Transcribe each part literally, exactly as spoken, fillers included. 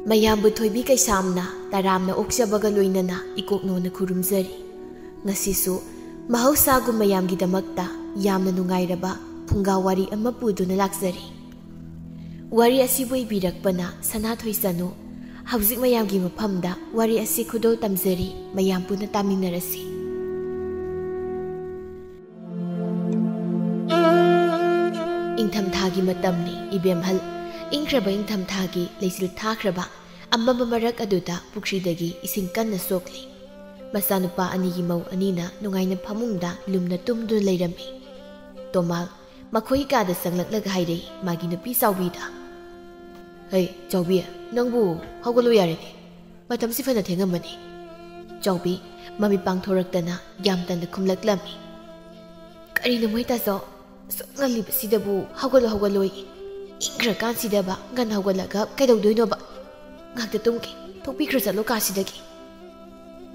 ꯃꯌꯥꯝꯕꯨ ꯊꯣꯏꯕꯤ ꯀꯩꯁꯥꯝꯅ ꯇꯔꯥꯝꯅ ꯑꯣꯛꯆꯕꯒ ꯂꯣꯏꯅꯅ ꯏꯀꯣꯛꯅꯣꯅ ꯈꯨꯔꯨꯝꯖꯔꯤ꯫ ꯉꯁꯤꯁꯨ ꯃꯍꯧꯁꯥꯒꯨꯝ ꯃꯌꯥꯝꯒꯤꯗꯃꯛꯇ ꯌꯥꯝꯅ ꯅꯨꯡꯉꯥꯏꯔꯕ ꯐꯨꯡꯒꯥ ꯋꯥꯔꯤ ꯑꯃ ꯄꯨꯗꯨꯅ ꯂꯥꯛꯆꯔꯤ꯫ ꯋꯥꯔꯤ ꯑꯁꯤꯕꯨ ꯏꯕꯤꯔꯛꯄꯅ ꯁꯅꯥꯊꯣꯏ ꯆꯅꯨ꯫ ꯍꯧꯖꯤꯛ ꯃꯌꯥꯝꯒꯤ ꯃꯐꯝꯗ ꯋꯥꯔꯤ ꯑꯁꯤ ꯈꯨꯗꯣꯜ ꯇꯝꯖꯔꯤ, ꯃꯌꯥꯝ ꯄꯨꯟꯅ ꯇꯥꯃꯤꯟꯅꯔꯁꯤ꯫ ꯏꯪꯊꯝꯊꯥꯒꯤ ꯃꯇꯝꯅꯤ, ꯏꯕꯦꯝꯍꯜ꯫ ꯏꯪꯈ꯭ꯔꯕ ꯏꯪꯊꯝꯊꯥꯒꯤ ꯂꯩꯆꯤꯜ ꯊꯥꯈ꯭ꯔꯕ ꯑꯃꯝꯕ ꯃꯔꯛ ꯑꯗꯨꯗ ꯄꯨꯈ꯭ꯔꯤꯗꯒꯤ ꯏꯁꯤꯡ ꯀꯟꯅ ꯁꯣꯛꯂꯤ꯫ ꯃꯆꯥꯅꯨꯄꯥ ꯑꯅꯤꯒꯤ ꯃꯧ ꯑꯅꯤꯅ ꯅꯨꯡꯉꯥꯏꯅ ꯐꯃꯨꯡꯗ ꯂꯨꯝꯅ ꯇꯨꯝꯗꯨꯅ ꯂꯩꯔꯝꯃꯤ꯫ ꯇꯣꯃꯥꯜ ꯃꯈꯣꯏ ꯀꯥꯗ ꯆꯪꯂꯛꯂꯒ ꯍꯥꯏꯔꯛꯏ, ꯃꯥꯒꯤ ꯅꯨꯄꯤ ꯆꯥꯎꯕꯤꯗ꯫ "ꯍꯩ, ꯆꯥꯎꯕꯤ, ꯅꯪꯕꯨ ꯍꯧꯒꯠꯂꯨ ꯌꯥꯔꯦꯅꯦ꯫ ꯃꯇꯝꯁꯤ ꯐꯅ ꯊꯦꯡꯉꯝꯃꯅꯤ꯫" ꯆꯥꯎꯕꯤ ꯃꯃꯤꯠ ꯄꯥꯡꯊꯣꯔꯛꯇꯅ ꯌꯥꯝ ꯇꯟꯅ ꯈꯨꯝꯂꯛꯂꯝꯃꯤ꯫ "ꯀꯔꯤꯅꯣ ꯃꯣꯏ ꯇꯥꯆꯧ? ꯑꯁꯨꯛ ꯉꯜꯂꯤꯕꯁꯤꯗꯕꯨ ꯍꯧꯒꯠꯂꯣ ꯍꯧꯒꯠꯂꯣꯌꯦ꯫ ꯏꯪꯈ꯭ꯔꯀꯥꯟꯁꯤꯗꯕ ꯉꯟꯅ ꯍꯧꯒꯠꯂꯒ ꯀꯩꯗꯧꯗꯣꯏꯅꯣꯕ? ꯉꯥꯛꯇ ꯇꯨꯝꯒꯦ, ꯊꯣꯛꯄꯤꯈ꯭ꯔ ꯆꯠꯂꯣ ꯀꯥꯁꯤꯗꯒꯤ꯫"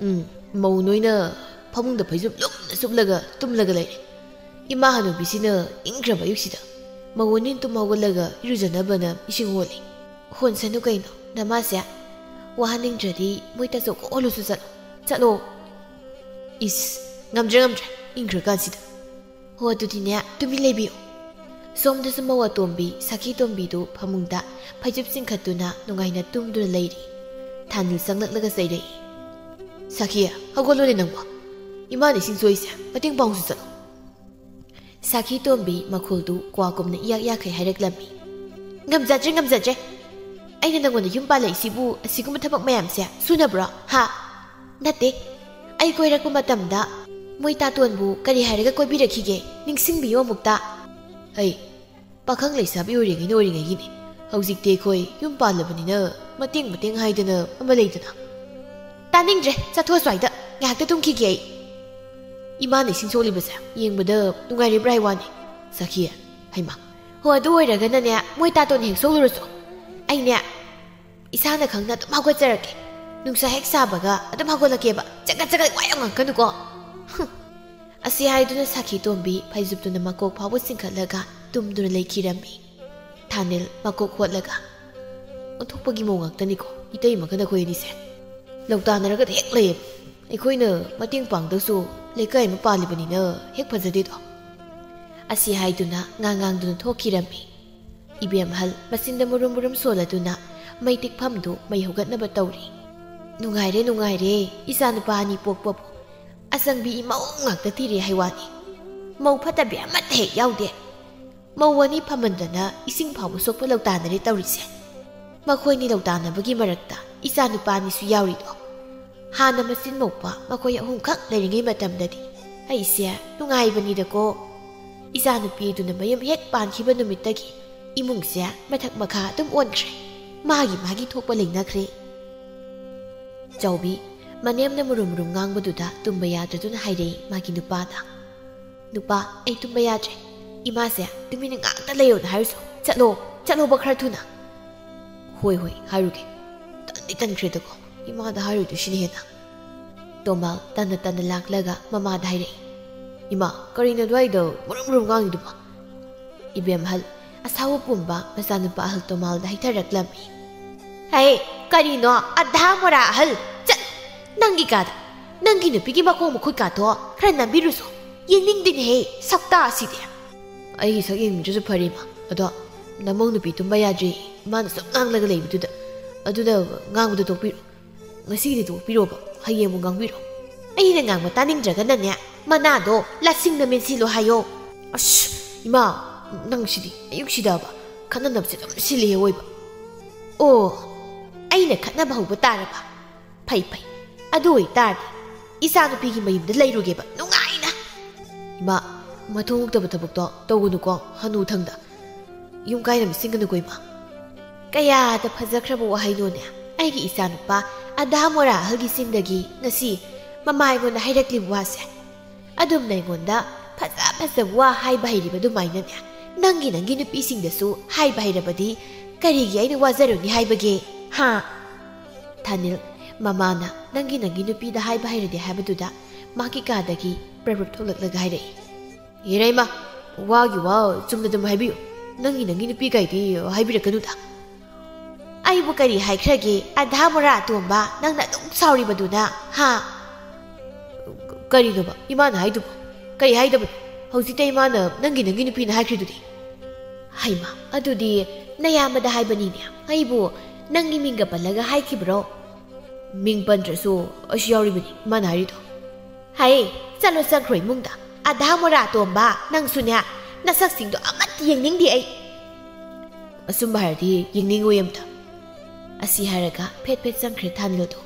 "ꯎꯝ, ꯃꯧ ꯅꯣꯏꯅ ꯐꯃꯨꯡꯗ ꯐꯩꯖꯨꯞ ꯂꯨꯝꯅ ꯁꯨꯞꯂꯒ ꯇꯨꯝꯂꯒ ꯂꯩꯔꯦ꯫ ꯏꯃꯥ ꯍꯅꯨꯕꯤꯁꯤꯅ ꯏꯪꯈ꯭ꯔꯕ ꯑꯌꯨꯛꯁꯤꯗ ꯃꯧ ꯑꯅꯤ ꯇꯨꯝ ꯍꯧꯒꯠꯂꯒ ꯏꯔꯨꯖꯅꯕꯅ ꯏꯁꯤꯡ ꯍꯣꯜꯂꯤ꯫" "ꯍꯣꯟꯁꯅꯨ ꯀꯩꯅꯣ ꯅꯃꯥꯁꯦ꯫ ꯋꯥꯍꯟꯅꯤꯡꯗ꯭ꯔꯗꯤ ꯃꯣꯏ ꯇꯥꯆꯧ ꯀꯣꯛ ꯍꯣꯜꯂꯨꯁꯨ ꯆꯠꯂꯣ, ꯆꯠꯂꯣ꯫" "ꯏꯁ, ꯉꯝꯗ꯭ꯔꯦ ꯉꯝꯗ꯭ꯔꯦ, ꯏꯪꯈ꯭ꯔꯀꯥꯟꯁꯤꯗ꯫ ꯍꯣ, ꯑꯗꯨꯗꯤꯅꯦ, ꯇꯨꯃꯤꯟ ꯂꯩꯕꯤꯌꯨ꯫" ꯁꯣꯝꯗꯁꯨ ꯃꯧ ꯑꯇꯣꯝꯕꯤ ꯁꯈꯤ ꯇꯣꯝꯕꯤꯗꯨ ꯐꯃꯨꯡꯗ ꯐꯩꯖꯨꯞ ꯆꯤꯡꯈꯠꯇꯨꯅ ꯅꯨꯡꯉꯥꯏꯅ ꯇꯨꯝꯗꯨꯅ ꯂꯩꯔꯤ꯫ ꯊꯥꯅꯤꯜ ꯆꯪꯂꯛꯂꯒ ꯆꯩꯔꯛꯏ꯫ "ꯁꯈꯤ, ꯍꯧꯒꯠꯂꯨꯅꯦ ꯅꯪꯕꯣ꯫ ꯏꯃꯥꯅ ꯏꯁꯤꯡ ꯁꯣꯛꯏꯁꯦ, ꯃꯇꯦꯡ ꯄꯥꯡꯉꯨꯁꯨ ꯆꯠꯂꯣ꯫" ꯁꯈꯤ ꯇꯣꯝꯕꯤ ꯃꯈꯣꯜꯗꯨ ꯀ꯭ꯋꯥꯒꯨꯝꯅ ꯏꯌꯥꯛ ꯌꯥꯛꯈꯩ ꯍꯥꯏꯔꯛꯂꯝꯃꯤ꯫ "ꯉꯝꯖꯗ꯭ꯔꯦ, ꯉꯝꯖꯗ꯭ꯔꯦ꯫ ꯑꯩꯅ ꯅꯪꯉꯣꯟꯗ ꯌꯨꯝ ꯄꯥꯜꯂꯛꯏꯁꯤꯕꯨ ꯑꯁꯤꯒꯨꯝꯕ ꯊꯕꯛ ꯃꯌꯥꯝꯁꯦ ꯁꯨꯅꯕ꯭ꯔꯣ, ꯍꯥ? ꯅꯠꯇꯦ, ꯑꯩ ꯀꯣꯏꯔꯛꯄ ꯃꯇꯝꯗ ꯃꯣꯏ ꯇꯥꯇꯣꯟꯕꯨ ꯀꯔꯤ ꯍꯥꯏꯔꯒ ꯀꯣꯏꯕꯤꯔꯛꯈꯤꯒꯦ? ꯅꯤꯡꯁꯤꯡꯕꯤꯌꯨ ꯑꯃꯨꯛꯇ꯫" "ꯍꯩ, ꯄꯥꯈꯪ ꯂꯩꯁꯥꯕꯤ ꯑꯣꯏꯔꯤꯉꯩ ꯑꯣꯏꯔꯤꯉꯩꯒꯤꯅꯤ꯫ ꯍꯧꯖꯤꯛꯇꯤ ꯑꯩꯈꯣꯏ ꯌꯨꯝ ꯄꯥꯜꯂꯕꯅꯤꯅ ꯃꯇꯦꯡ ꯃꯇꯦꯡ ꯍꯥꯏꯗꯅ ꯑꯃ ꯂꯩꯗꯅ꯫" "ꯇꯥꯅꯤꯡꯗ꯭ꯔꯦ, ꯆꯠꯊꯣꯛ ꯑꯁ꯭ꯋꯥꯏꯗ꯫ ꯉꯥꯏꯍꯥꯛꯇ ꯇꯨꯝꯈꯤꯒꯦ ꯑꯩ꯫" "ꯏꯃꯥꯅ ꯏꯁꯤꯡ ꯁꯣꯛꯂꯤꯕꯁꯦ ꯌꯦꯡꯕꯗ ꯅꯨꯡꯉꯥꯏꯔꯤꯕ꯭ꯔꯥ ꯍꯥꯏ ꯋꯥꯅꯤ, ꯁꯈꯤ꯫" "ꯍꯩꯃꯥ, ꯍꯣ, ꯑꯗꯨ ꯑꯣꯏꯔꯒꯅꯅꯦ, ꯃꯣꯏ ꯇꯥꯇꯣꯟ ꯍꯦꯛ ꯁꯣꯛꯂꯨꯔꯁꯨ, ꯑꯩꯅꯦ ꯏꯁꯥꯅ ꯈꯪꯅ ꯑꯗꯨꯝ ꯍꯧꯒꯠꯆꯔꯛꯀꯦ꯫ ꯅꯨꯡꯁꯥ ꯍꯦꯛ ꯁꯥꯕꯒ ꯑꯗꯨꯝ ꯍꯧꯒꯠꯂꯛꯀꯦꯕ꯫ ꯆꯒꯠ ꯆꯒꯠ ꯋꯥ ꯌꯥꯝ ꯉꯥꯡꯉꯛꯀꯅꯨꯀꯣ꯫" ꯍꯨꯝ꯫ ꯑꯁꯤ ꯍꯥꯏꯗꯨꯅ ꯁꯈꯤ ꯇꯣꯝꯕꯤ ꯐꯩꯖꯨꯞꯇꯨꯅ ꯃꯀꯣꯛ ꯐꯥꯎꯕ ꯆꯤꯡꯈꯠꯂꯒ ꯇꯨꯝꯗꯨꯅ ꯂꯩꯈꯤꯔꯝꯃꯤ꯫ ꯊꯥꯅꯤꯜ ꯃꯀꯣꯛ ꯍꯣꯠꯂꯒ, ꯑꯣꯟꯊꯣꯛꯄꯒꯤ ꯃꯧ ꯉꯥꯛꯇꯅꯤꯀꯣ ꯏꯇꯩꯃꯒ ꯅꯈꯣꯏ ꯑꯅꯤꯁꯦ꯫ ꯂꯧꯇꯥꯟꯅꯔꯒꯗ ꯍꯦꯛ ꯂꯩꯌꯦꯕ꯫ ꯑꯩꯈꯣꯏꯅ ꯃꯇꯦꯡ ꯄꯥꯡꯗꯧꯁꯨ ꯂꯩꯀꯥꯏ ꯑꯃ ꯄꯥꯜꯂꯤꯕꯅꯤꯅ ꯍꯦꯛ ꯐꯖꯗꯦꯗꯣ꯫ ꯑꯁꯤ ꯍꯥꯏꯗꯨꯅ ꯉꯥꯡꯉꯥꯡꯗꯨꯅ ꯊꯣꯛꯈꯤꯔꯝꯃꯤ꯫ ꯏꯕꯦꯝꯍꯜ ꯃꯆꯤꯟꯗ ꯃꯨꯔꯨꯝ ꯃꯨꯔꯨꯝ ꯁꯣꯜꯂꯗꯨꯅ ꯃꯩ ꯇꯤꯛꯐꯝꯗꯨ ꯃꯩ ꯍꯧꯒꯠꯅꯕ ꯇꯧꯔꯤ꯫ "ꯅꯨꯡꯉꯥꯏꯔꯦ, ꯅꯨꯡꯉꯥꯏꯔꯦ, ꯏꯆꯥꯅꯨꯄꯥ ꯑꯅꯤ ꯄꯣꯛꯄꯕꯨ꯫ ꯑꯆꯪꯕꯤ ꯏꯃꯧ ꯉꯥꯛꯇ ꯊꯤꯔꯦ ꯍꯥꯏ ꯋꯥꯅꯤ꯫ ꯃꯧ ꯐꯠꯇꯕꯤ ꯑꯃꯠꯇ ꯍꯦꯛ ꯌꯥꯎꯗꯦ꯫ ꯃꯧ ꯑꯅꯤ ꯐꯝꯃꯟꯗꯅ ꯏꯁꯤꯡ ꯐꯥꯎꯕ ꯁꯣꯛꯄ ꯂꯧꯇꯥꯟꯅꯔꯦ ꯇꯧꯔꯤꯁꯦ꯫ ꯃꯈꯣꯏꯅꯤ ꯂꯧꯇꯥꯟꯅꯕꯒꯤ ꯃꯔꯛꯇ ꯏꯆꯥꯅꯨꯄꯥ ꯑꯅꯤꯁꯨ ꯌꯥꯎꯔꯤꯗꯣ꯫ ꯍꯥꯟꯅ ꯃꯆꯤꯟ ꯃꯧꯄꯥ ꯃꯈꯣꯏ ꯑꯍꯨꯝꯈꯛ ꯂꯩꯔꯤꯉꯩ ꯃꯇꯝꯗꯗꯤ ꯑꯩꯁꯦ ꯅꯨꯡꯉꯥꯏꯕꯅꯤꯗꯀꯣ꯫ ꯏꯆꯥꯅꯨꯄꯤꯗꯨꯅ ꯃꯌꯨꯝ ꯍꯦꯛ ꯄꯥꯟꯈꯤꯕ ꯅꯨꯃꯤꯠꯇꯒꯤ ꯏꯃꯨꯡꯁꯦ ꯃꯊꯛ ꯃꯈꯥ ꯑꯗꯨꯝ ꯑꯣꯟꯈ꯭ꯔꯦ꯫ ꯃꯥꯒꯤ ꯃꯥꯒꯤ ꯊꯣꯛꯄ ꯂꯩꯅꯈ꯭ꯔꯦ꯫" ꯆꯥꯎꯕꯤ ꯃꯅꯦꯝꯅ ꯃꯨꯔꯨꯝ ꯃꯨꯔꯨꯝ ꯉꯥꯡꯕꯗꯨꯗ ꯇꯨꯝꯕ ꯌꯥꯗ꯭ꯔꯗꯨꯅ ꯍꯥꯏꯔꯛꯏ ꯃꯥꯒꯤ ꯅꯨꯄꯥꯗ, "ꯅꯨꯄꯥ, ꯑꯩ ꯇꯨꯝꯕ ꯌꯥꯗ꯭ꯔꯦ꯫ ꯏꯃꯥꯁꯦ ꯇꯨꯃꯤꯟꯅ ꯉꯥꯛꯇ ꯂꯩꯌꯣꯅ ꯍꯥꯏꯔꯨꯁꯣ꯫ ꯆꯠꯂꯣ, ꯆꯠꯂꯣꯕ ꯈꯔ ꯊꯨꯅ꯫" "ꯍꯣꯏ, ꯍꯣꯏ, ꯍꯥꯏꯔꯨꯒꯦ꯫ ꯇꯟꯗꯤ ꯇꯟꯈ꯭ꯔꯦꯗꯀꯣ, ꯏꯃꯥꯗ ꯍꯥꯏꯔꯨꯗꯣꯏꯁꯤꯅ ꯍꯦꯟꯅ꯫" ꯇꯣꯃꯥꯜ ꯇꯟꯅ ꯇꯟꯅ ꯂꯥꯛꯂꯒ ꯃꯃꯥꯗ ꯍꯥꯏꯔꯛꯏ, "ꯏꯃꯥ, ꯀꯔꯤꯅꯣ ꯑꯗꯨꯋꯥꯏꯗ ꯃꯨꯔꯨꯝ ꯃꯨꯔꯨꯝ ꯉꯥꯡꯉꯤꯗꯨꯕꯣ?" ꯏꯕꯦꯝꯍꯜ ꯑꯁꯥꯎꯕ ꯄꯨꯝꯕ ꯃꯆꯥꯅꯨꯄꯥ ꯑꯍꯜ ꯇꯣꯃꯥꯜꯗ ꯍꯩꯊꯔꯛꯂꯝꯃꯤ꯫ "ꯍꯦ, ꯀꯔꯤꯅꯣ ꯑꯙꯥ ꯃꯣꯔꯥ ꯑꯍꯜ? ꯆꯠ! ꯅꯪꯒꯤ ꯀꯥꯗ, ꯅꯪꯒꯤ ꯅꯨꯄꯤꯒꯤ ꯃꯈꯣꯡ ꯃꯈꯨꯠ ꯀꯥꯗꯣ ꯈꯔ ꯅꯝꯕꯤꯔꯨꯁꯣ꯫ ꯌꯦꯡꯅꯤꯡꯗꯦꯅꯦꯍꯦ, ꯁꯛꯇꯥ ꯑꯁꯤꯗꯤ꯫" "ꯑꯩꯒꯤ ꯁꯛ ꯌꯦꯡꯅꯤꯡꯗ꯭ꯔꯁꯨ ꯐꯔꯦ, ꯏꯃꯥ꯫ ꯑꯗꯣ ꯅꯃꯧ ꯅꯨꯄꯤ ꯇꯨꯝꯕ ꯌꯥꯗ꯭ꯔꯤ, ꯏꯃꯥꯅ ꯁꯨꯝ ꯉꯥꯡꯂꯒ ꯂꯩꯕꯗꯨꯗ꯫ ꯑꯗꯨꯅ ꯉꯥꯡꯕꯗꯣ ꯇꯣꯛꯄꯤꯔꯣ꯫ ꯉꯁꯤꯒꯤꯗꯤ ꯇꯣꯛꯄꯤꯔꯣꯕ, ꯍꯌꯦꯡ ꯑꯃꯨꯛ ꯉꯥꯡꯕꯤꯔꯣ꯫" "ꯑꯩꯅ ꯉꯥꯡꯕ ꯇꯥꯅꯤꯡꯗ꯭ꯔꯒꯅꯅꯦ, ꯃꯅꯥꯗꯣ ꯂꯁꯤꯡꯅ ꯃꯦꯟꯁꯤꯜꯂꯣ ꯍꯥꯏꯌꯣ꯫" "ꯑꯁ, ꯏꯃꯥ, ꯅꯪꯁꯤꯗꯤ ꯑꯌꯨꯛꯁꯤꯗꯕ ꯈꯠꯅꯅꯕꯁꯦ ꯑꯗꯨꯝ ꯁꯤꯜꯂꯤꯍꯦ ꯑꯣꯏꯕ꯫" "ꯑꯣ, ꯑꯩꯅ ꯈꯠꯅꯕ ꯍꯧꯕ ꯇꯥꯔꯕ? ꯐꯩ, ꯐꯩ꯫ ꯑꯗꯨ ꯑꯣꯏꯇꯥꯔꯗꯤ ꯏꯆꯥꯅꯨꯄꯤꯒꯤ ꯃꯌꯨꯝꯗ ꯂꯩꯔꯨꯒꯦꯕ ꯅꯨꯡꯉꯥꯏꯅ꯫" "ꯏꯃꯥ, ꯃꯊꯣꯡ ꯍꯨꯛꯇꯕ ꯊꯕꯛꯇꯣ ꯇꯧꯒꯅꯨꯀꯣ, ꯍꯅꯨ ꯊꯪꯗ꯫ ꯌꯨꯝ ꯀꯥꯏꯅꯕ ꯁꯤꯡꯒꯅꯨꯀꯣ, ꯏꯃꯥ꯫" "ꯀꯌꯥꯗ ꯐꯖꯈ꯭ꯔꯕ ꯋꯥꯍꯩꯅꯣꯅꯦ, ꯑꯩꯒꯤ ꯏꯆꯥꯅꯨꯄꯥ ꯑꯗꯥ ꯃꯣꯔꯥ ꯑꯍꯜꯒꯤ ꯆꯤꯟꯗꯒꯤ ꯉꯁꯤ ꯃꯃꯥ ꯑꯩꯉꯣꯟꯗ ꯍꯥꯏꯔꯛꯂꯤꯕ ꯋꯥꯁꯦ꯫ ꯑꯗꯨꯝꯅ ꯑꯩꯉꯣꯟꯗ ꯐꯖ ꯐꯖꯕ ꯋꯥ ꯍꯥꯏꯕ ꯍꯩꯔꯤꯕ ꯑꯗꯨꯃꯥꯏꯅꯅꯦ, ꯅꯪꯒꯤ ꯅꯪꯒꯤ ꯅꯨꯄꯤꯁꯤꯡꯗꯁꯨ ꯍꯥꯏꯕ ꯍꯩꯔꯕꯗꯤ ꯀꯔꯤꯒꯤ ꯑꯩꯅ ꯋꯥꯖꯔꯨꯅꯤ ꯍꯥꯏꯕꯒꯦ? ꯍꯥ?" ꯊꯥꯅꯤꯜ ꯃꯃꯥꯅ "ꯅꯪꯒꯤ ꯅꯪꯒꯤ ꯅꯨꯄꯤꯗ ꯍꯥꯏꯕ ꯍꯩꯔꯗꯤ" ꯍꯥꯏꯕꯗꯨꯗ ꯃꯥꯒꯤ ꯀꯥꯗꯒꯤ ꯄ꯭ꯔꯞ ꯄ꯭ꯔꯞ ꯊꯣꯛꯂꯛꯂꯒ ꯍꯥꯏꯔꯛꯏ, "ꯏꯔꯩꯃ, ꯋꯥꯒꯤ ꯋꯥ ꯆꯨꯝꯅ ꯑꯗꯨꯝ ꯍꯥꯏꯕꯤꯌꯨ꯫ ꯅꯪꯒꯤ ꯅꯪꯒꯤ ꯅꯨꯄꯤ ꯀꯥꯏꯗꯤ ꯍꯥꯏꯕꯤꯔꯛꯀꯅꯨꯗ꯫" ꯑꯩꯕꯨ ꯀꯔꯤ ꯍꯥꯏꯈ꯭ꯔꯒꯦ, ꯑꯙꯥ ꯃꯣꯔꯥ ꯑꯇꯣꯝꯕ? ꯅꯪꯅ ꯑꯗꯨꯝ ꯁꯥꯎꯔꯤꯕꯗꯨꯅ, ꯍꯥ? ꯀꯔꯤꯅꯣꯕ ꯏꯃꯥꯅ ꯍꯥꯏꯗꯨꯕꯨ? ꯀꯔꯤ ꯍꯥꯏꯗꯕꯅꯣ? ꯍꯧꯖꯤꯛꯇ ꯏꯃꯥꯅ "ꯅꯪꯒꯤ, ꯅꯪꯒꯤ ꯅꯨꯄꯤꯅ" ꯍꯥꯏꯈ꯭ꯔꯤꯗꯨꯗꯤ꯫ ꯍꯩꯃꯥ, ꯑꯗꯨꯗꯤ ꯅꯌꯥꯝꯕꯗ ꯍꯥꯏꯕꯅꯤꯅꯦ꯫ ꯑꯩꯕꯨ ꯅꯪꯒꯤ ꯃꯤꯡꯒ ꯄꯜꯂꯒ ꯍꯥꯏꯈꯤꯕ꯭ꯔꯣ? ꯃꯤꯡ ꯄꯟꯗ꯭ꯔꯁꯨ ꯑꯩꯁꯨ ꯌꯥꯎꯔꯤꯕꯅꯤ ꯏꯃꯥꯅ ꯍꯥꯏꯔꯤꯗꯣ꯫ ꯍꯩ, ꯆꯠꯂꯣ ꯆꯪꯈ꯭ꯔꯣ ꯏꯃꯨꯡꯗ꯫ ꯑꯙꯥ ꯃꯣꯔꯥ ꯇꯣꯝꯕ, ꯅꯪꯁꯨꯅꯦ, ꯅꯁꯛꯁꯤꯡꯗꯣ ꯑꯃꯠꯇ ꯌꯦꯡꯅꯤꯡꯗꯦ ꯑꯩ꯫ ꯑꯆꯨꯝꯕ ꯍꯥꯏꯔꯗꯤ ꯌꯦꯡꯅꯤꯡꯉꯣꯏ ꯑꯝꯇ꯫ ꯑꯁꯤ ꯍꯥꯏꯔꯒ ꯐꯦꯠ ꯐꯦꯠ ꯆꯪꯈ꯭ꯔꯦ ꯊꯥꯅꯤꯜꯗꯣ꯫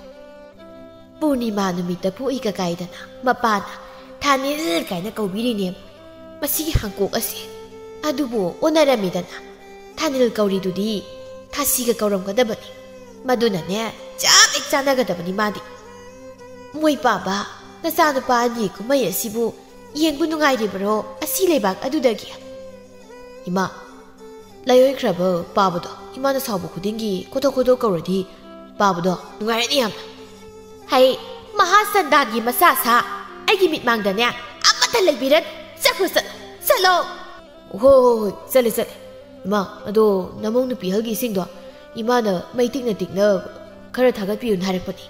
ꯄꯨꯔꯅꯤꯃꯥ ꯅꯨꯃꯤꯠꯇ ꯄꯣꯛꯏ ꯀꯀꯥꯏꯗꯅ ꯃꯄꯥꯅ ꯊꯥꯅꯤꯜ ꯀꯥꯏꯅ ꯀꯧꯕꯤꯔꯤꯅꯦ꯫ ꯃꯁꯤꯒꯤ ꯍꯥꯡꯀꯣꯛ ꯑꯁꯦ꯫ ꯑꯗꯨꯕꯨ ꯑꯣꯟꯅꯔꯝꯃꯤꯗꯅ꯫ ꯊꯥꯅꯤꯜ ꯀꯧꯔꯤꯗꯨꯗꯤ ꯊꯥꯁꯤꯒ ꯀꯧꯔꯝꯒꯗꯕꯅꯤ꯫ ꯃꯗꯨꯅꯅꯦ, ꯆꯞ ꯍꯦꯛ ꯆꯥꯟꯅꯒꯗꯕꯅꯤ ꯃꯥꯗꯤ꯫ ꯃꯣꯏ ꯄꯥꯕ, ꯅꯆꯥꯅꯨꯄꯥ ꯑꯅꯤ ꯀꯨꯝꯍꯩ ꯑꯁꯤꯕꯨ ꯌꯦꯡꯕ ꯅꯨꯡꯉꯥꯏꯔꯤꯕ꯭ꯔꯣ ꯑꯁꯤ ꯂꯩꯕꯥꯛ ꯑꯗꯨꯗꯒꯤ? ꯏꯃꯥ, ꯂꯩꯍꯣꯏꯈ꯭ꯔꯕ ꯄꯥꯕꯗꯣ ꯏꯃꯥꯅ ꯁꯥꯎꯕ ꯈꯨꯗꯤꯡꯒꯤ ꯈꯣꯊꯣꯛ ꯈꯣꯊꯣꯛ ꯀꯧꯔꯗꯤ ꯄꯥꯕꯗꯣ ꯅꯨꯡꯉꯥꯏꯔꯅꯤ ꯌꯥꯝꯅ꯫ ꯍꯩ, ꯃꯍꯥ ꯁꯟꯗꯥꯟꯒꯤ ꯃꯆꯥ ꯁꯥ, ꯑꯩꯒꯤ ꯃꯤꯠꯃꯥꯡꯗꯅꯦ ꯑꯃꯠꯇ ꯂꯩꯕꯤꯔꯅꯨ꯫ ꯆꯠꯈ꯭ꯔꯣ, ꯆꯠꯂꯣ, ꯆꯠꯂꯣ꯫ ꯍꯣ, ꯍꯣ, ꯍꯣꯏ, ꯆꯠꯂꯦ, ꯆꯠꯂꯦ꯫ ꯏꯃꯥ, ꯑꯗꯣ ꯅꯃꯧ ꯅꯨꯄꯤ ꯑꯍꯜꯒꯤ ꯏꯁꯤꯡꯗꯣ ꯏꯃꯥꯅ ꯃꯩ ꯇꯤꯛꯅ ꯇꯤꯛꯅ ꯈꯔ ꯊꯥꯒꯠꯄꯤꯌꯨꯅ ꯍꯥꯏꯔꯛꯄꯅꯤ꯫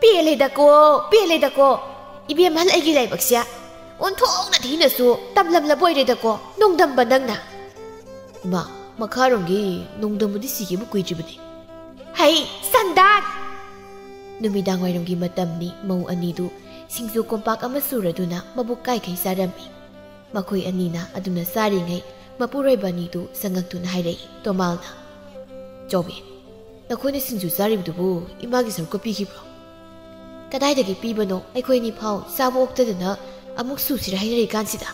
ꯄꯦꯜꯂꯦꯗꯀꯣ, ꯄꯦꯜꯂꯦꯗꯀꯣ꯫ ꯏꯕꯦꯝꯍꯜ ꯑꯩꯒꯤ ꯂꯥꯏꯕꯛꯁꯦ ꯑꯣꯟꯊꯣꯛꯅ ꯊꯤꯅꯁꯨ ꯇꯝꯂꯝꯂꯕ ꯑꯣꯏꯔꯦꯗꯀꯣ, ꯅꯣꯡꯗꯝꯕ ꯅꯪꯅ꯫ ꯏꯃꯥ, ꯃꯈꯥꯔꯣꯝꯒꯤ ꯅꯣꯡꯗꯝꯕꯗꯤ ꯁꯤꯈꯤꯕ ꯀꯨꯏꯗ꯭ꯔꯤꯕꯅꯤ꯫ ꯍꯩ, ꯁꯟꯗꯥꯟ! ꯅꯨꯃꯤꯗꯥꯡꯋꯥꯏꯔꯝꯒꯤ ꯃꯇꯝꯅꯤ, ꯃꯧ ꯑꯅꯤꯗꯨ ꯁꯤꯡꯖꯨ ꯀꯣꯝꯄꯥꯛ ꯑꯃ ꯁꯨꯔꯗꯨꯅ ꯃꯕꯨꯛ ꯀꯥꯏꯈꯩ ꯆꯥꯔꯝꯃꯤ꯫ ꯃꯈꯣꯏ ꯑꯅꯤꯅ ꯑꯗꯨꯅ ꯆꯥꯔꯤꯉꯩ ꯃꯄꯨꯔꯣꯏꯕ ꯑꯅꯤꯗꯨ ꯆꯪꯉꯛꯇꯨꯅ ꯍꯥꯏꯔꯛꯏ ꯇꯣꯃꯥꯜꯅ, "ꯆꯥꯎꯕꯤ, ꯅꯈꯣꯏꯅ ꯁꯤꯡꯖꯨ ꯆꯥꯔꯤꯕꯗꯨꯕꯨ ꯏꯃꯥꯒꯤ ꯁꯔꯨꯛꯀ ꯄꯤꯈꯤꯕ꯭ꯔꯣ?" "ꯀꯗꯥꯏꯗꯒꯤ ꯄꯤꯕꯅꯣ? ꯑꯩꯈꯣꯏ ꯑꯅꯤ ꯐꯥꯎ ꯆꯥꯕ ꯑꯣꯛꯇꯗꯅ ꯑꯃꯨꯛ ꯁꯨꯁꯤꯔ ꯍꯥꯏꯅꯔꯤ ꯀꯥꯟꯁꯤꯗ꯫"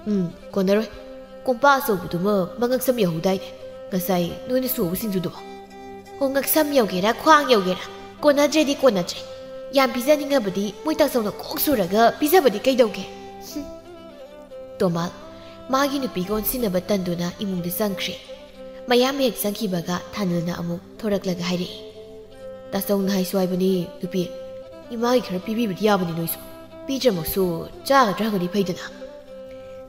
"ꯎꯝ, ꯀꯣꯟꯅꯔꯣꯏ꯫ ꯀꯣꯝꯄꯥꯛ ꯑꯆꯧꯕꯗꯨꯃ ꯃꯉꯛꯁꯝ ꯌꯧꯍꯧꯗꯥꯏꯅꯦ, ꯉꯁꯥꯏ ꯅꯣꯏꯅ ꯁꯨꯍꯧꯕ ꯁꯤꯡꯖꯨꯗꯨꯕꯣ?" "ꯍꯣ, ꯉꯛꯁꯝ ꯌꯧꯒꯦꯔꯥ, ꯈ꯭ꯋꯥꯡ ꯌꯧꯒꯦꯔꯥ, ꯀꯣꯟꯅꯗ꯭ꯔꯦꯗꯤ ꯀꯣꯟꯅꯗ꯭ꯔꯦ꯫ ꯌꯥꯝ ꯄꯤꯖꯅꯤꯡꯉꯕꯗꯤ ꯃꯣꯏ ꯇꯥꯆꯧꯅ ꯀꯣꯛ ꯁꯨꯔꯒ ꯄꯤꯖꯕꯗꯤ ꯀꯩꯗꯧꯒꯦ?" ꯍꯨꯝ꯫ ꯇꯣꯃꯥꯜ, ꯃꯥꯒꯤ ꯅꯨꯄꯤꯒ ꯑꯣꯟꯁꯤꯟꯅꯕ ꯇꯟꯗꯨꯅ ꯏꯃꯨꯡꯗ ꯆꯪꯈ꯭ꯔꯦ꯫ ꯃꯌꯥꯝ ꯍꯦꯛ ꯆꯪꯈꯤꯕꯒ ꯊꯥꯅꯤꯜꯅ ꯑꯃꯨꯛ ꯊꯣꯔꯛꯂꯒ ꯍꯥꯏꯔꯛꯏ, "ꯇꯥꯆꯧꯅ ꯍꯥꯏꯁꯨ ꯍꯥꯏꯕꯅꯤ, ꯅꯨꯄꯤ, ꯏꯃꯥꯒꯤ ꯈꯔ ꯄꯤꯕꯤꯕꯗꯤ ꯌꯥꯕꯅꯤ ꯅꯣꯏꯁꯨ꯫ ꯄꯤꯗ꯭ꯔꯃꯛꯁꯨ ꯆꯥꯒꯗ꯭ꯔꯥ ꯍꯪꯉꯗꯤ ꯐꯩꯗꯅ꯫"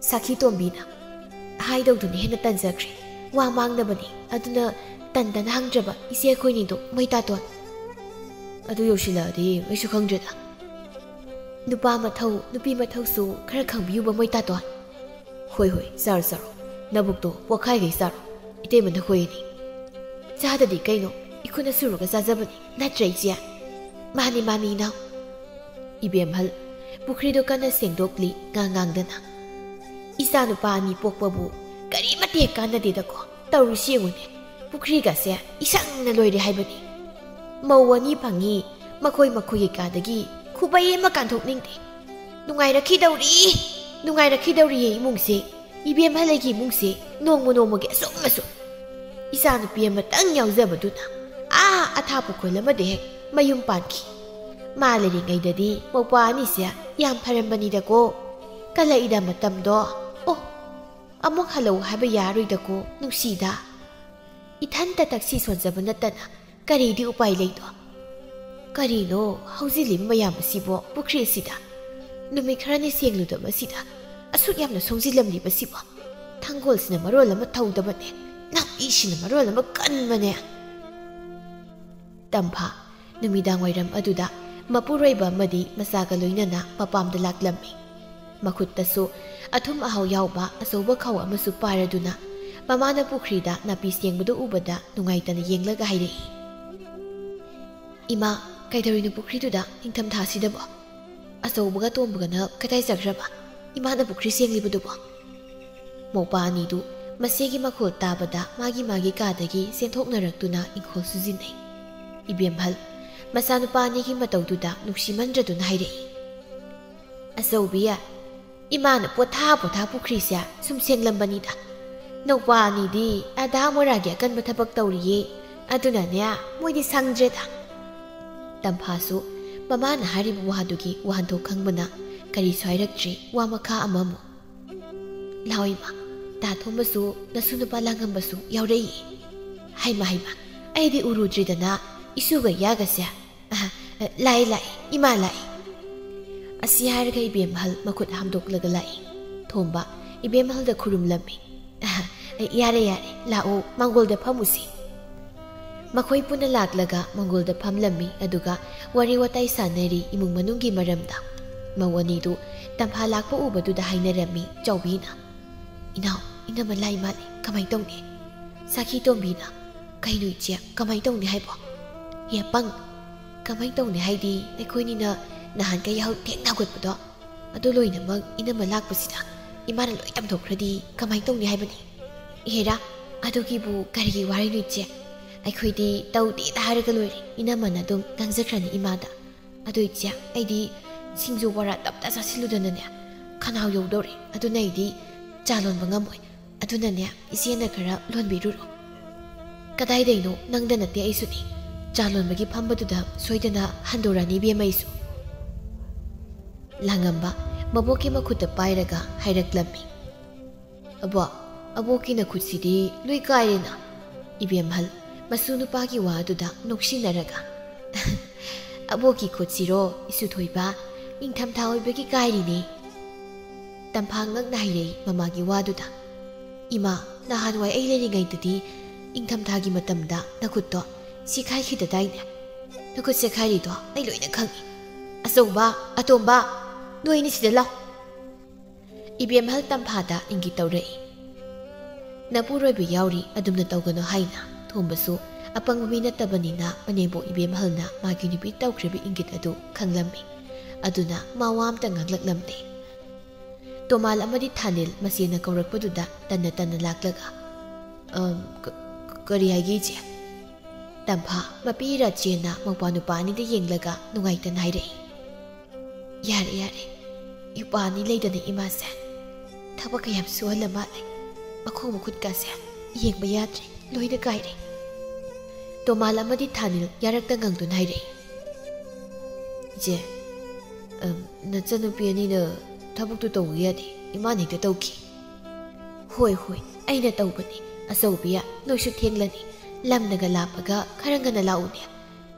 ꯁꯥꯈꯤ ꯇꯣꯝꯕꯤꯅ, "ꯍꯥꯏꯗꯧꯗꯨꯅ ꯍꯦꯟꯅ ꯇꯟꯖꯈ꯭ꯔꯦ꯫ ꯋꯥ ꯃꯥꯡꯅꯕꯅꯤ꯫ ꯑꯗꯨꯅ ꯇꯟ ꯇꯟ ꯍꯪꯗ꯭ꯔꯕ ꯏꯆꯦ ꯑꯩꯈꯣꯏꯅꯤꯗꯣ ꯃꯣꯏ ꯇꯥꯇꯣꯟ꯫ ꯑꯗꯨ ꯌꯧꯁꯤꯜꯂꯛꯑꯗꯤ ꯑꯩꯁꯨ ꯈꯪꯗ꯭ꯔꯦꯗ꯫ ꯅꯨꯄꯥ ꯃꯊꯧ, ꯅꯨꯄꯤ ꯃꯊꯧꯁꯨ ꯈꯔ ꯈꯪꯕꯤꯌꯨꯕ ꯃꯣꯏ ꯇꯥꯇꯣꯟ꯫ ꯍꯣꯏ, ꯍꯣꯏ, ꯆꯥꯔꯣ, ꯆꯥꯔꯣ꯫ ꯅꯕꯨꯛꯇꯣ ꯄꯣꯛꯈꯥꯏꯈꯩ ꯆꯥꯔꯣ꯫ ꯏꯇꯩꯃ ꯅꯈꯣꯏ ꯑꯅꯤ꯫ ꯆꯥꯗꯗꯤ ꯀꯩꯅꯣ? ꯏꯈꯨꯠꯅ ꯁꯨꯔꯒ ꯆꯥꯖꯕꯅꯤ꯫ ꯅꯠꯇ꯭ꯔ ꯏꯆꯦ? ꯃꯥꯅꯤ, ꯃꯥꯅꯤ, ꯏꯅꯥꯎ꯫ ꯏꯕꯦꯝꯍꯜ ꯄꯨꯈ꯭ꯔꯤꯗꯣ ꯀꯟꯅ ꯁꯦꯡꯗꯣꯛꯂꯤ, ꯉꯥꯡ ꯉꯥꯡꯗꯅ꯫ ꯏꯆꯥ ꯅꯨꯄꯥ ꯑꯅꯤ ꯄꯣꯛꯄꯕꯨ ꯀꯔꯤꯃꯠꯇ ꯍꯦꯛ ꯀꯥꯟꯅꯗꯦꯗꯀꯣ꯫ ꯇꯧꯔꯤꯁꯤ ꯌꯦꯡꯉꯨꯅꯦ꯫ ꯄꯨꯈ꯭ꯔꯤꯒꯁꯦ ꯏꯁꯪꯅ ꯂꯣꯏꯔꯦ ꯍꯥꯏꯕꯅꯤ꯫ ꯃꯧ ꯑꯅꯤ ꯐꯪꯉꯤ, ꯃꯈꯣꯏ ꯃꯈꯣꯏꯒꯤ ꯀꯥꯗꯒꯤ ꯈꯨꯕꯩ ꯑꯃ ꯀꯥꯟꯊꯣꯛꯅꯤꯡꯗꯦ꯫ ꯅꯨꯡꯉꯥꯏꯔꯛꯈꯤꯗꯧꯔꯤ, ꯅꯨꯡꯉꯥꯏꯔꯛꯈꯤꯗꯧꯔꯤꯌꯦ ꯏꯃꯨꯡꯁꯦ꯫ ꯏꯕꯦꯝꯍꯜ ꯑꯩꯒꯤ ꯏꯃꯨꯡꯁꯦ ꯅꯣꯡꯃ ꯅꯣꯡꯃꯒꯤ ꯑꯁꯨꯝ ꯑꯁꯨꯝ꯫ ꯏꯆꯥꯅꯨꯄꯤ ꯑꯃꯇꯪ ꯌꯥꯎꯖꯕꯗꯨꯅ ꯑꯥ ꯑꯊꯥꯞꯄ ꯈꯨꯜ ꯑꯃꯗ ꯍꯦꯛ ꯃꯌꯨꯝ ꯄꯥꯟꯈꯤ꯫ ꯃꯥ ꯂꯩꯔꯤꯉꯩꯗꯗꯤ ꯃꯧꯄꯥ ꯑꯅꯤꯁꯦ ꯌꯥꯝ ꯐꯔꯝꯕꯅꯤꯗꯀꯣ꯫ ꯀꯜꯂꯛꯏꯗ ꯃꯇꯝꯗꯣ꯫ ꯑꯣ, ꯑꯃꯨꯛ ꯍꯜꯂꯛꯎ ꯍꯥꯏꯕ ꯌꯥꯔꯣꯏꯗꯀꯣ, ꯅꯨꯡꯁꯤꯗ꯫ ꯏꯊꯟꯇ ꯇꯛꯁꯤ ꯁꯣꯟꯖꯕ ꯅꯠꯇꯅ ꯀꯔꯤꯗꯤ ꯎꯄꯥꯏ ꯂꯩꯗꯣ? ꯀꯔꯤꯅꯣ ꯍꯧꯖꯤꯜꯂꯤꯕ ꯃꯌꯥꯝ ꯑꯁꯤꯕꯣ ꯄꯨꯈ꯭ꯔꯤ ꯑꯁꯤꯗ? ꯅꯨꯃꯤꯠ ꯈꯔꯅꯤ ꯁꯦꯡꯂꯨꯗꯕ ꯑꯁꯤꯗ ꯑꯁꯨꯛ ꯌꯥꯝꯅ ꯁꯣꯡꯖꯤꯜꯂꯝꯂꯤꯕꯁꯤꯕꯣ? ꯊꯥꯡꯒꯣꯜꯁꯤꯅ ꯃꯔꯣꯜ ꯑꯃ ꯊꯧꯗꯕꯅꯦ, ꯅꯥꯄꯤꯁꯤꯅ ꯃꯔꯣꯜ ꯑꯃ ꯀꯟꯕꯅꯦ꯫ ꯇꯝꯐꯥ ꯅꯨꯃꯤꯗꯥꯡ ꯋꯥꯏꯔꯝ ꯑꯗꯨꯗ ꯃꯄꯨꯔꯣꯏꯕ ꯑꯃꯗꯤ ꯃꯆꯥꯒ ꯂꯣꯏꯅꯅ ꯃꯄꯥꯝꯗ ꯂꯥꯛꯂꯝꯃꯤ꯫ ꯃꯈꯨꯠꯇꯁꯨ ꯑꯊꯨꯝ ꯑꯍꯥꯎ ꯌꯥꯎꯕ ꯑꯆꯧꯕ ꯈꯥꯎ ꯑꯃꯁꯨ ꯄꯥꯏꯔꯗꯨꯅ ꯃꯃꯥꯅ ꯄꯨꯈ꯭ꯔꯤꯗ ꯅꯥꯄꯤ ꯁꯦꯡꯕꯗꯨ ꯎꯕꯗ ꯅꯨꯡꯉꯥꯏꯇꯅ ꯌꯦꯡꯂꯒ ꯍꯥꯏꯔꯛꯏ, "ꯏꯃꯥ, ꯀꯩꯗꯧꯔꯤꯅꯣ ꯄꯨꯈ꯭ꯔꯤꯗꯨꯗ ꯅꯤꯡꯊꯝꯊꯥꯁꯤꯗꯕꯣ? ꯑꯆꯧꯕꯒ ꯇꯣꯝꯕꯒꯅ ꯀꯗꯥꯏ ꯆꯠꯈ꯭ꯔꯕ? ꯏꯃꯥꯅ ꯄꯨꯈ꯭ꯔꯤ ꯁꯦꯡꯂꯤꯕꯗꯨꯕꯣ?" ꯃꯧꯄꯥ ꯑꯅꯤꯗꯨ ꯃꯆꯦꯒꯤ ꯃꯈꯣꯜ ꯇꯥꯕꯗ ꯃꯥꯒꯤ ꯃꯥꯒꯤ ꯀꯥꯗꯒꯤ ꯆꯦꯟꯊꯣꯛꯅꯔꯛꯇꯨꯅ ꯏꯪꯈꯣꯜ ꯁꯨꯖꯤꯟꯅꯩ꯫ ꯏꯕꯦꯝꯍꯜ ꯃꯆꯥꯅꯨꯄꯥ ꯑꯅꯤꯒꯤ ꯃꯇꯧꯗꯨꯗ ꯅꯨꯡꯁꯤꯃꯟꯗ꯭ꯔꯗꯨꯅ ꯍꯥꯏꯔꯛꯏ, "ꯑꯆꯧꯕꯤ, ꯏꯃꯥꯅ ꯄꯣꯊꯥ ꯄꯣꯊꯥ ꯄꯨꯈ꯭ꯔꯤꯁꯦ ꯁꯨꯝ ꯁꯦꯡꯂꯝꯕꯅꯤꯗ꯫ ꯅꯧꯄꯥ ꯑꯅꯤꯗꯤ ꯑꯗꯥ ꯃꯣꯔꯥꯒꯤ ꯑꯀꯟꯕ ꯊꯕꯛ ꯇꯧꯔꯤꯌꯦ, ꯑꯗꯨꯅꯅꯦ ꯃꯣꯏꯗꯤ ꯁꯪꯗ꯭ꯔꯦꯗ꯫" ꯇꯝꯐꯥꯁꯨ ꯃꯃꯥꯅ ꯍꯥꯏꯔꯤꯕ ꯋꯥꯗꯨꯒꯤ ꯋꯥꯍꯟꯊꯣꯛ ꯈꯪꯕꯅ ꯀꯔꯤꯁꯨ ꯍꯥꯏꯔꯛꯇ꯭ꯔꯤ, ꯋꯥ ꯃꯈꯥ ꯑꯃꯃꯨꯛ꯫ "ꯂꯥꯎ ꯏꯃꯥ, ꯇꯥ ꯊꯣꯝꯕꯁꯨ ꯅꯁꯨ ꯅꯨꯄꯥ ꯂꯥꯡꯉꯝꯕꯁꯨ ꯌꯥꯎꯔꯛꯏ꯫ ꯍꯩꯃ ꯍꯩꯃ, ꯑꯩꯗꯤ ꯎꯔꯨꯗ꯭ꯔꯤꯗꯅ ꯏꯁꯨꯒ ꯏꯌꯥꯒꯁꯦ꯫ ꯑꯍ, ꯂꯥꯛꯑꯦ ꯂꯥꯛꯑꯦ, ꯏꯃꯥ ꯂꯥꯛꯑꯦ꯫" ꯑꯁꯤ ꯍꯥꯏꯔꯒ ꯏꯕꯦꯝꯍꯜ ꯃꯈꯨꯠ ꯍꯥꯝꯗꯣꯛꯂꯒ ꯂꯥꯛꯏ꯫ ꯊꯣꯝꯕ ꯏꯕꯦꯝꯍꯜꯗ ꯈꯨꯔꯨꯝꯂꯝꯃꯤ꯫ "ꯑꯍ, ꯌꯥꯔꯦ ꯌꯥꯔꯦ, ꯂꯥꯛꯑꯣ, ꯃꯥꯡꯒꯣꯜꯗ ꯐꯝꯃꯨꯁꯤ꯫ ꯃꯈꯣꯏ ꯄꯨꯟꯅ ꯂꯥꯛꯂꯒ ꯃꯪꯒꯣꯜꯗ ꯐꯝꯂꯝꯃꯤ, ꯑꯗꯨꯒ ꯋꯥꯔꯤ ꯋꯥꯇꯥꯏ ꯁꯥꯟꯅꯔꯤ ꯏꯃꯨꯡ ꯃꯅꯨꯡꯒꯤ ꯃꯔꯝꯗ꯫ ꯃꯧ ꯑꯅꯤꯗꯨ ꯇꯝꯐꯥ ꯂꯥꯛꯄ ꯎꯕꯗꯨꯗ ꯍꯥꯏꯅꯔꯝꯃꯤ ꯆꯥꯎꯕꯤꯅ, "ꯏꯅꯥꯎ, ꯏꯅꯝꯃ ꯂꯥꯏ ꯃꯥꯜꯂꯦ, ꯀꯃꯥꯏ ꯇꯧꯅꯤ?" ꯁꯥꯈꯤ ꯇꯣꯝꯕꯤꯅ, "ꯀꯩꯅꯣ ꯏꯆꯦ, ꯀꯃꯥꯏ ꯇꯧꯅꯤ ꯍꯥꯏꯕꯣ?" "ꯍꯦ ꯑꯄꯪ, ꯀꯃꯥꯏ ꯇꯧꯅꯤ ꯍꯥꯏꯗꯤ ꯑꯩꯈꯣꯏꯅꯤꯅ ꯅꯍꯥꯟꯈꯩ ꯌꯥꯍꯧ ꯊꯦꯡꯅ ꯍꯧꯒꯠꯄꯗꯣ, ꯑꯗꯨ ꯂꯣꯏꯅꯃꯛ ꯏꯅꯝꯃ ꯂꯥꯛꯄꯁꯤꯗ ꯏꯃꯥꯅ ꯂꯣꯏ ꯇꯝꯊꯣꯛꯈ꯭ꯔꯗꯤ ꯀꯃꯥꯏ ꯇꯧꯅꯤ ꯍꯥꯏꯕꯅꯤ?" "ꯏꯍꯦꯔꯥ, ꯑꯗꯨꯒꯤꯕꯨ ꯀꯔꯤꯒꯤ ꯋꯥꯔꯤꯅꯣ ꯏꯆꯦ? ꯑꯩꯈꯣꯏꯗꯤ ꯇꯧꯗꯦꯗ ꯍꯥꯏꯔꯒ ꯂꯣꯏꯔꯦ, ꯏꯅꯝꯃꯅ ꯑꯗꯨꯝ ꯉꯥꯡꯖꯈ꯭ꯔꯅꯤ ꯏꯃꯥꯗ꯫ ꯑꯗꯨ ꯏꯆꯦ, ꯑꯩꯗꯤ ꯁꯤꯡꯖꯨ ꯕꯣꯔꯥ ꯇꯞꯇ ꯆꯥꯁꯤꯜꯂꯨꯗꯅꯅꯦ, ꯈꯅꯥꯎ ꯌꯧꯗꯧꯔꯦ, ꯑꯗꯨꯅ ꯑꯩꯗꯤ ꯆꯥ ꯂꯣꯟꯕ ꯉꯝꯃꯣꯏ, ꯑꯗꯨꯅꯅꯦ ꯏꯆꯦꯅ ꯈꯔ ꯂꯣꯟꯕꯤꯔꯨꯔꯣ꯫" "ꯀꯗꯥꯏꯗꯩꯅꯣ, ꯅꯪꯗ ꯅꯠꯇꯦ ꯑꯩꯁꯨꯅꯤ, ꯆꯥ ꯂꯣꯟꯕꯒꯤ ꯐꯝꯕꯗꯨꯗ ꯁꯣꯏꯗꯅ ꯍꯟꯗꯣꯔꯛꯑꯅꯤ ꯏꯕꯦꯝꯃ ꯑꯩꯁꯨ꯫" ꯂꯥꯡꯉꯝꯕ ꯃꯕꯣꯛꯀꯤ ꯃꯈꯨꯠꯇ ꯄꯥꯏꯔꯒ ꯍꯥꯏꯔꯛꯂꯝꯃꯤ꯫ "ꯑꯕꯣꯛ, ꯑꯕꯣꯛꯀꯤ ꯅꯈꯨꯠꯁꯤꯗꯤ ꯂꯣꯏ ꯀꯥꯏꯔꯦꯅ꯫" ꯏꯕꯦꯝꯍꯜ ꯃꯁꯨ ꯅꯨꯄꯥꯒꯤ ꯋꯥꯗꯨꯗ ꯅꯣꯛꯁꯤꯟꯅꯔꯒ, "ꯑꯕꯣꯛꯀꯤ ꯈꯨꯠꯁꯤꯔꯣ, ꯏꯁꯨ ꯊꯣꯏꯕ, ꯅꯤꯡꯊꯝꯊꯥ ꯑꯣꯏꯕꯒꯤ ꯀꯥꯏꯔꯤꯅꯦ꯫" ꯇꯝꯐꯥ ꯉꯛꯅ ꯍꯥꯏꯔꯛꯏ ꯃꯃꯥꯒꯤ ꯋꯥꯗꯨꯗ꯫ "ꯏꯃꯥ, ꯅꯍꯥꯟꯋꯥꯏ ꯑꯩ ꯂꯩꯔꯤꯉꯩꯗꯗꯤ ꯏꯪꯊꯝꯊꯥꯒꯤ ꯃꯇꯝꯗ ꯅꯈꯨꯠꯇꯣ ꯁꯦꯈꯥꯏꯈꯤꯗꯗꯥꯏꯅꯦ? ꯅꯈꯨꯠ ꯁꯦꯈꯥꯏꯔꯤꯗꯣ ꯑꯩ ꯂꯣꯏꯅ ꯈꯪꯉꯤ꯫ ꯑꯆꯧꯕ, ꯑꯇꯣꯝꯕ, ꯅꯣꯏ ꯑꯅꯤ ꯁꯤꯗ ꯂꯥꯎ꯫" ꯏꯕꯦꯝꯍꯜ ꯇꯝꯐꯥꯗ ꯏꯪꯒꯤꯠ ꯇꯧꯔꯛꯏ꯫ "ꯅꯄꯨꯔꯣꯏꯕ ꯌꯥꯎꯔꯤ, ꯑꯗꯨꯝꯅ ꯇꯧꯒꯅꯨ" ꯍꯥꯏꯅ ꯊꯣꯝꯕꯁꯨ ꯑꯄꯪꯕ ꯃꯤ ꯅꯠꯇꯕꯅꯤꯅ ꯃꯅꯦꯝꯕꯣꯛ ꯏꯕꯦꯝꯍꯜꯅ ꯃꯥꯒꯤ ꯅꯨꯄꯤ ꯇꯧꯈ꯭ꯔꯤꯕ ꯏꯪꯒꯤꯠ ꯑꯗꯨ ꯈꯪꯂꯝꯃꯤ꯫ ꯑꯗꯨꯅ ꯃꯥ ꯋꯥ ꯑꯝꯇ ꯉꯥꯡꯂꯛꯂꯝꯗꯦ꯫ ꯇꯣꯃꯥꯜ ꯑꯃꯗꯤ ꯊꯥꯅꯤꯜ ꯃꯆꯦꯅ ꯀꯧꯔꯛꯄꯗꯨꯗ ꯇꯟꯅ ꯇꯟꯅ ꯂꯥꯛꯂꯒ, "ꯑꯝ, ꯀ-, ꯀꯔꯤ ꯍꯥꯏꯒꯦ ꯏꯆꯦ?" ꯇꯝꯐꯥ ꯃꯄꯤ ꯏꯔꯥ ꯆꯦꯟꯅ ꯃꯧꯄ꯭ꯋꯥ ꯅꯨꯄꯥ ꯑꯅꯤꯗ ꯌꯦꯡꯂꯒ ꯅꯨꯡꯉꯥꯏꯇꯅ ꯍꯥꯏꯔꯛꯏ꯫ "ꯌꯥꯔꯦ, ꯌꯥꯔꯦ꯫ ꯅꯨꯄꯥ ꯑꯅꯤ ꯂꯩꯗꯅ ꯏꯃꯥꯁꯦ ꯊꯕꯛ ꯀꯌꯥꯝ ꯁꯨꯍꯜꯂ ꯃꯥꯜꯂꯦ꯫ ꯃꯈꯣꯡ ꯃꯈꯨꯠꯀꯥꯁꯦ ꯌꯦꯡꯕ ꯌꯥꯗ꯭ꯔꯦ, ꯂꯣꯏꯅ ꯀꯥꯏꯔꯦ꯫" ꯇꯣꯃꯥꯜ ꯑꯃꯗꯤ ꯊꯥꯅꯤꯜ ꯌꯥꯔꯛꯇ ꯉꯪꯗꯨꯅ ꯍꯥꯏꯔꯛꯏ꯫ "ꯏꯆꯦ, ꯑꯝ, ꯅꯆꯟꯅꯨꯄꯤ ꯑꯅꯤꯅ ꯊꯕꯛꯇꯨ ꯇꯧꯕ ꯌꯥꯗꯦ, ꯏꯃꯥꯅ ꯍꯦꯛꯇ ꯇꯧꯈꯤ꯫" "ꯍꯣꯏ, ꯍꯣꯏ, ꯑꯩꯅ ꯇꯧꯕꯅꯤ꯫ ꯑꯆꯧꯕꯤ, ꯅꯣꯏꯁꯨ ꯊꯦꯡꯂꯅꯤ꯫ ꯂꯝꯅꯒ ꯂꯥꯞꯄꯒ ꯈꯔ ꯉꯟꯅ ꯂꯥꯛꯎꯅꯦ꯫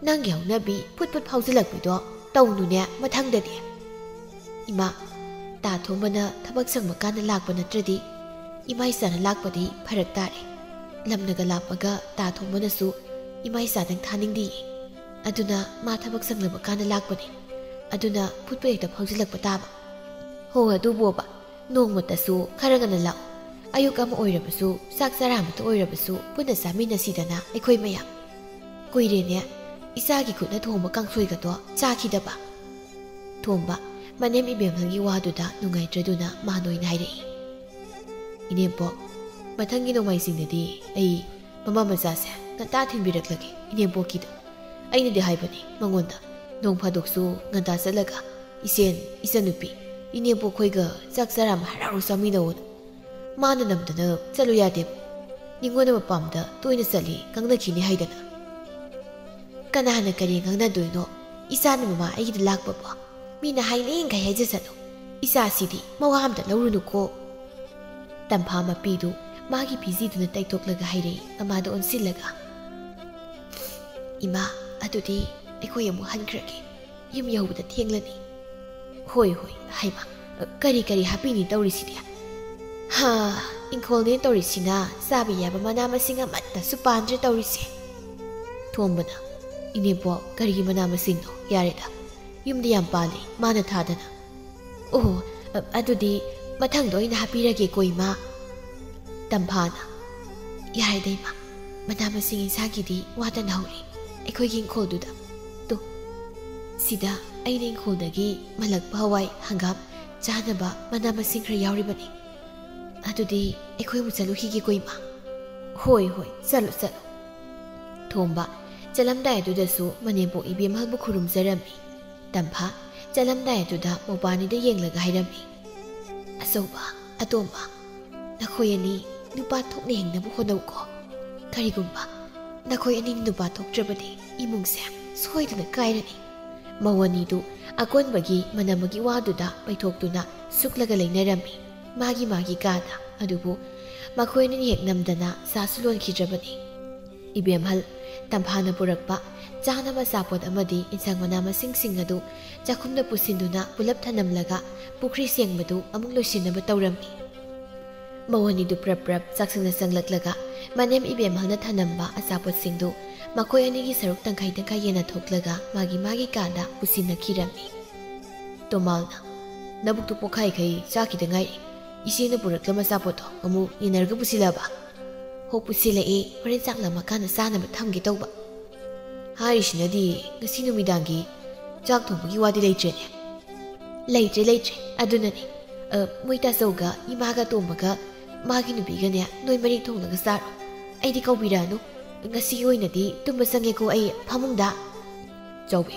ꯅꯪꯒꯤ ꯍꯧꯅꯕꯤ ꯐꯨꯠ ꯐꯨꯠ ꯐꯥꯎꯖꯤꯜꯂꯛꯄꯤꯗꯣ ꯇꯧꯅꯨꯅꯦ ꯃꯊꯪꯗꯗꯤ꯫" ꯏꯃꯥ, ꯇꯥ ꯊꯣꯡꯕꯅ ꯊꯕꯛ ꯁꯪꯕ ꯀꯥꯟꯗ ꯂꯥꯛꯄ ꯅꯠꯇ꯭ꯔꯗꯤ ꯏꯃꯥ ꯏꯆꯥꯅ ꯂꯥꯛꯄꯗꯤ ꯐꯔꯛ ꯇꯥꯔꯦ꯫ ꯂꯝꯅꯒ ꯂꯥꯞꯄꯒ ꯇꯥ ꯊꯣꯡꯕꯅꯁꯨ ꯏꯃꯥ ꯏꯆꯥꯗꯪ ꯊꯥꯅꯤꯡꯗꯤꯌꯦ꯫ ꯑꯗꯨꯅ ꯃꯥ ꯊꯕꯛ ꯁꯪꯂꯕ ꯀꯥꯟꯗ ꯂꯥꯛꯄꯅꯦ꯫ ꯑꯗꯨꯅ ꯐꯨꯠꯄ ꯍꯦꯛꯇ ꯐꯥꯎꯖꯤꯜꯂꯛꯄ ꯇꯥꯕ꯫ ꯍꯣ, ꯑꯗꯨꯕꯣꯕ, ꯅꯣꯡꯃꯇꯁꯨ ꯈꯔ ꯉꯟꯅ ꯂꯥꯛꯑꯣ꯫ ꯑꯌꯨꯛ ꯑꯃ ꯑꯣꯏꯔꯕꯁꯨ, ꯆꯥꯛ ꯆꯔꯥ ꯑꯃꯇ ꯑꯣꯏꯔꯕꯁꯨ ꯄꯨꯟꯅ ꯆꯥꯃꯤꯟꯅꯁꯤꯗꯅ ꯑꯩꯈꯣꯏ ꯃꯌꯥꯝ꯫ ꯀꯨꯏꯔꯦꯅꯦ ꯏꯆꯥꯒꯤ ꯈꯨꯠꯅ ꯊꯣꯡꯕ ꯀꯥꯡꯁꯣꯏꯒꯗꯣ ꯆꯥꯈꯤꯗꯕ꯫ ꯊꯣꯝꯕ, ꯃꯅꯦꯝ ꯏꯕꯦꯝꯍꯜꯒꯤ ꯋꯥꯗꯨꯗ ꯅꯨꯡꯉꯥꯏꯇ꯭ꯔꯗꯨꯅ ꯃꯥ ꯅꯣꯏꯅ ꯍꯥꯏꯔꯛꯏ꯫ "ꯏꯅꯦꯝꯄꯣꯛ, ꯃꯊꯪꯒꯤ ꯅꯣꯡꯃꯥꯏꯖꯤꯡꯗꯗꯤ ꯑꯩ ꯃꯃꯥ ꯃꯆꯥꯁꯦ ꯉꯟꯇꯥ ꯊꯤꯟꯕꯤꯔꯛꯂꯒꯦ ꯏꯅꯦꯝꯄꯣꯛꯀꯤꯗ꯫ ꯑꯩꯅꯗꯤ ꯍꯥꯏꯕꯅꯤ ꯃꯉꯣꯟꯗ, ꯅꯣꯡ ꯐꯥꯗꯣꯛꯁꯨ ꯉꯟꯇꯥ ꯆꯠꯂꯒ ꯏꯆꯦꯟ, ꯏꯆꯟꯅꯨꯄꯤ, ꯏꯅꯦꯝꯄꯣꯛ ꯈꯣꯏꯒ ꯆꯥꯛ ꯆꯔꯥ ꯑꯃ ꯍꯔꯥꯎ ꯆꯥꯃꯤꯟꯅꯧꯅ꯫ ꯃꯥꯅ ꯅꯝꯗꯅ ꯆꯠꯂꯨ ꯌꯥꯗꯦꯕ꯫ ꯅꯤꯉꯣꯜ ꯑꯃ ꯄꯥꯝꯗ ꯇꯣꯏꯅ ꯆꯠꯂꯤ ꯉꯥꯡꯅꯈꯤꯅꯤ ꯍꯥꯏꯗꯅ꯫" "ꯀꯅꯥꯅ ꯀꯔꯤ ꯉꯥꯡꯅꯗꯣꯏꯅꯣ? ꯏꯆꯥꯅ ꯃꯃꯥ ꯑꯩꯒꯤꯗ ꯂꯥꯛꯄꯕꯣ ꯃꯤꯅ ꯍꯥꯏꯅꯤꯡꯈꯩ ꯍꯥꯏꯖꯁꯅꯨ꯫ ꯏꯆꯥꯁꯤꯗꯤ ꯃꯋꯥ ꯑꯝꯇ ꯂꯧꯔꯨꯅꯨꯀꯣ꯫" ꯇꯝꯐꯥ ꯃꯄꯤꯗꯨ ꯃꯥꯒꯤ ꯐꯤꯖꯤꯗꯨꯅ ꯇꯩꯊꯣꯛꯂꯒ ꯍꯥꯏꯔꯛꯏ ꯃꯃꯥꯗ ꯑꯣꯟꯁꯤꯜꯂꯒ꯫ "ꯏꯃꯥ, ꯑꯗꯨꯗꯤ ꯑꯩꯈꯣꯏ ꯑꯃꯨꯛ ꯍꯟꯈ꯭ꯔꯒꯦ꯫ ꯌꯨꯝ ꯌꯧꯕꯗ ꯊꯦꯡꯂꯅꯤ꯫" "ꯍꯣꯏ, ꯍꯣꯏ, ꯍꯩꯃꯥ, ꯀꯔꯤ ꯀꯔꯤ ꯍꯥꯞꯄꯤꯅꯤ ꯇꯧꯔꯤꯁꯤꯗꯤ? ꯍꯥ, ꯏꯪꯈꯣꯜꯅꯦ ꯇꯧꯔꯤꯁꯤꯅ ꯆꯥꯕ ꯌꯥꯕ ꯃꯅꯥ ꯃꯁꯤꯡ ꯑꯃꯠꯇꯁꯨ ꯄꯥꯟꯗ꯭ꯔꯦ ꯇꯧꯔꯤꯁꯦ꯫" ꯊꯣꯝꯕꯅ, "ꯏꯅꯦꯝꯄꯣꯛ, ꯀꯔꯤꯒꯤ ꯃꯅꯥ ꯃꯁꯤꯡꯅꯣ? ꯌꯥꯔꯦꯗ, ꯌꯨꯝꯗ ꯌꯥꯝ ꯄꯥꯜꯂꯤ ꯃꯥꯅ ꯊꯥꯗꯅ꯫" "ꯑꯣ, ꯑ-, ꯑꯗꯨꯗꯤ ꯃꯊꯪꯗ ꯑꯣꯏꯅ ꯍꯥꯞꯄꯤꯔꯒꯦꯀꯣ, ꯏꯃꯥ꯫" ꯇꯝꯐꯥꯅ, "ꯌꯥꯔꯦꯗ, ꯏꯃꯥ, ꯃꯅꯥ ꯃꯁꯤꯡ ꯏꯟꯁꯥꯡꯒꯤꯗꯤ ꯋꯥꯇꯅ ꯍꯧꯔꯤ ꯑꯩꯈꯣꯏꯒꯤ ꯏꯪꯈꯣꯜꯗꯨꯗ꯫ ꯇꯨ, ꯁꯤꯗ ꯑꯩꯅ ꯏꯪꯈꯣꯜꯗꯒꯤ ꯃꯜꯂꯛꯄ ꯍꯋꯥꯏ, ꯍꯪꯒꯥꯝ ꯆꯥꯅꯕ ꯃꯅꯥ ꯃꯁꯤꯡ ꯈꯔ ꯌꯥꯎꯔꯤꯕꯅꯤ꯫ ꯑꯗꯨꯗꯤ ꯑꯩꯈꯣꯏ ꯑꯃꯨꯛ ꯆꯠꯂꯨꯈꯤꯒꯦꯀꯣ, ꯏꯃꯥ꯫" "ꯍꯣꯏ, ꯍꯣꯏ, ꯆꯠꯂꯨ, ꯆꯠꯂꯨ꯫" ꯊꯣꯝꯕ ꯆꯠꯂꯝꯗꯥꯏ ꯑꯗꯨꯗꯁꯨ ꯃꯅꯦꯝꯄꯣꯛ ꯏꯕꯦꯝꯍꯜꯕꯨ ꯈꯨꯔꯨꯝꯖꯔꯝꯃꯤ꯫ ꯇꯝꯐꯥ ꯆꯠꯂꯝꯗꯥꯏ ꯑꯗꯨꯗ ꯃꯧꯄꯥꯅꯤꯗ ꯌꯦꯡꯂꯒ ꯍꯥꯏꯔꯝꯃꯤ, "ꯑꯆꯧꯕ, ꯑꯇꯣꯝꯕ, ꯅꯈꯣꯏ ꯑꯅꯤ ꯅꯨꯄꯥ ꯊꯣꯛꯅ ꯍꯤꯡꯅꯕ ꯍꯣꯠꯅꯧꯀꯣ꯫ ꯀꯔꯤꯒꯨꯝꯕ ꯅꯈꯣꯏ ꯑꯅꯤ ꯅꯨꯄꯥ ꯊꯣꯛꯇ꯭ꯔꯕꯗꯤ ꯏꯃꯨꯡꯁꯦ ꯁꯣꯏꯗꯅ ꯀꯥꯏꯔꯅꯤ꯫" ꯃꯧ ꯑꯅꯤꯗꯨ ꯑꯀꯣꯟꯕꯒꯤ ꯃꯅꯝ ꯑꯃꯒꯤ ꯋꯥꯗꯨꯗ ꯄꯩꯊꯣꯛꯇꯨꯅ ꯁꯨꯛꯂꯒ ꯂꯩꯅꯔꯝꯃꯤ ꯃꯥꯒꯤ ꯃꯥꯒꯤ ꯀꯥꯗ꯫ ꯑꯗꯨꯕꯨ ꯃꯈꯣꯏ ꯑꯅꯤꯅ ꯍꯦꯛ ꯅꯝꯗꯅ ꯆꯥꯁꯨ ꯂꯣꯟꯈꯤꯗ꯭ꯔꯕꯅꯤ꯫ ꯏꯕꯦꯝꯍꯜ ꯇꯝꯐꯥꯅ ꯄꯨꯔꯛꯄ ꯆꯥꯅꯕ ꯑꯆꯥꯄꯣꯠ ꯑꯃꯗꯤ ꯏꯟꯁꯥꯡ ꯃꯅꯥ ꯃꯁꯤꯡꯁꯤꯡ ꯑꯗꯨ ꯆꯥꯛꯈꯨꯝꯗ ꯄꯨꯁꯤꯟꯗꯨꯅ ꯄꯨꯂꯞ ꯊꯅꯝꯂꯒ ꯄꯨꯈ꯭ꯔꯤ ꯁꯦꯡꯕꯗꯨ ꯑꯃꯨꯛ ꯂꯣꯏꯁꯤꯟꯅꯕ ꯇꯧꯔꯝꯃꯤ꯫ ꯃꯧ ꯑꯅꯤꯗꯨ ꯄ꯭ꯔꯞ ꯄ꯭ꯔꯞ ꯆꯥꯛꯁꯪꯗ ꯆꯪꯂꯛꯂꯒ ꯃꯅꯦꯝ ꯏꯕꯦꯝꯍꯜꯅ ꯊꯅꯝꯕ ꯑꯆꯥꯄꯣꯠꯁꯤꯡꯗꯨ ꯃꯈꯣꯏ ꯑꯅꯤꯒꯤ ꯁꯔꯨꯛ ꯇꯪꯈꯥꯏ ꯇꯪꯈꯥꯏ ꯌꯦꯟꯅꯊꯣꯛꯂꯒ ꯃꯥꯒꯤ ꯃꯥꯒꯤ ꯀꯥꯗ ꯄꯨꯁꯤꯟꯅꯈꯤꯔꯝꯃꯤ꯫ ꯇꯣꯃꯥꯜꯅ, "ꯅꯕꯨꯛꯇꯨ ꯄꯣꯛꯈꯥꯏꯈꯩ ꯆꯥꯈꯤꯗ ꯉꯥꯏꯔꯤ꯫ ꯏꯆꯦꯅ ꯄꯨꯔꯛꯂꯝꯕ ꯑꯆꯥꯄꯣꯠꯇꯣ ꯑꯃꯨꯛ ꯌꯦꯟꯅꯔꯒ ꯄꯨꯁꯤꯜꯂꯛꯑꯕ?" "ꯍꯣ, ꯄꯨꯁꯤꯜꯂꯛꯑꯦ꯫ ꯍꯣꯔꯦꯟ ꯆꯥꯛ ꯂꯥꯝꯃꯀꯥꯟꯗ ꯆꯥꯅꯕ ꯊꯝꯒꯦ ꯇꯧꯕ꯫" "ꯍꯥꯏꯔꯤꯁꯤꯅꯗꯤ ꯉꯁꯤ ꯅꯨꯃꯤꯗꯥꯡꯒꯤ ꯆꯥꯛ ꯊꯣꯡꯕꯒꯤ ꯋꯥꯗꯤ ꯂꯩꯇ꯭ꯔꯦꯅꯦ?" "ꯂꯩꯇ꯭ꯔꯦ, ꯂꯩꯇ꯭ꯔꯦ꯫ ꯑꯗꯨꯅꯅꯦ, ꯑ, ꯃꯣꯏ ꯇꯥꯆꯧꯒ ꯏꯃꯥꯒ ꯇꯣꯝꯕꯒ ꯃꯥꯒꯤ ꯅꯨꯄꯤꯒꯅꯦ ꯅꯣꯏ ꯃꯔꯤ ꯊꯣꯡꯂꯒ ꯆꯥꯔꯣ꯫ ꯑꯩꯗꯤ ꯀꯧꯕꯤꯔꯛꯑꯅꯨ꯫ ꯉꯁꯤꯒꯤ ꯑꯣꯏꯅꯗꯤ ꯇꯨꯝꯕ ꯆꯪꯉꯦꯀꯣ ꯑꯩ ꯐꯃꯨꯡꯗ꯫" "ꯆꯥꯎꯕꯤ,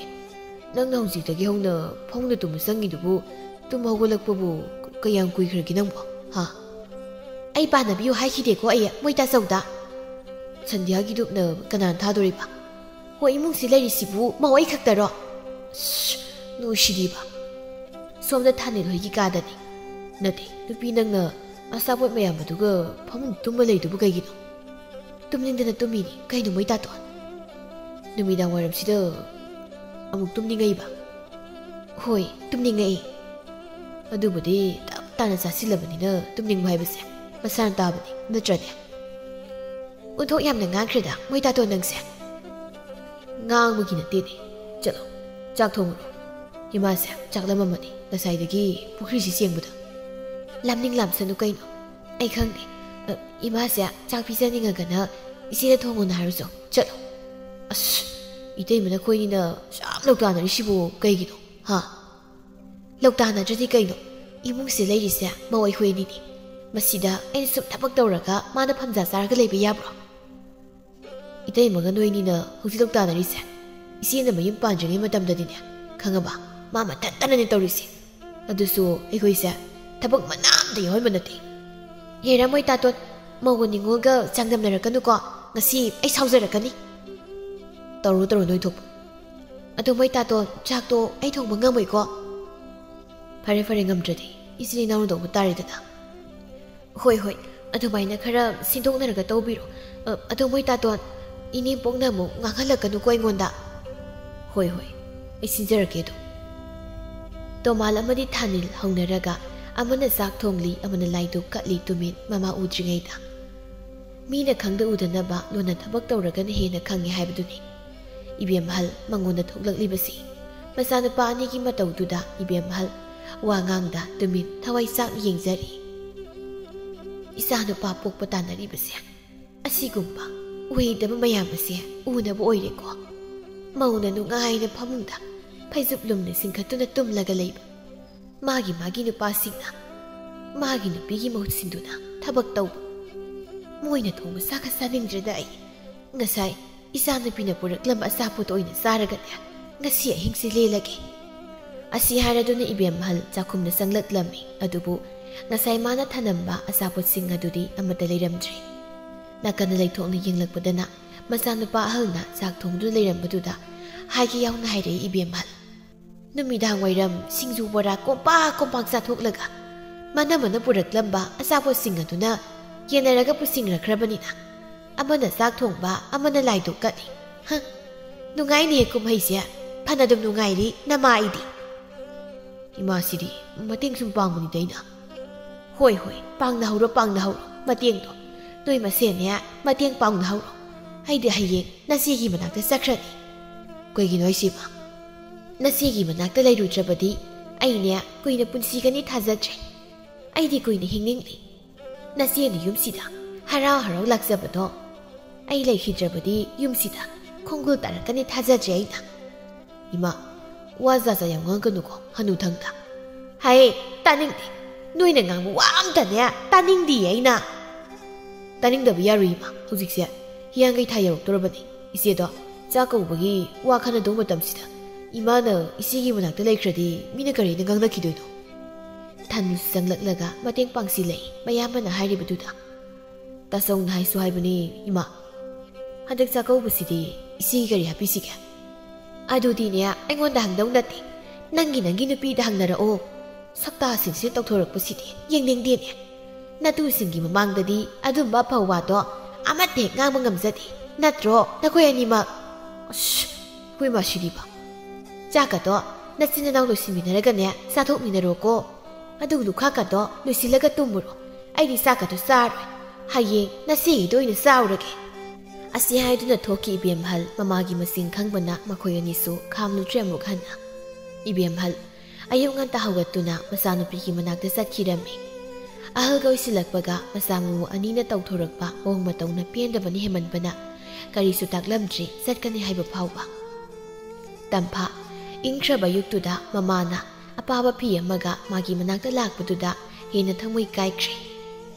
ꯅꯪꯅ ꯍꯧꯖꯤꯛꯇꯒꯤ ꯍꯧꯅ ꯐꯃꯨꯡꯗ ꯇꯨꯝꯕ ꯆꯪꯉꯤꯗꯨꯕꯨ ꯇꯨꯝ ꯍꯧꯒꯠꯂꯛꯄꯕꯨ ꯀꯌꯥꯝ ꯀꯨꯏꯈ꯭ꯔꯒꯦ ꯅꯪꯕꯣ, ꯍꯥ?" "ꯑꯩ ꯄꯥꯟꯅꯕꯤꯌꯨ ꯍꯥꯏꯈꯤꯗꯦꯀꯣ ꯑꯩ ꯃꯣꯏ ꯇꯥꯆꯧꯗ꯫" "ꯁꯟꯙ꯭ꯌꯥꯒꯤ ꯗꯨꯞꯅ ꯀꯅꯥꯅ ꯊꯥꯗꯣꯔꯤꯕ? ꯍꯣꯏ, ꯏꯃꯨꯡꯁꯤ ꯂꯩꯔꯤꯁꯤꯕꯨ ꯃꯧ ꯑꯩ ꯈꯛꯇꯔꯣ? ꯁꯁ, ꯅꯨꯡꯁꯤꯗꯤꯕ꯫ ꯁꯣꯝꯗ ꯊꯥꯅꯤꯜ ꯍꯣꯏꯒꯤ ꯀꯥꯗꯅꯤ꯫ ꯅꯠꯇꯦ, ꯅꯨꯄꯤ ꯅꯪꯅ ꯑꯆꯥꯄꯣꯠ ꯃꯌꯥꯝ ꯑꯗꯨꯒ ꯐꯃꯨꯡ ꯇꯨꯝꯃ ꯂꯩꯗꯨꯕꯨ ꯀꯩꯒꯤꯅꯣ?" "ꯇꯨꯝꯅꯤꯡꯗꯅ ꯇꯨꯝꯃꯤꯅꯤ꯫ ꯀꯩꯅꯣ ꯃꯣꯏ ꯇꯥꯇꯣꯟ? ꯅꯨꯃꯤꯗꯥꯡ ꯋꯥꯏꯔꯝꯁꯤꯗ ꯑꯃꯨꯛ ꯇꯨꯝꯅꯤꯡꯉꯛꯏꯕ?" "ꯍꯣꯏ, ꯇꯨꯝꯅꯤꯡꯉꯛꯏ꯫" "ꯑꯗꯨꯕꯨꯗꯤ ꯇꯞ ꯇꯥꯅ ꯆꯥꯁꯤꯜꯂꯕꯅꯤꯅ ꯇꯨꯝꯅꯤꯡꯕ ꯍꯥꯏꯕꯁꯦ ꯃꯁꯥꯅ ꯇꯥꯕꯅꯤ, ꯅꯠꯇ꯭ꯔꯅꯦ?" "ꯑꯣꯟꯊꯣꯛ ꯌꯥꯝꯅ ꯉꯥꯡꯈ꯭ꯔꯦꯗ ꯃꯣꯏ ꯇꯥꯇꯣꯟ ꯅꯪꯁꯦ꯫" "ꯉꯥꯡꯕꯒꯤ ꯅꯠꯇꯦꯅꯦ꯫ ꯆꯠꯂꯣ, ꯆꯥꯛ ꯊꯣꯡꯉꯨꯔꯣ꯫ ꯏꯃꯥꯁꯦ ꯆꯥꯛ ꯂꯝꯃꯝꯃꯅꯤ ꯉꯁꯥꯏꯗꯒꯤ ꯄꯨꯈ꯭ꯔꯤꯁꯤ ꯁꯦꯡꯕꯗ꯫" "ꯂꯥꯝꯅꯤꯡ ꯂꯥꯝꯁꯅꯨ ꯀꯩꯅꯣ꯫ ꯑꯩ ꯈꯪꯗꯦ꯫ ꯑ, ꯏꯃꯥꯁꯦ ꯆꯥꯛ ꯄꯤꯖꯅꯤꯡꯉꯒꯅ ꯏꯆꯦꯗ ꯊꯣꯡꯉꯣꯅ ꯍꯥꯏꯔꯨꯆꯣ꯫ ꯆꯠꯂꯣ꯫" "ꯑꯁ, ꯏꯇꯩꯃ ꯅꯈꯣꯏꯅꯤꯅ ꯌꯥꯝ ꯂꯧꯇꯥꯟꯅꯔꯤꯁꯤꯕꯨ ꯀꯩꯒꯤꯅꯣ? ꯍꯥ?" "ꯂꯧꯇꯥꯟꯅꯗ꯭ꯔꯗꯤ ꯀꯩꯅꯣ? ꯏꯃꯨꯡꯁꯦ ꯂꯩꯔꯤꯁꯦ ꯃꯧ ꯑꯩꯈꯣꯏ ꯑꯅꯤꯅꯤ꯫ ꯃꯁꯤꯗ ꯑꯩꯅ ꯁꯨꯝ ꯊꯕꯛ ꯇꯧꯔꯒ ꯃꯥꯅ ꯐꯝꯖꯥ ꯆꯥꯔꯒ ꯂꯩꯕ ꯌꯥꯕ꯭ꯔꯣ?" "ꯏꯇꯩꯃꯒ ꯅꯣꯏꯅꯤꯅ ꯍꯧꯖꯤꯛ ꯂꯧꯇꯥꯟꯅꯔꯤꯁꯦ ꯏꯆꯦꯅ ꯃꯌꯨꯝ ꯄꯥꯟꯗ꯭ꯔꯤꯉꯩ ꯃꯇꯝꯗꯅꯤꯅꯦ, ꯈꯪꯉꯕ? ꯃꯥ ꯃꯊꯟꯇꯅꯅꯦ ꯇꯧꯔꯤꯁꯦ꯫ ꯑꯗꯨꯁꯨ ꯑꯩꯈꯣꯏꯁꯦ ꯊꯕꯛ ꯃꯅꯥ ꯑꯝꯇ ꯌꯥꯎꯍꯟꯕ ꯅꯠꯇꯦ꯫" "ꯌꯥꯔꯦ ꯃꯣꯏ ꯇꯥꯇꯣꯟ, ꯃꯧꯒ ꯅꯤꯉꯣꯜꯒ ꯆꯥꯡꯗꯝꯅꯔꯛꯀꯅꯨꯀꯣ꯫ ꯉꯁꯤ ꯑꯩ ꯁꯥꯎꯖꯔꯛꯀꯅꯤ꯫" "ꯇꯧꯔꯣ, ꯇꯧꯔꯣ, ꯅꯣꯏ ꯊꯣꯛꯄ꯫ ꯑꯗꯣ ꯃꯣꯏ ꯇꯥꯇꯣꯟ, ꯆꯥꯛꯇꯣ ꯑꯩ ꯊꯣꯡꯕ ꯉꯝꯃꯣꯏꯀꯣ꯫" "ꯐꯔꯦ, ꯐꯔꯦ, ꯉꯝꯗ꯭ꯔꯗꯤ ꯏꯆꯤꯟ ꯏꯅꯥꯎꯅ ꯇꯧꯕ ꯇꯥꯔꯦꯗꯅ꯫" "ꯍꯣꯏ, ꯍꯣꯏ, ꯑꯗꯨꯃꯥꯏꯅ ꯈꯔ ꯁꯤꯟꯗꯣꯛꯅꯔꯒ ꯇꯧꯕꯤꯔꯣ꯫ ꯑ, ꯑꯗꯣ ꯃꯣꯏ ꯇꯥꯇꯣꯟ, ꯏꯅꯦꯝꯄꯣꯛꯅ ꯑꯃꯨꯛ ꯉꯥꯡꯍꯜꯂꯛꯀꯅꯨꯀꯣ ꯑꯩꯉꯣꯟꯗ꯫" "ꯍꯣꯏ, ꯍꯣꯏ, ꯑꯩ ꯁꯤꯟꯖꯔꯛꯀꯦ ꯑꯗꯣ꯫" ꯇꯣꯃꯥꯜ ꯑꯃꯗꯤ ꯊꯥꯅꯤꯜ ꯍꯧꯅꯔꯒ ꯑꯃꯅ ꯆꯥꯛ ꯊꯣꯡꯂꯤ, ꯑꯃꯅ ꯂꯥꯏꯗꯨꯛ ꯀꯠꯂꯤ, ꯇꯨꯃꯤꯟ, ꯃꯃꯥ ꯎꯗ꯭ꯔꯤꯉꯩꯗ꯫ ꯃꯤꯅ ꯈꯪꯗ ꯎꯗꯅꯕ ꯂꯣꯟꯅ ꯊꯕꯛ ꯇꯧꯔꯒꯅ ꯍꯦꯟꯅ ꯈꯪꯉꯤ ꯍꯥꯏꯕꯗꯨꯅꯤ꯫ ꯏꯕꯦꯝꯍꯜ ꯃꯉꯣꯟꯗ ꯊꯣꯛꯂꯛꯂꯤꯕꯁꯤ꯫ ꯃꯆꯥꯅꯨꯄꯥ ꯑꯅꯤꯒꯤ ꯃꯇꯧꯗꯨꯗ ꯏꯕꯦꯝꯍꯜ ꯋꯥ ꯉꯥꯡꯗ ꯇꯨꯃꯤꯟ ꯊꯋꯥꯏ ꯆꯥꯛꯅ ꯌꯦꯡꯖꯔꯤ꯫ ꯏꯆꯥꯅꯨꯄꯥ ꯄꯣꯛꯄ ꯇꯥꯟꯅꯔꯤꯕꯁꯦ ꯑꯁꯤꯒꯨꯝꯕ ꯑꯣꯏꯗꯕ ꯃꯌꯥꯝ ꯑꯁꯦ ꯎꯅꯕ ꯑꯣꯏꯔꯦꯀꯣ꯫ ꯃꯧꯅ ꯅꯨꯡꯉꯥꯏꯅ ꯐꯃꯨꯡꯗ ꯐꯩꯖꯨꯞ ꯂꯨꯝꯅ ꯆꯤꯡꯈꯠꯇꯨꯅ ꯇꯨꯝꯂꯒ ꯂꯩꯕ꯫ ꯃꯥꯒꯤ ꯃꯥꯒꯤ ꯅꯨꯄꯥꯁꯤꯡꯅ ꯃꯥꯒꯤ ꯅꯨꯄꯤꯒꯤ ꯃꯍꯨꯠ ꯁꯤꯟꯗꯨꯅ ꯊꯕꯛ ꯇꯧꯕ꯫ ꯃꯣꯏꯅ ꯊꯣꯡꯕ ꯆꯥꯛꯀ ꯆꯥꯅꯤꯡꯗ꯭ꯔꯦꯗ ꯑꯩ꯫ ꯉꯁꯥꯏ ꯏꯆꯥꯅꯨꯄꯤꯅ ꯄꯨꯔꯛꯂꯝꯕ ꯑꯆꯥꯄꯣꯠ ꯑꯣꯏꯅ ꯆꯥꯔꯒꯅꯦ ꯉꯁꯤ ꯑꯍꯤꯡꯁꯤ ꯂꯦꯜꯂꯒꯦ꯫ ꯑꯁꯤ ꯍꯥꯏꯔꯗꯨꯅ ꯏꯕꯦꯝꯍꯜ ꯆꯥꯛꯈꯨꯝꯗ ꯆꯪꯂꯛꯂꯝꯃꯤ꯫ ꯑꯗꯨꯕꯨ ꯉꯁꯥꯏ ꯃꯥꯅ ꯊꯅꯝꯕ ꯑꯆꯥꯄꯣꯠꯁꯤꯡ ꯑꯗꯨꯗꯤ ꯑꯃꯠꯇ ꯂꯩꯔꯝꯗ꯭ꯔꯦ꯫ ꯅꯥꯀꯟꯗ ꯂꯩꯊꯣꯛꯅ ꯌꯦꯡꯂꯛꯄꯗꯅ ꯃꯆꯥꯅꯨꯄꯥ ꯑꯍꯜꯅ ꯆꯥꯛ ꯊꯣꯡꯗꯨꯅ ꯂꯩꯔꯝꯕꯗꯨꯗ ꯍꯥꯏꯒꯦ ꯌꯥꯎꯅ ꯍꯥꯏꯔꯛꯏ ꯏꯕꯦꯝꯍꯜ꯫ ꯅꯨꯃꯤꯗꯥꯡ ꯋꯥꯏꯔꯝ ꯁꯤꯡꯖꯨ ꯕꯣꯔꯥ ꯀꯣꯝꯄꯥꯛ ꯀꯣꯝꯄꯥꯛ ꯆꯥꯊꯣꯛꯂꯒ ꯃꯅꯝ ꯃꯅꯝ ꯄꯨꯔꯛꯂꯝꯕ ꯑꯆꯥꯄꯣꯠꯁꯤꯡ ꯑꯗꯨꯅ ꯌꯦꯟꯅꯔꯒ ꯄꯨꯁꯤꯟꯈ꯭ꯔꯈ꯭ꯔꯕꯅꯤꯅ ꯑꯃꯅ ꯆꯥꯛ ꯊꯣꯡꯕ, ꯑꯃꯅ ꯂꯥꯏꯗꯨꯛ ꯀꯠꯂꯤ꯫ ꯍ, ꯅꯨꯡꯉꯥꯏꯅꯤꯍꯦ ꯀꯨꯝꯍꯩꯁꯦ꯫ ꯐꯅꯗꯨꯝ ꯅꯨꯡꯉꯥꯏꯔꯤ ꯅꯃꯥ ꯑꯩꯗꯤ꯫ ꯏꯃꯥꯁꯤꯗꯤ ꯃꯇꯦꯡ ꯁꯨꯝ ꯄꯥꯡꯕꯅꯤꯗ ꯑꯩꯅ꯫ ꯍꯣꯏ, ꯍꯣꯏ, ꯄꯥꯡꯅꯍꯧꯔꯣ, ꯄꯥꯡꯅꯍꯧꯔꯣ ꯃꯇꯦꯡꯗꯣ꯫ ꯅꯣꯏ ꯃꯁꯦꯟꯅꯦ ꯃꯇꯦꯡ ꯄꯥꯡꯅꯍꯧꯔꯣ꯫ ꯑꯩꯗꯤ ꯍꯌꯦꯡ ꯅꯆꯦꯒꯤ ꯃꯅꯥꯛꯇ ꯆꯠꯈ꯭ꯔꯅꯤ꯫ ꯀꯩꯒꯤꯅꯣ ꯍꯥꯏꯁꯤꯕ? ꯅꯆꯦꯒꯤ ꯃꯅꯥꯛꯇ ꯂꯩꯔꯨꯗ꯭ꯔꯕꯗꯤ ꯑꯩꯅꯦ ꯀꯨꯏꯅ ꯄꯨꯟꯁꯤꯒꯅꯤ ꯊꯥꯖꯗ꯭ꯔꯦ꯫ ꯑꯩꯗꯤ ꯀꯨꯏꯅ ꯍꯤꯡꯅꯤꯡꯂꯤ꯫ ꯅꯆꯦꯅ ꯌꯨꯝꯁꯤꯗ ꯍꯔꯥꯎ ꯍꯔꯥꯎ ꯂꯥꯛꯆꯕꯗꯣ ꯑꯩ ꯂꯩꯈꯤꯗ꯭ꯔꯕꯗꯤ ꯌꯨꯝꯁꯤꯗ ꯈꯣꯡꯒꯨꯜ ꯇꯥꯔꯛꯀꯅꯤ ꯊꯥꯖꯗ꯭ꯔꯦ ꯑꯩꯅ꯫ ꯏꯃꯥ, ꯋꯥ ꯖꯥ ꯖꯥ ꯌꯥꯝ ꯉꯥꯡꯒꯅꯨꯀꯣ ꯍꯅꯨꯊꯪꯗ꯫ ꯍꯥꯏ, ꯇꯥꯅꯤꯡꯗꯦ꯫ ꯅꯣꯏꯅ ꯉꯥꯡꯕ ꯋꯥ ꯑꯝꯇꯅꯦ ꯇꯥꯅꯤꯡꯗꯤꯌꯦ ꯑꯩꯅ꯫ ꯇꯥꯅꯤꯡꯗꯕ ꯌꯥꯔꯣꯏ ꯏꯃꯥ, ꯍꯧꯖꯤꯛꯁꯦ ꯍꯤꯌꯥꯡꯒꯩ ꯊꯥ ꯌꯧꯔꯛꯇꯣꯔꯕꯅꯤ꯫ ꯏꯆꯦꯗꯣ ꯆꯥꯛ ꯀꯧꯕꯒꯤ ꯋꯥ ꯈꯟꯅꯗꯧ ꯃꯇꯝꯁꯤꯗ ꯏꯃꯥꯅ ꯏꯆꯦꯒꯤ ꯃꯅꯥꯛꯇ ꯂꯩꯈ꯭ꯔꯗꯤ ꯃꯤꯅ ꯀꯔꯤꯅ ꯉꯥꯡꯅꯈꯤꯗꯣꯏꯅꯣ? ꯊꯟꯁꯨ ꯆꯪꯂꯛꯂꯒ ꯃꯇꯦꯡ ꯄꯥꯡꯁꯤꯜꯂꯛꯏ ꯃꯌꯥꯝꯕꯅ ꯍꯥꯏꯔꯤꯕꯗꯨꯗ꯫ ꯇꯥꯆꯧꯅ ꯍꯥꯏꯁꯨ ꯍꯥꯏꯕꯅꯤ ꯏꯃꯥ, ꯍꯟꯗꯛ ꯆꯥꯛꯀꯧꯕꯁꯤꯗꯤ ꯏꯆꯦꯒꯤ ꯀꯔꯤ ꯍꯥꯞꯄꯤꯁꯤꯒꯦ? ꯑꯗꯨꯗꯤꯅꯦ ꯑꯩꯉꯣꯟꯗ ꯍꯪꯗꯧ ꯅꯠꯇꯦ, ꯅꯪꯒꯤ ꯅꯪꯒꯤ ꯅꯨꯄꯤꯗ ꯍꯪꯅꯔꯛꯑꯣ꯫ ꯁꯛꯇꯥꯁꯤꯡꯁꯤ ꯇꯧꯊꯣꯔꯛꯄꯁꯤꯗꯤ ꯌꯦꯡꯅꯤꯡꯗꯦꯅꯦ꯫ ꯅꯇꯨꯁꯤꯡꯒꯤ ꯃꯃꯥꯡꯗꯗꯤ ꯑꯗꯨꯝꯕ ꯑꯐꯧ ꯋꯥꯗꯣ ꯑꯃꯠꯇ ꯍꯦꯛ ꯉꯥꯡꯕ ꯉꯝꯖꯗꯦ꯫ ꯅꯠꯇ꯭ꯔꯣ ꯅꯈꯣꯏ ꯑꯅꯤꯃꯛ? ꯑꯁ, ꯑꯩꯈꯣꯏ ꯃꯥꯁꯤꯗꯤꯕ꯫ ꯆꯥꯛꯀꯗꯣ ꯅꯆꯤꯟ ꯅꯅꯥꯎ ꯂꯣꯏꯁꯤꯟꯃꯤꯟꯅꯔꯒꯅꯦ ꯆꯥꯊꯣꯛꯃꯤꯟꯅꯔꯣꯀꯣ꯫ "ꯑꯗꯨ ꯂꯨꯈꯥꯛꯀꯗꯣ ꯂꯣꯏꯁꯤꯜꯂꯒ ꯇꯨꯝꯃꯨꯔꯣ, ꯑꯩꯗꯤ ꯆꯥꯛꯀꯗꯣ ꯆꯥꯔꯣꯏ, ꯍꯌꯦꯡ ꯅꯆꯦꯒꯤꯗ ꯑꯣꯏꯅ ꯆꯥꯎꯔꯒꯦ"꯫ ꯑꯁꯤ ꯍꯥꯏꯗꯨꯅ ꯊꯣꯛꯈꯤ ꯏꯕꯦꯝꯍꯜ꯫ ꯃꯃꯥꯒꯤ ꯃꯁꯤꯡ ꯈꯪꯕꯅ ꯃꯈꯣꯏ ꯑꯅꯤꯁꯨ ꯈꯥꯝꯂꯨꯗ꯭ꯔꯦ ꯑꯃꯨꯛ ꯍꯟꯅ꯫ ꯏꯕꯦꯝꯍꯜ ꯑꯌꯨꯛ ꯉꯟꯇꯥ ꯍꯧꯒꯠꯇꯨꯅ ꯃꯆꯥꯅꯨꯄꯤꯒꯤ ꯃꯅꯥꯛꯇ ꯆꯠꯈꯤꯔꯝꯃꯤ꯫ ꯑꯍꯜꯒ ꯑꯣꯏꯁꯤꯜꯂꯛꯄꯒ ꯃꯆꯥ ꯃꯎ ꯑꯅꯤꯅ ꯇꯧꯊꯣꯔꯛꯄ ꯃꯑꯣꯡ ꯃꯇꯧꯅ ꯄꯦꯟꯗꯕꯅ ꯍꯦꯟꯃꯟꯕꯅ ꯀꯔꯤꯁꯨ ꯇꯥꯛꯂꯝꯗ꯭ꯔꯤ ꯆꯠꯀꯅꯤ ꯍꯥꯏꯕ ꯐꯥꯎꯕ꯫ ꯇꯝꯐꯥ ꯏꯪꯈ꯭ꯔꯕ ꯑꯌꯨꯛꯇꯨꯗ ꯃꯃꯥꯅ ꯑꯄꯥꯕ ꯐꯤ ꯑꯃꯒ ꯃꯥꯒꯤ ꯃꯅꯥꯛꯇ ꯂꯥꯛꯄꯗꯨꯗ ꯍꯦꯟꯅ ꯊꯃꯣꯏ ꯀꯥꯏꯈ꯭ꯔꯦ꯫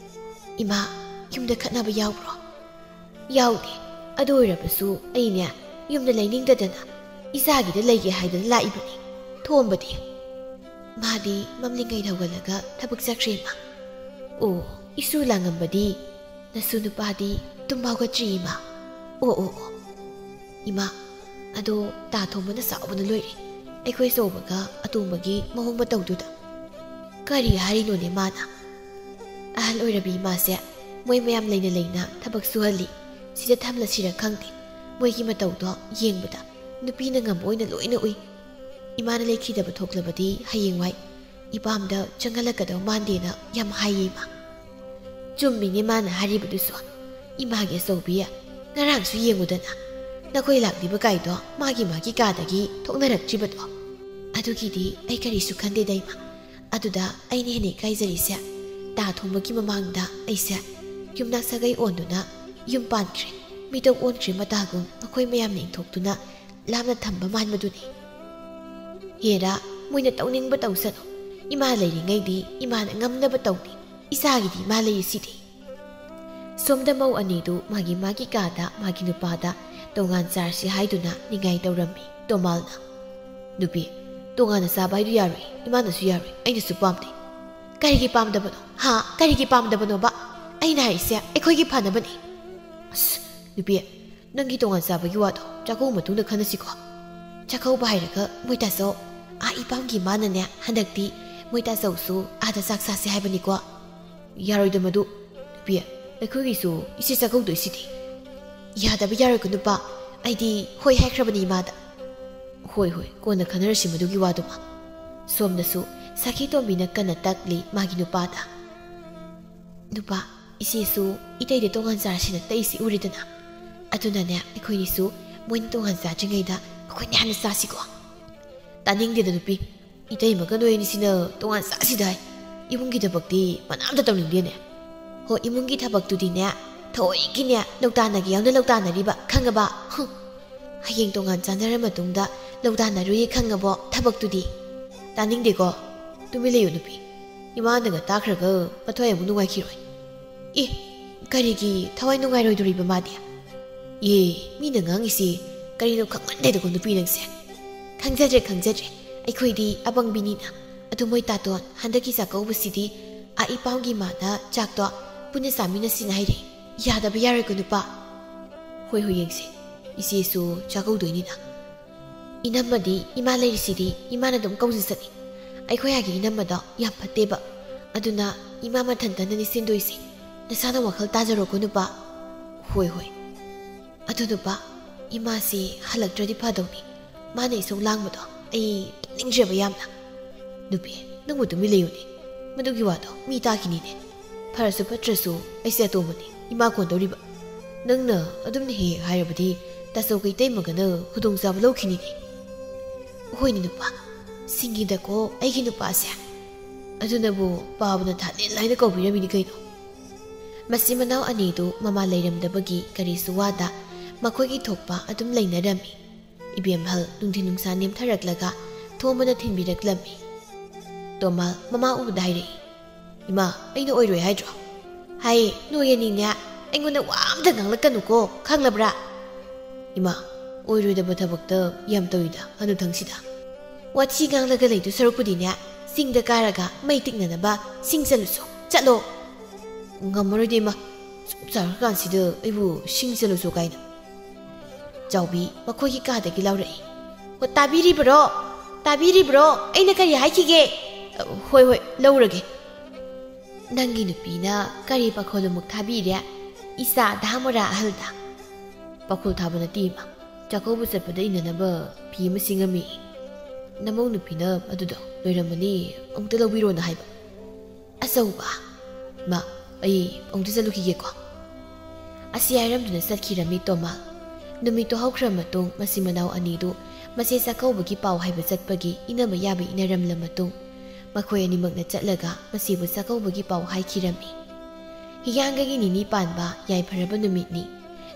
"ꯏꯃꯥ, ꯌꯨꯝꯗ ꯈꯠꯅꯕ ꯌꯥꯎꯕ꯭ꯔꯣ?" "ꯌꯥꯎꯗꯦ꯫ ꯑꯗꯨ ꯑꯣꯏꯔꯕꯁꯨ ꯑꯩꯅꯦ ꯌꯨꯝꯗ ꯂꯩꯅꯤꯡꯗꯗꯅ ꯏꯆꯥꯒꯤꯗ ꯂꯩꯒꯦ ꯍꯥꯏꯗꯅ ꯂꯥꯛꯏꯕꯅꯤ꯫ ꯊꯣꯝꯕꯗꯤ?" "ꯃꯥꯗꯤ ꯃꯝꯂꯤꯉꯩꯗ ꯍꯧꯒꯠꯂꯒ ꯊꯕꯛ ꯆꯠꯈ꯭ꯔꯦ, ꯏꯃꯥ"꯫ "ꯑꯣ, ꯏꯁꯨ ꯂꯥꯡꯉꯝꯕꯗꯤ? ꯅꯁꯨ ꯅꯨꯄꯥꯗꯤ ꯇꯨꯝꯕ ꯍꯧꯒꯠꯇ꯭ꯔꯤ, ꯏꯃꯥ"꯫ "ꯑꯣ, ꯑꯣ, ꯑꯣ꯫ ꯏꯃꯥ, ꯑꯗꯣ ꯇꯥ ꯊꯣꯝꯕꯅ ꯁꯥꯎꯕꯅ ꯂꯣꯏꯔꯦ, ꯑꯩꯈꯣꯏ ꯑꯆꯧꯕꯒ ꯑꯇꯣꯝꯕꯒꯤ ꯃꯑꯣꯡ ꯃꯇꯧꯗꯨꯗ"꯫ "ꯀꯔꯤ ꯍꯥꯏꯔꯤꯅꯣꯅꯦ ꯃꯥꯅ?" "ꯑꯍꯜ ꯑꯣꯏꯔꯕꯤ ꯏꯃꯥꯁꯦ ꯃꯣꯏ ꯃꯌꯥꯝ ꯂꯩꯅ ꯂꯩꯅ ꯊꯕꯛ ꯁꯨꯍꯜꯂꯤ꯫ ꯁꯤꯗ ꯊꯝꯂꯁꯤꯔ ꯈꯪꯗꯦ꯫ ꯃꯣꯏꯒꯤ ꯃꯇꯧꯗꯣ ꯌꯦꯡꯕꯗ ꯅꯨꯄꯤꯅ ꯉꯝꯕ ꯑꯣꯏꯅ ꯂꯣꯏꯅ ꯎꯏ꯫ ꯏꯃꯥꯅ ꯂꯩꯈꯤꯗꯕ ꯊꯣꯛꯂꯕꯗꯤ ꯍꯌꯦꯡꯋꯥꯏ ꯏꯄꯥꯝꯗ ꯆꯪꯍꯜꯂꯛꯀꯗꯧ ꯃꯥꯟꯗꯦꯅ ꯌꯥꯝ ꯍꯥꯏꯌꯦ, ꯏꯃꯥ"꯫ "ꯆꯨꯝꯃꯤꯅꯦ ꯃꯥꯅ ꯍꯥꯏꯔꯤꯕꯗꯨꯁꯨ꯫ ꯏꯃꯥꯒꯤ ꯑꯆꯧꯕꯤ, ꯉꯔꯥꯡꯁꯨ ꯌꯦꯡꯉꯨꯗꯅ, ꯅꯈꯣꯏ ꯂꯥꯛꯂꯤꯕ ꯀꯥꯏꯗꯣ ꯃꯥꯒꯤ ꯃꯥꯒꯤ ꯀꯥꯗꯒꯤ ꯊꯣꯛꯅꯔꯛꯇ꯭ꯔꯤꯕꯗꯣ꯫ ꯑꯗꯨꯒꯤꯗꯤ ꯑꯩ ꯀꯔꯤꯁꯨ ꯈꯟꯗꯦꯗ, ꯏꯃꯥ꯫ ꯑꯗꯨꯗ ꯑꯩꯅ ꯍꯦꯟꯅ ꯏꯀꯥꯏꯖꯔꯤꯁꯦ, ꯇꯥ ꯊꯣꯡꯕꯒꯤ ꯃꯃꯥꯡꯗ ꯑꯩꯁꯦ ꯌꯨꯝꯅꯥꯛ ꯁꯥꯒꯩ ꯑꯣꯟꯗꯨꯅ ꯌꯨꯝ ꯄꯥꯟꯈ꯭ꯔꯦ, ꯃꯤꯇꯧ ꯑꯣꯟꯈ꯭ꯔꯦ ꯃꯇꯥꯒꯨꯝ ꯃꯈꯣꯏ ꯃꯌꯥꯝꯅ ꯏꯟꯊꯣꯛꯇꯨꯅ ꯂꯥꯞꯅ ꯊꯝꯕ ꯃꯥꯟꯕꯗꯨꯅꯤ꯫ ꯍꯦꯔꯥ, ꯃꯣꯏꯅ ꯇꯧꯅꯤꯡꯕ ꯇꯧꯁꯅꯨ꯫ ꯏꯃꯥ ꯂꯩꯔꯤꯉꯩꯗꯤ ꯏꯃꯥꯅ ꯉꯝꯅꯕ ꯇꯧꯅꯤ꯫ ꯏꯆꯥꯒꯤꯗꯤ ꯏꯃꯥ ꯂꯩꯔꯤꯁꯤꯗꯤ"꯫ ꯁꯣꯝꯗ ꯃꯧ ꯑꯅꯤꯗꯨ ꯃꯥꯒꯤ ꯃꯥꯒꯤ ꯀꯥꯗ ꯃꯥꯒꯤ ꯅꯨꯄꯥꯗ ꯇꯣꯉꯥꯟ ꯆꯥꯔꯁꯤ ꯍꯥꯏꯗꯨꯅ ꯅꯤꯡꯉꯥꯏ ꯇꯧꯔꯝꯃꯤ꯫ ꯇꯣꯃꯥꯜꯅ, "ꯅꯨꯄꯤ, ꯇꯣꯉꯥꯟꯅ ꯆꯥꯕ ꯍꯥꯏꯗꯨ ꯌꯥꯔꯣꯏ, ꯏꯃꯥꯅꯁꯨ ꯌꯥꯔꯣꯏ, ꯑꯩꯅꯁꯨ ꯄꯥꯝꯗꯦ"꯫ "ꯀꯔꯤꯒꯤ ꯄꯥꯝꯗꯕꯅꯣ? ꯍꯥ? ꯀꯔꯤꯒꯤ ꯄꯥꯝꯗꯕꯅꯣꯕ? ꯑꯩꯅ ꯍꯥꯏꯔꯤꯁꯦ ꯑꯩꯈꯣꯏꯒꯤ ꯐꯅꯕꯅꯤ"꯫ "ꯑꯁ, ꯅꯨꯄꯤ, ꯅꯪꯒꯤ ꯇꯣꯉꯥꯟ ꯆꯥꯕꯒꯤ ꯋꯥꯗꯣ ꯆꯥꯛꯀꯧꯕ ꯃꯇꯨꯡꯗ ꯈꯟꯅꯁꯤꯀꯣ꯫ ꯆꯥꯛꯀꯧꯕ ꯍꯥꯏꯔꯒ ꯃꯣꯏ ꯇꯥꯆꯧ, ꯑꯥ ꯏꯄꯥꯝꯒꯤ ꯃꯥꯅꯅꯦ ꯍꯟꯗꯛꯇꯤ ꯃꯣꯏ ꯇꯥꯆꯧꯁꯨ ꯑꯥꯗ ꯆꯥꯛ ꯆꯥꯁꯦ ꯍꯥꯏꯕꯅꯤꯀꯣ"꯫ "ꯌꯥꯔꯣꯏꯗ ꯃꯗꯨ꯫ ꯅꯨꯄꯤ, ꯑꯩꯈꯣꯏꯒꯤꯁꯨ ꯏꯆꯦ ꯆꯥꯛꯀꯧꯗꯣꯏꯁꯤꯗꯤ"꯫ "ꯌꯥꯗꯕ ꯌꯥꯔꯣꯏꯀꯣ ꯅꯨꯄꯥ, ꯑꯩꯗꯤ ꯍꯣꯏ ꯍꯥꯏꯈ꯭ꯔꯕꯅꯤ ꯏꯃꯥꯗ"꯫ "ꯍꯣꯏ, ꯍꯣꯏ, ꯀꯣꯟꯅ ꯈꯟꯅꯔꯁꯤ ꯃꯗꯨꯒꯤ ꯋꯥꯗꯨꯃ"꯫ ꯁꯣꯝꯗꯁꯨ ꯁꯈꯤꯇꯣꯝꯕꯤꯅ ꯀꯟꯅ ꯇꯛꯂꯤ ꯃꯥꯒꯤ ꯅꯨꯄꯥꯗ꯫ "ꯅꯨꯄꯥ, ꯏꯆꯦꯁꯨ ꯏꯇꯩꯗ ꯇꯣꯉꯥꯟ ꯆꯥꯔꯁꯤꯅ ꯇꯛꯏꯁꯤ ꯎꯔꯤꯗꯅ꯫ ꯑꯗꯨꯅꯅꯦ, ꯑꯩꯈꯣꯏꯅꯤꯁꯨ ꯃꯣꯏꯅ ꯇꯣꯉꯥꯟ ꯆꯥꯗ꯭ꯔꯤꯉꯩꯗ ꯑꯩꯈꯣꯏꯅ ꯍꯥꯟꯅ ꯆꯥꯁꯤꯀꯣ?" "ꯇꯥꯅꯤꯡꯗꯦꯗ ꯅꯨꯄꯤ, ꯏꯇꯩꯃꯒ ꯅꯣꯏ ꯑꯅꯤꯁꯤꯅ ꯇꯣꯉꯥꯟ ꯆꯥꯁꯤꯗ ꯍꯥꯏ꯫ ꯏꯃꯨꯡꯒꯤ ꯊꯕꯛꯇꯤ ꯃꯅꯥꯝꯇ ꯇꯧꯅꯤꯡꯗꯦꯅꯦ꯫ ꯍꯣ, ꯏꯃꯨꯡꯒꯤ ꯊꯕꯛꯇꯨꯗꯤꯅꯦ, ꯊꯑꯣꯏꯒꯤꯅꯦ ꯂꯧꯇꯥꯟꯅꯒꯦ ꯌꯥꯎꯅ ꯂꯧꯇꯥꯟꯅꯔꯤꯕ, ꯈꯪꯉꯕ? ꯍꯨꯝ꯫ ꯍꯌꯦꯡ ꯇꯣꯉꯥꯟ ꯆꯥꯅꯔ ꯃꯇꯨꯡꯗ ꯂꯧꯇꯥꯟꯅꯔꯨꯏ ꯈꯪꯉꯕꯣ ꯊꯕꯛꯇꯨꯗꯤ?" "ꯇꯥꯅꯤꯡꯗꯦꯀꯣ, ꯇꯨꯃꯤꯟ ꯂꯩꯌꯨ ꯅꯨꯄꯤ꯫ ꯏꯃꯥꯅꯒ ꯇꯥꯈ꯭ꯔꯒ ꯃꯊ꯭ꯋꯥꯏ ꯑꯃꯨꯛ ꯅꯨꯡꯉꯥꯏꯈꯤꯔꯣꯏ꯫" "ꯑꯦ, ꯀꯔꯤꯒꯤ ꯊꯋꯥꯏ ꯅꯨꯡꯉꯥꯏꯔꯣꯏꯗꯣꯔꯤꯕ ꯃꯥꯗꯤ? ꯑꯦ, ꯃꯤꯅ ꯉꯥꯡꯉꯤꯁꯤ ꯀꯔꯤꯅꯣ ꯈꯪꯃꯟꯗꯦꯗꯀꯣ ꯅꯨꯄꯤ ꯅꯪꯁꯦ꯫" "ꯈꯪꯖꯗ꯭ꯔꯦ, ꯈꯪꯖꯗ꯭ꯔꯦ, ꯑꯩꯈꯣꯏꯗꯤ ꯑꯄꯪꯕꯤꯅꯤꯅ꯫ ꯑꯗꯨ ꯃꯣꯏ ꯇꯥꯇꯣꯟ, ꯍꯟꯗꯛꯀꯤ ꯆꯥꯛꯀꯧꯕꯁꯤꯗꯤ ꯑꯥ ꯏꯄꯥꯝꯒꯤ ꯃꯥꯅ ꯆꯥꯛꯇꯣ ꯄꯨꯟꯅ ꯆꯥꯃꯤꯟꯅꯁꯤꯅ ꯍꯥꯏꯔꯦ꯫ ꯌꯥꯗꯕ ꯌꯥꯔꯣꯏꯀꯣ ꯅꯨꯄꯥ?" "ꯍꯣꯏ, ꯍꯣꯏ, ꯌꯦꯡꯁꯤ꯫ ꯏꯆꯦꯁꯨ ꯆꯥꯛꯀꯧꯗꯣꯏꯅꯤꯅ꯫ ꯏꯅꯝꯃꯗꯤ ꯏꯃꯥ ꯂꯩꯔꯤꯁꯤꯗꯤ ꯏꯃꯥꯅ ꯑꯗꯨꯝ ꯀꯧꯖꯁꯅꯤ꯫ ꯑꯩꯈꯣꯏ ꯑꯥꯒꯤ ꯏꯅꯝꯃꯗꯣ ꯌꯥꯝ ꯐꯠꯇꯦꯕ꯫ ꯑꯗꯨꯅ ꯏꯃꯥ ꯃꯊꯟꯇꯅꯅꯤ ꯁꯤꯟꯗꯣꯏꯁꯦ꯫ ꯅꯁꯥꯅ ꯋꯥꯈꯜ ꯇꯥꯖꯔꯣꯀꯣ ꯅꯨꯄꯥ꯫" "ꯍꯣꯏ, ꯍꯣꯏ꯫ ꯑꯗꯨ ꯅꯨꯄꯥ, ꯏꯃꯥꯁꯤ ꯍꯜꯂꯛꯇ꯭ꯔꯗꯤ ꯐꯗꯧꯅꯤ꯫ ꯃꯥꯅ ꯏꯁꯧ ꯂꯥꯡꯕꯗꯣ ꯑꯩ ꯇꯥꯅꯤꯡꯗ꯭ꯔꯦꯕ ꯌꯥꯝꯅ꯫" "ꯅꯨꯄꯤ, ꯅꯪꯕꯨ ꯇꯨꯃꯤꯟ ꯂꯩꯌꯨꯅꯦ꯫ ꯃꯗꯨꯒꯤ ꯋꯥꯗꯣ ꯃꯤ ꯇꯥꯈꯤꯅꯤꯅꯦ꯫ ꯐꯔꯁꯨ ꯐꯠꯇ꯭ꯔꯁꯨ ꯑꯩꯁꯦ ꯑꯇꯣꯝꯕꯅꯤ, ꯏꯃꯥ ꯀꯣꯟꯗꯧꯔꯤꯕ꯫ ꯅꯪꯅ ꯑꯗꯨꯝꯅ ꯍꯦꯛ ꯍꯦꯛ ꯍꯥꯏꯔꯕꯗꯤ ꯇꯥꯆꯧ ꯀꯩꯇꯩꯃꯒꯅ ꯈꯨꯗꯣꯡꯆꯥꯕ ꯂꯧꯈꯤꯅꯤꯅꯦ꯫" "ꯍꯣꯏꯅꯦ ꯅꯨꯄꯥ, ꯁꯤꯡꯉꯤꯗꯀꯣ ꯑꯩꯒꯤ ꯅꯨꯄꯥꯁꯦ꯫ ꯑꯗꯨꯅꯕꯨ ꯄꯥꯕꯅ ꯊꯥꯂꯦꯟ ꯍꯥꯏꯅ ꯀꯧꯕꯤꯔꯝꯃꯤꯅꯤ ꯀꯩꯅꯣ꯫" ꯃꯆꯤꯟ ꯃꯅꯥꯎ ꯑꯅꯤꯗꯨ ꯃꯃꯥ ꯂꯩꯔꯝꯗꯕꯒꯤ ꯀꯔꯤꯁꯨ ꯋꯥꯗ ꯃꯈꯣꯏꯒꯤ ꯊꯣꯛꯄ ꯑꯗꯨꯝ ꯂꯩꯅꯔꯝꯃꯤ꯫ ꯏꯕꯦꯝꯍꯜ ꯅꯨꯡꯊꯤꯜ ꯅꯨꯡꯁꯥ ꯅꯦꯝꯊꯔꯛꯂꯒ ꯊꯣꯝꯕꯅ ꯊꯤꯟꯕꯤꯔꯛꯂꯝꯃꯤ꯫ ꯇꯣꯃꯥꯜ ꯃꯃꯥ ꯎꯕꯗ ꯍꯥꯏꯔꯛꯏ, "ꯏꯃꯥ, ꯑꯩꯅ ꯑꯣꯏꯔꯣꯏ ꯍꯥꯏꯗ꯭ꯔꯣ?" "ꯍꯥꯏꯌꯦ, ꯅꯣꯏ ꯑꯅꯤꯅꯦ ꯑꯩꯉꯣꯟꯗ ꯋꯥ ꯑꯝꯇ ꯉꯥꯡꯂꯛꯀꯅꯨꯀꯣ, ꯈꯪꯂꯕ꯭ꯔꯥ?" "ꯏꯃꯥ, ꯑꯣꯏꯔꯣꯏꯗꯕ ꯊꯕꯛꯇ ꯌꯥꯝ ꯇꯧꯏꯗ ꯍꯅꯨꯊꯪꯁꯤꯗ꯫ ꯋꯥꯊꯤ ꯉꯥꯡꯂꯒ ꯂꯩꯗꯨ ꯁꯔꯨꯛꯄꯨꯗꯤꯅꯦ, ꯆꯤꯡꯗ ꯀꯥꯔꯒ ꯃꯩ ꯇꯤꯛꯅꯅꯕ ꯁꯤꯡ ꯆꯠꯂꯨꯁꯨ, ꯆꯠꯂꯣ꯫" "ꯉꯝꯃꯔꯣꯏꯗ ꯏꯃꯥ, ꯁꯨꯝ ꯆꯥꯔꯀꯥꯟꯁꯤꯗ ꯑꯩꯕꯨ ꯁꯤꯡ ꯆꯠꯂꯨꯁꯨ ꯀꯥꯏꯅ꯫" ꯆꯥꯎꯕꯤ ꯃꯈꯣꯏꯒꯤ ꯀꯥꯗꯒꯤ ꯂꯥꯎꯔꯛꯏ꯫ "ꯑꯣ, ꯇꯥꯕꯤꯔꯤꯕ꯭ꯔꯣ? ꯇꯥꯕꯤꯔꯤꯕ꯭ꯔꯣ? ꯑꯩꯅ ꯀꯔꯤ ꯍꯥꯏꯈꯤꯒꯦ?" "ꯑ, ꯍꯣꯏ, ꯍꯣꯏ, ꯂꯧꯔꯒꯦ꯫" "ꯅꯪꯒꯤ ꯅꯨꯄꯤꯅ ꯀꯔꯤ ꯄꯥꯈꯣꯜ ꯑꯃꯨꯛ ꯊꯥꯕꯤꯔꯦ? ꯏꯆꯥ ꯙꯥꯃꯣꯔꯥ ꯑꯍꯜꯗ?" "ꯄꯥꯈꯣꯜ ꯊꯥꯕ ꯅꯠꯇꯦ ꯏꯃꯥ, ꯆꯥꯛꯀꯧꯕ ꯆꯠꯄꯗ ꯏꯟꯅꯅꯕ ꯐꯤ ꯑꯃ ꯁꯤꯡꯉꯝꯃꯤ꯫" ꯅꯃꯧ ꯅꯨꯄꯤꯅ ꯑꯗꯨꯗꯣ ꯂꯣꯏꯔꯝꯃꯅꯤ, ꯑꯃꯨꯛꯇ ꯂꯧꯕꯤꯔꯣꯅ ꯍꯥꯏꯕ꯫ ꯑꯆꯧꯕ, ꯃꯥ, ꯑꯩ ꯑꯃꯨꯛꯇ ꯆꯠꯂꯨꯈꯤꯒꯦꯀꯣ꯫ ꯑꯁꯤ ꯍꯥꯏꯔꯝꯗꯨꯅ ꯆꯠꯈꯤꯔꯝꯃꯤ ꯇꯣꯃꯥ꯫ ꯅꯨꯃꯤꯠꯇꯨ ꯍꯧꯈ꯭ꯔ ꯃꯇꯨꯡ ꯃꯆꯤꯟ ꯃꯅꯥꯎ ꯑꯅꯤꯗꯨ ꯃꯆꯦ ꯆꯥꯛꯀꯧꯕꯒꯤ ꯄꯥꯎ ꯍꯥꯏꯕ ꯆꯠꯄꯒꯤ ꯏꯅꯕ ꯌꯥꯕ ꯏꯅꯔꯝꯂ ꯃꯇꯨꯡ ꯃꯈꯣꯏ ꯑꯅꯤꯃꯛꯅ ꯆꯠꯂꯒ ꯃꯆꯦꯕꯨ ꯆꯥꯛꯀꯧꯕꯒꯤ ꯄꯥꯎ ꯍꯥꯏꯈꯤꯔꯝꯃꯤ꯫ ꯍꯤꯌꯥꯡꯒꯩꯒꯤ ꯅꯤꯅꯤ ꯄꯥꯟꯕ ꯌꯥꯏꯐꯔꯕ ꯅꯨꯃꯤꯠꯅꯤ꯫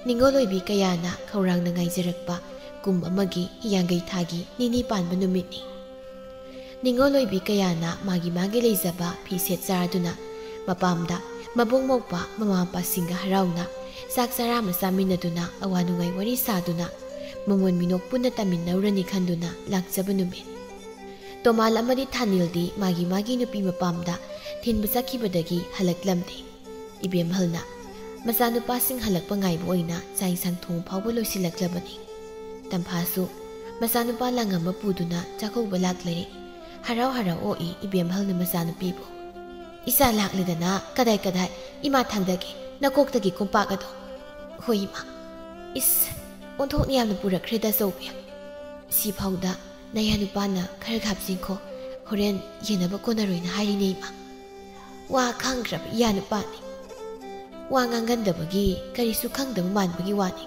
ꯅꯤꯉꯣꯜ ꯑꯣꯏꯕꯤ ꯀꯌꯥꯅ ꯈꯧꯔꯥꯡꯅ ꯉꯥꯏꯖꯔꯛꯄ ꯀꯨꯝ ꯑꯃꯒꯤ ꯍꯤꯌꯥꯡꯒꯩ ꯊꯥꯒꯤ ꯅꯤꯅꯤ ꯄꯥꯟꯕ ꯅꯨꯃꯤꯠꯅꯤ꯫ ꯅꯤꯉꯣꯜ ꯑꯣꯏꯕꯤ ꯀꯌꯥꯅ ꯃꯥꯒꯤ ꯃꯥꯒꯤ ꯂꯩꯖꯕ ꯐꯤ ꯁꯦꯠ ꯆꯥꯔꯗꯨꯅ ꯃꯄꯥꯝꯗ ꯃꯕꯨꯡ ꯃꯧꯄ꯭ꯋꯥ ꯃꯃꯥ ꯃꯄꯥꯁꯤꯡꯒ ꯍꯔꯥꯎꯅ ꯆꯥꯛ ꯆꯔꯥ ꯑꯃ ꯆꯥꯃꯤꯟꯅꯗꯨꯅ ꯑꯋꯥ ꯅꯨꯡꯉꯥꯏ ꯋꯥꯔꯤ ꯁꯥꯗꯨꯅ ꯃꯃꯣꯟ ꯃꯤꯅꯣꯛ ꯄꯨꯟꯅ ꯇꯥꯃꯤꯟꯅꯧꯔꯅꯤ ꯈꯟꯗꯨꯅ ꯂꯥꯛꯆꯕ ꯅꯨꯃꯤꯠ꯫ ꯇꯣꯃꯥꯜ ꯑꯃꯗꯤ ꯊꯥꯅꯤꯜꯗꯤ ꯃꯥꯒꯤ ꯃꯥꯒꯤ ꯅꯨꯄꯤ ꯃꯄꯥꯝꯗ ꯊꯤꯟꯕ ꯆꯠꯈꯤꯕꯗꯒꯤ ꯍꯜꯂꯛꯂꯝꯗꯦ꯫ ꯏꯕꯦꯝꯍꯜꯅ ꯃꯆꯥꯅꯨꯄꯥꯁꯤꯡ ꯍꯜꯂꯛꯄ ꯉꯥꯏꯕ ꯑꯣꯏꯅ ꯆꯥꯛ ꯏꯟꯁꯥꯡ ꯊꯣꯡ ꯐꯥꯎꯕ ꯂꯣꯏꯁꯤꯜꯂꯛꯂꯕꯅꯤ꯫ ꯇꯝꯐꯥꯁꯨ ꯃꯆꯥꯅꯨꯄꯥ ꯂꯥꯡꯉꯝꯕ ꯄꯨꯗꯨꯅ ꯆꯥꯛꯀꯧꯕ ꯂꯥꯛꯂꯔꯦ꯫ ꯍꯔꯥꯎ ꯍꯔꯥꯎ ꯑꯣꯛꯏ ꯏꯕꯦꯝꯍꯜꯅ ꯃꯆꯥꯅꯨꯄꯤꯕꯨ꯫ "ꯏꯆꯥ ꯂꯥꯛꯂꯦꯗꯅ, ꯀꯗꯥꯏ ꯀꯗꯥꯏ? ꯏꯃꯥ ꯊꯥꯡꯗꯒꯦ, ꯅꯀꯣꯛꯇꯒꯤ ꯀꯣꯝꯄꯥꯛ ꯑꯗꯣ꯫" "ꯍꯣꯏ ꯏꯃꯥ, ꯏꯁ, ꯑꯣꯟꯊꯣꯛꯅ ꯌꯥꯝꯅ ꯄꯨꯔꯛꯈ꯭ꯔꯦꯗ ꯑꯆꯧꯕꯤ꯫ ꯁꯤꯐꯥꯎꯗ ꯅꯌꯥ ꯅꯨꯄꯥꯅ ꯈꯔ ꯍꯥꯞꯆꯤꯟꯈꯣ, ꯍꯣꯔꯦꯟ ꯌꯦꯟꯅꯕ ꯀꯣꯟꯅꯔꯣꯏꯅ ꯍꯥꯏꯔꯤꯅꯦ ꯏꯃꯥ꯫" ꯋꯥ ꯈꯪꯈ꯭ꯔꯕ ꯏꯌꯥ ꯅꯨꯄꯥꯅꯤ꯫ ꯋꯥ ꯉꯥꯡꯒꯟꯗꯕꯒꯤ ꯀꯔꯤꯁꯨ ꯈꯪꯗꯕ ꯃꯥꯟꯕꯒꯤ ꯋꯥꯅꯤ꯫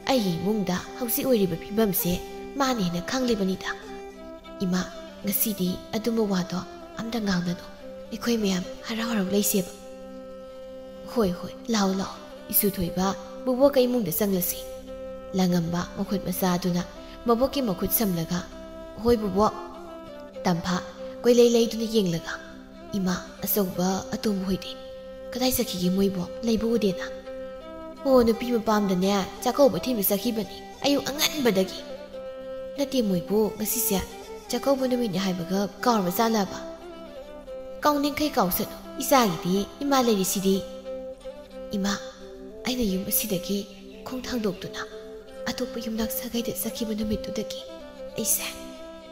ꯑꯩꯒꯤ ꯏꯃꯨꯡꯗ ꯍꯧꯖꯤꯛ ꯑꯣꯏꯔꯤꯕ ꯐꯤꯕꯝꯁꯦ ꯃꯥꯅ ꯍꯦꯟꯅ ꯈꯪꯂꯤꯕꯅꯤꯗ꯫ ꯏꯃꯥ, ꯉꯁꯤꯗꯤ ꯑꯗꯨꯝꯕ ꯋꯥꯗꯣ ꯑꯝꯇ ꯉꯥꯡꯒꯅꯨ꯫ ꯑꯩꯈꯣꯏ ꯃꯌꯥꯝ ꯍꯔꯥꯎ ꯍꯔꯥꯎ ꯂꯩꯁꯦꯕ꯫ "ꯍꯣꯏ, ꯍꯣꯏ, ꯂꯥꯛꯑꯣ, ꯂꯥꯛꯑꯣ꯫ ꯏꯁꯨ ꯊꯣꯏꯕ, ꯕꯨꯕꯣꯛꯀ ꯏꯃꯨꯡꯗ ꯆꯪꯂꯁꯤ꯫" ꯂꯥꯡꯉꯝꯕ ꯃꯈꯨꯠ ꯃꯆꯥ ꯑꯗꯨꯅ ꯃꯕꯣꯛꯀꯤ ꯃꯈꯨꯠ ꯁꯝꯂꯒ, "ꯍꯣꯏ, ꯕꯨꯕꯣꯛ꯫" ꯇꯝꯐꯥ ꯀꯣꯏꯂꯩ ꯂꯩꯗꯨꯅ ꯌꯦꯡꯂꯒ, "ꯏꯃꯥ, ꯑꯆꯧꯕ ꯑꯇꯣꯝꯕ ꯍꯣꯏꯗꯤ ꯀꯗꯥꯏ ꯆꯠꯈꯤꯒꯦ? ꯃꯣꯏꯕꯣ ꯂꯩꯕ ꯎꯗꯦꯅ?" "ꯑꯣ, ꯅꯨꯄꯤ ꯃꯄꯥꯝꯗꯅꯦ, ꯆꯥꯛꯀꯧꯕ ꯊꯤꯟꯕ ꯆꯠꯈꯤꯕꯅꯤ ꯑꯌꯨꯛ ꯑꯉꯟꯕꯗꯒꯤ꯫ ꯅꯠꯇꯦ, ꯃꯣꯏꯕꯨ ꯉꯁꯤꯁꯦ ꯆꯥꯛꯀꯧꯕ ꯅꯨꯃꯤꯠꯅꯤ ꯍꯥꯏꯕꯒ ꯀꯥꯎꯔꯕ ꯖꯥꯠꯂꯕ?" "ꯀꯥꯎꯅꯤꯡꯈꯩ ꯀꯥꯎꯁꯅꯨ, ꯏꯆꯥꯒꯤꯗꯤ ꯏꯃꯥ ꯂꯩꯔꯤꯁꯤꯗꯤ꯫" "ꯏꯃꯥ, ꯑꯩꯅ ꯌꯨꯝ ꯑꯁꯤꯗꯒꯤ ꯈꯣꯡ ꯊꯥꯡꯗꯣꯛꯇꯨꯅ ꯑꯇꯣꯞꯄ ꯌꯨꯝꯅꯥꯛ ꯁꯥꯒꯩꯗ ꯆꯠꯈꯤꯕ ꯅꯨꯃꯤꯠꯇꯨꯗꯒꯤ ꯑꯩꯁꯦ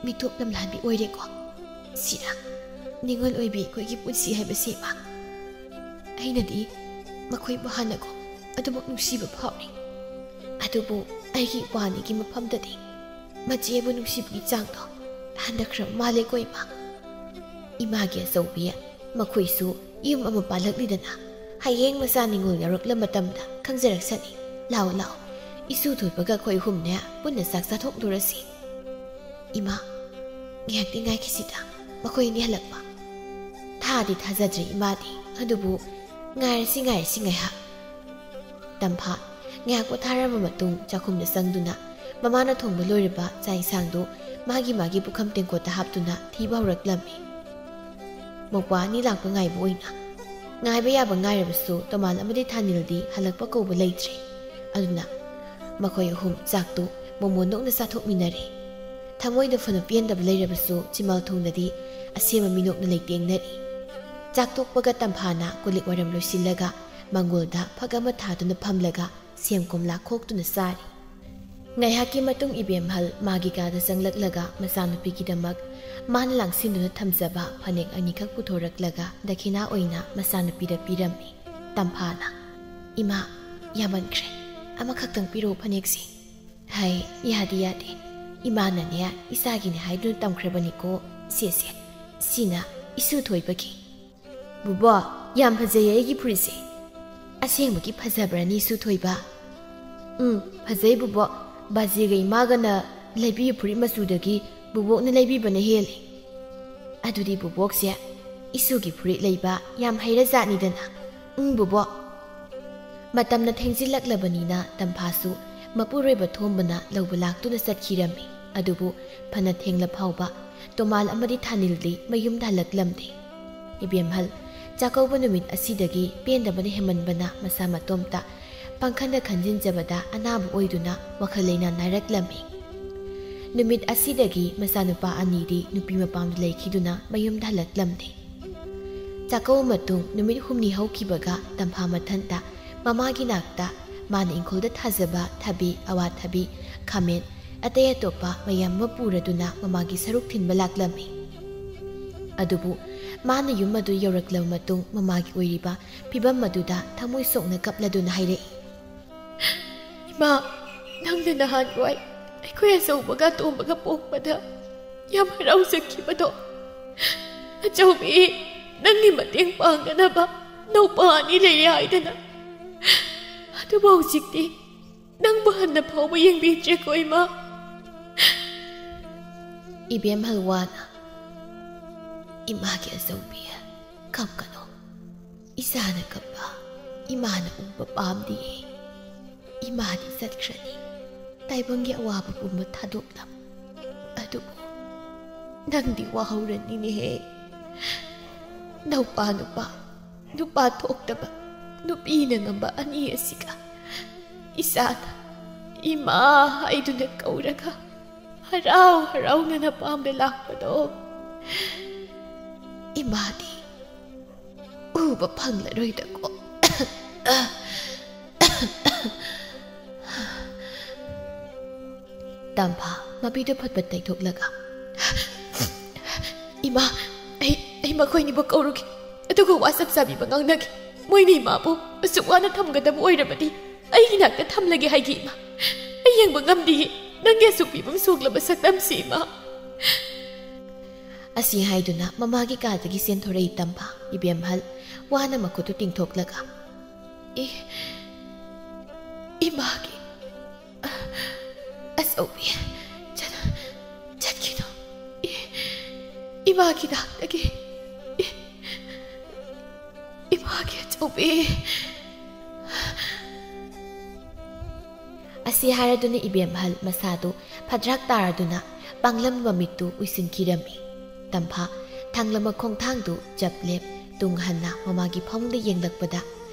ꯃꯤꯇꯣꯞ ꯂꯝꯂꯥꯟꯕꯤ ꯑꯣꯏꯔꯦꯀꯣ꯫ ꯁꯤꯔꯥ, ꯅꯤꯉꯣꯜ ꯑꯣꯏꯕꯤ ꯑꯩꯈꯣꯏꯒꯤ ꯄꯨꯟꯁꯤ ꯍꯥꯏꯕꯁꯤ, ꯏꯃꯥ꯫ ꯑꯩꯅꯗꯤ ꯃꯈꯣꯏꯕꯨ ꯍꯥꯟꯅꯒꯨꯝ ꯑꯗꯨꯃꯛ ꯅꯨꯡꯁꯤꯕ ꯐꯥꯎꯔꯤ꯫ ꯑꯗꯨꯕꯨ ꯑꯩꯒꯤ ꯏꯄ꯭ꯋꯥꯅꯤꯒꯤ ꯃꯐꯝꯗꯗꯤ ꯃꯆꯦꯕꯨ ꯅꯨꯡꯁꯤꯕꯒꯤ ꯆꯥꯡꯗꯣ ꯍꯟꯊꯈ꯭ꯔꯕ ꯃꯥꯜꯂꯦꯀꯣ, ꯏꯃꯥ꯫ ꯏꯃꯥꯒꯤ ꯑꯆꯧꯕꯤ, ꯃꯈꯣꯏꯁꯨ ꯌꯨꯝ ꯑꯃ ꯄꯥꯜꯂꯛꯂꯤꯗꯅ꯫ ꯍꯌꯦꯡ ꯃꯆꯥ ꯅꯤꯉꯣꯜ ꯌꯥꯎꯔꯛꯂ ꯃꯇꯝꯗ ꯈꯪꯖꯔꯛꯁꯅꯤ꯫ ꯂꯥꯛꯑꯣ, ꯂꯥꯛꯑꯣ, ꯏꯁꯨ ꯊꯣꯏꯕꯒ ꯑꯩꯈꯣꯏ ꯑꯍꯨꯝꯅꯦ ꯄꯨꯟꯅ ꯆꯥꯛ ꯆꯥꯊꯣꯛꯂꯨꯔꯁꯤ꯫ ꯏꯃꯥ, ꯉꯥꯏꯍꯥꯛꯇꯤ ꯉꯥꯏꯈꯤꯁꯤꯗ, ꯃꯈꯣꯏ ꯑꯅꯤ ꯍꯜꯂꯛꯄ꯫ ꯊꯥꯗꯤ ꯊꯥꯖꯗ꯭ꯔꯦ ꯏꯃꯥꯗꯤ, ꯑꯗꯨꯕꯨ ꯉꯥꯏꯔꯁꯤ, ꯉꯥꯏꯔꯁꯤ ꯉꯥꯏꯍꯥꯛ꯫ ꯇꯝꯐꯥ ꯉꯥꯏꯍꯥꯛ ꯄꯣꯊꯥꯔꯕ ꯃꯇꯨꯡ ꯆꯥꯛꯈꯨꯝꯗ ꯆꯪꯗꯨꯅ ꯃꯃꯥꯅ ꯊꯣꯡꯕ ꯂꯣꯏꯔꯕ ꯆꯥꯛ ꯏꯟꯁꯥꯡꯗꯨ ꯃꯥꯒꯤ ꯃꯥꯒꯤ ꯄꯨꯈꯝ ꯇꯦꯡꯀꯣꯠꯇ ꯍꯥꯞꯇꯨꯅ ꯊꯤꯕ ꯍꯧꯔꯛꯂꯝꯃꯤ꯫ ꯃꯧꯄ꯭ꯋꯥ ꯑꯅꯤ ꯂꯥꯛꯄ ꯉꯥꯏꯕ ꯑꯣꯏꯅ꯫ ꯉꯥꯏꯕ ꯌꯥꯕ ꯉꯥꯏꯔꯕꯁꯨ ꯇꯣꯃꯥꯜ ꯑꯃꯗꯤ ꯊꯥꯅꯤꯜꯗꯤ ꯍꯜꯂꯛꯄ ꯀꯧꯕ ꯂꯩꯇ꯭ꯔꯦ꯫ ꯑꯗꯨꯅ ꯃꯈꯣꯏ ꯑꯍꯨꯝ ꯆꯥꯛꯇꯨ ꯃꯣꯃꯣꯟ ꯅꯣꯛꯅ ꯆꯥꯊꯣꯛꯃꯤꯟꯅꯔꯦ꯫ ꯊꯃꯣꯏꯗ ꯐꯅ ꯄꯦꯟꯗꯕ ꯂꯩꯔꯕꯁꯨ ꯆꯤꯃꯜ ꯊꯣꯡꯗꯗꯤ ꯑꯁꯦꯝꯕ ꯃꯤꯅꯣꯛꯅ ꯂꯩꯇꯦꯡꯅꯔꯤ꯫ ꯆꯥꯛ ꯇꯣꯛꯄꯒ ꯇꯝꯐꯥꯅ ꯀꯣꯜꯂꯤꯛ ꯋꯥꯏꯔꯝ ꯂꯣꯏꯁꯤꯜꯂꯒ ꯃꯪꯒꯣꯜꯗ ꯐꯛ ꯑꯃ ꯊꯥꯗꯨꯅ ꯐꯝꯂꯒ ꯁꯦꯝ ꯀꯣꯝꯂꯥ ꯈꯣꯛꯇꯨꯅ ꯆꯥꯔꯤ꯫ ꯉꯥꯏꯍꯥꯛꯀꯤ ꯃꯇꯨꯡ ꯏꯕꯦꯝꯍꯜ ꯃꯥꯒꯤ ꯀꯥꯗ ꯆꯪꯂꯛꯂꯒ ꯃꯆꯥꯅꯨꯄꯤꯒꯤꯗꯃꯛ ꯃꯥꯅ ꯂꯥꯡꯁꯤꯟꯗꯨꯅ ꯊꯝꯖꯕ ꯐꯅꯦꯛ ꯑꯅꯤꯈꯛ ꯄꯨꯊꯣꯔꯛꯂꯒ ꯗꯈꯤꯅꯥ ꯑꯣꯏꯅ ꯃꯆꯥꯅꯨꯄꯤꯗ ꯄꯤꯔꯝꯃꯤ꯫ ꯇꯝꯐꯥꯅ, "ꯏꯃꯥ, ꯌꯥꯝꯃꯟꯈ꯭ꯔꯦ, ꯑꯃꯈꯛꯇꯪ ꯄꯤꯔꯛꯑꯣ ꯐꯅꯦꯛꯁꯦ"꯫ "ꯍꯥꯏ, ꯌꯥꯗꯦ, ꯌꯥꯗꯦ, ꯏꯃꯥꯅꯅꯦ ꯏꯆꯥꯒꯤꯅꯦ ꯍꯥꯏꯗꯨꯅ ꯇꯝꯈ꯭ꯔꯕꯅꯤꯀꯣ꯫ ꯁꯦ, ꯁꯦ, ꯁꯤꯅ ꯏꯁꯨ ꯊꯣꯏꯕꯒꯤ"꯫ "ꯕꯨꯕꯣꯛ, ꯌꯥꯝ ꯐꯖꯩꯌꯦ ꯑꯩꯒꯤ ꯐꯨꯔꯤꯠꯁꯦ"꯫ "ꯑꯁꯦꯡꯕꯒꯤ ꯐꯖꯕ꯭ꯔꯅꯤ, ꯏꯁꯨ ꯊꯣꯏꯕ?" "ꯎꯝ, ꯐꯖꯩ ꯕꯨꯕꯣꯛ꯫ ꯕꯥꯖꯤꯒ ꯏꯃꯥꯒꯅ ꯂꯩꯕꯤꯕ ꯐꯨꯔꯤꯠ ꯃꯆꯨꯗꯒꯤ ꯕꯨꯕꯣꯛꯅ ꯂꯩꯕꯤꯕꯅ ꯍꯦꯜꯂꯦ"꯫ "ꯑꯗꯨꯗꯤ ꯕꯨꯕꯣꯛꯁꯦ ꯏꯁꯨꯒꯤ ꯐꯨꯔꯤꯠ ꯂꯩꯕ ꯌꯥꯝ ꯍꯩꯔꯖꯥꯠꯅꯤꯗꯅ"꯫ "ꯎꯝ, ꯕꯨꯕꯣꯛ"꯫ ꯃꯇꯝꯅ ꯊꯦꯡꯖꯤꯜꯂꯛꯂꯕꯅꯤꯅ ꯇꯝꯐꯥꯁꯨ ꯃꯄꯨꯔꯣꯏꯕ ꯊꯣꯝꯕꯅ ꯂꯧꯕ ꯂꯥꯛꯇꯨꯅ ꯆꯠꯈꯤꯔꯝꯃꯤ꯫ ꯑꯗꯨꯕꯨ ꯐꯅ ꯊꯦꯡꯂ ꯐꯥꯎꯕ ꯇꯣꯃꯥꯜ ꯑꯃꯗꯤ ꯊꯥꯅꯤꯜꯗꯤ ꯃꯌꯨꯝꯗ ꯍꯜꯂꯛꯂꯝꯗꯦ꯫ ꯏꯕꯦꯝꯍꯜ, ꯆꯥꯛꯀꯧꯕ ꯅꯨꯃꯤꯠ ꯑꯁꯤꯗꯒꯤ ꯄꯦꯟꯗꯕꯅ ꯍꯦꯟꯃꯟꯕꯅ ꯃꯁꯥ ꯃꯇꯣꯝꯇ ꯄꯥꯡꯈꯟꯗ ꯈꯟꯖꯤꯟꯖꯕꯗ ꯑꯅꯥꯕ ꯑꯣꯏꯗꯨꯅ ꯋꯥꯈꯜ ꯂꯩꯅꯥ ꯅꯥꯏꯔꯛꯂꯝꯃꯤ꯫ ꯅꯨꯃꯤꯠ ꯑꯁꯤꯗꯒꯤ ꯃꯆꯥꯅꯨꯄꯥ ꯑꯅꯤꯗꯤ ꯅꯨꯄꯤ ꯃꯄꯥꯝꯗ ꯂꯩꯈꯤꯗꯨꯅ ꯃꯌꯨꯝꯗ ꯍꯜꯂꯛꯂꯝꯗꯦ꯫ ꯆꯥꯛꯀꯧꯕ ꯃꯇꯨꯡ ꯅꯨꯃꯤꯠ ꯍꯨꯝꯅꯤ ꯍꯧꯈꯤꯕꯒ ꯇꯝꯐꯥ ꯃꯊꯟꯇ ꯃꯃꯥꯒꯤ ꯅꯥꯛꯇ ꯃꯥꯅ ꯏꯪꯈꯣꯜꯗ ꯊꯥꯖꯕ ꯊꯕꯤ, ꯑꯋꯥꯊꯕꯤ, ꯈꯥꯃꯦꯟ, ꯑꯇꯩ ꯑꯇꯣꯞꯄ ꯃꯌꯥꯝ ꯑꯃ ꯄꯨꯔꯗꯨꯅ ꯃꯃꯥꯒꯤ ꯁꯔꯨꯛ ꯊꯤꯟꯕ ꯂꯥꯛꯂꯝꯃꯤ꯫ ꯑꯗꯨꯕꯨ ꯃꯥꯅ ꯌꯨꯝ ꯑꯗꯨ ꯌꯧꯔꯛꯂꯕ ꯃꯇꯨꯡ ꯃꯃꯥꯒꯤ ꯑꯣꯏꯔꯤꯕ ꯐꯤꯕꯝ ꯑꯗꯨꯗ ꯊꯃꯣꯏ ꯁꯣꯛꯅ ꯀꯞꯂꯗꯨꯅ ꯍꯥꯏꯔꯛꯏ, "ꯏꯃꯥ, ꯅꯪꯅ ꯅꯍꯥꯟꯋꯥꯏ ꯑꯩꯈꯣꯏ ꯑꯆꯧꯕꯒ ꯑꯇꯣꯝꯕꯒ ꯄꯣꯛꯄꯗ ꯌꯥꯝ ꯍꯔꯥꯎꯖꯈꯤꯕꯗꯣ꯫ "ꯑꯆꯧꯕꯤ, ꯅꯪꯒꯤ ꯃꯇꯦꯡ ꯄꯥꯡꯅꯅꯕ ꯅꯧꯄꯥ ꯑꯅꯤ ꯂꯩꯔꯦ ꯍꯥꯏꯗꯅ꯫ ꯑꯗꯨꯕꯨ ꯍꯧꯖꯤꯛꯇꯤ ꯅꯪꯕꯨ ꯍꯟꯅ ꯐꯥꯎꯕ ꯌꯦꯡꯕꯤꯗ꯭ꯔꯦꯀꯣ, ꯏꯃꯥ?" ꯏꯕꯦꯝꯍꯜ ꯋꯥꯅ, "ꯏꯃꯥꯒꯤ ꯑꯆꯧꯕꯤ, ꯀꯞꯀꯅꯨ꯫ ꯏꯆꯥꯅ ꯀꯞꯄ ꯏꯃꯥꯅ ꯎꯕ ꯄꯥꯝꯗꯤꯌꯦ꯫ ꯏꯃꯥꯗꯤ ꯆꯠꯈ꯭ꯔꯅꯤ, ꯇꯥꯏꯕꯪꯒꯤ ꯑꯋꯥꯕ ꯄꯨꯝꯕ ꯊꯥꯗꯣꯛꯂꯝ꯫ ꯑꯗꯨꯕꯨ ꯅꯪꯗꯤ ꯋꯥꯍꯧꯔꯅꯤꯅꯦꯍꯦ꯫ ꯅꯧꯄꯥ ꯅꯨꯄꯥ, ꯅꯨꯄꯥ ꯊꯣꯛꯇꯕ ꯅꯨꯄꯤꯅ ꯉꯝꯕ ꯑꯅꯤ ꯑꯁꯤꯒ ꯏꯆꯥꯅ ꯏꯃꯥ ꯍꯥꯏꯗꯨꯅ ꯀꯧꯔꯒ ꯍꯔꯥꯎ ꯍꯔꯥꯎꯅ ꯅꯄꯥꯝꯗ ꯂꯥꯛꯄꯗꯣ ꯏꯃꯥꯗꯤ ꯎꯕ ꯐꯪꯂꯔꯣꯏꯗꯀꯣ꯫" ꯇꯝꯐꯥ ꯃꯄꯤꯗꯨ ꯐꯠ ꯐꯠ ꯇꯩꯊꯣꯛꯂꯒ, "ꯏꯃꯥ, ꯑꯩ, ꯑꯩ ꯃꯈꯣꯏꯅꯤꯕꯨ ꯀꯧꯔꯨꯒꯦ, ꯑꯗꯨꯒ ꯋꯥ ꯆꯞ ꯆꯥꯕꯤꯕ ꯉꯥꯡꯅꯒꯦ꯫ ꯃꯣꯏꯅ ꯏꯃꯥꯕꯨ ꯑꯁꯨꯛ ꯋꯥꯅ ꯊꯝꯒꯗꯕ ꯑꯣꯏꯔꯕꯗꯤ ꯑꯩꯒꯤ ꯅꯥꯛꯇ ꯊꯝꯂꯒꯦ ꯍꯥꯏꯒꯦ, ꯏꯃꯥ꯫ ꯑꯩ ꯌꯦꯡꯕ ꯉꯝꯗꯤꯌꯦ ꯅꯪꯒꯤ ꯑꯁꯨꯛ ꯐꯤꯕꯝ ꯁꯣꯛꯂꯕ ꯁꯛꯇꯝꯁꯤ, ꯏꯃꯥ꯫" ꯑꯁꯤ ꯍꯥꯏꯗꯨꯅ ꯃꯃꯥꯒꯤ ꯀꯥꯗꯒꯤ ꯆꯦꯟꯊꯣꯔꯛꯏ ꯇꯝꯐꯥ꯫ ꯏꯕꯦꯝꯍꯜ ꯋꯥꯅ ꯃꯈꯨꯠꯇꯨ ꯇꯤꯡꯊꯣꯛꯂꯒ, "ꯏ-, ꯏꯃꯥꯒꯤ ꯑꯆꯧꯕꯤ, ꯆꯠ-, ꯆꯠꯈꯤꯅꯨ꯫ ꯏ-, ꯏꯃꯥꯒꯤ ꯅꯥꯛꯇꯒꯤ꯫ ꯏ-, ꯏꯃꯥꯒꯤ ꯑꯆꯧꯕꯤ꯫" ꯑꯁꯤ ꯍꯥꯏꯔꯗꯨꯅ ꯏꯕꯦꯝꯍꯜ ꯃꯁꯥꯗꯨ ꯐꯗ꯭ꯔꯥꯛ ꯇꯥꯔꯗꯨꯅ ꯄꯥꯡꯂꯝꯕ ꯃꯤꯠꯇꯨ ꯎꯏꯁꯤꯟꯈꯤꯔꯝꯃꯤ꯫ ꯇꯝꯐꯥ ꯊꯥꯡꯂꯝꯕ ꯈꯣꯡꯊꯥꯡꯗꯨ ꯆꯞ ꯂꯦꯞ ꯇꯨꯡ ꯍꯟꯅ ꯃꯃꯥꯒꯤ ꯐꯃꯨꯡꯗ ꯌꯦꯡꯂꯛꯄꯗ,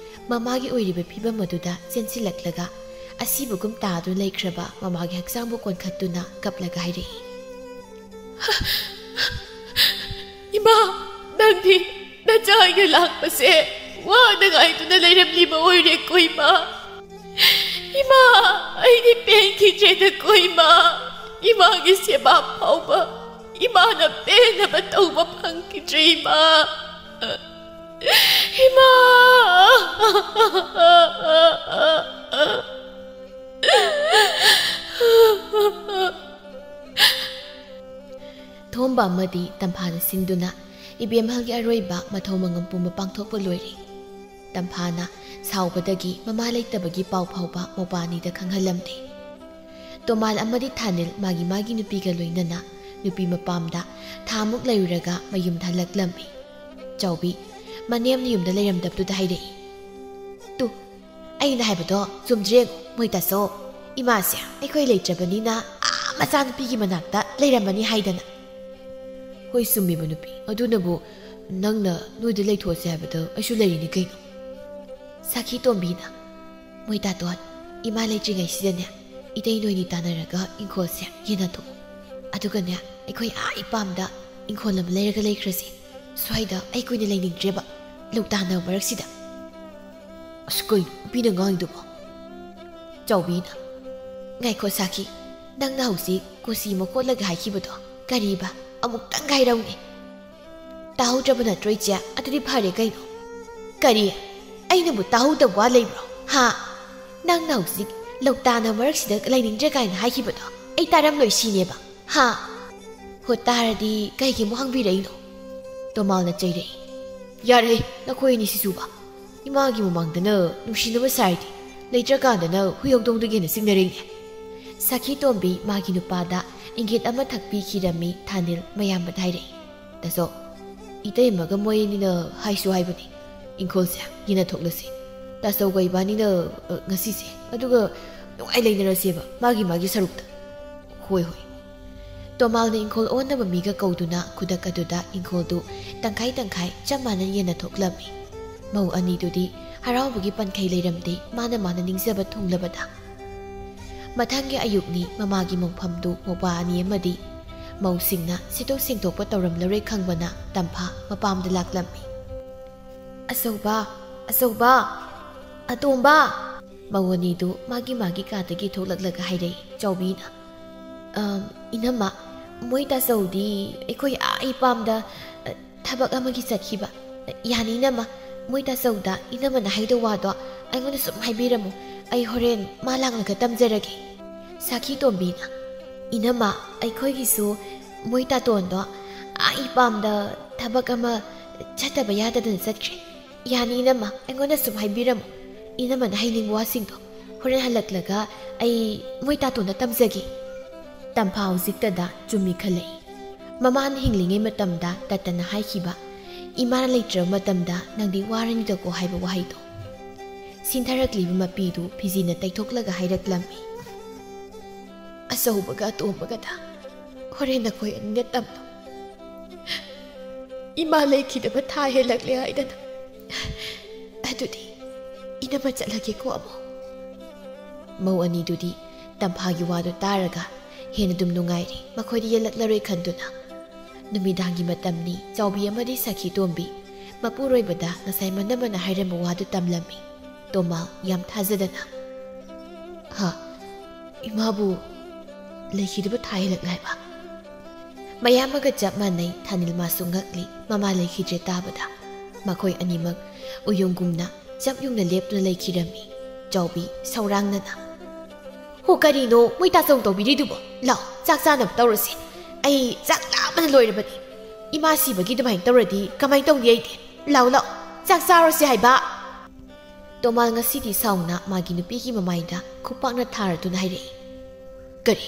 ꯃꯃꯥꯒꯤ ꯑꯣꯏꯔꯤꯕ ꯐꯤꯕꯝ ꯑꯗꯨꯗ ꯆꯦꯟꯁꯤꯜꯂꯛꯂꯒ ꯑꯁꯤꯕꯒꯨꯝ ꯇꯥꯗꯨꯅ ꯂꯩꯈ꯭ꯔꯕ ꯃꯃꯥꯒꯤ ꯍꯛꯆꯥꯡꯕꯨ ꯀꯣꯟꯈꯠꯇꯨꯅ ꯀꯞꯂꯒ ꯍꯥꯏꯔꯛꯏ, "ꯏꯃꯥ, ꯅꯪꯗꯤ ꯅꯆꯥ ꯑꯩꯅ ꯂꯥꯛꯄꯁꯦ ꯋꯥꯅ ꯉꯥꯏꯗꯨꯅ ꯂꯩꯔꯝꯂꯤꯕ ꯑꯣꯏꯔꯦꯀꯣ, ꯏꯃꯥ꯫ ꯏꯃꯥ, ꯑꯩꯗꯤ ꯄꯦꯟꯈꯤꯗ꯭ꯔꯦꯗꯀꯣ, ꯏꯃꯥ꯫ ꯏꯃꯥꯒꯤ ꯁꯦꯕꯥ ꯐꯥꯎꯕ ꯏꯃꯥꯅ ꯄꯦꯟꯅꯕ ꯇꯧꯕ ꯐꯪꯈꯤꯗ꯭ꯔꯦ, ꯏꯃꯥ꯫ ꯏꯃꯥ!" ꯑꯃꯗꯤ ꯇꯝꯐꯥꯅ ꯁꯤꯟꯗꯨꯅ ꯏꯕꯦꯝꯍꯜꯒꯤ ꯑꯔꯣꯏꯕ ꯃꯊꯧ ꯃꯉꯝ ꯄꯨꯝꯕ ꯄꯥꯡꯊꯣꯛꯄ ꯂꯣꯏꯔꯦ꯫ ꯇꯝꯐꯥꯅ ꯁꯥꯎꯕꯗꯒꯤ ꯃꯃꯥ ꯂꯩꯇꯕꯒꯤ ꯄꯥꯎ ꯐꯥꯎꯕ ꯃꯧꯄꯥ ꯑꯅꯤꯗ ꯈꯪꯍꯜꯂꯝꯗꯦ꯫ ꯇꯣꯃꯥꯜ ꯑꯃꯗꯤ ꯊꯥꯅꯤꯜ ꯃꯥꯒꯤ ꯃꯥꯒꯤ ꯅꯨꯄꯤꯒ ꯂꯣꯏꯅꯅ ꯅꯨꯄꯤ ꯃꯄꯥꯝꯗ ꯊꯥꯃꯨꯛ ꯂꯩꯔꯨꯔꯒ ꯃꯌꯨꯝꯗ ꯍꯜꯂꯛꯂꯝꯃꯤ꯫ ꯆꯥꯎꯕꯤ, ꯃꯅꯦꯝꯅ ꯌꯨꯝꯗ ꯂꯩꯔꯝꯗꯕꯗꯨꯗ ꯍꯥꯏꯔꯛꯏ꯫ ꯇꯨ, ꯑꯩꯅ ꯍꯥꯏꯕꯗꯣ ꯆꯨꯝꯗ꯭ꯔꯦ, ꯃꯣꯏ ꯇꯥꯆꯧ꯫ ꯏꯃꯥꯁꯦ ꯑꯩꯈꯣꯏ ꯂꯩꯇ꯭ꯔꯕꯅꯤꯅ ꯑꯥ ꯃꯆꯥꯅꯨꯄꯤꯒꯤ ꯃꯅꯥꯛꯇ ꯂꯩꯔꯝꯃꯅꯤ ꯍꯥꯏꯗꯅ꯫ ꯍꯣꯏ, ꯆꯨꯝꯃꯤꯕ ꯅꯨꯄꯤ, ꯑꯗꯨꯅꯕꯨ ꯅꯪꯅ ꯅꯣꯏꯗ ꯂꯩꯊꯣꯛꯑꯁꯦ ꯍꯥꯏꯕꯗ ꯑꯩꯁꯨ ꯂꯩꯔꯤꯅꯤ ꯀꯩꯅꯣ꯫ ꯁꯥꯈꯤ ꯇꯣꯝꯕꯤꯅ, ꯃꯣꯏ ꯇꯥꯇꯣꯟ, ꯏꯃꯥ ꯂꯩꯇ꯭ꯔꯤꯉꯩꯁꯤꯗꯅꯦ, ꯏꯇꯩ ꯅꯣꯏꯅꯤ ꯇꯥꯟꯅꯔꯒ ꯏꯪꯈꯣꯜꯁꯦ ꯌꯦꯟꯅꯊꯣꯛꯑꯣ꯫ ꯑꯗꯨꯒꯅꯦ, ꯑꯩꯈꯣꯏ ꯑꯥ ꯏꯄꯥꯝꯗ ꯏꯪꯈꯣꯜ ꯑꯃ ꯂꯩꯔꯒ ꯂꯩꯈ꯭ꯔꯁꯤ꯫ ꯁ꯭ꯋꯥꯏꯗ ꯑꯩ ꯀꯨꯏꯅ ꯂꯩꯅꯤꯡꯗ꯭ꯔꯦꯕ, ꯂꯧ ꯇꯥꯟꯅꯕ ꯃꯔꯛꯁꯤꯗ꯫ ꯑꯁ, ꯀꯩꯅꯣ ꯅꯨꯄꯤꯅ ꯉꯥꯡꯉꯤꯗꯨꯕꯣ? ꯆꯥꯎꯕꯤꯅ, ꯉꯥꯏꯈꯣ ꯁꯥꯈꯤ, ꯅꯪꯅ ꯍꯧꯖꯤꯛ ꯀꯣꯆꯤ ꯃꯈꯣꯠꯂꯒ ꯍꯥꯏꯈꯤꯕꯗꯣ ꯀꯔꯤꯕ? ꯑꯃꯨꯛꯇꯪ ꯍꯥꯏꯔꯧꯅꯦ꯫ ꯇꯥꯍꯧꯗ꯭ꯔꯕ ꯅꯠꯇ꯭ꯔꯣ ꯏꯆꯦ? ꯑꯗꯨꯗꯤ ꯐꯔꯦ ꯀꯩꯅꯣ꯫ ꯀꯔꯤ? ꯑꯩꯅꯕꯨ ꯇꯥꯍꯧꯗꯕ ꯋꯥ ꯂꯩꯕ꯭ꯔꯣ? ꯍꯥ? ꯅꯪꯅ ꯍꯧꯖꯤꯛ ꯂꯧ ꯇꯥꯟꯅꯕ ꯃꯔꯛꯁꯤꯗ ꯂꯩꯅꯤꯡꯗ꯭ꯔꯦ ꯀꯥꯏꯅ ꯍꯥꯏꯈꯤꯕꯗꯣ ꯑꯩ ꯇꯥꯔꯝꯂꯣꯏ ꯁꯤꯅꯦꯕ? ꯍꯥ? ꯍꯣ, ꯇꯥꯔꯗꯤ ꯀꯩꯒꯤ ꯑꯃꯨꯛ ꯍꯪꯕꯤꯔꯛꯏꯅꯣ? ꯇꯣꯃꯥꯜꯅ ꯆꯩꯔꯛꯏ꯫ ꯌꯥꯔꯦ, ꯅꯈꯣꯏ ꯑꯅꯤ ꯁꯤꯁꯨꯕ꯫ ꯏꯃꯥꯒꯤ ꯃꯃꯥꯡꯗꯅ ꯅꯨꯡꯁꯤꯅꯕ ꯁꯥꯔꯗꯤ, ꯂꯩꯇ꯭ꯔꯀꯥꯟꯗꯅ ꯍꯨꯏ ꯍꯧꯗꯣꯡꯗꯒꯤ ꯍꯦꯟꯅ ꯆꯤꯡꯅꯔꯛꯏꯅꯦ꯫ ꯁꯥꯈꯤ ꯇꯣꯝꯕꯤ ꯃꯥꯒꯤ ꯅꯨꯄꯥꯗ ꯏꯪꯒꯤꯠ ꯑꯃ ꯊꯛꯄꯤꯈꯤꯔꯝꯃꯤ ꯊꯥꯅꯤꯜ ꯃꯌꯥꯝꯕꯗ ꯍꯥꯏꯔꯛꯏ꯫ ꯇꯥꯆꯧ, ꯏꯇꯩꯃꯒ ꯃꯣꯏ ꯑꯅꯤꯅ ꯍꯥꯏꯁꯨ ꯍꯥꯏꯕꯅꯤ, ꯏꯪꯈꯣꯜꯁꯦ ꯌꯦꯟꯅꯊꯣꯛꯂꯁꯤ꯫ ꯇꯥꯆꯧꯒ ꯏꯕꯥꯅꯤꯅ, ꯑ, ꯉꯁꯤꯁꯦ, ꯑꯗꯨꯒ ꯅꯨꯡꯉꯥꯏ ꯂꯩꯅꯔꯁꯦꯕ, ꯃꯥꯒꯤ ꯃꯥꯒꯤ ꯁꯔꯨꯛꯇ꯫ ꯍꯣꯏ, ꯍꯣꯏ꯫ ꯇꯣꯃꯥꯜꯅ ꯏꯪꯈꯣꯜ ꯑꯣꯟꯅꯕ ꯃꯤꯒ ꯀꯧꯗꯨꯅ ꯈꯨꯗꯛ ꯑꯗꯨꯗ ꯏꯪꯈꯣꯜꯗꯨ ꯇꯪꯈꯥꯏ ꯇꯪꯈꯥꯏ ꯆꯞ ꯃꯥꯟꯅꯅ ꯌꯦꯟꯅꯊꯣꯛꯂꯝꯃꯤ꯫ ꯃꯧ ꯑꯅꯤꯗꯨꯗꯤ ꯍꯔꯥꯎꯕꯒꯤ ꯄꯟꯈꯩ ꯂꯩꯔꯝꯗꯦ, ꯃꯥꯅ ꯃꯥꯅ ꯅꯤꯡꯖꯕ ꯊꯨꯡꯂꯕꯗ꯫ ꯃꯊꯪꯒꯤ ꯑꯌꯨꯛꯅꯤ, ꯃꯃꯥꯒꯤ ꯃꯣꯡꯐꯝꯗꯨ ꯃꯧꯄ꯭ꯋꯥ ꯑꯅꯤ ꯑꯃꯗꯤ ꯃꯧꯁꯤꯡꯅ ꯁꯤꯠꯇꯣꯛ ꯁꯦꯡꯗꯣꯛꯄ ꯇꯧꯔꯝꯂꯔꯣꯏ ꯈꯪꯕꯅ ꯇꯝꯐꯥ ꯃꯄꯥꯝꯗ ꯂꯥꯛꯂꯝꯃꯤ꯫ "ꯑꯆꯧꯕ, ꯑꯆꯧꯕ, ꯑꯇꯣꯝꯕ!" ꯃꯧ ꯑꯅꯤꯗꯨ ꯃꯥꯒꯤ ꯃꯥꯒꯤ ꯀꯥꯗꯒꯤ ꯊꯣꯛꯂꯛꯂꯒ ꯍꯥꯏꯔꯛꯏ ꯆꯥꯎꯕꯤꯅ꯫ "ꯑꯝ, ꯏꯅꯝꯃ, ꯃꯣꯏ ꯇꯥꯆꯧꯗꯤ ꯑꯩꯈꯣꯏ ꯑꯥ ꯏꯄꯥꯝꯗ, ꯑ, ꯊꯕꯛ ꯑꯃꯒꯤ ꯆꯠꯈꯤꯕ꯫ ꯌꯥꯅꯤ ꯏꯅꯝꯃ, ꯃꯣꯏ ꯇꯥꯆꯧꯗ ꯏꯅꯝꯃꯅ ꯍꯥꯏꯗꯧ ꯋꯥꯗꯣ ꯑꯩꯉꯣꯟꯗ ꯁꯨꯝ ꯍꯥꯏꯕꯤꯔꯝꯃꯨ꯫ ꯑꯩ ꯍꯣꯔꯦꯟ ꯃꯥ ꯂꯥꯛꯂꯒ ꯇꯝꯖꯔꯒꯦ꯫" ꯁꯥꯈꯤ ꯇꯣꯝꯕꯤꯅ, "ꯏꯅꯝꯃ, ꯑꯩꯈꯣꯏꯒꯤꯁꯨ "ꯃꯣꯏ ꯇꯥꯇꯣꯟꯗꯣ ꯑꯥ ꯏꯄꯥꯝꯗ ꯊꯕꯛ ꯑꯃ ꯆꯠꯇꯕ ꯌꯥꯗꯗꯅ ꯆꯠꯈ꯭ꯔꯦ꯫ ꯌꯥꯅꯤ ꯏꯅꯝꯃ, ꯑꯩꯉꯣꯟꯗ ꯁꯨꯝ ꯍꯥꯏꯕꯤꯔꯝꯃꯨ꯫ ꯏꯅꯝꯃꯅ ꯍꯥꯏꯅꯤꯡꯕ ꯋꯥꯁꯤꯡꯗꯣ ꯍꯣꯔꯦꯟ ꯍꯜꯂꯛꯂꯒ ꯑꯩ ꯃꯣꯏ ꯇꯥꯇꯣꯟꯗ ꯇꯝꯖꯒꯦ"꯫ ꯇꯝꯐꯥ ꯍꯧꯖꯤꯛꯇꯗ ꯆꯨꯝꯃꯤ ꯈꯜꯂꯛꯏ꯫ ꯃꯃꯥꯅ ꯍꯤꯡꯂꯤꯉꯩ ꯃꯇꯝꯗ ꯇꯠꯇꯅ ꯍꯥꯏꯈꯤꯕ, "ꯏꯃꯥꯅ ꯂꯩꯇ꯭ꯔꯕ ꯃꯇꯝꯗ ꯅꯪꯗꯤ ꯋꯥꯔꯅꯤꯗꯀꯣ" ꯍꯥꯏꯕ ꯋꯥꯍꯩꯗꯣ꯫ ꯁꯤꯟꯊꯔꯛꯂꯤꯕ ꯃꯄꯤꯗꯨ ꯐꯤꯖꯤꯅ ꯇꯩꯊꯣꯛꯂꯒ ꯍꯥꯏꯔꯛꯂꯝꯃꯤ꯫ "ꯑꯆꯧꯕꯒ ꯑꯇꯣꯝꯕꯒꯗ ꯍꯣꯔꯦꯟ ꯅꯈꯣꯏ ꯑꯅꯤꯅ ꯇꯝꯂꯣ꯫ ꯏꯃꯥ ꯂꯩꯈꯤꯗꯕ ꯊꯥ ꯍꯦꯜꯂꯛꯂꯦ ꯍꯥꯏꯗꯅ꯫ ꯑꯗꯨꯗꯤ ꯏꯅꯝꯃ ꯆꯠꯂꯒꯦꯀꯣ ꯑꯃꯨꯛ"꯫ ꯃꯧ ꯑꯅꯤꯗꯨꯗꯤ ꯇꯝꯐꯥꯒꯤ ꯋꯥꯗꯨ ꯇꯥꯔꯒ ꯍꯦꯟꯅ ꯑꯗꯨꯝ ꯅꯨꯡꯉꯥꯏꯔꯤ꯫ ꯃꯈꯣꯏꯗꯤ ꯌꯦꯜꯂꯛꯂꯔꯣꯏ ꯈꯟꯗꯨꯅ꯫ ꯅꯨꯃꯤꯗꯥꯡꯒꯤ ꯃꯇꯝꯅꯤ꯫ ꯆꯥꯎꯕꯤ ꯑꯃꯗꯤ ꯁꯈꯤ ꯇꯣꯝꯕꯤ ꯃꯄꯨꯔꯣꯏꯕꯗ ꯉꯁꯥꯏ ꯃꯅꯝꯃꯅ ꯍꯥꯏꯔꯝꯕ ꯋꯥꯗꯨ ꯇꯝꯂꯝꯃꯤ꯫ ꯇꯣꯃꯥ ꯌꯥꯝ ꯊꯥꯖꯗꯅ, "ꯍꯥ? ꯏꯃꯥꯕꯨ ꯂꯩꯈꯤꯗꯕ ꯊꯥ ꯍꯦꯜꯂꯛꯂꯦ ꯍꯥꯏꯕ?" ꯃꯌꯥꯝ ꯑꯃꯒ ꯆꯞ ꯃꯥꯟꯅꯩ꯫ ꯊꯥꯅꯤꯜ ꯃꯥꯁꯨ ꯉꯛꯂꯤ, ꯃꯃꯥ ꯂꯩꯈꯤꯗ꯭ꯔꯦ ꯇꯥꯕꯗ꯫ ꯃꯈꯣꯏ ꯑꯅꯤꯃꯛ ꯎꯌꯨꯡꯒꯨꯝꯅ ꯆꯞ ꯌꯨꯡꯅ ꯂꯦꯞꯇꯨꯅ ꯂꯩꯈꯤꯔꯝꯃꯤ꯫ ꯆꯥꯎꯕꯤ ꯁꯧꯔꯥꯡꯅꯅ, "ꯍꯣ, ꯀꯔꯤꯅꯣ ꯃꯣꯏ ꯇꯥꯆꯧ ꯇꯧꯕꯤꯔꯤꯗꯨꯕꯣ? ꯂꯥꯎ, ꯆꯥꯛ ꯆꯥꯅꯕ ꯇꯧꯔꯁꯤ꯫ ꯑꯩ ꯆꯥꯛ ꯂꯥꯝꯕꯅ ꯂꯣꯏꯔꯕꯅꯤ꯫ ꯏꯃꯥ ꯁꯤꯕꯒꯤ ꯑꯗꯨꯃꯥꯏꯅ ꯇꯧꯔꯗꯤ ꯀꯃꯥꯏꯅ ꯇꯧꯅꯤ ꯑꯩꯗꯤ? ꯂꯥꯎ, ꯂꯥꯎ, ꯆꯥꯛ ꯆꯥꯔꯁꯤ ꯍꯥꯏꯕ"꯫ ꯇꯣꯃꯥꯜ ꯉꯁꯤꯗꯤ ꯁꯥꯎꯅ ꯃꯥꯒꯤ ꯅꯨꯄꯤꯒꯤ ꯃꯃꯥꯏꯗ ꯈꯨꯄꯥꯛꯅ ꯊꯥꯔꯗꯨꯅ ꯍꯥꯏꯔꯛꯏ, "ꯀꯔꯤ?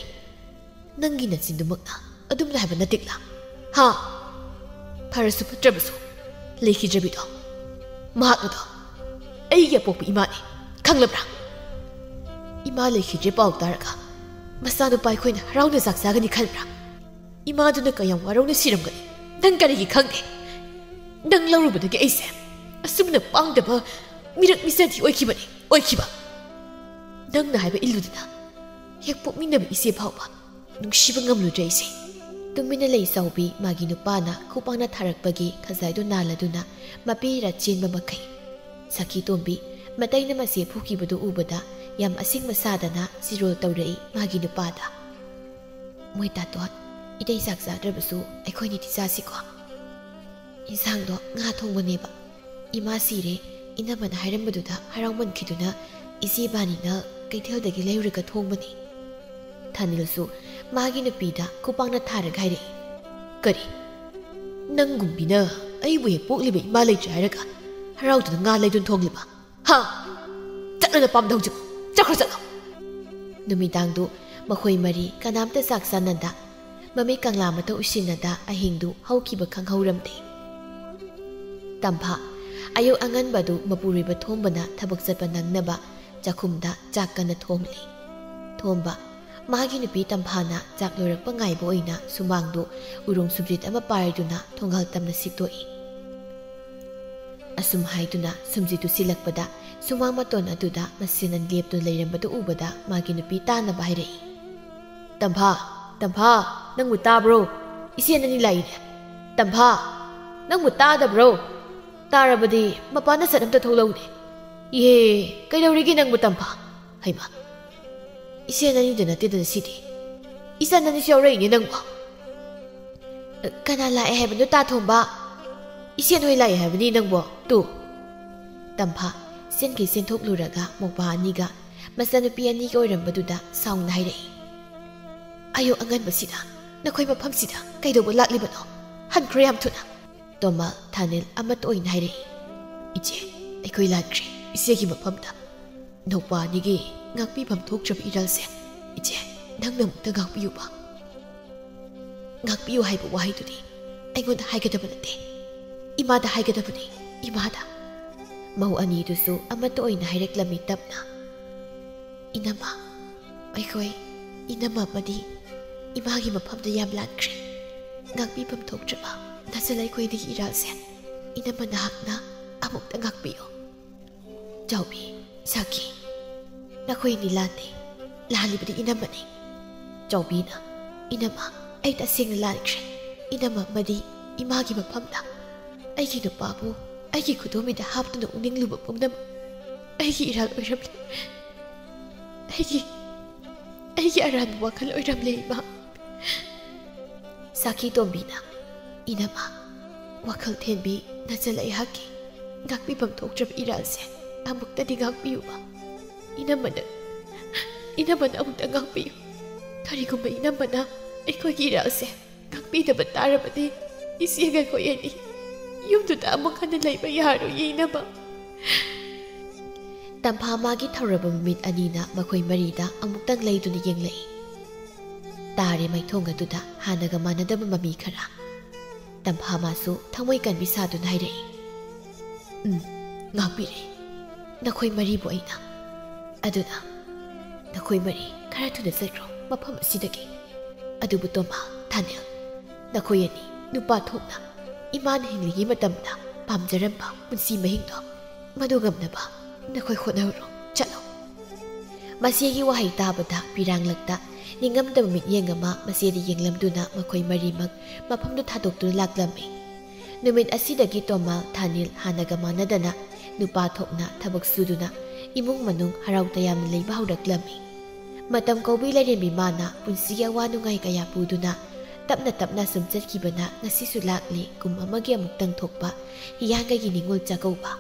ꯅꯪꯒꯤ ꯅꯆꯤꯟꯗꯨꯃꯛꯅ ꯑꯗꯨꯝꯅ ꯍꯥꯏꯕ ꯅꯠꯇꯦꯛꯂꯥ? ꯍꯥ? ꯐꯔꯁꯨ ꯐꯠꯇ꯭ꯔꯕꯁꯨ ꯂꯩꯈꯤꯗ꯭ꯔꯕꯤꯗꯣ, ꯃꯍꯥꯛ ꯑꯗꯣ ꯑꯩꯒꯤ ꯑꯄꯣꯛꯄ ꯏꯃꯥꯅꯤ, ꯈꯪꯂꯕ꯭ꯔꯥ? ꯏꯃꯥ ꯂꯩꯈꯤꯗ꯭ꯔꯦ ꯄꯥꯎ ꯇꯥꯔꯒ ꯃꯆꯥꯅꯨꯄꯥ ꯑꯩꯈꯣꯏꯅ ꯍꯔꯥꯎꯅ ꯆꯥꯛ ꯆꯥꯒꯅꯤ ꯈꯟꯕ꯭ꯔꯥ? ꯏꯃꯥꯗꯨꯅ ꯀꯌꯥꯝ ꯋꯥꯔꯧꯅ ꯁꯤꯔꯝꯒꯅꯤ ꯅꯪ ꯀꯔꯤꯒꯤ ꯈꯪꯗꯦ? ꯅꯪ ꯂꯧꯔꯨꯕꯗꯒꯤ ꯑꯩꯁꯦ ꯑꯁꯨꯝꯅ ꯄꯥꯡꯗꯕ ꯃꯤꯔꯛ ꯃꯤꯆꯥꯗꯤ ꯑꯣꯏꯈꯤꯕꯅꯤ, ꯑꯣꯏꯈꯤꯕ꯫ ꯅꯪꯅ ꯍꯥꯏꯕ ꯏꯜꯂꯨꯗꯅ ꯍꯦꯛ ꯄꯣꯛꯃꯤꯟꯅꯕ ꯏꯆꯦ ꯐꯥꯎꯕ ꯅꯨꯡꯁꯤꯕ ꯉꯝꯂꯨꯗ꯭ꯔꯦ ꯑꯩꯁꯦ"꯫ ꯇꯨꯃꯤꯟꯅ ꯂꯩ ꯆꯥꯎꯕꯤ꯫ ꯃꯥꯒꯤ ꯅꯨꯄꯥꯅ ꯈꯨꯄꯥꯛꯅ ꯊꯥꯔꯛꯄꯒꯤ ꯈꯖꯥꯏꯗꯨ ꯅꯥꯜꯂꯗꯨꯅ ꯃꯄꯤꯔꯥ ꯆꯦꯟꯕ ꯃꯈꯩ꯫ ꯁꯈꯤ ꯇꯣꯝꯕꯤ ꯃꯇꯩꯅ ꯃꯆꯦ ꯐꯨꯈꯤꯕꯗꯨ ꯎꯕꯗ ꯌꯥꯝ ꯑꯁꯦꯡꯕ ꯁꯥꯗꯅ ꯆꯤꯔꯣꯜ ꯇꯧꯔꯛꯏ ꯃꯥꯒꯤ ꯅꯨꯄꯥꯗ꯫ "ꯃꯣꯏ ꯇꯥꯇꯣꯟ, ꯏꯇꯩ ꯆꯥꯛ ꯆꯥꯗ꯭ꯔꯕꯁꯨ ꯑꯩꯈꯣꯏꯅꯤꯗꯤ ꯆꯥꯁꯤꯀꯣ꯫ ꯏꯟꯁꯥꯡꯗꯣ ꯉꯥ ꯊꯣꯡꯕꯅꯦꯕ꯫ ꯏꯃꯥ ꯁꯤꯔꯦ, ꯏꯅꯝꯃꯅ ꯍꯥꯏꯔꯝꯕꯗꯨꯗ ꯍꯔꯥꯎꯃꯟꯈꯤꯗꯨꯅ ꯏꯆꯦ ꯏꯕꯥꯅꯤꯅ ꯀꯩꯊꯦꯜꯗꯒꯤ ꯂꯩꯔꯨꯔꯒ ꯊꯣꯡꯕꯅꯤ"꯫ ꯊꯥꯅꯤꯜꯁꯨ ꯃꯥꯒꯤ ꯅꯨꯄꯤꯗ ꯈꯨꯄꯥꯛꯅ ꯊꯥꯔꯒ ꯍꯥꯏꯔꯛꯏ, "ꯀꯔꯤ? ꯅꯪꯒꯨꯝꯕꯤꯅ ꯑꯩꯕꯨ ꯍꯦꯛ ꯄꯣꯛꯂꯤꯕ ꯏꯃꯥ ꯂꯩꯇ꯭ꯔꯦ ꯍꯥꯏꯔꯒ ꯍꯔꯥꯎꯗꯨꯅ ꯉꯥ ꯂꯩꯗꯨꯅ ꯊꯣꯡꯂꯤꯕ? ꯍꯥ? ꯆꯠꯂꯣ ꯅꯄꯥꯝꯗ ꯍꯧꯖꯤꯛ! ꯆꯠꯈ꯭ꯔꯣ, ꯆꯠꯂꯣ!" ꯅꯨꯃꯤꯗꯥꯡꯗꯨ ꯃꯈꯣꯏ ꯃꯔꯤ ꯀꯅꯥꯝꯇ ꯆꯥꯛ ꯆꯥꯅꯗ, ꯃꯃꯤꯠ ꯀꯪꯂꯥ ꯑꯃꯠꯇ ꯎꯏꯁꯤꯟꯅꯗ ꯑꯍꯤꯡꯗꯨ ꯍꯧꯈꯤꯕ ꯈꯪꯍꯧꯔꯝꯗꯦ꯫ ꯇꯝꯐꯥ, ꯑꯌꯨꯛ ꯑꯉꯟꯕꯗꯨ ꯃꯄꯨꯔꯣꯏꯕ ꯊꯣꯝꯕꯅ ꯊꯕꯛ ꯆꯠꯄ ꯅꯪꯅꯕ ꯆꯥꯛꯈꯨꯝꯗ ꯆꯥꯛ ꯀꯟꯅ ꯊꯣꯡꯂꯤ꯫ ꯊꯣꯝꯕ, ꯃꯥꯒꯤ ꯅꯨꯄꯤ ꯇꯝꯐꯥꯅ ꯆꯥꯛ ꯂꯣꯏꯔꯛꯄ ꯉꯥꯏꯕ ꯑꯣꯏꯅ ꯁꯨꯃꯥꯡꯗꯨ ꯎꯔꯣꯡ ꯁꯨꯝꯖꯤꯠ ꯑꯃ ꯄꯥꯏꯗꯨꯅ ꯊꯣꯡꯒꯥꯜ ꯇꯝꯅ ꯁꯤꯠꯇꯣꯛꯏ꯫ ꯑꯁꯨꯝ ꯍꯥꯏꯗꯨꯅ ꯁꯨꯝꯖꯤꯠꯇꯨ ꯁꯤꯜꯂꯛꯄꯗ ꯁꯨꯃꯥꯡ ꯃꯇꯣꯟ ꯑꯗꯨꯗ ꯃꯁꯦꯟ ꯑꯅꯤ ꯂꯦꯞꯇꯨꯅ ꯂꯩꯔꯝꯕꯗꯨ ꯎꯕꯗ ꯃꯥꯒꯤ ꯅꯨꯄꯤ ꯇꯥꯅꯕ ꯍꯥꯏꯔꯛꯏ, "ꯇꯝꯐꯥ, ꯇꯝꯐꯥ, ꯅꯪꯕꯨ ꯇꯥꯕ꯭ꯔꯣ? ꯏꯆꯦ ꯅꯅꯤ ꯂꯥꯛꯏꯅꯦ꯫ ꯇꯝꯐꯥ, ꯅꯪꯕꯨ ꯇꯥꯗꯕ꯭ꯔꯣ? ꯇꯥꯔꯕꯗꯤ ꯃꯄꯥꯟꯗ ꯁꯠ ꯑꯝꯇ ꯊꯣꯛꯂꯛꯎꯅꯦ꯫ ꯏꯍꯦ, ꯀꯩꯗꯧꯔꯤꯒꯦ ꯅꯪꯕꯨ ꯇꯝꯐꯥ? ꯍꯩꯃꯥ, ꯏꯆꯦ ꯅꯅꯤꯗ ꯅꯠꯇꯦꯗꯅ ꯁꯤꯗꯤ꯫ ꯏꯆꯟ ꯅꯅꯤꯁꯨ ꯌꯥꯎꯔꯛꯏꯅꯦ ꯅꯪꯕꯨ꯫ ꯀꯅꯥ ꯂꯥꯛꯑꯦ ꯍꯥꯏꯕꯅꯣ ꯇꯥ ꯊꯣꯝꯕ? ꯏꯆꯦ ꯅꯣꯏ ꯂꯥꯛꯑꯦ ꯍꯥꯏꯕꯅꯤ ꯅꯪꯕꯨ꯫ ꯇꯨ!" ꯇꯝꯐꯥ ꯆꯦꯟꯈꯩ ꯆꯦꯟꯊꯣꯛꯂꯨꯔꯒ ꯃꯧꯄꯥ ꯑꯅꯤꯒ ꯃꯆꯥꯅꯨꯄꯤ ꯑꯅꯤꯒ ꯑꯣꯏꯔꯝꯕꯗꯨꯗ ꯁꯥꯎꯅ ꯍꯥꯏꯔꯛꯏ, "ꯑꯌꯨꯛ ꯑꯉꯟꯕꯁꯤꯗ ꯅꯈꯣꯏ ꯃꯐꯝꯁꯤꯗ ꯀꯩꯗꯧꯕ ꯂꯥꯛꯂꯤꯕꯅꯣ? ꯍꯟꯈ꯭ꯔꯣ ꯌꯥꯝ ꯊꯨꯅ!" ꯇꯣꯃꯥ ꯊꯥꯅꯤꯜ ꯑꯃꯠꯇ ꯑꯣꯏꯅ ꯍꯥꯏꯔꯛꯏ, "ꯏꯆꯦ, ꯑꯩꯈꯣꯏ ꯂꯥꯟꯈ꯭ꯔꯦ ꯏꯆꯦꯒꯤ ꯃꯐꯝꯗ꯫ ꯅꯧꯄꯥ ꯑꯅꯤꯒꯤ ꯉꯥꯛꯄꯤꯐꯝ ꯊꯣꯛꯇ꯭ꯔꯕ ꯏꯔꯥꯜꯁꯦ, ꯏꯆꯦ, ꯅꯪꯅ ꯑꯃꯨꯛꯇ ꯉꯥꯛꯄꯤꯌꯨꯕ꯫ ꯉꯥꯛꯄꯤꯌꯨ ꯍꯥꯏꯕ ꯋꯥꯍꯩꯗꯨꯗꯤ ꯑꯩꯉꯣꯟꯗ ꯍꯥꯏꯒꯗꯕ ꯅꯠꯇꯦ, ꯏꯃꯥꯗ ꯍꯥꯏꯒꯗꯕꯅꯤ, ꯏꯃꯥꯗ꯫" ꯃꯧ ꯑꯅꯤꯗꯨꯁꯨ ꯑꯃꯠꯇ ꯑꯣꯏꯅ ꯍꯥꯏꯔꯛꯂꯝꯃꯤ ꯇꯞꯅ, "ꯏꯅꯝꯃ, ꯑꯩꯈꯣꯏ ꯏꯅꯝꯃ ꯑꯃꯗꯤ ꯏꯃꯥꯒꯤ ꯃꯐꯝꯗ ꯌꯥꯝ ꯂꯥꯟꯈ꯭ꯔꯦ꯫ ꯉꯥꯛꯄꯤꯐꯝ ꯊꯣꯛꯇ꯭ꯔꯕ ꯅꯆꯜ ꯑꯩꯈꯣꯏꯗꯒꯤ ꯏꯔꯥꯜꯁꯦ ꯏꯅꯝꯃ ꯅꯍꯥꯛꯅ ꯑꯃꯨꯛꯇ ꯉꯥꯛꯄꯤꯌꯨ꯫" ꯆꯥꯎꯕꯤ, ꯁꯥꯈꯤ, ꯅꯈꯣꯏ ꯑꯅꯤ ꯂꯥꯟꯗꯦ, ꯂꯥꯜꯂꯤꯕꯗꯤ ꯏꯅꯝꯃꯅꯤ꯫ ꯆꯥꯎꯕꯤꯅ, "ꯏꯅꯝꯃ, ꯑꯩ ꯇꯁꯦꯡꯅ ꯂꯥꯟꯈ꯭ꯔꯦ꯫ ꯏꯅꯝꯃ ꯑꯃꯗꯤ ꯏꯃꯥꯒꯤ ꯃꯐꯝꯗ ꯑꯩꯒꯤ ꯅꯨꯄꯥꯕꯨ ꯑꯩꯒꯤ ꯈꯨꯗꯣꯝꯕꯤꯗ ꯍꯥꯞꯇꯨꯅ ꯎꯅꯤꯡꯂꯨꯕ ꯄꯨꯝꯅꯃꯛ ꯑꯩꯒꯤ ꯏꯔꯥꯜ ꯑꯣꯏꯔꯝꯂꯦ꯫ ꯑꯩꯒꯤ, ꯑꯩꯒꯤ ꯑꯔꯥꯟꯕ ꯋꯥꯈꯜ ꯑꯣꯏꯔꯝꯂꯦ, ꯏꯃꯥ꯫" ꯁꯥꯈꯤ ꯇꯣꯝꯕꯤꯅ, "ꯏꯅꯝꯃ, ꯋꯥꯈꯜ ꯊꯦꯟꯕꯤ ꯅꯆꯜ ꯑꯩꯍꯥꯛꯀꯤ ꯉꯥꯛꯄꯤꯐꯝ ꯊꯣꯛꯇ꯭ꯔꯕ ꯏꯔꯥꯜꯁꯦ ꯑꯃꯨꯛꯇꯗꯤ ꯉꯥꯛꯄꯤꯌꯨꯕ꯫ ꯏꯅꯝꯃꯅ, ꯏꯅꯝꯃꯅ ꯑꯃꯨꯛꯇ ꯉꯥꯛꯄꯤꯌꯨ꯫" ꯀꯔꯤꯒꯨꯝꯕ ꯏꯅꯝꯃꯅ ꯑꯩꯈꯣꯏꯒꯤ ꯏꯔꯥꯜꯁꯦ ꯉꯥꯛꯄꯤꯗꯕ ꯇꯥꯔꯕꯗꯤ, ꯏꯆꯦꯒ ꯑꯩꯈꯣꯏ ꯑꯅꯤ ꯌꯨꯝꯗꯨꯗ ꯑꯃꯨꯛ ꯍꯟꯅ ꯂꯩꯕ ꯌꯥꯔꯣꯏꯌꯦ, ꯏꯅꯝꯃ꯫ ꯇꯝꯐꯥ ꯃꯥꯒꯤ ꯊꯧꯔꯕ ꯃꯃꯤꯠ ꯑꯅꯤꯅ ꯃꯈꯣꯏ ꯃꯔꯤꯗ ꯑꯃꯨꯛꯇꯪ ꯂꯩꯗꯨꯅ ꯌꯦꯡꯂꯛꯏ꯫ ꯇꯥꯔꯦ ꯃꯥꯏꯊꯣꯡ ꯑꯗꯨꯗ ꯍꯥꯟꯅꯒ ꯃꯥꯟꯅꯗꯕ ꯃꯃꯤ ꯈꯔ꯫ ꯇꯝꯐꯥ ꯃꯥꯁꯨ ꯊꯃꯣꯏ ꯀꯟꯕꯤ ꯁꯥꯗꯨꯅ ꯍꯥꯏꯔꯛꯏ, "ꯎꯝ, ꯉꯥꯛꯄꯤꯔꯦ ꯅꯈꯣꯏ ꯃꯔꯤꯕꯨ ꯑꯩꯅ꯫ ꯑꯗꯨꯅ ꯅꯈꯣꯏ ꯃꯔꯤ ꯈꯔ ꯊꯨꯅ ꯆꯠꯈ꯭ꯔꯣ ꯃꯐꯝ ꯑꯁꯤꯗꯒꯤ꯫ ꯑꯗꯨꯕꯨ ꯇꯣꯃꯥ, ꯊꯥꯅꯤꯜ, ꯅꯈꯣꯏ ꯑꯅꯤ ꯅꯨꯄꯥ ꯊꯣꯛꯅ ꯏꯃꯥꯅ ꯍꯤꯡꯂꯤꯉꯩ ꯃꯇꯝꯗ ꯄꯥꯝꯖꯔꯝꯕ ꯄꯨꯟꯁꯤ ꯃꯍꯤꯡꯗꯣ ꯃꯗꯨ ꯉꯝꯅꯕ ꯅꯈꯣꯏ ꯍꯣꯠꯅꯍꯧꯔꯣ꯫ ꯆꯠꯂꯣ꯫" ꯃꯆꯦꯒꯤ ꯋꯥꯍꯩ ꯇꯥꯕꯗ ꯄꯤꯔꯥꯡꯂꯛꯇ ꯅꯤꯡꯉꯝꯗꯕ ꯃꯤꯠꯌꯦꯡ ꯑꯃ ꯃꯆꯦꯗ ꯌꯦꯡꯂꯝꯗꯨꯅ ꯃꯈꯣꯏ ꯃꯔꯤꯃꯛ ꯃꯐꯝꯗꯨ ꯊꯥꯗꯣꯛꯇꯨꯅ ꯂꯥꯛꯂꯝꯃꯤ꯫ ꯅꯨꯃꯤꯠ ꯑꯁꯤꯗꯒꯤ ꯇꯣꯃꯥ, ꯊꯥꯅꯤꯜ ꯍꯥꯟꯅꯒ ꯃꯥꯟꯅꯗꯅ ꯅꯨꯄꯥ ꯊꯣꯛꯅ ꯊꯕꯛ ꯁꯨꯗꯨꯅ ꯏꯃꯨꯡ ꯃꯅꯨꯡ ꯍꯔꯥꯎ ꯇꯌꯥꯝꯅ ꯂꯩꯕ ꯍꯧꯔꯛꯂꯝꯃꯤ꯫ ꯃꯇꯝ ꯀꯧꯕꯤ ꯂꯥꯏꯔꯦꯝꯕꯤ ꯃꯥꯅ ꯄꯨꯟꯁꯤꯒꯤ ꯑꯋꯥ ꯅꯨꯡꯉꯥꯏ ꯀꯌꯥ ꯄꯨꯗꯨꯅ ꯇꯞꯅ ꯇꯞꯅ ꯁꯨꯝ ꯆꯠꯈꯤꯕꯅ ꯉꯁꯤꯁꯨ ꯂꯥꯛꯂꯤ ꯀꯨꯝ ꯑꯃꯒꯤ ꯑꯃꯨꯛꯇꯪ ꯊꯣꯛꯄ ꯍꯤꯌꯥꯡꯒꯩꯒꯤ ꯅꯤꯉꯣꯜ ꯆꯥꯛꯀꯧꯕ꯫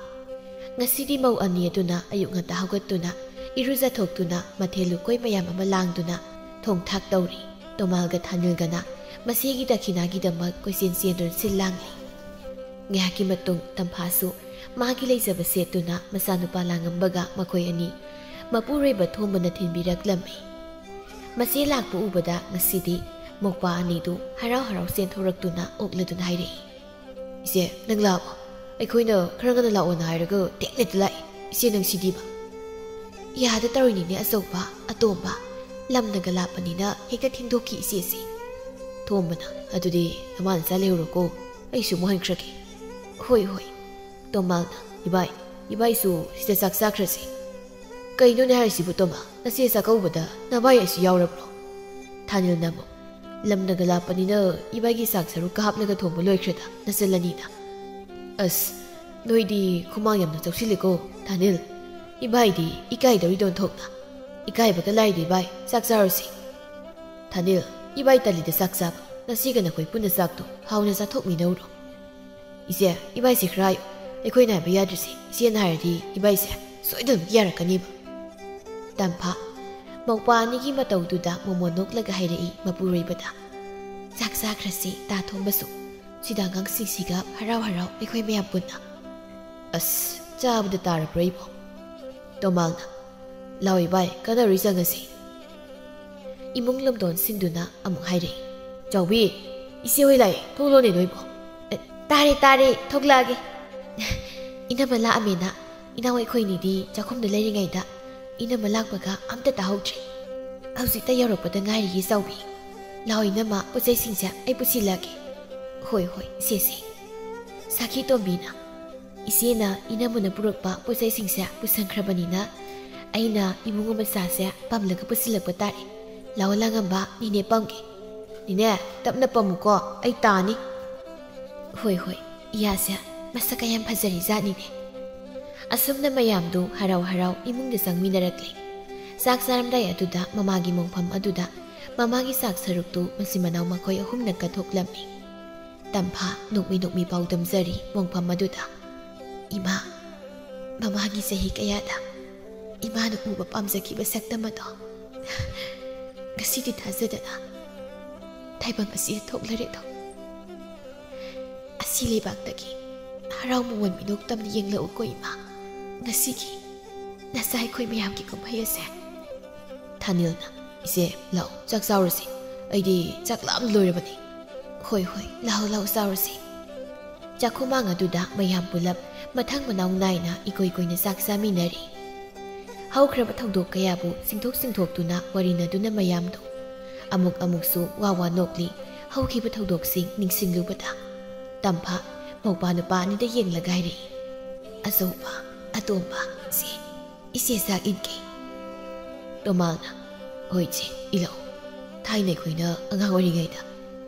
ꯉꯁꯤꯗꯤ ꯃꯧ ꯑꯅꯤ ꯑꯗꯨꯅ ꯑꯌꯨꯛ ꯉꯟꯇꯥ ꯍꯧꯒꯠꯇꯨꯅ ꯏꯔꯨꯖꯊꯣꯛꯇꯨꯅ ꯃꯊꯦꯜ ꯂꯨꯀꯣꯏ ꯃꯌꯥꯝ ꯑꯃ ꯂꯥꯡꯗꯨꯅ ꯊꯣꯡ ꯊꯥꯛ ꯇꯧꯔꯤ꯫ ꯇꯣꯃꯥꯜꯒ ꯊꯥꯅꯤꯜꯒꯅ ꯃꯆꯦꯒꯤ ꯗꯈꯤꯅꯥꯒꯤꯗꯃꯛ ꯀꯣꯏꯆꯦꯟ ꯆꯦꯟꯗꯨꯅ ꯁꯤꯜ ꯂꯥꯡꯂꯤ꯫ ꯉꯥꯏꯍꯥꯛꯀꯤ ꯃꯇꯨꯡ ꯇꯝꯐꯥꯁꯨ ꯃꯥꯒꯤ ꯂꯩꯖꯕ ꯁꯦꯠꯇꯨꯅ ꯃꯆꯥꯅꯨꯄꯥ ꯂꯥꯡꯉꯝꯕꯒ ꯃꯈꯣꯏ ꯑꯅꯤ ꯃꯄꯨꯔꯣꯏꯕ ꯊꯣꯝꯕꯅ ꯊꯤꯟꯕꯤꯔꯛꯂꯝꯃꯤ꯫ ꯃꯆꯦ ꯂꯥꯛꯄ ꯎꯕꯗ ꯉꯁꯤꯗꯤ ꯃꯧꯄꯥ ꯑꯅꯤꯗꯨ ꯍꯔꯥꯎ ꯍꯔꯥꯎ ꯆꯦꯟꯊꯣꯔꯛꯇꯨꯅ ꯑꯣꯛꯂꯗꯨꯅ ꯍꯥꯏꯔꯛꯏ, "ꯏꯆꯦ, ꯅꯪ ꯂꯥꯛꯑꯕꯣ? ꯑꯩꯈꯣꯏꯅ ꯈꯔ ꯉꯟꯅ ꯂꯥꯛꯑꯣꯅ ꯍꯥꯏꯔꯒ ꯊꯦꯡꯅꯗ ꯂꯥꯛꯏ꯫ ꯏꯆꯦ, ꯅꯪ ꯁꯤꯗꯤꯕ?" "ꯌꯥꯗ ꯇꯧꯔꯤꯅꯤꯅꯦ ꯑꯆꯧꯕ, ꯑꯇꯣꯝꯕ꯫ ꯂꯝꯅꯒ ꯂꯥꯞꯄꯅꯤꯅ ꯍꯦꯛꯇ ꯊꯦꯡꯗꯣꯛꯈꯤ ꯏꯆꯦꯁꯦ꯫" ꯊꯣꯝꯕꯅ, "ꯑꯗꯨꯗꯤ ꯅꯃꯥ ꯅꯆꯥ ꯂꯩꯍꯧꯔꯣꯀꯣ, ꯑꯩꯁꯨ ꯑꯃꯨꯛ ꯍꯟꯈ꯭ꯔꯒꯦ꯫" "ꯍꯣꯏ, ꯍꯣꯏ꯫" ꯇꯣꯃꯥꯜꯅ, "ꯏꯕꯥꯏ, ꯏꯕꯥꯏꯁꯨ ꯁꯤꯗ ꯆꯥꯛ ꯆꯥꯈ꯭ꯔꯁꯤ꯫" "ꯀꯩꯅꯣꯅꯦ ꯍꯥꯏꯔꯤꯁꯤꯕꯨ ꯇꯣꯃꯥ? ꯅꯆꯦ ꯆꯥꯛꯀꯧꯕꯗ ꯅꯕꯥꯏ ꯑꯩꯁꯨ ꯌꯥꯎꯔꯕ꯭ꯔꯣ?" ꯊꯥꯅꯤꯜꯅ ꯑꯃꯨꯛ, "ꯂꯝꯅꯒ ꯂꯥꯞꯄꯅꯤꯅ ꯏꯕꯥꯏꯒꯤ ꯆꯥꯛ ꯁꯔꯨꯛꯀ ꯍꯥꯞꯂꯒ ꯊꯣꯡꯕ ꯂꯣꯏꯈ꯭ꯔꯦꯗ ꯅꯆꯜ ꯑꯅꯤꯅ꯫" "ꯑꯁ, ꯅꯣꯏꯗꯤ ꯈꯨꯃꯥꯡ ꯌꯥꯝꯅ ꯆꯥꯎꯁꯤꯜꯂꯦꯀꯣ ꯊꯥꯅꯤꯜ꯫ ꯏꯕꯥꯏꯗꯤ ꯏꯀꯥꯏꯗꯧꯔꯤꯗꯣ ꯑꯣꯟꯊꯣꯛꯅ꯫ ꯏꯀꯥꯏꯕꯒ ꯂꯥꯏꯔꯤ ꯏꯕꯥꯏ, ꯆꯥꯛ ꯆꯥꯔꯨꯁꯤ꯫" ꯊꯥꯅꯤꯜ, "ꯏꯕꯥꯏ ꯇꯜꯂꯤꯗ ꯆꯥꯛ ꯆꯥꯕ꯫ ꯅꯆꯦꯒ ꯅꯈꯣꯏ ꯄꯨꯟꯅ ꯆꯥꯛꯇꯣ ꯍꯥꯎꯅ ꯆꯥꯊꯣꯛꯃꯤꯟꯅꯧꯔꯣ꯫" "ꯏꯆꯦ, ꯏꯕꯥꯏꯁꯦ ꯈꯔ ꯍꯥꯏꯌꯨ꯫ ꯑꯩꯈꯣꯏꯅ ꯍꯥꯏꯕ ꯌꯥꯗ꯭ꯔꯤꯁꯦ ꯏꯆꯦꯅ ꯍꯥꯏꯔꯗꯤ ꯏꯕꯥꯏꯁꯦ ꯁꯣꯏꯗꯅꯃꯛꯀꯤ ꯌꯥꯔꯛꯀꯅꯤꯕ꯫" ꯇꯝꯐꯥ, ꯃꯧꯄꯥ ꯑꯅꯤꯒꯤ ꯃꯇꯧꯗꯨꯗ ꯃꯣꯃꯣꯟ ꯅꯣꯛꯂꯒ ꯍꯥꯏꯔꯛꯏ ꯃꯄꯨꯔꯣꯏꯕꯗ, "ꯆꯥꯛ ꯆꯥꯈ꯭ꯔꯁꯤ ꯇꯥ ꯊꯣꯡꯕꯁꯨ, ꯁꯤꯗ ꯑꯉꯥꯡꯁꯤꯡꯁꯤꯒ ꯍꯔꯥꯎ ꯍꯔꯥꯎ ꯑꯩꯈꯣꯏ ꯃꯌꯥꯝ ꯄꯨꯟꯅ"꯫ "ꯑꯁ, ꯆꯥꯕꯗ ꯇꯥꯔꯕ꯭ꯔꯣ ꯑꯩꯕꯣ?" ꯇꯣꯃꯥꯜꯅ, "ꯂꯥꯎ ꯏꯕꯥꯏ, ꯀꯥꯟꯅꯔꯨꯏ ꯆꯪꯉꯁꯤ"꯫ ꯏꯃꯨꯡ ꯂꯝꯗꯣꯟ ꯁꯤꯟꯗꯨꯅ ꯑꯃꯨꯛ ꯍꯥꯏꯔꯛꯏ, "ꯆꯥꯎꯕꯤ, ꯏꯆꯦ ꯍꯣꯏ ꯂꯥꯛꯑꯦ, ꯊꯣꯛꯂꯣꯅꯦ ꯅꯣꯏꯕꯣ"꯫ "ꯑꯦ, ꯇꯥꯔꯦ, ꯇꯥꯔꯦ, ꯊꯣꯛꯂꯛꯑꯒꯦ"꯫ ꯏꯅꯝꯃ ꯂꯥꯛꯑꯝꯃꯦꯅ ꯏꯅꯥꯎ ꯑꯩꯈꯣꯏꯅꯤꯗꯤ ꯆꯥꯛꯈꯨꯝꯗ ꯂꯩꯔꯤꯉꯩꯗ ꯏꯅꯝꯃ ꯂꯥꯛꯄꯒ ꯑꯝꯇ ꯇꯥꯍꯧꯗ꯭ꯔꯦ꯫ ꯍꯧꯖꯤꯛꯇ ꯌꯧꯔꯛꯄꯗ ꯉꯥꯏꯔꯤꯌꯦ ꯆꯥꯎꯕꯤ꯫ ꯂꯥꯛꯑꯣ ꯏꯅꯝꯃ, ꯄꯣꯠ ꯆꯩꯁꯤꯡꯁꯦ ꯑꯩ ꯄꯨꯁꯤꯜꯂꯛꯑꯒꯦ꯫ "ꯍꯣꯏ, ꯍꯣꯏ, ꯁꯦ, ꯁꯦ"꯫ ꯁꯥꯈꯤ ꯇꯣꯝꯕꯤꯅ, "ꯏꯆꯦꯅ ꯏꯅꯝꯃꯅ ꯄꯨꯔꯛꯄ ꯄꯣꯠ ꯆꯩꯁꯤꯡꯁꯦ ꯄꯨꯁꯟꯈ꯭ꯔꯕꯅꯤꯅ ꯑꯩꯅ ꯏꯕꯨꯡꯉꯣ ꯃꯆꯥꯁꯦ ꯄꯝꯂꯒ ꯄꯨꯁꯤꯜꯂꯛꯄ ꯇꯥꯔꯦ꯫ ꯂꯥꯛꯑꯣ ꯂꯥꯡꯉꯝꯕ, ꯅꯦꯅꯦ ꯄꯝꯒꯦ"꯫ "ꯅꯦꯅꯦ, ꯇꯞꯅ ꯄꯝꯃꯨꯀꯣ, ꯑꯩ ꯇꯥꯅꯤ"꯫ "ꯍꯣꯏ, ꯍꯣꯏ, ꯏꯌꯥꯁꯦ ꯃꯁꯛꯀ ꯌꯥꯝ ꯐꯖꯔꯤ ꯖꯥꯠꯅꯤꯅꯦ"꯫ ꯑꯁꯨꯝꯅ ꯃꯌꯥꯝꯗꯨ ꯍꯔꯥꯎ ꯍꯔꯥꯎ ꯏꯃꯨꯡꯗ ꯆꯪꯃꯤꯟꯅꯔꯛꯂꯦ꯫ ꯆꯥꯛ ꯆꯥꯔꯝꯗꯥꯏ ꯑꯗꯨꯗ ꯃꯃꯥꯒꯤ ꯃꯣꯡꯐꯝ ꯑꯗꯨꯗ ꯃꯃꯥꯒꯤ ꯆꯥꯛ ꯁꯔꯨꯛꯇꯨ ꯃꯆꯤꯟ ꯃꯅꯥꯎ ꯃꯈꯣꯏ ꯑꯍꯨꯝꯅ ꯀꯠꯊꯣꯛꯂꯝꯃꯤ꯫ ꯇꯝꯐꯥ ꯅꯣꯛꯃꯤ ꯅꯣꯛꯃꯤ ꯄꯥꯎꯗꯝꯖꯔꯤ ꯃꯣꯡꯐꯝ ꯑꯗꯨꯗ, "ꯏꯃꯥ, ꯃꯃꯥꯡꯒꯤ ꯆꯍꯤ ꯀꯌꯥꯗ ꯏꯃꯥꯅ ꯎꯕ ꯄꯥꯝꯖꯈꯤꯕ ꯁꯛꯇꯝ ꯑꯗꯣ ꯉꯁꯤꯗꯤ ꯊꯥꯖꯗꯅ ꯇꯥꯏꯕꯪ ꯑꯁꯤꯗ ꯊꯣꯛꯂꯔꯦꯗꯣ꯫ ꯑꯁꯤ ꯂꯩꯕꯥꯛꯇꯒꯤ ꯍꯔꯥꯎ ꯃꯃꯣꯟ ꯃꯤꯅꯣꯛ ꯇꯝꯅ ꯌꯦꯡꯂꯛꯎꯀꯣ ꯏꯃꯥ꯫ ꯉꯁꯤꯒꯤ ꯅꯆꯥ ꯑꯩꯈꯣꯏ ꯃꯌꯥꯝꯒꯤ ꯀꯨꯝꯍꯩ ꯑꯁꯦ"꯫ ꯊꯥꯅꯤꯜꯅ, "ꯏꯆꯦ, ꯂꯥꯛꯑꯣ, ꯆꯥꯛ ꯆꯥꯎꯔꯁꯤ꯫ ꯑꯩꯗꯤ ꯆꯥꯛ ꯂꯥꯝ ꯂꯣꯏꯔꯕꯅꯤ"꯫ "ꯍꯣꯏ, ꯍꯣꯏ, ꯂꯥꯛꯑꯣ, ꯂꯥꯛꯑꯣ, ꯆꯥꯎꯔꯁꯤ"꯫ ꯆꯥꯛꯈꯨꯃꯥꯡ ꯑꯗꯨꯗ ꯃꯌꯥꯝ ꯄꯨꯂꯞ ꯃꯊꯪ ꯃꯅꯥꯎ ꯅꯥꯏꯅ ꯏꯀꯣꯏ ꯀꯣꯏꯅ ꯆꯥꯛ ꯆꯥꯃꯤꯟꯅꯔꯤ꯫ ꯍꯧꯈ꯭ꯔꯕ ꯊꯧꯗꯣꯛ ꯀꯌꯥꯕꯨ ꯆꯤꯡꯊꯣꯛ ꯆꯤꯡꯊꯣꯛꯇꯨꯅ ꯋꯥꯔꯤꯅꯗꯨꯅ ꯃꯌꯥꯝꯗꯨ ꯑꯃꯨꯛ ꯑꯃꯨꯛꯁꯨ ꯋꯥ ꯋꯥ ꯅꯣꯛꯂꯤ꯫ ꯍꯧꯈꯤꯕ ꯊꯧꯗꯣꯛꯁꯤꯡ ꯅꯤꯡꯁꯤꯡꯂꯨꯕꯗ ꯇꯝꯐꯥ ꯃꯧꯄꯥ ꯅꯨꯄꯥ ꯑꯅꯤꯗ ꯌꯦꯡꯂꯒ ꯍꯥꯏꯔꯛꯏ, "ꯑꯆꯧꯕ, ꯑꯇꯣꯝꯕ, ꯁꯦ, ꯏꯆꯦ ꯆꯥꯛ ꯏꯟꯒꯦ"꯫ ꯇꯣꯃꯥꯜꯅ, "ꯍꯣꯏ ꯏꯆꯦ, ꯏꯜꯂꯛꯑꯣ꯫ ꯊꯥꯏꯅ ꯑꯩꯈꯣꯏꯅ ꯑꯉꯥꯡ ꯑꯣꯏꯔꯤꯉꯩꯗ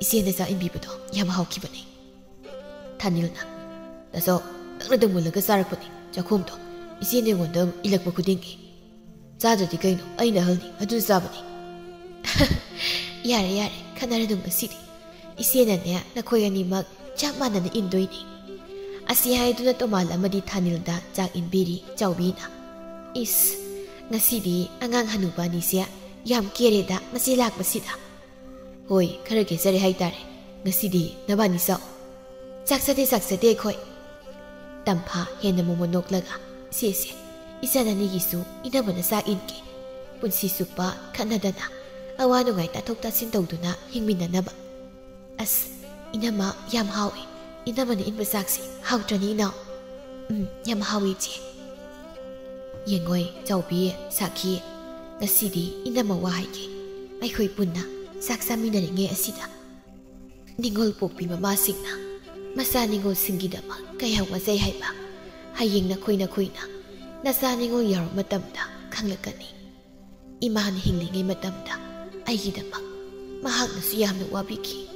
ꯏꯆꯦꯅ ꯆꯥꯛ ꯏꯟꯕꯤꯕꯗꯣ ꯌꯥꯝ ꯍꯥꯎꯈꯤꯕꯅꯦ"꯫ ꯊꯥꯅꯤꯜꯅ, "ꯇꯥꯆꯧ, ꯅꯪꯅ ꯑꯗꯨꯝ ꯃꯨꯜꯂꯒ ꯆꯥꯔꯛꯄꯅꯦ ꯆꯥꯛꯈꯨꯝꯗꯣ, ꯏꯆꯦꯅ ꯑꯩꯉꯣꯟꯗ ꯏꯜꯂꯛꯄ ꯈꯨꯗꯤꯡꯒꯤ꯫ ꯆꯥꯗ꯭ꯔꯗꯤ ꯀꯩꯅꯣ, ꯑꯩꯅ ꯑꯍꯜꯅꯤ, ꯑꯗꯨ ꯆꯥꯕꯅꯤ"꯫ "ꯌꯥꯔꯦ, ꯌꯥꯔꯦ, ꯈꯟꯅꯔꯅꯨ ꯉꯁꯤꯗꯤ꯫ ꯏꯆꯦꯅꯅꯦ, ꯅꯈꯣꯏ ꯑꯅꯤꯃꯛ ꯆꯞ ꯃꯥꯟꯅꯅ ꯏꯟꯗꯣꯏꯅꯤ"꯫ ꯑꯁꯤ ꯍꯥꯏꯗꯨꯅ ꯇꯣꯃꯥꯜ ꯑꯃꯗꯤ ꯊꯥꯅꯤꯜꯗ ꯆꯥꯛ ꯏꯟꯕꯤꯔꯤ ꯆꯥꯎꯕꯤꯅ꯫ "ꯏꯁ, "ꯉꯁꯤꯗꯤ ꯑꯉꯥꯡ ꯍꯅꯨꯕ ꯑꯅꯤꯁꯦ ꯌꯥꯝ ꯀꯦꯔꯦꯗ, ꯃꯆꯦ ꯂꯥꯛꯄꯁꯤꯗ꯫" "ꯍꯣꯏ, ꯈꯔ ꯀꯦꯖꯔꯦ ꯍꯥꯏꯇꯥꯔꯦ꯫ ꯉꯁꯤꯗꯤ ꯅꯕꯥꯅꯤ ꯆꯥꯎ꯫" "ꯆꯥꯛ ꯆꯥꯗꯦ, ꯆꯥꯛ ꯆꯥꯗꯦ ꯑꯩꯈꯣꯏ꯫" ꯇꯝꯐꯥ ꯍꯦꯟꯅ ꯃꯣꯃꯣꯟ ꯅꯣꯛꯂꯒ, "ꯁꯦ ꯁꯦ, ꯏꯆꯟ ꯑꯅꯤꯒꯤꯁꯨ ꯏꯅꯝꯃꯅ ꯆꯥꯛ ꯏꯟꯒꯦ꯫ ꯄꯨꯟꯁꯤ ꯆꯨꯞꯄ ꯈꯠꯅꯗꯅ, ꯑꯋꯥ ꯅꯨꯡꯉꯥꯏ ꯇꯥꯊꯣꯛ ꯇꯥꯁꯤꯟ ꯇꯧꯗꯨꯅ ꯍꯤꯡꯃꯤꯟꯅꯅꯕ꯫" "ꯑꯁ, ꯏꯅꯝꯃ, ꯌꯥꯝ ꯍꯥꯎꯏ꯫ ꯏꯅꯝꯃꯅ ꯏꯟꯕ ꯆꯥꯛꯁꯤ ꯍꯥꯎꯇ꯭ꯔꯅꯤ, ꯏꯅꯥꯎ?" "ꯎꯝ, ꯌꯥꯝ ꯍꯥꯎꯏ, ꯏꯆꯦ꯫" "ꯌꯦꯡꯉꯣꯏ, ꯆꯥꯎꯕꯤ, ꯁꯥꯈꯤ, ꯉꯁꯤꯗꯤ ꯏꯅꯝꯃ ꯋꯥ ꯍꯥꯏꯒꯦ꯫ ꯑꯩꯈꯣꯏ ꯄꯨꯟꯅ ꯆꯥꯛ ꯆꯥꯃꯤꯟꯅꯔꯤꯉꯩ ꯑꯁꯤꯗ, ꯅꯤꯉꯣꯜ ꯄꯣꯛꯄꯤ ꯃꯃꯥꯁꯤꯡꯅ ꯃꯆꯥ ꯅꯤꯉꯣꯜꯁꯤꯡꯒꯤꯗꯃꯛ ꯀꯌꯥ ꯋꯥꯖꯩ ꯍꯥꯏꯕ ꯍꯌꯦꯡ ꯅꯈꯣꯏ ꯅꯈꯣꯏꯅ ꯅꯆꯥ ꯅꯤꯉꯣꯜ ꯌꯥꯎꯔꯕ ꯃꯇꯝꯗ ꯈꯪꯂꯛꯀꯅꯤ꯫ ꯏꯃꯥꯅ ꯍꯤꯡꯂꯤꯉꯩ ꯃꯇꯝꯗ ꯑꯩꯒꯤꯗꯃꯛ ꯃꯍꯥꯛꯅꯁꯨ ꯌꯥꯝꯅ ꯋꯥꯕꯤꯈꯤ꯫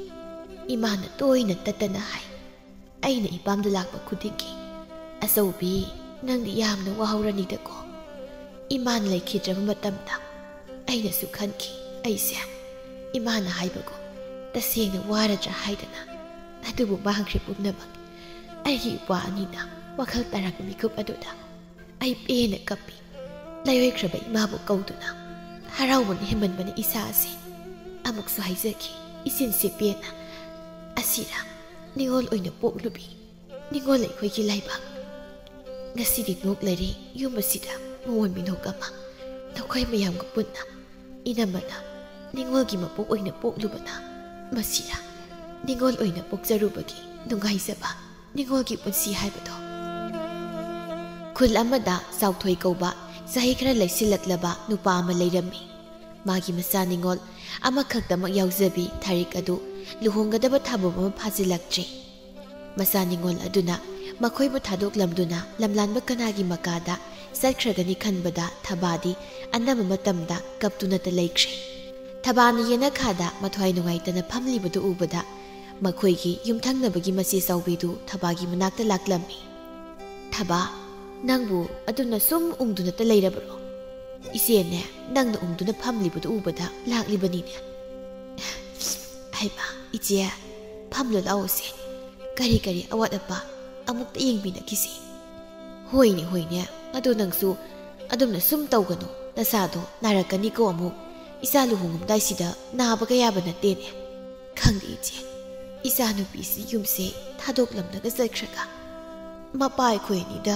ꯏꯃꯥꯅ ꯇꯣꯏꯅ ꯇꯠꯇꯅ ꯍꯥꯏ, ꯑꯩꯅ ꯏꯄꯥꯝꯗ ꯂꯥꯛꯄ ꯈꯨꯗꯤꯡꯒꯤ, 'ꯑꯆꯧꯕꯤ, ꯅꯪꯗꯤ ꯌꯥꯝꯅ ꯋꯥꯍꯧꯔꯅꯤꯗꯀꯣ.' ꯏꯃꯥꯅ ꯂꯩꯈꯤꯗ꯭ꯔꯕ ꯃꯇꯝꯗ ꯑꯩꯅꯁꯨ ꯈꯟꯈꯤ, ꯑꯩꯁꯦ ꯏꯃꯥꯅ ꯍꯥꯏꯕꯒꯨꯝ ꯇꯁꯦꯡꯅ ꯋꯥꯔꯗ꯭ꯔꯥ ꯍꯥꯏꯗꯅ꯫ ꯑꯗꯨꯕꯨ ꯃꯥꯡꯈ꯭ꯔꯦ ꯄꯨꯝꯅꯃꯛ꯫ ꯑꯩꯒꯤ ꯏꯄ꯭ꯋꯥ ꯑꯅꯤꯅ ꯋꯥꯈꯜ ꯇꯥꯔꯛꯄ ꯃꯤꯀꯨꯞ ꯑꯗꯨꯗ ꯑꯩ ꯄꯦꯟꯅ ꯀꯞꯄꯤ꯫ ꯂꯩꯑꯣꯏꯈ꯭ꯔꯕ ꯏꯃꯥꯕꯨ ꯀꯧꯗꯨꯅ ꯍꯔꯥꯎꯕꯅ ꯍꯦꯟꯃꯟꯕꯅ ꯏꯁꯥ ꯑꯁꯤ꯫ ꯑꯃꯨꯛꯁꯨ ꯍꯥꯏꯖꯈꯤ, ꯏꯆꯤꯟꯁꯤ ꯄꯦꯟꯅ꯫ ꯑꯁꯤꯔ ꯅꯤꯉꯣꯜ ꯑꯣꯏꯅ ꯄꯣꯛꯂꯨꯕꯤ, ꯅꯤꯉꯣꯜ ꯑꯩꯈꯣꯏꯒꯤ ꯂꯥꯏꯕꯛ꯫ ꯉꯁꯤꯗꯤ ꯅꯣꯛꯂꯔꯦ ꯌꯨꯝ ꯑꯁꯤꯗ ꯃꯑꯣꯟ ꯃꯤꯅꯣꯛ ꯑꯃ꯫ ꯅꯈꯣꯏ ꯃꯌꯥꯝꯒ ꯄꯨꯟꯅ ꯏꯅꯝꯃꯅ ꯅꯤꯉꯣꯜꯒꯤ ꯃꯄꯣꯛ ꯑꯣꯏꯅ ꯄꯣꯛꯂꯨꯕꯅ ꯃꯁꯤꯔ ꯅꯤꯉꯣꯜ ꯑꯣꯏꯅ ꯄꯣꯛꯆꯔꯨꯕꯒꯤ ꯅꯨꯡꯉꯥꯏꯖꯕ ꯅꯤꯉꯣꯜꯒꯤ ꯄꯨꯟꯁꯤ ꯍꯥꯏꯕꯗꯣ꯫ ꯈꯨꯜ ꯑꯃꯗ ꯆꯥꯎꯊꯣꯏ ꯀꯧꯕ ꯆꯍꯤ ꯈꯔ ꯂꯩꯁꯤꯜꯂꯛꯂꯕ ꯅꯨꯄꯥ ꯑꯃ ꯂꯩꯔꯝꯃꯤ꯫ ꯃꯥꯒꯤ ꯃꯆꯥ ꯅꯤꯉꯣꯜ ꯑꯃꯈꯛꯇꯃꯛ ꯌꯥꯎꯖꯕꯤ ꯊꯥꯔꯤꯛ ꯑꯗꯨ ꯂꯨꯍꯣꯡꯒꯗꯕ ꯊꯥꯕꯝ ꯑꯃ ꯐꯥꯖꯤꯜꯂꯛꯇ꯭ꯔꯤ꯫ ꯃꯆꯥ ꯅꯤꯉꯣꯜ ꯑꯗꯨꯅ ꯃꯈꯣꯏꯕꯨ ꯊꯥꯗꯣꯛꯂꯝꯗꯨꯅ ꯂꯝꯂꯥꯟꯕ ꯀꯅꯥꯒꯤ ꯃꯀꯥꯗ ꯆꯠꯈ꯭ꯔꯒꯅꯤ ꯈꯟꯕꯗ ꯊꯕꯥꯗꯤ ꯑꯅꯝꯕ ꯃꯇꯝꯗ ꯀꯞꯇꯨꯅꯇ ꯂꯩꯈ꯭ꯔꯦ꯫ ꯊꯕꯥꯅ ꯌꯦꯅꯈꯥꯗ ꯃꯊ꯭ꯋꯥꯏ ꯅꯨꯡꯉꯥꯏꯇꯅ ꯐꯝꯂꯤꯕꯗꯨ ꯎꯕꯗ ꯃꯈꯣꯏꯒꯤ ꯌꯨꯝꯊꯪꯅꯕꯒꯤ ꯃꯆꯦ ꯆꯥꯎꯕꯤꯗꯨ ꯊꯕꯥꯒꯤ ꯃꯅꯥꯛꯇ ꯂꯥꯛꯂꯝꯃꯤ꯫ "ꯊꯕꯥ, ꯅꯪꯕꯨ ꯑꯗꯨꯅ ꯁꯨꯝ ꯎꯪꯗꯨꯅꯇ ꯂꯩꯔꯕꯔꯣ? ꯏꯆꯦꯅꯦ, ꯅꯪꯅ ꯎꯪꯗꯨꯅ ꯐꯝꯂꯤꯕꯗꯨ ꯎꯕꯗ ꯂꯥꯛꯂꯤꯕꯅꯤꯅꯦ꯫" "ꯍꯩꯃꯥ, ꯏꯆꯦ, ꯐꯝꯂꯨ ꯂꯥꯛꯑꯣꯁꯦ꯫ ꯀꯔꯤ ꯀꯔꯤ ꯑꯋꯥꯠ ꯑꯄꯥ ꯑꯃꯨꯛꯇ ꯌꯦꯡꯃꯤꯟꯅꯈꯤꯁꯤ꯫" "ꯍꯣꯏꯅꯦ, ꯍꯣꯏꯅꯦ, ꯑꯗꯣ ꯅꯪꯁꯨ ꯑꯗꯨꯝꯅ ꯁꯨꯝ ꯇꯧꯒꯅꯨ, ꯅꯁꯥꯗꯣ ꯅꯥꯔꯛꯀꯅꯤꯀꯣ ꯑꯃꯨꯛ꯫ ꯏꯆꯥ ꯂꯨꯍꯣꯡꯉꯝꯗꯥꯏꯁꯤꯗ ꯅꯥꯕꯒ ꯌꯥꯕ ꯅꯠꯇꯦꯅꯦ꯫ ꯈꯪꯗꯦ ꯏꯆꯦ, ꯏꯆꯥꯅꯨꯄꯤꯁꯤ ꯌꯨꯝꯁꯦ ꯊꯥꯗꯣꯛꯂꯝꯂꯒ ꯆꯠꯈ꯭ꯔꯒ ꯃꯄꯥ ꯑꯩꯈꯣꯏ ꯑꯅꯤꯗ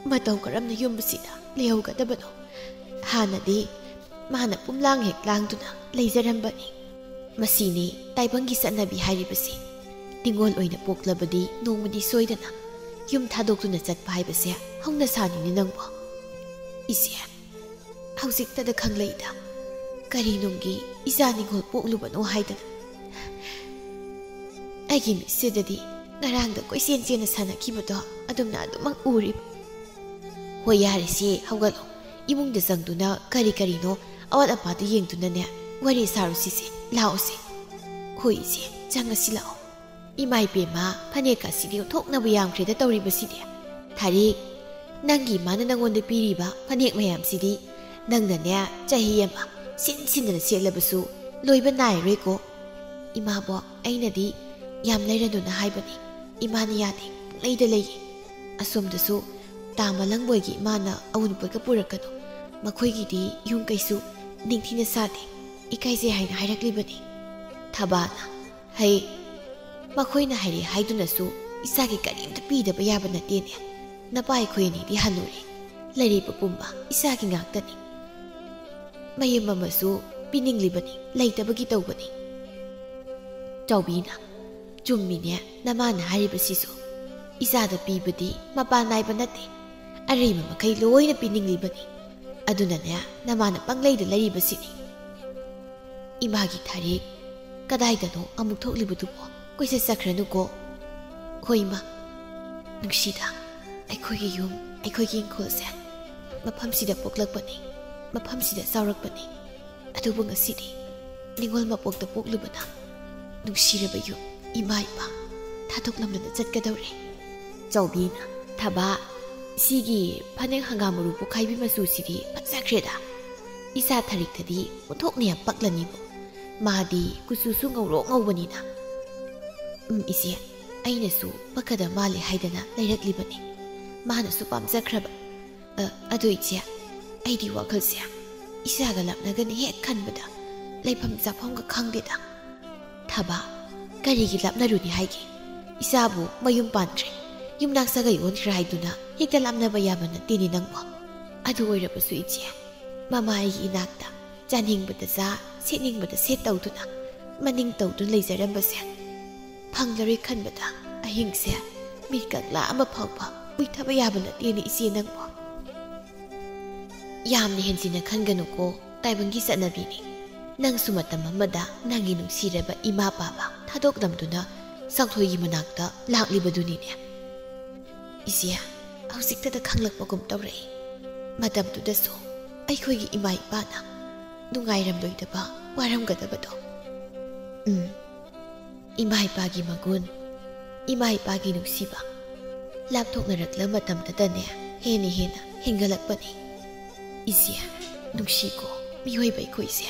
ꯃꯇꯧ ꯀꯔꯝꯅ ꯌꯨꯝ ꯑꯁꯤꯗ ꯂꯩꯍꯧꯒꯗꯕꯅꯣ? ꯍꯥꯟꯅꯗꯤ ꯃꯥꯅ ꯄꯨꯝꯂꯥꯡ ꯍꯦꯛ ꯂꯥꯡꯗꯨꯅ ꯂꯩꯖꯔꯝꯕꯅꯤ꯫ ꯃꯁꯤꯅꯤ ꯇꯥꯏꯕꯪꯒꯤ ꯆꯠꯅꯕꯤ ꯍꯥꯏꯔꯤꯕꯁꯤ꯫ ꯅꯤꯉꯣꯜ ꯑꯣꯏꯅ ꯄꯣꯛꯂꯕꯗꯤ ꯅꯣꯡꯃꯗꯤ ꯁꯣꯏꯗꯅ ꯌꯨꯝ ꯊꯥꯗꯣꯛꯇꯨꯅ ꯆꯠꯄ ꯍꯥꯏꯕꯁꯦ ꯍꯧꯅ ꯁꯥꯅꯤꯅꯦ ꯅꯪꯕꯣ꯫ ꯏꯆꯦ, ꯍꯧꯖꯤꯛꯇꯗ ꯈꯪꯂꯛꯏꯗ꯫ ꯀꯔꯤ ꯅꯨꯡꯒꯤ ꯏꯆꯥ ꯅꯤꯉꯣꯜ ꯄꯣꯛꯂꯨꯕꯅꯣ ꯍꯥꯏꯗꯅ꯫ ꯑꯩꯒꯤ ꯃꯤꯠꯁꯤꯗꯗꯤ ꯉꯔꯥꯡꯗ ꯀꯣꯏꯆꯦꯟ ꯆꯦꯟꯅ ꯁꯥꯟꯅꯈꯤꯕꯗꯣ ꯑꯗꯨꯝꯅ ꯑꯗꯨꯃꯛ ꯎꯔꯤ꯫ ꯍꯣꯏ, ꯌꯥꯔꯦꯁꯦ, ꯍꯧꯒꯠꯂꯣ꯫ ꯏꯃꯨꯡꯗ ꯆꯪꯗꯨꯅ ꯀꯔꯤ ꯀꯔꯤꯅꯣ ꯑꯋꯥꯠ ꯑꯄꯥꯗꯨ ꯌꯦꯡꯗꯨꯅꯅꯦ ꯋꯥꯔꯤ ꯁꯥꯔꯨꯁꯤꯁꯦ꯫ ꯂꯥꯛꯑꯣꯁꯦ꯫ ꯍꯣꯏ ꯏꯆꯦ, ꯆꯪꯉꯁꯤ ꯂꯥꯛꯑꯣ꯫ ꯏꯃꯥ ꯏꯕꯦꯝꯃ, ꯐꯅꯦꯛ ꯑꯁꯤꯗꯤ ꯑꯣꯟꯊꯣꯛꯅꯕ ꯌꯥꯝꯈ꯭ꯔꯦꯗ ꯇꯧꯔꯤꯕꯁꯤꯗꯤ꯫ ꯊꯥꯔꯤꯛ, ꯅꯪꯒꯤ ꯏꯃꯥꯅ ꯅꯪꯉꯣꯟꯗ ꯄꯤꯔꯤꯕ ꯐꯅꯦꯛ ꯃꯌꯥꯝꯁꯤꯗꯤ ꯅꯪꯅꯅꯦ ꯆꯍꯤ ꯑꯃ ꯁꯤꯟ ꯁꯤꯟꯗꯅ ꯁꯦꯠꯂꯕꯁꯨ ꯂꯣꯏꯕ ꯅꯥꯏꯔꯣꯏꯀꯣ꯫ ꯏꯃꯥꯕꯣ, ꯑꯩꯅꯗꯤ ꯌꯥꯝ ꯂꯩꯔꯅꯨꯅ ꯍꯥꯏꯕꯅꯤ, ꯏꯃꯥꯅ ꯌꯥꯗꯦ, ꯄꯨꯡꯂꯩꯗ ꯂꯩꯌꯦ꯫ ꯑꯁꯣꯝꯗꯁꯨ ꯇꯥ ꯃꯂꯪꯕꯣꯏꯒꯤ ꯏꯃꯥꯅ ꯑꯎꯟꯄꯣꯠꯀ ꯄꯨꯔꯛꯀꯅꯨ, ꯃꯈꯣꯏꯒꯤꯗꯤ ꯌꯨꯝ ꯀꯩꯁꯨ ꯅꯤꯡꯊꯤꯅ ꯁꯥꯗꯦ, ꯏꯀꯥꯏꯖꯩ ꯍꯥꯏꯅ ꯍꯥꯏꯔꯛꯂꯤꯕꯅꯤ꯫ ꯊꯕꯥꯅ, ꯍꯩ, ꯃꯈꯣꯏꯅ ꯍꯥꯏꯔꯦ ꯍꯥꯏꯗꯨꯅꯁꯨ ꯏꯆꯥꯒꯤ ꯀꯔꯤꯝꯇ ꯄꯤꯗꯕ ꯌꯥꯕ ꯅꯠꯇꯦꯅꯦ꯫ ꯅꯄꯥ ꯑꯩꯈꯣꯏ ꯑꯅꯤꯗꯤ ꯍꯟꯅꯨꯔꯦ, ꯂꯩꯔꯤꯕ ꯄꯨꯝꯕ ꯏꯆꯥꯒꯤ ꯉꯥꯛꯇꯅꯤ꯫ ꯃꯌꯨꯝ ꯑꯃꯁꯨ ꯄꯤꯅꯤꯡꯂꯤꯕꯅꯤ, ꯂꯩꯇꯕꯒꯤ ꯇꯧꯕꯅꯤ꯫ ꯆꯥꯎꯕꯤꯅ, ꯆꯨꯝꯃꯤꯅꯦ ꯅꯃꯥꯅ ꯍꯥꯏꯔꯤꯕꯁꯤꯁꯨ꯫ ꯏꯆꯥꯗ ꯄꯤꯕꯗꯤ ꯃꯄꯥꯟ ꯅꯥꯏꯕ ꯅꯠꯇꯦ, ꯑꯔꯩꯕ ꯃꯈꯩ ꯂꯣꯏꯅ ꯄꯤꯅꯤꯡꯂꯤꯕꯅꯤ꯫ ꯑꯗꯨꯅꯅꯦ ꯅꯃꯥꯅ ꯄꯪꯂꯩꯗ ꯂꯩꯔꯤꯕꯁꯤꯅꯤ꯫ ꯏꯃꯥꯒꯤ ꯊꯥꯔꯤꯛ, ꯀꯗꯥꯏꯗꯅꯣ ꯑꯃꯨꯛ ꯊꯣꯛꯂꯤꯕꯗꯨꯕꯣ? ꯀꯣꯏꯆꯠ ꯆꯠꯈ꯭ꯔꯅꯨꯀꯣ꯫ ꯍꯣꯏ ꯏꯃꯥ꯫ ꯅꯨꯡꯁꯤꯗ, ꯑꯩꯈꯣꯏꯒꯤ ꯌꯨꯝ, ꯑꯩꯈꯣꯏꯒꯤ ꯏꯪꯈꯣꯜꯁꯦ, ꯃꯐꯝꯁꯤꯗ ꯄꯣꯛꯂꯛꯄꯅꯤ, ꯃꯐꯝꯁꯤꯗ ꯆꯥꯎꯔꯛꯄꯅꯤ꯫ ꯑꯗꯨꯕꯨ ꯉꯁꯤꯗꯤ ꯅꯤꯉꯣꯜ ꯃꯄꯣꯛꯇ ꯄꯣꯛꯂꯨꯕꯅ ꯅꯨꯡꯁꯤꯔꯕ ꯌꯨꯝ, ꯏꯃꯥ ꯏꯄꯥ ꯊꯥꯗꯣꯛꯂꯝꯂꯅ ꯆꯠꯀꯗꯧꯔꯦ꯫ ꯆꯥꯎꯕꯤꯅ, ꯊꯕꯥ, ꯁꯤꯒꯤ ꯐꯅꯦꯛ ꯍꯪꯒꯥꯝ ꯃꯔꯨ ꯄꯣꯛꯈꯥꯏꯕꯤ ꯃꯆꯨꯁꯤꯗꯤ ꯐꯖꯈ꯭ꯔꯦꯗ꯫ ꯏꯆꯥ ꯊꯥꯔꯤꯛꯇꯗꯤ ꯑꯣꯟꯊꯣꯛꯅ ꯌꯥꯝ ꯄꯛꯂꯅꯤꯕꯨ꯫ ꯃꯥꯗꯤ ꯀꯨꯆꯨꯁꯨ ꯉꯧꯔꯣꯛ ꯉꯧꯕꯅꯤꯅ꯫ ꯎꯝ, ꯏꯆꯦ, ꯑꯩꯅꯁꯨ ꯄꯛꯀꯗ ꯃꯥꯜꯂꯦ ꯍꯥꯏꯗꯅ ꯂꯩꯔꯛꯂꯤꯕꯅꯤ꯫ ꯃꯥꯅꯁꯨ ꯄꯥꯝꯖꯈ꯭ꯔꯕ꯫ ꯑ, ꯑꯗꯨ ꯏꯆꯦ, ꯑꯩꯗꯤ ꯋꯥꯈꯜꯁꯦ ꯏꯆꯥꯒ ꯂꯥꯞꯅꯒꯅꯤ ꯍꯦꯛ ꯈꯟꯕꯗ ꯂꯩꯐꯝ ꯆꯥꯐꯝꯒ ꯈꯪꯗꯦꯗ꯫ ꯊꯕꯥ, ꯀꯔꯤꯒꯤ ꯂꯥꯞꯅꯔꯨꯅꯤ ꯍꯥꯏꯒꯦ? ꯏꯆꯥꯕꯨ ꯃꯌꯨꯝ ꯄꯥꯟꯈ꯭ꯔꯦ, ꯌꯨꯝꯅꯥꯛ ꯁꯥꯒꯩ ꯑꯣꯟꯈ꯭ꯔꯦ ꯍꯥꯏꯗꯨꯅ ꯍꯦꯛꯇ ꯂꯥꯞꯅꯕ ꯌꯥꯕ ꯅꯠꯇꯦꯅꯦ ꯅꯪꯕꯣ꯫ ꯑꯗꯨ ꯑꯣꯏꯔꯕꯁꯨ ꯏꯆꯦ, ꯃꯃꯥ ꯑꯩꯒꯤ ꯏꯅꯥꯛꯇ ꯆꯥꯅꯤꯡꯕꯗ ꯆꯥ, ꯁꯦꯠꯅꯤꯡꯕꯗ ꯁꯦꯠ ꯇꯧꯗꯨꯅ ꯃꯅꯤꯡ ꯇꯧꯗꯨꯅ ꯂꯩꯖꯔꯝꯕꯁꯦ ꯐꯪꯂꯔꯣꯏ ꯈꯟꯕꯗ ꯑꯍꯤꯡꯁꯦ ꯃꯤꯠ ꯀꯛꯂꯥ ꯑꯃ ꯐꯥꯎꯕ ꯎꯏꯊꯕ ꯌꯥꯕ ꯅꯠꯇꯦꯅꯦ ꯏꯆꯦ ꯅꯪꯕꯨ꯫ ꯌꯥꯝꯅ ꯍꯦꯟꯖꯤꯟꯅ ꯈꯟꯒꯅꯨꯀꯣ, ꯇꯥꯏꯕꯪꯒꯤ ꯆꯠꯅꯕꯤꯅꯤ꯫ ꯅꯪꯁꯨ ꯃꯇꯝ ꯑꯃꯗ ꯅꯪꯒꯤ ꯅꯨꯡꯁꯤꯔꯕ ꯏꯃꯥ ꯄꯥꯕ ꯊꯥꯗꯣꯛꯂꯝꯗꯨꯅ ꯁꯪꯊꯣꯏꯒꯤ ꯃꯅꯥꯛꯇ ꯂꯥꯛꯂꯤꯕꯗꯨꯅꯤꯅꯦ꯫ ꯏꯆꯦ, ꯍꯧꯖꯤꯛꯇꯗ ꯈꯪꯂꯛꯄꯒꯨꯝ ꯇꯧꯔꯛꯏ꯫ ꯃꯇꯝꯗꯨꯗꯁꯨ ꯑꯩꯈꯣꯏꯒꯤ ꯏꯃꯥ ꯏꯄꯥꯅ ꯅꯨꯡꯉꯥꯏꯔꯝꯂꯣꯏꯗꯕ, ꯋꯥꯔꯝꯒꯗꯕꯗꯣ꯫ ꯎꯝ, ꯏꯃꯥ ꯏꯄꯥꯒꯤ ꯃꯒꯨꯟ, ꯏꯃꯥ ꯏꯄꯥꯒꯤ ꯅꯨꯡꯁꯤꯕ ꯂꯥꯞꯊꯣꯛꯅꯔꯛꯂ ꯃꯇꯝꯗꯇꯅꯦ ꯍꯦꯟꯅ ꯍꯦꯟꯅ ꯍꯦꯟꯒꯠꯂꯛꯄꯅꯤ꯫ ꯏꯆꯦ, ꯅꯨꯡꯁꯤꯀꯣ ꯃꯤꯑꯣꯏꯕ ꯑꯩꯈꯣꯏꯁꯦ꯫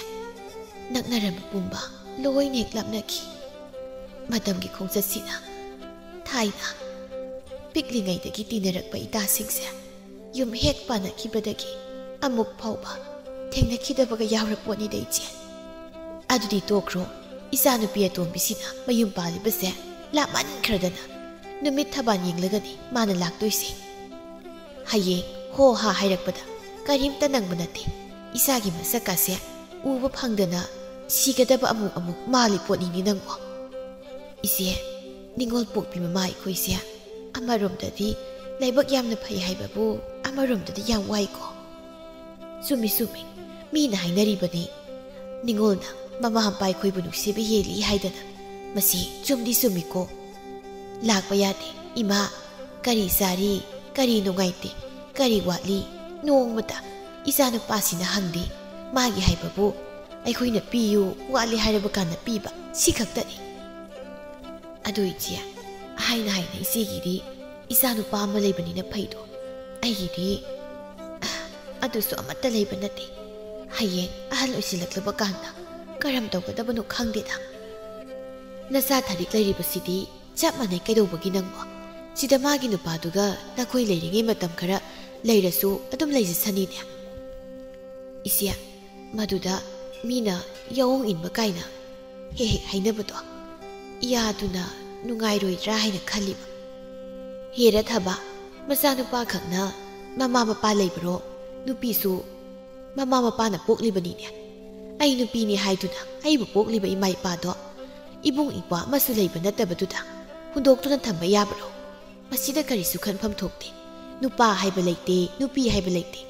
ꯅꯛꯅꯔꯝꯕ ꯄꯨꯝꯕ ꯂꯣꯏꯅ ꯍꯦꯛ ꯂꯥꯞꯅꯈꯤ꯫ ꯃꯇꯝꯒꯤ ꯈꯣꯡꯆꯠꯁꯤꯅ ꯊꯥꯏꯅ ꯄꯤꯛꯂꯤꯉꯩꯗꯒꯤ ꯇꯤꯟꯅꯔꯛꯄ ꯏꯇꯥꯁꯤꯡꯁꯦ ꯌꯨꯝ ꯍꯦꯛ ꯄꯥꯟꯅꯈꯤꯕꯗꯒꯤ ꯑꯃꯨꯛ ꯐꯥꯎꯕ ꯊꯦꯡꯅꯈꯤꯗꯕꯒ ꯌꯥꯎꯔꯄꯣꯠꯅꯤꯗ ꯏꯆꯦ꯫ ꯑꯗꯨꯗꯤ ꯇꯣꯛꯈ꯭ꯔꯣ, ꯏꯆꯥꯅꯨꯄꯤ ꯑꯇꯣꯝꯕꯤꯁꯤꯅ ꯃꯌꯨꯝ ꯄꯥꯜꯂꯤꯕꯁꯦ ꯂꯥꯞꯃꯟꯈ꯭ꯔꯗꯅ ꯅꯨꯃꯤꯠ ꯊꯕꯥꯟ ꯌꯦꯡꯂꯒꯅꯤ ꯃꯥꯅ ꯂꯥꯛꯇꯣꯏꯁꯦ꯫ ꯍꯌꯦꯡ ꯍꯣ ꯍꯥ ꯍꯥꯏꯔꯛꯄꯗ ꯀꯔꯤꯝꯇ ꯅꯪꯕ ꯅꯠꯇꯦ꯫ ꯏꯆꯥꯒꯤ ꯃꯁꯛꯀꯥꯁꯦ ꯎꯕ ꯐꯪꯗꯅ ꯁꯤꯒꯗꯕ ꯑꯃꯨꯛ ꯑꯃꯨꯛ ꯃꯥꯜꯂꯤ ꯄꯣꯠꯅꯤꯅꯦ ꯅꯪꯕꯣ꯫ ꯏꯆꯦ, ꯅꯤꯡꯉꯣꯜ ꯄꯣꯛꯄꯤ ꯃꯃꯥ ꯑꯩꯈꯣꯏꯁꯦ ꯑꯃꯔꯣꯝꯗꯗꯤ ꯂꯥꯏꯕꯛ ꯌꯥꯝꯅ ꯐꯩ ꯍꯥꯏꯕꯕꯨ ꯑꯃꯔꯣꯝꯗꯗꯤ ꯌꯥꯝ ꯋꯥꯏꯀꯣ꯫ ꯆꯨꯝꯃꯤ ꯆꯨꯝꯃꯤ, ꯃꯤꯅ ꯍꯥꯏꯅꯔꯤꯕꯅꯤ, ꯅꯤꯡꯉꯣꯜꯅ ꯃꯃꯥ ꯃꯄꯥ ꯑꯩꯈꯣꯏꯕꯨ ꯅꯨꯡꯁꯤꯕ ꯍꯦꯜꯂꯤ ꯍꯥꯏꯗꯅ꯫ ꯃꯁꯤ ꯆꯨꯝꯗꯤ ꯆꯨꯝꯃꯤꯀꯣ꯫ ꯂꯥꯛꯄ ꯌꯥꯗꯦ ꯏꯃꯥ, ꯀꯔꯤ ꯆꯥꯔꯤ, ꯀꯔꯤ ꯅꯨꯡꯉꯥꯏꯇꯦ, ꯀꯔꯤ ꯋꯥꯠꯂꯤ, ꯅꯣꯡꯃꯇ ꯏꯆꯥꯅꯨꯄꯥꯁꯤꯅ ꯍꯪꯗꯦ꯫ ꯃꯥꯒꯤ ꯍꯥꯏꯕꯕꯨ ꯑꯩꯈꯣꯏꯅ ꯄꯤꯌꯨ, ꯋꯥꯠꯂꯤ ꯍꯥꯏꯔꯕ ꯀꯥꯟꯗ ꯄꯤꯕ, ꯁꯤ ꯈꯛꯇꯅꯤ꯫ ꯑꯗꯨ ꯏꯆꯦ, ꯍꯥꯏꯅ ꯍꯥꯏꯅ ꯏꯆꯦꯒꯤꯗꯤ ꯏꯆꯥꯅꯨꯄꯥ ꯑꯃ ꯂꯩꯕꯅꯤꯅ ꯐꯩꯗꯣ, ꯑꯩꯒꯤꯗꯤ ꯑꯗꯨꯁꯨ ꯑꯃꯠꯇ ꯂꯩꯕ ꯅꯠꯇꯦ꯫ ꯍꯌꯦꯡ ꯑꯍꯜ ꯑꯣꯏꯁꯤꯜꯂꯛꯂꯕ ꯀꯥꯟꯗ ꯀꯔꯝ ꯇꯧꯒꯗꯕꯅꯣ ꯈꯪꯗꯦꯗ꯫ ꯅꯆꯥ ꯊꯔꯤꯛ ꯂꯩꯔꯤꯕꯁꯤꯗꯤ ꯆꯞ ꯃꯥꯟꯅꯩ ꯀꯩꯗꯧꯕꯒꯤ ꯅꯪꯕꯣ? ꯁꯤꯗ ꯃꯥꯒꯤ ꯅꯨꯄꯥꯗꯨꯒ ꯅꯈꯣꯏ ꯂꯩꯔꯤꯉꯩ ꯃꯇꯝ ꯈꯔ ꯂꯩꯔꯁꯨ ꯑꯗꯨꯝ ꯂꯩꯖꯁꯅꯤꯅꯦ꯫ ꯏꯆꯦ, ꯃꯗꯨꯗ ꯃꯤꯅ ꯌꯥꯑꯣꯡ ꯏꯟꯕ ꯀꯥꯏꯅ ꯍꯦꯛ ꯍꯦꯛ ꯍꯥꯏꯅꯕꯗꯣ ꯏꯌꯥꯗꯨꯅ ꯅꯨꯡꯉꯥꯏꯔꯣꯏꯗ꯭ꯔꯥ ꯍꯥꯏꯅ ꯈꯜꯂꯤꯕ꯫ ꯍꯦꯔꯥ ꯊꯕ, ꯃꯆꯥꯅꯨꯄꯥ ꯈꯛꯅ ꯃꯃꯥ ꯃꯄꯥ ꯂꯩꯕ꯭ꯔꯣ? ꯅꯨꯄꯤꯁꯨ ꯃꯃꯥ ꯃꯄꯥꯅ ꯄꯣꯛꯂꯤꯕꯅꯤꯅꯦ꯫ ꯑꯩ ꯅꯨꯄꯤꯅꯤ ꯍꯥꯏꯗꯨꯅ ꯑꯩꯕꯨ ꯄꯣꯛꯂꯤꯕ ꯏꯃꯥ ꯏꯄꯥꯗꯣ ꯏꯕꯨꯡ ꯏꯄ꯭ꯋꯥ ꯑꯃꯁꯨ ꯂꯩꯕ ꯅꯠꯇꯕꯗꯨꯗ ꯍꯨꯟꯗꯣꯛꯇꯨꯅ ꯊꯝꯕ ꯌꯥꯕ꯭ꯔꯣ? ꯃꯁꯤꯗ ꯀꯔꯤꯁꯨ ꯈꯟꯐꯝ ꯊꯣꯛꯇꯦ꯫ ꯅꯨꯄꯥ ꯍꯥꯏꯕ ꯂꯩꯇꯦ, ꯅꯨꯄꯤ ꯍꯥꯏꯕ ꯂꯩꯇꯦ꯫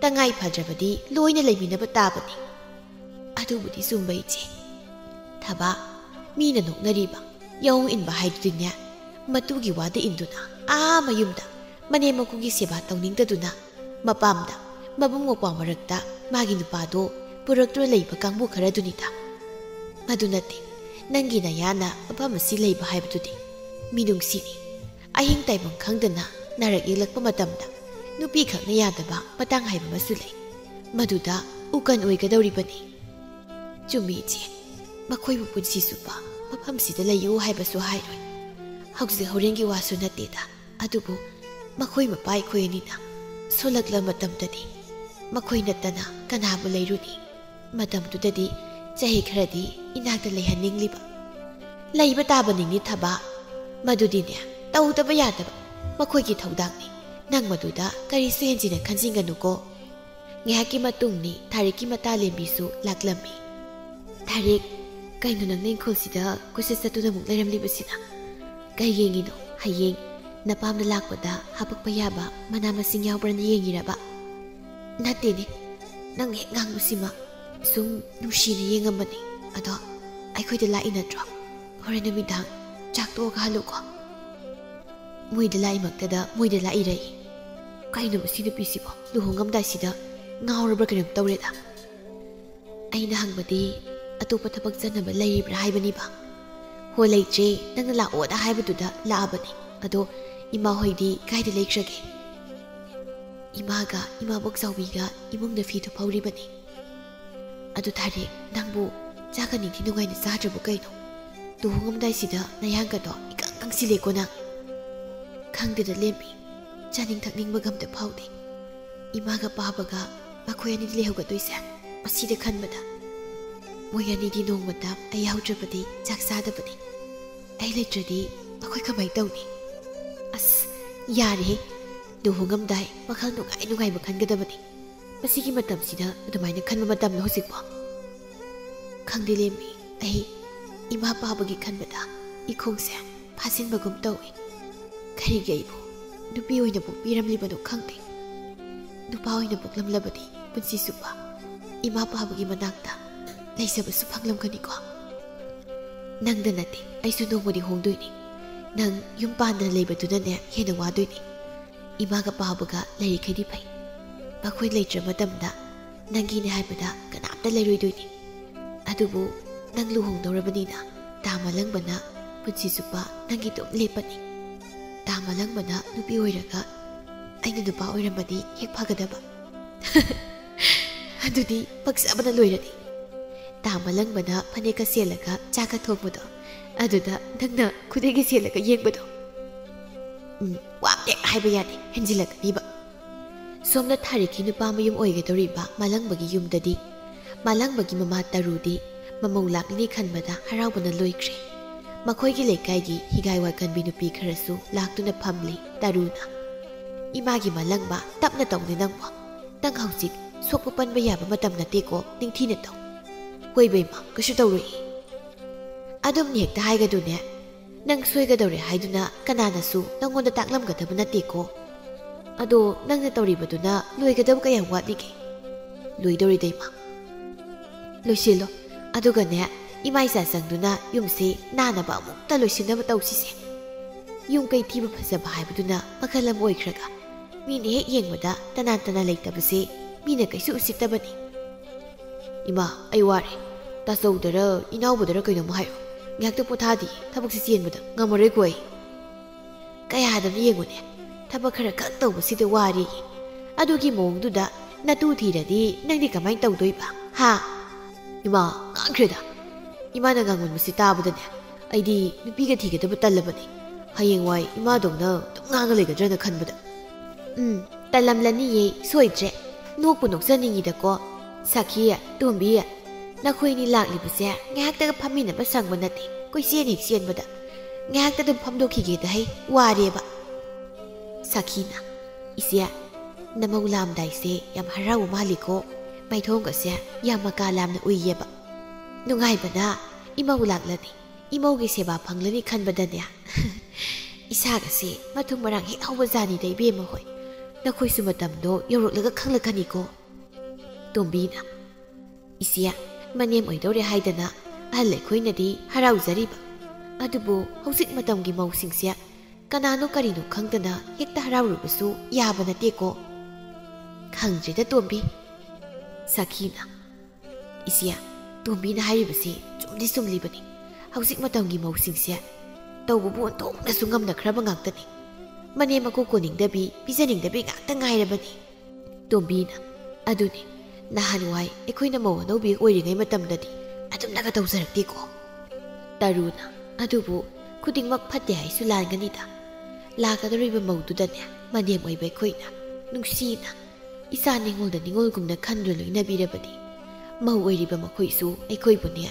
ꯇꯉꯥꯏ ꯐꯗ꯭ꯔꯕꯗꯤ ꯂꯣꯏꯅ ꯂꯩꯃꯤꯟꯅꯕ ꯇꯥꯕꯅꯤ꯫ ꯑꯗꯨꯕꯨꯗꯤ ꯆꯨꯝꯕ ꯏꯆꯦ꯫ ꯊꯕ, ꯃꯤꯅ ꯅꯣꯛꯅꯔꯤꯕ ꯌꯥꯑꯣꯡ ꯏꯟꯕ ꯍꯥꯏꯗꯨꯗꯤꯅꯦ, ꯃꯇꯨꯒꯤ ꯋꯥꯗ ꯏꯟꯗꯨꯅ ꯑꯥ ꯃꯌꯨꯝꯗ ꯃꯅꯦꯝ ꯃꯀꯨꯒꯤ ꯁꯦꯕꯥ ꯇꯧꯅꯤꯡꯗꯗꯨꯅ ꯃꯄꯥꯝꯗ ꯃꯕꯨꯡ ꯃꯧꯄ꯭ꯋꯥ ꯃꯔꯛꯇ ꯃꯥꯒꯤ ꯅꯨꯄꯥꯗꯣ ꯄꯨꯔꯛꯇꯨꯅ ꯂꯩꯕ ꯀꯥꯡꯕꯨ ꯈꯔꯗꯨꯅꯤꯗ꯫ ꯃꯗꯨ ꯅꯠꯇꯦ, ꯅꯪꯒꯤ ꯅꯌꯥꯅ ꯃꯐꯝ ꯑꯁꯤ ꯂꯩꯕ ꯍꯥꯏꯕꯗꯨꯗꯤ ꯃꯤꯅꯨꯡꯁꯤꯅꯤ꯫ ꯑꯍꯤꯡ ꯇꯥꯏꯕꯪ ꯈꯪꯗꯅ ꯅꯥꯔꯛ ꯌꯦꯛꯂꯛꯄ ꯃꯇꯝꯗ ꯅꯨꯄꯤ ꯈꯛꯅ ꯌꯥꯗꯕ ꯃꯇꯥꯡ ꯍꯥꯏꯕ ꯑꯃꯁꯨ ꯂꯩ꯫ ꯃꯗꯨꯗ ꯎꯀꯟ ꯑꯣꯏꯒꯗꯧꯔꯤꯕꯅꯤ꯫ ꯆꯨꯝꯃꯤ ꯏꯆꯦ, ꯃꯈꯣꯏꯕꯨ ꯄꯨꯟꯁꯤ ꯆꯨꯞꯄ ꯃꯐꯝꯁꯤꯗ ꯂꯩꯌꯨ ꯍꯥꯏꯕꯁꯨ ꯍꯥꯏꯔꯣꯏ꯫ ꯍꯧꯖꯤꯛ ꯍꯣꯔꯦꯟꯒꯤ ꯋꯥꯁꯨ ꯅꯠꯇꯦꯗ꯫ ꯑꯗꯨꯕꯨ ꯃꯈꯣꯏ ꯃꯄꯥ ꯑꯩꯈꯣꯏ ꯑꯅꯤꯅ ꯁꯣꯜꯂꯛꯂꯕ ꯃꯇꯝꯗꯗꯤ ꯃꯈꯣꯏ ꯅꯠꯇꯅ ꯀꯅꯥꯕꯨ ꯂꯩꯔꯨꯅꯤ? ꯃꯇꯝꯗꯨꯗꯗꯤ ꯆꯍꯤ ꯈꯔꯗꯤ ꯏꯅꯥꯛꯇ ꯂꯩꯍꯟꯅꯤꯡꯂꯤꯕ꯫ ꯂꯩꯕ ꯇꯥꯕꯅꯤꯅꯦ ꯊꯕ꯫ ꯃꯗꯨꯗꯤꯅꯦ, ꯇꯧꯗꯕ ꯌꯥꯗꯕ ꯃꯈꯣꯏꯒꯤ ꯊꯧꯗꯥꯡꯅꯤ꯫ ꯅꯪ ꯃꯗꯨꯗ ꯀꯔꯤꯁꯨ ꯍꯦꯟꯖꯤꯟꯅ ꯈꯟꯖꯤꯟꯒꯅꯨꯀꯣ꯫ ꯉꯥꯏꯍꯥꯛꯀꯤ ꯃꯇꯨꯡꯅꯤ ꯊꯥꯔꯤꯛꯀꯤ ꯃꯇꯥ ꯂꯦꯝꯕꯤꯁꯨ ꯂꯥꯛꯂꯝꯃꯤ꯫ ꯊꯥꯔꯤꯛ, ꯀꯩꯅꯣ ꯅꯪꯅ ꯏꯪꯈꯣꯜꯁꯤꯗ ꯀꯣꯏꯆꯠ ꯆꯠꯇꯨꯅ ꯑꯃꯨꯛ ꯂꯩꯔꯝꯂꯤꯕꯁꯤꯅ? ꯀꯩ ꯌꯦꯡꯉꯤꯅꯣ? ꯍꯌꯦꯡ ꯅꯄꯥꯝꯅ ꯂꯥꯛꯄꯗ ꯍꯥꯄꯛꯄ ꯌꯥꯕ ꯃꯅꯥ ꯃꯁꯤꯡ ꯌꯥꯎꯕ꯭ꯔꯅ ꯌꯦꯡꯉꯤꯔꯕ? ꯅꯠꯇꯦꯅꯦ, ꯅꯪ ꯍꯦꯛ ꯉꯥꯡꯕꯁꯤꯃ ꯁꯨꯝ ꯅꯨꯡꯁꯤꯅ ꯌꯦꯡꯉꯝꯕꯅꯤ꯫ ꯑꯗꯣ ꯑꯩꯈꯣꯏꯗ ꯂꯥꯛꯏ ꯅꯠꯇ꯭ꯔꯣ? ꯍꯣꯔꯦꯟ ꯅꯨꯃꯤꯗꯥꯡ ꯆꯥꯛ ꯇꯣꯛꯑꯒ ꯍꯜꯂꯨꯀꯣ꯫ ꯃꯣꯏꯗ ꯂꯥꯛꯏꯃꯛꯇꯗ ꯃꯣꯏꯗ ꯂꯥꯛꯏꯔꯩ꯫ ꯀꯩꯅꯣ ꯃꯁꯤ ꯅꯨꯄꯤꯁꯤꯕꯣ? ꯂꯨꯍꯣꯡꯉꯝꯗꯥꯏꯁꯤꯗ ꯉꯥꯎꯔꯕ꯭ꯔꯥ ꯀꯩꯅꯣꯝ ꯇꯧꯔꯦꯗ꯫ ꯑꯩꯅ ꯍꯪꯕꯗꯤ ꯑꯇꯣꯞꯄ ꯊꯕꯛ ꯆꯠꯅꯕ ꯂꯩꯔꯤꯕ꯭ꯔꯥ ꯍꯥꯏꯕꯅꯤꯕ꯫ ꯍꯣ, ꯂꯩꯇ꯭ꯔꯦ, ꯅꯪꯅ ꯂꯥꯛꯑꯣꯗ ꯍꯥꯏꯕꯗꯨꯗ ꯂꯥꯛꯑꯕꯅꯤ꯫ ꯑꯗꯣ ꯏꯃꯥ ꯍꯣꯏꯗꯤ ꯀꯥꯏꯗ ꯂꯩꯈ꯭ꯔꯒꯦ? ꯏꯃꯥꯒ ꯏꯃꯥꯕꯣꯛ ꯆꯥꯎꯕꯤꯒ ꯏꯃꯨꯡꯗ ꯐꯤ ꯇꯨꯐꯧꯔꯤꯕꯅꯤ꯫ ꯑꯗꯨ ꯊꯥꯔꯤꯛ, ꯅꯪꯕꯨ ꯆꯥꯛꯀ ꯅꯤꯡꯊꯤ ꯅꯨꯡꯉꯥꯏꯅ ꯆꯥꯗ꯭ꯔꯕ ꯀꯩꯅꯣ? ꯂꯨꯍꯣꯡꯉꯝꯗꯥꯏꯁꯤꯗ ꯅꯌꯥꯡꯒꯗꯣ ꯏꯀꯪ ꯀꯪꯁꯤꯜꯂꯦꯀꯣ ꯅꯪ꯫ ꯈꯪꯗꯦꯗ ꯂꯦꯝꯕꯤ, ꯆꯥꯅꯤꯡ ꯊꯛꯅꯤꯡꯕꯒ ꯑꯝꯇ ꯐꯥꯎꯗꯦ꯫ ꯏꯃꯥꯒ ꯄꯥꯕꯒ ꯃꯈꯣꯏ ꯑꯅꯤꯗꯤ ꯂꯩꯍꯧꯒꯗꯣꯏꯁꯦ꯫ ꯑꯁꯤꯗ ꯈꯟꯕꯗ ꯃꯣꯏ ꯑꯅꯤꯗꯤ ꯅꯣꯡꯃꯇ ꯑꯩ ꯌꯥꯎꯗ꯭ꯔꯕꯗꯤ ꯆꯥꯛ ꯆꯥꯗꯕꯅꯤ꯫ ꯑꯩ ꯂꯩꯇ꯭ꯔꯗꯤ ꯃꯈꯣꯏ ꯀꯃꯥꯏꯅ ꯇꯧꯅꯤ? ꯑꯁ, ꯌꯥꯔꯦꯍꯦ꯫ ꯂꯨꯍꯣꯡꯉꯝꯗꯥꯏ ꯋꯥꯈꯜ ꯅꯨꯡꯉꯥꯏ ꯅꯨꯡꯉꯥꯏꯕ ꯈꯟꯒꯗꯕꯅꯤ꯫ ꯃꯁꯤꯒꯤ ꯃꯇꯝꯁꯤꯗ ꯑꯗꯨꯃꯥꯏꯅ ꯈꯟꯕ ꯃꯇꯝꯂꯣ ꯍꯧꯖꯤꯛꯄꯣ? ꯈꯪꯗꯦ ꯂꯦꯝꯃꯤ, ꯑꯩ ꯏꯃꯥ ꯄꯥꯕꯒꯤ ꯈꯟꯕꯗ ꯏꯈꯣꯡꯁꯦ ꯐꯥꯖꯤꯟꯕꯒꯨꯝ ꯇꯧꯏ꯫ ꯀꯔꯤꯒꯤ ꯑꯩꯕꯨ ꯅꯨꯄꯤ ꯑꯣꯏꯅ ꯄꯣꯛꯄꯤꯔꯝꯂꯤꯕꯅꯣ ꯈꯪꯗꯦ꯫ ꯅꯨꯄꯥ ꯑꯣꯏꯅ ꯄꯣꯛꯂꯝꯂꯕꯗꯤ ꯄꯨꯟꯁꯤ ꯆꯨꯞꯄ ꯏꯃꯥ ꯄꯥꯕꯒꯤ ꯃꯅꯥꯛꯇ ꯂꯩꯖꯕꯁꯨ ꯐꯪꯂꯝꯒꯅꯤꯀꯣ꯫ ꯅꯪꯗ ꯅꯠꯇꯦ, ꯑꯩꯁꯨ ꯅꯣꯡꯃꯗꯤ ꯍꯣꯡꯗꯣꯏꯅꯤ꯫ ꯅꯪ ꯌꯨꯝ ꯄꯥꯟꯗꯅ ꯂꯩꯕꯗꯨꯅꯅꯦ ꯍꯦꯟꯅ ꯋꯥꯗꯣꯏꯅꯤ꯫ ꯏꯃꯥꯒ ꯄꯥꯕꯒ ꯂꯩꯔꯤꯈꯩꯗꯤ ꯐꯩ꯫ ꯃꯈꯣꯏ ꯂꯩꯇ꯭ꯔ ꯃꯇꯝꯗ ꯅꯪꯒꯤꯅꯦ ꯍꯥꯏꯕꯗ ꯀꯅꯥꯝꯇ ꯂꯩꯔꯣꯏꯗꯣꯏꯅꯤ꯫ ꯑꯗꯨꯕꯨ ꯅꯪ ꯂꯨꯍꯣꯡꯗꯧꯔꯕꯅꯤꯅ ꯇꯥ ꯃꯂꯪꯕꯅ ꯄꯨꯟꯁꯤ ꯆꯨꯞꯄ ꯅꯪꯒꯤ ꯑꯗꯨꯝ ꯂꯦꯞꯄꯅꯤ꯫ ꯇꯥ ꯃꯂꯪꯕꯅ ꯅꯨꯄꯤ ꯑꯣꯏꯔꯒ ꯑꯩꯅ ꯅꯨꯄꯥ ꯑꯣꯏꯔꯝꯃꯗꯤ ꯍꯦꯛ ꯐꯒꯗꯕ꯫ ꯑꯗꯨꯗꯤ ꯄꯛꯆꯕꯅ ꯂꯣꯏꯔꯅꯤ꯫ ꯇꯥ ꯃꯂꯪꯕꯅ ꯐꯅꯦꯛꯀ ꯁꯦꯠꯂꯒ ꯆꯥꯛꯀ ꯊꯣꯡꯕꯗꯣ, ꯑꯗꯨꯗ ꯅꯪꯅ ꯈꯨꯗꯩꯒ ꯁꯦꯠꯂꯒ ꯌꯦꯡꯕꯗꯣ꯫ ꯎꯝ, ꯋꯥ ꯑꯃ ꯍꯦꯛ ꯍꯥꯏꯕ ꯌꯥꯗꯦ, ꯍꯦꯟꯖꯤꯜꯂꯛꯀꯅꯤꯕ꯫ ꯁꯣꯝꯗ ꯊꯥꯔꯤꯛꯀꯤ ꯅꯨꯄꯥ ꯃꯌꯨꯝ ꯑꯣꯏꯒꯗꯧꯔꯤꯕ ꯃꯂꯪꯕꯒꯤ ꯌꯨꯝꯗꯗꯤ ꯃꯂꯪꯕꯒꯤ ꯃꯃꯥ ꯇꯔꯨꯗꯤ ꯃꯃꯧ ꯂꯥꯛꯂꯤꯅꯤ ꯈꯟꯕꯗ ꯍꯔꯥꯎꯕꯅ ꯂꯣꯏꯈ꯭ꯔꯦ꯫ ꯃꯈꯣꯏꯒꯤ ꯂꯩꯀꯥꯏꯒꯤ ꯍꯤꯒꯥꯏ ꯋꯥꯀꯟꯕꯤ ꯅꯨꯄꯤ ꯈꯔꯁꯨ ꯂꯥꯛꯇꯨꯅ ꯐꯝꯂꯤ ꯇꯔꯨꯅ꯫ "ꯏꯃꯥꯒꯤ ꯃꯂꯪꯕ, ꯇꯞꯅ ꯇꯧꯅꯦ ꯅꯪꯕꯣ꯫ ꯅꯪ ꯍꯧꯖꯤꯛ ꯁꯣꯛꯄ ꯄꯟꯕ ꯌꯥꯕ ꯃꯇꯝ ꯅꯠꯇꯦꯀꯣ, ꯅꯤꯡꯊꯤꯅ ꯇꯧ꯫" "ꯍꯣꯏ ꯕꯦꯝꯃ, ꯀꯩꯁꯨ ꯇꯧꯔꯣꯏ꯫" "ꯑꯗꯨꯝꯅ ꯍꯦꯛꯇ ꯍꯥꯏꯒꯗꯨꯅꯦ꯫ ꯅꯪ ꯁꯣꯏꯒꯗꯧꯔꯦ ꯍꯥꯏꯗꯨꯅ ꯀꯅꯥꯅꯁꯨ ꯅꯪꯉꯣꯟꯗ ꯇꯥꯛꯂꯝꯒꯗꯕ ꯅꯠꯇꯦꯀꯣ꯫ ꯑꯗꯣ ꯅꯪꯅ ꯇꯧꯔꯤꯕꯗꯨꯅ ꯂꯣꯏꯒꯗꯕ ꯀꯌꯥꯝ ꯋꯥꯠꯂꯤꯒꯦ?" "ꯂꯣꯏꯗꯧꯔꯦꯗ ꯏꯃꯥ꯫" "ꯂꯣꯏꯁꯤꯜꯂꯣ꯫ ꯑꯗꯨꯒꯅꯦ, ꯏꯃꯥ ꯏꯆꯥ ꯆꯪꯗꯨꯅ ꯌꯨꯝꯁꯦ ꯅꯥꯟꯅꯕ ꯑꯃꯨꯛꯇ ꯂꯣꯏꯁꯤꯟꯅꯕ ꯇꯧꯁꯤꯁꯦ꯫ ꯌꯨꯝ ꯀꯩ ꯊꯤꯕ ꯐꯖꯕ ꯍꯥꯏꯕꯗꯨꯅ ꯃꯈꯜ ꯑꯃ ꯑꯣꯏꯈ꯭ꯔꯒ, ꯃꯤꯅ ꯍꯦꯛ ꯌꯦꯡꯕꯗ ꯇꯅꯥꯟ ꯇꯅꯥꯟ ꯂꯩꯇꯕꯁꯦ ꯃꯤꯅ ꯀꯩꯁꯨ ꯎꯁꯤꯠꯇꯕꯅꯤ꯫" "ꯏꯃꯥ, ꯑꯩ ꯋꯥꯔꯦ꯫ ꯇꯥꯆꯧꯗꯔ ꯏꯅꯥꯎꯕꯗꯔ ꯀꯩꯅꯣꯝ ꯍꯥꯏꯌꯣ꯫ ꯉꯥꯏꯍꯥꯛꯇ ꯄꯣꯊꯥꯗꯤ ꯊꯕꯛꯁꯦ ꯆꯦꯟꯕꯗ ꯉꯝꯃꯔꯣꯏꯀꯣ ꯑꯩ꯫" "ꯀꯌꯥꯗꯅ ꯌꯦꯡꯉꯨꯅꯦ, ꯊꯕꯛ ꯈꯔ ꯈꯛ ꯇꯧꯕꯁꯤꯗ ꯋꯥꯔꯦꯌꯦ꯫ ꯑꯗꯨꯒꯤ ꯃꯑꯣꯡꯗꯨꯗ ꯅꯇꯨ ꯊꯤꯔꯗꯤ ꯅꯪꯗꯤ ꯀꯃꯥꯏꯅ ꯇꯧꯗꯣꯏꯕ, ꯍꯥ?" "ꯏꯃꯥ, ꯉꯥꯡꯈ꯭ꯔꯦꯗ꯫ ꯏꯃꯥꯅ ꯉꯥꯡꯃꯟꯕꯁꯤ ꯇꯥꯕꯗꯅꯦ, ꯑꯩꯗꯤ ꯅꯨꯄꯤꯒ ꯊꯤꯒꯗꯕ ꯇꯜꯂꯕꯅꯦ꯫ ꯍꯌꯦꯡꯋꯥꯏ ꯏꯃꯥꯗꯧꯅ ꯑꯗꯨꯝ ꯉꯥꯡꯉ ꯂꯩꯒꯗ꯭ꯔꯅ ꯈꯟꯕꯗ꯫" "ꯎꯝ, ꯇꯜꯂꯝꯂꯅꯤꯌꯦ, ꯁꯣꯏꯗ꯭ꯔꯦ꯫ ꯅꯣꯛꯄꯨ ꯅꯣꯛꯆꯅꯤꯡꯉꯤꯗꯀꯣ꯫ ꯁꯥꯈꯤ, ꯇꯣꯝꯕꯤ, ꯅꯈꯣꯏꯅꯤ ꯂꯥꯛꯂꯤꯕꯁꯦ ꯉꯥꯏꯍꯥꯛꯇꯒ ꯐꯝꯃꯤꯟꯅꯕ ꯁꯪꯕ ꯅꯠꯇꯦ꯫ ꯀꯣꯏꯆꯦꯟ ꯍꯦꯛ ꯆꯦꯟꯕꯗ꯫ ꯉꯥꯏꯍꯥꯛꯇ ꯑꯗꯨꯝ ꯐꯝꯗꯣꯛꯈꯤꯒꯦꯗ ꯍꯩ, ꯋꯥꯔꯦꯕ꯫ ꯁꯥꯈꯤꯅ, "ꯏꯆꯦ, ꯅꯃꯧ ꯂꯥꯛꯑꯝꯗꯥꯏꯁꯦ ꯌꯥꯝ ꯍꯔꯥꯎꯕ ꯃꯥꯜꯂꯤꯀꯣ꯫ ꯃꯥꯏꯊꯣꯡꯒꯁꯦ ꯌꯥꯝ ꯃꯀꯥ ꯂꯥꯝꯅ ꯎꯏꯌꯦꯕ꯫ ꯅꯨꯡꯉꯥꯏꯕꯅ ꯏꯃꯧ ꯂꯥꯛꯂꯅꯤ, ꯏꯃꯧꯒꯤ ꯁꯦꯕꯥ ꯐꯪꯂꯅꯤ ꯈꯟꯕꯗꯅꯦ ꯏꯁꯥꯒꯁꯦ ꯃꯊꯨꯝ ꯃꯔꯥꯡ ꯍꯦꯛ ꯍꯧꯕꯖꯥꯠꯅꯤꯗ ꯏꯕꯦꯝꯃ ꯍꯣꯏ꯫ ꯅꯈꯣꯏꯁꯨ ꯃꯇꯝꯗꯣ ꯌꯧꯔꯛꯂꯒ ꯈꯪꯂꯛꯀꯅꯤꯀꯣ꯫" ꯇꯣꯝꯕꯤꯅ, "ꯏꯆꯦ, ꯃꯅꯦꯝ ꯑꯣꯏꯗꯧꯔꯦ ꯍꯥꯏꯗꯅ ꯑꯍꯜ ꯑꯩꯈꯣꯏꯅꯗꯤ ꯍꯔꯥꯎꯖꯔꯤꯕ꯫ ꯑꯗꯨꯕꯨ ꯍꯧꯖꯤꯛ ꯃꯇꯝꯒꯤ ꯃꯧꯁꯤꯡꯁꯦ ꯀꯅꯥꯅꯣ ꯀꯔꯤꯅꯣ ꯈꯪꯗꯅ ꯍꯦꯛꯇ ꯍꯔꯥꯎꯔꯨꯕꯁꯨ ꯌꯥꯕ ꯅꯠꯇꯦꯀꯣ꯫" "ꯈꯪꯗ꯭ꯔꯦꯗ ꯇꯣꯝꯕꯤ꯫" ꯁꯥꯈꯤꯅ, "ꯏꯆꯦ, ꯇꯣꯝꯕꯤꯅ ꯍꯥꯏꯔꯤꯕꯁꯤ ꯆꯨꯝꯗꯤ ꯆꯨꯝꯂꯤꯕꯅꯤ꯫ ꯍꯧꯖꯤꯛ ꯃꯇꯝꯒꯤ ꯃꯧꯁꯤꯡꯁꯦ ꯇꯧꯕꯕꯨ ꯑꯣꯟꯊꯣꯛꯅꯁꯨ ꯉꯝꯅꯈ꯭ꯔꯕ ꯉꯥꯛꯇꯅꯤ꯫ ꯃꯅꯦꯝ ꯃꯀꯨ ꯀꯣꯟꯅꯤꯡꯗꯕꯤ, ꯄꯤꯖꯅꯤꯡꯗꯕꯤ ꯉꯥꯛꯇ ꯉꯥꯏꯔꯕꯅꯤ꯫" ꯇꯣꯝꯕꯤꯅ, "ꯑꯗꯨꯅꯤ, ꯅꯍꯥꯟꯋꯥꯏ ꯑꯩꯈꯣꯏꯅ ꯃꯧ ꯑꯅꯧꯕꯤ ꯑꯣꯏꯔꯤꯉꯩ ꯃꯇꯝꯗꯗꯤ ꯑꯗꯨꯝꯅꯒ ꯇꯧꯖꯔꯛꯇꯦꯀꯣ꯫" ꯇꯔꯨꯅ, "ꯑꯗꯨꯕꯨ ꯈꯨꯗꯤꯡꯃꯛ ꯐꯠꯇꯦ ꯍꯥꯏꯁꯨ ꯂꯥꯟꯒꯅꯤꯗ꯫ ꯂꯥꯛꯀꯗꯧꯔꯤꯕ ꯃꯧꯗꯨꯗꯅꯦ, ꯃꯅꯦꯝ ꯑꯣꯏꯕ ꯑꯩꯈꯣꯏꯅ ꯅꯨꯡꯁꯤꯅ ꯏꯆꯥ ꯅꯤꯉꯣꯜꯗ ꯅꯤꯉꯣꯜꯒꯨꯝꯅ ꯈꯟꯗꯨꯅ ꯂꯣꯏꯅꯕꯤꯔꯕꯗꯤ, ꯃꯧ ꯑꯣꯏꯔꯤꯕ ꯃꯈꯣꯏꯁꯨ ꯑꯩꯈꯣꯏꯕꯨꯅꯦ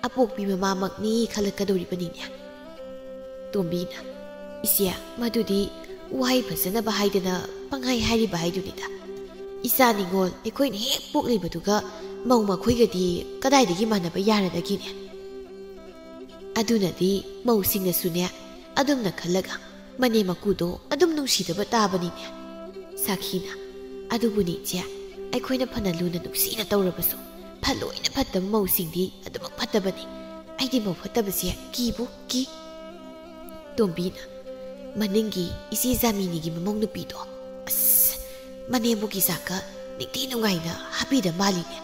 ꯑꯄꯣꯛꯄꯤ ꯃꯃꯥꯃꯛꯅꯤ ꯈꯜꯂꯛꯀꯗꯧꯔꯤꯕꯅꯤꯅꯦ꯫" ꯇꯣꯝꯕꯤꯅ, "ꯏꯆꯦ, ꯃꯗꯨꯗꯤ ꯋꯥꯍꯩ ꯐꯖꯅꯕ ꯍꯥꯏꯗꯅ ꯄꯪꯍꯥꯏ ꯍꯥꯏꯔꯤꯕ ꯍꯥꯏꯗꯨꯅꯤꯗ꯫ ꯏꯆꯥ ꯅꯤꯉꯣꯜ ꯑꯩꯈꯣꯏꯅ ꯍꯦꯛ ꯄꯣꯛꯂꯤꯕꯗꯨꯒ ꯃꯧ ꯃꯈꯣꯏꯒꯗꯤ ꯀꯗꯥꯏꯗꯒꯤ ꯃꯥꯟꯅꯕ ꯌꯥꯔꯗꯒꯤꯅꯦ?" ꯑꯗꯨꯅꯗꯤ ꯃꯧꯁꯤꯡꯅꯁꯨꯅꯦ ꯑꯗꯨꯝꯅ ꯈꯜꯂꯒ ꯃꯅꯦꯝ ꯃꯀꯨꯗꯣ ꯑꯗꯨꯝ ꯅꯨꯡꯁꯤꯗꯕ ꯇꯥꯕꯅꯤꯅꯦ꯫ ꯁꯥꯈꯤꯅ, "ꯑꯗꯨꯕꯨꯅꯤ ꯏꯆꯦ, ꯑꯩꯈꯣꯏꯅ ꯐꯅ ꯂꯨꯅ ꯅꯨꯡꯁꯤꯅ ꯇꯧꯔꯕꯁꯨ ꯐꯜꯂꯣꯏꯅ ꯐꯠꯇꯕ ꯃꯧꯁꯤꯡꯗꯤ ꯑꯗꯨꯃꯛ ꯐꯠꯇꯕꯅꯤ꯫ ꯑꯩꯗꯤ ꯃꯧ ꯐꯠꯇꯕꯁꯦ ꯀꯤꯕꯨ ꯀꯤ꯫" ꯇꯣꯝꯕꯤꯅ, "ꯃꯅꯤꯡꯒꯤ ꯏꯆꯦ ꯖꯥꯃꯤꯅꯤꯒꯤ ꯃꯃꯧ ꯅꯨꯄꯤꯗꯣ, ꯑꯁ, ꯃꯅꯦꯝꯕꯨ ꯀꯤꯖꯥꯛꯀ ꯅꯤꯡꯊꯤ ꯅꯨꯡꯉꯥꯏꯅ ꯍꯥꯞꯄꯤꯗ ꯃꯥꯜꯂꯤꯅꯦ꯫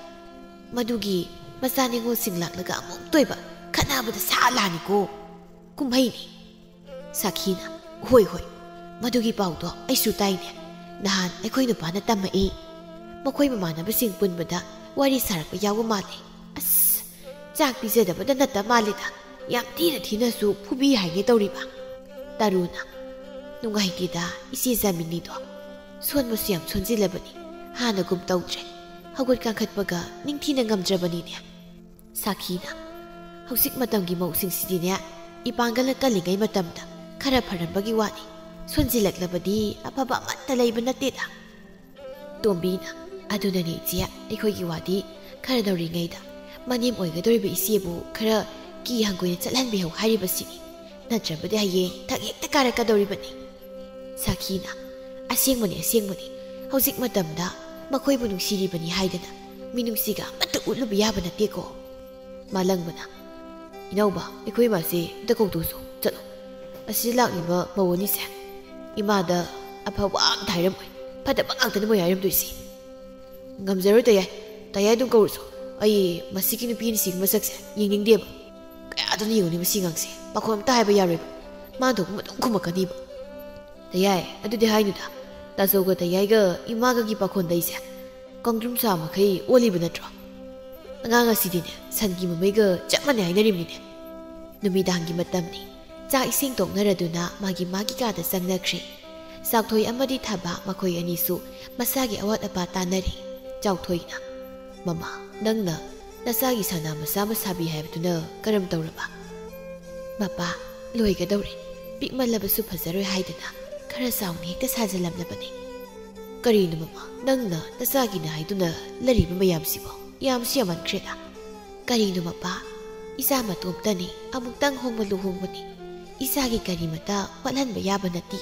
ꯃꯗꯨꯒꯤ ꯃꯆꯥ ꯅꯤꯉꯣꯜꯁꯤꯡ ꯂꯥꯛꯂꯒ ꯑꯃꯨꯛꯇꯣꯏꯕ ꯈꯠꯅꯕꯗ ꯁꯥ ꯂꯥꯅꯤꯀꯣ꯫ ꯀꯨꯝꯍꯩꯅꯤ꯫" ꯁꯥꯈꯤꯅ, "ꯍꯣꯏ, ꯍꯣꯏ, ꯃꯗꯨꯒꯤ ꯄꯥꯎꯗꯣ ꯑꯩꯁꯨ ꯇꯥꯏꯅꯦ꯫ ꯅꯍꯥꯟ ꯑꯩꯈꯣꯏ ꯅꯨꯄꯥꯅ ꯇꯝꯃꯛꯏ꯫ ꯃꯈꯣꯏ ꯃꯃꯥꯟꯅꯕꯁꯤꯡ ꯄꯨꯟꯕꯗ ꯋꯥꯔꯤ ꯁꯥꯔꯛꯄ ꯌꯥꯎꯕ ꯃꯥꯜꯂꯦ꯫ ꯑꯁ, ꯆꯥꯛ ꯄꯤꯖꯗꯕꯗ ꯅꯠꯇ ꯃꯥꯜꯂꯦꯗ, ꯌꯥꯝ ꯊꯤꯅ ꯊꯤꯅꯁꯨ ꯐꯨꯕꯤ ꯍꯥꯏꯒꯦ ꯇꯧꯔꯤꯕ꯫" ꯇꯔꯨꯅ, "ꯅꯨꯡꯉꯥꯏꯇꯦꯗ, ꯏꯆꯦ ꯖꯥꯃꯤꯅꯤꯗꯣ꯫ ꯁꯣꯟꯕꯁꯨ ꯌꯥꯝ ꯁꯣꯟꯖꯤꯜꯂꯕꯅꯤ꯫ ꯍꯥꯟꯅꯒꯨꯝ ꯇꯧꯗ꯭ꯔꯦ꯫ ꯍꯧꯒꯠ ꯀꯥꯡꯈꯠꯄꯒ ꯅꯤꯡꯊꯤꯅ ꯉꯝꯗ꯭ꯔꯕꯅꯤꯅꯦ꯫ ꯁꯥꯈꯤꯅ, ꯍꯧꯖꯤꯛ ꯃꯇꯝꯒꯤ ꯃꯧꯁꯤꯡꯁꯤꯗꯤꯅꯦ, ꯏꯄꯥꯡꯒꯜ ꯀꯜꯂꯤꯉꯩ ꯃꯇꯝꯗ ꯈꯔ ꯐꯔꯝꯕꯒꯤ ꯋꯥꯅꯤ, ꯁꯣꯟꯖꯤꯜꯂꯛꯂꯕꯗꯤ ꯑꯐꯕ ꯑꯃꯠꯇ ꯂꯩꯕ ꯅꯠꯇꯦꯗ꯫ ꯇꯣꯝꯕꯤꯅ, ꯑꯗꯨꯅꯅꯦ ꯏꯆꯦ, ꯑꯩꯈꯣꯏꯒꯤ ꯋꯥꯗꯤ ꯈꯔ ꯅꯧꯔꯤꯉꯩꯗ ꯃꯅꯦꯝ ꯑꯣꯏꯒꯗꯧꯔꯤꯕ ꯏꯆꯦꯕꯨ ꯈꯔ ꯀꯤ ꯍꯪꯒꯣꯏꯅ ꯆꯠꯍꯟꯕꯤꯍꯧ ꯍꯥꯏꯔꯤꯕꯁꯤꯅꯤ꯫ ꯅꯠꯇ꯭ꯔꯕꯗꯤ ꯍꯌꯦꯡ ꯊꯛ ꯍꯦꯛꯇ ꯀꯥꯔꯛꯀꯗꯧꯔꯤꯕꯅꯤ꯫ ꯁꯥꯈꯤꯅ, ꯑꯁꯦꯡꯕꯅꯤ, ꯑꯁꯦꯡꯕꯅꯤ, ꯍꯧꯖꯤꯛ ꯃꯇꯝꯗ ꯃꯈꯣꯏꯕꯨ ꯅꯨꯡꯁꯤꯔꯤꯕꯅꯤ ꯍꯥꯏꯗꯅ ꯃꯤꯅꯨꯡꯁꯤꯒ ꯑꯃꯠꯇ ꯎꯠꯂꯨꯕ ꯌꯥꯕ ꯅꯠꯇꯦꯀꯣ꯫ ꯃꯥꯂꯪꯕꯅ, ꯏꯅꯥꯎꯕ, ꯑꯩꯈꯣꯏ ꯏꯃꯥꯁꯦ ꯑꯝꯇ ꯀꯧꯊꯣꯛꯎꯁꯣ, ꯆꯠꯂꯣ꯫ ꯑꯁꯤꯗ ꯂꯥꯛꯂꯤꯕ ꯃꯧ ꯑꯅꯤꯁꯦ ꯏꯃꯥꯗ ꯑꯐꯕ ꯑꯝꯇ ꯍꯥꯏꯔꯝꯃꯣꯏ, ꯐꯠꯇꯕ ꯉꯥꯛꯇꯅꯤ ꯃꯣꯏ ꯍꯥꯏꯔꯝꯗꯣꯏꯁꯤ꯫ ꯉꯝꯖꯔꯣꯏ ꯇꯌꯥꯏ, ꯇꯌꯥꯏ ꯑꯗꯨꯝ ꯀꯧꯔꯨꯁꯣ꯫ ꯑꯩ ꯃꯁꯤꯒꯤ ꯅꯨꯄꯤ ꯑꯅꯤꯁꯤꯒꯤ ꯃꯁꯛꯁꯦ ꯌꯦꯡꯅꯤꯡꯗꯦꯕ꯫ ꯀꯌꯥꯗꯅ ꯌꯦꯡꯉꯨꯅꯤ ꯃꯁꯤ ꯑꯉꯥꯡꯁꯦ, ꯄꯥꯈꯣꯟ ꯑꯝꯇ ꯍꯥꯏꯕ ꯌꯥꯔꯣꯏꯕ, ꯃꯥ ꯊꯣꯛꯄ ꯑꯗꯨꯝ ꯈꯨꯝꯃꯛꯀꯅꯤꯕ꯫ ꯇꯌꯥꯏ, ꯑꯗꯨꯗꯤ ꯍꯥꯏꯅꯨꯗ, ꯇꯥꯆꯧꯒ ꯇꯌꯥꯏꯒ ꯏꯃꯥꯒꯒꯤ ꯄꯥꯈꯣꯟꯗ ꯑꯩꯁꯦ ꯀꯣꯡꯗ꯭ꯔꯨꯝ ꯁꯥ ꯃꯈꯩ ꯑꯣꯜꯂꯤꯕ ꯅꯠꯇ꯭ꯔꯣ? ꯑꯉꯥꯡ ꯑꯁꯤꯗꯤꯅꯦ, ꯁꯟꯒꯤ ꯃꯃꯩꯒ ꯆꯞ ꯃꯥꯟꯅꯩ ꯍꯥꯏꯅꯔꯤꯕꯅꯤꯅꯦ꯫ ꯅꯨꯃꯤꯗꯥꯡꯒꯤ ꯃꯇꯝꯅꯤ꯫ ꯆꯥꯛ ꯏꯁꯤꯡ ꯇꯣꯛꯅꯔꯗꯨꯅ ꯃꯥꯒꯤ ꯃꯥꯒꯤ ꯀꯥꯗ ꯆꯪꯅꯈ꯭ꯔꯦ꯫ ꯆꯥꯎꯊꯣꯏ ꯑꯃꯗꯤ ꯊꯥꯕ ꯃꯈꯣꯏ ꯑꯅꯤꯁꯨ ꯃꯁꯥꯒꯤ ꯑꯋꯥꯠ ꯑꯄꯥ ꯇꯥꯟꯅꯔꯤ꯫ ꯆꯥꯎꯊꯣꯏꯅ, "ꯃꯃꯥ, ꯅꯪꯅ ꯅꯆꯥꯒꯤ ꯁꯅꯥ ꯃꯆꯥ ꯑꯃ ꯁꯥꯕꯤ ꯍꯥꯏꯕꯗꯨꯅ ꯀꯔꯝ ꯇꯧꯔꯕ?" "ꯃꯄꯥ, ꯂꯣꯏꯒꯗꯧꯔꯦ꯫ ꯄꯤꯛꯃꯜꯂꯕꯁꯨ ꯐꯖꯔꯣꯏ ꯍꯥꯏꯗꯅ ꯈꯔ ꯆꯥꯎꯅ ꯍꯦꯛꯇ ꯁꯥꯖꯜꯂꯝꯂꯕꯅꯤ꯫" "ꯀꯔꯤꯅꯣ ꯃꯃꯥ, ꯅꯪꯅ ꯅꯆꯥꯒꯤꯅ ꯍꯥꯏꯗꯨꯅ ꯂꯩꯔꯤꯕ ꯃꯌꯥꯝꯁꯤꯕꯣ? ꯌꯥꯝꯁꯨ ꯌꯥꯝꯃꯟꯈ꯭ꯔꯦꯗ꯫" "ꯀꯔꯤꯅꯣ ꯃꯄꯥ, ꯏꯆꯥ ꯃꯇꯣꯝꯇꯅꯤ, ꯑꯃꯨꯛꯇꯪ ꯍꯣꯡꯕ ꯂꯨꯍꯣꯡꯕꯅꯤ, ꯏꯆꯥꯒꯤ ꯀꯔꯤꯃꯇ ꯋꯥꯠꯍꯟꯕ ꯌꯥꯕ ꯅꯠꯇꯦ꯫"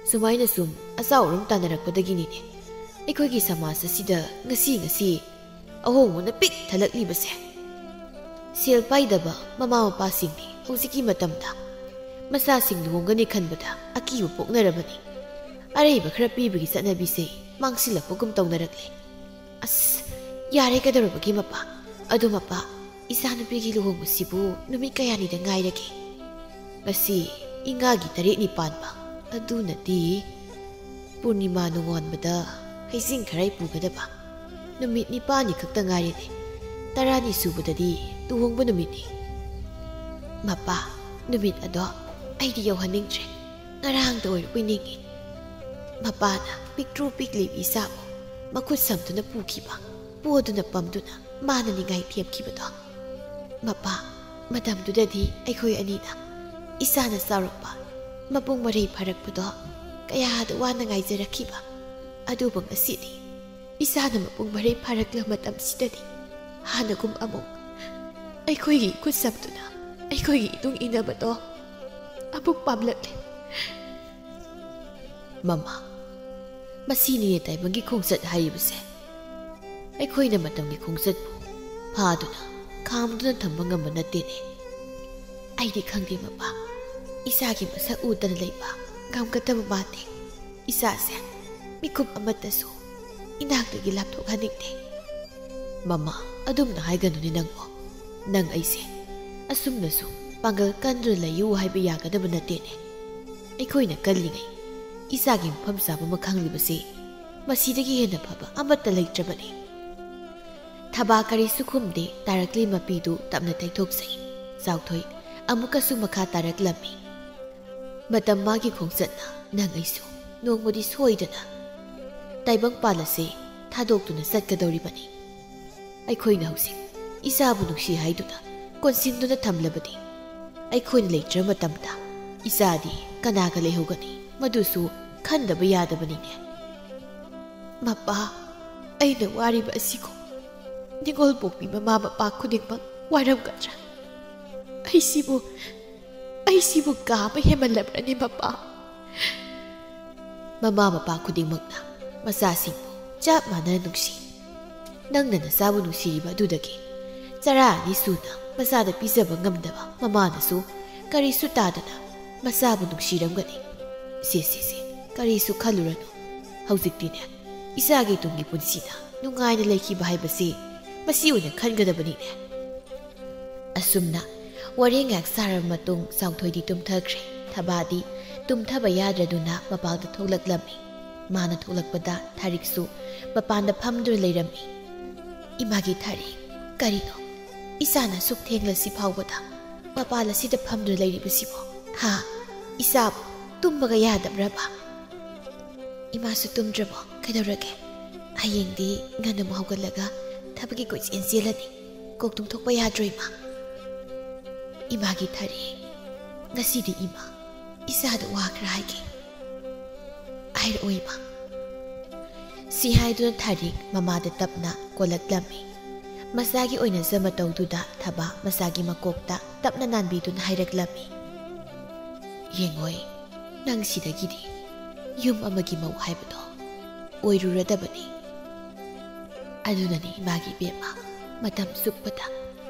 ꯁꯨꯃꯥꯏꯅ ꯁꯨꯝ ꯑꯆꯥꯎ ꯑꯔꯨꯝ ꯇꯥꯟꯅꯔꯛꯄꯗꯒꯤꯅꯤꯅꯦ ꯑꯩꯈꯣꯏꯒꯤ ꯁꯃꯥꯖ ꯑꯁꯤꯗ ꯉꯁꯤ ꯉꯁꯤ ꯑꯍꯣꯡꯕꯅ ꯄꯤꯛ ꯊꯜꯂꯛꯂꯤꯕꯁꯦ꯫ ꯁꯦꯜ ꯄꯥꯏꯗꯕ ꯃꯃꯥ ꯃꯄꯥꯁꯤꯡꯗꯤ ꯍꯧꯖꯤꯛꯀꯤ ꯃꯇꯝꯗ ꯃꯆꯥꯁꯤꯡ ꯂꯨꯍꯣꯡꯒꯅꯤ ꯈꯟꯕꯗ ꯑꯀꯤꯕ ꯄꯣꯛꯅꯔꯕꯅꯤ꯫ ꯑꯔꯩꯕ ꯈꯔ ꯄꯤꯕꯒꯤ ꯆꯠꯅꯕꯤꯁꯦ ꯃꯥꯡꯁꯤꯜꯂꯛꯄꯒꯨꯝ ꯇꯧꯅꯔꯛꯂꯦ꯫ ꯑꯁ, ꯌꯥꯔꯦ ꯀꯩꯗꯧꯔꯕꯒꯦ ꯃꯄꯥ? ꯑꯗꯣ ꯃꯄꯥ, ꯏꯆꯥꯅꯨꯄꯤꯒꯤ ꯂꯨꯍꯣꯡꯕꯁꯤꯕꯨ ꯅꯨꯃꯤꯠ ꯀꯌꯥꯅꯤꯗ ꯉꯥꯏꯔꯒꯦ? ꯉꯁꯤ ꯏꯉꯥꯒꯤ ꯇꯔꯦꯠꯅꯤ ꯄꯥꯟꯕ, ꯑꯗꯨꯅꯗꯤ ꯄꯨꯔꯅꯤꯃꯥ ꯅꯣꯡꯉꯥꯟꯕꯗ ꯍꯩꯖꯤꯡ ꯈꯔꯥꯏ ꯄꯨꯒꯗꯕ꯫ ꯅꯨꯃꯤꯠ ꯅꯤꯄꯥꯜꯅꯤ ꯈꯛꯇ ꯉꯥꯏꯔꯦꯅꯦ꯫ ꯇꯔꯥꯅꯤ ꯁꯨꯕꯗꯗꯤ ꯂꯨꯍꯣꯡꯕ ꯅꯨꯃꯤꯠꯅꯤ꯫ ꯃꯄꯥ, ꯅꯨꯃꯤꯠ ꯑꯗꯣ ꯑꯩꯗꯤ ꯌꯧꯍꯟꯅꯤꯡꯗ꯭ꯔꯦ꯫ ꯉꯔꯥꯡꯗ ꯑꯣꯏꯔꯕꯣꯏ ꯅꯤꯡꯉꯤ꯫ ꯃꯄꯥꯅ ꯄꯤꯛꯇ꯭ꯔꯨ ꯄꯤꯛꯂꯤꯕꯤ ꯏꯆꯥꯕꯨ ꯃꯈꯨꯠ ꯁꯝꯗꯨꯅ ꯄꯨꯈꯤꯕ ꯄꯣꯗꯨꯅ ꯄꯝꯗꯨꯅ ꯃꯥꯅ ꯅꯤꯡꯉꯥꯏ ꯊꯦꯝꯈꯤꯕꯗꯣ꯫ ꯃꯄꯥ, ꯃꯇꯝꯗꯨꯗꯗꯤ ꯑꯩꯈꯣꯏ ꯑꯅꯤꯅ ꯏꯁꯥꯅ ꯆꯥꯎꯔꯛꯄ, ꯃꯄꯨꯡ ꯃꯔꯩ ꯐꯥꯔꯛꯄꯗꯣ ꯀꯌꯥꯗ ꯋꯥꯅ ꯉꯥꯏꯖꯔꯛꯈꯤꯕ꯫ ꯑꯗꯨꯕꯨ ꯉꯁꯤꯗꯤ ꯏꯁꯥꯅ ꯃꯄꯨꯡ ꯃꯔꯩ ꯐꯥꯔꯛꯂ ꯃꯇꯝꯁꯤꯗꯗꯤ ꯍꯥꯟꯅꯒꯨꯝ ꯑꯃꯨꯛ ꯑꯩꯈꯣꯏꯒꯤ ꯏꯈꯨꯠ ꯁꯝꯗꯨꯅ ꯑꯩꯈꯣꯏꯒꯤ ꯏꯇꯨꯡ ꯏꯟꯅꯕꯗꯣ ꯑꯃꯨꯛ ꯄꯥꯝꯂꯛꯂꯦ꯫ ꯃꯃꯥ, ꯃꯁꯤꯅꯤꯅꯦ ꯇꯥꯏꯕꯪꯒꯤ ꯈꯣꯡꯆꯠ ꯍꯥꯏꯔꯤꯕꯁꯦ꯫ ꯑꯩꯈꯣꯏꯅ ꯃꯇꯝꯒꯤ ꯈꯣꯡꯆꯠꯄꯨ ꯐꯥꯗꯨꯅ ꯈꯥꯝꯗꯨꯅ ꯊꯝꯕ ꯉꯝꯕ ꯅꯠꯇꯦꯅꯦ꯫ ꯑꯩꯗꯤ ꯈꯪꯗꯦ ꯃꯄꯥ, ꯏꯁꯥꯒꯤ ꯃꯁꯛ ꯎꯗꯅ ꯂꯩꯕ ꯉꯝꯒꯗꯕ ꯃꯥꯟꯗꯦ꯫ ꯏꯁꯥꯁꯦ ꯃꯤꯀꯨꯞ ꯑꯃꯠꯇꯁꯨ ꯏꯅꯥꯛꯇꯒꯤ ꯂꯥꯞꯊꯣꯛꯍꯟꯅꯤꯡꯗꯦ꯫ ꯃꯃꯥ, ꯑꯗꯨꯝꯅ ꯍꯥꯏꯒꯅꯨꯅꯦ ꯅꯪꯕꯣ꯫ ꯅꯪ ꯑꯩꯁꯦ ꯑꯁꯨꯝꯅꯁꯨ ꯄꯥꯡꯒꯜ ꯀꯟꯗꯨꯅ ꯂꯩꯌꯨ ꯍꯥꯏꯕ ꯌꯥꯒꯗꯕ ꯅꯠꯇꯦꯅꯦ꯫ ꯑꯩꯈꯣꯏꯅ ꯀꯜꯂꯤꯉꯩ ꯏꯁꯥꯒꯤ ꯃꯐꯝ ꯆꯥꯕ ꯑꯃ ꯈꯪꯂꯤꯕꯁꯤ ꯃꯁꯤꯗꯒꯤ ꯍꯦꯟꯅ ꯐꯕ ꯑꯃꯠꯇ ꯂꯩꯇ꯭ꯔꯕꯅꯤ꯫ ꯊꯕꯥ ꯀꯔꯤꯁꯨ ꯈꯨꯝꯗꯦ, ꯇꯥꯔꯛꯂꯤ ꯃꯄꯤꯗꯨ ꯇꯞꯅ ꯇꯩꯊꯣꯛꯆꯩ꯫ ꯆꯥꯎꯊꯣꯏ ꯑꯃꯨꯛꯀꯁꯨ ꯃꯈꯥ ꯇꯥꯔꯛꯂꯝꯃꯤ꯫ ꯃꯇꯝ ꯃꯥꯒꯤ ꯈꯣꯡꯆꯠꯅ ꯅꯪ ꯑꯩꯁꯨ ꯅꯣꯡꯃꯗꯤ ꯁꯣꯏꯗꯅ ꯇꯥꯏꯕꯪꯄꯥꯜ ꯑꯁꯤ ꯊꯥꯗꯣꯛꯇꯨꯅ ꯆꯠꯀꯗꯧꯔꯤꯕꯅꯤ꯫ ꯑꯩꯈꯣꯏꯅ ꯍꯧꯖꯤꯛ ꯏꯆꯥꯕꯨ ꯅꯨꯡꯁꯤ ꯍꯥꯏꯗꯨꯅ ꯀꯣꯟꯁꯤꯟꯗꯨꯅ ꯊꯝꯂꯕꯗꯤ ꯑꯩꯈꯣꯏꯅ ꯂꯩꯇ꯭ꯔ ꯃꯇꯝꯗ ꯏꯆꯥꯗꯤ ꯀꯅꯥꯒ ꯂꯩꯍꯧꯒꯅꯤ? ꯃꯗꯨꯁꯨ ꯈꯟꯗꯕ ꯌꯥꯗꯕꯅꯤꯅꯦ꯫ ꯃꯄꯥ, ꯑꯩꯅ ꯋꯥꯔꯤꯕ ꯑꯁꯤꯕꯨ ꯅꯤꯡꯉꯣꯜ ꯄꯣꯛꯄꯤ ꯃꯃꯥ ꯃꯄꯥ ꯈꯨꯗꯤꯡꯃꯛ ꯋꯥꯔꯝꯒꯗ꯭ꯔꯥ? ꯑꯩꯁꯤꯕꯨ, ꯑꯩꯁꯤꯕꯨ ꯀꯥ ꯑꯃ ꯍꯦꯟꯃꯜꯂꯕ꯭ꯔꯅꯦ ꯃꯄꯥ? ꯃꯃꯥ ꯃꯄꯥ ꯈꯨꯗꯤꯡꯃꯛꯅ ꯃꯆꯥꯁꯤꯡꯕꯨ ꯆꯞ ꯃꯥꯟꯅꯅ ꯅꯨꯡꯁꯤ꯫ ꯅꯪꯅ ꯅꯆꯥꯕꯨ ꯅꯨꯡꯁꯤꯔꯤꯕ ꯑꯗꯨꯗꯒꯤ ꯆꯔꯥ ꯑꯅꯤ ꯁꯨꯅ ꯃꯆꯥꯗ ꯄꯤꯖꯕ ꯉꯝꯗꯕ ꯃꯃꯥꯅꯁꯨ ꯀꯔꯤꯁꯨ ꯇꯥꯗꯅ ꯃꯆꯥꯕꯨ ꯅꯨꯡꯁꯤꯔꯝꯒꯅꯤ꯫ ꯁꯦ, ꯁꯦ, ꯁꯦ, ꯀꯔꯤꯁꯨ ꯈꯜꯂꯨꯔꯅꯨ꯫ ꯍꯧꯖꯤꯛꯇꯤꯅꯦ, ꯏꯆꯥꯒꯤ ꯇꯨꯡꯒꯤ ꯄꯨꯟꯁꯤꯗ ꯅꯨꯡꯉꯥꯏꯅ ꯂꯩꯈꯤꯕ ꯍꯥꯏꯕꯁꯤ ꯃꯁꯤ ꯑꯣꯏꯅ ꯈꯟꯒꯗꯕꯅꯤꯅꯦ꯫ ꯑꯁꯨꯝꯅ ꯋꯥꯔꯤ ꯉꯥꯏꯍꯥꯛ ꯁꯥꯔꯕ ꯃꯇꯨꯡ ꯆꯥꯎꯊꯣꯏꯗꯤ ꯇꯨꯝꯊꯈ꯭ꯔꯦ꯫ ꯊꯕꯥꯗꯤ ꯇꯨꯝꯊꯕ ꯌꯥꯗ꯭ꯔꯗꯨꯅ ꯃꯄꯥꯟꯗ ꯊꯣꯛꯂꯛꯂꯝꯃꯤ꯫ ꯃꯥꯅ ꯊꯣꯛꯂꯛꯄꯗ ꯊꯥꯔꯤꯛꯁꯨ ꯃꯄꯥꯟꯗ ꯐꯝꯗꯨꯅ ꯂꯩꯔꯝꯃꯤ꯫ "ꯏꯃꯥꯒꯤ ꯊꯥꯔꯤꯛ, ꯀꯔꯤꯅꯣ? ꯏꯆꯥꯅ ꯑꯁꯨꯛ ꯊꯦꯡꯂꯁꯤ ꯐꯥꯎꯕꯗ ꯃꯄꯥꯟ ꯑꯁꯤꯗ ꯐꯝꯗꯨꯅ ꯂꯩꯔꯤꯕꯁꯤꯕꯣ? ꯍꯥ? ꯏꯆꯥꯕꯨ ꯇꯨꯝꯕꯒ ꯌꯥꯗꯕ꯭ꯔꯕ?" "ꯏꯃꯥꯁꯨ ꯇꯨꯝꯗ꯭ꯔꯕꯣ? ꯀꯩꯗꯧꯔꯒꯦ?" ꯍꯌꯦꯡꯗꯤ ꯉꯟꯅ ꯑꯃꯨꯛ ꯍꯧꯒꯠꯂꯒ ꯊꯕꯛꯀꯤ ꯀꯣꯏꯆꯦꯟ ꯆꯦꯜꯂꯅꯤ꯫ ꯀꯣꯛ ꯇꯨꯝꯊꯣꯛꯄ ꯌꯥꯗ꯭ꯔꯣ, ꯏꯃꯥ? ꯏꯃꯥꯒꯤ ꯊꯔꯦ, ꯉꯁꯤꯗꯤ ꯏꯃꯥ ꯏꯆꯥꯗ ꯋꯥ ꯈꯔ ꯍꯥꯏꯒꯦ꯫ ꯍꯥꯏꯔꯛꯑꯣ, ꯏꯃꯥ꯫ ꯁꯤ ꯍꯥꯏꯗꯨꯅ ꯊꯥꯔꯤꯛ ꯃꯃꯥꯗ ꯇꯞꯅ ꯀꯣꯜꯂꯛꯂꯝꯃꯤ꯫ ꯃꯆꯥꯒꯤ ꯑꯣꯏꯅ ꯖꯃꯇꯧꯗꯨꯗ ꯊꯕꯥ ꯃꯆꯥꯒꯤ ꯃꯀꯣꯛꯇ ꯇꯞꯅ ꯅꯥꯟꯕꯤꯗꯨꯅ ꯍꯥꯏꯔꯛꯂꯝꯃꯤ꯫ ꯌꯦꯡꯉꯣꯏ, ꯅꯪ ꯁꯤꯗꯒꯤꯗꯤ ꯌꯨꯝ ꯑꯃꯒꯤ ꯃꯧ ꯍꯥꯏꯕꯗꯣ ꯑꯣꯏꯔꯨꯔꯗꯕꯅꯤ꯫ ꯑꯗꯨꯅꯅꯤ ꯏꯃꯥꯒꯤ ꯏꯕꯦꯝꯃ, ꯃꯇꯝ ꯆꯨꯞꯄꯗ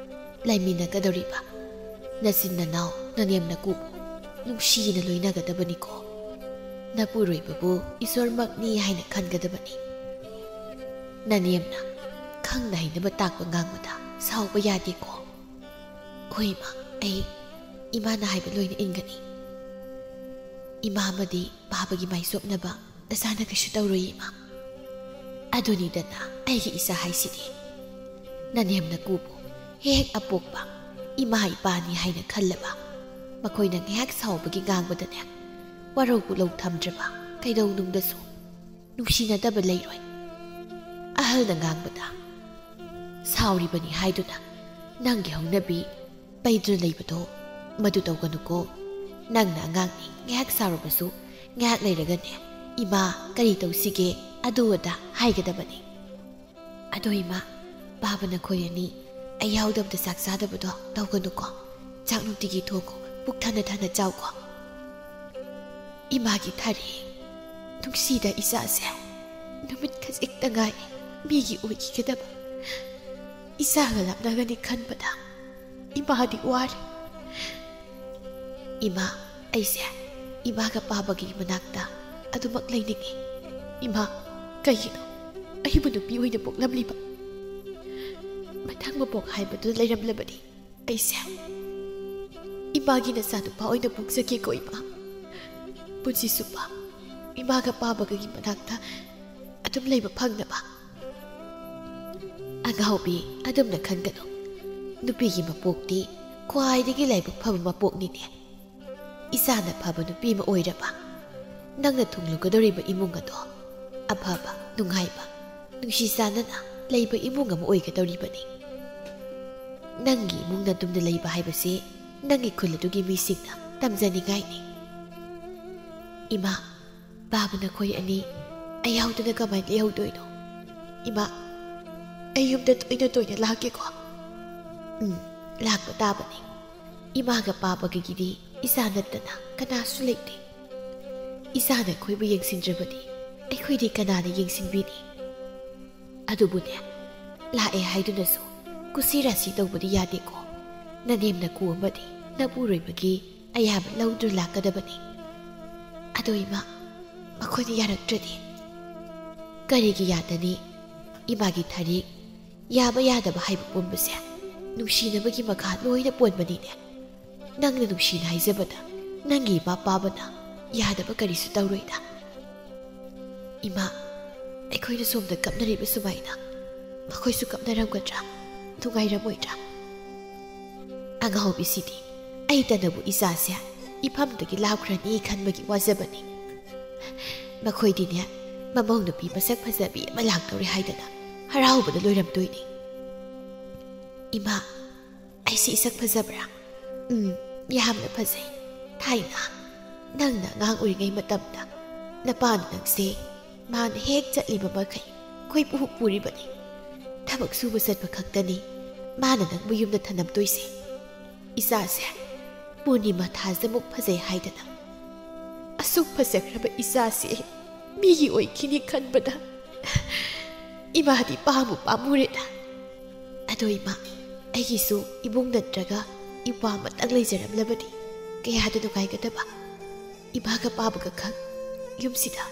ꯂꯩꯃꯤꯟꯅꯒꯗꯧꯔꯤꯕ ꯅꯆꯤꯟ ꯅꯅꯥꯎ ꯅꯅꯦꯝ ꯅꯀꯨꯕꯨ ꯅꯨꯡꯁꯤꯅ ꯂꯣꯏꯅꯒꯗꯕꯅꯤꯀꯣ꯫ ꯅꯄꯨꯔꯣꯏꯕꯕꯨ ꯏꯁꯣꯔꯃꯛꯅꯤ ꯍꯥꯏꯅ ꯈꯟꯒꯗꯕꯅꯤ꯫ ꯅꯅꯦꯝꯅ ꯈꯪꯅ ꯍꯩꯅꯕ ꯇꯥꯛꯄ ꯉꯥꯡꯕꯗ ꯁꯥꯎꯕ ꯌꯥꯗꯦꯀꯣ꯫ ꯍꯣꯏ, ꯏꯃꯥ, ꯑꯩ ꯏꯃꯥꯅ ꯍꯥꯏꯕ ꯂꯣꯏꯅ ꯏꯟꯒꯅꯤ꯫ ꯏꯃꯥ ꯑꯃꯗꯤ ꯄꯥꯕꯒꯤ ꯃꯥꯏꯆꯣꯞꯅꯕ ꯅꯁꯥꯅ ꯀꯩꯁꯨ ꯇꯧꯔꯣꯏ, ꯏꯃꯥ꯫ ꯑꯗꯨꯅꯤꯗꯅ ꯑꯩꯒꯤ ꯏꯆꯥ ꯍꯥꯏꯁꯤꯗꯤ꯫ ꯅꯅꯦꯝ ꯅꯀꯨꯕꯨ ꯍꯦꯛ ꯑꯄꯣꯛꯄ ꯏꯃꯥ ꯏꯄꯥꯅꯤ ꯍꯥꯏꯅ ꯈꯜꯂꯕ ꯃꯈꯣꯏꯅ ꯉꯥꯏꯍꯥꯛ ꯁꯥꯎꯕꯒꯤ ꯉꯥꯡꯕꯗꯅꯦ, ꯋꯥꯔꯧ ꯄꯨꯛꯂꯧ ꯊꯝꯗ꯭ꯔꯕ ꯀꯩꯗꯧꯅꯨꯡꯗꯁꯨ ꯅꯨꯡꯁꯤꯅꯗꯕ ꯂꯩꯔꯣꯏ꯫ ꯑꯍꯜꯅ ꯉꯥꯡꯕꯗ ꯁꯥꯎꯔꯤꯕꯅꯤ ꯍꯥꯏꯗꯨꯅ ꯅꯪꯒꯤ ꯍꯧꯅꯕꯤ ꯄꯩꯗꯨꯅ ꯂꯩꯕꯗꯣ ꯃꯗꯨ ꯇꯧꯒꯅꯨꯀꯣ꯫ ꯅꯪꯅ ꯑꯉꯥꯡꯅꯤ, ꯉꯥꯏꯍꯥꯛ ꯁꯥꯎꯔꯕꯁꯨ ꯉꯥꯏꯍꯥꯛ ꯂꯩꯔꯒꯅꯦ, "ꯏꯃꯥ, ꯀꯔꯤ ꯇꯧꯁꯤꯒꯦ?" ꯑꯗꯨ ꯑꯗꯥ ꯍꯥꯏꯒꯗꯕꯅꯤ꯫ ꯑꯗꯣ ꯏꯃꯥ, ꯄꯥꯕ ꯅꯈꯣꯏ ꯑꯅꯤ ꯑꯩ ꯌꯥꯎꯗꯕꯗ ꯆꯥꯛ ꯆꯥꯗꯕꯗꯣ ꯇꯧꯒꯅꯨꯀꯣ꯫ ꯆꯥꯛ ꯅꯨꯡꯇꯤꯒꯤ ꯊꯣꯡꯉꯣ, ꯄꯨꯛ ꯊꯟꯅ ꯊꯟꯅ ꯆꯥꯎꯀꯣ꯫ ꯏꯃꯥꯒꯤ ꯊꯔꯦ, ꯅꯨꯡꯁꯤꯗ ꯏꯆꯥꯁꯦ, ꯅꯨꯃꯤꯠ ꯈꯖꯤꯛꯇ ꯉꯥꯏ ꯃꯤꯒꯤ ꯑꯣꯏꯈꯤꯒꯗꯕ꯫ ꯏꯆꯥꯒ ꯂꯥꯞꯅꯒꯅꯤ ꯈꯟꯕꯗ ꯏꯃꯥꯗꯤ ꯋꯥꯔꯦ꯫ ꯏꯃꯥ, ꯑꯩꯁꯦ ꯏꯃꯥꯒ ꯄꯥꯕꯒꯤ ꯃꯅꯥꯛꯇ ꯑꯗꯨꯃꯛ ꯂꯩꯅꯤꯡꯉꯤ꯫ ꯏꯃꯥ, ꯀꯩꯒꯤꯅꯣ ꯑꯩꯕꯨ ꯅꯨꯄꯤ ꯑꯣꯏꯅ ꯄꯣꯛꯂꯝꯂꯤꯕ? ꯃꯊꯪ ꯃꯄꯣꯛ ꯍꯥꯏꯕꯗꯨ ꯂꯩꯔꯝꯂꯕꯗꯤ ꯑꯩꯁꯦ ꯏꯃꯥꯒꯤ ꯅꯆꯥꯅꯨꯄꯥ ꯑꯣꯏꯅ ꯄꯣꯛꯆꯒꯦꯀꯣ, ꯏꯃꯥ꯫ ꯄꯨꯟꯁꯤ ꯆꯨꯞꯄ ꯏꯃꯥꯒ ꯄꯥꯕꯒꯒꯤ ꯃꯅꯥꯛꯇ ꯑꯗꯨꯝ ꯂꯩꯕ ꯐꯪꯅꯕ꯫ ꯑꯉꯥꯎꯕꯤ, ꯑꯗꯨꯝꯅ ꯈꯟꯒꯅꯨ꯫ ꯅꯨꯄꯤꯒꯤ ꯃꯄꯣꯛꯇꯤ ꯈ꯭ꯋꯥꯏꯗꯒꯤ ꯂꯥꯏꯕꯛ ꯐꯕ ꯃꯄꯣꯛꯅꯤꯅꯦ꯫ ꯏꯆꯥꯅ ꯐꯕ ꯅꯨꯄꯤ ꯑꯃ ꯑꯣꯏꯔꯕ, ꯅꯪꯅ ꯊꯨꯡꯂꯨꯒꯗꯧꯔꯤꯕ ꯏꯃꯨꯡ ꯑꯗꯣ ꯑꯐꯕ, ꯅꯨꯡꯉꯥꯏꯕ, ꯅꯨꯡꯁꯤ ꯆꯥꯟꯅꯅ ꯂꯩꯕ ꯏꯃꯨꯡ ꯑꯃ ꯑꯣꯏꯒꯗꯧꯔꯤꯕꯅꯤ꯫ ꯅꯪꯒꯤ ꯏꯃꯨꯡ ꯅꯇꯨꯝꯗ ꯂꯩꯕ ꯍꯥꯏꯕꯁꯤ ꯅꯪꯒꯤ ꯈꯨꯜ ꯑꯗꯨꯒꯤ ꯃꯤꯁꯤꯡꯅ ꯇꯝꯖꯅꯤꯡꯉꯥꯏꯅꯤ꯫ ꯏꯃꯥ, ꯕꯥꯕꯨ, ꯅꯈꯣꯏ ꯑꯅꯤ ꯑꯩ ꯌꯥꯎꯗꯅ ꯀꯃꯥꯏꯅ ꯂꯩꯍꯧꯗꯣꯏꯅꯣ? ꯏꯃꯥ, ꯑꯩ ꯌꯨꯝꯗ ꯇꯣꯏꯅ ꯇꯣꯏꯅ ꯂꯥꯛꯀꯦꯀꯣ꯫ ꯎꯝ, ꯂꯥꯛꯄ ꯇꯥꯕꯅꯤ꯫ ꯏꯃꯥꯒ ꯄꯥꯕꯒꯤꯗꯤ ꯏꯆꯥ ꯅꯠꯇꯅ ꯀꯅꯥꯁꯨ ꯂꯩꯇꯦ꯫ ꯏꯆꯥꯅ ꯑꯩꯈꯣꯏꯕꯨ ꯌꯦꯡꯁꯤꯟꯗ꯭ꯔꯕꯗꯤ ꯑꯩꯈꯣꯏꯗꯤ ꯀꯅꯥꯅ ꯌꯦꯡꯁꯤꯟꯕꯤꯅꯤ? ꯑꯗꯨꯕꯨꯅꯦ, ꯂꯥꯛꯑꯦ ꯍꯥꯏꯗꯨꯅꯁꯨ ꯀꯨꯁꯤ ꯔꯥꯁꯤ ꯇꯧꯕꯗꯤ ꯌꯥꯗꯦꯀꯣ꯫ ꯅꯅꯦꯝ ꯅꯀꯨ ꯑꯃꯗꯤ ꯅꯄꯨꯔꯣꯏꯕꯒꯤ ꯑꯌꯥꯕ ꯂꯧꯗꯨꯅ ꯂꯥꯛꯀꯗꯕꯅꯤ꯫ ꯑꯗꯣ ꯏꯃꯥ, ꯃꯈꯣꯏꯅ ꯌꯥꯔꯛꯇ꯭ꯔꯗꯤ? ꯀꯔꯤꯒꯤ ꯌꯥꯗꯅꯤ? ꯏꯃꯥꯒꯤ ꯊꯔꯤꯛ, ꯌꯥꯕ ꯌꯥꯗꯕ ꯍꯥꯏꯕ ꯄꯨꯝꯕꯁꯦ ꯅꯨꯡꯁꯤꯅꯕꯒꯤ ꯃꯈꯥ ꯂꯣꯏꯅ ꯄꯣꯟꯕꯅꯤꯅꯦ꯫ ꯅꯪꯅ ꯅꯨꯡꯁꯤꯅ ꯍꯥꯏꯖꯕꯗ ꯅꯪꯒꯤ ꯏꯃꯥ ꯄꯥꯕꯅ ꯌꯥꯗꯕ ꯀꯔꯤꯁꯨ ꯇꯧꯔꯣꯏꯗ꯫ ꯏꯃꯥ, ꯑꯩꯈꯣꯏꯅ ꯁꯣꯝꯗ ꯀꯞꯅꯔꯤꯕ ꯁꯨꯃꯥꯏꯅ ꯃꯈꯣꯏꯁꯨ ꯀꯞꯅꯔꯝꯒꯗ꯭ꯔꯥ? ꯅꯨꯡꯉꯥꯏꯔꯝꯃꯣꯏꯗ꯭ꯔꯥ? ꯑꯉꯥꯎꯕꯤꯁꯤꯗꯤ ꯑꯩꯇꯅꯕꯨ ꯏꯆꯥꯁꯦ ꯏꯐꯝꯗꯒꯤ ꯂꯥꯞꯈ꯭ꯔꯅꯤ ꯈꯟꯕꯒꯤ ꯋꯥꯖꯕꯅꯤ꯫ ꯃꯈꯣꯏꯗꯤꯅꯦ, ꯃꯃꯧ ꯅꯨꯄꯤ ꯃꯁꯛ ꯐꯖꯕꯤ ꯑꯃ ꯂꯥꯛꯇꯧꯔꯦ ꯍꯥꯏꯗꯅ ꯍꯔꯥꯎꯕꯗ ꯂꯣꯏꯔꯝꯗꯣꯏꯅꯤ꯫ ꯏꯃꯥ, ꯑꯩꯁꯤ ꯏꯁꯛ ꯐꯖꯕ꯭ꯔꯥ? ꯎꯝ, ꯌꯥꯝꯅ ꯐꯖꯩ꯫ ꯊꯥꯏꯅ ꯅꯪꯅ ꯑꯉꯥꯡ ꯑꯣꯏꯔꯤꯉꯩ ꯃꯇꯝꯗ ꯅꯄꯥꯅ ꯅꯪꯁꯦ ꯃꯥꯅ ꯍꯦꯛ ꯆꯠꯂꯤꯕ ꯃꯈꯩ ꯀꯣꯏꯄꯨ ꯄꯨꯔꯤꯕꯅꯤ꯫ ꯊꯕꯛ ꯁꯨꯕ ꯆꯠꯄ ꯈꯛꯇꯅꯤ ꯃꯥꯅ ꯅꯪꯕꯨ ꯌꯨꯝꯗ ꯊꯅꯝꯗꯣꯏꯁꯦ꯫ ꯏꯆꯥꯁꯦ ꯄꯨꯔꯅꯤꯃꯥ ꯊꯥꯁꯤꯃꯨꯛ ꯐꯖꯩ ꯍꯥꯏꯗꯅ꯫ ꯑꯁꯨꯛ ꯐꯖꯈ꯭ꯔꯕ ꯏꯆꯥꯁꯦ ꯃꯤꯒꯤ ꯑꯣꯏꯈꯤꯅꯤ ꯈꯟꯕꯗ ꯏꯃꯥꯗꯤ ꯄꯥꯝꯃꯨ ꯄꯥꯝꯃꯨꯔꯦꯗ꯫ ꯑꯗꯣ ꯏꯃꯥ, ꯑꯩꯒꯤꯁꯨ ꯏꯕꯨꯡ ꯅꯠꯇ꯭ꯔꯒ ꯏꯄ꯭ꯋꯥ ꯑꯃꯇꯪ ꯂꯩꯖꯔꯝꯂꯕꯗꯤ ꯀꯌꯥꯗ ꯅꯨꯡꯉꯥꯏꯒꯗꯕ꯫ ꯏꯃꯥꯒ ꯄꯥꯕꯒ ꯈꯛ ꯌꯨꯝꯁꯤꯗ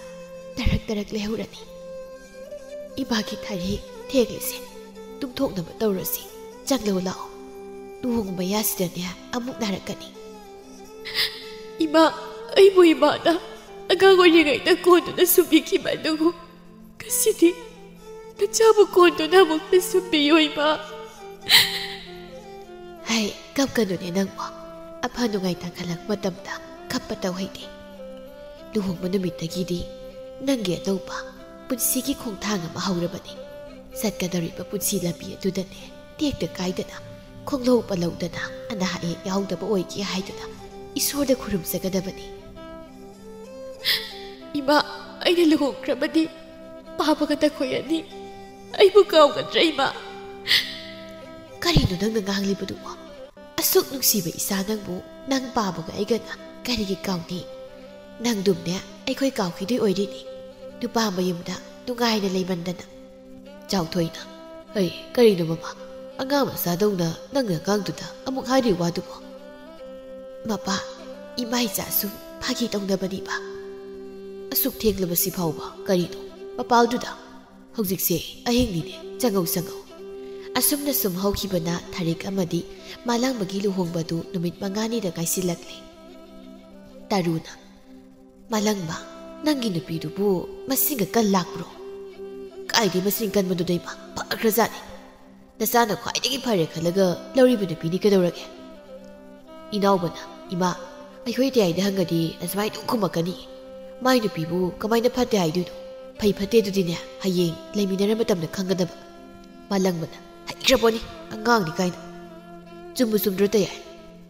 ꯇꯔꯛ ꯇꯔꯛ ꯂꯩꯍꯧꯔꯅꯤ꯫ ꯏꯃꯥꯒꯤ ꯊꯔꯤ ꯊꯦꯡꯂꯤꯁꯦ ꯇꯨꯝꯊꯣꯛꯅꯕ ꯇꯧꯔꯁꯤ꯫ ꯆꯪꯂꯧ ꯂꯥꯛꯑꯣ꯫ ꯂꯨꯍꯣꯡꯕ ꯃꯌꯥꯁꯤꯗꯅꯦ ꯑꯃꯨꯛ ꯅꯥꯔꯛꯀꯅꯤ꯫ ꯏꯃꯥ, ꯑꯩꯕꯨ ꯏꯃꯥꯅ ꯑꯉꯥꯡ ꯑꯣꯏꯔꯤꯉꯩꯗ ꯀꯣꯟꯗꯨꯅ ꯁꯨꯝꯕꯤꯈꯤꯕ ꯑꯗꯨꯕꯨ ꯉꯁꯤꯗꯤ ꯅꯆꯥꯕꯨ ꯀꯣꯟꯗꯨꯅ ꯑꯃꯨꯛꯇ ꯁꯨꯝꯕꯤꯌꯨ ꯏꯃꯥ꯫ ꯍꯩ, ꯀꯞꯀꯅꯨꯅꯦ ꯅꯪꯕꯣ꯫ ꯑꯐ ꯅꯨꯡꯉꯥꯏ ꯇꯥꯟꯈꯠꯂꯛꯄ ꯃꯇꯝꯗ ꯀꯞꯄ ꯇꯧꯍꯩꯗꯦ꯫ ꯂꯨꯍꯣꯡꯕ ꯅꯨꯃꯤꯠꯇꯒꯤꯗꯤ ꯅꯪꯒꯤ ꯑꯅꯧꯕ ꯄꯨꯟꯁꯤꯒꯤ ꯈꯣꯡꯊꯥꯡ ꯑꯃ ꯍꯧꯔꯕꯅꯤ꯫ ꯆꯠꯀꯗꯧꯔꯤꯕ ꯄꯨꯟꯁꯤ ꯂꯝꯕꯤ ꯑꯗꯨꯗꯅꯦ ꯇꯦꯛꯇ ꯀꯥꯏꯗꯅ, ꯈꯣꯡꯂꯧ ꯄꯜꯂꯧꯗꯅ ꯑꯅꯥ ꯑꯌꯦꯛ ꯌꯥꯎꯗꯕ ꯑꯣꯏꯒꯦ ꯍꯥꯏꯗꯨꯅ ꯏꯁꯣꯔꯗ ꯈꯨꯔꯨꯝꯖꯒꯗꯕꯅꯤ꯫ ꯏꯃꯥ, ꯑꯩꯅ ꯂꯨꯍꯣꯡꯈ꯭ꯔꯕꯗꯤ ꯄꯥꯕꯒ ꯅꯈꯣꯏ ꯑꯅꯤ ꯑꯩꯕꯨ ꯀꯥꯎꯒꯗ꯭ꯔꯥ, ꯏꯃꯥ? ꯀꯔꯤꯅꯣ ꯅꯪꯅ ꯉꯥꯡꯂꯤꯕꯗꯨꯕꯣ? ꯑꯁꯨꯛ ꯅꯨꯡꯁꯤꯕ ꯏꯆꯥ ꯅꯪꯕꯨ ꯅꯪ ꯄꯥꯕꯒ ꯑꯩꯒꯅ ꯀꯔꯤꯒꯤ ꯀꯥꯎꯅꯤ? ꯅꯪꯗꯨꯝꯅꯦ ꯑꯩꯈꯣꯏ ꯀꯥꯎꯈꯤꯗꯣꯏ ꯑꯣꯏꯔꯤꯅꯤ꯫ ꯅꯨꯄꯥ ꯃꯌꯨꯝꯗ ꯅꯨꯡꯉꯥꯏꯅ ꯂꯩꯃꯟꯗꯅ꯫ ꯆꯥꯎꯊꯣꯏꯅ, "ꯑꯩ ꯀꯔꯤꯅꯣ ꯃꯃꯥ? ꯑꯉꯥꯡ ꯃꯆꯥꯗꯧꯅ ꯅꯪꯅ ꯑꯉꯥꯡꯗꯨꯗ ꯑꯃꯨꯛ ꯍꯥꯏꯔꯤ ꯋꯥꯗꯨꯕꯣ?" "ꯃꯄꯥ, ꯏꯃꯥ ꯏꯆꯥ ꯁꯨꯝ ꯐꯥꯒꯤ ꯇꯧꯅꯕꯅꯤꯕ꯫ ꯑꯁꯨꯛ ꯊꯦꯡꯂꯕꯁꯤ ꯐꯥꯎꯕ ꯀꯔꯤꯅꯣ? ꯃꯄꯥꯜꯗꯨꯗ ꯍꯧꯖꯤꯛꯁꯦ ꯑꯍꯤꯡꯅꯤꯅꯦ, ꯆꯪꯉꯧ ꯆꯪꯉꯧ꯫" ꯑꯁꯨꯝꯅ ꯁꯨꯝ ꯍꯧꯈꯤꯕꯅ ꯊꯥꯔꯤꯛ ꯑꯃꯗꯤ ꯃꯥꯂꯪꯕꯒꯤ ꯂꯨꯍꯣꯡꯕꯗꯨ ꯅꯨꯃꯤꯠ ꯃꯉꯥꯅꯤꯗ ꯉꯥꯏꯁꯤꯜꯂꯛꯂꯦ꯫ ꯇꯔꯨꯅ, "ꯃꯥꯂꯪꯕ, ꯅꯪꯒꯤ ꯅꯨꯄꯤꯗꯨꯕꯨ ꯃꯁꯤꯡꯒ ꯀꯟ ꯂꯥꯛꯄ꯭ꯔꯣ?" "ꯀꯥꯏꯗꯩ ꯃꯁꯤꯡ ꯀꯟꯕꯗꯨꯗ ꯏꯃꯥ, ꯐꯈ꯭ꯔꯖꯥꯠꯅꯤ꯫ ꯅꯆꯥꯅ ꯈ꯭ꯋꯥꯏꯗꯒꯤ ꯐꯔꯦ ꯈꯜꯂꯒ ꯂꯧꯔꯤꯕ ꯅꯨꯄꯤꯅꯤ ꯀꯩꯗꯧꯔꯒꯦ?" ꯏꯅꯥꯎꯕꯅ, "ꯏꯃꯥ, ꯑꯩꯈꯣꯏ ꯏꯇꯩꯗ ꯍꯪꯉꯗꯤ ꯑꯁꯨꯃꯥꯏꯅ ꯑꯗꯨꯝ ꯈꯨꯝꯃꯛꯀꯅꯤ꯫ ꯃꯥꯏ ꯅꯨꯄꯤꯕꯨ ꯀꯃꯥꯏꯅ ꯐꯠꯇꯦ ꯍꯥꯏꯗꯣꯏꯅꯣ? ꯐꯩ ꯐꯠꯇꯦ ꯑꯗꯨꯗꯤꯅꯦ ꯍꯌꯦꯡ ꯂꯩꯃꯤꯟꯅꯔ ꯃꯇꯝꯗ ꯈꯪꯒꯗꯕ꯫" ꯃꯥꯂꯪꯕꯅ, "ꯍꯩꯈ꯭ꯔꯕꯣꯅꯤ, ꯑꯉꯥꯡꯅꯤ ꯀꯥꯏꯅ꯫" "ꯆꯨꯝꯕꯨ ꯆꯨꯝꯗ꯭ꯔꯣ ꯇꯌꯥꯏ?"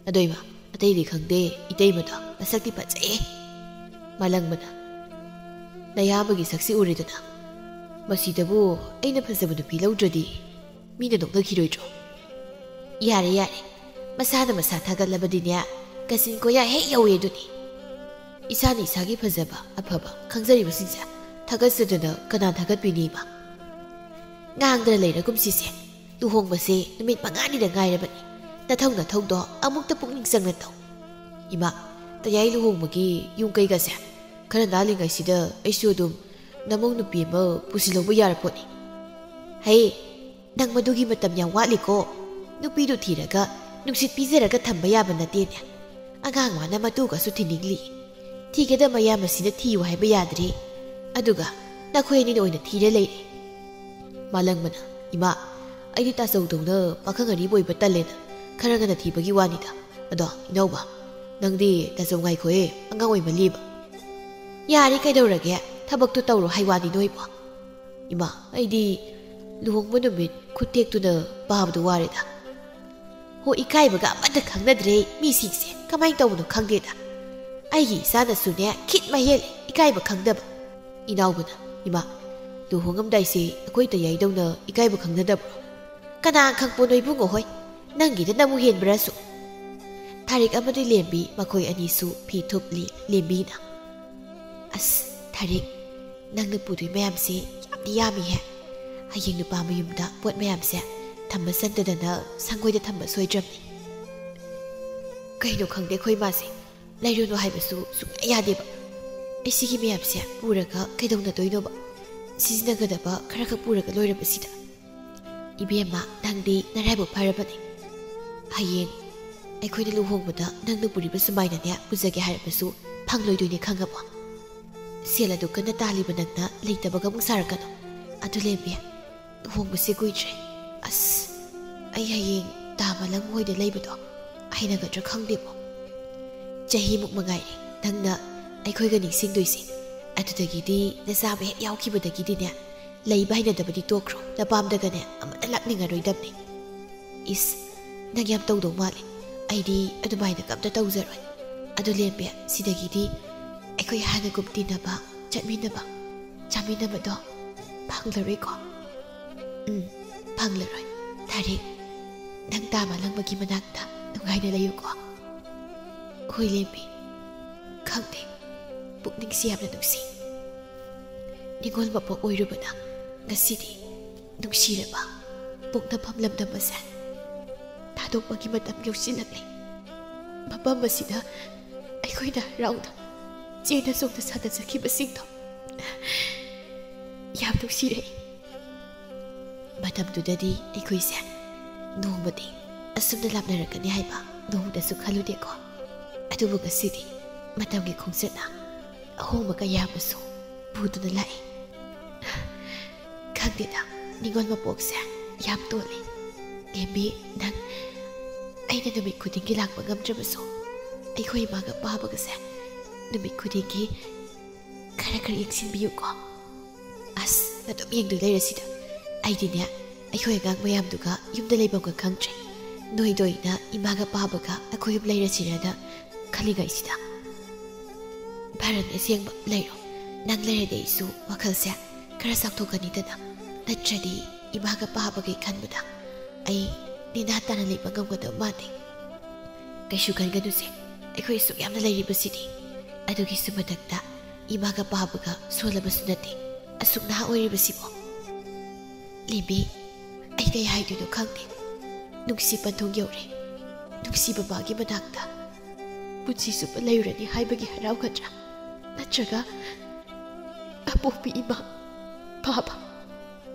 "ꯑꯗꯣ ꯏꯃꯥ, ꯑꯇꯩꯗꯤ ꯈꯪꯗꯦ, ꯏꯇꯩꯃꯗꯣ ꯃꯁꯛꯇꯤ ꯐꯖꯩꯌꯦ꯫" ꯃꯥꯂꯪꯕꯅ, "ꯅꯌꯥꯝꯕꯒꯤ ꯁꯛꯁꯤ ꯎꯔꯦꯗꯅ꯫ ꯃꯁꯤꯗꯕꯨ ꯑꯩꯅ ꯐꯖꯕ ꯅꯨꯄꯤ ꯂꯧꯗ꯭ꯔꯗꯤ ꯃꯤꯅ ꯅꯣꯛꯅꯈꯤꯔꯣꯏꯗ꯭ꯔꯣ?" "ꯌꯥꯔꯦ, ꯌꯥꯔꯦ꯫ ꯃꯁꯥꯅ ꯃꯁꯥ ꯊꯥꯒꯠꯂꯕꯗꯤꯅꯦ, ꯀꯥꯆꯤꯟ ꯀꯣꯌꯥ ꯍꯦꯛ ꯌꯧꯋꯦ ꯑꯗꯨꯅꯤ꯫ ꯏꯁꯥꯅ ꯏꯁꯥꯒꯤ ꯐꯖꯕ, ꯑꯐꯕ ꯈꯪꯖꯔꯤꯕꯁꯤꯡꯁꯦ ꯊꯥꯒꯠꯆꯗꯅ ꯀꯅꯥ ꯊꯥꯒꯠꯄꯤꯅꯤ, ꯏꯃꯥ?" "ꯉꯥꯡꯗꯅ ꯂꯩꯔꯒꯨꯝꯁꯤꯁꯦ꯫ ꯂꯨꯍꯣꯡꯕꯁꯦ ꯅꯨꯃꯤꯠ ꯃꯉꯥꯅꯤꯗ ꯉꯥꯏꯔꯕꯅꯤ꯫ ꯅꯊꯧ ꯅꯊꯧꯗꯣ ꯑꯃꯨꯛꯇ ꯄꯨꯛꯅꯤꯡ ꯆꯪꯅ ꯇꯧ꯫" "ꯏꯃꯥ, ꯇꯌꯥꯏ ꯂꯨꯍꯣꯡꯕꯒꯤ ꯌꯨꯝ ꯀꯩꯒꯁꯦ ꯈꯔ ꯅꯥꯜꯂꯤꯉꯩꯁꯤꯗ ꯑꯩꯁꯨ ꯑꯗꯨꯝ ꯅꯃꯧ ꯅꯨꯄꯤ ꯑꯃ ꯄꯨꯁꯤꯜꯍꯧꯕ ꯌꯥꯔꯄꯣꯠꯅꯤ꯫" "ꯍꯩ, ꯅꯪ ꯃꯗꯨꯒꯤ ꯃꯇꯝ ꯌꯥꯝ ꯋꯥꯠꯂꯤꯀꯣ꯫ ꯅꯨꯄꯤꯗꯨ ꯊꯤꯔꯒ ꯅꯨꯡꯁꯤꯠ ꯄꯤꯖꯔꯒ ꯊꯝꯕ ꯌꯥꯕ ꯅꯠꯇꯦꯅꯦ꯫ ꯑꯉꯥꯡ ꯃꯥꯅ ꯃꯇꯨꯒꯁꯨ ꯊꯤꯅꯤꯡꯂꯤ꯫ ꯊꯤꯒꯗꯕ ꯃꯌꯥꯝ ꯑꯁꯤꯅ ꯊꯤꯌꯨ ꯍꯥꯏꯕ ꯌꯥꯗ꯭ꯔꯦ꯫ ꯑꯗꯨꯒ ꯅꯈꯣꯏ ꯑꯅꯤꯅ ꯑꯣꯏꯅ ꯊꯤꯔ ꯂꯩꯔꯦ꯫" ꯃꯥꯂꯪꯕꯅ, "ꯏꯃꯥ, ꯑꯩꯗꯤ ꯇꯥꯆꯧꯗꯧꯅ ꯄꯥꯈꯪ ꯑꯔꯤꯕ ꯑꯣꯏꯕ ꯇꯜꯂꯦꯅ ꯈꯔ ꯉꯟꯅ ꯊꯤꯕꯒꯤ ꯋꯥꯅꯤꯗ꯫ ꯑꯗꯣ ꯏꯅꯥꯎꯕ, ꯅꯪꯗꯤ ꯇꯥꯆꯧ ꯉꯥꯏꯈꯣꯍꯦ, ꯑꯉꯥꯡ ꯑꯣꯏꯃꯜꯂꯤꯕ꯫" "ꯌꯥꯔꯦ, ꯀꯩꯗꯧꯔꯒꯦ? ꯊꯕꯛꯇꯣ ꯇꯧꯔꯣ ꯍꯥꯏ ꯋꯥꯅꯤ ꯅꯣꯏꯕꯣ꯫ ꯏꯃꯥ, ꯑꯩꯗꯤ ꯂꯨꯍꯣꯡꯕ ꯅꯨꯃꯤꯠ ꯈꯨꯠ ꯇꯦꯛꯇꯨꯅ ꯄꯥꯕꯗ ꯋꯥꯔꯦꯗ꯫ ꯍꯣ, ꯏꯀꯥꯏꯕꯒ ꯑꯃꯠꯇ ꯈꯪꯅꯗ꯭ꯔꯦ ꯃꯤꯁꯤꯡꯁꯦ꯫ ꯀꯃꯥꯏꯅ ꯇꯧꯕꯅꯣ ꯈꯪꯗꯦꯗ꯫ ꯑꯩꯒꯤ ꯏꯆꯥꯅꯁꯨꯅꯦ ꯈꯤꯠ ꯃꯍꯦꯜꯂꯦ ꯏꯀꯥꯏꯕ ꯈꯪꯗꯕ꯫ ꯏꯅꯥꯎꯕꯅ, "ꯏꯃꯥ, ꯂꯨꯍꯣꯡꯉꯝꯗꯥꯏꯁꯦ ꯑꯩꯈꯣꯏ ꯇꯌꯥꯏꯗꯧꯅ ꯏꯀꯥꯏꯕ ꯈꯪꯅꯗꯕ꯭ꯔꯣ?" "ꯀꯅꯥ ꯈꯪꯄꯣꯠꯅꯣ ꯏꯕꯨꯡꯉꯣ ꯍꯣꯏ, ꯅꯪꯒꯤꯗꯅ ꯑꯃꯨꯛ ꯍꯦꯟꯕ꯭ꯔꯥꯁꯨ?" ꯊꯥꯔꯤꯛ ꯑꯃꯗꯤ ꯂꯦꯝꯕꯤ ꯃꯈꯣꯏ ꯑꯅꯤꯁꯨ ꯐꯤ ꯊꯨꯞꯂꯤ꯫ ꯂꯦꯝꯕꯤꯅ, "ꯑꯁ ꯊꯥꯔꯤꯛ, ꯅꯪꯅ ꯄꯨꯗꯣꯏ ꯃꯌꯥꯝꯁꯦ ꯌꯥꯝꯗꯤ ꯌꯥꯝꯃꯤꯍꯦ꯫ ꯍꯌꯦꯡ ꯅꯨꯄꯥ ꯃꯌꯨꯝꯗ ꯄꯣꯠ ꯃꯌꯥꯝꯁꯦ ꯊꯝꯕ ꯆꯟꯗꯗꯅ ꯁꯪꯒꯣꯏꯗ ꯊꯝꯕ ꯁꯣꯏꯗ꯭ꯔꯕꯅꯤ꯫" ꯀꯩꯅꯣ ꯈꯪꯗꯦ ꯑꯩꯈꯣꯏ ꯃꯥꯁꯦ, ꯂꯩꯔꯨꯅꯨ ꯍꯥꯏꯕꯁꯨ ꯁꯨꯡꯌꯥ ꯌꯥꯗꯦꯕ꯫ ꯑꯩ ꯁꯤꯒꯤ ꯃꯌꯥꯝꯁꯦ ꯄꯨꯔꯒ ꯀꯩꯗꯧꯅꯗꯣꯏꯅꯣꯕ? ꯁꯤꯖꯤꯟꯅꯒꯗꯕ ꯈꯔ ꯈꯛ ꯄꯨꯔꯒ ꯂꯣꯏꯔꯕꯁꯤꯗ꯫ ꯏꯕꯦꯝꯃ, ꯅꯪꯗꯤ ꯅꯔꯥꯏꯕꯛ ꯐꯔꯕꯅꯤ꯫ ꯍꯌꯦꯡ ꯑꯩꯈꯣꯏꯅ ꯂꯨꯍꯣꯡꯕꯗ ꯅꯪꯅ ꯄꯨꯔꯤꯕ ꯁꯨꯃꯥꯏꯅꯅꯦ ꯄꯨꯖꯒꯦ ꯍꯥꯏꯔꯕꯁꯨ ꯐꯪꯂꯣꯏꯗꯣꯏꯅꯤ ꯈꯪꯉꯕꯣ? ꯁꯦꯜ ꯑꯗꯨ ꯀꯟꯅ ꯇꯥꯜꯂꯤꯕ ꯅꯪꯅ ꯂꯩꯇꯕꯒ ꯑꯃꯨꯛ ꯁꯥꯔꯛꯀꯅꯨ꯫ ꯑꯗꯨ ꯂꯦꯝꯕꯤ, ꯂꯨꯍꯣꯡꯕꯁꯦ ꯀꯨꯏꯗ꯭ꯔꯦ꯫ ꯑꯁ, ꯑꯩ ꯍꯌꯦꯡ ꯇꯥ ꯃꯂꯪ ꯍꯣꯏꯗ ꯂꯩꯕꯗꯣ ꯍꯩꯅꯒꯗ꯭ꯔꯥ ꯈꯪꯗꯦꯕꯣ꯫ ꯆꯍꯤꯃꯨꯛ ꯃꯉꯥꯏꯔꯦ ꯅꯪꯅ ꯑꯩꯈꯣꯏꯒ ꯅꯤꯡꯁꯤꯡꯗꯣꯏꯁꯦ꯫ ꯑꯗꯨꯗꯒꯤꯗꯤ ꯅꯆꯥ ꯑꯃ ꯍꯦꯛ ꯌꯥꯎꯈꯤꯕꯗꯒꯤꯗꯤꯅꯦ, ꯂꯩꯕ ꯍꯩꯅꯗꯕꯗꯤ ꯇꯣꯛꯈ꯭ꯔꯣ, ꯅꯄꯥꯝꯗꯒꯅꯦ ꯑꯃꯠꯇ ꯂꯥꯛꯅꯤꯡꯉꯔꯣꯏꯗꯕꯅꯤ꯫ ꯏꯁ, ꯅꯪ ꯌꯥꯝ ꯇꯧꯗꯧ ꯃꯥꯜꯂꯦ꯫ ꯑꯩꯗꯤ ꯑꯗꯨꯃꯥꯏꯅꯒ ꯑꯝꯇ ꯇꯧꯖꯔꯣꯏ꯫ ꯑꯗꯨ ꯂꯦꯝꯕꯤ, ꯁꯤꯗꯒꯤꯗꯤ ꯑꯩꯈꯣꯏ ꯍꯥꯟꯅꯒꯨꯝ ꯇꯤꯟꯅꯕ, ꯆꯠꯃꯤꯟꯅꯕ, ꯆꯥꯃꯤꯟꯅꯕꯗꯣ ꯐꯪꯂꯔꯣꯏꯀꯣ? ꯎꯝ, ꯐꯪꯂꯔꯣꯏ꯫ ꯊꯥꯔꯤꯛ, ꯅꯪ ꯇꯥ ꯃꯂꯪꯕꯒꯤ ꯃꯅꯥꯛꯇ ꯅꯨꯡꯉꯥꯏꯅ ꯂꯩꯌꯨꯀꯣ꯫ ꯍꯣꯏ ꯂꯦꯝꯕꯤ꯫ ꯈꯪꯗꯦ, ꯄꯨꯛꯅꯤꯡꯁꯤ ꯌꯥꯝꯅ ꯅꯨꯡꯁꯤ꯫ ꯅꯤꯉꯣꯜ ꯃꯄꯣꯛ ꯑꯣꯏꯔꯨꯕꯅ ꯉꯁꯤꯗꯤ ꯅꯨꯡꯁꯤꯔꯕ ꯄꯣꯛꯅꯐꯝ ꯂꯝꯗꯝ ꯑꯁꯦ ꯊꯥꯗꯣꯛꯄꯒꯤ ꯃꯇꯝ ꯌꯧꯁꯤꯜꯂꯛꯂꯦ꯫ ꯃꯐꯝ ꯑꯁꯤꯗ ꯑꯩꯈꯣꯏꯅ ꯍꯔꯥꯎꯅ ꯆꯦꯟꯅ ꯆꯣꯡꯅ ꯁꯥꯟꯅꯖꯈꯤꯕꯁꯤꯡꯗꯣ ꯌꯥꯝ ꯅꯨꯡꯁꯤꯔꯛꯏ꯫ ꯃꯇꯝꯗꯨꯗꯗꯤ ꯑꯩꯈꯣꯏꯁꯦ ꯅꯣꯡꯃꯗꯤ ꯑꯁꯨꯝꯅ ꯂꯥꯞꯅꯔꯛꯀꯅꯤ ꯍꯥꯏꯕ ꯅꯣꯡꯃꯗꯁꯨ ꯈꯜꯂꯨꯗꯦꯀꯣ꯫ ꯑꯗꯨꯕꯨ ꯉꯁꯤꯗꯤ ꯃꯇꯝꯒꯤ ꯈꯣꯡꯆꯠꯅ ꯑꯍꯣꯡꯕ ꯀꯌꯥ ꯑꯃꯁꯨ ꯄꯨꯗꯨꯅ ꯂꯥꯛꯏ꯫ ꯈꯪꯗꯦꯗ, ꯅꯤꯉꯣꯜ ꯃꯄꯣꯛꯁꯦ ꯌꯥꯝ ꯇꯣꯜꯂꯤ꯫ ꯂꯦꯝꯕꯤ, ꯅꯪ ꯑꯩꯅ ꯅꯨꯃꯤꯠ ꯈꯨꯗꯤꯡꯒꯤ ꯂꯥꯛꯄ ꯉꯝꯗ꯭ꯔꯕꯁꯨ, ꯑꯩꯈꯣꯏ ꯏꯃꯥꯒ ꯄꯥꯕꯒꯁꯦ ꯅꯨꯃꯤꯠ ꯈꯨꯗꯤꯡꯒꯤ ꯈꯔ ꯈꯔ ꯌꯦꯡꯁꯤꯟꯕꯤꯌꯨꯀꯣ꯫ ꯑꯁ, ꯑꯗꯨꯝ ꯌꯦꯡꯗꯨꯅ ꯂꯩꯔꯁꯤꯗ꯫ ꯑꯩꯗꯤꯅꯦ, ꯑꯩꯈꯣꯏ ꯑꯉꯥꯡ ꯃꯌꯥꯝꯗꯨꯒ ꯌꯨꯝꯗ ꯂꯩꯐꯝꯒ ꯈꯪꯗ꯭ꯔꯦ꯫ ꯅꯣꯏꯗ ꯑꯣꯏꯅ ꯏꯃꯥꯒ ꯄꯥꯕꯒ ꯑꯩꯈꯣꯏ ꯌꯨꯝ ꯂꯩꯔꯁꯤꯔꯅ ꯈꯜꯂꯤꯉꯩꯁꯤꯗ꯫ ꯐꯔꯦꯅꯦ, ꯑꯁꯦꯡꯕ ꯂꯩꯔꯣ꯫ ꯅꯪ ꯂꯩꯔꯗꯤ ꯑꯩꯁꯨ ꯋꯥꯈꯜꯁꯦ ꯈꯔ ꯆꯥꯎꯊꯣꯛꯀꯅꯤꯗꯅ꯫ ꯅꯠꯇ꯭ꯔꯗꯤ ꯏꯃꯥꯒ ꯄꯥꯕꯒꯤ ꯈꯟꯕꯗ ꯑꯩ ꯅꯦꯅꯥ ꯇꯥꯅ ꯂꯩꯕ ꯉꯝꯒꯗꯕ ꯃꯥꯟꯗꯦ꯫ ꯀꯩꯁꯨ ꯈꯟꯒꯅꯨꯁꯦ, ꯑꯩꯈꯣꯏ ꯑꯁꯨꯛ ꯌꯥꯝꯅ ꯂꯩꯔꯤꯕꯁꯤꯗꯤ꯫ ꯑꯗꯨꯒꯤꯁꯨ ꯃꯊꯛꯇ ꯏꯃꯥꯒ ꯄꯥꯕꯒ ꯁꯣꯜꯂꯕꯁꯨ ꯅꯠꯇꯦ, ꯑꯁꯨꯛ ꯅꯍꯥ ꯑꯣꯏꯔꯤꯕꯁꯤꯕꯣ꯫ ꯂꯤꯕꯤ, ꯑꯩ ꯀꯩ ꯍꯥꯏꯗꯣꯏꯅꯣ ꯈꯪꯗꯦ꯫ ꯅꯨꯡꯁꯤ ꯄꯟꯊꯨꯡ ꯌꯧꯔꯦ꯫ ꯅꯨꯡꯁꯤꯕ ꯃꯥꯒꯤ ꯃꯅꯥꯛꯇ ꯄꯨꯟꯁꯤ ꯆꯨꯞꯄ ꯂꯩꯔꯨꯔꯅꯤ ꯍꯥꯏꯕꯒꯤ ꯍꯔꯥꯎꯒꯗ꯭ꯔꯥ? ꯅꯠꯇ꯭ꯔꯒ ꯑꯄꯣꯛꯄꯤ ꯏꯃꯥ, ꯄꯥꯕ,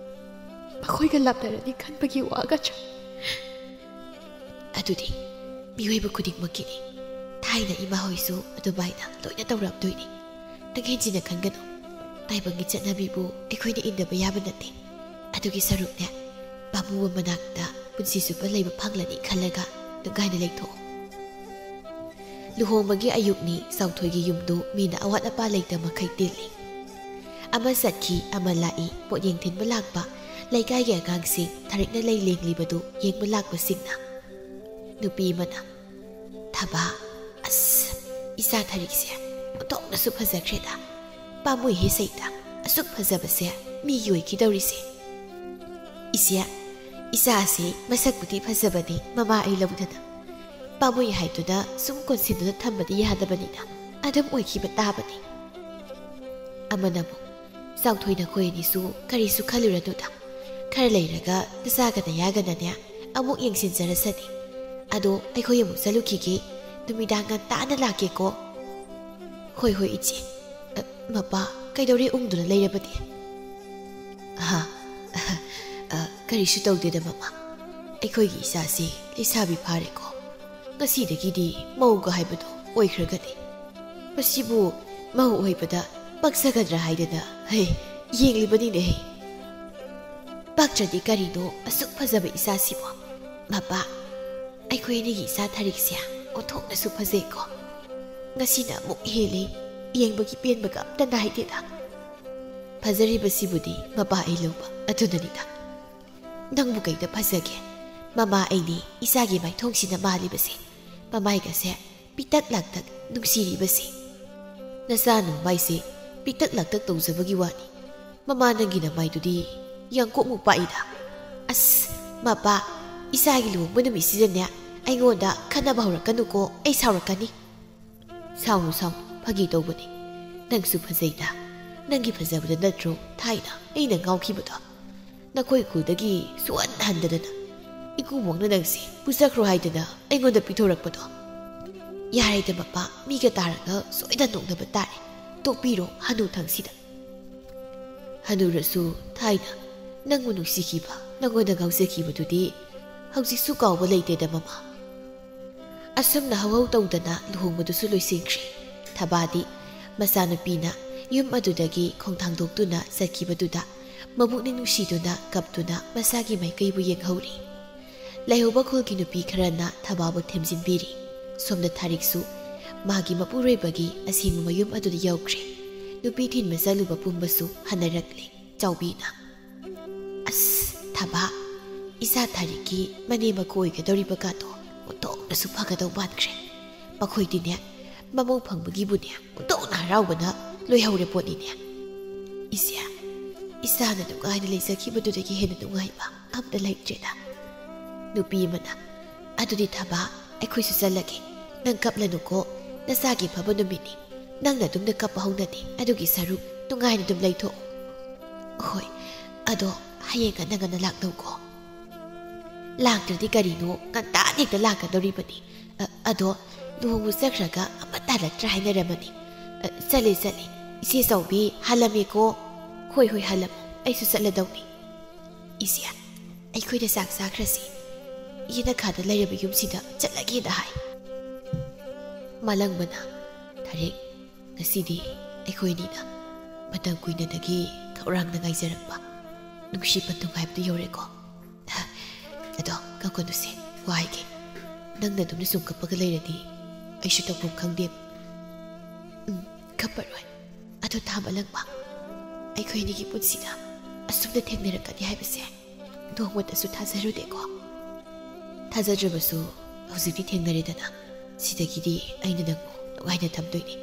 ꯃꯈꯣꯏꯒ ꯂꯥꯞꯅꯔꯅꯤ ꯈꯟꯕꯒꯤ ꯋꯥꯒꯗ꯭ꯔꯥ? ꯑꯗꯨꯗꯤ ꯃꯤꯑꯣꯏꯕ ꯈꯨꯗꯤꯡꯃꯛꯀꯤꯅꯤ꯫ ꯊꯥꯏꯅ ꯏꯃꯥ ꯍꯣꯏꯁꯨ ꯑꯗꯨꯃꯥꯏꯅ ꯂꯣꯏꯅ ꯇꯧꯔꯝꯗꯣꯏꯅꯤ꯫ ꯅꯪ ꯍꯦꯟꯖꯤꯟꯅ ꯈꯟꯒꯅꯨ꯫ ꯇꯥꯏꯕꯪꯒꯤ ꯆꯠꯅꯕꯤꯕꯨ ꯑꯩꯈꯣꯏꯅ ꯏꯟꯗꯕ ꯌꯥꯕ ꯅꯠꯇꯦ꯫ ꯑꯗꯨꯒꯤ ꯁꯔꯨꯛꯅꯦ, ꯄꯥꯝꯃꯨꯕ ꯃꯅꯥꯛꯇ ꯄꯨꯟꯁꯤ ꯆꯨꯞꯄ ꯂꯩꯕ ꯐꯪꯂꯅꯤ ꯈꯜꯂꯒ ꯅꯨꯡꯉꯥꯏꯅ ꯂꯩꯊꯣꯛꯑꯣ꯫ ꯂꯨꯍꯣꯡꯕꯒꯤ ꯑꯌꯨꯛꯅꯤ, ꯆꯥꯎꯊꯣꯏꯒꯤ ꯌꯨꯝꯗꯨ ꯃꯤꯅ ꯑꯋꯥꯠ ꯑꯄꯥ ꯂꯩꯇ ꯃꯈꯩ ꯇꯤꯜꯂꯤ꯫ ꯑꯃ ꯆꯠꯈꯤ, ꯑꯃ ꯂꯥꯛꯏ, ꯄꯣꯠꯌꯦꯡ ꯊꯤꯟꯕ ꯂꯥꯛꯄ ꯂꯩꯀꯥꯏꯒꯤ ꯑꯉꯥꯡꯁꯤꯡ ꯊꯔꯤꯛꯅ ꯂꯩ ꯂꯦꯡꯂꯤꯕꯗꯨ ꯌꯦꯡꯕ ꯂꯥꯛꯄꯁꯤꯡꯅ꯫ ꯅꯨꯄꯤ ꯑꯃꯅ, "ꯊꯕꯥ, ꯑꯁ, ꯏꯆꯥ ꯊꯔꯤꯛꯁꯦ ꯑꯣꯟꯊꯣꯛꯅꯁꯨ ꯐꯖꯈ꯭ꯔꯦꯗ꯫ ꯄꯥꯝꯃꯨꯏꯍꯦ ꯁꯩꯇ, ꯑꯁꯨꯛ ꯐꯖꯕꯁꯦ ꯃꯤꯒꯤ ꯑꯣꯏꯈꯤꯗꯧꯔꯤꯁꯦ꯫" "ꯏꯆꯦ, ꯏꯆꯥꯁꯦ ꯃꯁꯛꯄꯨꯗꯤ ꯐꯖꯕꯅꯤ, ꯃꯃꯥ ꯑꯩ ꯂꯧꯗꯅ꯫ ꯄꯥꯝꯃꯨꯏ ꯍꯥꯏꯗꯨꯅ ꯁꯨꯝ ꯀꯣꯟꯁꯤꯟꯗꯨꯅ ꯊꯝꯕꯗꯤ ꯌꯥꯗꯕꯅꯤꯅ ꯑꯗꯨꯝ ꯑꯣꯏꯈꯤꯕ ꯇꯥꯕꯅꯤ꯫" ꯑꯃꯅ ꯑꯃꯨꯛ, "ꯆꯥꯎꯊꯣꯏ, ꯅꯈꯣꯏ ꯑꯅꯤꯁꯨ ꯀꯔꯤꯁꯨ ꯈꯜꯂꯨꯔꯅꯨꯗ꯫ ꯈꯔ ꯂꯩꯔꯒ ꯅꯆꯥꯒ ꯅꯌꯥꯒꯅꯅꯦ ꯑꯃꯨꯛ ꯌꯦꯡꯁꯤꯟꯖꯔꯁꯅꯤ꯫ ꯑꯗꯣ ꯑꯩꯈꯣꯏ ꯑꯃꯨꯛ ꯆꯠꯂꯨꯈꯤꯒꯦ꯫ ꯅꯨꯃꯤꯗꯥꯡ ꯉꯟꯇꯥꯅ ꯂꯥꯛꯀꯦꯀꯣ꯫" "ꯍꯣꯏ, ꯍꯣꯏ, ꯏꯆꯦ꯫" "ꯑ, ꯃꯄꯥ, ꯀꯩꯗꯧꯔꯦ ꯎꯪꯗꯨꯅ ꯂꯩꯔꯕꯗꯤ?" "ꯑꯍꯥ, ꯑ, ꯀꯔꯤꯁꯨ ꯇꯧꯗꯦꯗ ꯃꯃꯥ꯫ ꯑꯩꯈꯣꯏꯒꯤ ꯏꯆꯥꯁꯤ ꯂꯩꯁꯥꯕꯤ ꯐꯥꯔꯦꯀꯣ꯫ ꯉꯁꯤꯗꯒꯤꯗꯤ ꯃꯧꯒ ꯍꯥꯏꯕꯗꯣ ꯑꯣꯏꯈ꯭ꯔꯒꯅꯤ꯫ ꯃꯁꯤꯕꯨ ꯃꯧ ꯑꯣꯏꯕꯗ ꯄꯛꯆꯒꯗ꯭ꯔꯥ ꯍꯥꯏꯗꯅ, ꯍꯦ, ꯌꯦꯡꯂꯤꯕꯅꯤꯅꯦ ꯍꯦ꯫ ꯄꯛꯇ꯭ꯔꯗꯤ ꯀꯔꯤꯅꯣ ꯑꯁꯨꯛ ꯐꯖꯕ ꯏꯆꯥꯁꯤꯕꯣ? ꯃꯄꯥ, ꯑꯩꯈꯣꯏ ꯑꯅꯤꯒꯤ ꯏꯆꯥ ꯊꯔꯤꯛꯁꯦ ꯑꯣꯟꯊꯣꯛꯅꯁꯨ ꯐꯖꯩꯀꯣ꯫ ꯉꯁꯤꯅ ꯑꯃꯨꯛ ꯍꯦꯜꯂꯤ꯫ ꯌꯦꯡꯕꯒꯤ ꯄꯦꯟꯕꯒ ꯑꯝꯇ ꯅꯥꯏꯗꯦꯗ꯫ ꯐꯖꯔꯤꯕꯁꯤꯕꯨꯗꯤ ꯃꯄꯥ ꯑꯩ ꯂꯧꯕ ꯑꯗꯨꯅꯅꯤꯗ꯫ ꯅꯪꯕꯨ ꯀꯩꯗ ꯐꯖꯒꯦ? ꯃꯃꯥ ꯑꯩꯅꯤ ꯏꯆꯥꯒꯤ ꯃꯥꯏꯊꯣꯡꯁꯤꯅ ꯃꯥꯜꯂꯤꯕꯁꯦ, ꯃꯃꯥꯏꯒꯁꯦ ꯄꯤꯛꯇꯛ ꯂꯥꯛꯇꯛ ꯅꯨꯡꯁꯤꯔꯤꯕꯁꯦ꯫ ꯅꯆꯥ ꯅꯃꯥꯏꯁꯦ ꯄꯤꯛꯇꯛ ꯂꯥꯛꯇꯛ ꯇꯧꯖꯕꯒꯤ ꯋꯥꯅꯤ꯫ ꯃꯃꯥ ꯅꯪꯒꯤ ꯅꯃꯥꯏꯗꯨꯗꯤ ꯌꯥꯡꯀꯣꯛꯃꯨꯛ ꯄꯥꯛꯏꯗ꯫ ꯑꯁ, ꯃꯄꯥ, ꯏꯆꯥꯒꯤ ꯂꯨꯍꯣꯡꯕ ꯅꯨꯃꯤꯠꯁꯤꯗꯅꯦ ꯑꯩꯉꯣꯟꯗ ꯈꯠꯅꯕ ꯍꯧꯔꯛꯀꯅꯨꯀꯣ, ꯑꯩ ꯁꯥꯎꯔꯛꯀꯅꯤ꯫ ꯁꯥꯎꯅꯨ, ꯁꯥꯎꯅꯨ, ꯐꯥꯒꯤ ꯇꯧꯕꯅꯤ꯫ ꯅꯪꯁꯨ ꯐꯖꯩꯗ꯫ ꯅꯪꯒꯤ ꯐꯖꯕꯗ ꯅꯠꯇ꯭ꯔꯣ ꯊꯥꯏꯅ ꯑꯩꯅ ꯉꯥꯎꯈꯤꯕꯗꯣ? ꯅꯈꯣꯏ ꯈꯨꯜꯗꯒꯤ ꯁꯨꯍꯟ ꯍꯟꯗꯗꯅ ꯏꯀꯨꯕꯣꯛꯅ ꯅꯪꯁꯦ ꯄꯨꯆꯠꯈ꯭ꯔꯣ ꯍꯥꯏꯗꯅ ꯑꯩꯉꯣꯟꯗ ꯄꯤꯊꯣꯔꯛꯄꯗꯣ꯫ ꯌꯥꯔꯦꯗ ꯃꯄꯥ, ꯃꯤꯒ ꯇꯥꯔꯒ ꯁꯣꯏꯗ ꯅꯣꯛꯅꯕ ꯇꯥꯔꯦ꯫ ꯇꯣꯛꯄꯤꯔꯣ ꯍꯅꯨ ꯊꯪꯁꯤꯗ꯫ ꯍꯅꯨꯔꯁꯨ ꯊꯥꯏꯅ ꯅꯪꯕꯨ ꯅꯨꯡꯁꯤꯈꯤꯕ, ꯅꯪꯉꯣꯟꯗ ꯉꯥꯎꯖꯈꯤꯕꯗꯨꯗꯤ ꯍꯧꯖꯤꯛꯁꯨ ꯀꯥꯎꯕ ꯂꯩꯇꯦꯗ ꯃꯃꯥ꯫ ꯑꯁꯨꯝꯅ ꯍꯧꯍꯧ ꯇꯧꯗꯅ ꯂꯨꯍꯣꯡꯕꯗꯨꯁꯨ ꯂꯣꯏꯁꯤꯟꯈ꯭ꯔꯦ꯫ ꯊꯕꯥꯗꯤ ꯃꯆꯥꯅꯨꯄꯤꯅ ꯌꯨꯝ ꯑꯗꯨꯗꯒꯤ ꯈꯣꯡꯊꯥꯡꯗꯣꯛꯇꯨꯅ ꯆꯠꯈꯤꯕꯗꯨꯗ ꯃꯕꯨꯛꯅꯤꯡ ꯅꯨꯡꯁꯤꯗꯨꯅ ꯀꯞꯇꯨꯅ ꯃꯁꯥꯒꯤ ꯃꯥꯏꯀꯩꯕꯨ ꯌꯦꯡꯍꯧꯔꯤ꯫ ꯂꯩꯍꯧꯕ ꯈꯨꯜꯒꯤ ꯅꯨꯄꯤ ꯈꯔꯅ ꯊꯕꯥꯕꯨ ꯊꯦꯝꯖꯤꯟꯕꯤꯔꯤ꯫ ꯁꯣꯝꯗ ꯊꯥꯔꯤꯛꯁꯨ ꯃꯥꯒꯤ ꯃꯄꯨꯔꯣꯏꯕꯒꯤ ꯑꯁꯦꯡꯕ ꯃꯌꯨꯝ ꯑꯗꯨꯗ ꯌꯧꯈ꯭ꯔꯦ꯫ ꯅꯨꯄꯤ ꯊꯤꯟꯕ ꯆꯠꯂꯨꯕ ꯄꯨꯝꯕꯁꯨ ꯍꯟꯅꯔꯛꯂꯦ꯫ ꯆꯥꯎꯕꯤꯅ, "ꯑꯁ, ꯊꯕꯥ, ꯏꯆꯥ ꯊꯥꯔꯤꯛꯀꯤ ꯃꯅꯦꯝ ꯃꯀꯨ ꯑꯣꯏꯒꯗꯧꯔꯤꯕ ꯀꯥꯗꯣ ꯑꯣꯟꯊꯣꯛꯅꯁꯨ ꯐꯒꯗꯧ ꯃꯥꯟꯈ꯭ꯔꯦ꯫ ꯃꯈꯣꯏꯗꯤꯅꯦ, ꯃꯃꯧ ꯐꯪꯕꯒꯤꯕꯨꯅꯦ ꯑꯣꯟꯊꯣꯛꯅ ꯍꯔꯥꯎꯕꯅ ꯂꯣꯏꯍꯧꯔꯦ ꯄꯣꯠꯅꯤꯅꯦ꯫ ꯏꯆꯦ, ꯏꯆꯥꯅ ꯅꯨꯡꯉꯥꯏꯅ ꯂꯩꯖꯈꯤꯕꯗꯨꯗꯒꯤ ꯍꯦꯟꯅ ꯅꯨꯡꯉꯥꯏꯕ ꯑꯝꯇ ꯂꯩꯇ꯭ꯔꯦꯗ꯫" ꯅꯨꯄꯤ ꯑꯃꯅ, "ꯑꯗꯨꯗꯤ ꯊꯕꯥ, ꯑꯩꯈꯣꯏꯁꯨ ꯆꯠꯂꯒꯦ꯫ ꯅꯪ ꯀꯞꯂꯅꯨꯀꯣ, ꯅꯆꯥꯒꯤ ꯐꯕ ꯅꯨꯃꯤꯠꯅꯤ꯫ ꯅꯪꯅ ꯑꯗꯨꯝꯅ ꯀꯞꯄ ꯍꯧꯅꯗꯦ, ꯑꯗꯨꯒꯤ ꯁꯔꯨꯛ ꯅꯨꯡꯉꯥꯏꯅ ꯑꯗꯨꯝ ꯂꯩꯊꯣꯛꯎ꯫" "ꯍꯣꯏ, ꯑꯗꯣ ꯍꯌꯦꯡ ꯉꯟꯅ ꯉꯟꯅ ꯂꯥꯛꯅꯧꯀꯣ꯫" "ꯂꯥꯛꯇ꯭ꯔꯗꯤ ꯀꯔꯤꯅꯣ, ꯉꯟꯇꯥꯅ ꯍꯦꯛꯇ ꯂꯥꯛꯀꯗꯧꯔꯤꯕꯅꯤ꯫ ꯑ, ꯑꯗꯣ ꯂꯨꯍꯣꯡꯕ ꯆꯠꯈ꯭ꯔꯒ ꯑꯃꯠꯇ ꯍꯜꯂꯛꯇ꯭ꯔꯥ ꯍꯥꯏꯅꯔꯝꯃꯅꯤ꯫ ꯑ, ꯆꯠꯂꯦ, ꯆꯠꯂꯦ꯫ ꯏꯆꯦ ꯆꯥꯎꯕꯤ, ꯍꯜꯂꯝꯃꯦꯀꯣ꯫" "ꯍꯣꯏ, ꯍꯣꯏ, ꯍꯜꯂꯝꯃꯣ꯫ ꯑꯩꯁꯨ ꯆꯠꯂꯗꯧꯅꯤ꯫" "ꯏꯆꯦ, ꯑꯩꯈꯣꯏꯗ ꯆꯥꯛ ꯆꯥꯈ꯭ꯔꯁꯤ꯫ ꯌꯦꯅꯈꯥꯗ ꯂꯩꯔꯕ ꯌꯨꯝꯁꯤꯗ ꯆꯠꯂꯒꯦꯅ ꯍꯥꯏ꯫" ꯃꯥꯂꯪꯕꯅ, "ꯊꯥꯔꯤꯛ, ꯉꯁꯤꯗꯤ ꯑꯩꯈꯣꯏ ꯑꯅꯤꯅ ꯃꯇꯝ ꯀꯨꯏꯅꯗꯒꯤ ꯈꯧꯔꯥꯡꯅ ꯉꯥꯏꯖꯔꯛꯄ ꯅꯨꯡꯁꯤ ꯄꯟꯊꯨꯡ ꯍꯥꯏꯕꯗꯨ ꯌꯧꯔꯦꯀꯣ꯫ ꯑꯗꯣ ꯀꯞꯀꯅꯨꯁꯦ, ꯋꯥ ꯍꯥꯏꯒꯦ꯫ ꯅꯪꯅ ꯑꯗꯨꯝꯅ ꯁꯨꯝ ꯀꯞꯄꯒ ꯂꯩꯔꯗꯤ ꯑꯩꯁꯨ ꯇꯧꯐꯝ ꯈꯪꯗꯦ꯫" "ꯎꯝ, ꯉꯛꯄꯔꯣꯏ꯫ ꯑꯗꯨ ꯇꯥ ꯃꯥꯂꯪꯕ, ꯑꯩꯈꯣꯏ ꯑꯅꯤꯒꯤ ꯄꯨꯟꯁꯤꯗ ꯑꯁꯨꯝꯅ ꯊꯦꯡꯅꯔꯛꯀꯅꯤ ꯍꯥꯏꯕꯁꯦ ꯅꯣꯡꯃꯇꯁꯨ ꯊꯥꯖꯔꯨꯗꯦꯀꯣ꯫ ꯊꯥꯖꯗ꯭ꯔꯕꯁꯨ ꯍꯧꯖꯤꯛꯇꯤ ꯊꯦꯡꯅꯔꯦꯗꯅ, ꯁꯤꯗꯒꯤꯗꯤ ꯑꯩꯅ ꯅꯪꯕꯨ ꯅꯨꯡꯉꯥꯏꯅ ꯊꯝꯗꯣꯏꯅꯦ꯫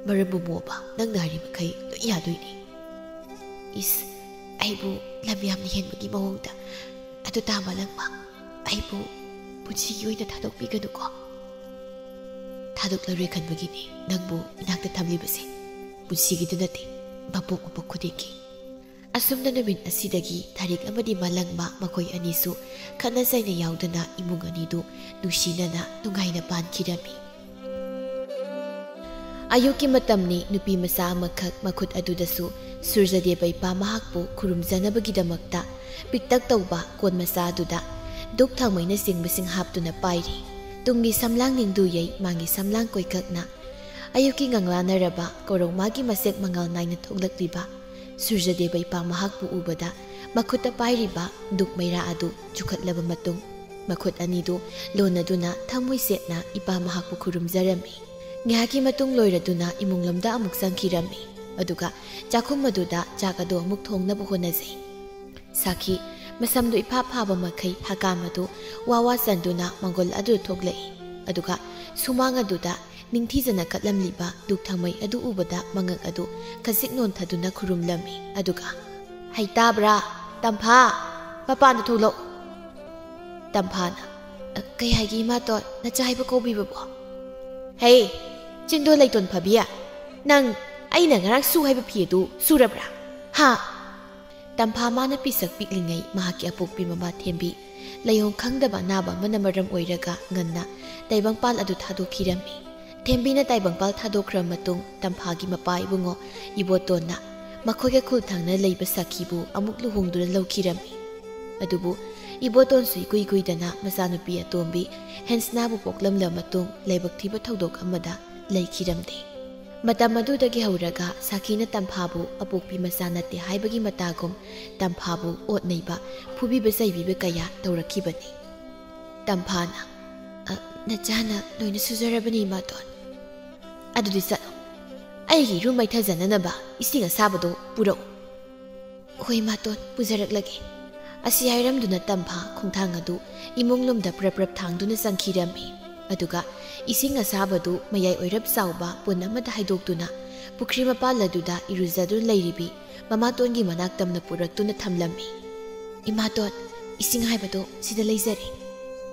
ꯃꯔꯝꯕꯨ ꯃꯣꯛꯑꯕ ꯅꯪꯅ ꯍꯥꯏꯔꯤ ꯃꯈꯩ ꯂꯣꯏ ꯌꯥꯗꯣꯏꯅꯦ꯫ ꯏꯁ, ꯑꯩꯕꯨ ꯂꯝ ꯌꯥꯝꯅ ꯍꯦꯟꯕꯒꯤ ꯃꯑꯣꯡꯗ꯫ ꯑꯗꯨ ꯇꯥ ꯃꯥꯂꯪꯕ, ꯑꯩꯕꯨ ꯄꯨꯟꯁꯤꯒꯤ ꯑꯣꯏꯅ ꯊꯥꯗꯣꯛꯄꯤꯒꯅꯨꯀꯣ꯫ ꯊꯥꯗꯣꯛꯂꯔꯣꯏ ꯈꯟꯕꯒꯤꯅꯦ ꯅꯪꯕꯨ ꯏꯅꯥꯛꯇ ꯊꯝꯂꯤꯕꯁꯦ꯫ ꯄꯨꯟꯁꯤꯒꯤꯗ ꯅꯠꯇꯦ, ꯃꯄꯣꯛ ꯃꯄꯣꯛ ꯈꯨꯗꯤꯡꯒꯤ꯫ ꯑꯁꯨꯝꯅ ꯅꯨꯃꯤꯠ ꯑꯁꯤꯗꯒꯤ ꯊꯥꯔꯤꯛ ꯑꯃꯗꯤ ꯃꯥꯂꯪꯕ ꯃꯈꯣꯏ ꯑꯅꯤꯁꯨ ꯈꯠꯅ ꯆꯩꯅ ꯌꯥꯎꯗꯅ ꯏꯃꯨꯡ ꯑꯅꯤꯗꯨ ꯅꯨꯡꯁꯤꯅꯅ ꯅꯨꯡꯉꯥꯏꯅ ꯄꯥꯟꯈꯤꯔꯝꯃꯤ꯫ ꯑꯌꯨꯛꯀꯤ ꯃꯇꯝꯅꯤ꯫ ꯅꯨꯄꯤ ꯃꯆꯥ ꯑꯃꯈꯛ ꯃꯈꯨꯠ ꯑꯗꯨꯗꯁꯨ ꯁꯨꯔꯖꯗꯦꯕ ꯏꯄꯥ ꯃꯍꯥꯛꯄꯨ ꯈꯨꯔꯨꯝꯖꯅꯕꯒꯤꯗꯃꯛꯇ ꯄꯤꯛꯇꯛ ꯇꯧꯕ ꯀꯣꯟ ꯃꯆꯥ ꯑꯗꯨꯗ ꯙꯨꯛ ꯊꯥꯎꯃꯩꯅꯆꯤꯡꯕꯁꯤꯡ ꯍꯥꯞꯇꯨꯅ ꯄꯥꯏꯔꯤ꯫ ꯇꯨꯡꯒꯤ ꯁꯝꯂꯥꯡ ꯅꯤꯡꯗꯨ ꯌꯩ ꯃꯥꯡꯒꯤ ꯁꯝꯂꯥꯡ ꯀꯣꯏꯀꯛꯅ꯫ ꯑꯌꯨꯛꯀꯤ ꯉꯥꯡꯂꯥꯟꯅꯔꯕ ꯀꯣꯔꯧꯃꯥꯒꯤ ꯃꯁꯦꯛ ꯃꯉꯥꯜ ꯅꯥꯏꯅ ꯊꯣꯛꯂꯛꯂꯤꯕ ꯁꯨꯔꯖꯗꯦꯕ ꯏꯄꯥ ꯃꯍꯥꯛꯄꯨ ꯎꯕꯗ ꯃꯈꯨꯠꯇ ꯄꯥꯏꯔꯤꯕ ꯙꯨꯛ ꯃꯩꯔꯥ ꯑꯗꯨ ꯆꯨꯈꯠꯂꯕ ꯃꯇꯨꯡ, ꯃꯈꯨꯠ ꯑꯅꯤꯗꯨ ꯂꯣꯟꯅꯗꯨꯅ ꯊꯃꯣꯏ ꯁꯦꯠꯅ ꯏꯄꯥ ꯃꯍꯥꯛꯄꯨ ꯈꯨꯔꯨꯝꯖꯔꯝꯃꯤ꯫ ꯉꯥꯏꯍꯥꯛꯀꯤ ꯃꯇꯨꯡ ꯂꯣꯏꯔꯗꯨꯅ ꯏꯃꯨꯡꯂꯣꯝꯗ ꯑꯃꯨꯛ ꯆꯪꯈꯤꯔꯝꯃꯤ꯫ ꯑꯗꯨꯒ ꯆꯥꯛꯈꯨꯝ ꯑꯗꯨꯗ ꯆꯥꯛ ꯑꯗꯨ ꯑꯃꯨꯛ ꯊꯣꯡꯅꯕ ꯍꯣꯠꯅꯖꯩ꯫ ꯁꯥꯈꯤ, ꯃꯁꯝꯗꯨ ꯏꯐꯥ ꯐꯥꯕ ꯃꯈꯩ ꯍꯀꯥꯝ ꯑꯗꯨ ꯋꯥ ꯋꯥ ꯆꯟꯗꯨꯅ ꯃꯪꯒꯣꯜ ꯑꯗꯨ ꯊꯣꯛꯂꯛꯏ꯫ ꯑꯗꯨꯒ ꯁꯨꯃꯥꯡ ꯑꯗꯨꯗ ꯅꯤꯡꯊꯤꯖꯅ ꯀꯠꯂꯝꯂꯤꯕ ꯙꯨꯛ ꯊꯥꯎꯃꯩ ꯑꯗꯨ ꯎꯕꯗ ꯃꯉꯛ ꯑꯗꯨ ꯈꯖꯤꯛ ꯅꯣꯟꯊꯗꯨꯅ ꯈꯨꯔꯨꯝꯂꯝꯃꯤ꯫ ꯑꯗꯨꯒ, "ꯍꯩ ꯇꯥꯕ꯭ꯔꯥ? ꯇꯝꯐꯥ, ꯃꯄꯥꯟꯗ ꯊꯣꯛꯂꯛꯎ!" ꯇꯝꯐꯥꯅ, "ꯑ, ꯀꯩ ꯍꯥꯏꯒꯦ ꯏꯃꯥꯇꯣꯟ, ꯅꯆꯥ ꯍꯥꯏꯕ ꯀꯧꯕꯤꯕꯕꯣ?" "ꯍꯦ, ꯆꯤꯡꯗꯣ ꯂꯩꯇꯣꯟ ꯐꯕꯤ, ꯅꯪ ꯑꯩꯅ ꯉꯔꯥꯡ ꯁꯨ ꯍꯥꯏꯕ ꯐꯤ ꯑꯗꯨ ꯁꯨꯔꯕ꯭ꯔꯥ? ꯍꯥ?" ꯇꯝꯐꯥ ꯃꯥꯅ ꯄꯤꯁꯛ ꯄꯤꯛꯂꯤꯉꯩ ꯃꯍꯥꯛꯀꯤ ꯑꯄꯣꯛꯄꯤ ꯃꯃꯥ ꯊꯦꯝꯕꯤ ꯂꯥꯏꯑꯣꯡ ꯈꯪꯗꯕ ꯑꯅꯥꯕ ꯑꯃꯅ ꯃꯔꯝ ꯑꯣꯏꯔꯒ ꯉꯟꯅ ꯇꯥꯏꯕꯪꯄꯥꯜ ꯑꯗꯨ ꯊꯥꯗꯣꯛꯈꯤꯔꯝꯃꯤ꯫ ꯊꯦꯝꯕꯤꯅ ꯇꯥꯏꯕꯪꯄꯥꯜ ꯊꯥꯗꯣꯛꯈ꯭ꯔ ꯃꯇꯨꯡ ꯇꯝꯐꯥꯒꯤ ꯃꯄꯥ ꯏꯕꯨꯡꯉꯣ ꯏꯕꯣꯇꯣꯟꯅ ꯃꯈꯣꯏꯒ ꯈꯨꯜ ꯊꯪꯅ ꯂꯩꯕ ꯁꯥꯈꯤꯕꯨ ꯑꯃꯨꯛ ꯂꯨꯍꯣꯡꯗꯨꯅ ꯂꯧꯈꯤꯔꯝꯃꯤ꯫ ꯑꯗꯨꯕꯨ ꯏꯕꯣꯇꯣꯟꯁꯨ ꯏꯀꯨꯏ ꯀꯨꯏꯗꯅ ꯃꯆꯥꯅꯨꯄꯤ ꯑꯇꯣꯝꯕꯤ ꯍꯦꯟꯁꯅꯥꯕꯨ ꯄꯣꯛꯂꯝꯂ ꯃꯇꯨꯡ ꯂꯥꯏꯕꯛ ꯊꯤꯕ ꯊꯧꯗꯣꯛ ꯑꯃꯗ ꯂꯩꯈꯤꯔꯝꯗꯦ꯫ ꯃꯇꯝ ꯑꯗꯨꯗꯒꯤ ꯍꯧꯔꯒ ꯁꯥꯈꯤꯅ ꯇꯝꯐꯥꯕꯨ ꯑꯄꯣꯛꯄꯤ ꯃꯆꯥ ꯅꯠꯇꯦ ꯍꯥꯏꯕꯒꯤ ꯃꯇꯥꯒꯨꯝ ꯇꯝꯐꯥꯕꯨ ꯑꯣꯠ ꯅꯩꯕ, ꯐꯨꯕꯤꯕ ꯆꯩꯕꯤꯕ ꯀꯌꯥ ꯇꯧꯔꯛꯈꯤꯕꯅꯤ꯫ ꯇꯝꯐꯥꯅ, "ꯑ, ꯅꯆꯥꯅ ꯂꯣꯏꯅ ꯁꯨꯖꯔꯕꯅꯤ, ꯏꯃꯥꯇꯣꯟ꯫ ꯑꯗꯨꯗꯤ ꯆꯠꯂꯣ꯫ "ꯑꯩꯒꯤ ꯏꯔꯨ ꯃꯥꯏꯊꯖꯅꯅꯕ ꯏꯁꯤꯡ ꯑꯁꯥꯕꯗꯣ ꯄꯨꯔꯛꯎ꯫" "ꯍꯣꯏ ꯏꯃꯥꯇꯣꯟ, ꯄꯨꯖꯔꯛꯂꯒꯦ꯫" ꯑꯁꯤ ꯍꯥꯏꯔꯝꯗꯨꯅ ꯇꯝꯐꯥ ꯈꯣꯡꯊꯥꯡ ꯑꯗꯨ ꯏꯃꯨꯡ ꯂꯣꯝꯗ ꯄ꯭ꯔꯞ ꯄ꯭ꯔꯞ ꯊꯥꯡꯗꯨꯅ ꯆꯪꯈꯤꯔꯝꯃꯤ꯫ ꯑꯗꯨꯒ ꯏꯁꯤꯡ ꯑꯁꯥꯕꯗꯨ ꯃꯌꯥꯏ ꯑꯣꯏꯔꯞ ꯆꯥꯎꯕ ꯄꯨꯟ ꯑꯃꯗ ꯍꯩꯗꯣꯛꯇꯨꯅ ꯄꯨꯈ꯭ꯔꯤ ꯃꯄꯥꯜ ꯑꯗꯨꯗ ꯏꯔꯨꯖꯗꯨꯅ ꯂꯩꯔꯤꯕꯤ ꯃꯃꯥꯇꯣꯟꯒꯤ ꯃꯅꯥꯛ ꯇꯝꯅ ꯄꯨꯔꯛꯇꯨꯅ ꯊꯝꯂꯝꯃꯤ꯫ "ꯏꯃꯥꯇꯣꯟ, ꯏꯁꯤꯡ ꯍꯥꯏꯕꯗꯣ ꯁꯤꯗ ꯂꯩꯖꯔꯦ꯫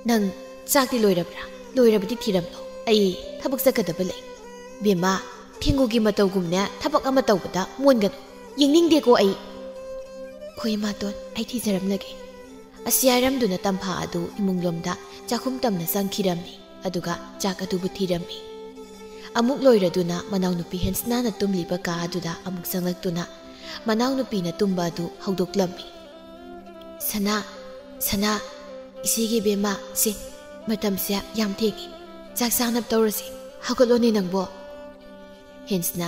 ꯅꯪ ꯆꯥꯛꯇꯤ ꯂꯣꯏꯔꯕ꯭ꯔꯥ? ꯂꯣꯏꯔꯕꯗꯤ ꯊꯤꯔꯝꯂꯣ꯫ ꯑꯩ ꯊꯕꯛ ꯆꯠꯀꯗꯕ ꯂꯩ꯫" "ꯕꯦꯝꯃ, ꯊꯦꯡꯒꯨꯒꯤ ꯃꯇꯧꯒꯨꯝꯅꯦ ꯊꯕꯛ ꯑꯃ ꯇꯧꯕꯗ ꯃꯣꯟꯒꯅꯨ꯫ ꯌꯦꯡꯅꯤꯡꯗꯦꯀꯣ ꯑꯩ꯫" "ꯍꯣꯏ ꯏꯃꯥꯇꯣꯟ, ꯑꯩ ꯊꯤꯖꯔꯝꯂꯒꯦ꯫" ꯑꯁꯤ ꯍꯥꯏꯔꯝꯗꯨꯅ ꯇꯝꯐꯥ ꯑꯗꯨ ꯏꯃꯨꯡꯂꯣꯝꯗ ꯆꯥꯛꯈꯨꯝ ꯇꯝꯅ ꯆꯪꯈꯤꯔꯝꯃꯤ꯫ ꯑꯗꯨꯒ ꯆꯥꯛ ꯑꯗꯨꯕꯨ ꯊꯤꯔꯝꯃꯤ꯫ ꯑꯃꯨꯛ ꯂꯣꯏꯔꯗꯨꯅ ꯃꯅꯥꯎꯅꯨꯄꯤ ꯍꯦꯟꯁꯅꯥꯅ ꯇꯨꯝꯂꯤꯕ ꯀꯥ ꯑꯗꯨꯗ ꯑꯃꯨꯛ ꯆꯪꯂꯛꯇꯨꯅ ꯃꯅꯥꯎꯅꯨꯄꯤꯅ ꯇꯨꯝꯕ ꯑꯗꯨ ꯍꯧꯗꯣꯛꯂꯝꯃꯤ꯫ "ꯁꯅꯥ, ꯁꯅꯥ, ꯏꯆꯦꯒꯤ ꯕꯦꯝꯃ, ꯁꯦ, ꯃꯇꯝꯁꯦ ꯌꯥꯝ ꯊꯦꯡꯉꯤ꯫ ꯆꯥꯛ ꯆꯥꯅꯕ ꯇꯧꯔꯁꯤ꯫ ꯍꯧꯒꯠꯂꯣꯅꯦ ꯅꯪꯕꯣ꯫" ꯍꯦꯟꯁꯅ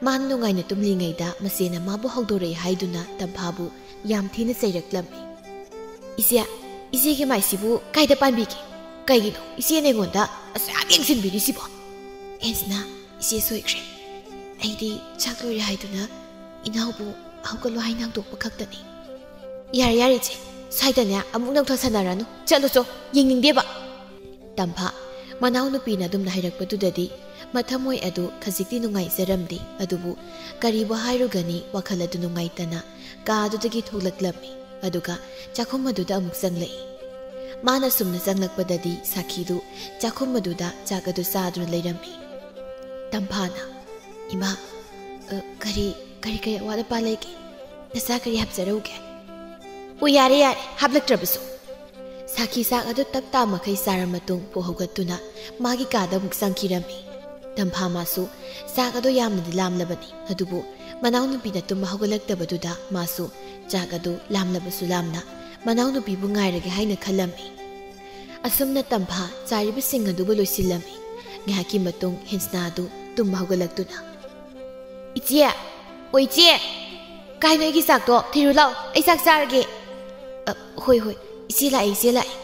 ꯃꯥꯅ ꯅꯨꯡꯉꯥꯏꯅ ꯇꯨꯝꯂꯤꯉꯩꯗ ꯃꯆꯦꯅ ꯃꯥꯕꯨ ꯍꯧꯗꯣꯔꯛꯏ ꯍꯥꯏꯗꯨꯅ ꯇꯝꯐꯥꯕꯨ ꯌꯥꯝ ꯊꯤꯅ ꯆꯩꯔꯛꯂꯝꯃꯤ꯫ "ꯏꯆꯦ, ꯏꯆꯦꯒꯤ ꯃꯥꯏꯁꯤꯕꯨ ꯀꯥꯏꯗ ꯄꯥꯟꯕꯤꯒꯦ? ꯀꯩꯒꯤꯅꯣ ꯏꯆꯦꯅ ꯑꯩꯉꯣꯟꯗ ꯑꯁꯨꯛ ꯌꯥꯝ ꯌꯦꯡꯁꯤꯟꯕꯤꯔꯤꯁꯤꯕꯣ?" "ꯍꯦꯟꯁꯅ, ꯏꯆꯦ ꯁꯣꯏꯈ꯭ꯔꯦ꯫ ꯑꯩꯗꯤ ꯆꯥꯛ ꯂꯣꯏꯔꯦ ꯍꯥꯏꯗꯨꯅ ꯏꯅꯥꯎꯕꯨ ꯍꯧꯒꯠꯂꯣ ꯍꯥꯏꯅ ꯍꯧꯗꯣꯛꯄ ꯈꯛꯇꯅꯤ꯫" "ꯌꯥꯔꯦ, ꯌꯥꯔꯦ ꯏꯆꯦ, ꯁ꯭ꯋꯥꯏꯗꯅꯦ ꯑꯃꯨꯛ ꯅꯧꯊ ꯁꯥꯟꯅꯔꯅꯨ꯫ ꯆꯠꯂꯨ ꯆꯣ, ꯌꯦꯡꯅꯤꯡꯗꯦꯕ꯫" ꯇꯝꯐꯥ ꯃꯅꯥꯎꯅꯨꯄꯤꯅ ꯑꯗꯨꯝꯅ ꯍꯥꯏꯔꯛꯄꯗꯨꯗꯗꯤ ꯃꯊꯃꯣꯏ ꯑꯗꯨ ꯈꯖꯤꯛꯇꯤ ꯅꯨꯡꯉꯥꯏꯖꯔꯝꯗꯦ, ꯑꯗꯨꯕꯨ ꯀꯔꯤꯕꯨ ꯍꯥꯏꯔꯨꯒꯅꯤ, ꯋꯥꯈꯜ ꯑꯗꯨ ꯅꯨꯡꯉꯥꯏꯇꯅ ꯀꯥ ꯑꯗꯨꯗꯒꯤ ꯊꯣꯛꯂꯛꯂꯝꯃꯤ꯫ ꯑꯗꯨꯒ ꯆꯥꯛꯈꯨꯝ ꯑꯗꯨꯗ ꯑꯃꯨꯛ ꯆꯪꯂꯛꯏ꯫ ꯃꯥꯅ ꯁꯨꯝꯅ ꯆꯪꯂꯛꯄꯗꯗꯤ ꯁꯥꯈꯤꯗꯨ ꯆꯥꯛꯈꯨꯝ ꯑꯗꯨꯗ ꯆꯥꯛ ꯑꯗꯨ ꯆꯥꯗꯨꯅ ꯂꯩꯔꯝꯃꯤ꯫ ꯇꯝꯐꯥꯅ, "ꯏꯃꯥ, ꯑ, ꯀꯔꯤ, ꯀꯔꯤ, ꯀꯔꯤ ꯑꯋꯥꯠ ꯑꯄꯥ ꯂꯩꯒꯦ? ꯅꯆꯥ ꯀꯔꯤ ꯍꯥꯞꯆꯔꯧꯒꯦ?" "ꯑꯣ, ꯌꯥꯔꯦ, ꯌꯥꯔꯦ, ꯍꯥꯞꯂꯛꯇ꯭ꯔꯕꯁꯨ꯫" ꯁꯥꯈꯤ ꯆꯥꯛ ꯑꯗꯨ ꯇꯞ ꯇꯥ ꯃꯈꯩ ꯆꯥꯔ ꯃꯇꯨꯡ ꯄꯨ ꯍꯧꯒꯠꯇꯨꯅ ꯃꯥꯒꯤ ꯀꯥꯗ ꯑꯃꯨꯛ ꯆꯪꯈꯤꯔꯝꯃꯤ꯫ ꯇꯝꯐꯥ ꯃꯥꯁꯨ ꯆꯥꯛ ꯑꯗꯨ ꯌꯥꯝꯅꯗꯤ ꯂꯥꯝꯂꯕꯅꯤ, ꯑꯗꯨꯕꯨ ꯃꯅꯥꯎꯅꯨꯄꯤꯅ ꯇꯨꯝꯕ ꯍꯧꯒꯠꯂꯛꯇꯕꯗꯨꯗ ꯃꯥꯁꯨ ꯆꯥꯛ ꯑꯗꯨ ꯂꯥꯝꯂꯕꯁꯨ ꯂꯥꯝꯅ ꯃꯅꯥꯎꯅꯨꯄꯤꯕꯨ ꯉꯥꯏꯔꯒꯦ ꯍꯥꯏꯅ ꯈꯜꯂꯝꯃꯤ꯫ ꯑꯁꯨꯝꯅ ꯇꯝꯐꯥ ꯆꯥꯔꯤꯕꯁꯤꯡ ꯑꯗꯨꯕꯨ ꯂꯣꯏꯁꯤꯜꯂꯝꯃꯤ꯫ ꯉꯥꯏꯍꯥꯛꯀꯤ ꯃꯇꯨꯡ ꯍꯦꯟꯁꯅꯥ ꯑꯗꯨ ꯇꯨꯝꯕ ꯍꯧꯒꯠꯂꯛꯇꯨꯅ, "ꯏꯆꯦ! ꯑꯣ ꯏꯆꯦ! ꯀꯥꯏꯅꯣ ꯑꯩꯒꯤ ꯆꯥꯛꯇꯣ? ꯊꯤꯔꯨ ꯂꯥꯎ, ꯑꯩ ꯆꯥꯛ ꯆꯥꯔꯒꯦ꯫" "ꯑ, ꯍꯣꯏ, ꯍꯣꯏ, ꯏꯆꯦ ꯂꯥꯛꯑꯦ, ꯏꯆꯦ ꯂꯥꯛꯑꯦ꯫"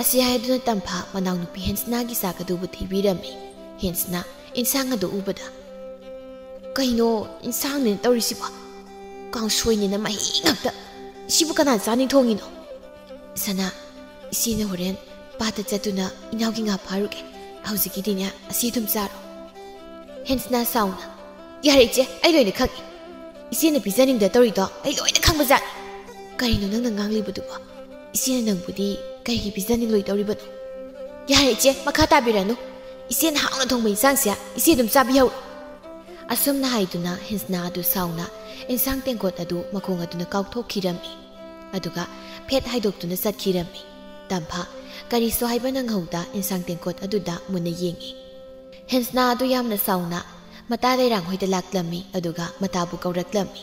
ꯑꯁꯤ ꯍꯥꯏꯗꯨꯅ ꯇꯝꯐꯥ ꯃꯅꯥꯎꯅꯨꯄꯤ ꯍꯦꯟꯁꯅꯥꯒꯤ ꯆꯥꯛ ꯑꯗꯨꯕꯨ ꯊꯤꯕꯤꯔꯝꯃꯤ꯫ ꯍꯦꯟꯁꯅꯥ ꯏꯟꯁꯥꯡ ꯑꯗꯨ ꯎꯕꯗ, "ꯀꯩꯅꯣ ꯏꯟꯁꯥꯡꯅꯦꯅ ꯇꯧꯔꯤꯁꯤꯕꯣ? ꯀꯥꯡꯁꯣꯏꯅꯦꯅ ꯃꯍꯤ ꯉꯥꯛꯇ꯫ ꯁꯤꯕꯨ ꯀꯅꯥ ꯆꯥꯅꯤ ꯊꯣꯡꯉꯤꯅꯣ?" "ꯁꯅꯥ, ꯏꯆꯦꯅ ꯍꯣꯔꯦꯟ ꯄꯥꯠꯇ ꯆꯠꯇꯨꯅ ꯏꯅꯥꯎꯒꯤ ꯉꯥ ꯐꯥꯔꯨꯒꯦ꯫ ꯍꯧꯖꯤꯛꯀꯤꯗꯤꯅꯦ ꯑꯁꯤ ꯑꯗꯨꯝ ꯆꯥꯔꯣ꯫" ꯍꯦꯟꯁꯅꯥ ꯁꯥꯎꯅ, "ꯌꯥꯔꯦ ꯏꯆꯦ, ꯑꯩ ꯂꯣꯏꯅ ꯈꯪꯉꯤ꯫ ꯏꯆꯦꯅ ꯄꯤꯖꯅꯤꯡꯗ ꯇꯧꯔꯤꯗꯣ ꯑꯩ ꯂꯣꯏꯅ ꯈꯪꯕꯖꯥꯠꯅꯤ꯫ ꯀꯔꯤꯅꯣ ꯅꯪꯅ ꯉꯥꯡꯂꯤꯕꯗꯨꯕꯣ? ꯏꯆꯦꯅ ꯅꯪꯕꯨꯗꯤ ꯀꯔꯤꯒꯤ ꯄꯤꯖꯅꯤꯡꯂꯣꯏꯗꯧꯔꯤꯕꯅꯣ? ꯌꯥꯔꯦ ꯏꯆꯦ, ꯃꯈꯥ ꯇꯥꯕꯤꯔꯅꯨ꯫ ꯏꯆꯦꯅ ꯍꯥꯎꯅ ꯊꯣꯡꯕ ꯏꯟꯁꯥꯡꯁꯦ ꯏꯆꯦ ꯑꯗꯨꯝ ꯆꯥꯕꯤꯍꯧꯔꯣ꯫" ꯑꯁꯨꯝꯅ ꯍꯥꯏꯗꯨꯅ ꯍꯦꯟꯁꯅꯥ ꯑꯗꯨ ꯁꯥꯎꯅ ꯏꯟꯁꯥꯡ ꯇꯦꯡꯀꯣꯠ ꯑꯗꯨ ꯃꯈꯣꯡ ꯑꯗꯨꯅ ꯀꯥꯎꯊꯣꯛꯈꯤꯔꯝꯃꯤ꯫ ꯑꯗꯨꯒ ꯐꯦꯠ ꯍꯥꯏꯗꯣꯛꯇꯨꯅ ꯆꯠꯈꯤꯔꯝꯃꯤ꯫ ꯇꯝꯐꯥ ꯀꯔꯤꯁꯨ ꯍꯥꯏꯕ ꯅꯪꯍꯧꯗ ꯏꯟꯁꯥꯡ ꯇꯦꯡꯀꯣꯠ ꯑꯗꯨꯗ ꯃꯨꯟꯅ ꯌꯦꯡꯉꯤ꯫ ꯍꯦꯟꯁꯅꯥ ꯑꯗꯨ ꯌꯥꯝꯅ ꯁꯥꯎꯅ ꯃꯇꯥ ꯂꯩꯔꯥꯡ ꯍꯣꯏꯗ ꯂꯥꯛꯂꯝꯃꯤ, ꯑꯗꯨꯒ ꯃꯇꯥꯕꯨ ꯀꯧꯔꯛꯂꯝꯃꯤ꯫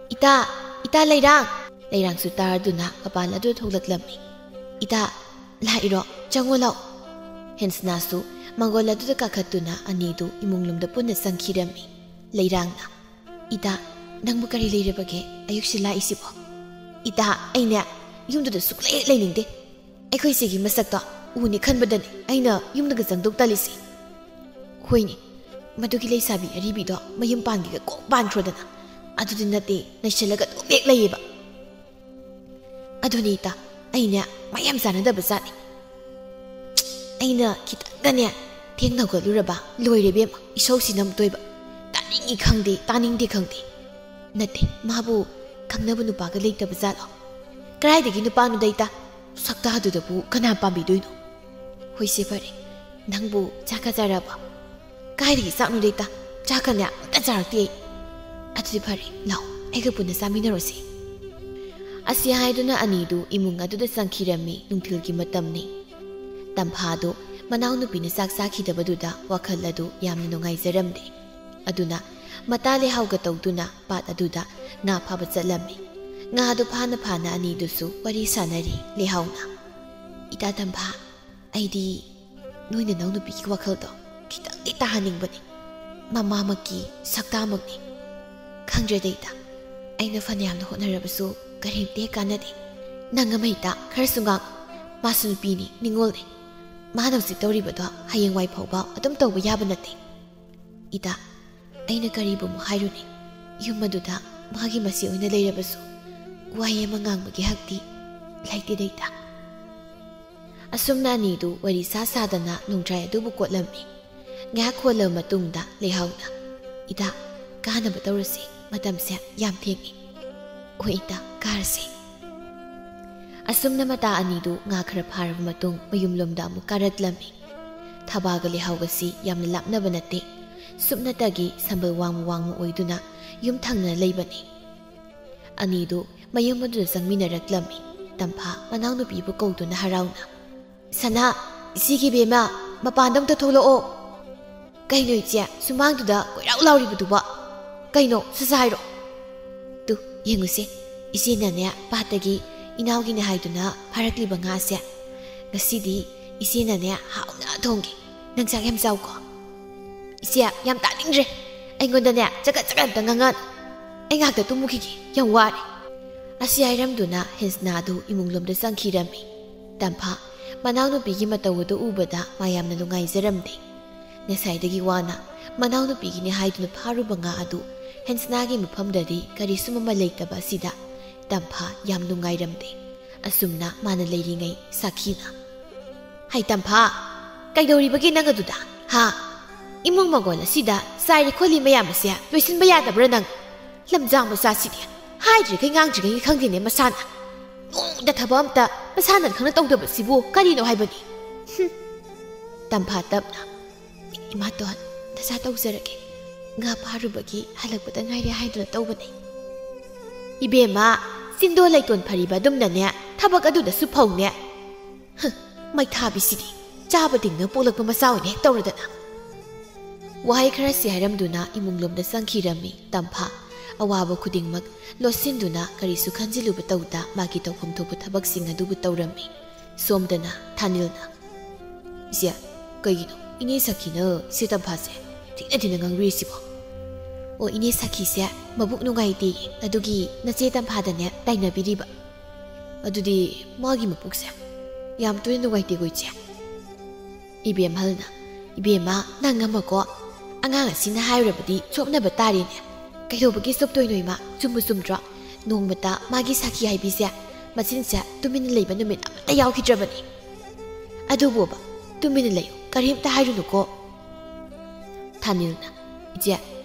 "ꯏꯇꯥ, ꯏꯇꯥ ꯂꯩꯔꯥꯡ!" ꯂꯩꯔꯥꯡꯁꯨ ꯇꯥꯔꯗꯨꯅ ꯃꯄꯥꯟ ꯑꯗꯨ ꯊꯣꯛꯂꯛꯂꯝꯃꯤ꯫ "ꯏꯇꯥ, ꯂꯥꯛꯏꯔꯣ? ꯆꯪꯉꯣ ꯂꯥꯛꯑꯣ꯫" ꯍꯦꯟꯁꯅꯥꯁꯨ ꯃꯪꯒꯣꯜ ꯑꯗꯨꯗ ꯀꯥꯈꯠꯇꯨꯅ ꯑꯅꯤꯗꯨ ꯏꯃꯨꯡ ꯂꯣꯝꯗ ꯄꯨꯟꯅ ꯆꯪꯈꯤꯔꯝꯃꯤ꯫ ꯂꯩꯔꯥꯡꯅ, "ꯏꯇꯥ, ꯅꯪꯕꯨ ꯀꯔꯤ ꯂꯩꯔꯕꯒꯦ ꯑꯌꯨꯛꯁꯤ ꯂꯥꯛꯏꯁꯤꯕꯣ?" "ꯏꯇꯥ, ꯑꯩꯅꯦ ꯌꯨꯝꯗꯨꯗ ꯁꯨꯛꯂꯩ ꯍꯦꯛ ꯂꯩꯅꯤꯡꯗꯦ꯫ ꯑꯩꯈꯣꯏ ꯏꯆꯦꯒꯤ ꯃꯁꯛꯇꯣ ꯎꯅꯤ ꯈꯟꯕꯗꯅꯤ ꯑꯩꯅ ꯌꯨꯝꯗꯒ ꯆꯪꯗꯣꯛ ꯇꯜꯂꯤꯁꯤ꯫" "ꯍꯣꯏꯅꯦ, ꯃꯗꯨꯒꯤ ꯂꯩꯁꯥꯕꯤ ꯑꯔꯤꯕꯤꯗꯣ ꯃꯌꯨꯝ ꯄꯥꯟꯒꯦꯒ ꯀꯣꯛ ꯄꯥꯟꯈ꯭ꯔꯣꯗꯅ꯫ ꯑꯗꯨꯗꯤ ꯅꯠꯇꯦ, ꯂꯩꯁꯜꯂꯒ ꯑꯗꯨꯝ ꯍꯦꯛ ꯂꯩꯌꯦꯕ꯫ ꯑꯗꯨꯅꯤ ꯏꯇꯥ, ꯑꯩꯅꯦ ꯃꯥ ꯌꯥꯝ ꯆꯥꯟꯅꯗꯕ ꯖꯥꯠꯅꯤ꯫ ꯑꯩꯅ ꯈꯤꯇꯪꯒꯅꯦ ꯊꯦꯡꯅ ꯍꯧꯒꯠꯂꯨꯔꯕ ꯂꯣꯏꯔꯦ ꯏꯕꯦꯝꯃ, ꯏꯁꯧꯁꯤ ꯅꯝꯇꯣꯏꯕ꯫ ꯇꯥꯅꯤꯡꯏ ꯈꯪꯗꯦ, ꯇꯥꯅꯤꯡꯗꯦ ꯈꯪꯗꯦ꯫ ꯅꯠꯇꯦ, ꯃꯥꯕꯨ ꯈꯪꯅꯕ ꯅꯨꯄꯥꯒ ꯂꯩꯇꯕ ꯖꯥꯠꯂꯣ? ꯀꯗꯥꯏꯗꯒꯤ ꯅꯨꯄꯥꯅꯣꯗ ꯏꯇꯥ? ꯁꯛꯇꯥꯗꯨꯗꯕꯨ ꯀꯅꯥ ꯄꯥꯝꯕꯤꯗꯣꯏꯅꯣ?" "ꯍꯣꯏꯁꯦ ꯐꯔꯦ, ꯅꯪꯕꯨ ꯆꯥꯛꯀ ꯆꯥꯔꯕꯣ?" "ꯀꯥꯏꯗꯒꯤ ꯆꯥꯛꯅꯣꯗ ꯏꯇꯥ? ꯆꯥꯛꯀꯅꯦ ꯑꯝꯇ ꯆꯥꯔꯛꯇꯦ ꯑꯩ꯫" "ꯑꯗꯨꯗꯤ ꯐꯔꯦ, ꯂꯥꯛꯑꯣ, ꯑꯩꯒ ꯄꯨꯟꯅ ꯆꯥꯃꯤꯟꯅꯔꯣꯁꯦ꯫" ꯑꯁꯤ ꯍꯥꯏꯗꯨꯅ ꯑꯅꯤꯗꯨ ꯏꯃꯨꯡ ꯑꯗꯨꯗ ꯆꯪꯈꯤꯔꯝꯃꯤ꯫ ꯅꯨꯡꯊꯤꯜꯒꯤ ꯃꯇꯝꯅꯤ꯫ ꯇꯝꯐꯥꯗꯨ ꯃꯅꯥꯎꯅꯨꯄꯤꯅ ꯆꯥꯛ ꯆꯥꯈꯤꯗꯕꯗꯨꯗ ꯋꯥꯈꯜ ꯑꯗꯨ ꯌꯥꯝꯅ ꯅꯨꯡꯉꯥꯏꯖꯔꯝꯗꯦ꯫ ꯑꯗꯨꯅ ꯃꯇꯥ ꯂꯩꯍꯥꯎꯒ ꯇꯧꯗꯨꯅ ꯄꯥꯠ ꯑꯗꯨꯗ ꯉꯥ ꯐꯥꯕ ꯆꯠꯂꯝꯃꯤ꯫ ꯉꯥꯗꯨ ꯐꯥꯅ ꯐꯥꯅ ꯑꯅꯤꯗꯨꯁꯨ ꯋꯥꯔꯤ ꯁꯥꯟꯅꯔꯤ꯫ ꯂꯩꯍꯥꯎꯅ, "ꯏꯇꯥ ꯇꯝꯐꯥ, ꯑꯩꯗꯤ ꯅꯣꯏ ꯅꯅꯥꯎꯅꯨꯄꯤꯒꯤ ꯋꯥꯈꯜꯗꯣ ꯈꯤꯇꯪꯗꯤ ꯇꯥꯍꯟꯅꯤꯡꯕꯅꯤ꯫ ꯃꯃꯥꯃꯛꯀꯤ ꯁꯛꯇꯥꯃꯛꯅꯤ꯫ ꯈꯪꯗ꯭ꯔꯦꯗ ꯏꯇꯥ, ꯑꯩꯅ ꯐꯅꯌꯥꯝꯅ ꯍꯣꯠꯅꯔꯕꯁꯨ ꯀꯔꯤꯝꯇ ꯍꯦꯛ ꯀꯥꯟꯅꯗꯦ꯫ ꯅꯪ ꯑꯃ ꯏꯇꯥ ꯈꯔꯁꯨ ꯉꯥꯡꯉꯨ꯫ ꯃꯥꯁꯨ ꯅꯨꯄꯤꯅꯤ, ꯅꯤꯡꯉꯣꯜꯅꯤ꯫ ꯃꯥꯅ ꯍꯧꯖꯤꯛ ꯇꯧꯔꯤꯕꯗꯣ ꯍꯌꯦꯡꯋꯥꯏ ꯐꯥꯎꯕ ꯑꯗꯨꯝ ꯇꯧꯕ ꯌꯥꯕ ꯅꯠꯇꯦ꯫ ꯏꯇꯥ, ꯑꯩꯅ ꯀꯔꯤꯕꯨ ꯑꯃꯨꯛ ꯍꯥꯏꯔꯨꯅꯤ? ꯌꯨꯝ ꯑꯗꯨꯗ ꯃꯥꯒꯤ ꯃꯆꯦ ꯑꯣꯏꯅ ꯂꯩꯔꯕꯁꯨ ꯋꯥꯍꯩ ꯑꯃ ꯉꯥꯡꯕꯒꯤ ꯍꯛꯇꯤ ꯂꯩꯇꯦ ꯂꯩꯇ꯫ ꯑꯁꯨꯝꯅ ꯑꯅꯤꯗꯨ ꯋꯥꯔꯤ ꯁꯥ ꯁꯥꯗꯅ ꯅꯣꯡꯗ꯭ꯔꯥꯏ ꯑꯗꯨꯕꯨ ꯀꯣꯠꯂꯝꯃꯤ꯫ ꯉꯥꯏꯍꯥꯛ ꯈꯣꯜꯂꯕ ꯃꯇꯨꯡꯗ ꯂꯩꯍꯥꯎꯅ, "ꯏꯇꯥ, ꯀꯥꯅꯕ ꯇꯧꯔꯁꯤ, ꯃꯇꯝꯁꯦ ꯌꯥꯝ ꯊꯦꯡꯉꯤ꯫" "ꯍꯣꯏ ꯏꯇꯥ, ꯀꯥꯔꯁꯤ꯫" ꯑꯁꯨꯝꯅ ꯃꯇꯥ ꯑꯅꯤꯗꯨ ꯉꯥ ꯈꯔ ꯐꯥꯔꯕ ꯃꯇꯨꯡ ꯃꯌꯨꯝꯂꯣꯝꯗ ꯑꯃꯨꯛ ꯀꯥꯔꯛꯂꯝꯃꯤ꯫ ꯊꯕꯥꯒ ꯂꯩꯍꯥꯎꯒꯁꯤ ꯌꯥꯝꯅ ꯂꯥꯞꯅꯕ ꯅꯠꯇꯦ꯫ ꯁꯨꯞꯅꯇꯒꯤ ꯁꯝꯕꯜ ꯋꯥꯡꯃ ꯋꯥꯡꯃ ꯑꯣꯏꯗꯨꯅ ꯌꯨꯝ ꯊꯪꯅꯅ ꯂꯩꯕꯅꯤ꯫ ꯑꯅꯤꯗꯨ ꯃꯌꯨꯝ ꯑꯗꯨꯗ ꯆꯪꯃꯤꯟꯅꯔꯛꯂꯝꯃꯤ꯫ ꯇꯝꯐꯥ ꯃꯅꯥꯎꯅꯨꯄꯤꯕꯨ ꯀꯧꯗꯨꯅ ꯍꯔꯥꯎꯅ, "ꯁꯅꯥ, ꯏꯆꯦꯒꯤ ꯕꯦꯝꯃ, ꯃꯄꯥꯟꯗ ꯑꯝꯇ ꯊꯣꯛꯂꯛꯑꯣ꯫" "ꯀꯩꯅꯣ ꯏꯆꯦ, ꯁꯨꯃꯥꯡꯗꯨꯗ ꯀꯣꯏꯔꯥꯎ ꯂꯥꯎꯔꯤꯕꯗꯨꯕꯣ? ꯀꯩꯅꯣ, ꯁꯠ ꯁꯠ ꯍꯥꯏꯔꯣ꯫" "ꯇꯨ, ꯌꯦꯡꯉꯨꯁꯦ, ꯏꯆꯦꯅꯅꯦ ꯄꯥꯠꯇꯒꯤ ꯏꯅꯥꯎꯒꯤꯅꯦ ꯍꯥꯏꯗꯨꯅ ꯐꯥꯔꯛꯂꯤꯕ ꯉꯥꯁꯦ꯫ ꯉꯁꯤꯗꯤ ꯏꯆꯦꯅꯅꯦ ꯍꯥꯎꯅ ꯊꯣꯡꯒꯦ꯫ ꯅꯪ ꯆꯥꯛ ꯌꯥꯝ ꯆꯥꯎꯀꯣ꯫" "ꯏꯆꯦ, ꯌꯥꯝ ꯇꯥꯅꯤꯡꯗ꯭ꯔꯦ꯫ ꯑꯩꯉꯣꯟꯗꯅꯦ ꯆꯒꯠ ꯆꯒꯠ ꯑꯝꯇ ꯉꯥꯡꯉꯛꯑꯅꯨ꯫ ꯑꯩ ꯉꯥꯏꯍꯥꯛꯇ ꯇꯨꯝꯃꯨꯈꯤꯒꯦ, ꯌꯥꯝ ꯋꯥꯔꯦ꯫" ꯑꯁꯤ ꯍꯥꯏꯔꯝꯗꯨꯅ ꯍꯦꯟꯁꯅꯥꯗꯨ ꯏꯃꯨꯡꯂꯣꯝꯗ ꯆꯪꯈꯤꯔꯝꯃꯤ꯫ ꯇꯝꯐꯥ ꯃꯅꯥꯎꯅꯨꯄꯤꯒꯤ ꯃꯇꯧ ꯑꯗꯨ ꯎꯕꯗ ꯃꯥ ꯌꯥꯝꯅ ꯅꯨꯡꯉꯥꯏꯖꯔꯝꯗꯦ꯫ ꯉꯁꯥꯏꯗꯒꯤ ꯋꯥꯅ ꯃꯅꯥꯎꯅꯨꯄꯤꯒꯤꯅꯤ ꯍꯥꯏꯗꯨꯅ ꯐꯥꯔꯨꯕ ꯉꯥ ꯑꯗꯨ ꯍꯦꯟꯁꯅꯥꯒꯤ ꯃꯐꯝꯗꯗꯤ ꯀꯔꯤꯁꯨ ꯑꯃ ꯂꯩꯇꯕ ꯑꯁꯤꯗ ꯇꯝꯐꯥ ꯌꯥꯝ ꯅꯨꯡꯉꯥꯏꯔꯝꯗꯦ꯫ ꯑꯁꯨꯝꯅ ꯃꯥꯅ ꯂꯩꯔꯤꯉꯩ ꯁꯥꯈꯤꯅ, "ꯍꯩ ꯇꯝꯐꯥ, ꯀꯩꯗꯧꯔꯤꯕꯒꯦ ꯅꯪ ꯑꯗꯨꯗ? ꯍꯥ? ꯏꯃꯨꯡ ꯃꯪꯒꯣꯜ ꯑꯁꯤꯗ ꯆꯥꯏꯔꯤ ꯈꯣꯠꯂꯤ ꯃꯌꯥꯝ ꯑꯁꯦ ꯂꯣꯏꯁꯤꯟꯕ ꯌꯥꯗꯕ꯭ꯔꯥ ꯅꯪ? ꯂꯝꯖꯥ ꯃꯆꯥꯁꯤꯗꯤ ꯍꯥꯏꯗ꯭ꯔꯤꯈꯩ ꯉꯥꯡꯗ꯭ꯔꯤꯈꯩ ꯈꯪꯗꯦꯅꯦ ꯃꯁꯥꯅ꯫ ꯅꯣꯡꯃꯇ ꯊꯕꯛ ꯑꯝꯇ ꯃꯁꯥꯅ ꯈꯪꯅ ꯇꯧꯗꯕꯁꯤꯕꯨ ꯀꯔꯤꯅꯣ ꯍꯥꯏꯕꯅꯤ?" "ꯍꯨꯝ꯫" ꯇꯝꯐꯥ ꯇꯞꯅ, "ꯏꯃꯥꯇꯣꯟ, ꯅꯆꯥ ꯇꯧꯖꯔꯒꯦ꯫ ꯉꯥ ꯐꯥꯔꯨꯕꯒꯤ ꯍꯜꯂꯛꯄꯗ ꯉꯥꯏꯔꯦ ꯍꯥꯏꯗꯨꯅ ꯇꯧꯕꯅꯦ꯫" "ꯏꯕꯦꯝꯃ, ꯆꯤꯟꯗꯣ ꯂꯩꯇꯣꯟ ꯐꯔꯤꯕ ꯑꯗꯨꯝꯅꯅꯦ ꯊꯕꯛ ꯑꯗꯨꯗꯁꯨ ꯐꯧꯅꯦ꯫ ꯍ, ꯃꯩꯊꯥꯕꯤꯁꯤꯗꯤ ꯆꯥꯕ ꯇꯤꯡꯅ ꯄꯣꯛꯂꯛꯄ ꯃꯆꯥ ꯑꯣꯏꯅ ꯍꯦꯛ ꯇꯧꯔꯗꯅ꯫" ꯋꯥꯍꯩ ꯈꯔꯁꯤ ꯍꯥꯏꯔꯝꯗꯨꯅ ꯏꯃꯨꯡꯂꯣꯝꯗ ꯆꯪꯈꯤꯔꯝꯃꯤ ꯇꯝꯐꯥ꯫ ꯑꯋꯥꯕ ꯈꯨꯗꯤꯡꯃꯛ ꯂꯣꯠꯁꯤꯟꯗꯨꯅ ꯀꯔꯤꯁꯨ ꯈꯟꯖꯤꯜꯂꯨꯕ ꯇꯧꯗ ꯃꯥꯒꯤ ꯇꯧꯐꯝ ꯊꯣꯛꯄ ꯊꯕꯛꯁꯤꯡ ꯑꯗꯨꯕꯨ ꯇꯧꯔꯝꯃꯤ꯫ ꯁꯣꯝꯗꯅ ꯊꯥꯅꯤꯜꯅ, "ꯏꯆꯦ, ꯀꯩꯒꯤꯅꯣ ꯏꯅꯦ ꯁꯈꯤꯅ ꯏꯆꯦ ꯇꯝꯐꯥꯁꯦ ꯊꯤꯅ ꯊꯤꯅ ꯉꯥꯡꯕꯤꯔꯤꯁꯤꯕꯣ?" "ꯑꯣ, ꯏꯅꯦ ꯁꯈꯤꯁꯦ ꯃꯕꯨꯛ ꯅꯨꯡꯉꯥꯏꯇꯦ, ꯑꯗꯨꯒꯤ ꯅꯆꯦ ꯇꯝꯐꯥꯗꯅꯦ ꯇꯥꯏꯅꯕꯤꯔꯤꯕ꯫" "ꯑꯗꯨꯗꯤ ꯃꯥꯒꯤ ꯃꯄꯨꯛꯁꯦ ꯌꯥꯝ ꯇꯣꯏꯅ ꯅꯨꯡꯉꯥꯏꯇꯦꯀꯣ ꯏꯆꯦ?" ꯏꯕꯦꯝꯍꯜꯅ, "ꯏꯕꯦꯝꯃ, ꯅꯪ ꯑꯃꯀꯣ, ꯑꯉꯥꯡ ꯑꯁꯤꯅ ꯍꯥꯏꯔꯨꯔꯕꯗꯤ ꯆꯣꯞꯅꯕ ꯇꯥꯔꯦꯅꯦ꯫ ꯀꯩꯗꯧꯕꯒꯤ ꯆꯣꯞꯇꯣꯏꯅꯣ ꯏꯃꯥ? ꯆꯨꯝꯕꯨ ꯆꯨꯝꯗ꯭ꯔꯣ? ꯅꯣꯡꯃꯇ ꯃꯥꯒꯤ ꯁꯥꯈꯤ ꯍꯥꯏꯕꯤꯁꯦ ꯃꯆꯤꯟꯁꯦ ꯇꯨꯃꯤꯟꯅ ꯂꯩꯕ ꯅꯨꯃꯤꯠ ꯑꯃꯠꯇ ꯌꯥꯎꯈꯤꯗ꯭ꯔꯕꯅꯤ꯫ ꯑꯗꯨꯕꯨꯕ, ꯇꯨꯃꯤꯟꯅ ꯂꯩꯌꯨ, ꯀꯔꯤꯝꯇ ꯍꯥꯏꯔꯨꯅꯨꯀꯣ꯫ ꯊꯥꯅꯤꯜꯅ, "ꯏꯆꯦ,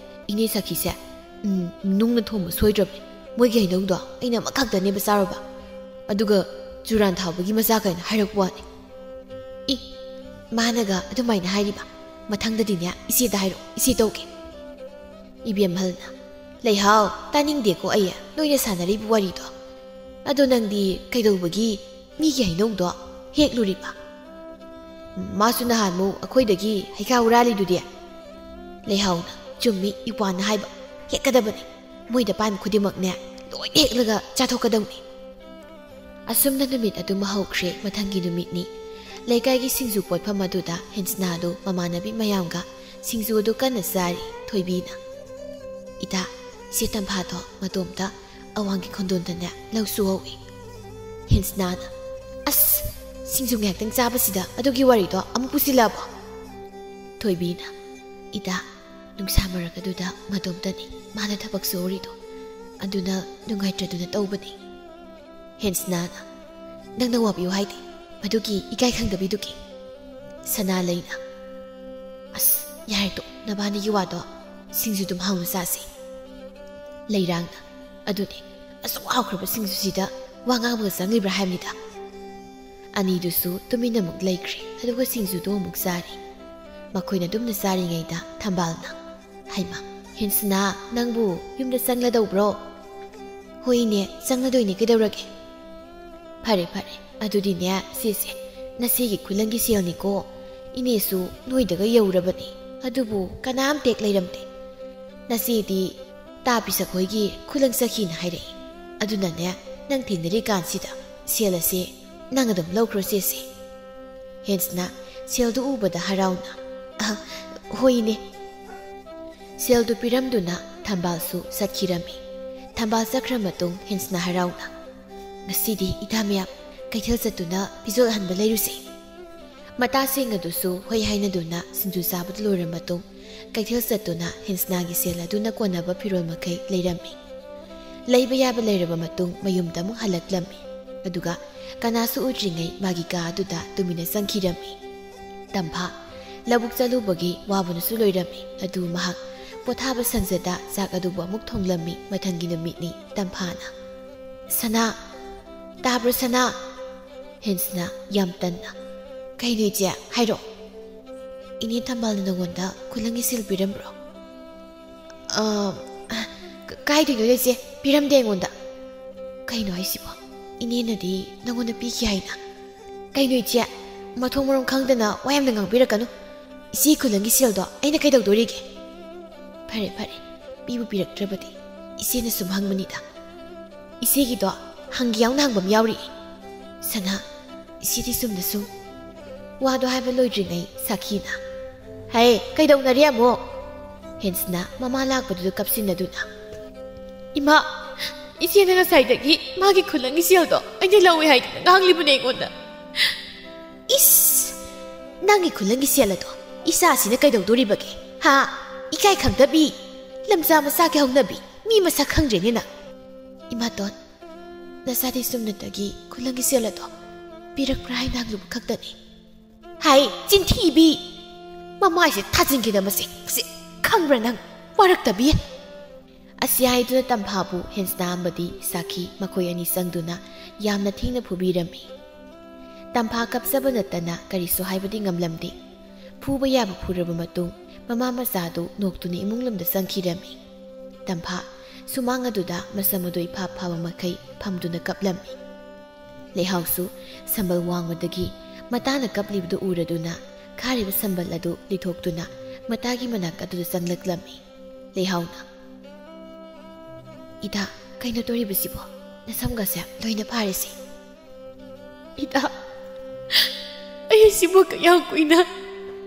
ꯏꯅꯦ ꯁꯥꯈꯤꯁꯦ, ꯎꯝ, ꯅꯨꯡꯅ ꯊꯣꯡꯕ ꯁꯣꯏꯗ꯭ꯔꯕꯅꯤ꯫ ꯃꯣꯏꯒꯤ ꯍꯩꯅꯧꯗꯣ ꯑꯩꯅ ꯑꯃꯈꯛꯇꯅꯦꯕ ꯆꯥꯔꯨꯕ꯫ ꯑꯗꯨꯒ ꯆꯨꯔꯥꯟ ꯊꯥꯎꯕꯒꯤ ꯃꯆꯥ ꯀꯥꯏꯅ ꯍꯥꯏꯔꯛꯄ ꯋꯥꯅꯤ꯫" "ꯏ, ꯃꯥꯅꯒ ꯑꯗꯨꯃꯥꯏꯅ ꯍꯥꯏꯔꯤꯕ? ꯃꯊꯪꯗꯗꯤꯅꯦ, ꯏꯆꯦꯗ ꯍꯥꯏꯔꯛꯑꯣ, ꯏꯆꯦ ꯇꯧꯒꯦ꯫" ꯏꯕꯦꯝꯍꯜꯅ, "ꯂꯩꯍꯥꯎ, ꯇꯥꯅꯤꯡꯗꯦꯀꯣ ꯑꯩ ꯅꯣꯏꯅ ꯁꯥꯟꯅꯔꯤꯕ ꯋꯥꯔꯤꯗꯣ꯫ ꯑꯗꯣ ꯅꯪꯗꯤ ꯀꯩꯗꯧꯕꯒꯤ ꯃꯤꯒꯤ ꯍꯩꯅꯧꯗꯣ ꯍꯦꯛꯂꯨꯔꯤꯕ?" "ꯃꯥꯁꯨ ꯅꯍꯥꯟꯃꯨꯛ ꯑꯩꯈꯣꯏꯗꯒꯤ ꯍꯩꯈꯥ ꯍꯨꯔꯥꯜꯂꯤꯗꯨꯗꯤ꯫" ꯂꯩꯍꯥꯎꯅ, "ꯆꯨꯝꯃꯤ, ꯏꯄ꯭ꯋꯥꯅ ꯍꯥꯏꯕ, ꯍꯦꯛꯀꯗꯕꯅꯤ꯫ ꯃꯣꯏꯗ ꯄꯥꯟꯕ ꯈꯨꯗꯤꯡꯃꯛꯅꯦ, ꯂꯣꯏꯅ ꯍꯦꯛꯂꯒ ꯆꯥꯊꯣꯛꯀꯗꯕꯅꯤ꯫" ꯑꯁꯨꯝꯅ ꯅꯨꯃꯤꯠ ꯑꯗꯨꯃ ꯍꯧꯈ꯭ꯔꯦ꯫ ꯃꯊꯪꯒꯤ ꯅꯨꯃꯤꯠꯅꯤ꯫ ꯂꯩꯀꯥꯏꯒꯤ ꯁꯤꯡꯖꯨ ꯄꯣꯠꯐꯝ ꯑꯗꯨꯗ ꯍꯦꯟꯁꯅꯥꯗꯨ ꯃꯃꯥꯟꯅꯕꯤ ꯃꯌꯥꯝꯒ ꯁꯤꯡꯖꯨ ꯑꯗꯨ ꯀꯟꯅ ꯆꯥꯔꯤ꯫ ꯊꯣꯏꯕꯤꯅ, "ꯏꯇꯥ, ꯁꯦ ꯇꯝꯐꯥꯗꯣ ꯃꯇꯣꯝꯇ ꯑꯋꯥꯡꯒꯤ ꯈꯣꯟꯗꯣꯟꯗꯅꯦ ꯂꯧ ꯁꯨꯍꯧꯏ꯫" ꯍꯦꯟꯁꯅꯥꯅ, "ꯑꯁ, ꯁꯤꯡꯖꯨ ꯉꯥꯏꯍꯥꯛꯇꯪ ꯆꯥꯕꯁꯤꯗ ꯑꯗꯨꯒꯤ ꯋꯥꯔꯤꯗꯣ ꯑꯃꯨꯛ ꯄꯨꯁꯤꯜꯂꯛꯑꯕꯣ?" ꯊꯣꯏꯕꯤꯅ, "ꯏꯇꯥ, ꯅꯨꯡꯁꯥ ꯃꯔꯛ ꯑꯗꯨꯗ ꯃꯇꯣꯝꯇꯅꯤ ꯃꯥꯅ ꯊꯕꯛ ꯁꯨꯍꯧꯔꯤꯗꯣ꯫ ꯑꯗꯨꯅ ꯅꯨꯡꯉꯥꯏꯇ꯭ꯔꯗꯨꯅ ꯇꯧꯕꯅꯤ꯫" ꯍꯦꯟꯁꯅꯥꯅ, "ꯅꯪꯅ ꯋꯥꯕꯤꯌꯨ ꯍꯥꯏꯗꯦ, ꯃꯗꯨꯒꯤ ꯏꯀꯥꯏ ꯈꯪꯗꯕꯤꯗꯨꯒꯤ꯫" ꯁꯅꯥꯂꯩꯅ, "ꯑꯁ, ꯌꯥꯔꯦ ꯇꯣꯛ, ꯅꯕꯥꯅꯤꯒꯤ ꯋꯥꯗꯣ, ꯁꯤꯡꯖꯨꯗꯨꯝ ꯍꯥꯎꯅ ꯆꯥꯁꯤ꯫" ꯂꯩꯔꯥꯡꯅ, "ꯑꯗꯨꯅꯦ, ꯑꯁꯨꯛ ꯍꯥꯎꯈ꯭ꯔꯕ ꯁꯤꯡꯖꯨꯁꯤꯗ ꯋꯥ ꯉꯥꯡꯕꯒ ꯆꯪꯂꯤꯕ꯭ꯔꯥ ꯍꯥꯏꯕꯅꯤꯗ꯫" ꯑꯅꯤꯗꯨꯁꯨ ꯇꯨꯃꯤꯟꯅ ꯑꯃꯨꯛ ꯂꯩꯈ꯭ꯔꯦ, ꯑꯗꯨꯒ ꯁꯤꯡꯖꯨꯗꯣ ꯑꯃꯨꯛ ꯆꯥꯔꯤ꯫ ꯃꯈꯣꯏꯅ ꯑꯗꯨꯝꯅ ꯆꯥꯔꯤꯉꯩꯗ ꯊꯝꯕꯥꯜꯅ, "ꯍꯩꯃꯥ, ꯍꯦꯟꯁꯅꯥ, ꯅꯪꯕꯨ ꯌꯨꯝꯗ ꯆꯪꯂꯗꯧꯕ꯭ꯔꯣ?" "ꯍꯣꯏꯅꯦ, ꯆꯪꯂꯗꯣꯏꯅꯦ, ꯀꯩꯗꯧꯔꯒꯦ?" "ꯐꯔꯦ, ꯐꯔꯦ, ꯑꯗꯨꯗꯤꯅꯦ, ꯁꯤꯁꯦ ꯅꯆꯦꯒꯤ ꯈꯨꯂꯪꯒꯤ ꯁꯦꯜꯅꯤꯀꯣ꯫ ꯏꯅꯦꯁꯨ ꯅꯣꯏꯗꯒ ꯌꯧꯔꯕꯅꯤ, ꯑꯗꯨꯕꯨ ꯀꯅꯥꯝ ꯇꯦꯛ ꯂꯩꯔꯝꯗꯦ꯫ ꯅꯆꯦꯗꯤ ꯇꯥ ꯄꯤꯁꯛ ꯍꯣꯏꯒꯤ ꯈꯨꯂꯪ ꯆꯠꯈꯤꯅ ꯍꯥꯏꯔꯛꯏ꯫ ꯑꯗꯨꯅꯅꯦ, ꯅꯪ ꯊꯦꯡꯅꯔꯤꯀꯥꯟꯁꯤꯗ ꯁꯦꯜ ꯑꯁꯦ ꯅꯪ ꯑꯗꯨꯝ ꯂꯧꯈ꯭ꯔꯣ, ꯁꯦꯁꯦ꯫" ꯍꯦꯟꯁꯅ ꯁꯦꯜꯗꯨ ꯎꯕꯗ ꯍꯔꯥꯎꯅ, "ꯑ, ꯍꯣꯏꯅꯦ꯫" ꯁꯦꯜꯗꯨ ꯄꯤꯔꯝꯗꯨꯅ ꯊꯝꯕꯥꯜꯁꯨ ꯆꯠꯈꯤꯔꯝꯃꯤ꯫ ꯊꯝꯕꯥꯜ ꯆꯠꯈ꯭ꯔ ꯃꯇꯨꯡ ꯍꯦꯟꯁꯅ ꯍꯔꯥꯎꯅ, "ꯉꯁꯤꯗꯤ ꯏꯇꯥ ꯃꯌꯥꯝ ꯀꯩꯊꯦꯜ ꯆꯠꯇꯨꯅ ꯐꯤꯖꯣꯜ ꯑꯍꯟꯕ ꯂꯩꯔꯨꯁꯦ꯫" ꯃꯇꯥꯁꯤꯡ ꯑꯗꯨꯁꯨ ꯍꯣꯏ ꯍꯥꯏꯅꯗꯨꯅ ꯁꯤꯡꯖꯨ ꯆꯥꯕꯗꯨ ꯂꯣꯏꯔꯕ ꯃꯇꯨꯡ, ꯀꯩꯊꯦꯜ ꯆꯠꯇꯨꯅ ꯍꯦꯟꯁꯅꯥꯒꯤ ꯁꯦꯜ ꯑꯗꯨꯅ ꯀꯣꯟꯅꯕ ꯐꯤꯔꯣꯜ ꯃꯈꯩ ꯂꯩꯔꯝꯃꯤ꯫ ꯂꯩꯕ ꯌꯥꯕ ꯂꯩꯔꯕ ꯃꯇꯨꯡ, ꯃꯌꯨꯝꯗ ꯑꯃꯨꯛ ꯍꯜꯂꯛꯂꯝꯃꯤ꯫ ꯑꯗꯨꯒ ꯀꯅꯥꯁꯨ ꯎꯗ꯭ꯔꯤꯉꯩ ꯃꯥꯒꯤ ꯀꯥ ꯑꯗꯨꯗ ꯇꯨꯃꯤꯟꯅ ꯆꯪꯈꯤꯔꯝꯃꯤ꯫ ꯇꯝꯐꯥ ꯂꯧꯕꯨꯛ ꯆꯠꯂꯨꯕꯒꯤ ꯋꯥꯕꯅꯁꯨ ꯂꯣꯏꯔꯝꯃꯤ꯫ ꯑꯗꯨ ꯃꯍꯥꯛ ꯄꯣꯊꯥꯕ ꯁꯪꯖꯗ ꯆꯥꯛ ꯑꯗꯨꯕꯨ ꯑꯃꯨꯛ ꯊꯣꯡꯂꯝꯃꯤ꯫ ꯃꯊꯪꯒꯤ ꯅꯨꯃꯤꯠꯅꯤ꯫ ꯇꯝꯐꯥꯅ, "ꯁꯅꯥ, ꯇꯥꯕ꯭ꯔꯣ ꯁꯅꯥ?" ꯍꯦꯟꯁꯅ ꯌꯥꯝ ꯇꯟꯅ, "ꯀꯩꯅꯣ ꯏꯆꯦ? ꯍꯥꯏꯔꯛꯑꯣ꯫ ꯏꯅꯦ ꯊꯝꯕꯥꯜꯅ ꯅꯉꯣꯟꯗ ꯈꯨꯂꯪꯒꯤ ꯁꯦꯜ ꯄꯤꯔꯝꯕ꯭ꯔꯣ?" "ꯑ, ꯀ-, ꯀꯥꯏꯗꯩꯅꯣꯗ ꯏꯆꯦ? ꯄꯤꯔꯝꯗꯦ ꯑꯩꯉꯣꯟꯗ꯫" "ꯀꯩꯅꯣ ꯍꯥꯏꯁꯤꯕꯣ? ꯏꯅꯦꯅꯗꯤ ꯅꯉꯣꯟꯗ ꯄꯤꯈꯤ ꯍꯥꯏꯅ?" "ꯀꯩꯅꯣ ꯏꯆꯦ? ꯃꯊꯣꯡ ꯃꯔꯝ ꯈꯪꯗꯅ ꯋꯥ ꯌꯥꯝꯅ ꯉꯥꯡꯕꯤꯔꯛꯀꯅꯨ꯫ ꯏꯆꯦ ꯈꯨꯂꯪꯒꯤ ꯁꯦꯜꯗꯣ ꯑꯩꯅ ꯀꯩꯗꯧꯗꯣꯔꯤꯒꯦ?" "ꯐꯔꯦ, ꯐꯔꯦ, ꯄꯤꯕꯨ ꯄꯤꯔꯛꯇ꯭ꯔꯕꯗꯤ ꯏꯆꯦꯅ ꯁꯨꯝ ꯍꯪꯕꯅꯤꯗ꯫ ꯏꯆꯦꯒꯤꯗꯣ ꯍꯪꯒꯦ ꯌꯥꯎꯅ ꯍꯪꯕ ꯑꯃ ꯌꯥꯎꯔꯤ꯫" "ꯁꯅꯥ, ꯏꯆꯦꯗꯤ ꯆꯨꯝꯅ ꯁꯨꯝ꯫" ꯋꯥꯗꯣ ꯍꯥꯏꯕ ꯂꯣꯏꯗ꯭ꯔꯤꯉꯩ ꯁꯥꯈꯤꯅ, "ꯍꯩ, ꯀꯩꯗꯧꯅꯔꯤ ꯑꯃꯨꯛ?" ꯍꯦꯟꯁꯅ ꯃꯃꯥ ꯂꯥꯛꯄꯗꯨꯗ ꯀꯞꯁꯤꯟꯅꯗꯨꯅ, "ꯏꯃꯥ, ꯏꯆꯦꯅ ꯉꯁꯥꯏꯗꯒꯤ ꯃꯥꯒꯤ ꯈꯨꯂꯪꯒꯤ ꯁꯦꯜꯗꯣ ꯑꯩꯅ ꯂꯧꯏ ꯍꯥꯏꯗꯅ ꯉꯥꯡꯂꯤꯕꯅꯦ ꯑꯩꯉꯣꯟꯗ꯫" "ꯏꯁ! ꯅꯪꯒꯤ ꯈꯨꯂꯪꯒꯤ ꯁꯦꯜ ꯑꯗꯣ ꯏꯆꯥꯁꯤꯅ ꯀꯩꯗꯧꯗꯣꯔꯤꯕꯒꯦ? ꯍꯥ? ꯏꯀꯥꯏ ꯈꯪꯗꯕꯤ, ꯂꯝꯆꯥ ꯃꯆꯥꯒꯤ ꯍꯧꯅꯕꯤ, ꯃꯤ ꯃꯁꯛ ꯈꯪꯗ꯭ꯔꯦꯅꯦ ꯅꯪ꯫" "ꯏꯃꯥꯇꯣꯟ, ꯅꯆꯥꯗꯤ ꯆꯨꯝꯅꯇꯒꯤ ꯈꯨꯂꯪꯒꯤ ꯁꯦꯜ ꯑꯗꯣ ꯄꯤꯔꯛꯄ꯭ꯔꯥ ꯍꯥꯏꯅ ꯍꯪꯂꯨꯕ ꯈꯛꯇꯅꯤ꯫" "ꯍꯥꯏ, ꯆꯤꯟꯊꯤꯕꯤ! ꯃꯃꯥꯏꯁꯦ ꯊꯥꯖꯤꯟꯈꯤꯗ ꯃꯁꯤ, ꯃꯁꯤ ꯈꯪꯕ꯭ꯔꯥ ꯅꯪ? ꯋꯥꯔꯛꯇꯕꯤ!" ꯑꯁꯤ ꯍꯥꯏꯗꯨꯅ ꯇꯝꯐꯥꯕꯨ ꯍꯦꯟꯁꯅꯥ ꯑꯃꯗꯤ ꯁꯥꯈꯤ ꯃꯈꯣꯏ ꯑꯅꯤ ꯆꯪꯗꯨꯅ ꯌꯥꯝꯅ ꯊꯤꯅ ꯐꯨꯕꯤꯔꯝꯃꯤ꯫ ꯇꯝꯐꯥ ꯀꯞꯆꯕ ꯅꯠꯇꯅ ꯀꯔꯤꯁꯨ ꯍꯥꯏꯕꯗꯤ ꯉꯝꯂꯝꯗꯦ꯫ ꯐꯨꯕ ꯌꯥꯕ ꯐꯨꯔꯕ ꯃꯇꯨꯡ, ꯃꯃꯥ ꯃꯆꯥꯗꯨ ꯅꯣꯛꯇꯨꯅ ꯏꯃꯨꯡ ꯂꯣꯝꯗ ꯆꯪꯈꯤꯔꯝꯃꯤ꯫ ꯇꯝꯐꯥ ꯁꯨꯃꯥꯡ ꯑꯗꯨꯗ ꯃꯁꯝ ꯑꯗꯨ ꯏꯐꯥ ꯐꯥꯕ ꯃꯈꯩ ꯐꯝꯗꯨꯅ ꯀꯞꯂꯝꯃꯤ꯫ ꯂꯩꯍꯥꯎꯁꯨ ꯁꯝꯕꯜ ꯋꯥꯡꯃꯗꯒꯤ ꯃꯇꯥꯅ ꯀꯞꯂꯤꯕꯗꯨ ꯎꯔꯗꯨꯅ ꯈꯥꯔꯤꯕ ꯁꯝꯕꯜ ꯑꯗꯨ ꯂꯤꯊꯣꯛꯇꯨꯅ ꯃꯇꯥꯒꯤ ꯃꯅꯥꯛ ꯑꯗꯨꯗ ꯆꯪꯂꯛꯂꯝꯃꯤ꯫ ꯂꯩꯍꯥꯎꯅ, "ꯏꯇꯥ, ꯀꯩꯅꯣ ꯇꯧꯔꯤꯕꯁꯤꯕꯣ? ꯅꯁꯝꯒꯁꯦ ꯂꯣꯏꯅ ꯐꯥꯔꯦꯁꯦ꯫" "ꯏꯇꯥ, ꯑꯩ ꯁꯤꯕꯨ ꯀꯌꯥꯝ ꯀꯨꯏꯅ,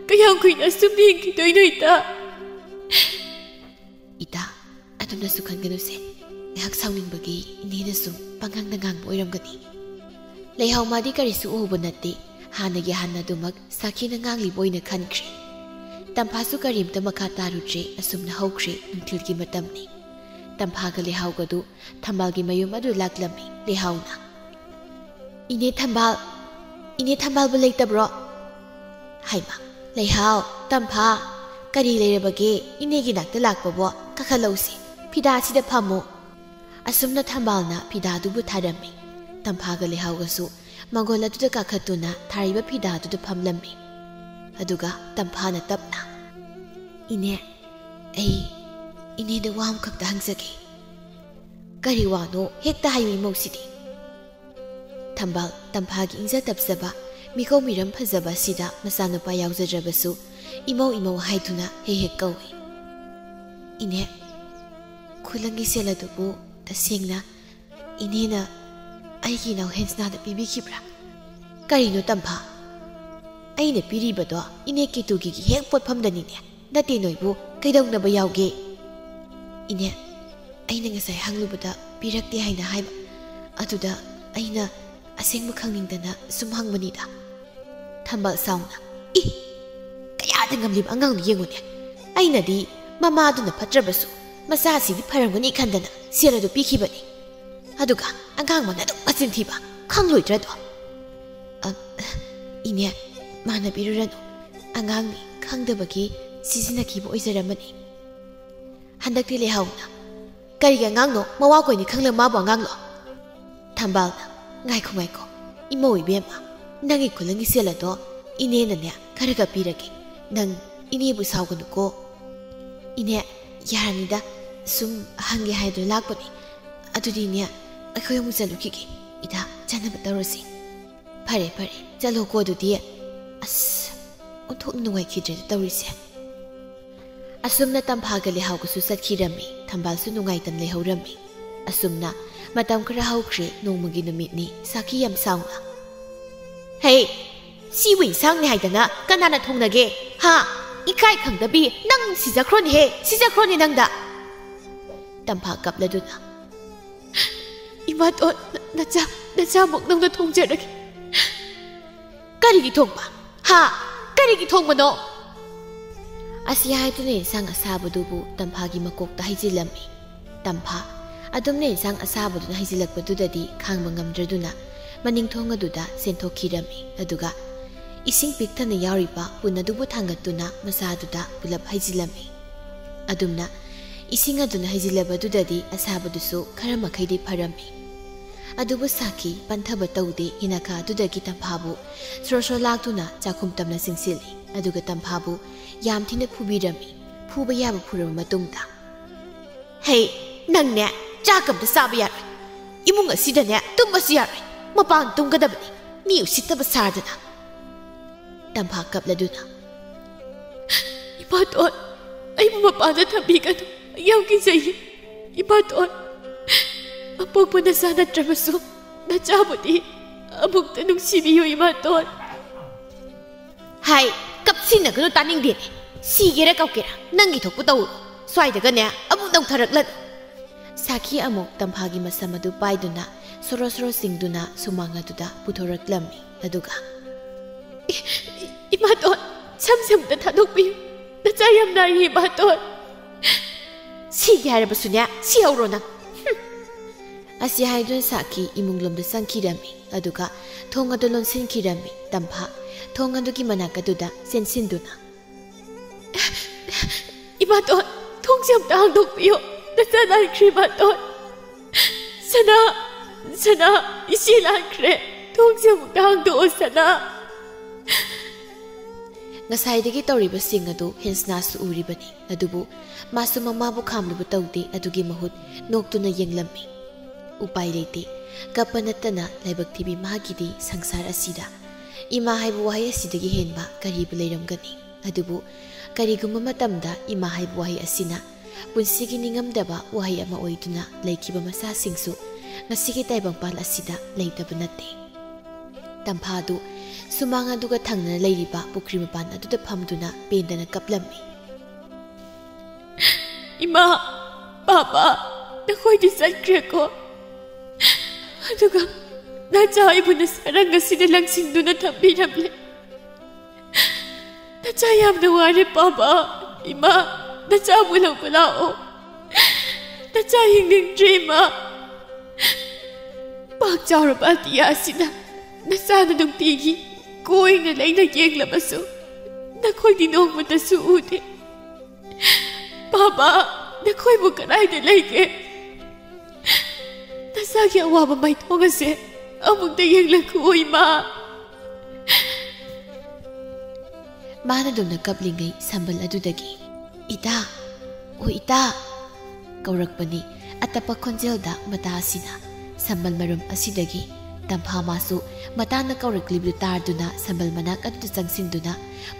ꯀꯌꯥꯝ ꯀꯨꯏꯅ ꯁꯨꯝ ꯌꯦꯡꯈꯤꯗꯣꯏꯅꯣ ꯏꯇꯥ?" "ꯏꯇꯥ, ꯑꯗꯨꯝꯅꯁꯨ ꯈꯟꯒꯅꯨꯁꯦ꯫ ꯉꯥꯏꯍꯥꯛ ꯁꯥꯎꯅꯤꯡꯕꯒꯤ ꯏꯅꯦꯅ ꯁꯨꯝ ꯄꯉꯥꯡꯗ ꯉꯥꯡꯕ ꯑꯣꯏꯔꯝꯒꯅꯤ꯫" ꯂꯩꯍꯥꯎ ꯃꯥꯗꯤ ꯀꯔꯤꯁꯨ ꯎꯍꯧꯕ ꯅꯠꯇꯦ꯫ ꯍꯥꯟꯅꯒꯤ ꯍꯥꯟꯅꯗꯨꯃꯛ ꯁꯥꯈꯤꯅ ꯉꯥꯡꯂꯤꯕ ꯑꯣꯏꯅ ꯈꯟꯈ꯭ꯔꯦ꯫ ꯇꯝꯐꯥꯁꯨ ꯀꯔꯤꯝꯇ ꯃꯈꯥ ꯇꯥꯔꯨꯗ꯭ꯔꯦ꯫ ꯑꯁꯨꯝꯅ ꯍꯧꯈ꯭ꯔꯦ ꯅꯨꯡꯊꯤꯜꯒꯤ ꯃꯇꯝꯅꯤ꯫ ꯇꯝꯐꯥꯒ ꯂꯩꯍꯥꯎꯒꯗꯨ ꯊꯝꯕꯥꯜꯒꯤ ꯃꯌꯨꯝ ꯑꯗꯨ ꯂꯥꯛꯂꯝꯃꯤ꯫ ꯂꯩꯍꯥꯎꯅ, "ꯏꯅꯦ ꯊꯝꯕꯥꯜ, ꯏꯅꯦ ꯊꯝꯕꯥꯜꯕꯨ ꯂꯩꯇꯕ꯭ꯔꯣ?" ꯍꯩꯃꯥ, ꯂꯩꯍꯥꯎ, ꯇꯝꯐꯥ, ꯀꯔꯤ ꯂꯩꯔꯕꯒꯦ? ꯏꯅꯦꯒꯤ ꯅꯥꯛꯇ ꯂꯥꯛꯄꯕꯣ? ꯀꯥꯈꯠꯂꯛꯎꯁꯦ, ꯐꯤꯗꯥꯁꯤꯗ ꯐꯝꯃꯨ꯫ ꯑꯁꯨꯝꯅ ꯊꯝꯕꯥꯜꯅ ꯐꯤꯗꯥꯗꯨꯕꯨ ꯊꯥꯔꯝꯃꯤ꯫ ꯇꯝꯐꯥꯒ ꯂꯩꯍꯥꯎꯒꯁꯨ ꯃꯥꯡꯒꯣꯜ ꯑꯗꯨꯗ ꯀꯥꯈꯠꯇꯨꯅ ꯊꯥꯔꯤꯕ ꯐꯤꯗꯥꯗꯨꯗ ꯐꯝꯂꯝꯃꯤ꯫ ꯑꯗꯨꯒ ꯇꯝꯐꯥꯅ ꯇꯞꯅ, "ꯏꯅꯦ, ꯑꯩ ꯏꯅꯦꯗ ꯋꯥ ꯑꯃꯈꯛꯇ ꯍꯪꯖꯒꯦ꯫" "ꯀꯔꯤ ꯋꯥꯅꯣ? ꯍꯦꯛꯇ ꯍꯥꯏꯌꯨ ꯏꯃꯧꯁꯤꯗꯤ꯫" ꯊꯝꯕꯥꯜ, ꯇꯝꯐꯥꯒꯤ ꯏꯪꯖ ꯇꯞꯆꯕ, ꯃꯤꯀꯧ ꯃꯤꯔꯝ ꯐꯖꯕ ꯑꯁꯤꯗ ꯃꯆꯥꯅꯨꯄꯥ ꯌꯥꯎꯖꯗ꯭ꯔꯕꯁꯨ ꯏꯃꯧ ꯏꯃꯧ ꯍꯥꯏꯗꯨꯅ ꯍꯦꯛ ꯍꯦꯛ ꯀꯧꯏ꯫ "ꯏꯅꯦ, ꯈꯨꯂꯪꯒꯤ ꯁꯦꯜ ꯑꯗꯨꯕꯨ ꯇꯁꯦꯡꯅ ꯏꯅꯦꯅ ꯑꯩꯒꯤ ꯏꯅꯥꯎ ꯍꯦꯟꯁꯅꯥꯗ ꯄꯤꯕꯤꯈꯤꯕ꯭ꯔꯥ?" "ꯀꯔꯤꯅꯣ ꯇꯝꯐꯥ? ꯑꯩꯅ ꯄꯤꯔꯤꯕꯗꯣ ꯏꯅꯦ ꯀꯦꯇꯨꯒꯤꯒꯤ ꯍꯦꯛ ꯄꯣꯠꯐꯝꯗꯅꯤꯅꯦ꯫ ꯅꯠꯇꯦ, ꯅꯣꯏꯕꯨ ꯀꯩꯗꯧꯅꯕ ꯌꯥꯎꯒꯦ?" "ꯏꯅꯦ, ꯑꯩꯅ ꯉꯁꯥꯏ ꯍꯪꯂꯨꯕꯗ ꯄꯤꯔꯛꯇꯦ ꯍꯥꯏꯅ ꯍꯥꯏꯕ꯫ ꯑꯗꯨꯗ ꯑꯩꯅ ꯑꯁꯦꯡꯕ ꯈꯪꯅꯤꯡꯗꯅ ꯁꯨꯝ ꯍꯪꯕꯅꯤꯗ꯫" ꯊꯝꯕꯥꯜ ꯁꯥꯎꯅ, "ꯏ! ꯀꯌꯥꯗ ꯉꯝꯂꯤꯕ ꯑꯉꯥꯡꯅꯣ ꯌꯦꯡꯉꯨꯅꯦ꯫ ꯑꯩꯅꯗꯤ ꯃꯃꯥꯗꯨꯅ ꯐꯠꯇ꯭ꯔꯕꯁꯨ ꯃꯆꯥꯁꯤꯗꯤ ꯐꯔꯝꯒꯅꯤ ꯈꯟꯗꯅ ꯁꯦꯜ ꯑꯗꯨ ꯄꯤꯈꯤꯕꯅꯤ꯫ ꯑꯗꯨꯒ ꯑꯉꯥꯡ ꯃꯥꯅ ꯑꯗꯨꯛ ꯃꯆꯤꯟ ꯊꯤꯕ, ꯈꯪꯂꯣꯏꯗ꯭ꯔꯗꯣ?" "ꯑ, ꯏꯅꯦ, ꯃꯥꯅ ꯄꯤꯔꯨꯔꯅꯨ꯫ ꯑꯉꯥꯡꯅꯤ, ꯈꯪꯗꯕꯒꯤ ꯁꯤꯖꯤꯟꯅꯈꯤꯕ ꯑꯣꯏꯖꯔꯝꯃꯅꯤ꯫" ꯍꯟꯗꯛꯇꯤ ꯂꯩꯍꯥꯎꯅ, "ꯀꯔꯤꯒꯤ ꯑꯉꯥꯡꯅꯣ? ꯃꯋꯥ ꯀꯣꯏꯅꯤ ꯈꯪꯂ ꯃꯥꯕꯨ ꯑꯉꯥꯡꯂꯣ?" ꯊꯝꯕꯥꯜꯅ, "ꯉꯥꯏꯈꯣ, ꯉꯥꯏꯈꯣ, ꯏꯃꯧ ꯏꯕꯦꯝꯃ, ꯅꯪꯒꯤ ꯈꯨꯂꯪꯒꯤ ꯁꯦꯜ ꯑꯗꯣ ꯏꯅꯦꯅꯅꯦ ꯈꯔꯒ ꯄꯤꯔꯒꯦ꯫ ꯅꯪ ꯏꯅꯦꯕꯨ ꯁꯥꯎꯒꯅꯨꯀꯣ꯫" "ꯏꯅꯦ, ꯌꯥꯔꯅꯤꯗ, ꯁꯨꯝ ꯍꯪꯒꯦ ꯍꯥꯏꯗꯨꯅ ꯂꯥꯛꯄꯅꯤ꯫ ꯑꯗꯨꯗꯤꯅꯦ, ꯑꯩꯈꯣꯏ ꯑꯃꯨꯛ ꯆꯠꯂꯨꯈꯤꯒꯦ꯫ ꯏꯇꯥ, ꯆꯥꯅꯕ ꯇꯧꯔꯁꯤ꯫" "ꯐꯔꯦ, ꯐꯔꯦ, ꯆꯠꯂꯣꯀꯣ ꯑꯗꯨꯗꯤ꯫ ꯑꯁ, ꯑꯣꯟꯊꯣꯛꯅ ꯅꯨꯡꯉꯥꯏꯈꯤꯗ꯭ꯔꯦꯗ ꯇꯧꯔꯤꯁꯦ꯫" ꯑꯁꯨꯝꯅ ꯇꯝꯐꯥꯒ ꯂꯩꯍꯥꯎꯒꯁꯨ ꯆꯠꯈꯤꯔꯝꯃꯤ꯫ ꯊꯝꯕꯥꯜꯁꯨ ꯅꯨꯡꯉꯥꯏꯇꯅ ꯂꯩꯍꯧꯔꯝꯃꯤ꯫ ꯑꯁꯨꯝꯅ ꯃꯇꯝ ꯈꯔ ꯍꯧꯈ꯭ꯔꯦ꯫ ꯅꯣꯡꯃꯒꯤ ꯅꯨꯃꯤꯠꯅꯤ꯫ ꯁꯥꯈꯤ ꯌꯥꯝ ꯁꯥꯎꯅ, "ꯍꯦ, ꯁꯤꯕꯨ ꯏꯟꯁꯥꯡꯅꯤ ꯍꯥꯏꯗꯅ ꯀꯅꯥꯅ ꯊꯣꯡꯅꯒꯦ? ꯍꯥ? ꯏꯀꯥꯏ ꯈꯪꯗꯕꯤ, ꯅꯪ ꯁꯤꯖꯈ꯭ꯔꯣꯅꯦꯍꯦ, ꯁꯤꯖꯈ꯭ꯔꯣꯅꯦ ꯅꯪꯗ!" ꯇꯝꯐꯥ ꯀꯞꯂꯗꯨꯅ, "ꯏꯃꯥꯇꯣꯟ, ꯅ-, ꯅꯆꯥ, ꯅꯆꯥꯃꯛ ꯅꯪꯅ ꯊꯣꯡꯖꯔꯒꯦ꯫" ꯀꯔꯤꯒꯤ ꯊꯣꯡꯕ? ꯍꯥ? ꯀꯔꯤꯒꯤ ꯊꯣꯡꯕꯅꯣ? ꯑꯁꯤ ꯍꯥꯏꯗꯨꯅ ꯏꯟꯁꯥꯡ ꯑꯁꯥꯕꯗꯨꯕꯨ ꯇꯝꯐꯥꯒꯤ ꯃꯀꯣꯛꯇ ꯍꯩꯖꯤꯜꯂꯝꯃꯤ꯫ ꯇꯝꯐꯥ ꯑꯗꯨꯝꯅ ꯏꯟꯁꯥꯡ ꯑꯁꯥꯕꯗꯨꯅ ꯍꯩꯖꯤꯜꯂꯛꯄꯗꯨꯗꯗꯤ ꯈꯥꯡꯕ ꯉꯝꯗ꯭ꯔꯗꯨꯅ ꯃꯅꯤꯡ ꯊꯣꯡ ꯑꯗꯨꯗ ꯆꯦꯟꯊꯣꯛꯈꯤꯔꯝꯃꯤ꯫ ꯑꯗꯨꯒ ꯏꯁꯤꯡ ꯄꯤꯛ ꯊꯟꯅ ꯌꯥꯎꯔꯤꯕ ꯄꯨꯟ ꯑꯗꯨꯕꯨ ꯊꯥꯡꯒꯠꯇꯨꯅ ꯃꯆꯥꯗꯨꯗ ꯄꯨꯂꯞ ꯍꯩꯖꯤꯜꯂꯝꯃꯤ꯫ ꯑꯗꯨꯝꯅ ꯏꯁꯤꯡ ꯑꯗꯨꯅ ꯍꯩꯖꯤꯜꯂꯕꯗꯨꯗꯗꯤ ꯑꯁꯥꯕꯗꯨꯁꯨ ꯈꯔ ꯃꯈꯩꯗꯤ ꯐꯔꯝꯃꯤ꯫ ꯑꯗꯨꯕꯨ ꯁꯥꯈꯤ ꯄꯟꯊꯕ ꯇꯧꯗꯦ꯫ ꯍꯤꯅꯈꯥ ꯑꯗꯨꯗꯒꯤ ꯇꯝꯐꯥꯕꯨ ꯁꯣꯔ ꯁꯣꯔ ꯂꯥꯛꯇꯨꯅ ꯆꯥꯛꯈꯨꯝ ꯇꯝꯅ ꯆꯤꯡꯁꯤꯜꯂꯤ꯫ ꯑꯗꯨꯒ ꯇꯝꯐꯥꯕꯨ ꯌꯥꯝ ꯊꯤꯅ ꯐꯨꯕꯤꯔꯝꯃꯤ꯫ ꯐꯨꯕ ꯌꯥꯕ ꯐꯨꯔꯕ ꯃꯇꯨꯡꯗ, "ꯍꯦ, ꯅꯪꯅꯦ, ꯆꯥꯛ ꯑꯝꯇ ꯆꯥꯕ ꯌꯥꯔꯣꯏ꯫ ꯏꯃꯨꯡ ꯑꯁꯤꯗꯅꯦ ꯇꯨꯝꯕꯁꯨ ꯌꯥꯔꯣꯏ꯫ ꯃꯄꯥꯟ ꯇꯨꯝꯒꯗꯕꯅꯤ꯫ ꯃꯤ ꯎꯁꯤꯠꯇꯕ ꯁꯥꯗꯅ꯫" ꯇꯝꯐꯥ ꯀꯞꯂꯗꯨꯅ, "ꯏꯃꯥꯇꯣꯟ, ꯑꯩꯕꯨ ꯃꯄꯥꯟꯗ ꯊꯝꯕꯤꯒꯅꯨ꯫ ꯑꯩ ꯌꯥꯝ ꯀꯤꯖꯩ꯫ ꯏꯃꯥꯇꯣꯟ, ꯑꯄꯣꯛꯄ ꯅꯆꯥ ꯅꯠꯇ꯭ꯔꯕꯁꯨ ꯅꯆꯥꯕꯨꯗꯤ ꯑꯃꯨꯛꯇ ꯅꯨꯡꯁꯤꯕꯤꯌꯨ, ꯏꯃꯥꯇꯣꯟ꯫" "ꯍꯥꯏ, ꯀꯞꯁꯤꯟꯅꯒꯅꯨ, ꯇꯥꯅꯤꯡꯗꯦꯅꯦ꯫ ꯁꯤꯒꯦꯔꯥ ꯀꯞꯀꯦꯔꯥ, ꯅꯪꯒꯤ ꯊꯣꯛꯄ ꯇꯧꯔꯣ꯫ ꯁ꯭ꯋꯥꯏꯗꯒꯅꯦ ꯑꯃꯨꯛ ꯅꯧꯊꯔꯛꯂꯅꯨ꯫" ꯁꯥꯈꯤ ꯑꯃꯨꯛ ꯇꯝꯐꯥꯒꯤ ꯃꯁꯝ ꯑꯗꯨ ꯄꯥꯏꯗꯨꯅ ꯁꯣꯔꯣ ꯁꯣꯔꯣ ꯆꯤꯡꯗꯨꯅ ꯁꯨꯃꯥꯡ ꯑꯗꯨꯗ ꯄꯨꯊꯣꯔꯛꯂꯝꯃꯤ꯫ ꯑꯗꯨꯒ, "ꯏ-, ꯏ-, ꯏꯃꯥꯇꯣꯟ, ꯁꯝꯁꯦ ꯑꯃꯨꯛꯇ ꯊꯥꯗꯣꯛꯄꯤꯌꯨ꯫ ꯅꯆꯥ ꯌꯥꯝ ꯅꯥꯏꯌꯦ, ꯏꯃꯥꯇꯣꯟ꯫" "ꯁꯤꯒꯦ ꯍꯥꯏꯔꯕꯁꯨꯅꯦ, ꯁꯤꯍꯧꯔꯣ ꯅꯪ꯫" ꯍꯨꯝ꯫ ꯑꯁꯤ ꯍꯥꯏꯗꯨꯅ ꯁꯥꯈꯤ ꯏꯃꯨꯡꯂꯣꯝꯗ ꯆꯪꯈꯤꯔꯝꯃꯤ꯫ ꯑꯗꯨꯒ ꯊꯣꯡ ꯑꯗꯨ ꯂꯣꯟꯁꯤꯟꯈꯤꯔꯝꯃꯤ꯫ ꯇꯝꯐꯥ ꯊꯣꯡ ꯑꯗꯨꯒꯤ ꯃꯅꯥꯛ ꯑꯗꯨꯗ ꯆꯦꯟꯁꯤꯟꯗꯨꯅ, "ꯏꯃꯥꯇꯣꯟ, ꯊꯣꯡꯁꯦ ꯑꯝꯇ ꯍꯥꯡꯗꯣꯛꯄꯤꯌꯨ꯫ ꯅꯆꯥ ꯂꯥꯟꯈ꯭ꯔꯦ, ꯏꯃꯥꯇꯣꯟ꯫ ꯁꯅꯥ, ꯁꯅꯥ, ꯏꯆꯦ ꯂꯥꯟꯈ꯭ꯔꯦ꯫ ꯊꯣꯡꯁꯦ ꯑꯃꯨꯛꯇ ꯍꯥꯡꯗꯣꯛꯑꯣ, ꯁꯅꯥ꯫" ꯉꯁꯥꯏꯗꯒꯤ ꯇꯧꯔꯤꯕꯁꯤꯡ ꯑꯗꯨ ꯍꯦꯟꯁꯅꯥꯁꯨ ꯎꯔꯤꯕꯅꯤ꯫ ꯑꯗꯨꯕꯨ ꯃꯥꯁꯨ ꯃꯃꯥꯕꯨ ꯈꯥꯝꯂꯨꯕ ꯇꯧꯗꯦ꯫ ꯑꯗꯨꯒꯤ ꯃꯍꯨꯠ ꯅꯣꯛꯇꯨꯅ ꯌꯦꯡꯂꯝꯃꯤ꯫ ꯎꯄꯥꯏ ꯂꯩꯇꯦ꯫ ꯀꯞꯄ ꯅꯠꯇꯅ ꯂꯥꯏꯕꯛ ꯊꯤꯕꯤ ꯃꯥꯒꯤꯗꯤ ꯁꯪꯁꯥꯔ ꯑꯁꯤꯗ ꯏꯃꯥ ꯍꯥꯏꯕ ꯋꯥꯍꯩ ꯑꯁꯤꯗꯒꯤ ꯍꯦꯟꯕ ꯀꯔꯤꯕꯨ ꯂꯩꯔꯝꯒꯅꯤ? ꯑꯗꯨꯕꯨ ꯀꯔꯤꯒꯨꯝꯕ ꯃꯇꯝꯗ ꯏꯃꯥ ꯍꯥꯏꯕ ꯋꯥꯍꯩ ꯑꯁꯤꯅ ꯄꯨꯟꯁꯤꯒꯤ ꯅꯤꯡꯉꯝꯗꯕ ꯋꯥꯍꯩ ꯑꯃ ꯑꯣꯏꯗꯨꯅ ꯂꯩꯈꯤꯕ ꯃꯆꯥꯁꯤꯡꯁꯨ ꯉꯁꯤꯒꯤ ꯇꯥꯏꯕꯪꯄꯥꯟ ꯑꯁꯤꯗ ꯂꯩꯇꯕ ꯅꯠꯇꯦ꯫ ꯇꯝꯐꯥꯗꯨ ꯁꯨꯃꯥꯡ ꯑꯗꯨꯒ ꯊꯪꯅꯅ ꯂꯩꯔꯤꯕ ꯄꯨꯈ꯭ꯔꯤ ꯃꯄꯥꯟ ꯑꯗꯨꯗ ꯐꯝꯗꯨꯅ ꯄꯦꯟꯗꯅ ꯀꯞꯂꯝꯃꯤ꯫ "ꯏꯃꯥ, ꯄꯥꯄꯥ, ꯅꯈꯣꯏꯗꯤ ꯆꯠꯈ꯭ꯔꯦꯀꯣ? ꯑꯗꯨꯒ ꯅꯆꯥ ꯑꯩꯕꯨ ꯅꯁꯥꯔꯪ ꯑꯁꯤꯗ ꯂꯪꯁꯤꯟꯗꯨꯅ ꯊꯝꯕꯤꯔꯝꯂꯦ꯫ ꯅꯆꯥ ꯌꯥꯝꯅ ꯋꯥꯔꯦ ꯄꯥꯕ꯫ ꯏꯃꯥ, ꯅꯆꯥꯕꯨ ꯂꯧꯕ ꯂꯥꯛꯑꯣ꯫ ꯅꯆꯥ ꯍꯤꯡꯅꯤꯡꯗ꯭ꯔꯦ ꯏꯃꯥ꯫ ꯄꯥꯛ ꯆꯥꯎꯔꯕ ꯑꯇꯤꯌꯥ ꯑꯁꯤꯗ ꯅꯆꯥꯅ ꯅꯨꯡꯇꯤꯒꯤ ꯀꯣꯏꯅ ꯂꯩꯅ ꯌꯦꯡꯂꯕꯁꯨ ꯅꯈꯣꯏꯗꯤ ꯅꯣꯡꯃꯇꯁꯨ ꯎꯗꯦ꯫ ꯄꯥꯕ, ꯅꯈꯣꯏꯕꯨ ꯀꯗꯥꯏꯗ ꯂꯩꯒꯦ? ꯅꯆꯥꯒꯤ ꯑꯋꯥꯕ ꯃꯥꯏꯊꯣꯡ ꯑꯁꯦ ꯑꯃꯨꯛꯇ ꯌꯦꯡꯂꯛꯈꯨꯑꯣ ꯏꯃꯥ꯫ ꯃꯥꯅ ꯑꯗꯨꯝꯅ ꯀꯞꯂꯤꯉꯩ ꯁꯝꯕꯜ ꯑꯗꯨꯗꯒꯤ, "ꯏꯇꯥ, ꯑꯣ ꯏꯇꯥ!" ꯀꯧꯔꯛꯄꯅꯤ ꯑꯇꯞꯄ ꯈꯣꯟꯖꯦꯜꯗ ꯃꯇꯥ ꯑꯁꯤꯅ꯫ ꯁꯝꯕꯜ ꯃꯔꯨꯝ ꯑꯁꯤꯗꯒꯤ ꯇꯝꯐꯥ ꯃꯥꯁꯨ ꯃꯇꯥꯅ ꯀꯧꯔꯛꯂꯤꯕꯗꯨ ꯇꯥꯔꯗꯨꯅ ꯁꯝꯕꯜ ꯃꯅꯥꯛ ꯑꯗꯨꯗ ꯆꯪꯁꯤꯟꯗꯨꯅ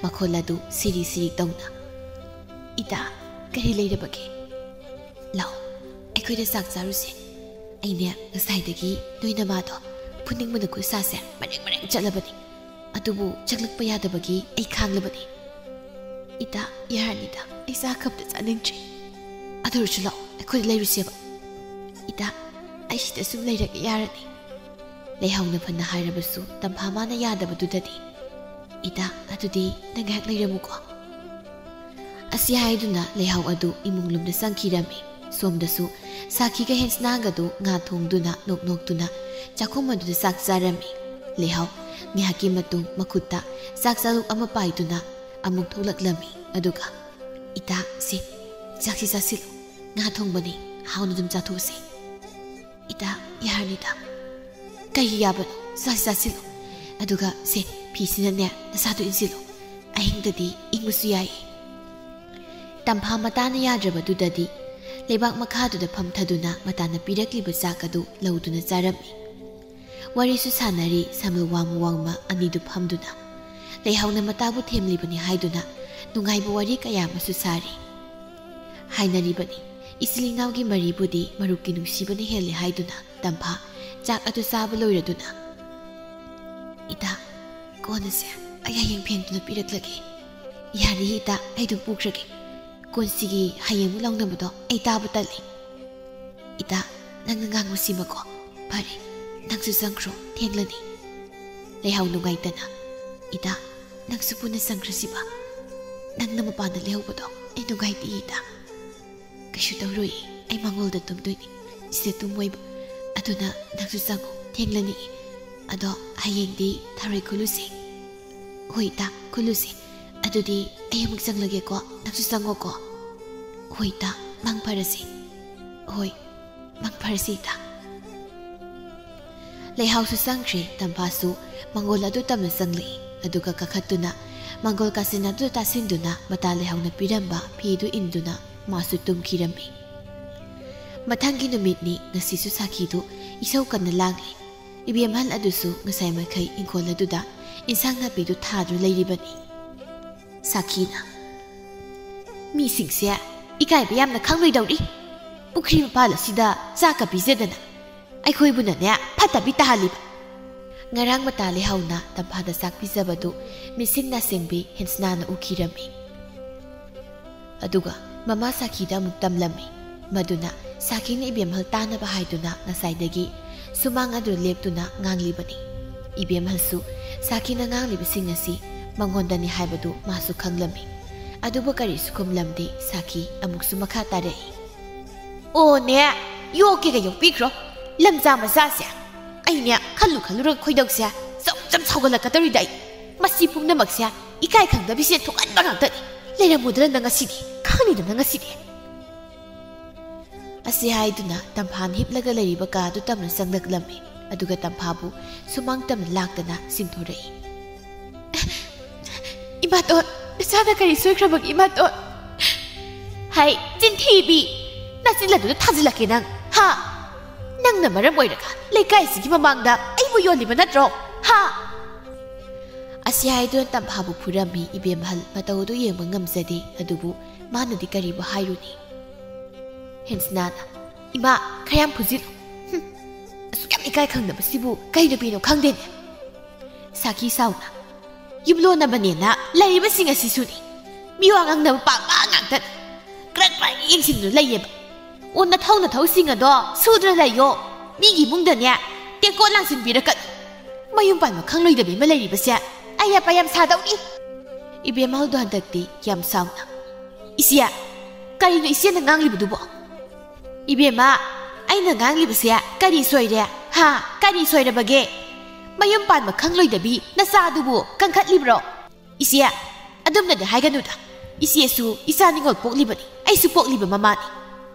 ꯃꯈꯣꯜ ꯑꯗꯨ ꯁꯤꯔꯤ ꯁꯤꯔꯤ ꯇꯧꯅ, "ꯏꯇꯥ, ꯀꯔꯤ ꯂꯩꯔꯕꯒꯦ? ꯂꯥꯛꯑꯣ, ꯑꯩꯈꯣꯏꯗ ꯆꯥꯛ ꯆꯥꯔꯨꯁꯦ꯫ ꯑꯩꯅꯦ ꯉꯁꯥꯏꯗꯒꯤ ꯅꯣꯏ ꯅꯃꯥꯗꯣ ꯐꯨꯅꯤꯡꯕꯅ ꯈꯨꯠꯁꯥꯁꯦ ꯃꯔꯦꯡ ꯃꯔꯦꯡ ꯆꯠꯂꯕꯅꯤ꯫ ꯑꯗꯨꯕꯨ ꯆꯪꯂꯛꯄ ꯌꯥꯗꯕꯒꯤ ꯑꯩ ꯈꯥꯡꯂꯕꯅꯤ꯫ ꯏꯇꯥ, ꯌꯥꯔꯅꯤꯗ, ꯑꯩ ꯆꯥꯛ ꯀꯞꯇ ꯆꯥꯅꯤꯡꯗ꯭ꯔꯦ꯫ ꯑꯗꯨ ꯑꯣꯏꯔꯁꯨ ꯂꯥꯛꯑꯣ, ꯑꯩꯈꯣꯏꯗ ꯂꯩꯔꯨꯁꯦꯕ꯫ ꯏꯇꯥ, ꯑꯩ ꯁꯤꯗ ꯁꯨꯝ ꯂꯩꯔꯒ ꯌꯥꯔꯅꯤ꯫" ꯂꯩꯍꯥꯎꯅ ꯐꯅ ꯍꯥꯏꯔꯕꯁꯨ ꯇꯝꯐꯥ ꯃꯥꯅ ꯌꯥꯗꯕꯗꯨꯗꯗꯤ, "ꯏꯇꯥ, ꯑꯗꯨꯗꯤ ꯅꯪ ꯉꯥꯏꯍꯥꯛ ꯂꯩꯔꯝꯃꯨꯀꯣ꯫" ꯑꯁꯤ ꯍꯥꯏꯗꯨꯅ ꯂꯩꯍꯥꯎ ꯑꯗꯨ ꯏꯃꯨꯡ ꯂꯣꯝꯗ ꯆꯪꯈꯤꯔꯝꯃꯤ꯫ ꯁꯣꯝꯗꯁꯨ ꯁꯥꯈꯤꯒ ꯍꯦꯟꯁꯅꯥꯒꯗꯨ ꯉꯥ ꯊꯣꯡꯗꯨꯅ ꯅꯣꯛ ꯅꯣꯛꯇꯨꯅ ꯆꯥꯛꯈꯨꯝ ꯑꯗꯨꯗ ꯆꯥꯛ ꯆꯥꯔꯝꯃꯤ꯫ ꯂꯩꯍꯥꯎ ꯉꯥꯏꯍꯥꯛꯀꯤ ꯃꯇꯨꯡ ꯃꯈꯨꯠꯇ ꯆꯥꯛ ꯆꯥꯂꯨꯛ ꯑꯃ ꯄꯥꯏꯗꯨꯅ ꯑꯃꯨꯛ ꯊꯣꯛꯂꯛꯂꯝꯃꯤ꯫ ꯑꯗꯨꯒ, "ꯏꯇꯥ, ꯁꯤ ꯆꯥꯛꯁꯤ ꯆꯥꯁꯤꯜꯂꯨ꯫ ꯉꯥ ꯊꯣꯡꯕꯅꯤ, ꯍꯥꯎꯅ ꯑꯗꯨꯝ ꯆꯥꯊꯣꯛꯁꯤ꯫" "ꯏꯇꯥ, ꯌꯥꯔꯅꯤꯗ꯫" "ꯀꯩꯒꯤ ꯌꯥꯕꯅꯣ? ꯆꯥꯁꯤ ꯆꯥꯁꯤꯜꯂꯨ꯫ ꯑꯗꯨꯒ ꯁꯦ, ꯐꯤꯁꯤꯅꯅꯦ ꯅꯁꯥꯗꯣ ꯏꯟꯁꯤꯜꯂꯨ꯫ ꯑꯍꯤꯡꯗꯗꯤ ꯏꯪꯕꯁꯨ ꯌꯥꯏ꯫" ꯇꯝꯐꯥ ꯃꯇꯥꯅ ꯌꯥꯗ꯭ꯔꯕꯗꯨꯗꯗꯤ ꯂꯩꯕꯥꯛ ꯃꯈꯥꯗꯨꯗ ꯐꯝꯊꯗꯨꯅ ꯃꯇꯥꯅ ꯄꯤꯔꯛꯂꯤꯕ ꯆꯥꯛ ꯑꯗꯨ ꯂꯧꯗꯨꯅ ꯆꯥꯔꯝꯃꯤ꯫ ꯋꯥꯔꯤꯁꯨ ꯁꯥꯟꯅꯔꯤ, ꯁꯝꯕꯜ ꯋꯥꯡꯃ ꯋꯥꯡꯃ ꯑꯅꯤꯗꯨ ꯐꯝꯗꯨꯅ꯫ ꯂꯩꯍꯥꯎꯅ ꯃꯇꯥꯕꯨ ꯊꯦꯝꯂꯤꯕꯅꯤ ꯍꯥꯏꯗꯨꯅ ꯅꯨꯡꯉꯥꯏꯕ ꯋꯥꯔꯤ ꯀꯌꯥ ꯑꯃꯁꯨ ꯁꯥꯔꯤ꯫ ꯍꯥꯏꯅꯔꯤꯕꯅꯤ, ꯏꯆꯤꯜ ꯏꯅꯥꯎꯒꯤ ꯃꯔꯤꯕꯨꯗꯤ ꯃꯔꯨꯞꯀꯤ ꯅꯨꯡꯁꯤꯕꯅ ꯍꯦꯜꯂꯤ ꯍꯥꯏꯗꯨꯅ ꯇꯝꯐꯥ ꯆꯥꯛ ꯑꯗꯨ ꯆꯥꯕ ꯂꯣꯏꯔꯗꯨꯅ, "ꯏꯇꯥ, ꯀꯣꯟ ꯑꯁꯦ ꯑꯩ ꯍꯌꯦꯡ ꯐꯦꯡꯗꯨꯅ ꯄꯤꯔꯛꯂꯒꯦ꯫" "ꯌꯥꯔꯦ ꯏꯇꯥ, ꯑꯩ ꯑꯗꯨꯝ ꯄꯨꯈ꯭ꯔꯒꯦ꯫ ꯀꯣꯟꯁꯤꯒꯤ ꯍꯌꯦꯡꯃꯨꯛ ꯂꯧꯅꯕꯗꯣ ꯑꯩ ꯇꯥꯕ ꯇꯜꯂꯤ꯫" "ꯏꯇꯥ, ꯅꯪꯅ ꯉꯥꯡꯕꯁꯤꯃꯀꯣ꯫ ꯐꯔꯦ, "ꯅꯪꯁꯨ ꯆꯪꯈ꯭ꯔꯣ, ꯊꯦꯡꯂꯅꯤ꯫" ꯂꯩꯍꯥꯎ ꯅꯨꯡꯉꯥꯏꯇꯅ, "ꯏꯇꯥ, ꯅꯪꯁꯨ ꯄꯨꯟꯅ ꯆꯪꯈ꯭ꯔꯁꯤꯕ꯫ ꯅꯪꯅ ꯃꯄꯥꯟꯗ ꯂꯩꯍꯧꯕꯗꯣ ꯑꯩ ꯅꯨꯡꯉꯥꯏꯇꯦ ꯏꯇꯥ꯫ ꯀꯩꯁꯨ ꯇꯧꯔꯣꯏ, ꯑꯩ ꯃꯥꯡꯒꯣꯜꯗ ꯇꯨꯝꯗꯣꯏꯅꯤ, ꯁꯤꯗ ꯇꯨꯝꯃꯣꯏꯕ꯫ ꯑꯗꯨꯅ ꯅꯪꯁꯨ ꯆꯪꯉꯣ, ꯊꯦꯡꯂꯅꯤ꯫ ꯑꯗꯣ ꯍꯌꯦꯡꯗꯤ ꯊꯔꯣꯏ ꯈꯨꯜꯂꯨꯁꯦ꯫" "ꯍꯣꯏ ꯏꯇꯥ, ꯈꯨꯜꯂꯨꯁꯦ꯫ ꯑꯗꯨꯗꯤ ꯑꯩ ꯑꯃꯨꯛ ꯆꯪꯂꯒꯦꯀꯣ, ꯅꯪꯁꯨ ꯆꯪꯉꯣꯀꯣ꯫" "ꯍꯣꯏ ꯏꯇꯥ, ꯃꯪ ꯐꯔꯁꯤ꯫" "ꯍꯣꯏ, ꯃꯪ ꯐꯔꯁꯤ ꯏꯇꯥ꯫" ꯂꯩꯍꯥꯎꯁꯨ ꯆꯪꯈ꯭ꯔꯦ, ꯇꯝꯐꯥꯁꯨ ꯃꯪꯒꯣꯜ ꯑꯗꯨ ꯇꯝꯅ ꯆꯪꯂꯛꯏ꯫ ꯑꯗꯨꯒ ꯀꯥꯈꯠꯇꯨꯅ ꯃꯪꯒꯣꯜ ꯀꯥꯆꯤꯟ ꯑꯗꯨ ꯇꯥꯁꯤꯟꯗꯨꯅ ꯃꯇꯥ ꯂꯩꯍꯥꯎꯅ ꯄꯤꯔꯝꯕ ꯐꯤꯗꯨ ꯏꯟꯗꯨꯅ ꯃꯥꯁꯨ ꯇꯨꯝꯈꯤꯔꯝꯃꯤ꯫ ꯃꯊꯪꯒꯤ ꯅꯨꯃꯤꯠꯅꯤ꯫ ꯉꯁꯤꯁꯨ ꯁꯥꯈꯤꯗꯨ ꯏꯁꯧ ꯀꯟꯅ ꯂꯥꯡꯂꯤ꯫ ꯏꯕꯦꯝꯍꯜ ꯑꯗꯨꯁꯨ ꯉꯁꯥꯏ ꯃꯈꯩ ꯏꯪꯈꯣꯜ ꯑꯗꯨꯗ ꯏꯟꯁꯥꯡ ꯅꯥꯄꯤꯗꯨ ꯊꯥꯗꯨꯅ ꯂꯩꯔꯤꯕꯅꯤ꯫ ꯁꯥꯈꯤꯅ, "ꯃꯤꯁꯤꯡꯁꯦ ꯏꯀꯥꯏꯕ ꯌꯥꯝꯅ ꯈꯪꯂꯣꯏꯗꯧꯔꯤ꯫ ꯄꯨꯈ꯭ꯔꯤ ꯃꯄꯥꯜ ꯑꯁꯤꯗ ꯆꯥꯛꯀ ꯄꯤꯖꯗꯅ ꯑꯩꯈꯣꯏꯕꯨꯅꯅꯦ ꯐꯠꯇꯕꯤ ꯇꯥꯍꯜꯂꯤꯕ꯫" ꯉꯔꯥꯡ ꯃꯇꯥ ꯂꯩꯍꯥꯎꯅ ꯇꯝꯐꯥꯗ ꯆꯥꯛ ꯄꯤꯖꯕꯗꯨ ꯃꯤꯠꯁꯤꯡ ꯅꯥꯁꯤꯡꯕꯤ ꯍꯦꯟꯁꯅꯥꯅ ꯎꯈꯤꯔꯝꯃꯤ꯫ ꯑꯗꯨꯒ ꯃꯃꯥ ꯁꯥꯈꯤꯗ ꯑꯃꯨꯛ ꯇꯝꯂꯝꯃꯤ꯫ ꯃꯗꯨꯅ ꯁꯥꯈꯤꯅ ꯏꯕꯦꯝꯍꯜ ꯇꯥꯅꯕ ꯍꯥꯏꯗꯨꯅ ꯉꯁꯥꯏꯗꯒꯤ ꯁꯨꯃꯥꯡ ꯑꯗꯨ ꯂꯦꯞꯇꯨꯅ ꯉꯥꯡꯂꯤꯕꯅꯤ꯫ ꯏꯕꯦꯝꯍꯜꯁꯨ ꯁꯥꯈꯤꯅ ꯉꯥꯡꯂꯤꯕꯁꯤꯡ ꯑꯁꯤ ꯃꯉꯣꯟꯗꯅꯤ ꯍꯥꯏꯕꯗꯨ ꯃꯥꯁꯨ ꯈꯪꯂꯝꯃꯤ꯫ ꯑꯗꯨꯕꯨ ꯀꯔꯤꯁꯨ ꯈꯨꯝꯂꯝꯗꯦ꯫ ꯁꯥꯈꯤ ꯑꯃꯨꯛꯁꯨ ꯃꯈꯥ ꯇꯥꯔꯛꯏ꯫ "ꯑꯣꯅꯦ, ꯌꯣꯛꯀꯦꯒ ꯌꯣꯛꯄꯤꯈ꯭ꯔꯣ꯫ ꯂꯝꯖꯥ ꯃꯆꯥꯁꯦ ꯑꯩꯅꯦ ꯈꯜꯂꯨ ꯈꯜꯂꯨꯔꯒ ꯈꯣꯏꯗꯧꯁꯦ ꯆꯝ ꯆꯝ ꯁꯥꯎꯒꯠꯂꯛꯀꯗꯧꯔꯤꯗ ꯑꯩ꯫ ꯃꯁꯤ ꯄꯨꯝꯅꯃꯛꯁꯦ ꯏꯀꯥꯏ ꯈꯪꯗꯕꯤꯁꯦ ꯊꯣꯛꯍꯟꯕ ꯉꯥꯛꯇꯅꯤ꯫ ꯂꯩꯔꯝꯃꯨꯗꯅ ꯅꯪ ꯉꯁꯤꯗꯤ, ꯈꯪꯅꯤꯗꯅ ꯉꯁꯤꯗꯤ꯫" ꯑꯁꯤ ꯍꯥꯏꯗꯨꯅ ꯇꯝꯐꯥꯅ ꯍꯤꯞꯂꯒ ꯂꯩꯔꯤꯕ ꯀꯥꯗꯨ ꯇꯝꯅ ꯆꯪꯂꯛꯂꯝꯃꯤ꯫ ꯑꯗꯨꯒ ꯇꯝꯐꯥꯕꯨ ꯁꯨꯃꯥꯡ ꯇꯝꯅ ꯂꯥꯛꯇꯅ ꯆꯤꯡꯊꯣꯔꯛꯏ꯫ "ꯏꯃꯥꯇꯣꯟ, ꯅꯆꯥꯅ ꯀꯔꯤ ꯁꯣꯏꯈ꯭ꯔꯕꯒꯦ ꯏꯃꯥꯇꯣꯟ?" "ꯍꯥꯏ, ꯆꯤꯟꯊꯤꯕꯤ! ꯅꯆꯤꯟ ꯑꯗꯨꯗ ꯊꯥꯖꯤꯜꯂꯛꯀꯦ ꯅꯪ, ꯍꯥ? ꯅꯪꯅ ꯃꯔꯝ ꯑꯣꯏꯔꯒ ꯂꯩꯀꯥꯏꯁꯤꯒꯤ ꯃꯃꯥꯡꯗ ꯑꯩꯕꯨ ꯌꯣꯜꯂꯤꯕ ꯅꯠꯇ꯭ꯔꯣ, ꯍꯥ?" ꯑꯁꯤ ꯍꯥꯏꯗꯨꯅ ꯇꯝꯐꯥꯕꯨ ꯐꯨꯔꯝꯃꯤ꯫ ꯏꯕꯦꯝꯍꯜ ꯃꯇꯧ ꯑꯗꯨ ꯌꯦꯡꯕ ꯉꯝꯖꯗꯦ꯫ ꯑꯗꯨꯕꯨ ꯃꯥꯅꯗꯤ ꯀꯔꯤꯕꯨ ꯍꯥꯏꯔꯨꯅꯤ? ꯍꯦꯟꯁꯅꯥꯅ, "ꯏꯃꯥ, ꯈꯔ ꯌꯥꯝ ꯐꯨꯖꯤꯜꯂꯨ꯫ ꯍꯨꯝ, ꯑꯁꯨꯛ ꯌꯥꯝ ꯏꯀꯥꯏ ꯈꯪꯗꯕꯁꯤꯕꯨ ꯀꯩ ꯅꯨꯄꯤꯅꯣ ꯈꯪꯗꯦꯅꯦ꯫" ꯁꯥꯈꯤ ꯁꯥꯎꯅ, "ꯌꯨꯝꯂꯣꯟꯅꯕꯅꯦꯅ ꯂꯩꯔꯤꯕꯁꯤꯡ ꯑꯁꯤꯁꯨꯅꯤ꯫ ꯃꯤꯋꯥ ꯉꯥꯡꯅꯕ ꯄꯥꯝꯕ ꯉꯥꯛꯇꯅꯤ꯫ ꯀ꯭ꯔꯛ ꯀ꯭ꯔꯛ ꯌꯦꯡꯁꯤꯟꯗꯨꯅ ꯂꯩꯌꯦꯕ꯫ ꯑꯣ, ꯅꯊꯧ ꯅꯊꯧ ꯁꯤꯡ ꯑꯗꯣ ꯁꯨꯗꯨꯅ ꯂꯩꯌꯣ꯫ ꯃꯤꯒꯤ ꯏꯃꯨꯡꯗꯅꯦ ꯇꯦꯞ ꯀꯣꯟ ꯂꯥꯡꯁꯤꯟꯕꯤꯔꯛꯀꯅꯨ꯫ ꯃꯌꯨꯝ ꯄꯥꯟꯕ ꯈꯪꯂꯣꯏꯗꯕꯤ ꯑꯃ ꯂꯩꯔꯤꯕꯁꯦ ꯑꯩ ꯑꯄꯥ ꯌꯥꯝ ꯁꯥꯗꯧꯔꯤ꯫ ꯏꯕꯦꯝꯍꯜꯗꯣ ꯍꯟꯗꯛꯇꯤ ꯌꯥꯝ ꯁꯥꯎꯅ, "ꯏꯆꯦ, ꯀꯔꯤꯅꯣ ꯏꯆꯦꯅ ꯉꯥꯡꯂꯤꯕꯗꯨꯕꯣ?" "ꯏꯕꯦꯝꯃ, ꯑꯩꯅ ꯉꯥꯡꯂꯤꯕꯁꯦ ꯀꯔꯤ ꯁꯣꯏꯔꯦ? ꯍꯥ? ꯀꯔꯤ ꯁꯣꯏꯔꯕꯒꯦ? ꯃꯌꯨꯝ ꯄꯥꯟꯕ ꯈꯪꯂꯣꯏꯗꯕꯤ ꯅꯆꯥꯗꯨꯕꯨ ꯀꯟꯈꯠꯂꯤꯕ꯭ꯔꯣ?" "ꯏꯆꯦ, ꯑꯗꯨꯝꯅꯗꯤ ꯍꯥꯏꯒꯅꯨꯗ꯫ ꯏꯆꯦꯁꯨ ꯏꯆꯥ ꯅꯤꯉꯣꯜ ꯄꯣꯛꯂꯤꯕꯅꯤ, ꯑꯩꯁꯨ ꯄꯣꯛꯂꯤꯕ ꯃꯃꯥꯅꯤ꯫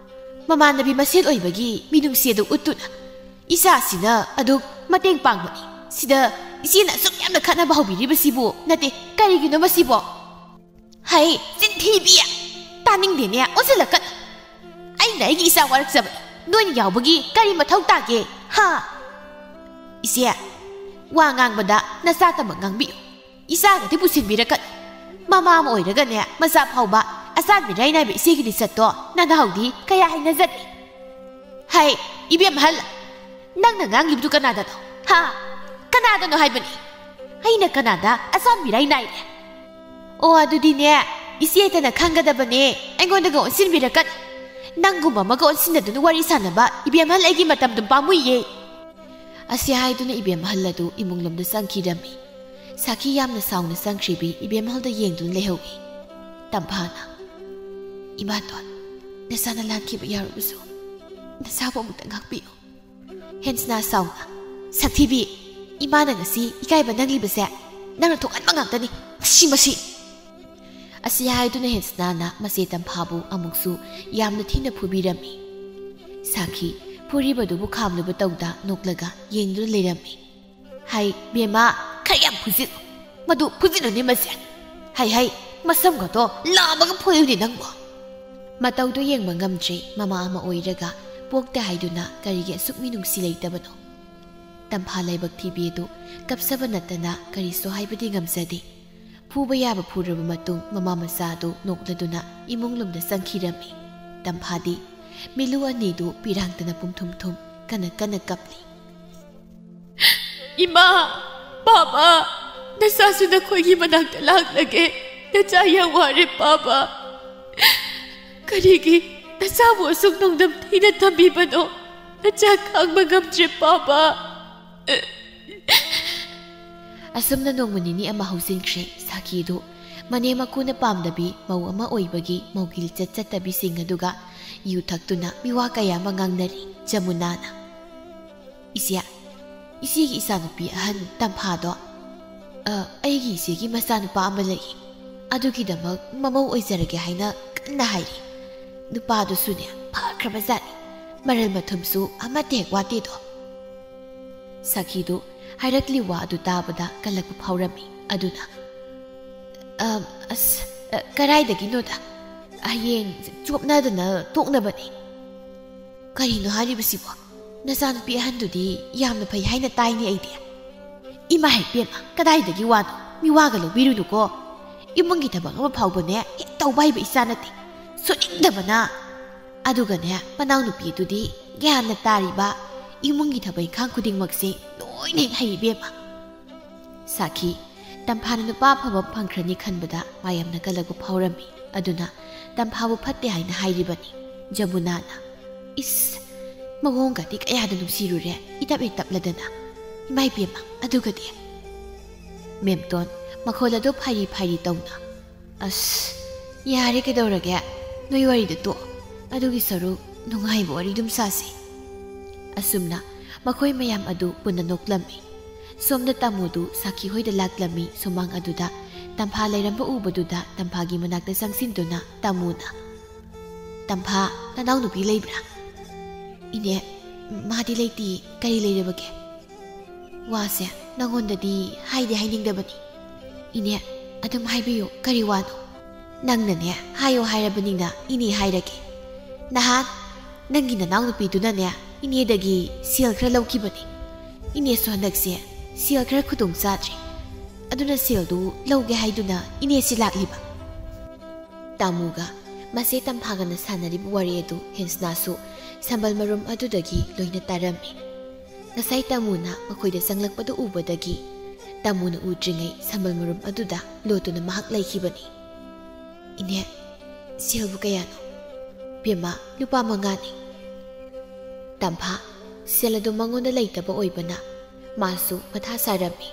ꯃꯃꯥꯟꯅꯕꯤ ꯃꯁꯦꯜ ꯑꯣꯏꯕꯒꯤ ꯃꯤꯅꯨꯡꯁꯤ ꯑꯗꯨ ꯎꯠꯇꯨꯅ ꯏꯆꯥꯁꯤꯅ ꯑꯗꯨꯛ ꯃꯇꯦꯡ ꯄꯥꯡꯕꯅꯤ꯫ ꯁꯤꯗ ꯏꯆꯦꯅ ꯑꯁꯨꯛ ꯌꯥꯝꯅ ꯈꯠꯅꯕ ꯍꯧꯕꯤꯔꯤꯕꯁꯤꯕꯨ ꯅꯠꯇꯦ, ꯀꯔꯤꯒꯤꯅꯣ ꯃꯁꯤꯕꯣ?" "ꯍꯩ, ꯆꯤꯟꯊꯤꯕꯤ! ꯇꯥꯅꯤꯡꯗꯦꯅꯦ, ꯑꯣꯟꯁꯤꯜꯂꯛꯀꯅꯨ꯫ ꯑꯩꯅ ꯑꯩꯒꯤ ꯏꯆꯥ ꯋꯥꯔꯛꯆꯕꯅꯤ, ꯅꯣꯏꯅ ꯌꯥꯎꯕꯒꯤ ꯀꯔꯤ ꯃꯊꯧ ꯇꯥꯒꯦ? ꯍꯥ?" "ꯏꯆꯦ, ꯋꯥ ꯉꯥꯡꯕꯗ ꯅꯆꯥꯇꯃꯛ ꯉꯥꯡꯕꯤꯌꯨ꯫ ꯏꯆꯥꯒꯗꯤ ꯄꯨꯁꯤꯟꯕꯤꯔꯛꯀꯅꯨ꯫ ꯃꯃꯥ ꯑꯃ ꯑꯣꯏꯔꯒꯅꯦ, ꯃꯆꯥ ꯐꯥꯎꯕ ꯑꯆꯥꯟ ꯃꯤꯔꯥꯏ ꯅꯥꯏꯕ ꯏꯆꯦꯒꯤ ꯂꯤꯆꯠꯇꯣ ꯅꯅꯥꯎꯗꯤ ꯀꯌꯥ ꯍꯩꯅꯖꯗꯦ꯫ ꯍꯩ, ꯏꯕꯦꯝꯍꯜ, ꯅꯪꯅ ꯉꯥꯡꯂꯤꯕꯗꯨ ꯀꯅꯥꯗꯅꯣ? ꯍꯥ? ꯀꯅꯥꯗꯅꯣ ꯍꯥꯏꯕꯅꯤ? ꯑꯩꯅ ꯀꯅꯥꯗ ꯑꯆꯥꯟ ꯃꯤꯔꯥꯏ ꯅꯥꯏꯔꯦ?" "ꯑꯣ, ꯑꯗꯨꯗꯤꯅꯦ, ꯏꯆꯦꯇꯅ ꯈꯪꯒꯗꯕꯅꯦ, ꯑꯩꯉꯣꯟꯗꯒ ꯑꯣꯟꯁꯤꯟꯕꯤꯔꯛꯀꯅꯨ꯫ ꯅꯪꯒꯨꯝꯕ ꯑꯃꯒ ꯑꯣꯟꯁꯤꯟꯅꯗꯨꯅ ꯋꯥꯔꯤ ꯁꯥꯟꯅꯕ ꯏꯕꯦꯝꯍꯜ ꯑꯩꯒꯤ ꯃꯇꯝꯗꯨ ꯄꯥꯝꯃꯨꯏꯌꯦ꯫" ꯑꯁꯤ ꯍꯥꯏꯗꯨꯅ ꯏꯕꯦꯝꯍꯜ ꯑꯗꯨ ꯏꯃꯨꯡ ꯂꯣꯝꯗ ꯆꯪꯈꯤꯔꯝꯃꯤ꯫ ꯁꯥꯈꯤ ꯌꯥꯝꯅ ꯁꯥꯎꯅ ꯆꯪꯈ꯭ꯔꯤꯕꯤ ꯏꯕꯦꯝꯍꯜꯗ ꯌꯦꯡꯗꯨꯅ ꯂꯩꯍꯧꯏ꯫ ꯇꯝꯐꯥꯅ, "ꯏꯃꯥꯇꯣꯟ, ꯅꯆꯥꯅ ꯂꯥꯟꯈꯤꯕ ꯌꯥꯎꯔꯕꯁꯨ ꯅꯆꯥꯕꯨ ꯑꯃꯨꯛꯇ ꯉꯥꯛꯄꯤꯌꯨ꯫" ꯍꯦꯟꯁꯅꯥ ꯁꯥꯎꯅ, "ꯁꯛꯊꯤꯕꯤ, ꯏꯃꯥꯅ ꯉꯁꯤ ꯏꯀꯥꯏꯕ ꯅꯪꯂꯤꯕꯁꯦ ꯅꯪꯅ ꯊꯣꯛꯍꯟꯕ ꯉꯥꯛꯇꯅꯤ꯫ ꯃꯁꯤ, ꯃꯁꯤ!" ꯑꯁꯤ ꯍꯥꯏꯗꯨꯅ ꯍꯦꯟꯁꯅꯥꯅ ꯃꯆꯦ ꯇꯝꯐꯥꯕꯨ ꯑꯃꯨꯛꯁꯨ ꯌꯥꯝꯅ ꯊꯤꯅ ꯐꯨꯕꯤꯔꯝꯃꯤ꯫ ꯁꯥꯈꯤ ꯐꯨꯔꯤꯕꯗꯨꯕꯨ ꯈꯥꯝꯂꯨꯕ ꯇꯧꯗ ꯅꯣꯛꯂꯒ ꯌꯦꯡꯗꯨꯅ ꯂꯩꯔꯝꯃꯤ꯫ "ꯍꯥꯏ, ꯕꯦꯝꯃ, ꯈꯔ ꯌꯥꯝ ꯐꯨꯖꯤꯜꯂꯨ꯫ ꯃꯗꯨ ꯐꯨꯖꯤꯜꯂꯨꯅꯦ ꯃꯁꯦ꯫ ꯍꯥꯏ, ꯍꯥꯏ, ꯃꯁꯝꯒꯗꯣ ꯂꯥꯝꯃꯒ ꯐꯣꯏꯌꯨꯅꯦ ꯅꯪꯕꯣ꯫" ꯃꯇꯧꯗꯨ ꯌꯦꯡꯕ ꯉꯝꯗ꯭ꯔꯦ, ꯃꯃꯥ ꯑꯃ ꯑꯣꯏꯔꯒ ꯄꯣꯛꯇꯦ ꯍꯥꯏꯗꯨꯅ ꯀꯔꯤꯒꯤ ꯑꯁꯨꯛ ꯃꯤꯅꯨꯡꯁꯤ ꯂꯩꯇꯕꯅꯣ? ꯇꯝꯐꯥ ꯂꯥꯏꯕꯛ ꯊꯤꯕꯤ ꯑꯗꯨ ꯀꯞꯆꯕ ꯅꯠꯇꯅ ꯀꯔꯤꯁꯨ ꯍꯥꯏꯕꯗꯤ ꯉꯝꯖꯗꯦ꯫ ꯐꯨꯕ ꯌꯥꯕ ꯐꯨꯔꯕ ꯃꯇꯨꯡ ꯃꯃꯥ ꯃꯆꯥ ꯑꯗꯨ ꯅꯣꯛꯂꯗꯨꯅ ꯏꯃꯨꯡ ꯂꯣꯝꯗ ꯆꯪꯈꯤꯔꯝꯃꯤ꯫ ꯇꯝꯐꯥꯗꯤ ꯃꯤꯠꯂꯨ ꯑꯅꯤꯗꯨ ꯄꯤꯔꯥꯡꯇꯅ ꯄꯨꯝꯊꯨꯝ ꯊꯨꯝ ꯀꯟꯅ ꯀꯟꯅ ꯀꯞꯂꯤ꯫ "ꯏꯃꯥ, ꯕꯥꯕꯥ, ꯅꯆꯥꯁꯨ ꯅꯈꯣꯏꯒꯤ ꯃꯅꯥꯛꯇ ꯂꯥꯛꯂꯒꯦ꯫ ꯅꯆꯥ ꯌꯥꯝ ꯋꯥꯔꯦ, ꯄꯥꯕ꯫ ꯀꯔꯤꯒꯤ ꯅꯆꯥꯕꯨ ꯑꯁꯨꯛ ꯅꯣꯡꯗꯝ ꯊꯤꯅ ꯊꯝꯕꯤꯕꯅꯣ? ꯅꯆꯥ ꯈꯥꯡꯕ ꯉꯝꯗ꯭ꯔꯦ, ꯄꯥꯕ꯫" ꯑꯁꯨꯝꯅ ꯅꯣꯡꯃ ꯅꯤꯅꯤ ꯑꯃ ꯍꯧꯖꯤꯟꯈ꯭ꯔꯦ꯫ ꯁꯥꯈꯤꯗꯨ ꯃꯅꯦꯝ ꯃꯀꯨꯅ ꯄꯥꯝꯗꯕꯤ ꯃꯧ ꯑꯃ ꯑꯣꯏꯕꯒꯤ ꯃꯧꯒꯤ ꯂꯤꯆꯠ ꯆꯠꯇꯕꯤꯁꯤꯡ ꯑꯗꯨꯒ ꯌꯨ ꯊꯛꯇꯨꯅ ꯃꯤꯋꯥ ꯀꯌꯥ ꯑꯃ ꯉꯥꯡꯅꯔꯤ꯫ ꯖꯃꯨꯅꯥꯅ, "ꯏꯆꯦ, ꯏꯆꯦꯒꯤ ꯏꯆꯥꯅꯨꯄꯤ ꯑꯍꯟ ꯇꯝꯐꯥꯗꯣ, ꯑ, ꯑꯩꯒꯤ ꯏꯆꯦꯒꯤ ꯃꯆꯥꯅꯨꯄꯥ ꯑꯃ ꯂꯩ, ꯑꯗꯨꯒꯤꯗꯃꯛ ꯃꯃꯧ ꯑꯣꯏꯖꯔꯒꯦ ꯍꯥꯏꯅ ꯀꯟꯅ ꯍꯥꯏꯔꯤ꯫ ꯅꯨꯄꯥꯗꯨꯁꯨꯅꯦ ꯐꯈ꯭ꯔꯕꯖꯥꯠꯅꯤ, ꯃꯔꯜ ꯃꯊꯨꯝꯁꯨ ꯑꯃꯠꯇ ꯍꯦꯛ ꯋꯥꯠꯇꯦꯗꯣ"꯫ ꯁꯥꯈꯤꯗꯨ ꯍꯥꯏꯔꯛꯂꯤ ꯋꯥ ꯑꯗꯨ ꯇꯥꯕꯗ ꯀꯜꯂꯛꯄ ꯐꯥꯎꯔꯝꯃꯤ꯫ ꯑꯗꯨꯅ, "ꯑ, ꯑꯁ, ꯑ, ꯀꯗꯥꯏꯗꯒꯤꯅꯣꯗ, ꯍꯌꯦꯡ ꯆꯣꯞꯅꯗꯅ ꯇꯣꯛꯅꯕꯅꯤ"꯫ "ꯀꯔꯤꯅꯣ ꯍꯥꯏꯔꯤꯕꯁꯤꯕꯣ? ꯅꯆꯥꯅꯨꯄꯤ ꯑꯍꯟꯗꯨꯗꯤ ꯌꯥꯝꯅ ꯐꯩ ꯍꯥꯏꯅ ꯇꯥꯏꯅꯦ ꯑꯩꯗꯤ"꯫ "ꯏꯃꯥ ꯍꯦꯛ ꯄꯦꯝꯃ, ꯀꯗꯥꯏꯗꯒꯤ ꯋꯥꯅꯣ? ꯃꯤꯋꯥꯒ ꯂꯧꯕꯤꯔꯨꯅꯨꯀꯣ꯫ ꯏꯃꯨꯡꯒꯤ ꯊꯕꯛ ꯑꯃ ꯐꯥꯎꯕꯅꯦ ꯍꯦꯛ ꯇꯧꯕ ꯍꯩꯕ ꯏꯆꯥ ꯅꯠꯇꯦ꯫ ꯁꯨꯅꯤꯡꯗꯕꯅ꯫ ꯑꯗꯨꯒꯅꯦ, ꯃꯅꯥꯎꯅꯨꯄꯤꯗꯨꯗꯤ ꯒ꯭ꯌꯥꯟꯅ ꯇꯥꯔꯤꯕ, ꯏꯃꯨꯡꯒꯤ ꯊꯕꯛ ꯏꯪꯈꯥꯡ ꯈꯨꯗꯤꯡꯃꯛꯁꯦ ꯂꯣꯏꯅ ꯍꯦꯛ ꯍꯩ ꯏꯕꯦꯝꯃ"꯫ ꯁꯥꯈꯤ, ꯇꯝꯐꯥꯅ ꯅꯨꯄꯥ ꯑꯐꯕ ꯑꯃ ꯐꯪꯈ꯭ꯔꯅꯤ ꯈꯟꯕꯗ ꯃꯥꯌꯝꯅ ꯀꯜꯂꯛꯄ ꯐꯥꯎꯔꯝꯃꯤ꯫ ꯑꯗꯨꯅ ꯇꯝꯐꯥꯕꯨ ꯐꯠꯇꯦ ꯍꯥꯏꯅ ꯍꯥꯏꯔꯤꯕꯅꯤ꯫ ꯖꯃꯨꯅꯥꯅ, "ꯏꯁ, ꯃꯑꯣꯡꯒꯗꯤ ꯀꯌꯥꯗ ꯅꯨꯡꯁꯤꯔꯨꯔꯦ, ꯏꯇꯞ ꯍꯦꯛ ꯇꯞꯂꯗꯅ꯫ ꯏꯃꯥ ꯏꯕꯦꯝꯃ, ꯑꯗꯨꯒꯗꯤ"꯫ ꯃꯦꯝꯇꯣꯟ, ꯃꯈꯣꯜ ꯑꯗꯨ ꯐꯥꯏꯔꯤ ꯐꯥꯏꯔꯤ ꯇꯧꯅ, "ꯑꯁ, ꯌꯥꯔꯦ, ꯀꯩꯗꯧꯔꯒꯦ? ꯅꯣꯏ ꯋꯥꯔꯤꯗꯣ ꯇꯣꯛꯑꯣ꯫ ꯑꯗꯨꯒꯤ ꯁꯔꯨꯛ ꯅꯨꯡꯉꯥꯏꯕ ꯋꯥꯔꯤ ꯑꯗꯨꯝ ꯁꯥꯁꯤ"꯫ ꯑꯁꯨꯝꯅ ꯃꯈꯣꯏ ꯃꯌꯥꯝ ꯑꯗꯨ ꯄꯨꯟꯅ ꯅꯣꯛꯂꯝꯃꯤ꯫ ꯁꯣꯝꯗ ꯇꯥꯃꯣꯗꯨ ꯁꯥꯈꯤ ꯍꯣꯏꯗ ꯂꯥꯛꯂꯝꯃꯤ꯫ ꯁꯨꯃꯥꯡ ꯑꯗꯨꯗ ꯇꯝꯐꯥ ꯂꯩꯔꯝꯕ ꯎꯕꯗꯨꯗ ꯇꯝꯐꯥꯒꯤ ꯃꯅꯥꯛꯇ ꯆꯪꯁꯤꯟꯗꯨꯅ ꯇꯥꯃꯣꯅ, "ꯇꯝꯐꯥ, ꯅꯅꯥꯎꯅꯨꯄꯤ ꯂꯩꯕ꯭ꯔꯥ?" "ꯏꯅꯦ, ꯃꯥꯗꯤ ꯂꯩꯇꯦ꯫ ꯀꯔꯤ ꯂꯩꯔꯕꯒꯦ?" "ꯋꯥꯁꯦ ꯅꯉꯣꯟꯗꯗꯤ ꯍꯥꯏꯗꯤ ꯍꯥꯏꯅꯤꯡꯗꯕꯅꯤ"꯫ "ꯏꯅꯦ, ꯑꯗꯨꯝ ꯍꯥꯏꯕꯤꯌꯨ, ꯀꯔꯤ ꯋꯥꯅꯣ?" "ꯅꯪꯅꯅꯦ ꯍꯥꯏꯌꯣ ꯍꯥꯏꯔꯕꯅꯤꯅ ꯏꯅꯦ ꯍꯥꯏꯔꯒꯦ꯫ ꯅꯍꯥꯟ ꯅꯪꯒꯤ ꯅꯅꯥꯎꯅꯨꯄꯤꯗꯨꯅꯅꯦ ꯏꯅꯦꯗꯒꯤ ꯁꯦꯜ ꯈꯔ ꯂꯧꯈꯤꯕꯅꯤ꯫ ꯏꯅꯦꯁꯨ ꯍꯟꯗꯛꯁꯦ ꯁꯦꯜ ꯈꯔ ꯈꯨꯗꯣꯡ ꯆꯥꯗ꯭ꯔꯦ꯫ ꯑꯗꯨꯅ ꯁꯦꯜꯗꯨ ꯂꯧꯒꯦ ꯍꯥꯏꯗꯨꯅ ꯏꯅꯦꯁꯤ ꯂꯥꯛꯂꯤꯕ"꯫ ꯇꯥꯃꯨꯒ ꯃꯆꯦ ꯇꯝꯐꯥꯒꯅ ꯁꯥꯟꯅꯔꯤꯕ ꯋꯥꯔꯤ ꯑꯗꯨ ꯍꯦꯟꯁꯅꯥꯁꯨ ꯁꯝꯕꯜ ꯃꯔꯨꯝ ꯑꯗꯨꯗꯒꯤ ꯂꯣꯏꯅ ꯇꯥꯔꯝꯃꯤ꯫ ꯉꯁꯥꯏ ꯇꯥꯃꯨꯅ ꯃꯈꯣꯏꯗ ꯆꯪꯂꯛꯄꯗꯨ ꯎꯕꯗꯒꯤ ꯇꯥꯃꯨꯅ ꯎꯗ꯭ꯔꯤꯉꯩ ꯁꯝꯕꯜ ꯃꯔꯨꯝ ꯑꯗꯨꯗ ꯂꯣꯠꯇꯨꯅ ꯃꯍꯥꯛ ꯂꯩꯈꯤꯕꯅꯤ꯫ "ꯏꯅꯦ, ꯁꯦꯜꯕꯨ ꯀꯌꯥꯅꯣ?" "ꯕꯦꯝꯃ, ꯂꯨꯄꯥ ꯃꯉꯥꯅꯤ"꯫ ꯇꯝꯐꯥ, ꯁꯦꯜ ꯑꯗꯨ ꯃꯉꯣꯟꯗ ꯂꯩꯇꯕ ꯑꯣꯏꯕꯅ ꯃꯥꯁꯨ ꯃꯊꯥ ꯁꯥꯔꯝꯃꯤ꯫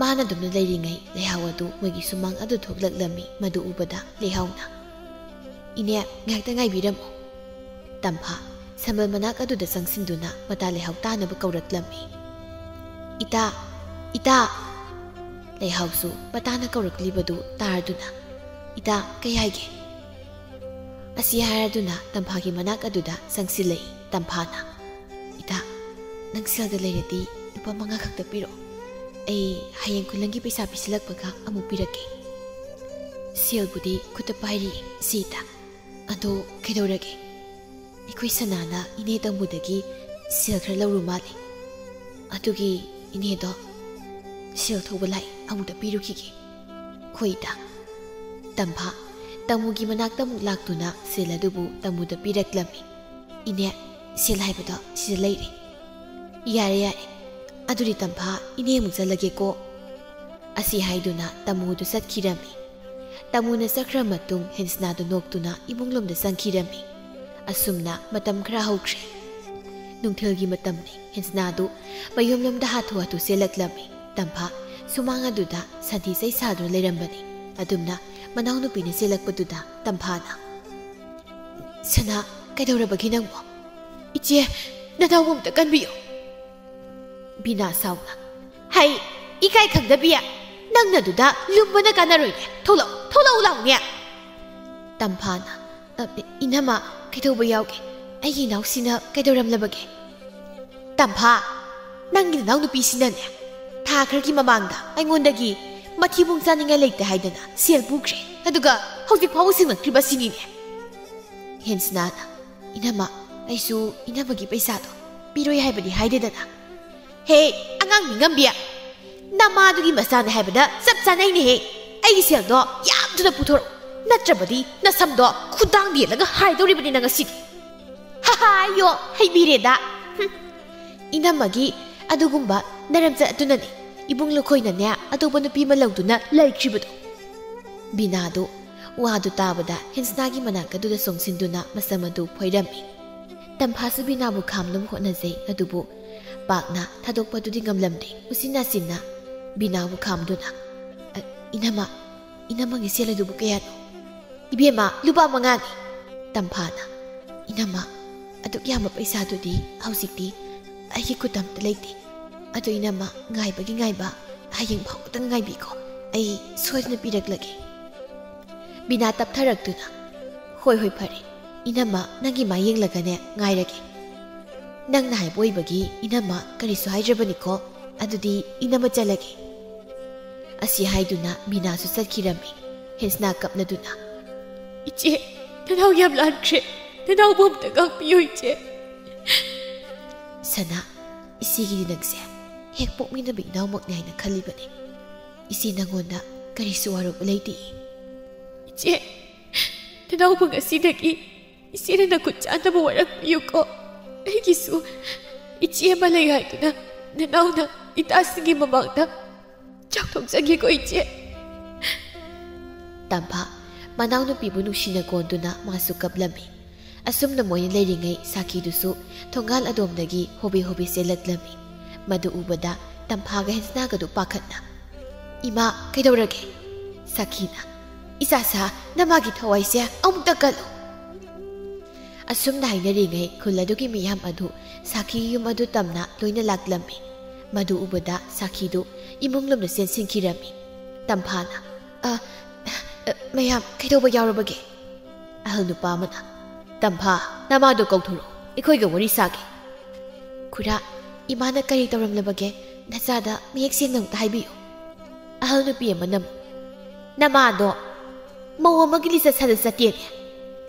ꯃꯥꯅ ꯑꯗꯨꯝꯅ ꯂꯩꯔꯤꯉꯩ ꯂꯩꯍꯥꯎ ꯑꯗꯨ ꯃꯣꯏꯒꯤ ꯁꯨꯃꯥꯡ ꯑꯗꯨ ꯊꯣꯛꯂꯛꯂꯝꯃꯤ꯫ ꯃꯗꯨ ꯎꯕꯗ ꯂꯩꯍꯥꯎꯅ, "ꯏꯅꯦ, ꯉꯥꯏꯍꯥꯛꯇ ꯉꯥꯏꯕꯤꯔꯝꯃꯨ"꯫ ꯇꯝꯐꯥ ꯁꯝꯕꯜ ꯃꯅꯥꯛ ꯑꯗꯨꯗ ꯆꯪꯁꯤꯟꯗꯨꯅ ꯃꯇꯥ ꯂꯩꯍꯥꯎ ꯇꯥꯅꯕ ꯀꯧꯔꯛꯂꯝꯃꯤ꯫ "ꯏꯇꯥ! ꯏꯇꯥ!" ꯂꯩꯍꯥꯎꯁꯨ ꯃꯇꯥꯅ ꯀꯧꯔꯛꯂꯤꯕꯗꯨ ꯇꯥꯔꯗꯨꯅ, "ꯏꯇꯥ, ꯀꯩ ꯍꯥꯏꯒꯦ?" ꯑꯁꯤ ꯍꯥꯏꯔꯗꯨꯅ ꯇꯝꯐꯥꯒꯤ ꯃꯅꯥꯛ ꯑꯗꯨꯗ ꯆꯪꯁꯤꯜꯂꯛꯏ꯫ ꯇꯝꯐꯥꯅ, "ꯏꯇꯥ, ꯅꯪ ꯁꯦꯜꯗ ꯂꯩꯔꯗꯤ ꯂꯨꯄꯥ ꯃꯉꯥ ꯈꯛꯇ ꯄꯤꯔꯛꯑꯣ꯫ ꯑꯩ ꯍꯌꯦꯡ ꯈꯨꯂꯪꯒꯤ ꯄꯩꯁꯥ ꯄꯤꯁꯤꯜꯂꯛꯄꯒ ꯑꯃꯨꯛ ꯄꯤꯔꯛꯀꯦ꯫ ꯁꯦꯜꯕꯨꯗꯤ ꯈꯨꯠꯇ ꯄꯥꯏꯔꯤ ꯁꯤ ꯏꯇꯥ꯫ ꯑꯗꯣ ꯀꯩꯗꯧꯔꯒꯦ? ꯑꯩꯈꯣꯏ ꯁꯅꯥꯅ ꯏꯅꯦ ꯇꯥꯃꯨꯗꯒꯤ ꯁꯦꯜ ꯈꯔ ꯂꯧꯔꯨ ꯃꯥꯜꯂꯦ꯫ ꯑꯗꯨꯒꯤ ꯏꯅꯦꯗꯣ ꯁꯦꯜ ꯊꯧꯕ ꯂꯥꯛꯏ, ꯑꯃꯨꯛꯇ ꯄꯤꯔꯨꯈꯤꯒꯦ"꯫ "ꯍꯣꯏ ꯏꯇꯥ"꯫ ꯇꯝꯐꯥ ꯇꯥꯃꯨꯒꯤ ꯃꯅꯥꯛꯇ ꯑꯃꯨꯛ ꯂꯥꯛꯇꯨꯅ ꯁꯦꯜ ꯑꯗꯨꯕꯨ ꯇꯥꯃꯨꯗ ꯄꯤꯔꯛꯂꯝꯃꯤ꯫ "ꯏꯅꯦ, ꯁꯦꯜ ꯍꯥꯏꯕꯗꯣ ꯁꯤꯗ ꯂꯩꯔꯦ"꯫ "ꯌꯥꯔꯦ, ꯌꯥꯔꯦ꯫ ꯑꯗꯨꯗꯤ ꯇꯝꯐꯥ, ꯏꯅꯦ ꯑꯃꯨꯛ ꯆꯠꯂꯒꯦꯀꯣ"꯫ ꯑꯁꯤ ꯍꯥꯏꯗꯨꯅ ꯇꯥꯃꯨꯗꯨ ꯆꯠꯈꯤꯔꯝꯃꯤ꯫ ꯇꯥꯃꯨꯅ ꯆꯠꯈ꯭ꯔ ꯃꯇꯨꯡ ꯍꯦꯟꯁꯅꯥꯗꯨ ꯅꯣꯛꯇꯨꯅ ꯏꯃꯨꯡꯂꯣꯝꯗ ꯆꯪꯈꯤꯔꯝꯃꯤ꯫ ꯑꯁꯨꯝꯅ ꯃꯇꯝ ꯈꯔ ꯍꯧꯈ꯭ꯔꯦ꯫ ꯅꯨꯡꯊꯤꯜꯒꯤ ꯃꯇꯝꯅꯤ꯫ ꯍꯦꯟꯁꯅꯥꯗꯨ ꯃꯌꯨꯝꯂꯣꯝꯗ ꯍꯥꯊꯨ ꯍꯥꯊꯨ ꯆꯦꯜꯂꯛꯂꯝꯃꯤ꯫ ꯇꯝꯐꯥ ꯁꯨꯃꯥꯡ ꯑꯗꯨꯗ ꯁꯟꯊꯤ ꯆꯩ ꯁꯥꯗꯨꯅ ꯂꯩꯔꯝꯕꯅꯤ꯫ ꯑꯗꯨꯝꯅ ꯃꯅꯥꯎꯅꯨꯄꯤꯅ ꯆꯦꯜꯂꯛꯄꯗꯨꯗ ꯇꯝꯐꯥꯅ, "ꯁꯅꯥ, ꯀꯩꯗꯧꯔꯕꯒꯦ ꯅꯪꯕꯣ? ꯏꯆꯦ, ꯅꯅꯥꯎ ꯑꯝꯇ ꯀꯟꯕꯤꯌꯨ"꯫ ꯕꯤꯅꯥ ꯁꯥꯎꯅ, "ꯍꯩ, ꯏꯀꯥꯏ ꯈꯪꯗꯕꯤ, ꯅꯪꯅ ꯑꯗꯨꯗ ꯂꯨꯝꯕꯅ ꯀꯥꯟꯅꯔꯣꯏꯅꯦ꯫ ꯊꯣꯛꯂꯛꯎ, ꯊꯣꯛꯂꯛꯎ ꯂꯥꯎꯅꯦ"꯫ ꯇꯝꯐꯥꯅ, "ꯑ, ꯏꯅꯝꯃ, ꯀꯩꯗꯧꯕ ꯌꯥꯎꯒꯦ? ꯑꯩꯒꯤ ꯏꯅꯥꯎꯁꯤꯅ ꯀꯩꯗꯧꯔꯝꯂꯕꯒꯦ?" "ꯇꯝꯐꯥ, ꯅꯪꯒꯤ ꯅꯅꯥꯎ ꯅꯨꯄꯤꯁꯤꯅꯅꯦ, ꯊꯥ ꯈꯔꯒꯤ ꯃꯃꯥꯡꯗ ꯑꯩꯉꯣꯟꯗꯒꯤ ꯃꯊꯤꯕꯣꯡ ꯆꯥꯅꯤꯡꯉꯥꯏ ꯂꯩꯇꯦ ꯍꯥꯏꯗꯅ ꯁꯦꯜ ꯄꯨꯈ꯭ꯔꯦ꯫ ꯑꯗꯨꯒ ꯍꯧꯖꯤꯛ ꯐꯥꯎꯕ ꯁꯤꯡꯂꯛꯇ꯭ꯔꯤꯕ ꯑꯁꯤꯅꯤꯅꯦ"꯫ ꯍꯦꯟꯁꯅꯥꯅ, "ꯏꯅꯝꯃ, ꯑꯩꯁꯨ ꯏꯅꯝꯃꯒꯤ ꯄꯩꯁꯥꯗꯣ ꯄꯤꯔꯣꯏ ꯍꯥꯏꯕꯗꯤ ꯍꯥꯏꯗꯦꯗꯅ"꯫ "ꯍꯦ, ꯑꯉꯥꯡ ꯃꯤꯉꯝꯕꯤ, ꯅꯃꯥꯗꯨꯒꯤ ꯃꯆꯥꯅꯦ ꯍꯥꯏꯕꯗ ꯆꯞ ꯆꯥꯅꯩꯅꯦꯍꯦ꯫ ꯑꯩꯒꯤ ꯁꯦꯜꯗꯣ ꯌꯥꯝ ꯊꯨꯅ ꯄꯨꯊꯣꯔꯛꯎ, ꯅꯠꯇ꯭ꯔꯕꯗꯤ ꯅꯁꯝꯗꯣ ꯈꯨꯗꯥꯡ ꯌꯦꯜꯂꯒ ꯍꯥꯏꯗꯧꯔꯤꯕꯅꯤ ꯅꯪ ꯉꯁꯤꯗꯤ"꯫ "ꯍꯥ ꯍꯥ, ꯌꯣ, ꯍꯩꯕꯤꯔꯦꯗ꯫ ꯍꯨꯝ꯫ ꯏꯅꯝꯃꯒꯤ ꯑꯗꯨꯒꯨꯝꯕ ꯅꯔꯝꯆꯠ ꯑꯗꯨꯅꯅꯦ ꯏꯕꯨꯡ ꯂꯨꯈꯣꯏꯅꯅꯦ ꯑꯇꯣꯞꯄ ꯅꯨꯄꯤ ꯑꯃ ꯂꯧꯗꯨꯅ ꯂꯩꯈ꯭ꯔꯤꯕꯗꯣ"꯫ ꯕꯤꯅꯥꯗꯨ ꯋꯥꯗꯨ ꯇꯥꯕꯗ ꯍꯦꯟꯁꯅꯥꯒꯤ ꯃꯅꯥꯛ ꯑꯗꯨꯗ ꯆꯣꯡꯁꯤꯟꯗꯨꯅ ꯃꯁꯝ ꯑꯗꯨ ꯐꯣꯏꯔꯝꯃꯤ꯫ ꯇꯝꯐꯥꯁꯨ ꯕꯤꯅꯥꯕꯨ ꯈꯥꯝꯅꯕ ꯍꯣꯠꯅꯖꯩ, ꯑꯗꯨꯕꯨ ꯄꯥꯛꯅ ꯊꯥꯗꯣꯛꯄꯗꯨꯗꯤ ꯉꯝꯂꯝꯗꯦ꯫ ꯎꯆꯤꯟ ꯅꯥꯆꯤꯟꯅ ꯕꯤꯅꯥꯕꯨ ꯈꯥꯝꯗꯨꯅ, "ꯑ, ꯏꯅꯝꯃ, ꯏꯅꯝꯃꯒꯤ ꯁꯦꯜ ꯑꯗꯨꯕꯨ ꯀꯌꯥꯅꯣ?" "ꯏꯕꯦꯝꯃ, ꯂꯨꯄꯥ ꯃꯉꯥꯅꯤ"꯫ ꯇꯝꯐꯥꯅ, "ꯏꯅꯝꯃ, ꯑꯗꯨꯛ ꯌꯥꯝꯕ ꯄꯩꯁꯥꯗꯨꯗꯤ ꯍꯧꯖꯤꯛꯇꯤ ꯑꯩꯒꯤ ꯈꯨꯠꯇ ꯑꯝꯇ ꯂꯩꯇꯦ꯫ ꯑꯗꯨ ꯏꯅꯝꯃ, ꯉꯥꯏꯕꯒꯤ ꯉꯥꯏꯕ, ꯍꯌꯦꯡ ꯐꯥꯎꯕꯗꯪ ꯉꯥꯏꯕꯤꯀꯣ꯫ ꯑꯩ ꯁꯣꯏꯗꯅ ꯄꯤꯔꯛꯂꯒꯦ"꯫ ꯕꯤꯅꯥ ꯇꯞꯊꯔꯛꯇꯨꯅ, "ꯍꯣꯏ, ꯍꯣꯏ, ꯐꯔꯦ꯫ ꯏꯅꯝꯃ, ꯅꯪꯒꯤ ꯃꯥꯏ ꯌꯦꯡꯂꯒꯅꯦ ꯉꯥꯏꯔꯒꯦ꯫ ꯅꯪꯅ ꯍꯥꯏꯕ ꯑꯣꯏꯕꯒꯤ ꯏꯅꯝꯃ ꯀꯔꯤꯁꯨ ꯍꯥꯏꯗ꯭ꯔꯕꯅꯤꯀꯣ꯫ ꯑꯗꯨꯗꯤ ꯏꯅꯝꯃ ꯆꯠꯂꯒꯦ"꯫ ꯑꯁꯤ ꯍꯥꯏꯗꯨꯅ ꯕꯤꯅꯥꯁꯨ ꯆꯠꯈꯤꯔꯝꯃꯤ꯫ ꯍꯦꯟꯁꯅꯥ ꯀꯞꯂꯗꯨꯅ, "ꯏꯆꯦ, ꯅꯅꯥꯎ ꯌꯥꯝ ꯂꯥꯟꯈ꯭ꯔꯦ꯫ ꯅꯅꯥꯎꯕꯨ ꯑꯝꯇ ꯉꯥꯛꯄꯤꯌꯨ, ꯏꯆꯦ"꯫ "ꯁꯅꯥ, ꯏꯆꯦꯒꯤꯗꯤ ꯅꯪꯁꯦ ꯍꯦꯛ ꯄꯣꯛꯃꯤꯟꯅꯕ ꯏꯅꯥꯎꯃꯛꯅꯤ ꯍꯥꯏꯅ ꯈꯜꯂꯤꯕꯅꯤ꯫ ꯏꯆꯦ ꯅꯪꯉꯣꯟꯗ ꯀꯔꯤꯁꯨ ꯋꯥꯔꯧꯕ ꯂꯩꯇꯦ"꯫ "ꯏꯆꯦ, ꯅꯅꯥꯎꯕꯨ ꯉꯁꯤꯗꯒꯤ ꯏꯆꯦꯅ ꯅꯈꯨꯠ ꯆꯥꯅꯕ ꯋꯥꯔꯛꯄꯤꯌꯨꯀꯣ꯫ ꯑꯩꯒꯤꯁꯨ ꯏꯆꯦ ꯑꯃ ꯂꯩ ꯍꯥꯏꯗꯨꯅ ꯅꯅꯥꯎꯅ ꯏꯇꯥꯁꯤꯡꯒꯤ ꯃꯃꯥꯡꯗ ꯆꯥꯎꯊꯣꯛꯆꯒꯦꯀꯣ, ꯏꯆꯦ"꯫ ꯇꯝꯐꯥ ꯃꯅꯥꯎꯅꯨꯄꯤꯕꯨ ꯅꯨꯡꯁꯤꯅ ꯀꯣꯟꯗꯨꯅ ꯃꯥꯁꯨ ꯀꯞꯂꯝꯃꯤ꯫ ꯑꯁꯨꯝꯅ ꯃꯣꯏꯅ ꯂꯩꯔꯤꯉꯩ ꯁꯥꯈꯤꯗꯨꯁꯨ ꯊꯣꯡꯒꯥꯜ ꯑꯗꯣꯝꯗꯒꯤ ꯍꯣꯕꯦ ꯍꯣꯕꯦ ꯆꯦꯜꯂꯛꯂꯝꯃꯤ꯫ ꯃꯗꯨ ꯎꯕꯗ ꯇꯝꯐꯥꯒ ꯍꯦꯟꯁꯅꯥꯒꯗꯨ ꯄꯥꯈꯠꯅ, "ꯏꯃꯥ, ꯀꯩꯗꯧꯔꯒꯦ?" ꯁꯥꯈꯤꯅ, "ꯏꯆꯥꯁꯥ, ꯅꯃꯥꯒꯤ ꯊꯋꯥꯏꯁꯦ ꯑꯃꯨꯛꯇ ꯀꯜꯂꯨ"꯫ ꯑꯁꯨꯝꯅ ꯍꯥꯏꯅꯔꯤꯉꯩ ꯈꯨꯜ ꯑꯗꯨꯒꯤ ꯃꯤꯌꯥꯝ ꯑꯗꯨ ꯁꯥꯈꯤꯒꯤ ꯌꯨꯝ ꯑꯗꯨ ꯇꯝꯅ ꯂꯣꯏꯅ ꯂꯥꯛꯂꯝꯃꯤ꯫ ꯃꯗꯨ ꯎꯕꯗ ꯁꯥꯈꯤꯗꯨ ꯏꯃꯨꯡ ꯂꯣꯝꯗ ꯆꯦꯟꯁꯤꯟꯈꯤꯔꯝꯃꯤ꯫ ꯇꯝꯐꯥꯅ, "ꯑ, ꯑ, ꯃꯌꯥꯝ ꯀꯩꯗꯧꯕ ꯌꯥꯎꯔꯕꯒꯦ?" ꯑꯍꯜ ꯅꯨꯄꯥ ꯑꯃꯅ, "ꯇꯝꯐꯥ, ꯅꯃꯥꯗꯣ ꯀꯧꯊꯣꯔꯛꯎ, ꯑꯩꯈꯣꯏꯒ ꯋꯥꯔꯤ ꯁꯥꯒꯦ"꯫ "ꯈꯨꯔꯥ, ꯏꯃꯥꯅ ꯀꯔꯤ ꯇꯧꯔꯝꯂꯕꯒꯦ? ꯅꯆꯥꯗ ꯃꯌꯦꯛ ꯁꯦꯡꯅ ꯑꯃꯨꯛꯇ ꯍꯥꯏꯕꯤꯌꯨ"꯫ ꯑꯍꯜ ꯅꯨꯄꯤ ꯑꯃꯅ ꯑꯃꯨꯛ, "ꯅꯃꯥꯗꯣ ꯃꯧ ꯑꯃꯒꯤ ꯂꯤꯆꯠ ꯁꯥꯖꯠ ꯆꯠꯇꯦꯅꯦ꯫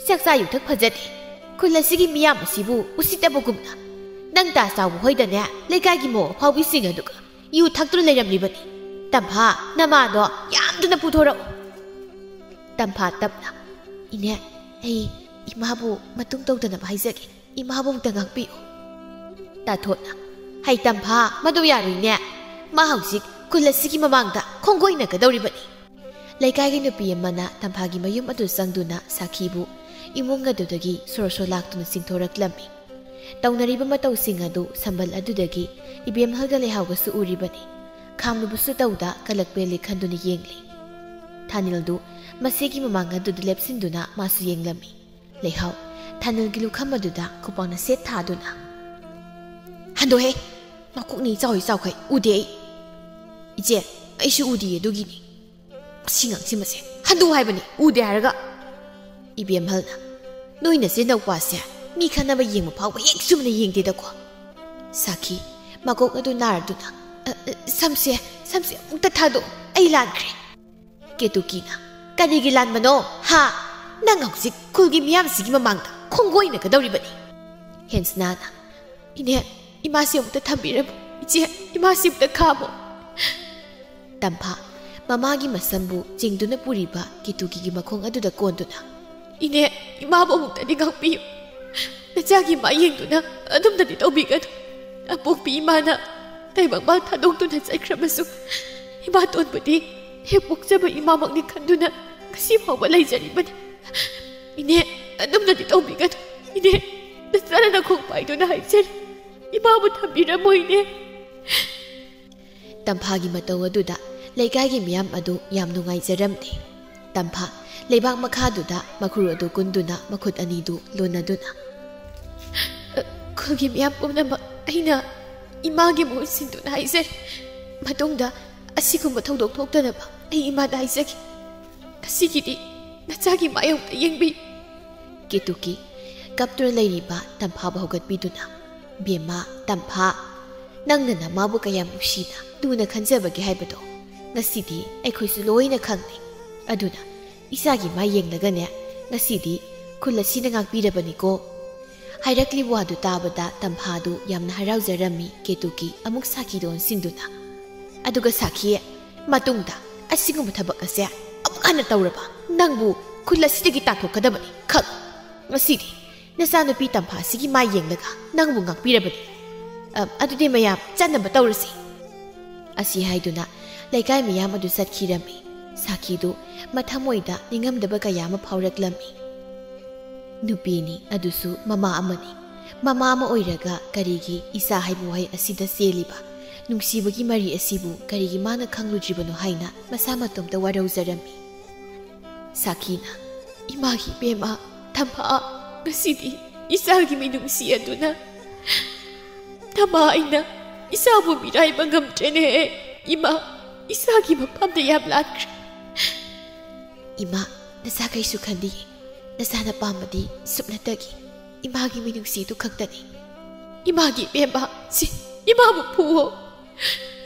ꯆꯥꯛꯆꯥ ꯌꯨꯊꯛ ꯐꯖꯗꯦ꯫ ꯈꯨꯜ ꯑꯁꯤꯒꯤ ꯃꯤꯌꯥꯝ ꯑꯁꯤꯕꯨ ꯎꯁꯤꯠꯇꯕꯒꯨꯝꯅ꯫ ꯅꯪ ꯇꯥ ꯆꯥꯎꯕ ꯍꯣꯏꯗꯅꯦ ꯂꯩꯀꯥꯏꯒꯤ ꯃꯧ ꯑꯐꯥꯎꯕꯤꯁꯤꯡ ꯑꯗꯨꯒ ꯌꯨ ꯊꯛꯇꯨꯅ ꯂꯩꯔꯝꯂꯤꯕꯅꯤ꯫ ꯇꯝꯐꯥ, ꯅꯃꯥꯗꯣ ꯌꯥꯝꯗꯨꯅ ꯄꯨꯊꯣꯔꯛꯎ"꯫ ꯇꯝꯐꯥ ꯇꯞꯅ, "ꯏꯅꯦ, ꯑꯩ ꯏꯃꯥꯕꯨ ꯃꯇꯨꯡ ꯇꯧꯗꯅꯕ ꯍꯥꯏꯖꯒꯦ꯫ ꯏꯃꯥꯕꯨ ꯑꯃꯨꯛꯇ ꯉꯥꯛꯄꯤꯌꯨ"꯫ ꯇꯥꯊꯣꯠꯅ, "ꯍꯩ ꯇꯝꯐꯥ, ꯃꯗꯨ ꯌꯥꯔꯣꯏꯅꯦ꯫ ꯃꯥ ꯍꯧꯖꯤꯛ ꯈꯨꯜ ꯑꯁꯤꯒꯤ ꯃꯃꯥꯡꯗ ꯈꯣꯡꯒꯣꯏꯅꯒꯗꯧꯔꯤꯕꯅꯤ"꯫ ꯂꯩꯀꯥꯏꯒꯤ ꯅꯨꯄꯤ ꯑꯃꯅ ꯇꯝꯐꯥꯒꯤ ꯃꯌꯨꯝ ꯑꯗꯨ ꯆꯪꯗꯨꯅ ꯁꯥꯈꯤꯕꯨ ꯏꯃꯨꯡ ꯑꯗꯨꯗꯒꯤ ꯁꯣꯔ ꯁꯣꯔ ꯂꯥꯛꯇꯨꯅ ꯆꯤꯡꯊꯣꯔꯛꯂꯝꯃꯤ꯫ ꯇꯧꯅꯔꯤꯕ ꯃꯇꯧꯁꯤꯡ ꯑꯗꯨ ꯁꯝꯕꯜ ꯑꯗꯨꯗꯒꯤ ꯏꯕꯦꯝꯍꯜꯒ ꯂꯩꯍꯥꯎꯒꯁꯨ ꯎꯔꯤꯕꯅꯤ꯫ ꯈꯥꯝꯂꯨꯕꯁꯨ ꯇꯧꯗ ꯀꯂꯛ ꯄꯦꯜꯂꯤ ꯈꯟꯗꯨꯅ ꯌꯦꯡꯂꯤ꯫ ꯊꯥꯅꯤꯜꯗꯨ ꯃꯁꯤꯒꯤ ꯃꯃꯥꯡ ꯑꯗꯨꯗ ꯂꯦꯞꯁꯤꯟꯗꯨꯅ ꯃꯥꯁꯨ ꯌꯦꯡꯂꯝꯃꯤ꯫ ꯂꯩꯍꯥꯎ ꯊꯥꯅꯤꯜꯒꯤ ꯂꯨꯈꯝ ꯑꯗꯨꯗ ꯈꯨꯄꯥꯛꯅ ꯁꯦꯠ ꯊꯥꯗꯨꯅ, "ꯍꯟꯗꯣꯛꯍꯦ! ꯃꯀꯣꯛꯅꯤ ꯆꯥꯎꯏ ꯆꯥꯎꯈꯩ ꯎꯗꯦ ꯑꯩ꯫ ꯏꯆꯦ, ꯑꯩꯁꯨ ꯎꯗꯤꯌꯦ ꯑꯗꯨꯒꯤꯅꯤ꯫ ꯁꯤ ꯉꯥꯡꯁꯤꯃꯁꯦ ꯍꯟꯗꯣꯛ ꯍꯥꯏꯕꯅꯤ, ꯎꯗꯦ ꯍꯥꯏꯔꯒ꯫" ꯏꯕꯦꯝꯍꯜꯅ, "ꯅꯣꯏ ꯅꯆꯦ ꯅꯧꯄꯥꯁꯦ ꯃꯤ ꯈꯠꯅꯕ ꯌꯦꯡꯕ ꯐꯥꯎꯕ ꯍꯦꯛ ꯆꯨꯝꯅ ꯌꯦꯡꯗꯦꯗꯀꯣ꯫" ꯁꯥꯈꯤ ꯃꯀꯣꯛ ꯑꯗꯨ ꯅꯥꯔꯗꯨꯅ, "ꯑ, ꯑ, ꯁꯝꯁꯦ, ꯁꯝꯁꯦ ꯑꯃꯨꯛꯇ ꯊꯥꯗꯣꯛ, ꯑꯩ ꯂꯥꯟꯈ꯭ꯔꯦ꯫" ꯀꯦꯇꯨꯀꯤꯅ, "ꯀꯔꯤꯒꯤ ꯂꯥꯟꯕꯅꯣ? ꯍꯥ? ꯅꯪ ꯍꯧꯖꯤꯛ ꯈꯨꯜꯒꯤ ꯃꯤꯌꯥꯝꯁꯤꯒꯤ ꯃꯃꯥꯡꯗ ꯈꯣꯡꯒꯣꯏꯅꯒꯗꯧꯔꯤꯕꯅꯤ꯫" ꯍꯦꯟꯁꯅꯥꯅ, "ꯏꯅꯦ, ꯏꯃꯥꯁꯤ ꯑꯃꯨꯛꯇ ꯊꯝꯕꯤꯔꯝꯃꯨ꯫ ꯏꯆꯦ, ꯏꯃꯥꯁꯤ ꯑꯃꯨꯛꯇ ꯈꯥꯝꯃꯣ꯫" ꯇꯝꯐꯥ ꯃꯃꯥꯒꯤ ꯃꯁꯝꯕꯨ ꯆꯤꯡꯗꯨꯅ ꯄꯨꯔꯤꯕ ꯀꯦꯇꯨꯀꯤꯒꯤ ꯃꯈꯣꯡ ꯑꯗꯨꯗ ꯀꯣꯟꯗꯨꯅ, "ꯏꯅꯦ, ꯏꯃꯥꯕꯨ ꯑꯃꯨꯛꯇꯗꯤ ꯉꯥꯛꯄꯤꯌꯨ꯫ ꯅꯆꯥꯒꯤ ꯃꯥ ꯌꯦꯡꯗꯨꯅ ꯑꯗꯨꯝꯅꯗꯤ ꯇꯧꯕꯤꯒꯅꯨ꯫ ꯑꯄꯣꯛꯄꯤ ꯏꯃꯥꯅ ꯇꯥꯏꯕꯪꯄꯥꯟ ꯊꯥꯗꯣꯛꯇꯨꯅ ꯆꯠꯈ꯭ꯔꯕꯁꯨ, ꯏꯃꯥꯇꯣꯟꯕꯨꯗꯤ ꯍꯦꯛ ꯄꯣꯛꯆꯕ ꯏꯃꯥꯃꯛꯅꯤ ꯈꯟꯗꯨꯅ ꯉꯁꯤ ꯐꯥꯎꯕ ꯂꯩꯖꯔꯤꯕꯅꯤ꯫ ꯏꯅꯦ, ꯑꯗꯨꯝꯅꯗꯤ ꯇꯧꯕꯤꯒꯅꯨ꯫ ꯏꯅꯦ, ꯅꯆꯥꯅ ꯅꯈꯣꯡ ꯄꯥꯏꯗꯨꯅ ꯍꯥꯏꯖꯔꯤ, ꯏꯃꯥꯕꯨ ꯊꯝꯕꯤꯔꯝꯃꯣ, ꯏꯅꯦ꯫" ꯇꯝꯐꯥꯒꯤ ꯃꯇꯧ ꯑꯗꯨꯗ ꯂꯩꯀꯥꯏꯒꯤ ꯃꯤꯌꯥꯝ ꯑꯗꯨ ꯌꯥꯝ ꯅꯨꯡꯉꯥꯏꯖꯔꯝꯗꯦ꯫ ꯇꯝꯐꯥ ꯂꯩꯕꯥꯛ ꯃꯈꯥꯗꯨꯗ ꯃꯈꯨꯔ ꯑꯗꯨ ꯀꯨꯟꯗꯨꯅ ꯃꯈꯨꯠ ꯑꯅꯤꯗꯨ ꯂꯣꯟꯅꯗꯨꯅ, "ꯈꯨꯜꯒꯤ ꯃꯤꯌꯥꯝ ꯄꯨꯝꯅꯃꯛ ꯑꯩꯅ ꯏꯃꯥꯒꯤ ꯃꯍꯨꯠ ꯁꯤꯟꯗꯨꯅ ꯍꯥꯏꯖꯔꯤ꯫ ꯃꯇꯨꯡꯗ ꯑꯁꯤꯒꯨꯝꯕ ꯊꯧꯗꯣꯛ ꯊꯣꯛꯇꯅꯕ ꯑꯩ ꯏꯃꯥꯗ ꯍꯥꯏꯖꯒꯦ꯫ ꯉꯁꯤꯒꯤꯗꯤ ꯅꯆꯥꯒꯤ ꯃꯥꯌꯣꯛꯇ ꯌꯦꯡꯕꯤ꯫" ꯀꯦꯇꯨꯀꯤ ꯀꯞꯇꯨꯅ ꯂꯩꯔꯤꯕ ꯇꯝꯐꯥꯕꯨ ꯍꯧꯒꯠꯄꯤꯗꯨꯅ, "ꯕꯦꯝꯃ ꯇꯝꯐꯥ, ꯅꯪꯅ ꯅꯃꯥꯕꯨ ꯀꯌꯥꯝ ꯅꯨꯡꯁꯤꯅ ꯂꯨꯅ ꯈꯟꯖꯕꯒꯦ ꯍꯥꯏꯕꯗꯣ ꯉꯁꯤꯗꯤ ꯑꯩꯈꯣꯏꯁꯨ ꯂꯣꯏꯅ ꯈꯪꯂꯦ꯫ ꯑꯗꯨꯅ ꯏꯆꯥꯒꯤ ꯃꯥ ꯌꯦꯡꯂꯒꯅꯦ, ꯉꯁꯤꯗꯤ ꯈꯨꯜ ꯑꯁꯤꯅ ꯉꯥꯛꯄꯤꯔꯕꯅꯤꯀꯣ꯫" ꯍꯥꯏꯔꯛꯂꯤꯕ ꯋꯥꯗꯨ ꯇꯥꯕꯗ ꯇꯝꯐꯥꯗꯨ ꯌꯥꯝꯅ ꯍꯔꯥꯎꯖꯔꯝꯃꯤ꯫ ꯀꯦꯇꯨꯀꯤ ꯑꯃꯨꯛ ꯁꯥꯈꯤꯗ ꯑꯣꯟꯁꯤꯟꯗꯨꯅ, "ꯑꯗꯨꯒ ꯁꯥꯈꯤ, ꯃꯇꯨꯡꯗ ꯑꯁꯤꯒꯨꯝꯕ ꯊꯕꯛ ꯑꯁꯦ ꯑꯃꯨꯛ ꯍꯟꯅ ꯇꯧꯔꯕ ꯅꯪꯕꯨ ꯈꯨꯜ ꯑꯁꯤꯗꯒꯤ ꯇꯥꯟꯊꯣꯛꯀꯗꯕꯅꯤ, ꯈꯪ꯫ ꯉꯁꯤꯗꯤ ꯅꯆꯥꯅꯨꯄꯤ ꯇꯝꯐꯥꯁꯤꯒꯤ ꯃꯥꯏ ꯌꯦꯡꯂꯒ ꯅꯪꯕꯨ ꯉꯥꯛꯄꯤꯔꯕꯅꯤ꯫ ꯑ, ꯑꯗꯨꯗꯤ ꯃꯌꯥꯝ ꯆꯠꯅꯕ ꯇꯧꯔꯁꯤ꯫" ꯑꯁꯤ ꯍꯥꯏꯗꯨꯅ ꯂꯩꯀꯥꯏ ꯃꯤꯌꯥꯝ ꯑꯗꯨ ꯆꯠꯈꯤꯔꯝꯃꯤ꯫ ꯁꯥꯈꯤꯗꯨ ꯃꯊꯃꯣꯏꯗ ꯅꯤꯡꯉꯝꯗꯕ ꯀꯌꯥ ꯑꯃ ꯐꯥꯎꯔꯛꯂꯝꯃꯤ꯫ ꯅꯨꯄꯤꯅꯤ, ꯑꯗꯨꯁꯨ ꯃꯃꯥ ꯑꯃꯅꯤ꯫ ꯃꯃꯥ ꯑꯃ ꯑꯣꯏꯔꯒ ꯀꯔꯤꯒꯤ ꯏꯆꯥ ꯍꯥꯏꯕ ꯋꯥꯍꯩ ꯑꯁꯤꯗ ꯆꯦꯜꯂꯤꯕ ꯅꯨꯡꯁꯤꯕꯒꯤ ꯃꯔꯤ ꯑꯁꯤꯕꯨ ꯀꯔꯤꯒꯤ ꯃꯥꯅ ꯈꯪꯂꯨꯗ꯭ꯔꯤꯕꯅꯣ ꯍꯥꯏꯅ ꯃꯁꯥ ꯃꯇꯣꯝꯇ ꯋꯥꯔꯧꯖꯔꯝꯃꯤ꯫ ꯁꯥꯈꯤꯅ, "ꯏꯃꯥꯒꯤ ꯏꯕꯦꯝꯃ, ꯊꯝꯐꯥ, ꯉꯁꯤꯗꯤ ꯏꯆꯥꯒꯤ ꯃꯤꯅꯨꯡꯁꯤ ꯑꯗꯨꯅ ꯊꯃꯥ ꯑꯩꯅ ꯏꯆꯥꯕꯨ ꯃꯤꯔꯥꯏꯕ ꯉꯝꯗ꯭ꯔꯦꯅꯦ꯫ ꯏꯃꯥ, ꯏꯆꯥꯒꯤ ꯃꯐꯝꯗ ꯌꯥꯝ ꯂꯥꯟꯈ꯭ꯔꯦ꯫" "ꯏꯃꯥ, ꯅꯆꯥ ꯀꯩꯁꯨ ꯈꯟꯗꯤꯌꯦ꯫ ꯅꯆꯥꯅ ꯄꯥꯝꯕꯗꯤ ꯁꯨꯞꯅꯇꯒꯤ ꯏꯃꯥꯒꯤ ꯃꯤꯅꯨꯡꯁꯤꯗꯨ ꯈꯛꯇꯅꯤ꯫" "ꯏꯃꯥꯒꯤ ꯏꯕꯦꯝꯃ, ꯁꯤ ꯏꯃꯥꯕꯨ ꯐꯨꯋꯣ꯫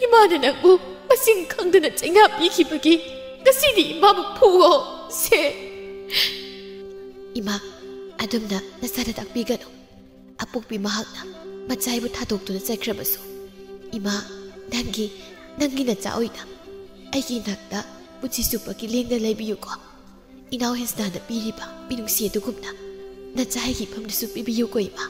ꯏꯃꯥꯅ ꯅꯪꯕꯨ ꯃꯁꯤꯡ ꯈꯪꯗꯅ ꯆꯩꯅꯥ ꯄꯤꯈꯤꯕꯒꯤ ꯉꯁꯤꯗꯤ ꯏꯃꯥꯕꯨ ꯐꯨꯋꯣ꯫ ꯁꯦ꯫" "ꯏꯃꯥ, ꯑꯗꯨꯝꯅ ꯅꯆꯥꯗ ꯇꯥꯛꯄꯤꯒꯅꯨ꯫ ꯑꯄꯣꯛꯄꯤ ꯃꯍꯥꯛꯅ ꯃꯆꯥ ꯑꯩꯕꯨ ꯊꯥꯗꯣꯛꯇꯨꯅ ꯆꯠꯈ꯭ꯔꯕꯁꯨ, ꯏꯃꯥ, ꯅꯪꯒꯤ, ꯅꯪꯒꯤ ꯅꯆꯥ ꯑꯣꯏꯅ ꯑꯩꯒꯤ ꯏꯅꯥꯛꯇ ꯄꯨꯟꯁꯤ ꯆꯨꯞꯄꯒꯤ ꯂꯦꯡꯗꯅ ꯂꯩꯕꯤꯌꯨꯀꯣ꯫ ꯏꯅꯥꯎ ꯍꯦꯟꯁꯅꯥꯗ ꯄꯤꯔꯤꯕ ꯃꯤꯅꯨꯡꯁꯤ ꯑꯗꯨꯒꯨꯝꯅ ꯅꯆꯥ ꯑꯩꯒꯤ ꯏꯐꯝꯗꯁꯨ ꯄꯤꯕꯤꯌꯨꯀꯣ, ꯏꯃꯥ꯫"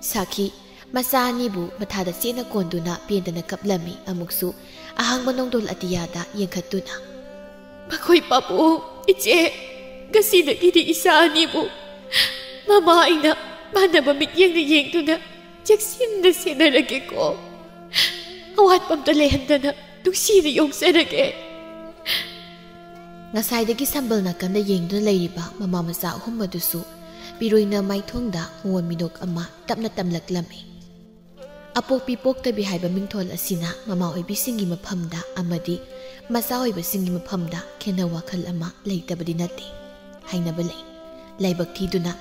ꯁꯥꯈꯤ ꯃꯆꯥ ꯑꯅꯤꯕꯨ ꯃꯊꯥꯗ ꯆꯦꯠꯅ ꯀꯣꯟꯗꯨꯅ ꯄꯦꯟꯗꯅ ꯀꯞꯂꯝꯃꯤ꯫ ꯑꯃꯨꯛꯁꯨ ꯑꯍꯥꯡꯕ ꯅꯣꯡꯗꯣꯜ ꯑꯇꯤꯌꯥꯗ ꯌꯦꯡꯈꯠꯇꯨꯅ, "ꯃꯈꯣꯏ ꯄꯥꯕꯨꯡ, ꯏꯆꯦ, ꯉꯁꯤꯗꯒꯤꯗꯤ ꯏꯆꯥ ꯑꯅꯤꯕꯨ ꯃꯃꯥ ꯑꯩꯅ ꯃꯥꯟꯅꯕ ꯃꯤꯠꯌꯦꯡꯗ ꯌꯦꯡꯗꯨꯅ ꯆꯦꯛꯁꯤꯟꯅ ꯁꯦꯟꯅꯔꯒꯦꯀꯣ꯫ ꯑꯋꯥꯠꯄ ꯑꯝꯇ ꯂꯩꯍꯟꯗꯅ ꯅꯨꯡꯁꯤꯅ ꯌꯣꯛꯆꯔꯒꯦ꯫" ꯉꯁꯥꯏꯗꯒꯤ ꯁꯝꯕꯜ ꯅꯥꯀꯟꯗ ꯌꯦꯡꯗꯨꯅ ꯂꯩꯔꯤꯕ ꯃꯃꯥ ꯃꯆꯥ ꯑꯍꯨꯝ ꯑꯗꯨꯁꯨ ꯄꯤꯔꯣꯏꯅ ꯃꯥꯏꯊꯣꯡꯗ ꯃꯣꯟ ꯃꯤꯅꯣꯛ ꯑꯃ ꯇꯞꯅ ꯇꯝꯂꯛꯂꯝꯃꯤ꯫ ꯑꯄꯣꯛꯄꯤ ꯄꯣꯛꯇꯕꯤ ꯍꯥꯏꯕ ꯃꯤꯡꯊꯣꯜ ꯑꯁꯤꯅ ꯃꯃꯥ ꯑꯣꯏꯕꯤꯁꯤꯡꯒꯤ ꯃꯐꯝꯗ ꯑꯃꯗꯤ ꯃꯆꯥ ꯑꯣꯏꯕꯁꯤꯡꯒꯤ ꯃꯐꯝꯗ ꯈꯦꯟꯅ ꯋꯥꯈꯜ ꯑꯃ ꯂꯩꯇꯕꯗꯤ ꯅꯠꯇꯦ꯫ ꯍꯥꯏꯅꯕ ꯂꯩ, ꯂꯥꯏꯕꯛ ꯊꯤꯗꯨꯅ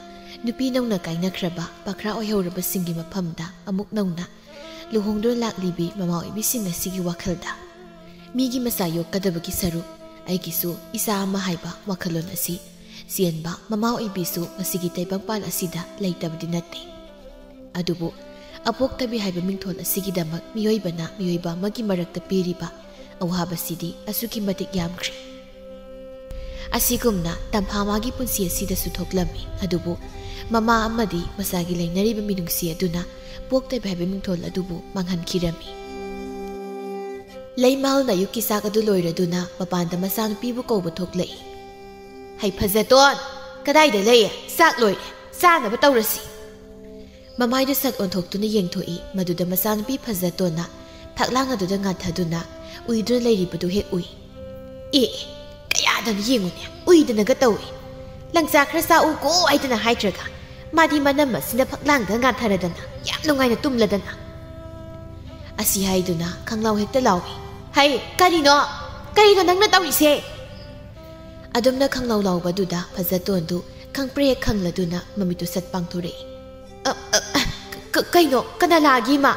ꯅꯨꯄꯤ ꯅꯧꯅ ꯀꯥꯏꯅꯈ꯭ꯔꯕ ꯄꯥꯈ꯭ꯔꯥ ꯑꯣꯏꯍꯧꯔꯕꯁꯤꯡꯒꯤ ꯃꯐꯝꯗ ꯑꯃꯨꯛ ꯅꯧꯅ ꯂꯨꯍꯣꯡꯗꯨꯅ ꯂꯥꯛꯂꯤꯕꯤ ꯃꯃꯥ ꯑꯣꯏꯕꯤꯁꯤꯡ ꯑꯁꯤꯒꯤ ꯋꯥꯈꯜꯗ ꯃꯤꯒꯤ ꯃꯆꯥ ꯌꯣꯛꯀꯗꯕꯒꯤ ꯁꯔꯨꯛ ꯑꯩꯒꯤꯁꯨ ꯏꯆꯥ ꯑꯃ ꯍꯥꯏꯕ ꯋꯥꯈꯜꯂꯣꯟ ꯑꯁꯤ ꯆꯦꯟꯕ ꯃꯃꯥ ꯑꯣꯏꯕꯤꯁꯨ ꯉꯁꯤꯒꯤ ꯇꯥꯏꯕꯪꯄꯥꯟ ꯑꯁꯤꯗ ꯂꯩꯇꯕꯗꯤ ꯅꯠꯇꯦ꯫ ꯑꯗꯨꯕꯨ ꯑꯄꯣꯛꯇꯕꯤ ꯍꯥꯏꯕ ꯃꯤꯡꯊꯣꯜ ꯑꯁꯤꯒꯤꯗꯃꯛ ꯃꯤꯑꯣꯏꯕꯅ ꯃꯤꯑꯣꯏꯕ ꯑꯃꯒꯤ ꯃꯔꯛꯇ ꯄꯤꯔꯤꯕ ꯑꯋꯥꯕꯁꯤꯗꯤ ꯑꯁꯨꯛꯀꯤ ꯃꯇꯤꯛ ꯌꯥꯝꯈ꯭ꯔꯦ꯫ ꯑꯁꯤꯒꯨꯝꯅ ꯇꯝꯐꯥ ꯃꯥꯒꯤ ꯄꯨꯟꯁꯤ ꯑꯁꯤꯗꯁꯨ ꯊꯣꯛꯂꯝꯃꯤ꯫ ꯑꯗꯨꯕꯨ ꯃꯃꯥ ꯑꯃꯗꯤ ꯃꯆꯥꯒꯤ ꯂꯩꯅꯔꯤꯕ ꯃꯤꯅꯨꯡꯁꯤ ꯑꯗꯨꯅ ꯄꯣꯛꯇꯕꯤ ꯍꯥꯏꯕ ꯃꯤꯡꯊꯣꯜ ꯑꯗꯨꯕꯨ ꯃꯥꯡꯍꯟꯈꯤꯔꯝꯃꯤ꯫ ꯂꯩꯃꯥꯜꯅ ꯑꯌꯨꯛꯀꯤ ꯆꯥꯛ ꯑꯗꯨ ꯂꯣꯏꯔꯗꯨꯅ ꯃꯄꯥꯟꯗ ꯃꯆꯥꯅꯨꯄꯤꯕꯨ ꯀꯧꯕ ꯊꯣꯛꯂꯛꯏ꯫ "ꯍꯩ ꯐꯖꯇꯣꯟ, ꯀꯗꯥꯏꯗ ꯂꯩ? ꯆꯥꯛ ꯂꯣꯏꯔꯦ, ꯆꯥꯅꯕ ꯇꯧꯔꯁꯤ꯫ ꯃꯃꯥꯏꯗꯨ ꯁꯠ ꯑꯣꯟꯊꯣꯛꯇꯨꯅ ꯌꯦꯡꯊꯣꯛꯏ꯫ ꯃꯗꯨꯗ ꯃꯆꯥꯅꯨꯄꯤ ꯐꯖꯇꯣꯟꯅ ꯐꯛꯂꯥꯡ ꯑꯗꯨꯗ ꯉꯥꯊꯗꯨꯅ ꯎꯏꯗꯨꯅ ꯂꯩꯔꯤꯕꯗꯨ ꯍꯦꯛ ꯎꯏ꯫ "ꯑꯦ, ꯑꯦ, ꯀꯌꯥꯗꯅ ꯌꯦꯡꯉꯨꯅꯦ, ꯎꯏꯗꯅꯒ ꯇꯧꯏ꯫ ꯂꯪꯆꯥꯛ ꯈꯔ ꯆꯥꯎꯀꯣ ꯍꯥꯏꯗꯅ ꯍꯥꯏꯗ꯭ꯔꯒ, ꯃꯥꯗꯤ ꯃꯅꯝ ꯑꯁꯤꯅ ꯐꯛꯂꯥꯡꯗ ꯉꯥꯊꯔꯗꯅ ꯌꯥꯝ ꯅꯨꯡꯉꯥꯏꯅ ꯇꯨꯝꯂꯗꯅ꯫" ꯑꯁꯤ ꯍꯥꯏꯗꯨꯅ ꯈꯪꯂꯥꯎ ꯍꯦꯛꯇ ꯂꯥꯎꯏ꯫ "ꯍꯩ, ꯀꯔꯤꯅꯣ? ꯀꯔꯤꯅꯣ ꯅꯪꯅ ꯇꯧꯔꯤꯁꯦ?" ꯑꯗꯨꯝꯅ ꯈꯪꯂꯥꯎ ꯂꯥꯎꯕꯗꯨꯗ ꯐꯖꯇꯣꯟꯗꯨ ꯈꯪꯄ꯭ꯔꯦꯛ ꯈꯪꯂꯗꯨꯅ ꯃꯃꯤꯠꯇꯨ ꯁꯠ ꯄꯥꯡꯊꯣꯔꯛꯏ꯫ "ꯑ, ꯑ, ꯑ, ꯀ-, ꯀꯩꯅꯣ? ꯀꯅꯥ ꯂꯥꯛꯑꯒꯦ, ꯏꯃꯥ?"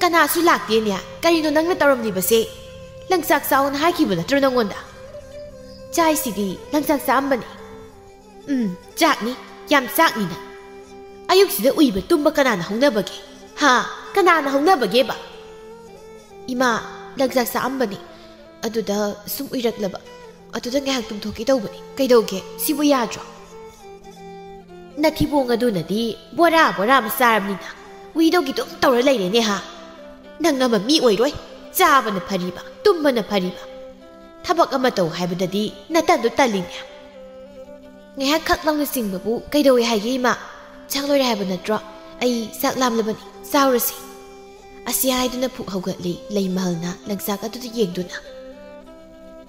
"ꯀꯅꯥꯁꯨ ꯂꯥꯛꯇꯦꯅꯦ꯫ ꯀꯔꯤꯅꯣ ꯅꯪꯅ ꯇꯧꯔꯝꯂꯤꯕꯁꯦ? ꯂꯪꯆꯥꯛ ꯆꯥꯎꯅ ꯍꯥꯏꯈꯤꯕ ꯅꯠꯇ꯭ꯔꯣ ꯅꯪꯉꯣꯟꯗ?" "ꯆꯥꯏꯁꯤꯗꯤ, ꯂꯪꯆꯥꯛ ꯆꯥꯛꯑꯝꯕꯅꯦ꯫" "ꯎꯝ, ꯆꯥꯛꯅꯤ, ꯌꯥꯝ ꯆꯥꯛꯅꯤ ꯅꯪ꯫ ꯑꯌꯨꯛꯁꯤꯗ ꯎꯏꯕ ꯇꯨꯝꯕ ꯀꯅꯥꯅ ꯍꯧꯅꯕꯒꯦ? ꯍꯥ? ꯀꯅꯥꯅ ꯍꯧꯅꯕꯒꯦꯕ?" "ꯏꯃꯥ, ꯂꯪꯆꯥꯛ ꯆꯥꯛꯑꯝꯕꯅꯤ꯫ ꯑꯗꯨꯗ ꯁꯨꯝ ꯎꯏꯔꯛꯂꯕ꯫ ꯑꯗꯨꯗ ꯉꯥꯏꯍꯥꯛ ꯇꯨꯝꯊꯣꯛꯀꯦ ꯇꯧꯕꯅꯤ꯫ ꯀꯩꯗꯧꯒꯦ? ꯁꯤꯕꯨ ꯌꯥꯗ꯭ꯔꯣ?" "ꯅꯊꯤꯕꯣꯡ ꯑꯗꯨꯅꯗꯤ ꯕꯣꯔꯥ ꯕꯣꯔꯥ ꯑꯃ ꯆꯥꯔꯕꯅꯤꯅ ꯎꯏꯗꯧꯒꯤ ꯑꯗꯨꯝ ꯇꯧꯔ ꯂꯩꯔꯦꯅꯦ ꯍꯥ? ꯅꯪ ꯑꯃ ꯃꯤ ꯑꯣꯏꯔꯣꯏ꯫ ꯆꯥꯕꯅ ꯐꯔꯤꯕ, ꯇꯨꯝꯕꯅ ꯐꯔꯤꯕ꯫ ꯊꯕꯛ ꯑꯃ ꯇꯧ ꯍꯥꯏꯕꯗꯗꯤ ꯅꯇꯟꯗꯨ ꯇꯜꯂꯤꯅꯦ꯫" "ꯉꯥꯏꯍꯥꯛ ꯈꯛ ꯂꯥꯎꯅ ꯆꯤꯡꯕꯕꯨ ꯀꯩꯗꯧꯋꯦ ꯍꯥꯏꯒꯦ, ꯏꯃꯥ? ꯆꯥꯛ ꯂꯣꯏꯔꯦ ꯍꯥꯏꯕ ꯅꯠꯇ꯭ꯔꯣ? ꯑꯩ ꯆꯥꯛ ꯂꯥꯝꯂꯕꯅꯤ, ꯆꯥꯎꯔꯁꯤ꯫" ꯑꯁꯤ ꯍꯥꯏꯗꯨꯅ ꯐꯨꯛ ꯍꯧꯒꯠꯂꯤ ꯂꯩꯃꯍꯜꯅ ꯂꯪꯆꯥꯛ ꯑꯗꯨꯗ ꯌꯦꯡꯗꯨꯅ꯫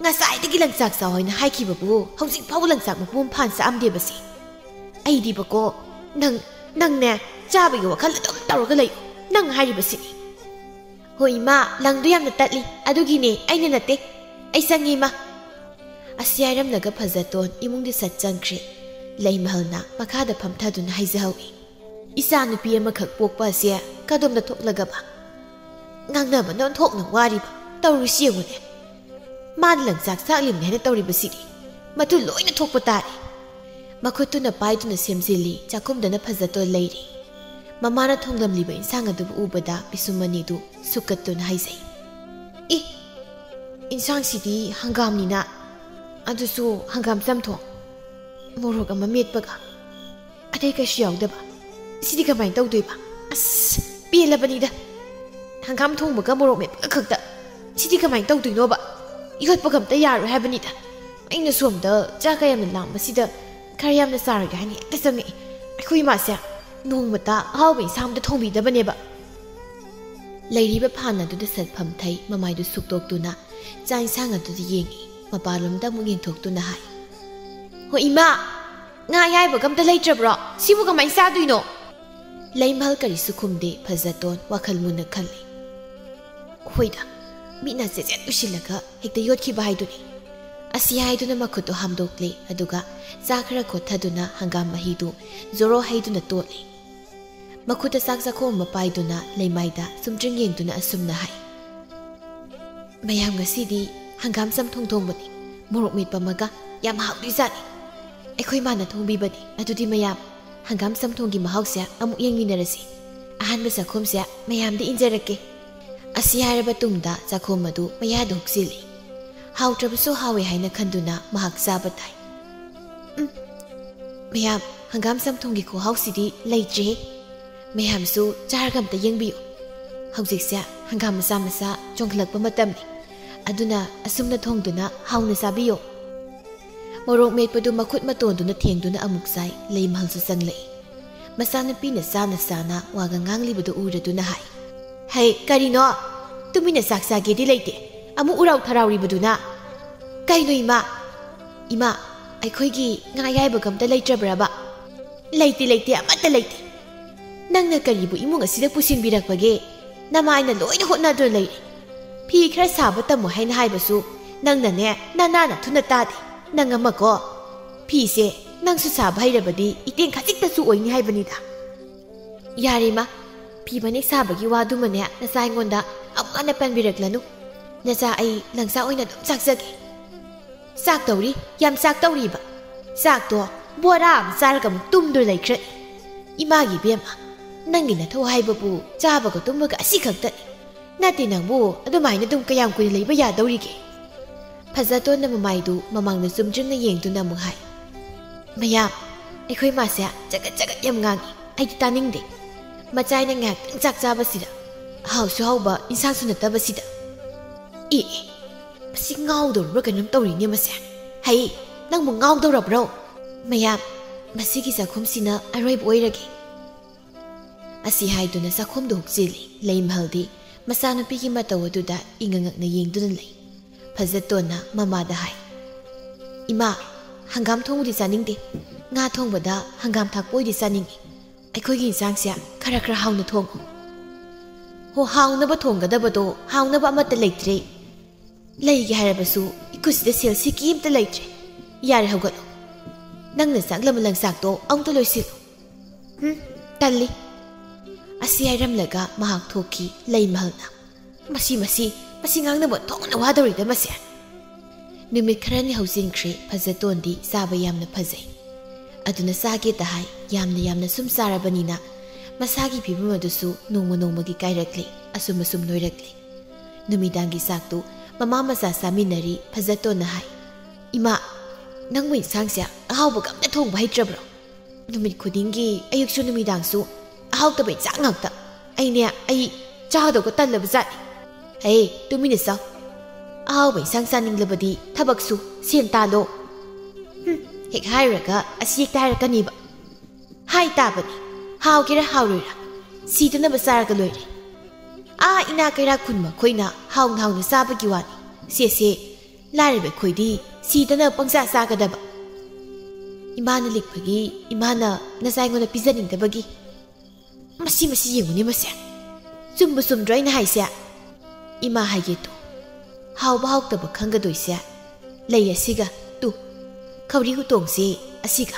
"ꯉꯁꯥꯏꯗꯒꯤ ꯂꯪꯆꯥꯛ ꯆꯥꯎ ꯍꯥꯏꯅ ꯍꯥꯏꯈꯤꯕꯕꯨ ꯍꯧꯖꯤꯛ ꯐꯥꯎꯕ ꯂꯪꯆꯥꯛ ꯃꯄꯨꯝ ꯐꯥꯅ ꯆꯥꯛꯑꯝꯗꯦꯕꯁꯦ꯫ ꯑꯩꯗꯤꯕꯀꯣ, ꯅꯪ, ꯅꯪꯅꯦ, ꯆꯥꯕꯒꯤ ꯋꯥꯈꯜ ꯑꯗꯨꯝ ꯇꯧꯔꯒ ꯂꯩꯌꯨ꯫ ꯅꯪ ꯍꯥꯏꯔꯤꯕꯁꯤꯅꯤ꯫" "ꯍꯣꯏ ꯏꯃꯥ, ꯂꯪꯗꯣ ꯌꯥꯝꯅ ꯇꯠꯂꯤ, ꯑꯗꯨꯒꯤꯅꯦ, ꯑꯩꯅ ꯅꯠꯇꯦ꯫ ꯑꯩ ꯆꯪꯉꯤ ꯏꯃꯥ꯫" ꯑꯁꯤ ꯍꯥꯏꯔꯝꯂꯒ ꯐꯖꯇꯣꯟ ꯏꯃꯨꯡꯗ ꯁꯠ ꯆꯪꯈ꯭ꯔꯦ꯫ ꯂꯩꯃꯍꯜꯅ ꯃꯈꯥꯗ ꯐꯝꯊꯗꯨꯅ ꯍꯥꯏꯖꯍꯧꯏ꯫ "ꯏꯆꯥ ꯅꯨꯄꯤ ꯑꯃꯈꯛ ꯄꯣꯛꯄ ꯑꯁꯦ ꯀꯗꯣꯝꯗ ꯊꯣꯛꯂꯒꯕ? ꯉꯥꯡꯅꯕꯅ ꯑꯣꯟꯊꯣꯛꯅ ꯋꯥꯔꯤꯕ꯫ ꯇꯧꯔꯤꯁꯤ ꯌꯦꯡꯉꯨꯅꯦ꯫ ꯃꯥꯅ ꯂꯪꯆꯥꯛ ꯆꯥꯛꯂꯤꯕꯅꯤ ꯍꯥꯏꯅ ꯇꯧꯔꯤꯕꯁꯤꯗꯤ꯫ ꯃꯗꯨ ꯂꯣꯏꯅ ꯊꯣꯛꯄ ꯇꯥꯔꯦ꯫" ꯃꯈꯨꯠꯇꯨꯅ ꯄꯥꯏꯗꯨꯅ ꯁꯦꯝꯖꯤꯜꯂꯤ ꯆꯥꯛꯈꯨꯝꯗꯅ ꯐꯖꯇꯣꯟ ꯂꯩꯔꯤ꯫ ꯃꯃꯥꯅ ꯊꯣꯡꯂꯝꯂꯤꯕ ꯏꯟꯁꯥꯡ ꯑꯗꯨꯕꯨ ꯎꯕꯗ ꯄꯤꯁꯨꯝ ꯑꯅꯤꯗꯨ ꯁꯨꯛꯀꯠꯇꯨꯅ ꯍꯥꯏꯖꯩ꯫ "ꯑꯦ, ꯏꯟꯁꯥꯡꯁꯤꯗꯤ ꯍꯪꯒꯥꯝꯅꯤꯅ, ꯑꯗꯨꯁꯨ ꯍꯪꯒꯥꯝ ꯆꯝꯊꯣꯡ, ꯃꯣꯔꯣꯛ ꯑꯃ ꯃꯦꯠꯄꯒ, ꯑꯇꯩ ꯀꯩꯁꯨ ꯌꯥꯎꯗꯕ꯫ ꯁꯤꯗꯤ ꯀꯃꯥꯏꯅ ꯇꯧꯗꯣꯏꯕ? ꯑꯁ, ꯄꯦꯜꯂꯕꯅꯤꯗ꯫ ꯍꯪꯒꯥꯝ ꯊꯣꯡꯕꯒ ꯃꯣꯔꯣꯛ ꯃꯦꯠꯄꯒ ꯈꯛꯇ꯫ ꯁꯤꯗꯤ ꯀꯃꯥꯏꯅ ꯇꯧꯗꯣꯏꯅꯣꯕ? ꯌꯣꯠꯄꯒ ꯑꯝꯇ ꯌꯥꯔꯣꯏ ꯍꯥꯏꯕꯅꯤꯗ꯫ ꯑꯩꯅ ꯁꯣꯝꯗ ꯆꯥꯛꯀ ꯌꯥꯝꯅ ꯂꯥꯝꯕꯁꯤꯗ ꯈꯔ ꯌꯥꯝꯅ ꯆꯥꯔꯒꯦ ꯍꯥꯏꯅ ꯍꯦꯛꯇ ꯆꯪꯉꯛꯏ꯫ ꯑꯩꯈꯣꯏ ꯏꯃꯥꯁꯦ ꯅꯣꯡꯃꯇ ꯑꯍꯥꯎꯕ ꯏꯟꯁꯥꯡ ꯑꯝꯇ ꯊꯣꯡꯕꯤꯗꯕꯅꯦꯕ꯫ ꯂꯩꯔꯤꯕ ꯐꯥꯟ ꯑꯗꯨꯗ ꯁꯠꯐꯝ ꯊꯩ ꯃꯃꯥꯏꯗꯨ ꯁꯨꯛꯇꯣꯛꯇꯨꯅ ꯆꯥꯛ ꯏꯟꯁꯥꯡ ꯑꯗꯨꯗ ꯌꯦꯡꯉꯤ꯫ ꯃꯄꯥꯟꯂꯣꯝꯗ ꯑꯃꯨꯛ ꯌꯦꯡꯊꯣꯛꯇꯨꯅ ꯍꯥꯏ, "ꯍꯣ ꯏꯃꯥ, ꯉꯥ ꯑꯌꯥꯏꯕꯒ ꯑꯝꯇ ꯂꯩꯇ꯭ꯔꯕ꯭ꯔꯣ? ꯁꯤꯕꯨ ꯀꯃꯥꯏꯅ ꯆꯥꯗꯣꯏꯅꯣ?" ꯂꯩꯃꯍꯜ ꯀꯔꯤꯁꯨ ꯈꯨꯝꯗꯦ꯫ ꯐꯖꯇꯣꯟ ꯋꯥꯈꯜ ꯃꯨꯟꯅ ꯈꯜꯂꯤ꯫ "ꯍꯣꯏꯗ, ꯃꯤꯠꯅ ꯆꯦꯠꯆꯦꯠ ꯎꯏꯁꯤꯜꯂꯒ ꯍꯦꯛꯇ ꯌꯣꯠꯈꯤꯕ ꯍꯥꯏꯗꯨꯅꯤ"꯫ ꯑꯁꯤ ꯍꯥꯏꯗꯨꯅ ꯃꯈꯨꯠꯇꯨ ꯍꯥꯝꯗꯣꯛꯂꯦ, ꯑꯗꯨꯒ ꯆꯥ ꯈꯔ ꯈꯣꯠꯊꯗꯨꯅ ꯍꯪꯒꯥꯝ ꯃꯍꯤꯗꯨ ꯖꯣꯔꯣ ꯍꯩꯗꯨꯅ ꯇꯣꯠꯂꯦ꯫ ꯃꯈꯨꯠꯇ ꯆꯥꯛ ꯆꯥꯛꯈꯣꯝ ꯑꯃ ꯄꯥꯏꯗꯨꯅ ꯂꯩꯃꯥꯏꯗ ꯆꯨꯝꯗ꯭ꯔꯤꯡ ꯌꯦꯡꯗꯨꯅ ꯑꯁꯨꯝꯅ ꯍꯥꯏ, "ꯃꯌꯥꯝ, ꯉꯁꯤꯗꯤ ꯍꯪꯒꯥꯝ ꯆꯝꯊꯣꯡ ꯊꯣꯡꯕꯅꯤ, ꯃꯣꯔꯣꯛ ꯃꯦꯠꯄ ꯑꯃꯒ꯫ ꯌꯥꯝ ꯍꯥꯎꯗꯣꯏꯖꯥꯠꯅꯤ꯫ ꯑꯩꯈꯣꯏ ꯃꯥꯅ ꯊꯣꯡꯕꯤꯕꯅꯤ꯫ ꯑꯗꯨꯗꯤ ꯃꯌꯥꯝ, ꯍꯪꯒꯥꯝ ꯆꯝꯊꯣꯡꯒꯤ ꯃꯍꯥꯎꯁꯦ ꯑꯃꯨꯛ ꯌꯦꯡꯃꯤꯟꯅꯔꯁꯤ꯫ ꯑꯍꯥꯟꯕ ꯆꯥꯛꯈꯣꯝꯁꯦ ꯃꯌꯥꯝꯗ ꯏꯟꯖꯔꯛꯀꯦ"꯫ ꯑꯁꯤ ꯍꯥꯏꯔꯕ ꯇꯨꯡꯗ ꯆꯥꯛꯈꯣꯝ ꯑꯗꯨ ꯃꯌꯥꯗ ꯍꯨꯛꯆꯤꯜꯂꯤ꯫ ꯍꯥꯎꯇ꯭ꯔꯕꯁꯨ ꯍꯥꯎꯏ ꯍꯥꯏꯅ ꯈꯟꯗꯨꯅ ꯃꯍꯥꯛ ꯆꯥꯕ ꯇꯥꯏ꯫ "ꯎꯝ, ꯃꯌꯥꯝ, ꯍꯪꯒꯥꯝ ꯆꯝꯊꯣꯡꯒꯤ ꯈꯨꯍꯥꯎꯁꯤꯗꯤ ꯂꯩꯇ꯭ꯔꯦꯍꯦ꯫ ꯃꯌꯥꯝꯁꯨ ꯆꯥꯔꯒ ꯑꯝꯇ ꯌꯦꯡꯕꯤꯌꯨ꯫ ꯍꯧꯖꯤꯛꯁꯦ ꯍꯪꯒꯥꯝ ꯃꯆꯥ ꯃꯆꯥ ꯆꯣꯡꯈꯠꯂꯛꯄ ꯃꯇꯝꯅꯤ꯫ ꯑꯗꯨꯅ ꯑꯁꯨꯝꯅ ꯊꯣꯡꯗꯨꯅ ꯍꯥꯎꯅ ꯆꯥꯕꯤꯌꯨ"꯫ ꯃꯣꯔꯣꯛ ꯃꯦꯠꯄꯗꯨ ꯃꯈꯨꯠ ꯃꯇꯣꯟꯗꯨꯅ ꯊꯦꯡꯗꯨꯅ ꯑꯃꯨꯛ ꯆꯥꯏ꯫ ꯂꯩꯃꯍꯜꯁꯨ ꯆꯪꯂꯛꯏ꯫ ꯃꯆꯥꯅꯨꯄꯤꯅ ꯆꯥꯅ ꯆꯥꯅ ꯋꯥꯒ ꯉꯥꯡꯂꯤꯕꯗꯨ ꯎꯔꯗꯨꯅ ꯍꯥꯏ, "ꯍꯩ, ꯀꯔꯤꯅꯣ? ꯇꯨꯃꯤꯟꯅ ꯆꯥꯛ ꯆꯥꯒꯦꯗꯤ ꯂꯩꯇꯦ, ꯑꯃꯨꯛ ꯎꯔꯥꯎ ꯊꯔꯥꯎꯔꯤꯕꯗꯨꯅ꯫ ꯀꯩꯅꯣ ꯏꯃꯥ? ꯏꯃꯥ, ꯑꯩꯈꯣꯏꯒꯤ ꯉꯥ ꯑꯌꯥꯏꯕꯒ ꯑꯝꯇ ꯂꯩꯇ꯭ꯔꯕ꯭ꯔꯕ?" "ꯂꯩꯇꯦ, ꯂꯩꯇꯦ, ꯑꯃꯠꯇ ꯂꯩꯇꯦ꯫ ꯅꯪꯅ ꯀꯔꯤꯕꯨ ꯏꯃꯨꯡ ꯑꯁꯤꯗ ꯄꯨꯁꯤꯟꯕꯤꯔꯛꯄꯒꯦ? ꯅꯃꯥꯏꯅ ꯂꯣꯏꯅ ꯍꯣꯠꯅꯗꯨꯅ ꯂꯩꯔꯦ꯫ ꯐꯤ ꯈꯔ ꯁꯥꯕ ꯇꯝꯃꯨ ꯍꯥꯏꯅ ꯍꯥꯏꯕꯁꯨ ꯅꯪꯅꯅꯦ, ꯅꯅꯥ ꯅꯊꯨꯅ ꯇꯥꯗꯦ꯫ ꯅꯪ ꯑꯃꯀꯣ, ꯐꯤꯁꯦ ꯅꯪꯁꯨ ꯁꯥꯕ ꯍꯩꯔꯕꯗꯤ ꯏꯇꯦꯡ ꯈꯖꯤꯛꯇꯁꯨ ꯑꯣꯏꯅꯤ ꯍꯥꯏꯕꯅꯤꯗ"꯫ "ꯌꯥꯔꯦ ꯏꯃꯥ, ꯐꯤ ꯃꯅꯦꯛ ꯁꯥꯕꯒꯤ ꯋꯥꯗꯨꯃꯅꯦ ꯅꯆꯥ ꯑꯩꯉꯣꯟꯗ ꯑꯃꯨꯛ ꯍꯟꯅ ꯄꯟꯕꯤꯔꯛꯂꯅꯨ꯫ ꯅꯆꯥ ꯑꯩ ꯂꯪꯆꯥꯛ ꯑꯣꯏꯅ ꯑꯗꯨꯝ ꯆꯥꯛꯆꯒꯦ"꯫ "ꯆꯥꯛ ꯇꯧꯔꯤ, ꯌꯥꯝ ꯆꯥꯛ ꯇꯧꯔꯤꯕ꯫ ꯆꯥꯛꯇꯣ ꯕꯣꯔꯥ ꯑꯃ ꯆꯥꯔꯒ ꯑꯃꯨꯛ ꯇꯨꯝꯗꯨꯅ ꯂꯩꯈ꯭ꯔꯅꯤ꯫ ꯏꯃꯥꯒꯤ ꯏꯕꯦꯝꯃ, ꯅꯪꯒꯤ ꯅꯊꯧ ꯍꯥꯏꯕꯕꯨ ꯆꯥꯕꯒ ꯇꯨꯝꯕꯒ ꯑꯁꯤ ꯈꯛꯇꯅꯤ꯫ ꯅꯠꯇꯦ ꯅꯪꯕꯨ ꯑꯗꯨꯃꯥꯏꯅ ꯑꯗꯨꯝ ꯀꯌꯥꯝ ꯀꯨꯏꯅ ꯂꯩꯕ ꯌꯥꯗꯧꯔꯤꯒꯦ?" ꯐꯖꯇꯣꯟꯅ ꯃꯃꯥꯏꯗꯨ ꯃꯃꯥꯡꯗ ꯆꯨꯝꯗ꯭ꯔꯤꯡꯅ ꯌꯦꯡꯗꯨꯅ ꯑꯃꯨꯛ ꯍꯥꯏ, "ꯃꯌꯥꯝ, ꯑꯩꯈꯣꯏ ꯃꯥꯁꯦ ꯆꯒꯠ ꯆꯒꯠ ꯌꯥꯝ ꯉꯥꯡꯉꯤ꯫ ꯑꯩꯗꯤ ꯇꯥꯅꯤꯡꯗꯦ꯫ ꯃꯆꯥꯏꯅ ꯉꯥꯏꯍꯥꯛꯇꯪ ꯆꯥꯛ ꯆꯥꯕꯁꯤꯗ, ꯍꯥꯎꯁꯨ ꯍꯥꯎꯕ ꯏꯟꯁꯥꯡꯁꯨ ꯅꯠꯇꯕꯁꯤꯗ꯫ ꯑꯦ, ꯑꯦ, ꯃꯁꯤ ꯉꯥꯎꯗꯧꯔꯕ꯭ꯔꯥ ꯀꯩꯅꯣꯝ ꯇꯧꯔꯤꯅꯦ ꯃꯁꯦ꯫ ꯍꯩ, ꯅꯪꯕꯨ ꯉꯥꯎꯗꯧꯔꯕ꯭ꯔꯣ? "ꯃꯌꯥꯝ, ꯃꯁꯤꯒꯤ ꯆꯥꯛꯈꯨꯝꯁꯤꯅ ꯑꯔꯣꯏꯕ ꯑꯣꯏꯔꯒꯦ" ꯑꯁꯤ ꯍꯥꯏꯗꯨꯅ ꯆꯥꯛꯈꯨꯝꯗ ꯍꯨꯛꯆꯤꯜꯂꯤ꯫ ꯂꯩꯃꯍꯜꯗꯤ ꯃꯆꯥꯅꯨꯄꯤꯒꯤ ꯃꯇꯧ ꯑꯗꯨꯗ ꯏꯉꯛ ꯉꯛꯅ ꯌꯦꯡꯗꯨꯅ ꯂꯩ꯫ ꯐꯖꯇꯣꯟꯅ ꯃꯃꯥꯗ ꯍꯥꯏ, "ꯏꯃꯥ, ꯍꯪꯒꯥꯝ ꯊꯣꯡꯕꯗꯤ ꯆꯥꯅꯤꯡꯗꯦ꯫ ꯉꯥ ꯊꯣꯡꯕꯗ ꯍꯪꯒꯥꯝ ꯊꯥꯛꯄ ꯑꯣꯏꯗꯤ ꯆꯥꯅꯤꯡꯏ꯫ ꯑꯩꯈꯣꯏꯒꯤ ꯏꯟꯁꯥꯡꯁꯦ ꯈꯔ ꯈꯔ ꯍꯥꯎꯅ ꯊꯣꯡꯉꯨ"꯫ "ꯍꯣ, ꯍꯥꯎꯅꯕ ꯊꯣꯡꯒꯗꯕꯗꯣ ꯍꯥꯎꯅꯕ ꯑꯃꯠꯇ ꯂꯩꯇ꯭ꯔꯦ꯫ ꯂꯩꯒꯦ ꯍꯥꯏꯔꯕꯁꯨ ꯏꯈꯨꯠꯁꯤꯗ ꯁꯦꯜ ꯁꯤꯀꯤ ꯑꯃꯠꯇ ꯂꯩꯇ꯭ꯔꯦ꯫ ꯌꯥꯔꯦ, ꯍꯧꯒꯠꯂꯣ꯫ ꯅꯪꯅ ꯆꯥꯛꯂꯝꯕ ꯂꯪꯆꯥꯛꯇꯣ ꯑꯃꯨꯛꯇ ꯂꯣꯏꯁꯤꯜꯂꯨ"꯫ "ꯍꯨꯝ, ꯇꯜꯂꯤ"꯫ ꯑꯁꯤ ꯍꯥꯏꯔꯝꯂꯒ ꯃꯍꯥꯛ ꯊꯣꯛꯈꯤ꯫ ꯂꯩꯃꯍꯜꯅ, "ꯃꯁꯤ, ꯃꯁꯤ, ꯃꯁꯤ ꯉꯥꯡꯅꯕ ꯊꯣꯛꯅ ꯋꯥꯗꯧꯔꯤꯗ ꯃꯁꯦ"꯫ ꯅꯨꯃꯤꯠ ꯈꯔꯅꯤ ꯍꯧꯖꯤꯟꯈ꯭ꯔꯦ꯫ ꯐꯖꯇꯣꯟꯗꯤ ꯆꯥꯕ ꯌꯥꯝꯅ ꯐꯖꯩ꯫ ꯑꯗꯨꯅ ꯆꯥꯒꯦꯇ ꯍꯥꯏ꯫ ꯌꯥꯝꯅ ꯌꯥꯝꯅ ꯁꯨꯝ ꯆꯥꯔꯕꯅꯤꯅ ꯃꯁꯥꯒꯤ ꯐꯤꯕꯝ ꯑꯗꯨꯁꯨ ꯅꯣꯡꯃ ꯅꯣꯡꯃꯒꯤ ꯀꯥꯏꯔꯛꯂꯦ꯫ ꯑꯁꯨꯝ ꯑꯁꯨꯝ ꯅꯣꯏꯔꯛꯂꯦ꯫ ꯅꯨꯃꯤꯗꯥꯡꯒꯤ ꯆꯥꯛꯇꯨ ꯃꯃꯥ ꯃꯆꯥ ꯆꯥꯃꯤꯟꯅꯔꯤ꯫ ꯐꯖꯇꯣꯟꯅ ꯍꯥꯏ, "ꯏꯃꯥ, ꯅꯪꯕꯨ ꯏꯟꯁꯥꯡꯁꯦ ꯑꯍꯥꯎꯕꯒ ꯑꯝꯇ ꯊꯣꯡꯕ ꯍꯩꯇ꯭ꯔꯕ꯭ꯔꯣ? ꯅꯨꯃꯤꯠ ꯈꯨꯗꯤꯡꯒꯤ ꯑꯌꯨꯛꯁꯨ ꯅꯨꯃꯤꯗꯥꯡꯁꯨ ꯑꯍꯥꯎꯇꯕ ꯏꯟꯁꯥꯡ ꯉꯥꯛꯇ꯫ ꯑꯩꯅꯦ, ꯑꯩ ꯆꯥꯗꯧꯒ ꯇꯜꯂꯕ ꯖꯥꯠꯅꯤ꯫ ꯍꯦ, ꯇꯨꯃꯤꯟꯅ ꯆꯥꯎ꯫ ꯑꯍꯥꯎꯕ ꯏꯟꯁꯥꯡ ꯆꯥꯅꯤꯡꯂꯕꯗꯤ ꯊꯕꯛ ꯁꯨ, ꯁꯦꯟ ꯇꯥꯜꯂꯣ"꯫ ꯍꯨꯝ, ꯍꯦꯛ ꯍꯥꯏꯔꯨꯔꯒ ꯑꯁꯤ ꯍꯦꯛꯇ ꯍꯥꯏꯔꯛꯀꯅꯤꯕ꯫ ꯍꯥꯏ ꯇꯥꯕꯅꯤ, ꯍꯥꯎꯒꯦꯔꯥ ꯍꯥꯎꯔꯣꯏꯔꯥ, ꯁꯤꯗꯅꯕ ꯆꯥꯔꯒ ꯂꯣꯏꯔꯦ꯫ ꯑꯥ ꯏꯅꯥ ꯀꯩꯔꯥꯛ ꯈꯨꯟ ꯃꯈꯣꯏꯅ ꯍꯥꯎꯅ ꯍꯥꯎꯅ ꯆꯥꯕꯒꯤ ꯋꯥꯅꯤ꯫ ꯁꯦ ꯁꯦ, ꯂꯥꯏꯔꯕ ꯑꯩꯈꯣꯏꯗꯤ ꯁꯤꯗꯅ ꯄꯪꯆꯥ ꯆꯥꯒꯗꯕ꯫ ꯏꯃꯥꯅ ꯂꯤꯛꯄꯒꯤ, ꯏꯃꯥꯅ ꯅꯆꯥ ꯑꯩꯉꯣꯟꯗ ꯄꯤꯖꯅꯤꯡꯗꯕꯒꯤ꯫ ꯃꯁꯤ, ꯃꯁꯤ ꯌꯦꯡꯉꯨꯅꯦ ꯃꯁꯦ꯫ ꯆꯨꯝꯕꯨ ꯆꯨꯝꯗ꯭ꯔꯣ ꯑꯩꯅ ꯍꯥꯏꯁꯦ? ꯏꯃꯥ ꯍꯥꯏꯒꯦ ꯇꯨ꯫ ꯍꯥꯎꯕ ꯍꯥꯎꯇꯕ ꯈꯪꯒꯗꯣꯏꯁꯦ ꯂꯩ ꯑꯁꯤꯒ ꯇꯨ꯫ ꯈꯧꯔꯤ ꯎꯇꯣꯡꯁꯦ ꯑꯁꯤꯒ꯫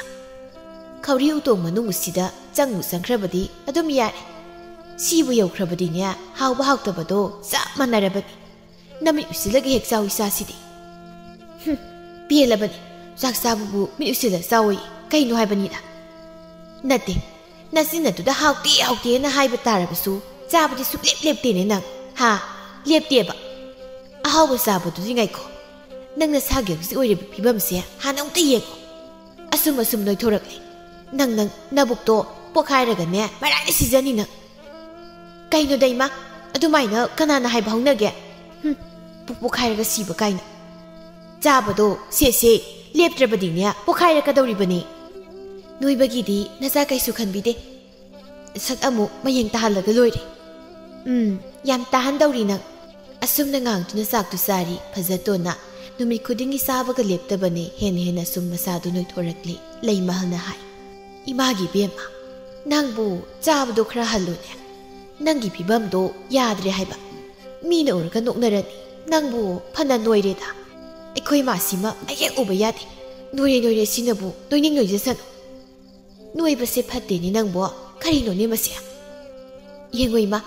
ꯈꯧꯔꯤ ꯎꯇꯣꯡ ꯃꯅꯨꯡ ꯑꯁꯤꯗ ꯆꯪꯕꯨ ꯆꯪꯈ꯭ꯔꯕꯗꯤ ꯑꯗꯨꯝ ꯌꯥꯔꯦ꯫ ꯁꯤꯕꯨ ꯌꯧꯈ꯭ꯔꯕꯗꯤꯅꯦ, ꯍꯥꯎꯕ ꯍꯥꯎꯇꯕꯗꯣ ꯆꯞ ꯃꯥꯟꯅꯔꯕꯅꯤ꯫ ꯅꯃꯤꯠ ꯎꯏꯁꯤꯜꯂꯒ ꯍꯦꯛ ꯆꯥꯎ ꯏꯆꯥꯁꯤꯗꯤ꯫ ꯍꯨꯝ, ꯄꯦꯜꯂꯕꯅꯤ꯫ ꯆꯥꯛ ꯆꯥꯕꯕꯨ ꯃꯤꯠ ꯎꯏꯁꯤꯜꯂ ꯆꯥꯎꯋꯤ꯫ ꯀꯩꯅꯣ ꯍꯥꯏꯕꯅꯤꯗ? ꯅꯠꯇꯦ, ꯅꯆꯤꯟ ꯑꯗꯨꯗ ꯍꯥꯎꯇꯦ ꯍꯥꯎꯇꯦꯅ ꯍꯥꯏꯕ ꯇꯥꯔꯕꯁꯨ ꯆꯥꯕꯗꯤ ꯁꯨꯛꯂꯦꯞ ꯂꯦꯞꯇꯦꯅꯦ ꯅꯪ, ꯍꯥ? ꯂꯦꯞꯇꯦꯕ꯫ ꯑꯍꯥꯎꯕ ꯆꯥꯕꯗꯨꯗꯤ ꯉꯥꯏꯈꯣ, ꯅꯪ ꯅꯁꯥꯒꯤ ꯍꯧꯖꯤꯛ ꯑꯣꯏꯔꯤꯕ ꯐꯤꯕꯝꯁꯦ ꯍꯥꯟꯅ ꯑꯃꯨꯛꯇ ꯌꯦꯡꯉꯣ꯫ ꯑꯁꯨꯝ ꯑꯁꯨꯝ ꯅꯣꯏꯊꯣꯔꯛꯂꯦ꯫ ꯅꯪ, ꯅꯪ ꯅꯕꯨꯛꯇꯣ ꯄꯣꯛꯈꯥꯏꯔꯒꯅꯦ ꯃꯔꯥꯏꯅ ꯁꯤꯖꯅꯤ ꯅꯪ꯫ ꯀꯩꯅꯣꯗ ꯏꯃꯥ, ꯑꯗꯨꯃꯥꯏꯅ ꯀꯅꯥꯅ ꯍꯥꯏꯕ ꯍꯧꯅꯒꯦ? ꯍꯨꯝ, ꯄꯨꯛ ꯄꯣꯛꯈꯥꯏꯔꯒ ꯁꯤꯕ ꯀꯥꯏꯅ꯫ ꯆꯥꯕꯗꯣ ꯁꯦ ꯁꯦ, ꯂꯦꯞꯇ꯭ꯔꯕꯗꯤꯅꯦ ꯄꯣꯈꯥꯏꯔꯛꯀꯗꯧꯔꯤꯕꯅꯤ꯫ ꯅꯣꯏꯕꯒꯤꯗꯤ ꯅꯆꯥ ꯀꯩꯁꯨ ꯈꯟꯕꯤꯗꯦ꯫ ꯁꯛ ꯑꯃꯨꯛ ꯃꯌꯦꯡ ꯇꯥꯍꯜꯂꯒ ꯂꯣꯏꯔꯦ꯫ ꯎꯝ, ꯌꯥꯝ ꯇꯥꯍꯟꯗꯧꯔꯤ ꯅꯪ꯫ ꯑꯁꯨꯝꯅ ꯉꯥꯡꯗꯨꯅ ꯆꯥꯛꯇꯨ ꯆꯥꯔꯤ ꯐꯖꯇꯣꯟꯅ꯫ ꯅꯨꯃꯤꯠ ꯈꯨꯗꯤꯡꯒꯤ ꯆꯥꯕꯒ ꯂꯦꯞꯇꯕꯅꯦ, ꯍꯦꯟꯅ ꯍꯦꯟꯅ ꯁꯨꯝ ꯃꯁꯥꯗꯨ ꯅꯣꯏꯊꯣꯔꯛꯂꯤ꯫ ꯂꯩꯃꯍꯜꯅ ꯍꯥꯏ, "ꯏꯃꯥꯒꯤ ꯏꯕꯦꯝꯃ, ꯅꯪꯕꯨ ꯆꯥꯕꯗꯣ ꯈꯔ ꯍꯜꯂꯨꯅꯦ꯫ ꯅꯪꯒꯤ ꯐꯤꯕꯝꯗꯣ ꯌꯥꯗ꯭ꯔꯦ ꯍꯥꯏꯕ꯫ ꯃꯤꯅ ꯎꯔꯒ ꯅꯣꯛꯅꯔꯅꯤ꯫ ꯅꯪꯕꯨ ꯐꯅ ꯅꯣꯏꯔꯦꯗ꯫ ꯑꯩꯈꯣꯏ ꯃꯥꯁꯤꯃ ꯃꯌꯦꯛ ꯎꯕ ꯌꯥꯗꯦ꯫ ꯅꯣꯏꯔꯦ ꯅꯣꯏꯔꯦ ꯁꯤꯅꯕꯨ ꯅꯣꯏꯅꯤꯡ ꯅꯣꯏꯖꯁꯅꯨ꯫ ꯅꯣꯏꯕꯁꯦ ꯐꯠꯇꯦꯅꯦ ꯅꯪꯕꯣ꯫ ꯀꯔꯤꯅꯣꯅꯦ ꯃꯁꯤ? ꯌꯦꯡꯉꯣ ꯏꯃꯥ,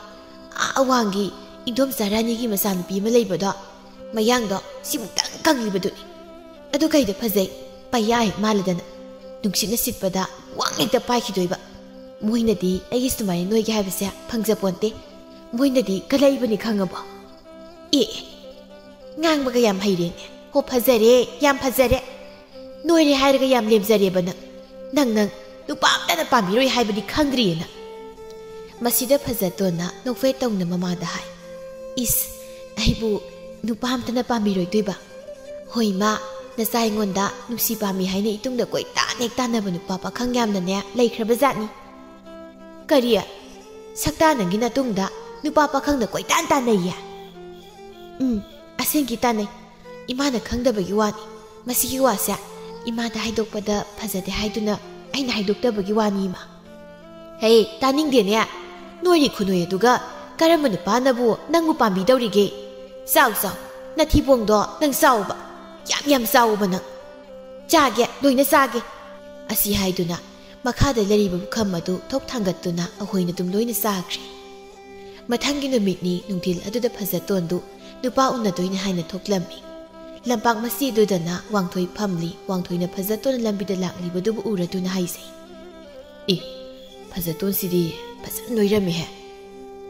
ꯑꯥ ꯑꯋꯥꯡꯒꯤ ꯏꯟꯗꯣꯝꯆꯥ ꯔꯥꯅꯤꯒꯤ ꯃꯆꯥꯅꯨꯄꯤ ꯑꯃ ꯂꯩꯕꯗꯣ, ꯃꯌꯥꯡꯗꯣ ꯁꯤꯃꯨꯛꯇꯪ ꯀꯪꯂꯤꯕꯗꯨꯅꯤ꯫ ꯑꯗꯨ ꯀꯩꯗ ꯐꯖꯩ? ꯄꯩꯌꯥ ꯍꯦꯛ ꯃꯥꯜꯂꯗꯅ꯫ ꯅꯨꯡꯁꯤꯠꯅ ꯁꯤꯠꯄꯗ ꯋꯥꯡ ꯍꯦꯛꯇ ꯄꯥꯏꯈꯤꯗꯣꯏꯕ꯫ ꯃꯣꯏꯅꯗꯤ ꯑꯩꯒꯤ ꯁꯨꯃꯥꯏꯅ ꯅꯣꯏꯒꯦ ꯍꯥꯏꯕꯁꯦ ꯐꯪꯖꯄꯣꯟꯇꯦ꯫ ꯃꯣꯏꯅꯗꯤ ꯀꯜꯂꯛꯏꯕꯅꯤ ꯈꯪꯉꯕꯣ?" ꯑꯦ, ꯑꯦ, ꯉꯥꯡꯕꯒ ꯌꯥꯝ ꯍꯩꯔꯦꯅꯦ꯫ ꯍꯣ, ꯐꯖꯔꯦ, ꯌꯥꯝ ꯐꯖꯔꯦ꯫ ꯅꯣꯏꯔꯦ ꯍꯥꯏꯔꯒ ꯌꯥꯝ ꯂꯦꯝꯖꯔꯦꯕ ꯅꯪ꯫ ꯅꯪ, ꯅꯪ ꯅꯨꯄꯥ ꯑꯝꯇꯅ ꯄꯥꯝꯕꯤꯔꯣꯏ ꯍꯥꯏꯕꯗꯤ ꯈꯪꯗ꯭ꯔꯤꯌꯦ ꯅꯪ꯫ ꯃꯁꯤꯗ ꯐꯖꯇꯣꯟꯅ ꯅꯣꯛꯐꯦꯠ ꯇꯧꯅ ꯃꯃꯥꯗ ꯍꯥꯏ, "ꯏꯁ, ꯑꯩꯕꯨ ꯅꯨꯄꯥ ꯑꯝꯇꯅ ꯄꯥꯝꯕꯤꯔꯣꯏꯗꯣꯏꯕ? ꯍꯣꯏ ꯃꯥ, ꯅꯆꯥ ꯑꯩꯉꯣꯟꯗ ꯅꯨꯡꯁꯤ ꯄꯥꯝꯃꯤ ꯍꯥꯏꯅ ꯏꯇꯨꯡꯗ ꯀꯣꯏꯇꯥꯟ ꯍꯦꯛ ꯇꯥꯟꯅꯕ ꯅꯨꯄꯥ ꯄꯥꯈꯪ ꯌꯥꯝꯅꯅꯦ ꯂꯩꯈ꯭ꯔꯕꯖꯥꯠꯅꯤ꯫ ꯀꯔꯤ? ꯁꯛꯇꯥ ꯅꯪꯒꯤ ꯅꯇꯨꯡꯗ ꯅꯨꯄꯥ ꯄꯥꯈꯪꯅ ꯀꯣꯏꯇꯥꯟ ꯇꯥꯟꯅꯩꯌꯦ?" "ꯎꯝ, ꯑꯁꯦꯡꯀꯤ ꯇꯥꯟꯅꯩ꯫ ꯏꯃꯥꯅ ꯈꯪꯗꯕꯒꯤ ꯋꯥꯅꯤ꯫ ꯃꯁꯤꯒꯤ ꯋꯥꯁꯦ ꯏꯃꯥꯗ ꯍꯥꯏꯗꯣꯛꯄꯗ ꯐꯖꯗꯦ ꯍꯥꯏꯗꯨꯅ ꯑꯩꯅ ꯍꯥꯏꯗꯣꯛꯇꯕꯒꯤ ꯋꯥꯅꯤ ꯏꯃꯥ꯫" "ꯍꯦ, ꯇꯥꯅꯤꯡꯗꯦꯅꯦ꯫ ꯅꯣꯏꯔꯤ ꯈꯨꯅꯣꯏ ꯑꯗꯨꯒ ꯀꯔꯝꯕ ꯅꯨꯄꯥꯅꯕꯨ ꯅꯪꯕꯨ ꯄꯥꯝꯕꯤꯗꯧꯔꯤꯒꯦ? ꯆꯥꯎ, ꯆꯥꯎ, ꯅꯊꯤꯕꯣꯡꯗꯣ ꯅꯪ ꯆꯥꯎꯕ, ꯌꯥꯝ ꯌꯥꯝ ꯆꯥꯎꯕ ꯅꯪ꯫ ꯆꯥꯒꯦ, ꯂꯣꯏꯅ ꯆꯥꯒꯦ꯫" ꯑꯁꯤ ꯍꯥꯏꯗꯨꯅ ꯃꯈꯥꯗ ꯂꯩꯔꯤꯕ ꯄꯨꯈꯝ ꯑꯗꯨ ꯊꯣꯛ ꯊꯥꯡꯒꯠꯇꯨꯅ ꯑꯍꯣꯏꯅ ꯑꯗꯨꯝ ꯂꯣꯏꯅ ꯆꯥꯈ꯭ꯔꯦ꯫ ꯃꯊꯪꯒꯤ ꯅꯨꯃꯤꯠꯅꯤ ꯅꯨꯡꯊꯤꯜ ꯑꯗꯨꯗ ꯐꯖꯇꯣꯟꯗꯨ ꯅꯨꯄꯥ ꯎꯅꯗꯣꯏꯅꯤ ꯍꯥꯏꯅ ꯊꯣꯛꯂꯝꯃꯤ꯫ ꯂꯝꯄꯥꯛ ꯃꯆꯤ ꯑꯗꯨꯗꯅ ꯋꯥꯡꯊꯣꯏ ꯐꯝꯂꯤ꯫ ꯋꯥꯡꯊꯣꯏꯅ ꯐꯖꯇꯣꯟꯅ ꯂꯝꯕꯤꯗ ꯂꯥꯛꯂꯤꯕꯗꯨꯕꯨ ꯎꯔꯗꯨꯅ ꯍꯥꯏꯖꯩ, "ꯑꯦ, ꯐꯖꯇꯣꯟꯁꯤꯗꯤ ꯐꯖꯅ ꯅꯣꯏꯔꯝꯃꯤꯍꯦ꯫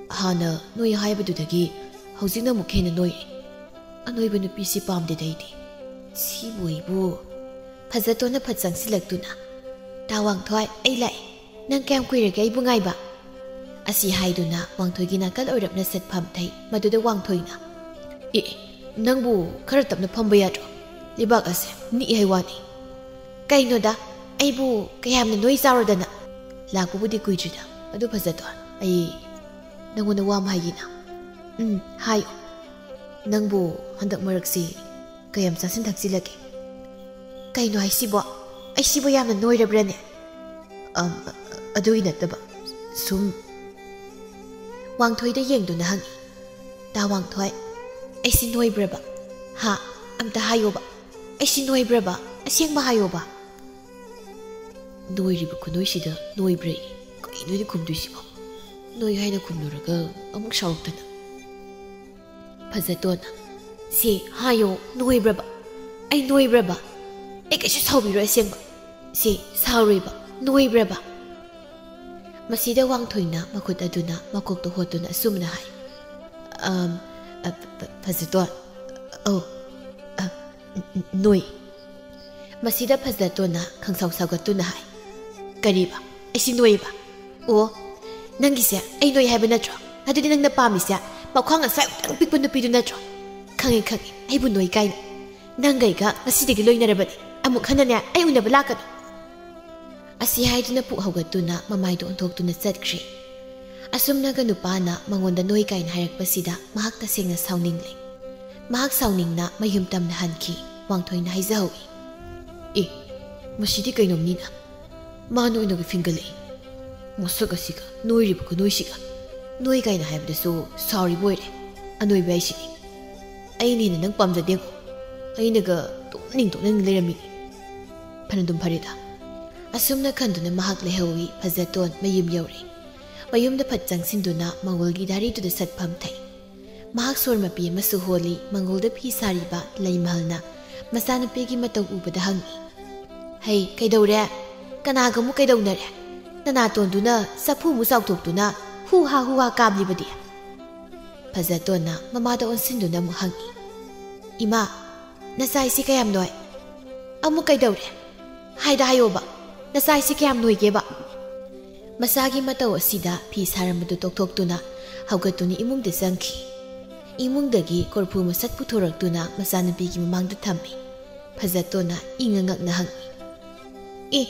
ꯍꯥꯟꯅ ꯅꯣꯏ ꯍꯥꯏꯕꯗꯨꯗꯒꯤ ꯍꯧꯖꯤꯛꯅ ꯑꯃꯨꯛ ꯍꯦꯟꯅ ꯅꯣꯏꯔꯦ꯫ ꯑꯅꯣꯏꯕ ꯅꯨꯄꯤꯁꯤ ꯄꯥꯝꯗꯦꯗ ꯑꯩꯗꯤ꯫ ꯁꯤꯕꯨ ꯑꯩꯕꯨ꯫" ꯐꯖꯇꯣꯟꯅ ꯐꯠ ꯆꯪꯁꯤꯜꯂꯛꯇꯨꯅ, "ꯇꯥ ꯋꯥꯡꯊꯣꯏ, ꯑꯩ ꯂꯥꯛꯑꯦ꯫ ꯅꯪ ꯀꯌꯥꯝ ꯀꯨꯏꯔꯒꯦ ꯑꯩꯕꯨ ꯉꯥꯏꯕ?" ꯑꯁꯤ ꯍꯥꯏꯗꯨꯅ ꯋꯥꯡꯊꯣꯏꯒꯤ ꯅꯥꯀꯜ ꯑꯣꯏꯔꯞꯅ ꯁꯠ ꯐꯝꯊꯩ꯫ ꯃꯗꯨꯗ ꯋꯥꯡꯊꯣꯏꯅ, "ꯑꯦ, ꯅꯪꯕꯨ ꯈꯔ ꯇꯞꯅ ꯐꯝꯕ ꯌꯥꯗ꯭ꯔꯣ? ꯂꯩꯕꯥꯛ ꯑꯁꯦ ꯅꯤꯛꯏ ꯍꯥꯏ ꯋꯥꯅꯤ꯫ ꯀꯩꯅꯣꯗ, ꯑꯩꯕꯨ ꯀꯌꯥꯝꯅ ꯅꯣꯏ ꯆꯥꯎꯔꯗꯅ? ꯂꯥꯛꯄꯕꯨꯗꯤ ꯀꯨꯏꯗ꯭ꯔꯤꯗ꯫ ꯑꯗꯨ ꯐꯖꯗꯣ, ꯑꯩ ꯅꯪꯉꯣꯟꯗ ꯋꯥ ꯑꯃ ꯍꯥꯏꯒꯦꯅ꯫ ꯎꯝ, ꯍꯥꯏꯌꯨ꯫ ꯅꯪꯕꯨ ꯍꯟꯗꯛ ꯃꯔꯛꯁꯤ ꯀꯌꯥꯝ ꯆꯥꯁꯤꯟ ꯊꯛꯆꯤꯜꯂꯒꯦ? ꯀꯩꯅꯣ ꯍꯥꯏꯁꯤꯕꯣ? ꯑꯩꯁꯤꯕꯨ ꯌꯥꯝꯅ ꯅꯣꯏꯔꯕ꯭ꯔꯅꯦ? ꯑꯝ, ꯑꯗꯨꯒꯤ ꯅꯠꯇꯕ, ꯁꯨꯝ꯫ ꯋꯥꯡꯊꯣꯏꯗ ꯌꯦꯡꯗꯨꯅ ꯍꯪꯉꯤ꯫ ꯇꯥ ꯋꯥꯡꯊꯣꯏ, ꯑꯩꯁꯤ ꯅꯣꯏꯕ꯭ꯔꯕ? ꯍꯥ? ꯑꯝꯇ ꯍꯥꯏꯌꯣꯕ꯫ ꯑꯩꯁꯤ ꯅꯣꯏꯕ꯭ꯔꯕ? ꯑꯁꯦꯡꯕ ꯍꯥꯏꯌꯣꯕ꯫ ꯅꯣꯏꯔꯤꯕ ꯈꯨꯅꯣꯏꯁꯤꯗ ꯅꯣꯏꯕ꯭ꯔꯦ? ꯀꯩꯅꯣꯅꯦ ꯈꯨꯝꯗꯣꯏꯁꯤꯕꯣ? ꯅꯣꯏ ꯍꯥꯏꯅ ꯈꯨꯝꯂꯨꯔꯒ ꯑꯃꯨꯛ ꯁꯥꯎꯔꯛꯇꯅ꯫ ꯐꯖꯇꯣꯟꯅ, ꯁꯦ ꯍꯥꯏꯌꯣ, ꯅꯣꯏꯕ꯭ꯔꯕ? ꯑꯩ ꯅꯣꯏꯕ꯭ꯔꯕ? ꯑꯩ ꯀꯩꯁꯨ ꯁꯥꯎꯕꯤꯔꯣꯏ ꯑꯁꯦꯡꯕ꯫ ꯁꯦ, ꯁꯥꯎꯔꯣꯏꯕ, ꯅꯣꯏꯕ꯭ꯔꯕ? ꯃꯁꯤꯗ ꯋꯥꯡꯊꯣꯏꯅ ꯃꯈꯨꯠ ꯑꯗꯨꯅ ꯃꯀꯣꯛꯇ ꯍꯣꯠꯇꯨꯅ ꯑꯁꯨꯝꯅ ꯍꯥꯏ, "ꯑꯝ, ꯑ, ꯐ-, ꯐ-, ꯐꯖꯇꯣꯟ, ꯑꯧ, ꯑ, ꯅ-, ꯅ-, ꯅꯣꯏ꯫" ꯃꯁꯤꯗ ꯐꯖꯇꯣꯟꯅ ꯈꯪꯁꯥꯎ ꯁꯥꯎꯒꯠꯇꯨꯅ ꯍꯥꯏ, "ꯀꯔꯤꯕ? ꯑꯩꯁꯤ ꯅꯣꯏꯕ? ꯑꯣ, ꯅꯪꯒꯤꯁꯦ ꯑꯩ ꯅꯣꯏ ꯍꯥꯏꯕ ꯅꯠꯇ꯭ꯔꯣ? ꯑꯗꯨꯗꯤ ꯅꯪꯅ ꯄꯥꯝꯃꯤꯁꯦ ꯃꯈ꯭ꯋꯥꯡ ꯑꯁ꯭ꯋꯥꯏ ꯑꯃꯨꯛꯇꯪ ꯄꯤꯛꯄ ꯅꯨꯄꯤꯗꯨ ꯅꯠꯇ꯭ꯔꯣ? ꯈꯪꯉꯦ, ꯈꯪꯉꯦ, ꯑꯩꯕꯨ ꯅꯣꯏ ꯀꯥꯏꯅ꯫ ꯅꯪꯒ ꯑꯩꯒ ꯉꯁꯤꯗꯒꯤ ꯂꯣꯏꯅꯔꯕꯅꯤ꯫ ꯑꯃꯨꯛ ꯍꯟꯅꯅꯦ ꯑꯩ ꯎꯅꯕ ꯂꯥꯛꯀꯅꯨ꯫" ꯑꯁꯤ ꯍꯥꯏꯗꯨꯅ ꯄꯨꯛ ꯍꯧꯒꯠꯇꯨꯅ ꯃꯃꯥꯏꯗꯨ ꯑꯣꯟꯊꯣꯛꯇꯨꯅ ꯆꯠꯈ꯭ꯔꯤ꯫ ꯑꯁꯨꯝꯅꯒ ꯅꯨꯄꯥꯅ ꯃꯉꯣꯟꯗ ꯅꯣꯏ ꯀꯥꯏꯅ ꯍꯥꯏꯔꯛꯄꯁꯤꯗ ꯃꯍꯥꯛ ꯇꯁꯦꯡꯅ ꯁꯥꯎꯅꯤꯡꯂꯦ꯫ ꯃꯍꯥꯛ ꯁꯥꯎꯅꯤꯡꯅ ꯃꯌꯨꯝ ꯇꯝꯅ ꯍꯟꯈꯤ꯫ ꯋꯥꯡꯊꯣꯏꯅ ꯍꯥꯏꯖꯍꯧꯏ, "ꯑꯦ, ꯃꯁꯤꯗꯤ ꯀꯩꯅꯣꯝꯅꯤꯅ꯫ ꯃꯥ ꯅꯣꯏꯅꯒ ꯐꯤꯡꯒꯠꯂꯛꯏ꯫ ꯃꯁꯛ ꯑꯁꯤꯒ, ꯅꯣꯏꯔꯤꯕ ꯈꯨꯅꯣꯏꯁꯤꯒ꯫ ꯅꯣꯏ ꯀꯥꯏꯅ ꯍꯥꯏꯕꯗꯁꯨ ꯁꯥꯎꯔꯤꯕ ꯑꯣꯏꯔꯦ꯫ ꯑꯅꯣꯏꯕ ꯍꯥꯏꯁꯤꯗꯤ꯫ ꯑꯩꯅ ꯍꯦꯟꯅ ꯅꯪ ꯄꯥꯝꯖꯗꯦꯀꯣ꯫ ꯑꯩꯅꯒ ꯇꯣꯛꯅꯤꯡ ꯇꯣꯛꯅꯤꯡ ꯂꯩꯔꯝꯃꯤꯅꯤ꯫ ꯐꯅꯗꯨꯝ ꯐꯔꯦꯗ꯫" ꯑꯁꯨꯝꯅ ꯈꯟꯗꯨꯅ ꯃꯍꯥꯛ ꯂꯩꯍꯧꯏ꯫ ꯐꯖꯇꯣꯟ ꯃꯌꯨꯝ ꯌꯧꯔꯦ꯫ ꯃꯌꯨꯝꯗ ꯐꯠ ꯆꯪꯁꯤꯟꯗꯨꯅ ꯃꯪꯒꯣꯜꯒꯤ ꯗꯥꯔꯤꯗꯨꯗ ꯁꯠ ꯐꯝꯊꯩ꯫ ꯃꯍꯥꯛ ꯁꯣꯔ ꯃꯄꯤ ꯑꯃꯁꯨ ꯍꯣꯜꯂꯤ꯫ ꯃꯪꯒꯣꯜꯗ ꯐꯤ ꯁꯥꯔꯤꯕ ꯂꯩꯃꯍꯜꯅ ꯃꯆꯥꯅꯨꯄꯤꯒꯤ ꯃꯇꯧ ꯎꯕꯗ ꯍꯪꯉꯤ, "ꯍꯩ, ꯀꯩꯗꯧꯔꯦ? ꯀꯅꯥꯒ ꯑꯃꯨꯛ ꯀꯩꯗꯧꯅꯔꯦ? ꯅꯅꯥꯇꯣꯟꯗꯨꯅ ꯆꯐꯨꯃꯨꯛ ꯆꯥꯎꯊꯣꯛꯇꯨꯅ ꯍꯨ ꯍꯥ ꯍꯨ ꯍꯥ ꯀꯥꯝꯂꯤꯕꯗꯤ?" ꯐꯖꯇꯣꯟꯅ ꯃꯃꯥꯗ ꯑꯣꯟꯁꯤꯟꯗꯨꯅ ꯑꯃꯨꯛ ꯍꯪꯉꯤ, "ꯏꯃꯥ, ꯅꯆꯥ ꯏꯁꯤ ꯀꯌꯥꯝ ꯅꯣꯏ? ꯑꯃꯨꯛ ꯀꯩꯗꯧꯔꯦ? ꯍꯥꯏꯗ ꯍꯥꯏꯌꯣꯕ, ꯅꯆꯥ ꯏꯁꯤ ꯀꯌꯥꯝ ꯅꯣꯏꯒꯦꯕ?" ꯃꯆꯥꯒꯤ ꯃꯇꯧ ꯑꯁꯤꯗ ꯐꯤ ꯁꯥꯔꯝꯕꯗꯨ ꯇꯣꯛꯊꯣꯛꯇꯨꯅ ꯍꯧꯒꯠꯇꯨꯅ ꯏꯃꯨꯡꯗ ꯆꯪꯈꯤ꯫ ꯏꯃꯨꯡꯗꯒꯤ ꯀꯣꯔꯐꯨ ꯃꯁꯛ ꯄꯨꯊꯣꯔꯛꯇꯨꯅ ꯃꯆꯥꯅꯨꯄꯤꯒꯤ ꯃꯃꯥꯡꯗ ꯊꯝꯃꯤ꯫ ꯐꯖꯇꯣꯟꯅ ꯏꯪꯉ ꯉꯛꯅ ꯍꯪꯉꯤ꯫ "ꯑꯦ,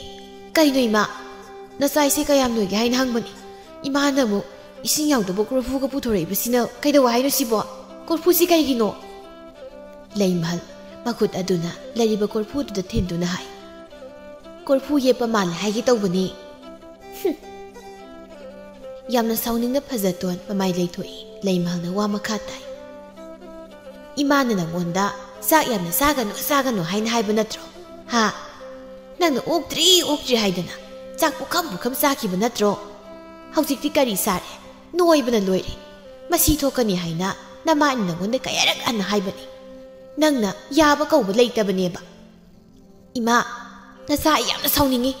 ꯀꯩꯅꯣ ꯏꯃꯥ? ꯅꯆꯥ ꯑꯩꯁꯦ ꯀꯌꯥꯝ ꯅꯣꯏꯒꯦ ꯍꯥꯏꯅ ꯍꯪꯕꯅꯤ꯫ ꯏꯃꯥꯅ ꯑꯃꯨꯛ ꯏꯁꯤꯡ ꯌꯥꯎꯗꯕ ꯀꯣꯔꯐꯨꯒ ꯄꯨꯊꯣꯔꯛꯏꯕꯁꯤꯅ ꯀꯩꯗꯧ ꯍꯥꯏꯅꯣ ꯁꯤꯕꯣ? ꯀꯣꯔꯐꯨꯁꯤ ꯀꯩꯒꯤꯅꯣ?" ꯂꯩꯃꯍꯜ ꯃꯈꯨꯠ ꯑꯗꯨꯅ ꯂꯩꯔꯤꯕ ꯀꯣꯔꯐꯨꯗꯨꯗ ꯊꯤꯟꯗꯨꯅ ꯍꯥꯏ꯫ "ꯀꯣꯔꯐꯨ ꯌꯦꯞꯄ ꯃꯥꯜꯂꯦ ꯍꯥꯏꯒꯦ ꯇꯧꯕꯅꯤ꯫" ꯍꯨꯝ꯫ ꯌꯥꯝꯅ ꯁꯥꯎꯅꯤꯡꯅ ꯐꯖꯇꯣꯟ ꯃꯃꯥꯏ ꯂꯩꯊꯣꯛꯏ꯫ ꯂꯩꯃꯍꯜꯅ ꯋꯥ ꯃꯈꯥ ꯇꯥꯏ꯫ "ꯏꯃꯥꯅ ꯅꯪꯉꯣꯟꯗ ꯆꯥꯛ ꯌꯥꯝꯅ ꯆꯥꯒꯅꯨ, ꯆꯥꯒꯅꯨ ꯍꯥꯏꯅ ꯍꯥꯏꯕ ꯅꯠꯇ꯭ꯔꯣ? ꯍꯥ? ꯅꯪꯅ ꯑꯣꯛꯇ꯭ꯔꯤ, ꯑꯣꯛꯇ꯭ꯔꯤ ꯍꯥꯏꯗꯅ ꯆꯥꯛ ꯄꯨꯈꯝ ꯄꯨꯈꯝ ꯆꯥꯈꯤꯕ ꯅꯠꯇ꯭ꯔꯣ? ꯍꯧꯖꯤꯛꯇꯤ ꯀꯔꯤ ꯆꯥꯔꯦ? ꯅꯣꯏꯕꯅ ꯂꯣꯏꯔꯦ꯫ ꯃꯁꯤ ꯊꯣꯛꯀꯅꯤ ꯍꯥꯏꯅ ꯅꯃꯥꯅ ꯅꯪꯉꯣꯟꯗ ꯀꯌꯥꯔꯛ ꯍꯟꯅ ꯍꯥꯏꯕꯅꯤ꯫ ꯅꯪꯅ ꯌꯥꯕ ꯀꯧꯕ ꯂꯩꯇꯕꯅꯦꯕ꯫ ꯏꯃꯥ, ꯅꯆꯥ ꯑꯩ ꯌꯥꯝꯅ ꯁꯥꯎꯅꯤꯡꯉꯤ꯫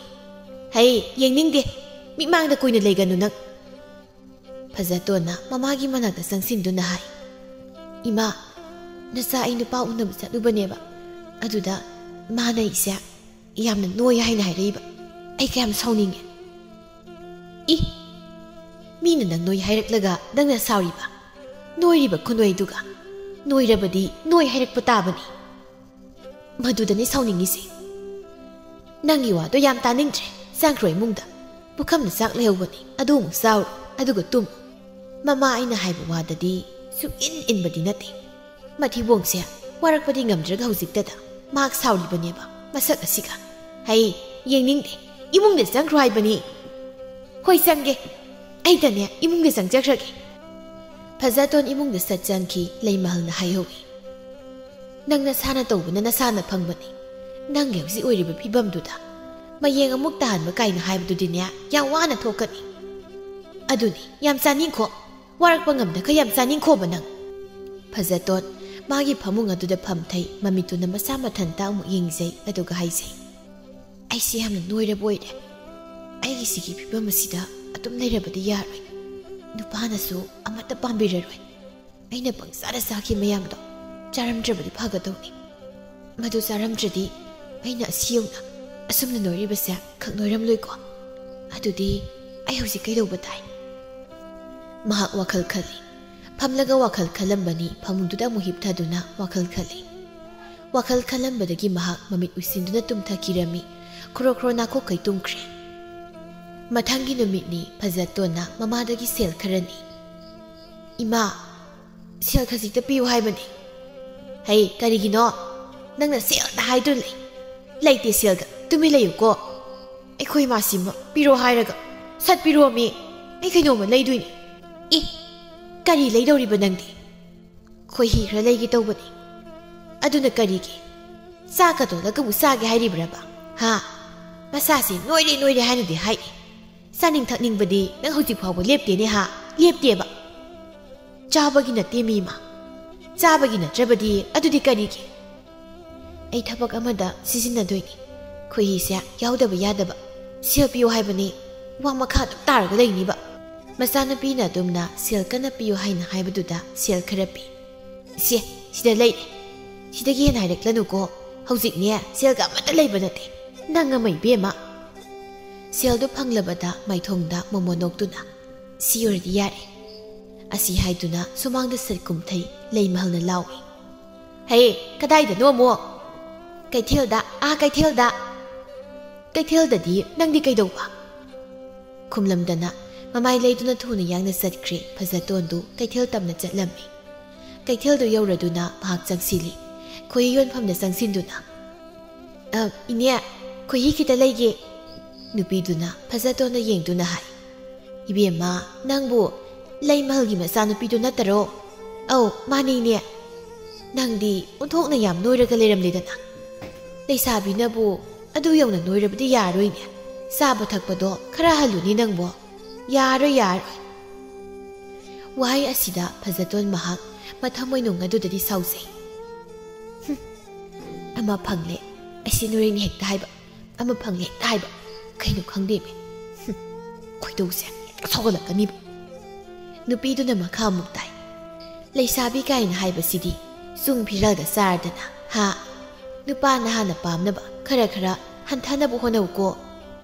ꯍꯩ, ꯌꯦꯡꯅꯤꯡꯗꯦ꯫ ꯃꯤꯠꯃꯥꯡꯗ ꯀꯨꯏꯅ ꯂꯩꯒꯅꯨ ꯅꯪ꯫" ꯐꯖꯇꯣꯟꯅ ꯃꯃꯥꯒꯤ ꯃꯅꯥꯛꯇ ꯆꯪꯁꯤꯟꯗꯨꯅ ꯍꯥꯏ꯫ "ꯏꯃꯥ, ꯅꯆꯥ ꯑꯩ ꯅꯨꯄꯥ ꯎꯅꯕ ꯆꯠꯂꯨꯕꯅꯦꯕ꯫ ꯑꯗꯨꯗ ꯃꯥꯅ ꯑꯩꯁꯦ ꯌꯥꯝꯅ ꯅꯣꯏ ꯍꯥꯏꯅ ꯍꯥꯏꯔꯛꯏꯕ꯫ ꯑꯩ ꯀꯌꯥꯝ ꯁꯥꯎꯅꯤꯡꯉꯦ꯫" "ꯏ, ꯃꯤꯅ ꯅꯪ ꯅꯣꯏ ꯍꯥꯏꯔꯛꯂꯒ ꯅꯪꯅ ꯁꯥꯎꯔꯤꯕ? ꯅꯣꯏꯔꯤꯕ ꯈꯨꯅꯣꯏꯗꯨꯒ? ꯅꯣꯏꯔꯕꯗꯤ ꯅꯣꯏ ꯍꯥꯏꯔꯛꯄ ꯇꯥꯕꯅꯤ꯫" "ꯃꯗꯨꯗꯅꯤ ꯁꯥꯎꯅꯤꯡꯉꯤꯁꯦ꯫ ꯅꯪꯒꯤ ꯋꯥꯗꯣ ꯌꯥꯝ ꯇꯥꯅꯤꯡꯗ꯭ꯔꯦ꯫ ꯆꯪꯈ꯭ꯔꯣ ꯏꯃꯨꯡꯗ꯫ ꯄꯨꯈꯝꯗ ꯆꯥꯛ ꯂꯩꯍꯧꯕꯅꯤ, ꯑꯗꯨ ꯑꯃꯨꯛ ꯆꯥꯎꯔꯣ, ꯑꯗꯨꯒ ꯇꯨꯝꯃꯨ꯫ ꯃꯃꯥ ꯑꯩꯅ ꯍꯥꯏꯕ ꯋꯥꯗꯗꯤ ꯁꯨꯛꯏꯟ ꯏꯟꯕꯗꯤ ꯅꯠꯇꯦ꯫ ꯃꯊꯤꯕꯣꯡꯁꯦ ꯋꯥꯔꯛꯄꯗꯤ ꯉꯝꯗ꯭ꯔꯒ ꯍꯧꯖꯤꯛꯇꯗ ꯃꯍꯥꯛ ꯁꯥꯎꯔꯤꯕꯅꯦꯕ, ꯃꯁꯛ ꯑꯁꯤꯒ꯫ ꯍꯩ, ꯌꯦꯡꯅꯤꯡꯗꯦ꯫ ꯏꯃꯨꯡꯗ ꯆꯪꯈ꯭ꯔꯣ ꯍꯥꯏꯕꯅꯤ꯫" "ꯍꯣꯏ, ꯆꯪꯒꯦ꯫ ꯑꯩꯗꯅꯦ ꯏꯃꯨꯡꯗ ꯆꯪꯖꯈ꯭ꯔꯒꯦ꯫" ꯐꯖꯇꯣꯟ ꯏꯃꯨꯡꯗ ꯁꯠ ꯆꯪꯈꯤ꯫ ꯂꯩꯃꯍꯜꯅ ꯍꯥꯏꯍꯧꯏ꯫ "ꯅꯪ ꯅꯁꯥꯅ ꯇꯧꯕꯅ ꯅꯁꯥꯅ ꯐꯪꯕꯅꯤ꯫ ꯅꯪꯒꯤ ꯍꯧꯖꯤꯛ ꯑꯣꯏꯔꯤꯕ ꯐꯤꯕꯝꯗꯨꯗ ꯃꯌꯦꯡ ꯑꯃꯨꯛ ꯇꯥꯍꯟꯕ ꯀꯥꯏꯅ ꯍꯥꯏꯕꯗꯨꯗꯤꯅꯦ, ꯌꯥꯝ ꯋꯥꯅ ꯊꯣꯛꯀꯅꯤ꯫ ꯑꯗꯨꯅꯤ, ꯌꯥꯝ ꯆꯥꯅꯤꯡꯈꯣ꯫ ꯋꯥꯔꯛꯄ ꯉꯝꯗꯈꯩ ꯌꯥꯝ ꯆꯥꯅꯤꯡꯈꯣꯕ ꯅꯪ꯫" ꯐꯖꯇꯣꯟ ꯃꯥꯒꯤ ꯐꯃꯨꯡ ꯑꯗꯨꯗ ꯐꯝꯊꯩ, ꯃꯃꯤꯠꯇꯨꯅ ꯃꯁꯥ ꯃꯊꯟꯇ ꯑꯃꯨꯛ ꯌꯦꯡꯖꯩ, ꯑꯗꯨꯒ ꯍꯥꯏꯖꯩ, "ꯑꯩꯁꯦ ꯌꯥꯝꯅ ꯅꯣꯏꯔꯕ ꯑꯣꯏꯔꯦ꯫ ꯑꯩꯒꯤ ꯁꯤꯒꯤ ꯐꯤꯕꯝ ꯑꯁꯤꯗ ꯑꯗꯨꯝ ꯂꯩꯔꯕꯗꯤ ꯌꯥꯔꯣꯏ꯫ ꯅꯨꯄꯥꯅꯁꯨ ꯑꯃꯠꯇ ꯄꯥꯝꯕꯤꯔꯔꯣꯏ꯫ ꯑꯩꯅ ꯄꯪꯆꯥꯗ ꯆꯥꯈꯤ ꯃꯌꯥꯝꯗꯣ ꯆꯥꯔꯝꯗ꯭ꯔꯕꯗꯤ ꯐꯒꯗꯧꯅꯤ꯫ ꯃꯗꯨ ꯆꯥꯔꯝꯗ꯭ꯔꯗꯤ ꯑꯩꯅ ꯑꯁꯤ ꯌꯧꯅ ꯑꯁꯨꯝꯅ ꯅꯣꯏꯔꯤꯕꯁꯦ ꯈꯛ ꯅꯣꯏꯔꯝꯂꯣꯏꯀꯣ꯫ ꯑꯗꯨꯗꯤ ꯑꯩ ꯍꯧꯖꯤꯛ ꯀꯩꯗꯧꯕ ꯇꯥꯏ?" ꯃꯍꯥꯛ ꯋꯥꯈꯜ ꯈꯜꯂꯤ꯫ ꯐꯝꯂꯒ ꯋꯥꯈꯜ ꯈꯜꯂꯝꯕꯅꯤ, ꯐꯃꯨꯡꯗꯨꯗ ꯑꯃꯨꯛ ꯍꯤꯞꯊꯗꯨꯅ ꯋꯥꯈꯜ ꯈꯜꯂꯤ꯫ ꯋꯥꯈꯜ ꯈꯜꯂꯝꯕꯗꯒꯤ ꯃꯍꯥꯛ ꯃꯃꯤꯠ ꯎꯏꯁꯤꯟꯗꯨꯅ ꯇꯨꯝꯊꯈꯤꯔꯝꯃꯤ꯫ ꯈꯣꯔꯣ ꯈꯣꯔꯣ ꯅꯥꯈꯣꯛꯈꯩ ꯇꯨꯝꯈ꯭ꯔꯦ꯫ ꯃꯊꯪꯒꯤ ꯅꯨꯃꯤꯠꯅꯤ꯫ ꯐꯖꯇꯣꯟꯅ ꯃꯃꯥꯗꯒꯤ ꯁꯦꯜ ꯈꯔ ꯅꯤ꯫ "ꯏꯃꯥ, ꯁꯦꯜ ꯈꯖꯤꯛꯇ ꯄꯤꯌꯨ ꯍꯥꯏꯕꯅꯤ꯫" "ꯍꯩ, ꯀꯔꯤꯒꯤꯅꯣ? ꯅꯪꯅ ꯁꯦꯜꯗ ꯍꯥꯏꯗꯨꯅ ꯂꯩ꯫ ꯂꯩꯇꯦ ꯁꯦꯜꯒ꯫ ꯇꯨꯃꯤꯟ ꯂꯩꯌꯨꯀꯣ꯫ ꯑꯩꯈꯣꯏ ꯃꯥꯁꯤꯃ ꯄꯤꯔꯣ ꯍꯥꯏꯔꯒ ꯁꯠ ꯄꯤꯔꯣꯃꯤ꯫ ꯑꯩ ꯀꯩꯅꯣꯝꯃ ꯂꯩꯗꯣꯏꯅꯤ꯫" "ꯏ, ꯀꯔꯤ ꯂꯩꯗꯧꯔꯤꯕ ꯅꯪꯗꯤ?" "ꯈꯣꯏꯍꯤ ꯈꯔ ꯂꯩꯒꯦ ꯇꯧꯕꯅꯤ꯫" "ꯑꯗꯨꯅ ꯀꯔꯤꯒꯤ? ꯆꯥꯛꯀ ꯇꯣꯠꯂꯒꯕꯨ ꯆꯥꯒꯦ ꯍꯥꯏꯔꯤꯕ꯭ꯔꯕ? ꯍꯥ? ꯃꯁꯥꯁꯦ ꯅꯣꯏꯔꯦ ꯅꯣꯏꯔꯦ ꯍꯥꯏꯅꯗꯤ ꯍꯥꯏ꯫ ꯆꯥꯅꯤꯡ ꯊꯛꯅꯤꯡꯕꯗꯤ ꯅꯪ ꯍꯧꯖꯤꯛ ꯐꯥꯎꯕ ꯂꯦꯞꯇꯦꯅꯦ ꯍꯥ? ꯂꯦꯞꯇꯦꯕ꯫ ꯆꯥꯕꯒꯤ ꯅꯠꯇꯦ ꯃꯤ ꯏꯃꯥ꯫ ꯆꯥꯕꯒꯤ ꯅꯠꯇ꯭ꯔꯕꯗꯤ ꯑꯗꯨꯗꯤ ꯀꯔꯤꯒꯤ?" "ꯑꯩ ꯊꯕꯛ ꯑꯃꯗ ꯁꯤꯖꯤꯟꯅꯗꯣꯏꯅꯤ꯫ ꯈꯣꯏꯍꯤꯁꯦ ꯌꯥꯎꯗꯕ ꯌꯥꯗꯕ꯫ ꯁꯦꯜ ꯄꯤꯌꯨ ꯍꯥꯏꯕꯅꯤ꯫ ꯋꯥ ꯃꯈꯥ ꯑꯗꯨꯝ ꯇꯥꯔꯒ ꯂꯩꯅꯤꯕ꯫" ꯃꯆꯥꯅꯨꯄꯤꯅ ꯑꯗꯨꯝꯅ ꯁꯦꯜ ꯀꯟꯅ ꯄꯤꯌꯨ ꯍꯥꯏꯅ ꯍꯥꯏꯕꯗꯨꯗ ꯁꯦꯜ ꯈꯔ ꯄꯤ꯫ "ꯁꯦ, ꯁꯤꯗ ꯂꯩꯔꯦ꯫ ꯁꯤꯗꯒꯤ ꯍꯦꯟꯅ ꯍꯥꯏꯔꯛꯂꯅꯨꯀꯣ꯫ ꯍꯧꯖꯤꯛꯅꯦ ꯁꯦꯜꯒ ꯑꯃꯠꯇ ꯂꯩꯕ ꯅꯠꯇꯦ꯫ ꯅꯪ ꯑꯃ ꯏꯕꯦꯝꯃ꯫" ꯁꯦꯜꯗꯨ ꯐꯪꯂꯕꯗ ꯃꯥꯏꯊꯣꯡꯗ ꯃꯣꯃꯣꯟ ꯅꯣꯛꯇꯨꯅ, "ꯁꯤ ꯑꯣꯏꯔꯗꯤ ꯌꯥꯔꯦ꯫" ꯑꯁꯤ ꯍꯥꯏꯗꯨꯅ ꯁꯨꯃꯥꯡꯗ ꯁꯠ ꯀꯨꯝꯊꯩ꯫ ꯂꯩꯃꯍꯜꯅ ꯂꯥꯎꯏ, "ꯍꯦ, ꯀꯗꯥꯏꯗꯅꯣ ꯑꯃꯨꯛ?" "ꯀꯩꯊꯦꯜꯗ, ꯑꯥ ꯀꯩꯊꯦꯜꯗ꯫" "ꯀꯩꯊꯦꯜꯗꯗꯤ ꯅꯪꯗꯤ ꯀꯩꯗꯧꯕ?" ꯈꯨꯝꯂꯝꯗꯅ ꯃꯃꯥꯏ ꯂꯩꯗꯨꯅ ꯊꯨꯅ ꯌꯥꯡꯅ ꯆꯠꯈ꯭ꯔꯦ꯫ ꯐꯖꯇꯣꯟꯗꯨ ꯀꯩꯊꯦꯜ ꯇꯝꯅ ꯆꯠꯂꯝꯃꯤ꯫ ꯀꯩꯊꯦꯜꯗꯨ ꯌꯧꯔꯗꯨꯅ ꯃꯍꯥꯛ ꯆꯪꯁꯤꯜꯂꯤ꯫ ꯈꯣꯏꯍꯤ ꯌꯣꯟꯐꯝꯗ ꯆꯪꯁꯤꯟꯗꯨꯅ, "ꯑ, ꯏꯅꯦ, ꯈꯣꯏꯍꯤ ꯈꯤꯇ ꯂꯩꯒꯦ꯫" ꯅꯨꯄꯤꯗꯨꯅ ꯐꯖꯇꯣꯟꯗ ꯌꯦꯡꯗꯨꯅ ꯍꯥꯏ, "ꯏꯕꯦꯝꯃ, ꯅꯪꯕꯨ ꯂꯩꯃꯍꯜꯒꯤ ꯃꯆꯥꯅꯨꯄꯤꯗꯨ ꯅꯠꯇꯔꯣ?" "ꯑꯧ, ꯃꯥꯅꯦ ꯏꯅꯦ꯫" "ꯅꯪꯗꯤ ꯑꯣꯟꯊꯣꯛꯅ ꯌꯥꯝ ꯅꯣꯏꯔꯒ ꯂꯩꯔꯝꯂꯦꯗꯅ꯫ ꯂꯩꯁꯥꯕꯤꯅꯕꯨ ꯑꯗꯨ ꯌꯧꯅ ꯅꯣꯏꯔꯕꯗꯤ ꯌꯥꯔꯣꯏꯅꯦ꯫ ꯆꯥꯕ ꯊꯛꯄꯗꯣ ꯈꯔ ꯍꯜꯂꯨꯅꯦ ꯅꯪꯕꯣ꯫ ꯌꯥꯔꯣꯏ, ꯌꯥꯔꯣꯏ꯫" ꯋꯥꯍꯩ ꯑꯁꯤꯗ ꯐꯖꯇꯣꯟ ꯃꯍꯥꯛ ꯃꯊꯃꯣꯏꯅꯨꯡ ꯑꯗꯨꯗꯗꯤ ꯁꯥꯎꯖꯩ꯫ "ꯍꯨꯝ, ꯑꯃ ꯐꯪꯂꯦ, ꯑꯁꯤ ꯅꯣꯏꯔꯦꯡꯅ ꯍꯦꯛꯇ ꯍꯥꯏꯕ, ꯑꯃ ꯐꯪꯂꯦ ꯍꯦꯛꯇ ꯍꯥꯏꯕ, ꯀꯩꯅꯣ ꯈꯪꯗꯦꯃꯤ꯫ ꯍꯨꯝ, ꯈꯣꯏꯗꯧꯁꯦ ꯍꯦꯛꯇ ꯁꯧꯒꯠꯂꯛꯀꯅꯤꯕ꯫" ꯅꯨꯄꯤꯗꯨꯅ ꯃꯈꯥ ꯑꯃꯨꯛ ꯇꯥꯏ, "ꯂꯩꯁꯥꯕꯤ ꯀꯥꯏꯅ ꯍꯥꯏꯕꯁꯤꯗꯤ ꯆꯨꯡ ꯐꯤꯔꯥꯜꯒ ꯆꯥꯔꯗꯅ, ꯍꯥ? ꯅꯨꯄꯥ ꯅꯍꯥꯅ ꯄꯥꯝꯅꯕ ꯈꯔ ꯈꯔ ꯍꯟꯊꯅꯕ ꯍꯣꯠꯅꯧꯀꯣ꯫"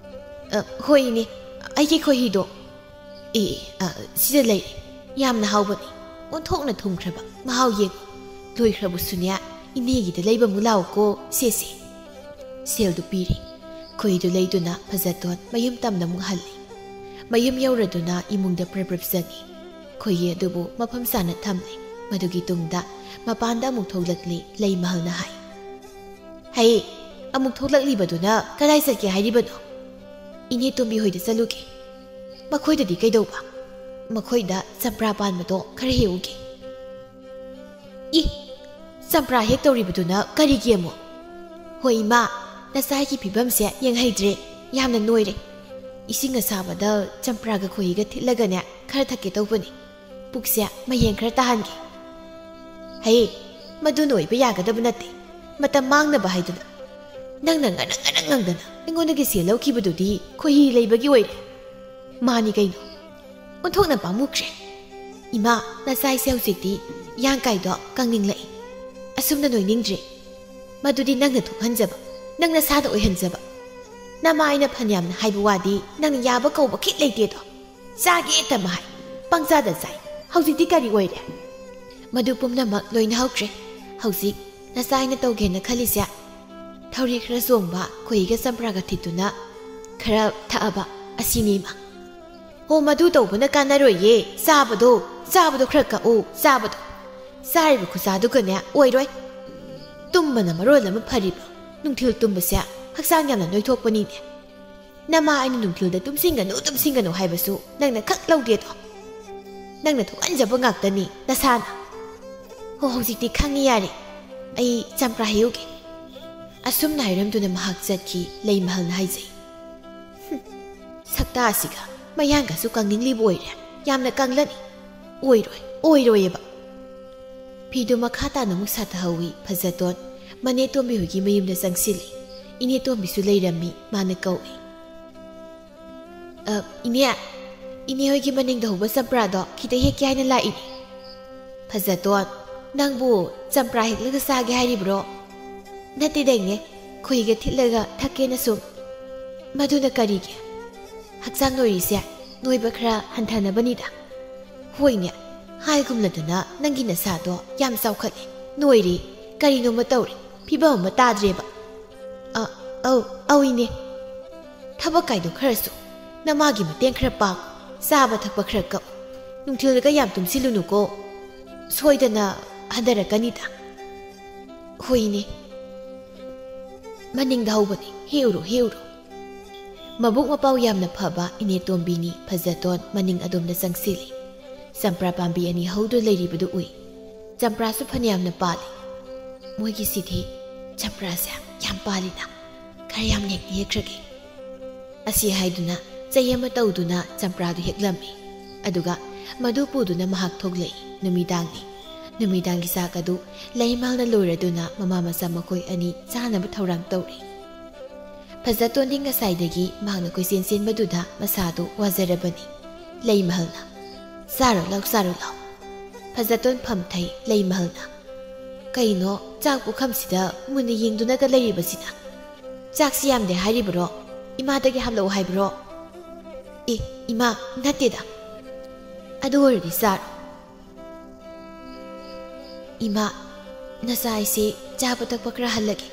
"ꯑ, ꯍꯣꯏ ꯏꯅꯦ, ꯑꯩꯒꯤ ꯈꯣꯏꯍꯤꯗꯣ꯫" "ꯑꯦ, ꯑꯦ, ꯑ, ꯁꯤꯗ ꯂꯩꯔꯦ꯫ ꯌꯥꯝꯅ ꯍꯥꯎꯕꯅꯤ꯫ ꯑꯣꯟꯊꯣꯛꯅ ꯊꯨꯝꯈ꯭ꯔꯕ꯫ ꯃꯍꯥꯎ ꯌꯦꯡꯉꯨ꯫ ꯂꯣꯏꯈ꯭ꯔꯕꯁꯨꯅꯦ, "ꯏꯅꯦꯒꯤꯗ ꯂꯩꯕ ꯑꯃꯨꯛ ꯂꯥꯛꯎꯀꯣ, ꯁꯦꯁꯦ꯫" ꯁꯦꯜꯗꯨ ꯄꯤꯔꯦ꯫ ꯈꯣꯏꯍꯤꯗꯨ ꯂꯩꯗꯨꯅ ꯐꯖꯇꯣꯟ ꯃꯌꯨꯝ ꯇꯝꯅ ꯑꯃꯨꯛ ꯍꯜꯂꯦ꯫ ꯃꯌꯨꯝ ꯌꯧꯔꯗꯨꯅ ꯏꯃꯨꯡꯗ ꯄ꯭ꯔꯞ ꯄ꯭ꯔꯞ ꯆꯪꯉꯤ꯫ ꯈꯣꯏꯍꯤ ꯑꯗꯨꯕꯨ ꯃꯐꯝ ꯆꯥꯅ ꯊꯝꯂꯦ꯫ ꯃꯗꯨꯒꯤ ꯇꯨꯡꯗ ꯃꯄꯥꯟꯗ ꯑꯃꯨꯛ ꯊꯣꯛꯂꯛꯂꯦ꯫ ꯂꯩꯃꯍꯜꯅ ꯍꯥꯏ, "ꯍꯩ, ꯑꯃꯨꯛ ꯊꯣꯛꯂꯛꯂꯤꯕꯗꯨꯅ ꯀꯗꯥꯏ ꯆꯠꯀꯦ ꯍꯥꯏꯔꯤꯕꯅꯣ?" "ꯏꯅꯦ ꯇꯣꯝꯕꯤ ꯍꯣꯏꯗ ꯆꯠꯂꯨꯒꯦ꯫" "ꯃꯈꯣꯏꯗꯗꯤ ꯀꯩꯗꯧꯕ?" "ꯃꯈꯣꯏꯗ ꯆꯝꯄ꯭ꯔꯥ ꯄꯥꯟꯕꯗꯣ ꯈꯔ ꯍꯦꯛꯎꯒꯦ꯫" "ꯏ, ꯆꯝꯄ꯭ꯔꯥ ꯍꯦꯛ ꯇꯧꯔꯤꯕꯗꯨꯅ ꯀꯔꯤꯒꯤ ꯑꯃꯨꯛ?" "ꯍꯣꯏ ꯏꯃꯥ, ꯅꯆꯥꯒꯤ ꯐꯤꯕꯝꯁꯦ ꯌꯦꯡꯍꯩꯗ꯭ꯔꯦ, ꯌꯥꯝꯅ ꯅꯣꯏꯔꯦ꯫ ꯏꯁꯤꯡ ꯑꯁꯥꯕꯗ ꯆꯝꯄ꯭ꯔꯥꯒ ꯈꯣꯏꯍꯤꯒ ꯊꯤꯠꯂꯒꯅꯦ ꯈꯔ ꯊꯛꯀꯦ ꯇꯧꯕꯅꯤ꯫ ꯄꯨꯛꯁꯦ ꯃꯌꯦꯡ ꯈꯔ ꯇꯥꯍꯟꯒꯦ꯫" "ꯍꯩ, ꯃꯗꯨꯅ ꯑꯣꯏꯕ ꯌꯥꯒꯗꯕ ꯅꯠꯇꯦ꯫ ꯃꯇꯝ ꯃꯥꯡꯅꯕ ꯍꯥꯏꯗꯨꯅ꯫ ꯅꯪꯅ ꯉꯔꯪ ꯉꯔꯪ ꯉꯪꯗꯅ ꯑꯩꯉꯣꯟꯗꯒꯤ ꯁꯦꯜ ꯂꯧꯈꯤꯕꯗꯨꯗꯤ ꯈꯣꯏꯍꯤ ꯂꯩꯕꯒꯤ ꯑꯣꯏꯔꯦ꯫" "ꯃꯥꯅꯤ ꯀꯩꯅꯣ꯫ ꯑꯣꯟꯊꯣꯛꯅ ꯄꯥꯝꯃꯨꯈ꯭ꯔꯦ꯫ ꯏꯃꯥ, ꯅꯆꯥ ꯑꯩꯁꯦ ꯍꯧꯖꯤꯛꯇꯤ ꯌꯥꯡ ꯀꯥꯏꯗꯣ ꯀꯪꯅꯤꯡꯂꯛꯏ꯫ ꯑꯁꯨꯝꯅ ꯅꯣꯏꯅꯤꯡꯗ꯭ꯔꯦ꯫ ꯃꯗꯨꯗꯤ ꯅꯪꯅ ꯊꯣꯛꯍꯟꯖꯕ, ꯅꯪ ꯅꯁꯥꯗ ꯑꯣꯏꯍꯟꯖꯕ꯫ ꯅꯃꯥ ꯑꯩꯅ ꯐꯅꯌꯥꯝꯅ ꯍꯥꯏꯕ ꯋꯥꯗꯤ ꯅꯪꯅ ꯌꯥꯕ ꯀꯧꯕ ꯈꯤꯠ ꯂꯩꯇꯦꯗꯣ꯫ ꯆꯥꯒꯦꯇ ꯃꯍꯥꯏ, ꯄꯪꯆꯥꯗ ꯆꯥꯏ꯫ ꯍꯧꯖꯤꯛꯇꯤ ꯀꯔꯤ ꯑꯣꯏꯔꯦ?" "ꯃꯗꯨ ꯄꯨꯝꯅꯃꯛ ꯂꯣꯏꯅ ꯍꯧꯈ꯭ꯔꯦ꯫ ꯍꯧꯖꯤꯛ ꯅꯆꯥ ꯑꯩꯅ ꯇꯧꯒꯦꯅ ꯈꯜꯂꯤꯁꯦ, ꯊꯧꯔꯤ ꯈꯔ ꯆꯣꯡꯕ ꯈꯣꯏꯍꯤꯒ ꯆꯝꯄ꯭ꯔꯥꯒ ꯊꯤꯠꯇꯨꯅ ꯈꯔ ꯊꯛꯑꯕ, ꯑꯁꯤꯅꯤ ꯏꯃꯥ꯫" "ꯍꯣ, ꯃꯗꯨ ꯇꯧꯕꯅ ꯀꯥꯟꯅꯔꯣꯏꯌꯦ꯫ ꯆꯥꯕꯗꯣ, ꯆꯥꯕꯗꯣ ꯈꯔ ꯀꯛꯎ, ꯆꯥꯕꯗꯣ꯫ ꯆꯥꯔꯤꯕ ꯈꯨꯆꯥꯗꯨꯒꯅꯦ ꯑꯣꯏꯔꯣꯏ꯫ ꯇꯨꯝꯕꯅ ꯃꯔꯣꯜ ꯑꯃ ꯐꯔꯤꯕ, ꯅꯨꯡꯊꯤꯜ ꯇꯨꯝꯕꯁꯦ ꯍꯛꯆꯥꯡ ꯌꯥꯝꯅ ꯅꯣꯏꯊꯣꯛꯄꯅꯤꯅꯦ꯫ ꯅꯃꯥ ꯑꯩꯅ ꯅꯨꯡꯊꯤꯜꯗ ꯇꯨꯝꯁꯤꯟꯒꯅꯨ, ꯇꯨꯝꯁꯤꯟꯒꯅꯨ ꯍꯥꯏꯕꯁꯨ ꯅꯪꯅ ꯈꯛ ꯂꯧꯗꯦꯗꯣ꯫ ꯅꯪꯅ ꯊꯣꯛꯍꯟꯖꯕ ꯉꯥꯛꯇꯅꯤ ꯅꯁꯥꯅ꯫ ꯍꯣ, ꯍꯧꯖꯤꯛꯇꯤ ꯈꯪꯉꯤ, ꯌꯥꯔꯦ꯫ ꯑꯩ ꯆꯝꯄ꯭ꯔꯥ ꯍꯦꯛꯎꯒꯦ꯫" ꯑꯁꯨꯝꯅ ꯍꯥꯏꯔꯝꯗꯨꯅ ꯃꯍꯥꯛ ꯆꯠꯈꯤ꯫ ꯂꯩꯃꯍꯜꯅ ꯍꯥꯏꯖꯩ, "ꯍꯨꯝ, ꯁꯛꯇꯥ ꯑꯁꯤꯒ ꯃꯌꯥꯡꯒꯁꯨ ꯀꯪꯅꯤꯡꯂꯤꯕ ꯑꯣꯏꯔꯦ꯫ ꯌꯥꯝꯅ ꯀꯪꯂꯅꯤ꯫ ꯑꯣꯏꯔꯣꯏ, ꯑꯣꯏꯔꯣꯏꯑꯕ꯫" ꯐꯤꯗꯨ ꯃꯈꯥ ꯇꯥꯅ ꯑꯃꯨꯛ ꯁꯥꯊꯍꯧꯏ꯫ ꯐꯖꯇꯣꯟ ꯃꯅꯦ ꯇꯣꯝꯕꯤ ꯍꯣꯏꯒꯤ ꯃꯌꯨꯝꯗ ꯆꯪꯁꯤꯜꯂꯤ꯫ ꯏꯅꯦ ꯇꯣꯝꯕꯤꯁꯨ ꯂꯩꯔꯝꯃꯤ꯫ ꯃꯥꯅ ꯀꯧꯏ, "ꯑ, ꯏꯅꯦ, ꯏꯅꯦ ꯍꯣꯏꯒꯤ ꯃꯅꯤꯡꯗ ꯍꯧꯕ ꯆꯝꯄ꯭ꯔꯥꯗꯣ ꯈꯤꯇ ꯍꯦꯛꯀꯦ ꯍꯥꯏꯅ ꯂꯥꯛꯏꯅꯦ꯫" "ꯐꯖꯇꯣꯟ, ꯅꯪꯕꯨ ꯆꯝꯄ꯭ꯔꯥ ꯍꯦꯛꯂꯒ ꯆꯥꯒꯦ ꯍꯥꯏꯔꯤꯕ꯭ꯔꯣ?" "ꯅꯠꯇꯦꯗ ꯏꯅꯦ, ꯈꯣꯏꯍꯤꯒ ꯊꯤꯠꯂꯒ ꯊꯛꯀꯦꯅ ꯁꯨꯝ꯫" "ꯃꯗꯨꯅ ꯀꯔꯤꯒꯤ?" "ꯍꯛꯆꯥꯡ ꯅꯣꯏꯔꯤꯁꯦ ꯅꯣꯏꯕ ꯈꯔ ꯍꯟꯊꯅꯕꯅꯤꯗ꯫" "ꯍꯣꯏꯅꯦ, ꯍꯥꯏꯒꯨꯝꯂꯗꯅ ꯅꯪꯒꯤ ꯅꯁꯥꯗꯣ ꯌꯥꯝ ꯆꯥꯎꯈꯠꯂꯦ, ꯅꯣꯏꯔꯦ꯫ ꯀꯔꯤꯅꯣꯃ ꯇꯧꯔꯦ, ꯐꯤꯕꯝ ꯑꯃ ꯇꯥꯗ꯭ꯔꯦꯕ꯫ ꯑ, ꯑꯧ, ꯑꯧ ꯏꯅꯦ꯫ ꯊꯕꯛ ꯀꯥꯏꯗꯣ ꯈꯔꯁꯨ, ꯅꯃꯥꯒꯤ ꯃꯇꯦꯡ ꯈꯔ ꯄꯥꯡ, ꯆꯥꯕ ꯊꯛꯄ ꯈꯔ ꯀꯛ꯫ ꯅꯨꯡꯊꯤꯜꯗꯒ ꯌꯥꯝ ꯇꯨꯝꯁꯤꯜꯂꯨꯅꯨꯀꯣ, ꯁꯣꯏꯗꯅ ꯍꯟꯊꯔꯛꯀꯅꯤꯗ꯫ ꯍꯣꯏ ꯏꯅꯦ꯫ ꯃꯅꯤꯡꯗ ꯍꯧꯕꯅꯤ, ꯍꯦꯛꯎꯔꯣ, ꯍꯦꯛꯎꯔꯣ꯫ ꯃꯕꯨꯛ ꯃꯄꯥꯎ ꯌꯥꯝꯅ ꯐꯕ ꯏꯅꯦ ꯇꯣꯝꯕꯤꯅꯤ ꯐꯖꯇꯣꯟ ꯃꯅꯤꯡ ꯑꯗꯣꯝꯗ ꯆꯪꯁꯤꯜꯂꯤ꯫ ꯆꯝꯄ꯭ꯔꯥ ꯄꯥꯝꯕꯤ ꯑꯅꯤ ꯍꯧꯗꯨꯅ ꯂꯩꯔꯤꯕꯗꯨ ꯎꯏ꯫ ꯆꯝꯄ꯭ꯔꯥꯁꯨ ꯐꯅꯌꯥꯝꯅ ꯄꯥꯜꯂꯤ꯫ ꯃꯣꯏꯒꯤꯁꯤꯗꯤ ꯆꯝꯄ꯭ꯔꯥꯁꯦ ꯌꯥꯝ ꯄꯥꯜꯂꯤꯅ, ꯈꯔ ꯌꯥꯝ ꯍꯦꯛ ꯍꯦꯛꯈ꯭ꯔꯒꯦ꯫ ꯑꯁꯤ ꯍꯥꯏꯗꯨꯅ ꯆꯩ ꯑꯃ ꯇꯧꯗꯨꯅ ꯆꯝꯄ꯭ꯔꯥꯗꯨ ꯍꯦꯛꯂꯝꯃꯤ꯫ ꯑꯗꯨꯒ ꯃꯗꯨ ꯄꯨꯗꯨꯅ ꯃꯍꯥꯛ ꯊꯣꯛꯂꯛꯏ꯫ ꯅꯨꯃꯤꯗꯥꯡꯅꯤ꯫ ꯅꯨꯃꯤꯗꯥꯡꯒꯤ ꯆꯥꯛ ꯑꯗꯨ ꯂꯩꯃꯍꯜꯅ ꯂꯣꯏꯔꯗꯨꯅ ꯃꯃꯥ ꯃꯆꯥ ꯃꯈꯣꯏ ꯑꯅꯤ ꯆꯥꯅꯕ ꯊꯧꯔꯥꯡ ꯇꯧꯔꯤ꯫ ꯐꯖꯇꯣꯟꯗꯤ ꯉꯁꯥꯏꯗꯒꯤ ꯃꯍꯥꯛꯅ ꯀꯣꯏꯆꯦꯟ ꯆꯦꯟꯕꯗꯨꯗ ꯃꯁꯥꯗꯨ ꯋꯥꯖꯔꯕꯅꯤ꯫ ꯂꯩꯃꯍꯜꯅ, "ꯆꯥꯔꯣ ꯂꯥꯎ, ꯆꯥꯔꯣ ꯂꯥꯎ"꯫ ꯐꯖꯇꯣꯟ ꯐꯝꯊꯩ꯫ ꯂꯩꯃꯍꯜꯅ, "ꯀꯩꯅꯣ ꯆꯥꯛ ꯄꯨꯈꯝꯁꯤꯗ ꯃꯨꯟꯅ ꯌꯦꯡꯗꯨꯅꯒ ꯂꯩꯔꯤꯕꯁꯤꯅ? ꯆꯥꯛꯁꯤ ꯌꯥꯝꯗꯦ ꯍꯥꯏꯔꯤꯕꯔꯣ? ꯏꯃꯥꯗꯒꯤ ꯍꯥꯞꯂꯛꯑꯣ ꯍꯥꯏꯕꯔꯣ?" "ꯑꯦ, ꯏꯃꯥ, ꯅꯠꯇꯦꯗ꯫ ꯑꯗꯨ ꯑꯣꯏꯔꯗꯤ ꯆꯥꯔꯣ"꯫ "ꯏꯃꯥ, ꯅꯆꯥ ꯑꯩꯁꯦ ꯆꯥꯕ ꯊꯛꯄ ꯈꯔ ꯍꯜꯂꯒꯦ꯫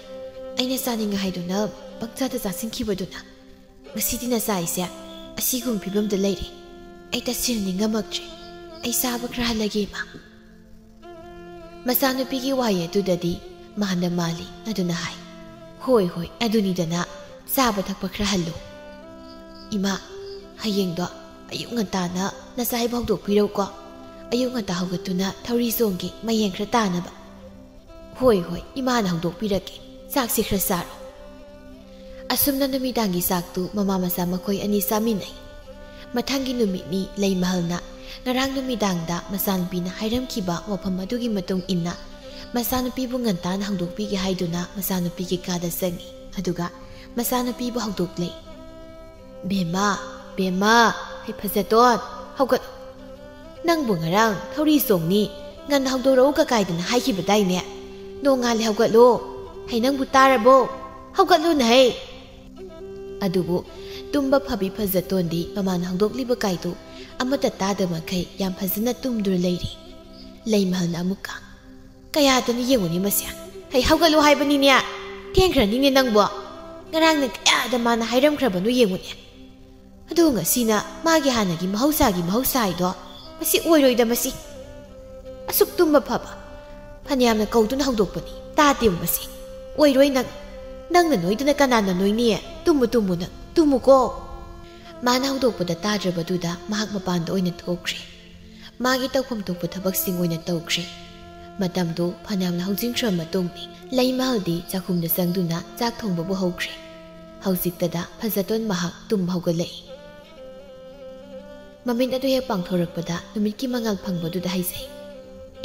ꯑꯩꯅ ꯆꯥꯅꯤꯡꯉꯦ ꯍꯥꯏꯗꯨꯅ ꯄꯪꯆꯥꯗ ꯆꯥꯁꯤꯟꯈꯤꯕꯗꯨꯅ ꯉꯁꯤꯗꯤ ꯅꯆꯥ ꯑꯩꯁꯦ ꯑꯁꯤꯒꯨꯝꯕ ꯐꯤꯕꯝꯗ ꯂꯩꯔꯦ꯫ ꯑꯩ ꯇꯁꯦꯡꯅ ꯅꯤꯡꯉꯝꯃꯛꯇ꯭ꯔꯦ꯫ ꯑꯩ ꯆꯥꯕ ꯈꯔ ꯍꯜꯂꯒꯦ, ꯏꯃꯥ"꯫ ꯃꯆꯥꯅꯨꯄꯤꯒꯤ ꯋꯥꯍꯩ ꯑꯗꯨꯗꯗꯤ ꯃꯥꯟꯗ ꯃꯥꯜꯂꯤ꯫ ꯑꯗꯨꯅ ꯍꯥꯏ, "ꯍꯣꯏ, ꯍꯣꯏ, ꯑꯗꯨꯅꯤꯗꯅ, ꯆꯥꯕ ꯊꯛꯄ ꯈꯔ ꯍꯜꯂꯨ꯫ ꯏꯃꯥ, ꯍꯌꯦꯡꯗꯣ ꯑꯌꯨꯛ ꯉꯟꯇꯥꯅ ꯅꯆꯥ ꯑꯩꯕꯨ ꯍꯧꯗꯣꯛꯄꯤꯔꯧꯀꯣ꯫ ꯑꯌꯨꯛ ꯉꯟꯇꯥ ꯍꯧꯒꯠꯇꯨꯅ ꯊꯧꯔꯤ ꯆꯣꯡꯒꯦ, ꯃꯌꯦꯡ ꯈꯔ ꯇꯥꯅꯕ"꯫ "ꯍꯣꯏ, ꯍꯣꯏ, ꯏꯃꯥꯅ ꯍꯧꯗꯣꯛꯄꯤꯔꯛꯀꯦ꯫ ꯆꯥꯛꯁꯤ ꯈꯔ ꯆꯥꯔꯣ"꯫ ꯑꯁꯨꯝꯅ ꯅꯨꯃꯤꯗꯥꯡꯒꯤ ꯆꯥꯛꯇꯨ ꯃꯃꯥ ꯃꯆꯥ ꯃꯈꯣꯏ ꯑꯅꯤ ꯆꯥꯃꯤꯟꯅꯩ꯫ ꯃꯊꯪꯒꯤ ꯅꯨꯃꯤꯠꯅꯤ꯫ ꯂꯩꯃꯍꯜꯅ ꯉꯔꯥꯡ ꯅꯨꯃꯤꯗꯥꯡꯗ ꯃꯆꯥꯅꯨꯄꯤꯅ ꯍꯥꯏꯔꯝꯈꯤꯕ ꯋꯥꯐꯝ ꯑꯗꯨꯒꯤ ꯃꯇꯨꯡ ꯏꯟꯅ ꯃꯆꯥꯅꯨꯄꯤꯕꯨ ꯉꯟꯇꯥꯅ ꯍꯧꯗꯣꯛꯄꯤꯒꯦ ꯍꯥꯏꯗꯨꯅ ꯃꯆꯥꯅꯨꯄꯤꯒꯤ ꯀꯥꯗ ꯆꯪꯏ꯫ ꯑꯗꯨꯒ ꯃꯆꯥꯅꯨꯄꯤꯕꯨ ꯍꯧꯗꯣꯛꯂꯦ꯫ "ꯕꯦꯝꯃ, ꯕꯦꯝꯃ, ꯍꯩ ꯐꯖꯇꯣꯟ, ꯍꯧꯒꯠꯂꯣ꯫ ꯅꯪꯕꯨ ꯉꯔꯥꯡ ꯊꯧꯔꯤ ꯆꯣꯡꯅꯤ, ꯉꯟꯅ ꯍꯧꯗꯣꯔꯛꯎ ꯀꯀꯥꯏꯗꯅ ꯍꯥꯏꯈꯤꯕꯗꯥꯏꯅꯦ? ꯅꯣꯡꯉꯥꯜꯂꯦ, ꯍꯧꯒꯠꯂꯣ꯫ ꯍꯩ, ꯅꯪꯕꯨ ꯇꯥꯔꯕꯣ? ꯍꯧꯒꯠꯂꯨꯅ ꯍꯩ"꯫ ꯑꯗꯨꯕꯨ ꯇꯨꯝꯕ ꯐꯕꯤ ꯐꯖꯇꯣꯟꯗꯤ ꯃꯃꯥꯅ ꯍꯧꯗꯣꯛꯂꯤꯕ ꯀꯥꯏꯗꯨ ꯑꯃꯠꯇ ꯇꯥꯗꯕ ꯃꯈꯩ ꯌꯥꯝ ꯐꯖꯅ ꯇꯨꯝꯗꯨꯅ ꯂꯩꯔꯤ꯫ ꯂꯩꯃꯍꯜꯅ ꯑꯃꯨꯛꯀ, ꯀꯌꯥꯗꯅ ꯌꯦꯡꯉꯨꯅꯦ ꯃꯁꯦ꯫ "ꯍꯩ, ꯍꯧꯒꯠꯂꯣ ꯍꯥꯏꯕꯅꯤꯅꯦ꯫ ꯊꯦꯡꯈ꯭ꯔꯅꯤꯅꯦ ꯅꯪꯕꯣ꯫ ꯉꯔꯥꯡꯅ ꯀꯌꯥꯗ ꯃꯥꯅ ꯍꯥꯏꯔꯝꯈ꯭ꯔꯕꯅꯣ ꯌꯦꯡꯉꯨꯅꯦ꯫ ꯑꯗꯨ ꯉꯁꯤꯅ ꯃꯥꯒꯤ ꯍꯥꯟꯅꯒꯤ ꯃꯍꯧꯁꯥꯒꯤ ꯃꯍꯧꯁꯥ ꯍꯥꯏꯗꯣ꯫ ꯃꯁꯤ ꯑꯣꯏꯔꯣꯏꯗ ꯃꯁꯤ꯫ ꯑꯁꯨꯛ ꯇꯨꯝꯕ ꯐꯕ꯫ ꯐꯅꯌꯥꯝꯅ ꯀꯧꯗꯨꯅ ꯍꯧꯗꯣꯛꯄꯅꯤ꯫ ꯇꯥꯗꯦꯕ ꯃꯁꯤ꯫ ꯑꯣꯏꯔꯣꯏ ꯅꯪ꯫ ꯅꯪꯅ ꯅꯣꯏꯗꯅ ꯀꯅꯥꯅ ꯅꯣꯏꯅꯤ? ꯇꯨꯝꯃꯨ, ꯇꯨꯝꯃꯨ ꯅꯪ꯫ ꯇꯨꯝꯃꯨꯀꯣ꯫" ꯃꯥꯅ ꯍꯧꯗꯣꯛꯄꯗ ꯇꯥꯗ꯭ꯔꯕꯗꯨꯗ ꯃꯍꯥꯛ ꯃꯄꯥꯟꯗ ꯑꯣꯏꯅ ꯊꯣꯛꯈ꯭ꯔꯦ꯫ ꯃꯥꯒꯤ ꯇꯧꯐꯝ ꯊꯣꯛꯄ ꯊꯕꯛꯁꯤꯡ ꯑꯣꯏꯅ ꯇꯧꯈ꯭ꯔꯦ꯫ ꯃꯇꯝꯗꯨ ꯐꯅꯌꯥꯝꯅ ꯍꯧꯖꯤꯟꯈ꯭ꯔ ꯃꯇꯨꯡ ꯂꯩꯃꯍꯜꯗꯤ ꯆꯥꯛꯈꯨꯝꯗ ꯆꯪꯗꯨꯅ ꯆꯥꯛ ꯊꯣꯡꯕꯕꯨ ꯍꯧꯈ꯭ꯔꯦ꯫ ꯍꯧꯖꯤꯛꯇꯗ ꯐꯖꯇꯣꯟ ꯃꯍꯥꯛ ꯇꯨꯝ ꯍꯧꯒꯠꯂꯛꯏ꯫ ꯃꯃꯤꯠ ꯑꯗꯨ ꯍꯦꯛ ꯄꯥꯡꯊꯣꯔꯛꯄꯗ ꯅꯨꯃꯤꯠꯀꯤ ꯃꯉꯥꯜ ꯐꯪꯕꯗꯨꯗ ꯍꯥꯏꯖꯩ,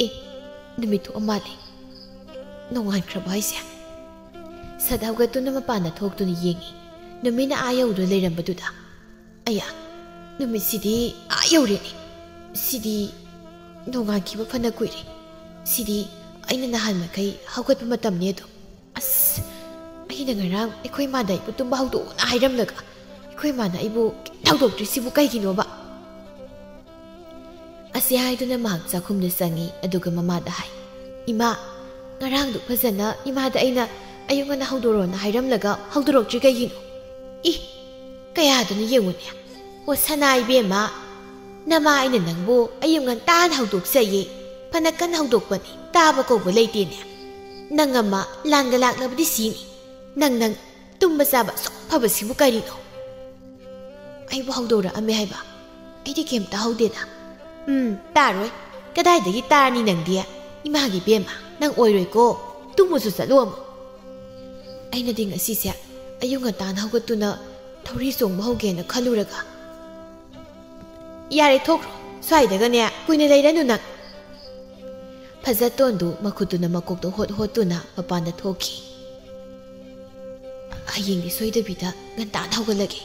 "ꯑꯦ, ꯅꯨꯃꯤꯠ ꯊꯣꯛꯑ ꯃꯥꯜꯂꯦ꯫ ꯅꯣꯡꯉꯥꯟꯈ꯭ꯔꯕ ꯍꯥꯏꯁꯦ?" ꯁꯠ ꯍꯧꯒꯠꯇꯨꯅ ꯃꯄꯥꯟꯗ ꯊꯣꯛꯇꯨꯅ ꯌꯦꯡꯉꯤ꯫ ꯅꯨꯃꯤꯠꯅ ꯑꯥ ꯌꯧꯗꯨꯅ ꯂꯩꯔꯝꯕꯗꯨꯗ, "ꯑꯌꯥ, ꯅꯨꯃꯤꯠꯁꯤꯗꯤ ꯑꯥ ꯌꯧꯔꯦꯅꯦ꯫ ꯁꯤꯗꯤ ꯅꯣꯡꯉꯥꯟꯈꯤꯕ ꯐꯅ ꯀꯨꯏꯔꯦ꯫ ꯁꯤꯗꯤ ꯑꯩꯅ ꯅꯍꯥꯟ ꯃꯈꯩ ꯍꯧꯒꯠꯄ ꯃꯇꯝꯅꯦ ꯑꯗꯣ꯫ ꯑꯁ, ꯑꯩꯅ ꯉꯔꯥꯡ ꯑꯩꯈꯣꯏ ꯏꯃꯥꯗ ꯑꯩꯕꯨ ꯇꯨꯝꯕ ꯍꯧꯗꯣꯛꯎꯅ ꯍꯥꯏꯔꯝꯂꯒ ꯑꯩꯈꯣꯏ ꯏꯃꯥꯅ ꯑꯩꯕꯨ ꯀꯩꯝꯇ ꯍꯧꯗꯣꯛꯇ꯭ꯔꯤꯁꯤꯕꯨ ꯀꯩꯒꯤꯅꯣꯕ?" ꯑꯁꯤ ꯍꯥꯏꯗꯨꯅ ꯃꯍꯥꯛ ꯆꯥꯛꯈꯨꯝꯗ ꯆꯪꯉꯤ, ꯑꯗꯨꯒ ꯃꯃꯥꯗ ꯍꯥꯏ, "ꯏꯃꯥ, ꯉꯔꯥꯡꯗꯨ ꯐꯖꯅ ꯏꯃꯥꯗ ꯑꯩꯅ ꯑꯌꯨꯛ ꯉꯟꯅ ꯍꯧꯗꯣꯔꯛꯑꯣꯅ ꯍꯥꯏꯔꯝꯂꯒ ꯍꯧꯗꯣꯔꯛꯇ꯭ꯔꯤ ꯀꯩꯒꯤꯅꯣ? ꯏ, ꯀꯌꯥꯗꯅꯣ ꯌꯦꯡꯉꯨꯅꯦ꯫ ꯑꯣ ꯁꯅꯥ ꯏꯕꯦꯝꯃ, ꯅꯃꯥ ꯑꯩꯅ ꯅꯪꯕꯨ ꯑꯌꯨꯛ ꯉꯟꯇꯥꯅ ꯍꯧꯗꯣꯛꯆꯩꯌꯦ꯫ ꯐꯅ ꯀꯟꯅ ꯍꯧꯗꯣꯛꯄꯅꯤ, ꯇꯥꯕ ꯀꯧꯕ ꯂꯩꯇꯦꯅꯦ꯫ ꯅꯪ ꯑꯃ ꯂꯥꯟꯒ ꯂꯥꯛꯂꯕꯗꯤ ꯁꯤꯅꯤ꯫ ꯅꯪ, ꯅꯪ ꯇꯨꯝꯕ ꯆꯥꯕ ꯑꯁꯨꯛ ꯐꯕꯁꯤꯕꯨ ꯀꯔꯤꯅꯣ?" "ꯑꯩꯕꯨ ꯍꯧꯗꯣꯔꯛꯑꯝꯃꯦ ꯍꯥꯏꯕ? ꯑꯩꯗꯤ ꯀꯩꯝ ꯇꯥꯍꯧꯗꯦꯅ꯫" "ꯎꯝ, ꯇꯥꯔꯣꯏ꯫ ꯀꯗꯥꯏꯗꯒꯤ ꯇꯥꯔꯅꯤ ꯅꯪꯗꯤ? ꯏꯃꯥꯒꯤ ꯏꯕꯦꯝꯃ, ꯅꯪ ꯑꯣꯏꯔꯣꯏꯀꯣ꯫ ꯇꯨꯝꯃꯨꯁꯨ ꯆꯠꯂꯣ ꯑꯃꯨꯛ꯫" "ꯑꯩꯅꯗꯤ ꯉꯁꯤꯁꯦ ꯑꯌꯨꯛ ꯉꯟꯇꯥꯅ ꯍꯧꯒꯠꯇꯨꯅ ꯊꯧꯔꯤ ꯆꯣꯡꯕ ꯍꯧꯒꯦꯅ ꯈꯜꯂꯨꯔꯒ꯫" "ꯌꯥꯔꯦ, ꯊꯣꯛꯈ꯭ꯔꯣ꯫ ꯁ꯭ꯋꯥꯏꯗꯒꯅꯦ ꯀꯨꯏꯅ ꯂꯩꯔꯅꯨ ꯅꯪ꯫" ꯐꯖꯇꯣꯟꯗꯨ ꯃꯈꯨꯠꯇꯨꯅ ꯃꯀꯣꯛꯇ ꯍꯣꯠ ꯍꯣꯠꯇꯨꯅ ꯃꯄꯥꯟꯗ ꯊꯣꯛꯈꯤ꯫ "ꯍꯌꯦꯡꯗꯤ ꯁꯣꯏꯗꯕꯤꯗ ꯉꯟꯇꯥꯅ ꯍꯧꯒꯠꯂꯒꯦ꯫"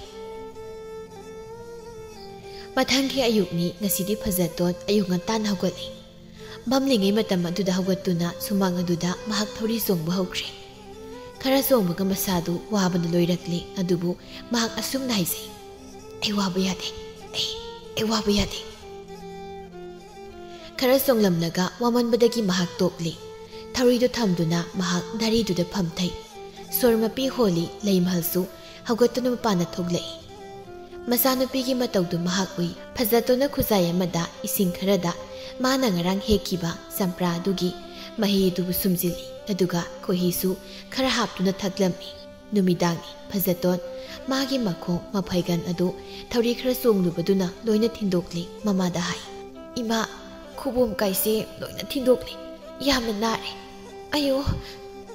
ꯃꯊꯪꯒꯤ ꯑꯌꯨꯛꯅꯤ, ꯉꯁꯤꯗꯤ ꯐꯖꯇꯣꯟ ꯑꯌꯨꯛ ꯉꯟꯇꯥꯅ ꯍꯧꯒꯠꯂꯤ꯫ ꯃꯝꯂꯤꯉꯩ ꯃꯇꯝ ꯑꯗꯨꯗ ꯍꯧꯒꯠꯇꯨꯅ ꯁꯨꯃꯥꯡ ꯑꯗꯨꯗ ꯃꯍꯥꯛ ꯊꯧꯔꯤ ꯆꯣꯡꯕ ꯍꯧꯈ꯭ꯔꯦ꯫ ꯈꯔ ꯆꯣꯡꯕꯒ ꯃꯁꯥꯗꯨ ꯋꯥꯕꯅ ꯂꯣꯏꯔꯛꯂꯦ, ꯑꯗꯨꯕꯨ ꯃꯍꯥꯛ ꯑꯁꯨꯝꯅ ꯍꯥꯏꯖꯩ, "ꯑꯩ ꯋꯥꯕ ꯌꯥꯗꯦ, ꯑꯩ, ꯑꯩ ꯋꯥꯕ ꯌꯥꯗꯦ꯫" ꯈꯔ ꯆꯣꯡꯂꯝꯂꯒ ꯋꯥꯃꯟꯕꯗꯒꯤ ꯃꯍꯥꯛ ꯇꯣꯛꯂꯤ꯫ ꯊꯧꯔꯤꯗꯨ ꯊꯝꯗꯨꯅ ꯃꯍꯥꯛ ꯗꯥꯔꯤꯗꯨꯗ ꯐꯝꯊꯩ꯫ ꯁꯣꯔ ꯃꯄꯤ ꯍꯣꯜꯂꯤ꯫ ꯂꯩꯃꯍꯜꯁꯨ ꯍꯧꯒꯠꯇꯨꯅ ꯃꯄꯥꯟꯗ ꯊꯣꯛꯂꯛꯏ꯫ ꯃꯆꯥꯅꯨꯄꯤꯒꯤ ꯃꯇꯧꯗꯨ ꯃꯍꯥꯛ ꯎꯏ꯫ ꯐꯖꯇꯣꯟꯅ ꯈꯨꯖꯥꯏ ꯑꯃꯗ ꯏꯁꯤꯡ ꯈꯔꯗ ꯃꯥꯅ ꯉꯔꯥꯡ ꯍꯦꯛꯈꯤꯕ ꯆꯝꯄ꯭ꯔꯥ ꯑꯗꯨꯒꯤ ꯃꯍꯤ ꯑꯗꯨꯕꯨ ꯁꯨꯝꯖꯤꯜꯂꯤ, ꯑꯗꯨꯒ ꯈꯣꯏꯍꯤꯁꯨ ꯈꯔ ꯍꯥꯞꯇꯨꯅ ꯊꯛꯂꯝꯃꯤ꯫ ꯅꯨꯃꯤꯗꯥꯡꯅꯤ꯫ ꯐꯖꯇꯣꯟ ꯃꯥꯒꯤ ꯃꯈꯣꯡ ꯃꯐꯩꯒꯟ ꯑꯗꯨ ꯊꯧꯔꯤ ꯈꯔ ꯆꯣꯡꯂꯨꯕꯗꯨꯅ ꯂꯣꯏꯅ ꯊꯤꯟꯗꯣꯛꯂꯤ꯫ ꯃꯃꯥꯗ ꯍꯥꯏ, "ꯏꯃꯥ, ꯈꯨꯕꯣꯝ ꯀꯥꯏꯁꯦ ꯂꯣꯏꯅ ꯊꯤꯟꯗꯣꯛꯂꯤ꯫ ꯌꯥꯝꯅ ꯅꯥꯔꯦ꯫ ꯑꯌꯣ,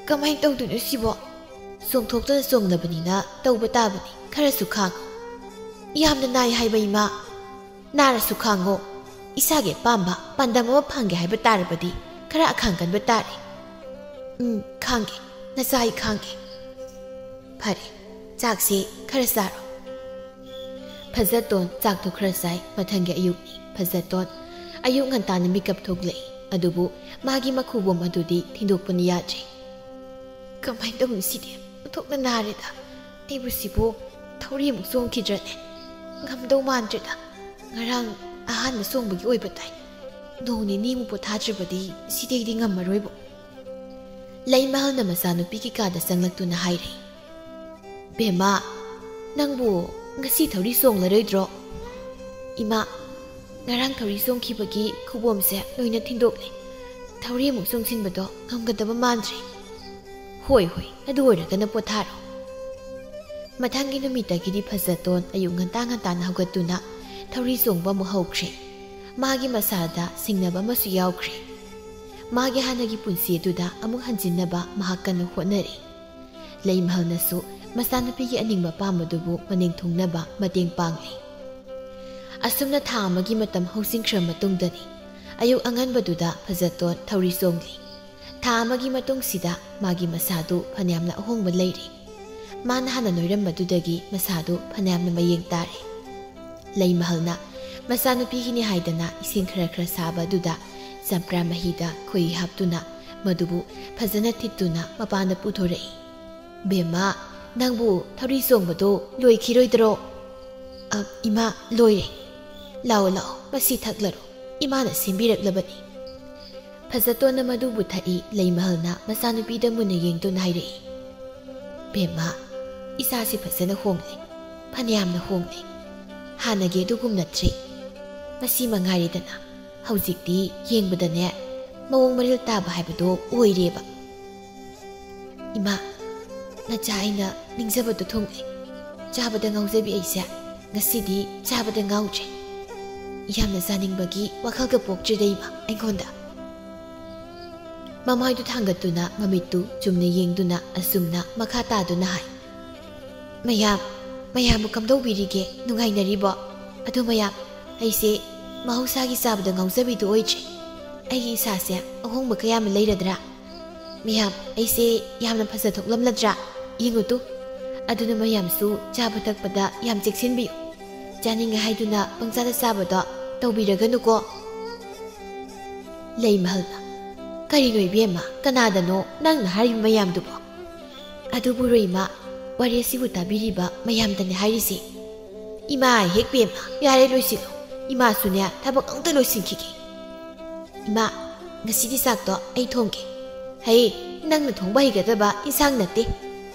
ꯀꯃꯥꯏꯅ ꯇꯧꯗꯣꯏꯅꯣ ꯁꯤꯕꯣ?" "ꯆꯣꯡꯊꯣꯛꯇꯅ ꯆꯣꯡꯂꯕꯅꯤꯅ ꯇꯧꯕ ꯇꯥꯕꯅꯤ꯫ ꯈꯔꯁꯨ ꯈꯥꯡꯉꯨ꯫" "ꯌꯥꯝꯅ ꯅꯥꯏ ꯍꯥꯏꯕ, ꯏꯃꯥ꯫" "ꯅꯥꯔꯁꯨ ꯈꯥꯡꯉꯣ꯫ ꯏꯁꯥꯒꯤ ꯑꯄꯥꯝꯕ ꯄꯥꯟꯗꯝ ꯑꯃ ꯐꯪꯒꯦ ꯍꯥꯏꯕ ꯇꯥꯔꯕꯗꯤ ꯈꯔ ꯑꯈꯥꯡ ꯀꯟꯕ ꯇꯥꯔꯦ꯫" "ꯎꯝ, ꯈꯥꯡꯒꯦ꯫ ꯅꯆꯥ ꯑꯩ ꯈꯥꯡꯒꯦ꯫" "ꯐꯔꯦ, ꯆꯥꯛꯁꯦ ꯈꯔ ꯆꯥꯔꯣ꯫" ꯐꯖꯇꯣꯟ ꯆꯥꯛꯇꯣ ꯈꯔ ꯆꯥꯏ꯫ ꯃꯊꯪꯒꯤ ꯑꯌꯨꯛꯅꯤ꯫ ꯐꯖꯇꯣꯟ ꯑꯌꯨꯛ ꯉꯟꯇꯥꯅ ꯃꯤꯀꯞ ꯊꯣꯛꯂꯛꯏ꯫ ꯑꯗꯨꯕꯨ ꯃꯥꯒꯤ ꯃꯈꯨꯕꯣꯝ ꯑꯗꯨꯗꯤ ꯊꯤꯟꯗꯣꯛꯄꯅ ꯌꯥꯗ꯭ꯔꯦ꯫ "ꯀꯃꯥꯏꯅ ꯇꯧꯅꯤ ꯁꯤꯗꯤ? ꯑꯣꯟꯊꯣꯛꯅ ꯅꯥꯔꯦꯗ꯫ ꯑꯩꯕꯨ ꯁꯤꯕꯨ ꯊꯧꯔꯤ ꯑꯃꯨꯛ ꯆꯣꯡꯈꯤꯗ꯭ꯔꯅꯦ? ꯉꯝꯗꯧ ꯃꯥꯟꯗ꯭ꯔꯦꯗ꯫ ꯉꯔꯥꯡ ꯑꯍꯥꯟꯕ ꯆꯣꯡꯕꯒꯤ ꯑꯣꯏꯕ ꯇꯥꯏ꯫ ꯅꯣꯡ ꯅꯤꯅꯤꯃꯨꯛ ꯄꯣꯊꯥꯗ꯭ꯔꯕꯗꯤ ꯁꯤꯗꯩꯗꯤ ꯉꯝꯃꯔꯣꯏꯕꯣ꯫" ꯂꯩꯃꯍꯜꯅ ꯃꯆꯥꯅꯨꯄꯤꯒꯤ ꯀꯥꯗ ꯆꯪꯂꯛꯇꯨꯅ ꯍꯥꯏꯔꯦ, "ꯕꯦꯝꯃ, ꯅꯪꯕꯨ ꯉꯁꯤ ꯊꯧꯔꯤ ꯆꯣꯡꯂꯔꯣꯏꯗ꯭ꯔꯣ?" "ꯏꯃꯥ, ꯉꯔꯥꯡ ꯊꯧꯔꯤ ꯆꯣꯡꯈꯤꯕꯒꯤ ꯈꯨꯕꯣꯝꯁꯦ ꯂꯣꯏꯅ ꯊꯤꯟꯗꯣꯛꯂꯦ꯫ ꯊꯧꯔꯤ ꯑꯃꯨꯛ ꯆꯣꯡꯁꯤꯟꯕꯗꯣ ꯉꯝꯒꯗꯕ ꯃꯥꯟꯗ꯭ꯔꯦ꯫" "ꯍꯣꯏ, ꯍꯣꯏ, ꯑꯗꯨ ꯑꯣꯏꯔꯒꯅ ꯄꯣꯊꯥꯔꯣ꯫" ꯃꯊꯪꯒꯤ ꯅꯨꯃꯤꯠꯇꯒꯤꯗꯤ ꯐꯖꯇꯣꯟ ꯑꯌꯨꯛ ꯉꯟꯇꯥ ꯉꯟꯇꯥꯅ ꯍꯧꯒꯠꯇꯨꯅ ꯊꯧꯔꯤ ꯆꯣꯡꯕ ꯑꯃꯨꯛ ꯍꯧꯈ꯭ꯔꯦ꯫ ꯃꯥꯒꯤ ꯃꯁꯥꯗ ꯁꯤꯡꯅꯕ ꯑꯃꯁꯨ ꯌꯥꯎꯈ꯭ꯔꯦ꯫ ꯃꯥꯒꯤ ꯍꯥꯟꯅꯒꯤ ꯄꯨꯟꯁꯤ ꯑꯗꯨꯗ ꯑꯃꯨꯛ ꯍꯟꯖꯤꯟꯅꯕ ꯃꯍꯥꯛ ꯀꯟꯅ ꯍꯣꯠꯅꯔꯤ꯫ ꯂꯩꯃꯍꯜꯅꯁꯨ ꯃꯆꯥꯅꯨꯄꯤꯒꯤ ꯑꯅꯤꯡꯕ ꯑꯄꯥꯝꯕꯗꯨꯕꯨ ꯃꯅꯤꯡ ꯊꯨꯡꯅꯕ ꯃꯇꯦꯡ ꯄꯥꯡꯂꯤ꯫ ꯑꯁꯨꯝꯅ ꯊꯥ ꯑꯃꯒꯤ ꯃꯇꯝ ꯍꯧꯖꯤꯟꯈ꯭ꯔ ꯃꯇꯨꯡꯗꯅꯤ, ꯑꯌꯨꯛ ꯑꯉꯟꯕꯗꯨꯗ ꯐꯖꯇꯣꯟ ꯊꯧꯔꯤ ꯆꯣꯡꯂꯤ꯫ ꯊꯥ ꯑꯃꯒꯤ ꯃꯇꯨꯡꯁꯤꯗ ꯃꯥꯒꯤ ꯃꯁꯥꯗꯨ ꯐꯅꯌꯥꯝꯅ ꯑꯍꯣꯡꯕ ꯂꯩꯔꯦ꯫ ꯃꯥꯅ ꯍꯥꯟꯅ ꯅꯣꯏꯔꯝꯕꯗꯨꯗꯒꯤ ꯃꯁꯥꯗꯨ ꯐꯅꯌꯥꯝꯅ ꯃꯌꯦꯡ ꯇꯥꯔꯦ꯫ ꯂꯩꯃꯍꯜꯅ ꯃꯆꯥꯅꯨꯄꯤꯒꯤꯅꯤ ꯍꯥꯏꯗꯅ ꯏꯁꯤꯡ ꯈꯔ ꯈꯔ ꯁꯥꯕ ꯑꯗꯨꯗ ꯆꯝꯄ꯭ꯔꯥ ꯃꯍꯤꯗ ꯈꯣꯏꯍꯤ ꯍꯥꯞꯇꯨꯅ ꯃꯗꯨꯕꯨ ꯐꯖꯅ ꯊꯤꯠꯇꯨꯅ ꯃꯄꯥꯟꯗ ꯄꯨꯊꯣꯔꯛꯏ꯫ "ꯕꯦꯝꯃ, ꯅꯪꯕꯨ ꯊꯧꯔꯤ ꯆꯣꯡꯕꯗꯣ ꯂꯣꯏꯈꯤꯔꯣꯏꯗ꯭ꯔꯣ?" "ꯑ, ꯏꯃꯥ, ꯂꯣꯏꯔꯦ꯫ ꯂꯥꯛꯑꯣ, ꯂꯥꯛꯑꯣ, ꯃꯁꯤ ꯊꯛꯂꯔꯣ꯫ ꯏꯃꯥꯅ ꯁꯦꯝꯕꯤꯔꯛꯂꯕꯅꯤ꯫" ꯐꯖꯇꯣꯟꯅ ꯃꯗꯨꯕꯨ ꯊꯛꯏ꯫ ꯂꯩꯃꯍꯜꯅ ꯃꯆꯥꯅꯨꯄꯤꯗ ꯃꯨꯟꯅ ꯌꯦꯡꯗꯨꯅ ꯍꯥꯏꯔꯛꯏ, "ꯕꯦꯝꯃ, ꯏꯆꯥꯁꯤ ꯐꯖꯅ ꯍꯣꯡꯂꯦ, ꯐꯅꯌꯥꯝꯅ ꯍꯣꯡꯂꯦ꯫ ꯍꯥꯟꯅꯒꯤ ꯑꯗꯨꯒꯨꯝꯅ ꯅꯠꯇ꯭ꯔꯦ꯫ ꯃꯁꯤ ꯃꯉꯥꯏꯔꯦꯗꯅ, ꯍꯧꯖꯤꯛꯇꯤ ꯌꯦꯡꯕꯗꯅꯦ, ꯃꯑꯣꯡ ꯃꯔꯤꯜ ꯇꯥꯕ ꯍꯥꯏꯕꯗꯣ ꯑꯣꯏꯔꯦꯕ꯫ ꯏꯃꯥ, ꯅꯆꯥ ꯑꯩꯅ ꯅꯤꯡꯖꯕꯗꯣ ꯊꯨꯡꯂꯦ꯫ ꯆꯥꯕꯗ ꯉꯥꯎꯖꯕꯤ ꯑꯩꯁꯦ ꯉꯁꯤꯗꯤ ꯆꯥꯕꯗ ꯉꯥꯎꯗ꯭ꯔꯦ꯫ ꯌꯥꯝꯅ ꯆꯥꯅꯤꯡꯕꯒꯤ ꯋꯥꯈꯜꯒ ꯄꯣꯛꯇ꯭ꯔꯦꯗ ꯏꯃꯥ ꯑꯩꯉꯣꯟꯗ꯫" ꯃꯃꯥꯏꯗꯨ ꯊꯥꯡꯒꯠꯇꯨꯅ ꯃꯃꯤꯠꯇꯨ ꯆꯨꯝꯅ ꯌꯦꯡꯗꯨꯅ ꯑꯁꯨꯝꯅ ꯃꯈꯥ ꯇꯥꯗꯨꯅ ꯍꯥꯏ, "ꯃꯌꯥꯝ, ꯃꯌꯥꯝꯕꯨ ꯀꯝꯗꯧꯕꯤꯔꯤꯒꯦ? ꯅꯨꯡꯉꯥꯏꯅꯔꯤꯕꯣ? ꯑꯗꯨ ꯃꯌꯥꯝ, ꯑꯩꯁꯦ ꯃꯍꯧꯁꯥꯒꯤ ꯆꯥꯕꯗ ꯉꯥꯎꯖꯕꯤꯗꯨ ꯑꯣꯏꯗ꯭ꯔꯦ꯫ ꯑꯩꯒꯤ ꯏꯁꯥꯁꯦ ꯑꯍꯣꯡꯕ ꯀꯌꯥ ꯑꯃ ꯂꯩꯔꯗ꯭ꯔꯥ? ꯃꯌꯥꯝ, ꯑꯩꯁꯦ ꯌꯥꯝꯅ ꯐꯖ ꯊꯣꯛꯂꯝꯂꯗ꯭ꯔꯥ? ꯌꯦꯡꯉꯨ ꯇꯨ꯫ ꯑꯗꯨꯅ ꯃꯌꯥꯝꯁꯨ ꯆꯥꯕ ꯊꯛꯄꯗ ꯌꯥꯝ ꯆꯦꯛꯁꯤꯟꯕꯤꯌꯨ꯫ ꯆꯥꯅꯤꯡꯉꯦ ꯍꯥꯏꯗꯨꯅ ꯄꯪꯆꯥꯗ ꯆꯥꯕꯗꯣ ꯇꯧꯕꯤꯔꯒꯅꯨꯀꯣ꯫" ꯂꯩꯃꯍꯜꯅ, "ꯀꯔꯤꯅꯣ ꯏꯕꯦꯝꯃ, ꯀꯅꯥꯗꯅꯣ ꯅꯪꯅ ꯍꯥꯏꯔꯤꯕ ꯃꯌꯥꯝꯗꯨꯕꯣ?" "ꯑꯗꯨꯕꯨ ꯔꯣꯏꯃ, ꯋꯥꯔꯤ ꯑꯁꯤꯕꯨ ꯇꯥꯕꯤꯔꯤꯕ ꯃꯌꯥꯝꯗꯅꯦ ꯍꯥꯏꯔꯤꯁꯦ꯫" "ꯏꯃꯥ, ꯍꯦꯛ ꯕꯦꯝꯃ, ꯌꯥꯔꯦ, ꯂꯣꯏꯁꯤꯜꯂꯣ꯫ ꯏꯃꯥꯁꯨꯅꯦ, ꯊꯕꯛ ꯑꯝꯇ ꯂꯣꯏꯁꯤꯟꯈꯤꯒꯦ꯫ ꯏꯃꯥ, ꯉꯁꯤꯗꯤ ꯆꯥꯛꯇꯣ ꯑꯩ ꯊꯣꯡꯒꯦ꯫ ꯍꯩ, ꯅꯪꯅ ꯊꯣꯡꯕ ꯍꯩꯒꯗꯕ ꯏꯟꯁꯥꯡ ꯅꯠꯇꯦ꯫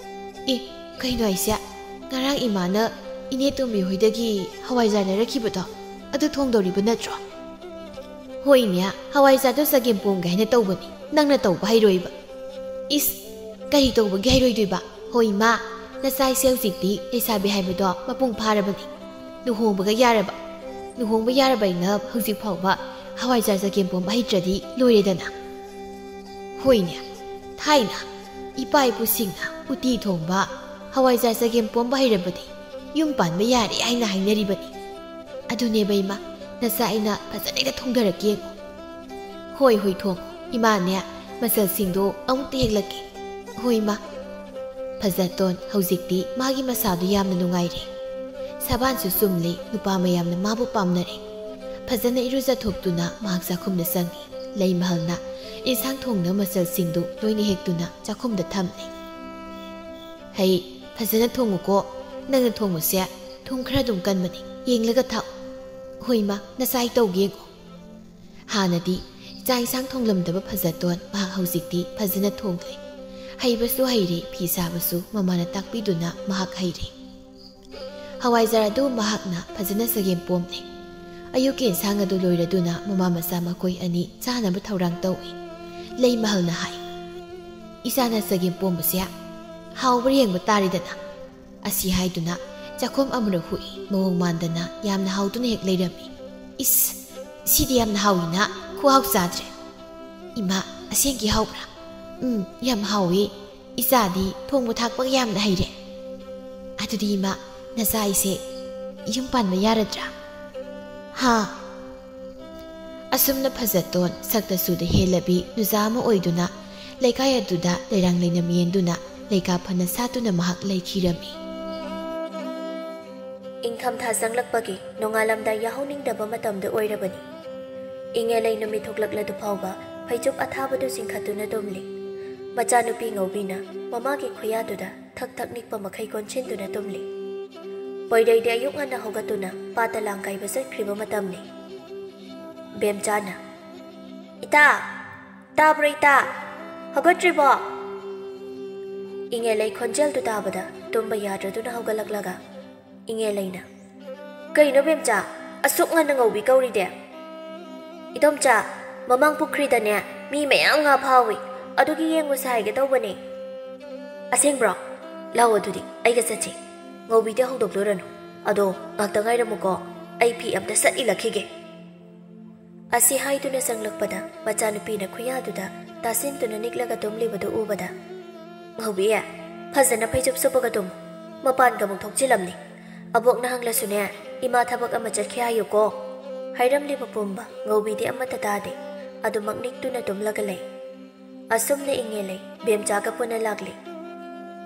ꯑꯦ, ꯀꯩꯅꯣ ꯍꯥꯏꯁꯦ? ꯉꯔꯥꯡ ꯏꯃꯥꯅ ꯏꯅꯦ ꯇꯣꯝꯕꯤ ꯍꯣꯏꯗꯒꯤ ꯍꯋꯥꯏꯖꯥꯔ ꯂꯩꯔꯛꯈꯤꯕꯗꯣ, ꯑꯗꯨ ꯊꯣꯡꯗꯧꯔꯤꯕ ꯅꯠꯇ꯭ꯔꯣ?" "ꯍꯣꯏꯅꯦ, ꯍꯋꯥꯏꯖꯥꯔꯗꯣ ꯆꯒꯦꯝ ꯄꯣꯝꯒꯦ ꯍꯥꯏꯅ ꯇꯧꯕꯅꯤ, ꯅꯪꯅ ꯇꯧꯕ ꯍꯩꯔꯣꯏꯕ꯫" "ꯏꯁ, ꯀꯔꯤ ꯇꯧꯕꯒꯤ ꯍꯩꯔꯣꯏꯗꯣꯏꯕ? ꯍꯣꯏ ꯏꯃꯥ, ꯅꯆꯥ ꯑꯩꯁꯦ ꯍꯧꯖꯤꯛꯇꯤ ꯂꯩꯁꯥꯕꯤ ꯍꯥꯏꯕꯗꯣ ꯃꯄꯨꯡ ꯐꯥꯔꯕꯅꯤ꯫ ꯂꯨꯍꯣꯡꯕꯒ ꯌꯥꯔꯕ, ꯂꯨꯍꯣꯡꯕ ꯌꯥꯔꯕ ꯑꯩꯅ ꯍꯧꯖꯤꯛ ꯐꯥꯎꯕ ꯍꯋꯥꯏꯖꯥꯔ ꯆꯒꯦꯝ ꯄꯣꯝꯕ ꯍꯩꯇ꯭ꯔꯗꯤ ꯂꯣꯏꯔꯦꯗꯅ꯫" "ꯍꯣꯏꯅꯦ, ꯊꯥꯏꯅ ꯏꯄꯥ ꯏꯄꯨꯁꯤꯡꯅ ꯎꯇꯤ ꯊꯣꯡꯕ, ꯍꯋꯥꯏꯖꯥꯔ ꯆꯒꯦꯝ ꯄꯣꯝꯕ ꯍꯩꯔꯕꯗꯤ ꯌꯨꯝ ꯄꯥꯟꯕ ꯌꯥꯔꯦ ꯍꯥꯏꯅ ꯍꯥꯏꯅꯔꯤꯕꯅꯤ꯫ ꯑꯗꯨꯅꯦꯕ ꯏꯃꯥ, ꯅꯆꯥ ꯑꯩꯅ ꯐꯖꯅ ꯍꯦꯛꯇ ꯊꯣꯡꯊꯔꯛꯀꯦ ꯌꯦꯡꯉꯣ꯫" "ꯍꯣꯏ, ꯍꯣꯏ, ꯊꯣꯡꯉꯣ꯫ ꯏꯃꯥꯅꯦ, ꯃꯆꯜꯁꯤꯡꯗꯣ ꯑꯃꯨꯛꯇ ꯍꯦꯛꯂꯛꯀꯦ꯫" "ꯍꯣꯏ ꯏꯃꯥ꯫" ꯐꯖꯇꯣꯟ ꯍꯧꯖꯤꯛꯇꯤ ꯃꯥꯒꯤ ꯃꯁꯥꯗꯨ ꯌꯥꯝꯅ ꯅꯨꯡꯉꯥꯏꯔꯦ꯫ ꯁꯕꯥꯟꯁꯨ ꯆꯨꯝꯂꯤ, ꯅꯨꯄꯥ ꯃꯌꯥꯝꯅ ꯃꯥꯕꯨ ꯄꯥꯝꯅꯔꯦ꯫ ꯐꯖꯅ ꯏꯔꯨꯖꯊꯣꯛꯇꯨꯅ ꯃꯍꯥꯛ ꯆꯥꯛꯈꯨꯝꯗ ꯆꯪꯉꯤ꯫ ꯂꯩꯃꯍꯜꯅ ꯏꯟꯁꯥꯡ ꯊꯣꯡꯅꯕ ꯃꯆꯜꯁꯤꯡꯗꯨ ꯂꯣꯏꯅ ꯍꯦꯛꯇꯨꯅ ꯆꯥꯛꯈꯨꯝꯗ ꯊꯝꯂꯦ꯫ "ꯍꯩ, ꯐꯖꯅ ꯊꯣꯡꯉꯨꯀꯣ꯫ ꯅꯪꯅ ꯊꯣꯡꯕꯁꯦ ꯊꯨꯝ ꯈꯔ ꯑꯗꯨꯝ ꯀꯟꯕꯅꯤ, ꯌꯦꯡꯂꯒ ꯊꯥꯛꯎ꯫" "ꯍꯣꯏ ꯏꯃꯥ, ꯅꯆꯥ ꯑꯩ ꯇꯧꯒꯦ ꯌꯦꯡꯉꯣ꯫" ꯍꯥꯟꯅꯗꯤ ꯆꯥꯛ ꯏꯟꯁꯥꯡ ꯊꯣꯡꯂꯝꯗꯕ ꯐꯖꯇꯣꯟ ꯃꯍꯥꯛ ꯍꯧꯖꯤꯛꯇꯤ ꯐꯖꯅ ꯊꯣꯡꯂꯦ꯫ ꯍꯩꯕꯁꯨ ꯍꯩꯔꯦ, ꯐꯤ ꯁꯥꯕꯁꯨ ꯃꯃꯥꯅ ꯇꯥꯛꯄꯤꯗꯨꯅ ꯃꯍꯥꯛ ꯍꯩꯔꯦ꯫ ꯍꯋꯥꯏꯖꯥꯔ ꯑꯗꯨ ꯃꯍꯥꯛꯅ ꯐꯖꯅ ꯆꯒꯦꯝ ꯄꯣꯝꯂꯦ꯫ ꯑꯌꯨꯛꯀꯤ ꯏꯟꯁꯥꯡ ꯑꯗꯨ ꯂꯣꯏꯔꯗꯨꯅ ꯃꯃꯥ ꯃꯆꯥ ꯃꯈꯣꯏ ꯑꯅꯤ ꯆꯥꯅꯕ ꯊꯧꯔꯥꯡ ꯇꯧꯏ꯫ ꯂꯩꯃꯍꯜꯅ ꯍꯥꯏ, "ꯏꯆꯥꯅ ꯆꯒꯦꯝ ꯄꯣꯝꯕꯁꯦ ꯍꯥꯎꯕ꯭ꯔꯥ ꯌꯦꯡꯕ ꯇꯥꯔꯦꯗꯅ"꯫ ꯑꯁꯤ ꯍꯥꯏꯗꯨꯅ ꯆꯥꯛꯈꯣꯝ ꯑꯃꯨꯔꯛ ꯍꯨꯏ ꯃꯑꯣꯡ ꯃꯥꯟꯗꯅ ꯌꯥꯝꯅ ꯍꯥꯎꯗꯨꯅ ꯍꯦꯛ ꯂꯩꯔꯝꯃꯤ꯫ "ꯏꯁ, ꯁꯤꯗꯤ ꯌꯥꯝꯅ ꯍꯥꯎꯏꯅ, ꯈꯨꯍꯥꯎ ꯆꯥꯗ꯭ꯔꯦ꯫ ꯏꯃꯥ, ꯑꯁꯦꯡꯀꯤ ꯍꯥꯎꯕ꯭ꯔꯥ?" "ꯎꯝ, ꯌꯥꯝ ꯍꯥꯎꯏ꯫ ꯏꯆꯥꯗꯤ ꯊꯣꯡꯕ ꯊꯥꯛꯄꯒ ꯌꯥꯝꯅ ꯍꯩꯔꯦ꯫ ꯑꯗꯨꯗꯤ ꯏꯃꯥ, ꯅꯆꯥ ꯑꯩꯁꯦ ꯌꯨꯝ ꯄꯥꯟꯕ ꯌꯥꯔꯗ꯭ꯔꯥ?" ꯍꯥ? ꯑꯁꯨꯝꯅ ꯐꯖꯇꯣꯟ ꯁꯛꯇ ꯆꯨꯗ ꯍꯦꯜꯂꯕꯤ ꯅꯨꯖꯥ ꯑꯃ ꯑꯣꯏꯗꯨꯅ ꯂꯩꯀꯥꯏ ꯑꯗꯨꯗ ꯂꯩꯔꯥꯡ ꯂꯩꯅ ꯃꯤꯌꯦꯟꯗꯨꯅ ꯂꯩꯀꯥ ꯐꯅ ꯁꯥꯠꯇꯨꯅ ꯃꯍꯥꯛ ꯂꯩꯈꯤꯔꯝꯃꯤ꯫ ꯏꯪꯊꯝꯊꯥ ꯆꯪꯂꯛꯄꯒꯤ ꯅꯣꯡꯉꯥꯜꯂꯝꯗꯥꯏ ꯌꯥꯍꯧꯅꯤꯡꯗꯕ ꯃꯇꯝꯗ ꯑꯣꯏꯔꯕꯅꯤ꯫ ꯏꯉꯦꯂꯩ ꯅꯨꯃꯤꯠ ꯊꯣꯛꯂꯛꯂꯗꯨ ꯐꯥꯎꯕ ꯐꯩꯖꯨꯞ ꯑꯊꯥꯕꯗꯨ ꯆꯤꯡꯈꯠꯇꯨꯅ ꯇꯨꯝꯂꯤ꯫ ꯃꯆꯥꯅꯨꯄꯤ ꯉꯧꯕꯤꯅ ꯃꯃꯥꯒꯤ ꯈꯨꯌꯥꯗꯨꯗ ꯊꯛ ꯊꯛ ꯅꯤꯛꯄ ꯃꯈꯩ ꯀꯣꯟꯁꯤꯟꯗꯨꯅ ꯇꯨꯝꯂꯤ꯫ ꯄꯣꯏꯔꯩꯗꯤ ꯑꯌꯨꯛ ꯉꯟꯅ ꯍꯧꯒꯠꯇꯨꯅ ꯄꯥꯠꯇ ꯂꯥꯡ ꯀꯥꯏꯕ ꯆꯠꯈ꯭ꯔꯤꯕ ꯃꯇꯝꯅꯤ꯫ ꯕꯦꯝꯆꯥꯅ, "ꯏꯇꯥ! ꯇꯥꯕ꯭ꯔꯣ ꯏꯇꯥ? ꯍꯧꯒꯠꯇ꯭ꯔꯤꯕꯣ?" ꯏꯉꯦꯂꯩ ꯈꯣꯟꯖꯦꯜꯗꯨ ꯇꯥꯕꯗ ꯇꯨꯝꯕ ꯌꯥꯗ꯭ꯔꯗꯨꯅ ꯍꯧꯒꯠꯂꯛꯂꯒ ꯏꯉꯦꯂꯩꯅ, "ꯀꯩꯅꯣ ꯕꯦꯝꯆꯥ, ꯑꯁꯨꯛ ꯉꯟꯅ ꯉꯧꯕꯤ ꯀꯧꯔꯤꯗꯤ?" "ꯏꯗꯣꯝꯆꯥ, ꯃꯃꯥꯡ ꯄꯨꯈ꯭ꯔꯤꯗꯅꯦ ꯃꯤ ꯃꯌꯥꯝ ꯉꯥ ꯐꯥꯍꯧꯏ, ꯑꯗꯨꯒꯤ ꯌꯦꯡꯉꯨꯁꯦ ꯍꯥꯏꯒꯦ ꯇꯧꯕꯅꯦ꯫" "ꯑꯁꯦꯡꯕ꯭ꯔꯣ? ꯂꯥꯛꯑꯣ ꯑꯗꯨꯗꯤ ꯑꯩꯒ ꯆꯠꯁꯤ꯫ ꯉꯧꯕꯤꯗꯤ ꯍꯧꯗꯣꯛꯂꯨꯔꯅꯨ, ꯑꯗꯣ ꯉꯥꯛꯇ ꯉꯥꯏꯔꯝꯃꯨꯀꯣ, ꯑꯩ ꯐꯤ ꯑꯝꯇ ꯁꯠ ꯏꯜꯂꯛꯈꯤꯒꯦ꯫" ꯑꯁꯤ ꯍꯥꯏꯗꯨꯅ ꯆꯪꯂꯛꯄꯗ ꯃꯆꯥꯅꯨꯄꯤꯅ ꯈꯨꯌꯥꯗꯨꯗ ꯇꯥꯁꯤꯟꯗꯨꯅ ꯅꯤꯛꯂꯒ ꯇꯨꯝꯂꯤꯕꯗꯨ ꯎꯕꯗ, "ꯉꯧꯕꯤ, ꯐꯖꯅ ꯐꯩꯖꯨꯞ ꯁꯨꯞꯄꯒ ꯇꯨꯝꯃꯨ, ꯃꯄꯥꯟꯒ ꯑꯃꯨꯛ ꯊꯣꯛꯆꯤꯜꯂꯝꯅꯤ꯫ ꯑꯕꯣꯛꯅ ꯍꯪꯂꯁꯨꯅꯦ, ꯏꯃꯥ ꯊꯕꯛ ꯑꯃ ꯆꯠꯈꯤ ꯍꯥꯏꯌꯨꯀꯣ꯫" ꯍꯥꯏꯔꯝꯂꯤꯕ ꯄꯨꯝꯕ ꯉꯧꯕꯤꯗꯤ ꯑꯃꯠꯇ ꯇꯥꯗꯦ꯫ ꯑꯗꯨꯃꯛ ꯅꯤꯛꯇꯨꯅ ꯇꯨꯝꯂꯒ ꯂꯩ꯫ ꯑꯁꯨꯝꯅ ꯏꯉꯦꯂꯩ ꯕꯦꯝꯆꯥꯒ ꯄꯨꯟꯅ ꯂꯥꯛꯂꯤ꯫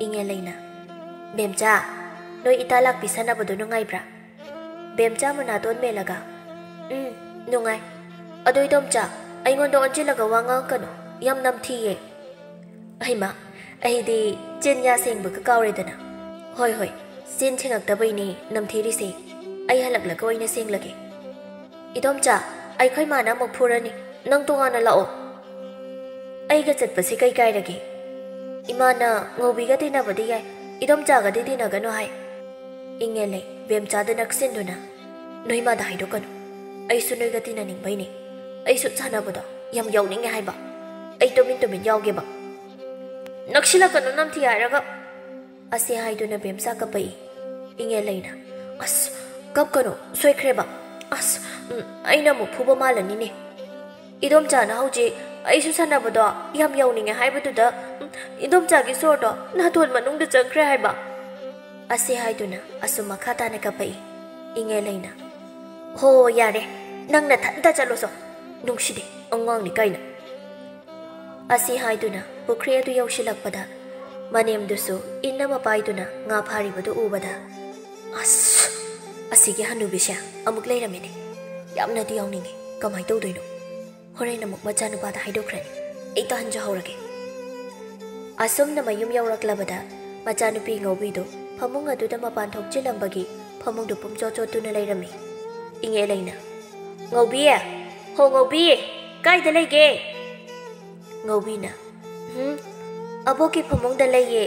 ꯏꯉꯦꯂꯩꯅ, "ꯕꯦꯝꯆꯥ, ꯅꯣꯏ ꯏꯇꯥ ꯂꯥꯛꯄꯤ ꯁꯥꯟꯅꯕꯗꯨ ꯅꯨꯡꯉꯥꯏꯕ꯭ꯔꯥ?" ꯕꯦꯝꯆꯥ ꯃꯅꯥꯇꯣꯟ ꯃꯦꯜꯂꯒ, "ꯎꯝ, ꯅꯨꯡꯉꯥꯏ꯫ ꯑꯗꯣ ꯏꯗꯣꯝꯆꯥ, ꯑꯩꯉꯣꯟꯗ ꯑꯣꯟꯁꯤꯜꯂꯒ ꯋꯥ ꯉꯥꯡꯉꯛꯀꯅꯨ, ꯌꯥꯝ ꯅꯝꯊꯤꯌꯦ꯫" "ꯑꯩꯃ, ꯑꯩꯗꯤ ꯆꯤꯟ ꯌꯥ ꯁꯦꯡꯕꯒ ꯀꯥꯎꯔꯦꯗꯅ꯫ ꯍꯣꯏ, ꯍꯣꯏ, ꯆꯤꯟ ꯁꯦꯡꯉꯛꯇꯕꯩꯅꯦ ꯅꯝꯊꯤꯔꯤꯁꯦ꯫ ꯑꯩ ꯍꯜꯂꯛꯂꯒ ꯑꯣꯏꯅ ꯁꯦꯡꯂꯒꯦ꯫ ꯏꯗꯣꯝꯆꯥ, ꯑꯩꯈꯣꯏ ꯃꯥꯅ ꯑꯃꯨꯛ ꯐꯨꯔꯅꯤ꯫ "ꯅꯪ ꯇꯣꯉꯥꯟꯅ ꯂꯥꯛꯑꯣ꯫ ꯑꯩꯒ ꯆꯠꯄꯁꯤ ꯀꯩ ꯀꯥꯏꯔꯒꯦ? ꯏꯃꯥꯅ ꯉꯧꯕꯤꯒ ꯇꯤꯟꯅꯕꯗꯤ ꯌꯥꯏ, ꯏꯗꯣꯝꯆꯥꯒꯗꯤ ꯇꯤꯟꯅꯒꯅꯨ ꯍꯥꯏ꯫" ꯏꯉꯦꯜꯂꯩ ꯕꯦꯝꯆꯥꯗ ꯅꯛꯁꯤꯟꯗꯨꯅ, "ꯅꯣꯏ ꯃꯥꯗ ꯍꯥꯏꯗꯣꯛꯀꯅꯨ꯫ ꯑꯩꯁꯨ ꯅꯣꯏꯒ ꯇꯤꯟꯅꯅꯤꯡꯕꯩꯅꯦ꯫ ꯑꯩꯁꯨ ꯁꯥꯟꯅꯕꯗꯣ ꯌꯥꯝ ꯌꯥꯎꯅꯤꯡꯉꯦ ꯍꯥꯏꯕ꯫ ꯑꯩ ꯇꯨꯃꯤꯟ ꯇꯨꯃꯤꯟ ꯌꯥꯎꯒꯦꯕ꯫" "ꯅꯛꯁꯤꯜꯂꯛꯀꯅꯨ ꯅꯝꯊꯤ ꯍꯥꯏꯔꯒ꯫" ꯑꯁꯤ ꯍꯥꯏꯗꯨꯅ ꯕꯦꯝꯆꯥ ꯀꯞꯄꯛꯏ꯫ ꯏꯉꯦꯜꯂꯩꯅ, "ꯑꯁ, ꯀꯞꯀꯅꯨ, ꯁꯣꯏꯈ꯭ꯔꯦꯕ꯫ ꯑꯁ, ꯎꯝ, ꯑꯩꯅ ꯑꯃꯨꯛ ꯐꯨꯕ ꯃꯥꯜꯂꯅꯤꯅꯦ꯫ ꯏꯗꯣꯝꯆꯥꯅ ꯍꯧꯖꯤꯛ ꯑꯩꯁꯨ ꯁꯥꯟꯅꯕꯗꯣ ꯌꯥꯝ ꯌꯥꯎꯅꯤꯡꯉꯦ ꯍꯥꯏꯕꯗꯨꯗ, ꯎꯝ, ꯏꯗꯣꯝꯆꯥꯒꯤ ꯁꯣꯔꯗꯣ ꯅꯥꯇꯣꯟ ꯃꯅꯨꯡꯗ ꯆꯪꯈ꯭ꯔꯦ ꯍꯥꯏꯕ꯫" ꯑꯁꯤ ꯍꯥꯏꯗꯨꯅ ꯑꯁꯨꯝ ꯃꯈꯥ ꯇꯥꯅ ꯀꯞꯄꯛꯏ꯫ ꯏꯉꯦꯜꯂꯩꯅ, "ꯍꯣ, ꯌꯥꯔꯦ, ꯅꯪ ꯅꯊꯟꯇ ꯆꯠꯂꯣꯆꯣ꯫ ꯅꯨꯡꯁꯤꯗꯦ, ꯑꯉꯥꯡꯅꯤ ꯀꯥꯏꯅ꯫" ꯑꯁꯤ ꯍꯥꯏꯗꯨꯅ ꯄꯨꯈ꯭ꯔꯤ ꯑꯗꯨ ꯌꯧꯁꯤꯜꯂꯛꯄꯗ ꯃꯅꯦꯝꯗꯨꯁꯨ ꯏꯟ ꯑꯃ ꯄꯥꯏꯗꯨꯅ ꯉꯥ ꯐꯥꯔꯤꯕꯗꯨ ꯎꯕꯗ, "ꯑꯁ, ꯑꯁꯤꯒꯤ ꯍꯅꯨꯕꯤꯁꯦ ꯑꯃꯨꯛ ꯂꯩꯔꯝꯃꯤꯅꯦ꯫ ꯌꯥꯝꯅꯗꯤ ꯌꯥꯎꯅꯤꯡꯉꯤ꯫ ꯀꯃꯥꯏ ꯇꯧꯗꯣꯏꯅꯣ? ꯍꯣꯔꯦꯟ ꯑꯃꯨꯛ ꯃꯆꯥꯅꯨꯄꯥꯗ ꯍꯥꯏꯗꯣꯛꯈ꯭ꯔꯅꯤ꯫ ꯑꯩ ꯇꯥꯍꯟꯖꯍꯧꯔꯒꯦ꯫" ꯑꯁꯨꯝꯅ ꯃꯌꯨꯝ ꯌꯧꯔꯛꯂꯕꯗ ꯃꯆꯥꯅꯨꯄꯤ ꯉꯧꯕꯤꯗꯨ ꯐꯃꯨꯡ ꯑꯗꯨꯗ ꯃꯄꯥꯟ ꯊꯣꯛꯆꯤꯜꯂꯝꯕꯒꯤ ꯐꯃꯨꯡꯗꯨ ꯄꯨꯝꯆꯣꯠ ꯆꯣꯠꯇꯨꯅ ꯂꯩꯔꯝꯃꯤ꯫ ꯏꯉꯦꯜꯂꯩꯅ, "ꯉꯧꯕꯤ! ꯍꯣ ꯉꯧꯕꯤ! ꯀꯥꯏꯗ ꯂꯩꯒꯦ?" ꯉꯧꯕꯤꯅ, "ꯎꯝ, ꯑꯕꯣꯛꯀꯤ ꯐꯃꯨꯡꯗ ꯂꯩꯌꯦ꯫"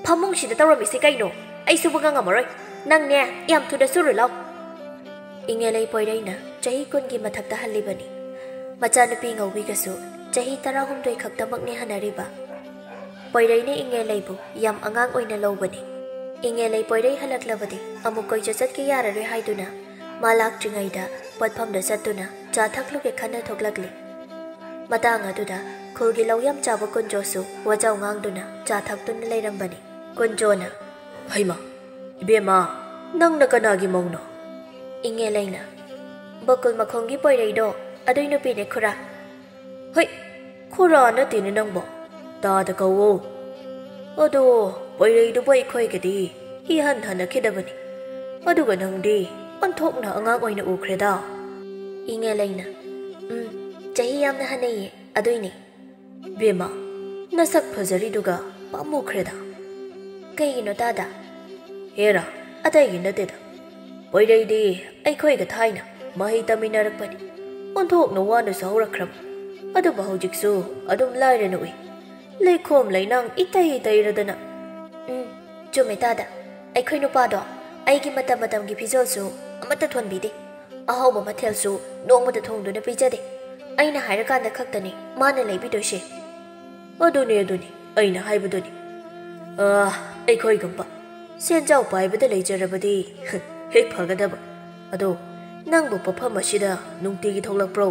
"ꯐꯃꯨꯡꯁꯤꯗ ꯇꯧꯔꯝꯃꯤꯁꯤ ꯀꯩꯅꯣ? ꯑꯩ ꯁꯨꯕꯒ ꯉꯝꯃꯔꯣꯏ꯫ ꯅꯪꯅꯦ, ꯌꯥꯝ ꯊꯨꯅ ꯁꯨꯔꯨ ꯂꯥꯎ꯫" ꯏꯉꯦꯜꯂꯩ ꯄꯣꯏꯔꯩꯅ ꯆꯍꯤ ꯀꯨꯟꯒꯤ ꯃꯊꯛꯇ ꯍꯜꯂꯤꯕꯅꯤ꯫ ꯃꯆꯥꯅꯨꯄꯤ ꯉꯧꯕꯤꯒꯁꯨ ꯆꯍꯤ ꯇꯔꯥꯍꯨꯝꯗꯣꯏ ꯈꯛꯇꯃꯛꯅꯤ ꯍꯟꯅꯔꯤꯕ꯫ ꯄꯣꯏꯔꯩꯅ ꯏꯉꯦꯜꯂꯩꯕꯨ ꯌꯥꯝ ꯑꯉꯥꯡ ꯑꯣꯏꯅ ꯂꯧꯕꯅꯤ꯫ ꯏꯉꯦꯜꯂꯩ ꯄꯣꯏꯔꯩ ꯍꯜꯂꯛꯂꯕꯗꯤ ꯑꯃꯨꯛ ꯀꯣꯏꯆꯠ ꯆꯠꯀꯦ ꯌꯥꯔꯔꯣꯏ ꯍꯥꯏꯗꯨꯅ ꯃꯥ ꯂꯥꯛꯇ꯭ꯔꯤꯉꯩꯗ ꯄꯣꯠꯐꯝꯗ ꯆꯠꯇꯨꯅ ꯆꯥ ꯊꯛꯂꯨꯒꯦ ꯈꯟꯅ ꯊꯣꯛꯂꯛꯂꯤ꯫ ꯃꯇꯥꯡ ꯑꯗꯨꯗ ꯈꯨꯜꯒꯤ ꯂꯧ ꯌꯥꯝ ꯆꯥꯕ ꯀꯨꯟꯖꯣꯁꯨ ꯋꯥꯖꯥꯎ ꯉꯥꯡꯗꯨꯅ ꯆꯥ ꯊꯛꯇꯨꯅ ꯂꯩꯔꯝꯕꯅꯤ꯫ ꯀꯨꯟꯖꯣꯅ, "ꯍꯩꯃꯥ, ꯏꯕꯦꯝꯃ, ꯅꯪꯅ ꯀꯅꯥꯒꯤ ꯃꯧꯅꯣ?" ꯏꯉꯦꯜꯂꯩꯅ, "ꯕꯀꯨꯜ ꯃꯈꯣꯡꯒꯤ ꯄꯣꯏꯔꯩꯗꯣ, ꯑꯗꯨꯏ ꯅꯨꯄꯤꯅꯦ ꯈꯨꯔꯥ꯫" "ꯍꯣꯏ, ꯈꯨꯔꯥ ꯅꯠꯇꯦꯅꯦ ꯅꯪꯕꯣ, ꯇꯥꯗ ꯀꯧꯋꯣ꯫ ꯑꯗꯣ ꯄꯣꯏꯔꯩꯗꯨꯕꯨ ꯑꯩꯈꯣꯏꯒꯗꯤ ꯏꯍꯟ ꯍꯟꯅꯈꯤꯗꯕꯅꯤ꯫ ꯑꯗꯨꯒ ꯅꯪꯗꯤ ꯑꯣꯟꯊꯣꯛꯅ ꯑꯉꯥꯡ ꯑꯣꯏꯅ ꯎꯈ꯭ꯔꯦꯗ꯫" ꯏꯉꯦꯜꯂꯩꯅ, "ꯎꯝ, ꯆꯍꯤ ꯌꯥꯝꯅ ꯍꯟꯅꯩꯌꯦ, ꯑꯗꯨꯏꯅꯦ꯫" "ꯕꯦꯝꯃ, ꯅꯁꯛ ꯐꯖꯔꯤꯗꯨꯒ ꯄꯥꯝꯃꯨꯈ꯭ꯔꯦꯗ꯫" "ꯀꯩꯒꯤꯅꯣ ꯇꯥꯗ?" "ꯍꯦꯔꯥ, ꯑꯇꯩꯒꯤ ꯅꯠꯇꯦꯗ꯫ ꯄꯣꯏꯔꯩꯗꯤ ꯑꯩꯈꯣꯏꯒ ꯊꯥꯏꯅ ꯃꯍꯩ ꯇꯝꯃꯤꯟꯅꯔꯛꯄꯅꯤ꯫ ꯑꯣꯟꯊꯣꯛꯅ ꯋꯥꯅꯁꯨ ꯍꯧꯔꯛꯈ꯭ꯔꯕ꯫ ꯑꯗꯨꯕꯨ ꯍꯧꯖꯤꯛꯁꯨ ꯑꯗꯨꯝ ꯂꯥꯏꯔꯅ ꯎꯏ꯫ ꯂꯩꯈꯣꯝ ꯂꯩꯅꯥꯡ ꯏꯇꯩ ꯇꯩꯔꯗꯅ꯫ ꯎꯝ, ꯆꯨꯝꯃꯦ ꯇꯥꯗ꯫ ꯑꯩꯈꯣꯏ ꯅꯨꯄꯥꯗꯣ ꯑꯩꯒꯤ ꯃꯇꯝ ꯃꯇꯝꯒꯤ ꯐꯤꯖꯣꯜꯁꯨ ꯑꯃꯠꯇ ꯊꯣꯟꯕꯤꯗꯦ꯫ ꯑꯍꯥꯎꯕ ꯃꯊꯦꯜꯁꯨ ꯅꯣꯡꯃꯇ ꯊꯣꯡꯗꯨꯅ ꯄꯤꯖꯗꯦ꯫ ꯑꯩꯅ ꯍꯥꯏꯔꯀꯥꯟꯗ ꯈꯛꯇꯅꯤ ꯃꯥꯅ ꯂꯩꯕꯤꯗꯣꯏꯁꯦ꯫ ꯑꯗꯨꯅꯤ, ꯑꯗꯨꯅꯤ, ꯑꯩꯅ ꯍꯥꯏꯕꯗꯨꯅꯤ꯫ ꯑꯥ, ꯑꯩꯈꯣꯏꯒꯨꯝꯕ ꯁꯦꯟꯖꯥꯎ ꯄꯥꯏꯕꯗ ꯂꯩꯖꯔꯕꯗꯤ ꯍꯦꯛ ꯐꯒꯗꯕ꯫ ꯑꯗꯣ ꯅꯪꯕꯨ ꯄꯣꯠꯐꯝ ꯑꯁꯤꯗ ꯅꯨꯡꯇꯤꯒꯤ ꯊꯣꯛꯂꯛꯄ꯭ꯔꯣ?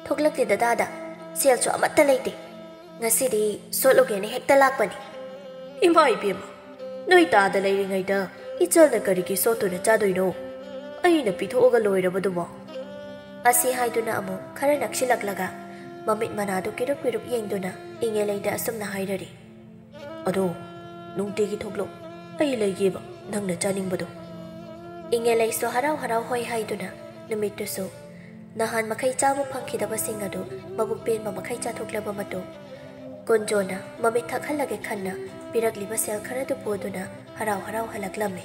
ꯊꯣꯛꯂꯛꯇꯦ ꯗꯗꯥꯗ, ꯁꯦꯜꯁꯨ ꯑꯃꯠꯇ ꯂꯩꯇꯦ꯫ ꯉꯁꯤꯗꯤ ꯁꯣꯠꯂꯨꯒꯦꯅ ꯍꯦꯛꯇ ꯂꯥꯛꯄꯅꯤ꯫ ꯏꯃꯥ ꯏꯕꯦꯝꯃ, ꯅꯣꯏ ꯇꯥꯗ ꯂꯩꯔꯤꯉꯩꯗ ꯏꯆꯜꯅ ꯀꯔꯤꯒꯤ ꯁꯣꯠꯇꯨꯅ ꯆꯥꯗꯣꯏꯅꯣ? ꯑꯩꯅ ꯄꯤꯊꯣꯛꯑꯒ ꯂꯣꯏꯔꯕꯗꯨꯕꯣ꯫ ꯑꯁꯤ ꯍꯥꯏꯗꯨꯅ ꯑꯃꯨꯛ ꯈꯔ ꯅꯛꯁꯤꯜꯂꯛꯂꯒ ꯃꯃꯤꯠ ꯃꯅꯥꯗꯨ ꯀꯤꯔꯨꯞ ꯀꯤꯔꯨꯞ ꯌꯦꯡꯗꯨꯅ ꯏꯉꯦꯂꯩꯗ ꯑꯁꯨꯝꯅ ꯍꯥꯏꯔꯔꯤ꯫ ꯑꯗꯣ ꯅꯨꯡꯇꯤꯒꯤ ꯊꯣꯛꯂꯛꯎ, ꯑꯩ ꯂꯩꯒꯦꯕ ꯅꯪꯅ ꯆꯥꯅꯤꯡꯕꯗꯣ꯫ ꯏꯉꯦꯂꯩꯁꯨ ꯍꯔꯥꯎ ꯍꯔꯥꯎ ꯍꯣꯏ ꯍꯥꯏꯗꯨꯅ ꯅꯨꯃꯤꯠꯇꯨꯁꯨ ꯅꯍꯥꯟ ꯃꯈꯩ ꯆꯥꯕ ꯐꯪꯈꯤꯗꯕꯁꯤꯡ ꯑꯗꯨ ꯃꯕꯨꯛ ꯄꯦꯟꯕ ꯃꯈꯩ ꯆꯥꯊꯣꯛꯂꯕ ꯃꯇꯨꯡ, ꯀꯣꯟꯖꯣꯅ ꯃꯃꯤꯠ ꯊꯛꯍꯜꯂꯒꯦ ꯈꯟꯅ ꯄꯤꯔꯛꯂꯤꯕ ꯁꯦꯜ ꯈꯔꯗꯨ ꯄꯨꯗꯨꯅ ꯍꯔꯥꯎ ꯍꯔꯥꯎ ꯍꯜꯂꯛꯂꯝꯃꯤ꯫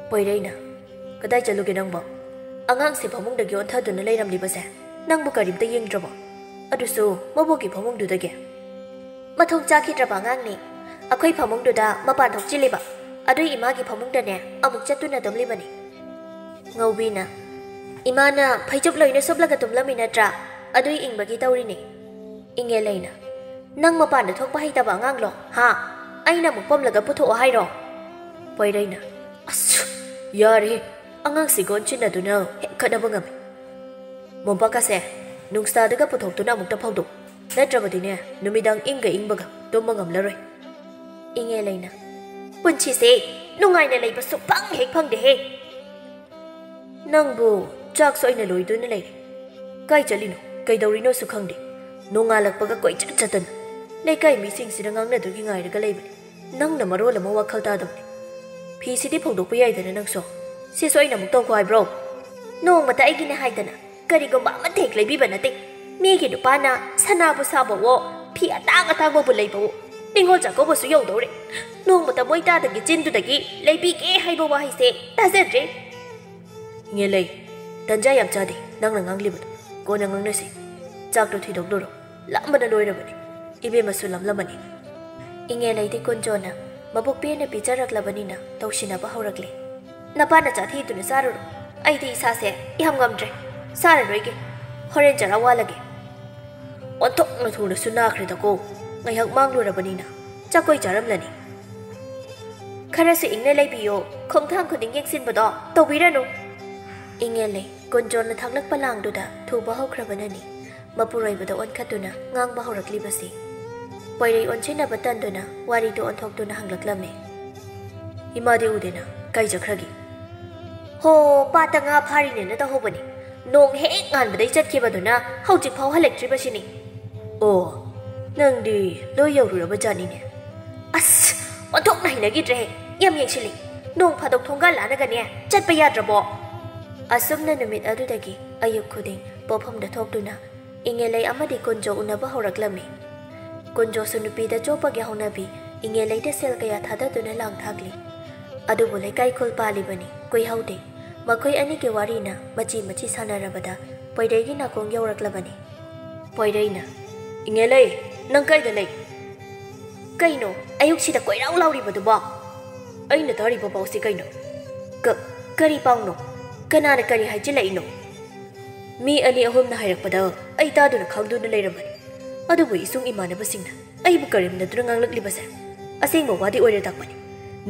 ꯄꯣꯏꯔꯩꯅ, "ꯀꯗꯥꯏ ꯆꯠꯂꯨꯒꯦ ꯅꯪꯕꯣ? ꯑꯉꯥꯡꯁꯦ ꯐꯃꯨꯡꯗꯒꯤ ꯑꯣꯟꯊꯗꯨꯅ ꯂꯩꯔꯝꯂꯤꯕꯁꯦ ꯅꯪꯕꯨ ꯀꯔꯤꯝꯇ ꯌꯦꯡꯗ꯭ꯔꯕꯣ? ꯑꯗꯨꯁꯨ ꯃꯕꯣꯛꯀꯤ ꯐꯃꯨꯡꯗꯨꯗꯒꯤ?" "ꯃꯊꯣꯡ ꯆꯥꯈꯤꯗ꯭ꯔꯕ ꯑꯉꯥꯡꯅꯤ꯫ ꯑꯩꯈꯣꯏ ꯐꯃꯨꯡꯗꯨꯗ ꯃꯄꯥꯟ ꯊꯣꯛꯆꯤꯜꯂꯤꯕ꯫ ꯑꯗꯨꯏ ꯏꯃꯥꯒꯤ ꯐꯃꯨꯡꯗꯅꯦ ꯑꯃꯨꯛ ꯆꯠꯇꯨꯅ ꯇꯨꯝꯂꯤꯕꯅꯤ꯫" ꯉꯧꯕꯤꯅ, "ꯏꯃꯥꯅ ꯐꯩꯖꯨꯞ ꯂꯣꯏꯅ ꯁꯨꯞꯂꯒ ꯇꯨꯝꯂꯝꯃꯤ ꯅꯠꯇ꯭ꯔꯥ? ꯑꯗꯨꯏ ꯏꯪꯕꯒꯤ ꯇꯧꯔꯤꯅꯤ꯫" ꯏꯉꯦꯂꯩꯅ, "ꯅꯪ ꯃꯄꯥꯟꯗ ꯊꯣꯛꯄ ꯍꯩꯇꯕ ꯑꯉꯥꯡꯂꯣ? ꯍꯥ? ꯑꯩꯅ ꯑꯃꯨꯛ ꯄꯣꯝꯂꯒ ꯄꯨꯊꯣꯛꯑꯣ ꯍꯥꯏꯔꯣ?" ꯄꯣꯏꯔꯩꯅ, "ꯑꯁ, ꯌꯥꯔꯦꯍꯦ, ꯑꯉꯥꯡꯁꯤꯒ ꯑꯣꯟꯁꯤꯟꯅꯗꯨꯅ ꯍꯦꯛ ꯈꯠꯅꯕ ꯉꯝꯃꯤ꯫ ꯃꯣꯝꯄꯥꯛꯀꯁꯦ ꯅꯨꯡꯁꯥꯗꯒ ꯄꯨꯊꯣꯛꯇꯨꯅ ꯑꯃꯨꯛꯇ ꯐꯧꯗꯣꯛ, ꯅꯠꯇ꯭ꯔꯕꯗꯤꯅꯦ ꯅꯨꯃꯤꯗꯥꯡ ꯏꯪꯒ ꯏꯪꯕꯒ ꯇꯨꯝꯕ ꯉꯝꯂꯔꯣꯏ꯫" ꯏꯉꯦꯂꯩꯅ, "ꯄꯨꯟꯁꯤꯁꯦ ꯅꯨꯡꯉꯥꯏꯅ ꯂꯩꯕ ꯁꯨꯛꯐꯪ ꯍꯦꯛ ꯐꯪꯗꯦꯍꯦ꯫" "ꯅꯪꯕꯨ ꯆꯥꯛꯁꯨ ꯑꯩꯅ ꯂꯣꯏꯗꯨꯅ ꯂꯩꯔꯦ꯫ ꯀꯥꯏ ꯆꯠꯂꯤꯅꯣ, ꯀꯩꯗꯧꯔꯤꯅꯣꯁꯨ ꯈꯪꯗꯦ꯫ ꯅꯣꯡꯉꯥꯜꯂꯛꯄꯒ ꯀꯣꯏꯆꯠ ꯆꯠꯇꯅ ꯂꯩꯀꯥꯏ ꯃꯤꯁꯤꯡꯁꯤꯅ ꯉꯥꯡꯅꯗꯨꯒꯤ ꯉꯥꯏꯔꯒ ꯂꯩꯕꯅꯤ꯫ ꯅꯪꯅ ꯃꯔꯣꯜ ꯑꯃ ꯋꯥꯈꯜ ꯇꯥꯗꯕꯅꯦ꯫ ꯐꯤꯁꯤꯗꯤ ꯐꯧꯗꯣꯛꯄ ꯌꯥꯏꯗꯅ ꯅꯪꯁꯨ꯫ ꯁꯤꯁꯨ ꯑꯩꯅ ꯑꯃꯨꯛ ꯇꯧꯈꯣ ꯍꯥꯏꯕ꯭ꯔꯣ?" "ꯅꯣꯡꯃꯇ ꯑꯩꯒꯤꯅꯦ ꯍꯥꯏꯗꯅ ꯀꯔꯤꯒꯨꯝꯕ ꯑꯃꯠꯇ ꯍꯦꯛ ꯂꯩꯕꯤꯕ ꯅꯠꯇꯦ꯫ ꯃꯤꯒꯤ ꯅꯨꯄꯥꯅ ꯁꯅꯥꯕꯨ ꯁꯥꯕꯋꯣ, ꯐꯤ ꯑꯇꯥꯡ ꯑꯇꯥꯡꯕꯕꯨ ꯂꯩꯕꯋꯣ, ꯅꯤꯉꯣꯜ ꯆꯥꯛꯀꯧꯕꯁꯨ ꯌꯧꯗꯧꯔꯦ꯫ ꯅꯣꯡꯃꯇ ꯃꯣꯏ ꯇꯥꯗꯒꯤ ꯆꯤꯟꯗꯨꯗꯒꯤ ꯂꯩꯕꯤꯒꯦ ꯍꯥꯏꯕ ꯋꯥꯍꯩꯁꯦ ꯇꯥꯖꯗ꯭ꯔꯤ꯫" "ꯏꯉꯦꯂꯩ, ꯇꯟꯖꯥ ꯌꯥꯝ ꯆꯥꯗꯦ ꯅꯪꯅ ꯉꯥꯡꯂꯤꯕꯗꯣ꯫ ꯀꯣꯟꯅ ꯉꯥꯡꯅꯁꯤ꯫ ꯆꯥꯛꯇꯣ ꯊꯤꯗꯣꯛꯂꯨꯔꯣ꯫ ꯂꯥꯝꯕꯅ ꯂꯣꯏꯔꯕꯅꯤ꯫ ꯏꯕꯦꯝꯃꯁꯨ ꯂꯥꯝꯂꯝꯃꯅꯤ꯫ ꯏꯉꯦꯜꯂꯩꯗꯤ ꯀꯨꯟꯖꯣꯅ ꯃꯕꯨꯛ ꯄꯦꯟꯅ ꯄꯤꯖꯔꯛꯂꯕꯅꯤꯅ ꯇꯧꯁꯤꯟꯅꯕ ꯍꯧꯔꯛꯂꯦ꯫ "ꯅꯄꯥꯅ ꯆꯥꯊꯤꯗꯨꯅ ꯆꯥꯔꯨꯔꯣ꯫ ꯑꯩꯗꯤ ꯏꯁꯥꯁꯦ ꯏꯍꯝ ꯉꯝꯗ꯭ꯔꯦ꯫ ꯆꯥꯔꯔꯣꯏꯒꯦ꯫ ꯍꯣꯔꯦꯟ ꯆꯔꯥ ꯋꯥꯜꯂꯒꯦ꯫" "ꯑꯣꯟꯊꯣꯛꯅ ꯊꯨꯅꯁꯨ ꯅꯥꯈ꯭ꯔꯦꯗꯀꯣ꯫ ꯉꯥꯏꯍꯥꯛ ꯃꯥꯡꯂꯨꯔꯕꯅꯤꯅ ꯆꯥꯛꯀꯣꯏ ꯆꯥꯔꯝꯂꯅꯤ꯫" "ꯈꯔꯁꯨ ꯏꯪꯅ ꯂꯩꯕꯤꯌꯣ꯫ ꯈꯣꯡꯊꯥꯡ ꯈꯨꯗꯤꯡ ꯌꯦꯡꯁꯤꯟꯕꯗꯣ ꯇꯧꯕꯤꯔꯅꯨ꯫" ꯏꯉꯦꯜꯂꯩ ꯀꯨꯟꯖꯣꯅ ꯊꯥꯛꯂꯛꯄ ꯂꯥꯡꯗꯨꯗ ꯊꯨꯕ ꯍꯧꯈ꯭ꯔꯕꯅꯅꯤ ꯃꯄꯨꯔꯣꯏꯕꯗ ꯑꯣꯟꯈꯠꯇꯨꯅ ꯉꯥꯡꯕ ꯍꯧꯔꯛꯂꯤꯕꯁꯤ꯫ ꯄꯣꯏꯔꯩ ꯑꯣꯟꯁꯤꯟꯅꯕ ꯇꯟꯗꯨꯅ ꯋꯥꯔꯤꯗꯨ ꯑꯣꯟꯊꯣꯛꯇꯨꯅ ꯍꯪꯂꯛꯂꯝꯃꯤ꯫ "ꯏꯃꯥꯗꯤ ꯎꯗꯦꯅ꯫ ꯀꯥꯏ ꯆꯠꯈ꯭ꯔꯒꯦ?" "ꯍꯣ, ꯄꯥꯠꯇ ꯉꯥ ꯐꯥꯔꯤꯅꯦꯅ ꯇꯧꯍꯧꯕꯅꯤ꯫ ꯅꯣꯡ ꯍꯦꯛ ꯉꯥꯟꯕꯗꯩ ꯆꯠꯈꯤꯕꯗꯨꯅ ꯍꯧꯖꯤꯛ ꯐꯥꯎ ꯍꯜꯂꯛꯇ꯭ꯔꯤꯕꯁꯤꯅꯤ꯫" "ꯑꯣ, ꯅꯪꯗꯤ ꯂꯣꯏ ꯌꯧꯔꯨꯔꯕ ꯖꯥꯠꯅꯤꯅꯦ꯫" "ꯑꯁ, ꯑꯣꯟꯊꯣꯛꯅ ꯍꯩꯅꯈꯤꯗ꯭ꯔꯦꯍꯦ꯫ ꯌꯥꯝ ꯌꯦꯡꯁꯤꯜꯂꯤ꯫ ꯅꯣꯡ ꯐꯥꯗꯣꯛ ꯊꯣꯡꯒꯥꯜ ꯂꯥꯟꯅꯒꯅꯦ ꯆꯠꯄ ꯌꯥꯗ꯭ꯔꯕꯣ?" ꯑꯁꯨꯝꯅ ꯅꯨꯃꯤꯠ ꯑꯗꯨꯗꯒꯤ ꯑꯌꯨꯛ ꯈꯨꯗꯤꯡ ꯄꯣꯠꯐꯝꯗ ꯊꯣꯛꯇꯨꯅ ꯏꯉꯦꯂꯩ ꯑꯃꯗꯤ ꯀꯨꯟꯖꯣ ꯎꯅꯕ ꯍꯧꯔꯛꯂꯝꯃꯤ꯫ ꯀꯨꯟꯖꯣꯁꯨ ꯅꯨꯄꯤꯗ ꯆꯣꯞꯄꯒꯤ ꯍꯧꯅꯕꯤ ꯏꯉꯦꯂꯩꯗ ꯁꯦꯜ ꯀꯌꯥ ꯊꯥꯗꯗꯨꯅ ꯂꯥꯡ ꯊꯥꯛꯂꯤ꯫ ꯑꯗꯨꯕꯨ ꯂꯩꯀꯥꯏ ꯈꯨꯜ ꯄꯥꯜꯂꯤꯕꯅꯤ, ꯀꯨꯏꯍꯧꯗꯦ꯫ ꯃꯈꯣꯏ ꯑꯅꯤꯒꯤ ꯋꯥꯔꯤꯅ ꯃꯆꯤ ꯃꯆꯤ ꯁꯥꯟꯅꯔꯕꯗ ꯄꯣꯏꯔꯩꯒꯤ ꯅꯥꯀꯣꯡ ꯌꯧꯔꯛꯂꯕꯅꯤ꯫ ꯄꯣꯏꯔꯩꯅ, "ꯏꯉꯦꯂꯩ, ꯅꯪ ꯀꯩꯗ ꯂꯩ?" "ꯀꯩꯅꯣ ꯑꯌꯨꯛꯁꯤꯗ ꯀꯣꯏꯔꯥꯎ ꯂꯥꯎꯔꯤꯕꯗꯨꯕꯣ?" "ꯑꯩꯅ ꯇꯥꯔꯤꯕ ꯄꯥꯎꯁꯤ ꯀꯩꯅꯣ?" "ꯀ-, ꯀꯔꯤ ꯄꯥꯎꯅꯣ? ꯀꯅꯥꯅ ꯀꯔꯤ ꯍꯥꯏꯖꯤꯜꯂꯛꯏꯅꯣ?" "ꯃꯤ ꯑꯅꯤ ꯑꯍꯨꯝꯅ ꯍꯥꯏꯔꯛꯄꯗ ꯑꯩ ꯇꯥꯗꯨꯅ ꯈꯪꯗꯨꯅ ꯂꯩꯔꯝꯕꯅꯤ꯫ ꯑꯗꯨꯕꯨ ꯏꯁꯨꯡ ꯏꯃꯥꯟꯅꯕꯁꯤꯡꯅ ꯑꯩꯕꯨ ꯀꯔꯦꯝꯅꯗꯨꯅ ꯉꯥꯡꯂꯛꯂꯤꯕꯁꯦ ꯑꯁꯦꯡꯕ ꯋꯥꯗꯤ ꯑꯣꯏꯔ ꯇꯥꯛꯄꯅꯤ꯫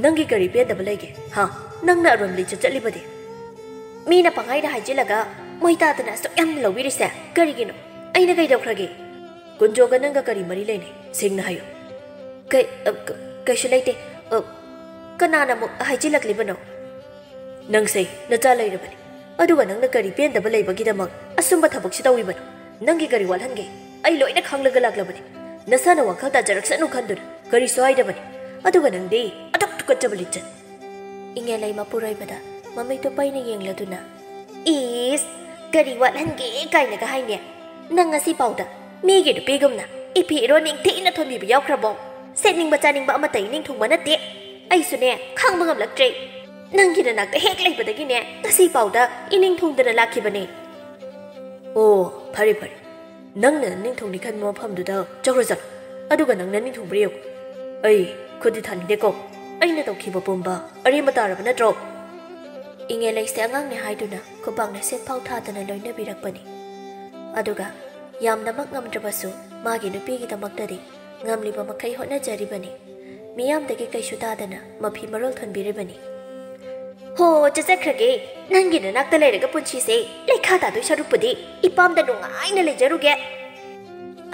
ꯅꯪꯒꯤ ꯀꯔꯤ ꯄꯦꯟꯗꯕ ꯂꯩꯒꯦ, ꯍꯥ? ꯅꯪꯅ ꯑꯔꯣꯝ ꯂꯤꯆꯠ ꯆꯠꯂꯤꯕꯗꯤ?" "ꯃꯤꯅ ꯄꯪꯍꯥꯏꯗ ꯍꯥꯏꯖꯤꯜꯂꯒ ꯃꯣꯏ ꯇꯥꯗꯅ ꯑꯁꯨꯛ ꯌꯥꯝꯅ ꯂꯧꯕꯤꯔꯤꯁꯦ ꯀꯔꯤꯒꯤꯅꯣ? ꯑꯩꯅ ꯀꯩꯗꯧꯈ꯭ꯔꯒꯦ?" "ꯀꯨꯟꯖꯣꯒ ꯅꯪꯒ ꯀꯔꯤ ꯃꯔꯤ ꯂꯩꯅꯩ? ꯁꯦꯡꯅ ꯍꯥꯏꯌꯨ꯫" "ꯀꯩ-, ꯑ, ꯀ-, ꯀꯩꯁꯨ ꯂꯩꯇꯦ꯫ ꯑ, ꯀꯅꯥꯅ ꯑꯃꯨꯛ ꯍꯥꯏꯖꯤꯜꯂꯛꯂꯤꯕꯅꯣ?" "ꯅꯪꯁꯦ ꯅꯆꯥ ꯂꯩꯔꯕꯅꯤ, ꯑꯗꯨꯒ ꯅꯪꯅ ꯀꯔꯤ ꯄꯦꯟꯗꯕ ꯂꯩꯕꯒꯤꯗꯃꯛ ꯑꯁꯨꯝꯕ ꯊꯕꯛꯁꯤ ꯇꯧꯔꯤꯕꯅꯣ? ꯅꯪꯒꯤ ꯀꯔꯤ ꯋꯥꯠꯍꯟꯒꯦ? ꯑꯩ ꯂꯣꯏꯅ ꯈꯪꯂꯒ ꯂꯥꯛꯂꯕꯅꯤ꯫ ꯅꯁꯥꯅ ꯋꯥꯈꯜ ꯇꯥꯖꯔꯛꯁꯅꯨ ꯈꯟꯗꯨꯅ ꯀꯔꯤꯁꯨ ꯍꯥꯏꯗꯕꯅꯤ꯫ ꯑꯗꯨꯒ ꯅꯪꯗꯤ ꯑꯗꯨꯛ ꯇꯨꯀꯠꯆꯕ ꯂꯤꯆꯠ꯫" ꯏꯉꯦꯂꯩ ꯃꯄꯨꯔꯣꯏꯕꯗ ꯃꯃꯤꯠꯇꯨ ꯄꯩꯅ ꯌꯦꯡꯂꯗꯨꯅ, "ꯏꯁ, ꯀꯔꯤ ꯋꯥꯠꯍꯟꯒꯦ ꯀꯥꯏꯅꯒ ꯍꯥꯏꯅꯦ? ꯅꯪ ꯉꯁꯤ ꯐꯥꯎꯗ ꯃꯤꯒꯤ ꯅꯨꯄꯤꯒꯨꯝꯅ ꯏꯐꯤ ꯏꯔꯣꯟ ꯅꯤꯡꯊꯤꯅ ꯊꯣꯟꯕꯤꯕ ꯌꯥꯎꯈ꯭ꯔꯕꯣ? ꯁꯦꯠꯅꯤꯡꯕ ꯆꯥꯅꯤꯡꯕ ꯑꯃꯠꯇ ꯏꯅꯤꯡ ꯊꯨꯡꯕ ꯅꯠꯇꯦ꯫ ꯑꯩꯁꯨꯅꯦ, ꯈꯥꯡꯕ ꯉꯝꯂꯛꯇ꯭ꯔꯦ꯫" ꯅꯪꯒꯤ ꯅꯅꯥꯛꯇ ꯍꯦꯛ ꯂꯩꯕꯗꯒꯤꯅꯦ ꯉꯁꯤ ꯐꯥꯎꯗ ꯏꯅꯤꯡ ꯊꯨꯡꯗꯅ ꯂꯥꯛꯈꯤꯕꯅꯦ꯫ ꯑꯣ, ꯐꯔꯦ ꯐꯔꯦ, ꯅꯪꯅ ꯅꯤꯡꯊꯧꯅꯤ ꯈꯟꯕ ꯃꯐꯝꯗꯨꯗ ꯆꯠꯈ꯭ꯔꯣ ꯆꯠꯂꯣ, ꯑꯗꯨꯒ ꯅꯪꯅ ꯅꯤꯡꯊꯨꯡꯕ꯭ꯔꯥ ꯌꯦꯡꯉꯨ꯫ ꯑꯩ ꯈꯨꯠꯇꯤ ꯊꯥꯅꯤꯡꯗꯦꯀꯣ, ꯑꯩꯅ ꯇꯧꯈꯤꯕ ꯄꯨꯝꯕ ꯑꯔꯦꯝꯕ ꯇꯥꯔꯕ ꯅꯠꯇ꯭ꯔꯣ? ꯏꯉꯦꯂꯩꯁꯦ ꯑꯉꯥꯡꯅꯦ ꯍꯥꯏꯗꯨꯅ ꯈꯨꯄꯥꯛꯅ ꯁꯦꯠ ꯐꯥꯎ ꯊꯥꯗꯅ ꯂꯣꯏꯅꯕꯤꯔꯛꯄꯅꯤ꯫ ꯑꯗꯨꯒ ꯌꯥꯝꯅꯃꯛ ꯉꯝꯗ꯭ꯔꯕꯁꯨ ꯃꯥꯒꯤ ꯅꯨꯄꯤꯒꯤꯗꯃꯛꯇꯗꯤ ꯉꯝꯂꯤꯕ ꯃꯈꯩ ꯍꯣꯠꯅꯖꯔꯤꯕꯅꯤ꯫ ꯃꯤꯌꯥꯝꯗꯒꯤ ꯀꯩꯁꯨ ꯇꯥꯗꯅ ꯃꯐꯤ ꯃꯔꯣꯜ ꯊꯣꯟꯕꯤꯔꯤꯕꯅꯤ꯫ ꯍꯣ, ꯆꯠꯆꯈ꯭ꯔꯒꯦ꯫ ꯅꯪꯒꯤ ꯅꯅꯥꯛꯇ ꯂꯩꯔꯒ ꯄꯨꯟꯁꯤꯁꯦ ꯂꯩꯈꯥ ꯇꯥꯗꯣꯏ ꯁꯔꯨꯛꯄꯨꯗꯤ ꯏꯄꯥꯝꯗ ꯅꯨꯡꯉꯥꯏꯅ ꯂꯩꯖꯔꯨꯒꯦ꯫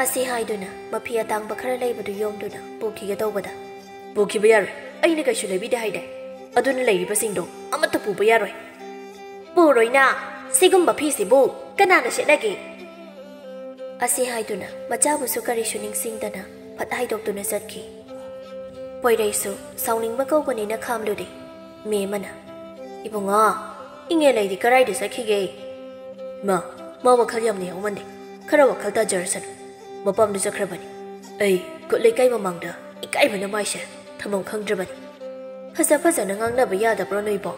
ꯑꯁꯤ ꯍꯥꯏꯗꯨꯅ ꯃꯐꯤ ꯑꯇꯥꯡꯕ ꯈꯔ ꯂꯩꯕꯗꯨ ꯌꯣꯝꯗꯨꯅ ꯄꯨꯈꯤꯒꯗꯧꯕꯗ, "ꯄꯨꯈꯤꯕ ꯌꯥꯔꯣꯏ, ꯑꯩꯅ ꯀꯩꯁꯨ ꯂꯩꯕꯤꯗꯦ ꯍꯥꯏꯗꯥꯏ? ꯑꯗꯨꯅ ꯂꯩꯔꯤꯕꯁꯤꯡꯗꯣ ꯑꯃꯠꯇ ꯄꯨꯕ ꯌꯥꯔꯣꯏ꯫" "ꯄꯨꯔꯣꯏꯅ, ꯁꯤꯒꯨꯝꯕ ꯐꯤꯁꯤꯕꯨ ꯀꯅꯥꯅ ꯁꯦꯠꯅꯒꯦ?" ꯑꯁꯤ ꯍꯥꯏꯗꯨꯅ ꯃꯆꯥꯕꯨꯁꯨ ꯀꯔꯤꯁꯨ ꯅꯤꯡꯁꯤꯡꯗꯅ ꯐꯠ ꯍꯥꯏꯗꯣꯛꯇꯨꯅ ꯆꯠꯈꯤ꯫ ꯄꯣꯏꯔꯩꯁꯨ ꯁꯥꯎꯅꯤꯡꯕ ꯀꯧꯕꯅꯤꯅ ꯈꯥꯝꯂꯨꯔꯦ꯫ ꯃꯦꯝꯃꯅ, "ꯏꯕꯨꯡꯉꯣ, ꯏꯉꯦꯂꯩꯗꯤ ꯀꯔꯥꯏꯗ ꯆꯠꯈꯤꯒꯦ?" "ꯃꯥ, ꯃꯥ ꯋꯥꯈꯜ ꯌꯥꯝꯅ ꯌꯥꯎꯃꯟꯗꯦ꯫ ꯈꯔ ꯋꯥꯈꯜ ꯇꯥꯖꯔꯁꯅꯨ꯫ ꯃꯄꯥꯝꯗ ꯆꯠꯈ꯭ꯔꯕꯅꯤ꯫ ꯑꯩ ꯈꯨꯠ ꯂꯩꯀꯥꯏ ꯃꯃꯥꯡꯗ ꯏꯀꯥꯏꯕꯅ ꯃꯥꯏꯁꯦ ꯊꯝꯐꯝ ꯈꯪꯗ꯭ꯔꯕꯅꯤ꯫" "ꯐꯖ ꯐꯖꯅ ꯉꯥꯡꯅꯕ ꯌꯥꯗꯕ꯭ꯔꯣ ꯅꯣꯏꯕꯣ?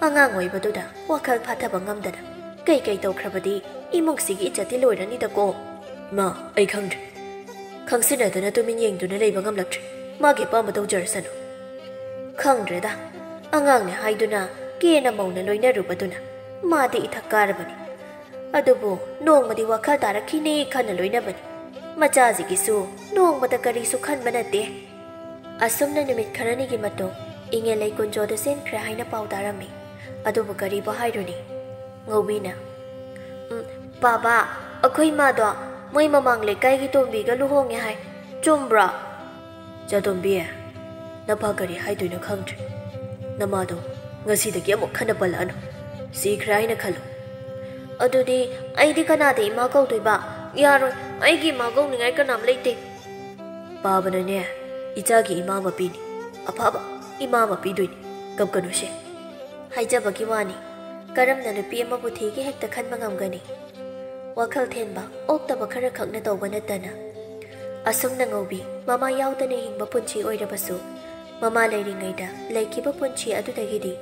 ꯑꯉꯥꯡ ꯑꯣꯏꯕꯗꯨꯗ ꯋꯥꯈꯜ ꯐꯥꯊꯕ ꯉꯝꯗꯅ ꯀꯩ ꯀꯩ ꯇꯧꯈ꯭ꯔꯕꯗꯤ ꯏꯃꯨꯡꯁꯤꯒꯤ ꯏꯖꯠꯇꯤ ꯂꯣꯏꯔꯅꯤꯗꯀꯣ꯫" "ꯃꯥ, ꯑꯩ ꯈꯪꯗ꯭ꯔꯦ꯫ ꯈꯪꯁꯤꯟꯅꯗꯅ ꯇꯨꯃꯤꯟ ꯌꯦꯡꯗꯨꯅ ꯂꯩꯕ ꯉꯝꯂꯛꯇ꯭ꯔꯦ꯫ ꯃꯥꯒꯤ ꯑꯄꯥꯝꯕ ꯇꯧꯖꯔꯁꯅꯨ꯫" "ꯈꯪꯗ꯭ꯔꯦꯗ, ꯑꯉꯥꯡꯅꯦ ꯍꯥꯏꯗꯨꯅ ꯀꯦꯅ ꯃꯧꯅ ꯂꯣꯏꯅꯔꯨꯕꯗꯨꯅ ꯃꯥꯗꯤ ꯏꯊꯛ ꯀꯥꯔꯕꯅꯤ꯫ ꯑꯗꯨꯕꯨ ꯅꯣꯡꯃꯗꯤ ꯋꯥꯈꯜ ꯇꯥꯔꯛꯈꯤꯅꯤ ꯈꯟꯅ ꯂꯣꯏꯅꯕꯅꯤ꯫ ꯃꯆꯥꯁꯤꯒꯤꯁꯨ ꯅꯣꯡꯃꯇ ꯀꯔꯤꯁꯨ ꯈꯟꯕ ꯅꯠꯇꯦ꯫" ꯑꯁꯨꯝꯅ ꯅꯨꯃꯤꯠ ꯈꯔꯅꯤꯒꯤ ꯃꯇꯨꯡ ꯏꯉꯦꯂꯩ ꯀꯨꯟꯖꯣꯗ ꯆꯦꯟꯈ꯭ꯔꯦ ꯍꯥꯏꯅ ꯄꯥꯎ ꯇꯥꯔꯝꯃꯤ꯫ ꯑꯗꯨꯕꯨ ꯀꯔꯤꯕꯨ ꯍꯥꯏꯔꯨꯅꯤ? ꯉꯧꯕꯤꯅ, "ꯎꯝ, ꯄꯥꯕ, ꯑꯩꯈꯣꯏ ꯏꯃꯥꯗꯣ ꯃꯣꯏ ꯃꯃꯥꯡ ꯂꯩꯀꯥꯏꯒꯤ ꯇꯣꯝꯕꯤꯒ ꯂꯨꯍꯣꯡꯉꯦ ꯍꯥꯏ꯫ ꯆꯨꯝꯕ꯭ꯔꯣ?" "ꯆꯥꯇꯣꯝꯕꯤ, ꯅꯄꯥ ꯀꯔꯤ ꯍꯥꯏꯗꯣꯏꯅꯣ ꯈꯪꯗ꯭ꯔꯦ꯫ ꯅꯃꯥꯗꯣ ꯉꯁꯤꯗꯒꯤ ꯑꯃꯨꯛ ꯍꯟꯅ ꯄꯜꯂꯛꯑꯅꯨ꯫ ꯁꯤꯈ꯭ꯔꯦ ꯍꯥꯏꯅ ꯈꯜꯂꯨ꯫" "ꯑꯗꯨꯗꯤ ꯑꯩꯗꯤ ꯀꯅꯥꯗ ꯏꯃꯥ ꯀꯧꯗꯣꯏꯕ? ꯌꯥꯔꯣꯏ, ꯑꯩꯒꯤ ꯏꯃꯥ ꯀꯧꯅꯤꯡꯉꯥꯏ ꯀꯅꯥꯝ ꯂꯩꯇꯦ꯫" "ꯄꯥꯕꯅꯅꯦ, ꯏꯆꯥꯒꯤ ꯏꯃꯥ ꯑꯃ ꯄꯤꯅꯤ꯫ ꯑꯐꯕ ꯏꯃꯥ ꯑꯃ ꯄꯤꯗꯣꯏꯅꯤ꯫ ꯀꯞꯀꯅꯨꯁꯦ꯫" ꯍꯥꯏꯖꯕꯒꯤ ꯋꯥꯅꯤ꯫ ꯀꯔꯝꯅ ꯅꯨꯄꯤ ꯑꯃꯕꯨ ꯊꯤꯒꯦ ꯍꯦꯛꯇ ꯈꯟꯕ ꯉꯝꯒꯅꯤ? ꯋꯥꯈꯜ ꯊꯦꯟꯕ, ꯑꯣꯛꯇꯕ ꯈꯔ ꯈꯛꯅ ꯇꯧꯕ ꯅꯠꯇꯅ꯫ ꯑꯁꯨꯝꯅ ꯉꯧꯕꯤ ꯃꯃꯥ ꯌꯥꯎꯗꯅ ꯍꯤꯡꯕ ꯄꯨꯟꯁꯤ ꯑꯣꯏꯔꯕꯁꯨ, ꯃꯃꯥ ꯂꯩꯔꯤꯉꯩꯗ ꯂꯩꯈꯤꯕ ꯄꯨꯟꯁꯤ ꯑꯗꯨꯗꯒꯤꯗꯤ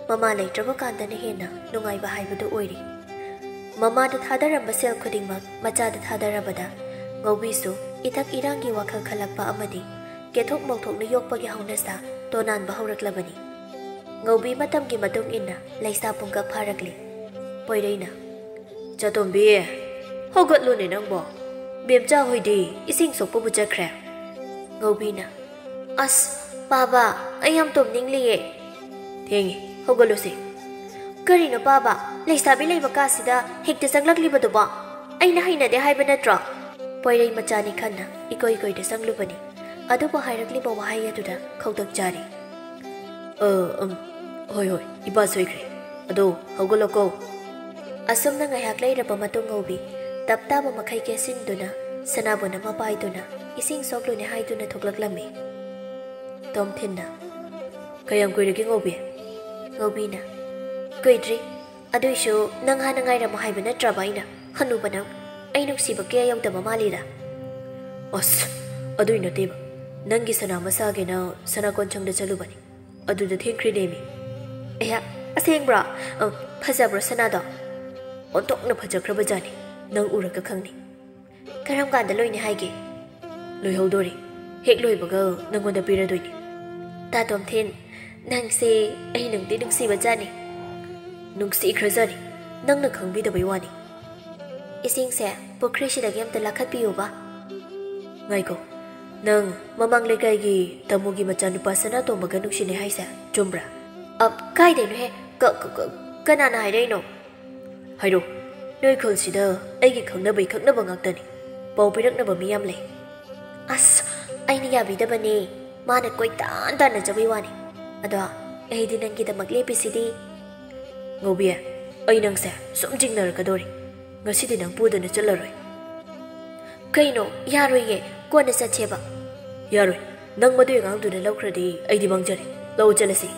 ꯃꯃꯥ ꯂꯩꯇ꯭ꯔꯕ ꯀꯥꯟꯗꯅ ꯍꯦꯟꯅ ꯅꯨꯡꯉꯥꯏꯕ ꯍꯥꯏꯕꯗꯨ ꯑꯣꯏꯔꯤ꯫ ꯃꯃꯥꯗ ꯊꯥꯗꯔꯝꯕ ꯁꯦꯜ ꯈꯨꯗꯤꯡꯃꯛ ꯃꯆꯥꯗ ꯊꯥꯗꯔꯕꯗ ꯉꯧꯕꯤꯁꯨ ꯏꯊꯛ ꯏꯔꯥꯡꯒꯤ ꯋꯥꯈꯜ ꯈꯜꯂꯛꯄ ꯑꯃꯗꯤ ꯀꯦꯊꯣꯛ ꯃꯧꯊꯣꯛꯅ ꯌꯣꯛꯄꯒꯤ ꯍꯧꯅꯁꯥ ꯇꯣꯅꯥꯟꯕ ꯍꯧꯔꯛꯂꯕꯅꯤ꯫ ꯉꯧꯕꯤ ꯃꯇꯝꯒꯤ ꯃꯇꯨꯡ ꯏꯟꯅ ꯂꯩꯁꯥ ꯄꯨꯡꯀꯛ ꯐꯥꯔꯛꯂꯤ꯫ ꯄꯣꯏꯔꯩꯅ, "ꯆꯥꯇꯣꯝꯕꯤ, ꯍꯧꯒꯠꯂꯨꯅꯦ ꯅꯪꯕꯣ꯫ ꯕꯦꯝꯆꯥ ꯍꯣꯏꯗꯤ ꯏꯁꯤꯡ ꯁꯣꯛꯄꯕꯨ ꯆꯠꯈ꯭ꯔꯦ?" ꯉꯧꯕꯤꯅ, "ꯑꯁ, ꯄꯥꯕ, ꯑꯩ ꯌꯥꯝ ꯇꯨꯝꯅꯤꯡꯂꯤꯌꯦ꯫" "ꯊꯦꯡꯉꯦ, ꯍꯧꯒꯠꯂꯨꯁꯦ꯫" "ꯀꯔꯤꯅꯣ ꯄꯥꯕ, ꯂꯩꯁꯥꯕꯤ ꯂꯩꯕ ꯀꯥꯁꯤꯗ ꯍꯦꯛꯇ ꯆꯪꯂꯛꯂꯤꯕꯗꯨꯕꯣ? ꯑꯩꯅ ꯍꯩꯅꯗꯦ ꯍꯥꯏꯕ ꯅꯠꯇ꯭ꯔꯣ?" ꯄꯣꯏꯔꯩ ꯃꯆꯥꯅꯤ ꯈꯟꯅ ꯏꯀꯣꯏ ꯀꯣꯏꯗ ꯆꯪꯂꯨꯕꯅꯤ꯫ ꯑꯗꯨꯕꯨ ꯍꯥꯏꯔꯛꯂꯤꯕ ꯋꯥꯍꯩ ꯑꯗꯨꯗ ꯈꯧꯇꯛ ꯆꯥꯔꯤ꯫ "ꯑ, ꯎꯝ, ꯍꯣꯏ, ꯍꯣꯏ, ꯏꯄꯥ ꯁꯣꯏꯈ꯭ꯔꯦ꯫ ꯑꯗꯣ ꯍꯧꯒꯠꯂꯣꯀꯣ꯫" ꯑꯁꯨꯝꯅ ꯉꯥꯏꯍꯥꯛ ꯂꯩꯔꯕ ꯃꯇꯨꯡ ꯉꯧꯕꯤ ꯇꯞ ꯇꯥꯕ ꯃꯈꯩ ꯀꯦꯁꯤꯟꯗꯨꯅ ꯁꯅꯥꯕꯨꯟ ꯑꯃ ꯄꯥꯏꯗꯨꯅ ꯏꯁꯤꯡ ꯁꯣꯛꯂꯨꯅꯦ ꯍꯥꯏꯗꯨꯅ ꯊꯣꯛꯂꯛꯂꯝꯃꯤ꯫ ꯇꯣꯝꯊꯤꯟꯅ, "ꯀꯌꯥꯝ ꯀꯨꯏꯔꯒꯦ ꯉꯧꯕꯤ?" ꯉꯧꯕꯤꯅ, "ꯀꯨꯏꯗ꯭ꯔꯤ꯫ ꯑꯗꯨꯏꯁꯨ ꯅꯪ ꯍꯥꯟꯅ ꯉꯥꯏꯔꯝꯃꯣ ꯍꯥꯏꯕ ꯅꯠꯇ꯭ꯔꯕ ꯑꯩꯅ? ꯍꯅꯨꯕ ꯅꯪ, ꯑꯩ ꯅꯨꯡꯁꯤꯕ ꯀꯌꯥ ꯌꯧꯗꯕ ꯃꯥꯜꯂꯤꯗ?" "ꯑꯁ, ꯑꯗꯨꯏ ꯅꯠꯇꯦꯕ꯫ ꯅꯪꯒꯤ ꯁꯅꯥ ꯃꯁꯥꯒꯦꯅ ꯁꯅꯥ ꯀꯣꯟꯁꯪꯗ ꯆꯠꯂꯨꯕꯅꯤ꯫ ꯑꯗꯨꯗ ꯊꯦꯡꯈ꯭ꯔꯦꯅꯦꯃꯤ꯫" "ꯑꯌꯥ, ꯑꯁꯦꯡꯕ꯭ꯔꯣ? ꯑ, ꯐꯖꯕ꯭ꯔꯣ ꯁꯅꯥꯗꯣ?" "ꯑꯣꯟꯊꯣꯛꯅ ꯐꯖꯈ꯭ꯔꯕ ꯖꯥꯠꯅꯤ꯫ ꯅꯪ ꯎꯔꯒ ꯈꯪꯅꯤ꯫" "ꯀꯔꯝ ꯀꯥꯟꯗ ꯂꯣꯏꯅꯤ ꯍꯥꯏꯒꯦ?" "ꯂꯣꯏꯍꯧꯗꯣꯔꯦ꯫ ꯍꯦꯛ ꯂꯣꯏꯕꯒ ꯅꯪꯉꯣꯟꯗ ꯄꯤꯔꯗꯣꯏꯅꯤ꯫" "ꯇꯥ ꯇꯣꯝꯊꯤꯟ, ꯅꯪꯁꯦ ꯑꯩ ꯅꯨꯡꯗꯤ ꯅꯨꯡꯁꯤꯕ ꯖꯥꯠꯅꯤ꯫" "ꯅꯨꯡꯁꯤꯈ꯭ꯔꯖꯥꯠꯅꯤ, ꯅꯪꯅ ꯈꯪꯕꯤꯗꯕꯩ ꯋꯥꯅꯤ꯫" "ꯏꯁꯤꯡꯁꯦ ꯄꯨꯈ꯭ꯔꯤꯁꯤꯗꯒꯤ ꯑꯝꯇ ꯂꯥꯈꯠꯄꯤꯌꯨꯕ꯫" "ꯉꯥꯏꯈꯣ, ꯅꯪ ꯃꯃꯥꯡ ꯂꯩꯀꯥꯏꯒꯤ ꯇꯥꯃꯣꯒꯤ ꯃꯆꯥꯅꯨꯄꯥ ꯁꯅꯥꯇꯣꯝꯕꯒ ꯅꯨꯡꯁꯤꯅꯩ ꯍꯥꯏꯁꯦ ꯆꯨꯝꯕ꯭ꯔꯥ?" "ꯑ, ꯀꯥꯏꯗꯩꯅꯣꯍꯦ? ꯀ-, ꯀ-, ꯀ-, ꯀꯅꯥꯅ ꯍꯥꯏꯔꯛꯏꯅꯣ?" "ꯍꯥꯏꯔꯣ, ꯅꯣꯏ ꯈꯨꯜꯁꯤꯗ ꯑꯩꯒꯤ ꯈꯪꯅꯕꯩ ꯈꯪꯅꯕ ꯉꯥꯛꯇꯅꯤ꯫ ꯄꯥꯎ ꯄꯤꯔꯛꯅꯕ ꯃꯤ ꯌꯥꯝ ꯂꯩ꯫" "ꯑꯁ, ꯑꯩꯅ ꯌꯥꯕꯤꯗꯕꯅꯦ꯫ ꯃꯥꯅ ꯀꯣꯏꯇꯥꯟ ꯇꯥꯟꯅꯖꯕꯩ ꯋꯥꯅꯤ꯫ ꯑꯗꯣ ꯑꯩꯗꯤ ꯅꯪꯒꯤꯗꯃꯛ ꯂꯦꯞꯄꯤꯁꯤꯗꯤ꯫" "ꯉꯧꯕꯤ, ꯑꯩ ꯅꯪꯁꯦ ꯁꯨꯝ ꯆꯤꯡꯅꯔꯛꯀꯗꯣꯔꯦ꯫ ꯉꯁꯤꯗꯤ ꯅꯪ ꯄꯨꯗꯅ ꯆꯠꯂꯔꯣꯏ꯫" "ꯀꯩꯅꯣ? ꯌꯥꯔꯣꯏꯌꯦ, ꯀꯣꯟꯅ ꯆꯠꯁꯦꯕ꯫" "ꯌꯥꯔꯣꯏ, ꯅꯪ ꯃꯗꯨꯏ ꯑꯉꯥꯡꯗꯨꯅ ꯂꯧꯈ꯭ꯔꯗꯤ ꯑꯩꯗꯤ ꯃꯥꯡꯖꯔꯦ꯫ ꯂꯧ ꯆꯠꯂꯁꯤ꯫"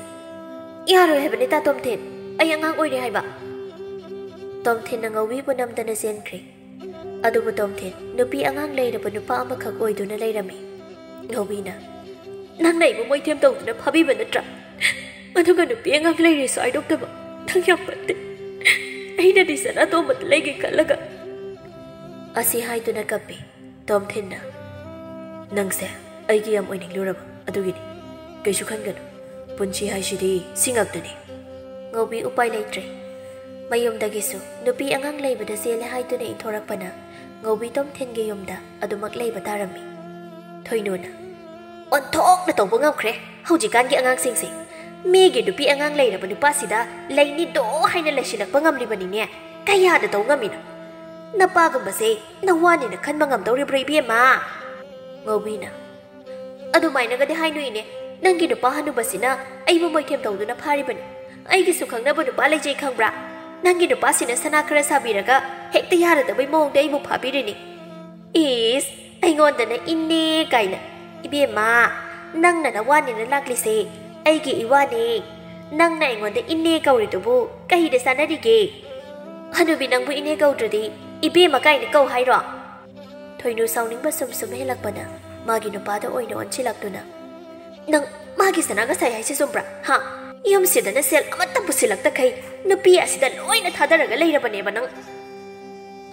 "ꯌꯥꯔꯣꯏ ꯍꯥꯏꯕꯅꯦ ꯇꯥ ꯇꯣꯝꯊꯤꯟ, ꯑꯩ ꯑꯉꯥꯡ ꯑꯣꯏꯔꯤ ꯍꯥꯏꯕ꯫" ꯇꯣꯝꯊꯤꯟꯅ ꯉꯧꯕꯤꯕꯨ ꯅꯝꯗꯅ ꯆꯦꯟꯈ꯭ꯔꯦ꯫ ꯑꯗꯨꯕꯨ ꯇꯣꯝꯊꯤꯟ ꯅꯨꯄꯤ ꯑꯉꯥꯡ ꯂꯩꯔꯕ ꯅꯨꯄꯥ ꯑꯃꯈꯛ ꯑꯣꯏꯗꯨꯅ ꯂꯩꯔꯝꯃꯤ꯫ ꯉꯧꯕꯤꯅ, ꯅꯪꯅ ꯑꯩꯕꯨ ꯃꯣꯏꯊꯦꯝ ꯇꯧꯗꯨꯅ ꯐꯥꯕꯤꯕ ꯅꯠꯇ꯭ꯔꯥ? ꯑꯗꯨꯒ ꯅꯨꯄꯤ ꯑꯉꯥꯡ ꯂꯩꯔꯦꯁꯨ ꯍꯥꯏꯗꯣꯛꯇꯕ꯫ ꯅꯪ ꯌꯥꯝ ꯐꯠꯇꯦ꯫ ꯑꯩꯅꯗꯤ ꯁꯅꯥꯇꯣꯝꯕꯗ ꯂꯩꯒꯦ ꯈꯜꯂꯒ꯫ ꯑꯁꯤ ꯍꯥꯏꯗꯨꯅ ꯀꯞꯄꯤ ꯇꯣꯝꯊꯤꯟꯅ꯫ "ꯅꯪꯁꯦ ꯑꯩꯒꯤ ꯌꯥꯝ ꯑꯣꯏꯅꯤꯡꯂꯨꯔꯕ ꯑꯗꯨꯒꯤꯅꯤ꯫ ꯀꯩꯁꯨ ꯈꯟꯒꯅꯨ꯫ ꯄꯨꯟꯁꯤ ꯍꯥꯏꯁꯤꯗꯤ ꯁꯤ ꯉꯥꯛꯇꯅꯤ꯫" ꯉꯧꯕꯤ ꯎꯄꯥꯏ ꯂꯩꯇ꯭ꯔꯦ꯫ ꯃꯌꯨꯝꯗꯒꯤꯁꯨ ꯅꯨꯄꯤ ꯑꯉꯥꯡ ꯂꯩꯕꯗ ꯆꯦꯜꯂꯦ ꯍꯥꯏꯗꯨꯅ ꯏꯟꯊꯣꯔꯛꯄꯅ ꯉꯧꯕꯤ ꯇꯣꯝꯊꯤꯟꯒꯤ ꯌꯨꯝꯗ ꯑꯗꯨꯃꯛ ꯂꯩꯕ ꯇꯥꯔꯝꯃꯤ꯫ ꯊꯣꯏꯅꯨꯅ, "ꯑꯣꯟꯊꯣꯛꯅ ꯇꯧꯕ ꯉꯝꯈ꯭ꯔꯦ ꯍꯧꯖꯤꯛꯀꯥꯟꯒꯤ ꯑꯉꯥꯡꯁꯤꯡꯁꯦ꯫ ꯃꯤꯒꯤ ꯅꯨꯄꯤ ꯑꯉꯥꯡ ꯂꯩꯔꯕ ꯅꯨꯄꯥꯁꯤꯗ ꯂꯩꯅꯤꯗꯣ ꯍꯥꯏꯅ ꯂꯩꯁꯤꯜꯂꯛꯄ ꯉꯝꯂꯤꯕꯅꯤꯅꯦ꯫ ꯀꯌꯥꯗ ꯇꯧ ꯉꯝꯃꯤꯅꯣ? ꯅꯄꯥꯒꯨꯝꯕꯁꯦ ꯅꯋꯥꯅꯦꯅ ꯈꯟꯕ ꯉꯝꯗꯧꯔꯤꯕ꯭ꯔꯥ, ꯏꯕꯦꯝꯃ?" ꯉꯧꯕꯤꯅ, "ꯑꯗꯨꯃꯥꯏꯅꯒꯗꯤ ꯍꯥꯏꯅꯨ ꯏꯅꯦ꯫ ꯅꯪꯒꯤ ꯅꯨꯄꯥ ꯍꯅꯨꯕꯁꯤꯅ ꯑꯩꯕꯨ ꯃꯣꯏꯊꯦꯝ ꯇꯧꯗꯨꯅ ꯐꯥꯔꯤꯕꯅꯤ꯫ ꯑꯩꯒꯤꯁꯨ ꯈꯪꯅꯕ ꯅꯨꯄꯥ ꯂꯩꯖꯩ ꯈꯪꯕ꯭ꯔꯥ? ꯅꯪꯒꯤ ꯅꯨꯄꯥꯁꯤꯅ ꯁꯅꯥ ꯈꯔ ꯁꯥꯕꯤꯔꯒ ꯍꯦꯛꯇ ꯌꯥꯔꯗꯕꯩ ꯃꯑꯣꯡꯗ ꯑꯩꯕꯨ ꯐꯥꯕꯤꯔꯤꯅꯤ꯫ ꯏꯁ, ꯑꯩꯉꯣꯟꯗꯅ ꯏꯅꯦ ꯀꯥꯏꯅ꯫ ꯏꯕꯦꯝꯃ, ꯅꯪꯅ ꯅꯋꯥꯅꯦꯅ ꯂꯥꯛꯂꯤꯁꯦ ꯑꯩꯒꯤ ꯏꯋꯥꯅꯦ꯫ ꯅꯪꯅ ꯑꯩꯉꯣꯟꯗ ꯏꯅꯦ ꯀꯧꯔꯤꯗꯨꯕꯨ ꯀꯩꯗ ꯆꯥꯟꯅꯔꯤꯒꯦ? ꯍꯅꯨꯕꯤ, ꯅꯪꯕꯨ ꯏꯅꯦ ꯀꯧꯗ꯭ꯔꯗꯤ ꯏꯕꯦꯝꯃ ꯀꯥꯏꯅ ꯀꯧ ꯍꯥꯏꯔꯣ?" ꯊꯣꯏꯅꯨ ꯁꯥꯎꯅꯤꯡꯕ ꯁꯨꯝ ꯁꯨꯝ ꯍꯦꯜꯂꯛꯄꯅ ꯃꯥꯒꯤ ꯅꯨꯄꯥꯗ ꯑꯣꯏꯅ ꯑꯣꯟꯁꯤꯜꯂꯛꯇꯨꯅ, "ꯅꯪ ꯃꯥꯒꯤ ꯁꯅꯥ ꯉꯁꯥꯏ ꯍꯥꯏꯁꯦ ꯆꯨꯝꯕ꯭ꯔꯥ? ꯍꯥ? ꯌꯨꯝꯁꯤꯗꯅ ꯁꯦꯜ ꯑꯃꯠꯇ ꯄꯨꯁꯤꯜꯂꯛꯇꯈꯩ ꯅꯨꯄꯤ ꯑꯁꯤꯗ ꯂꯣꯏꯅ ꯊꯥꯗꯔꯒ ꯂꯩꯔꯕꯅꯦꯕ ꯅꯪ?"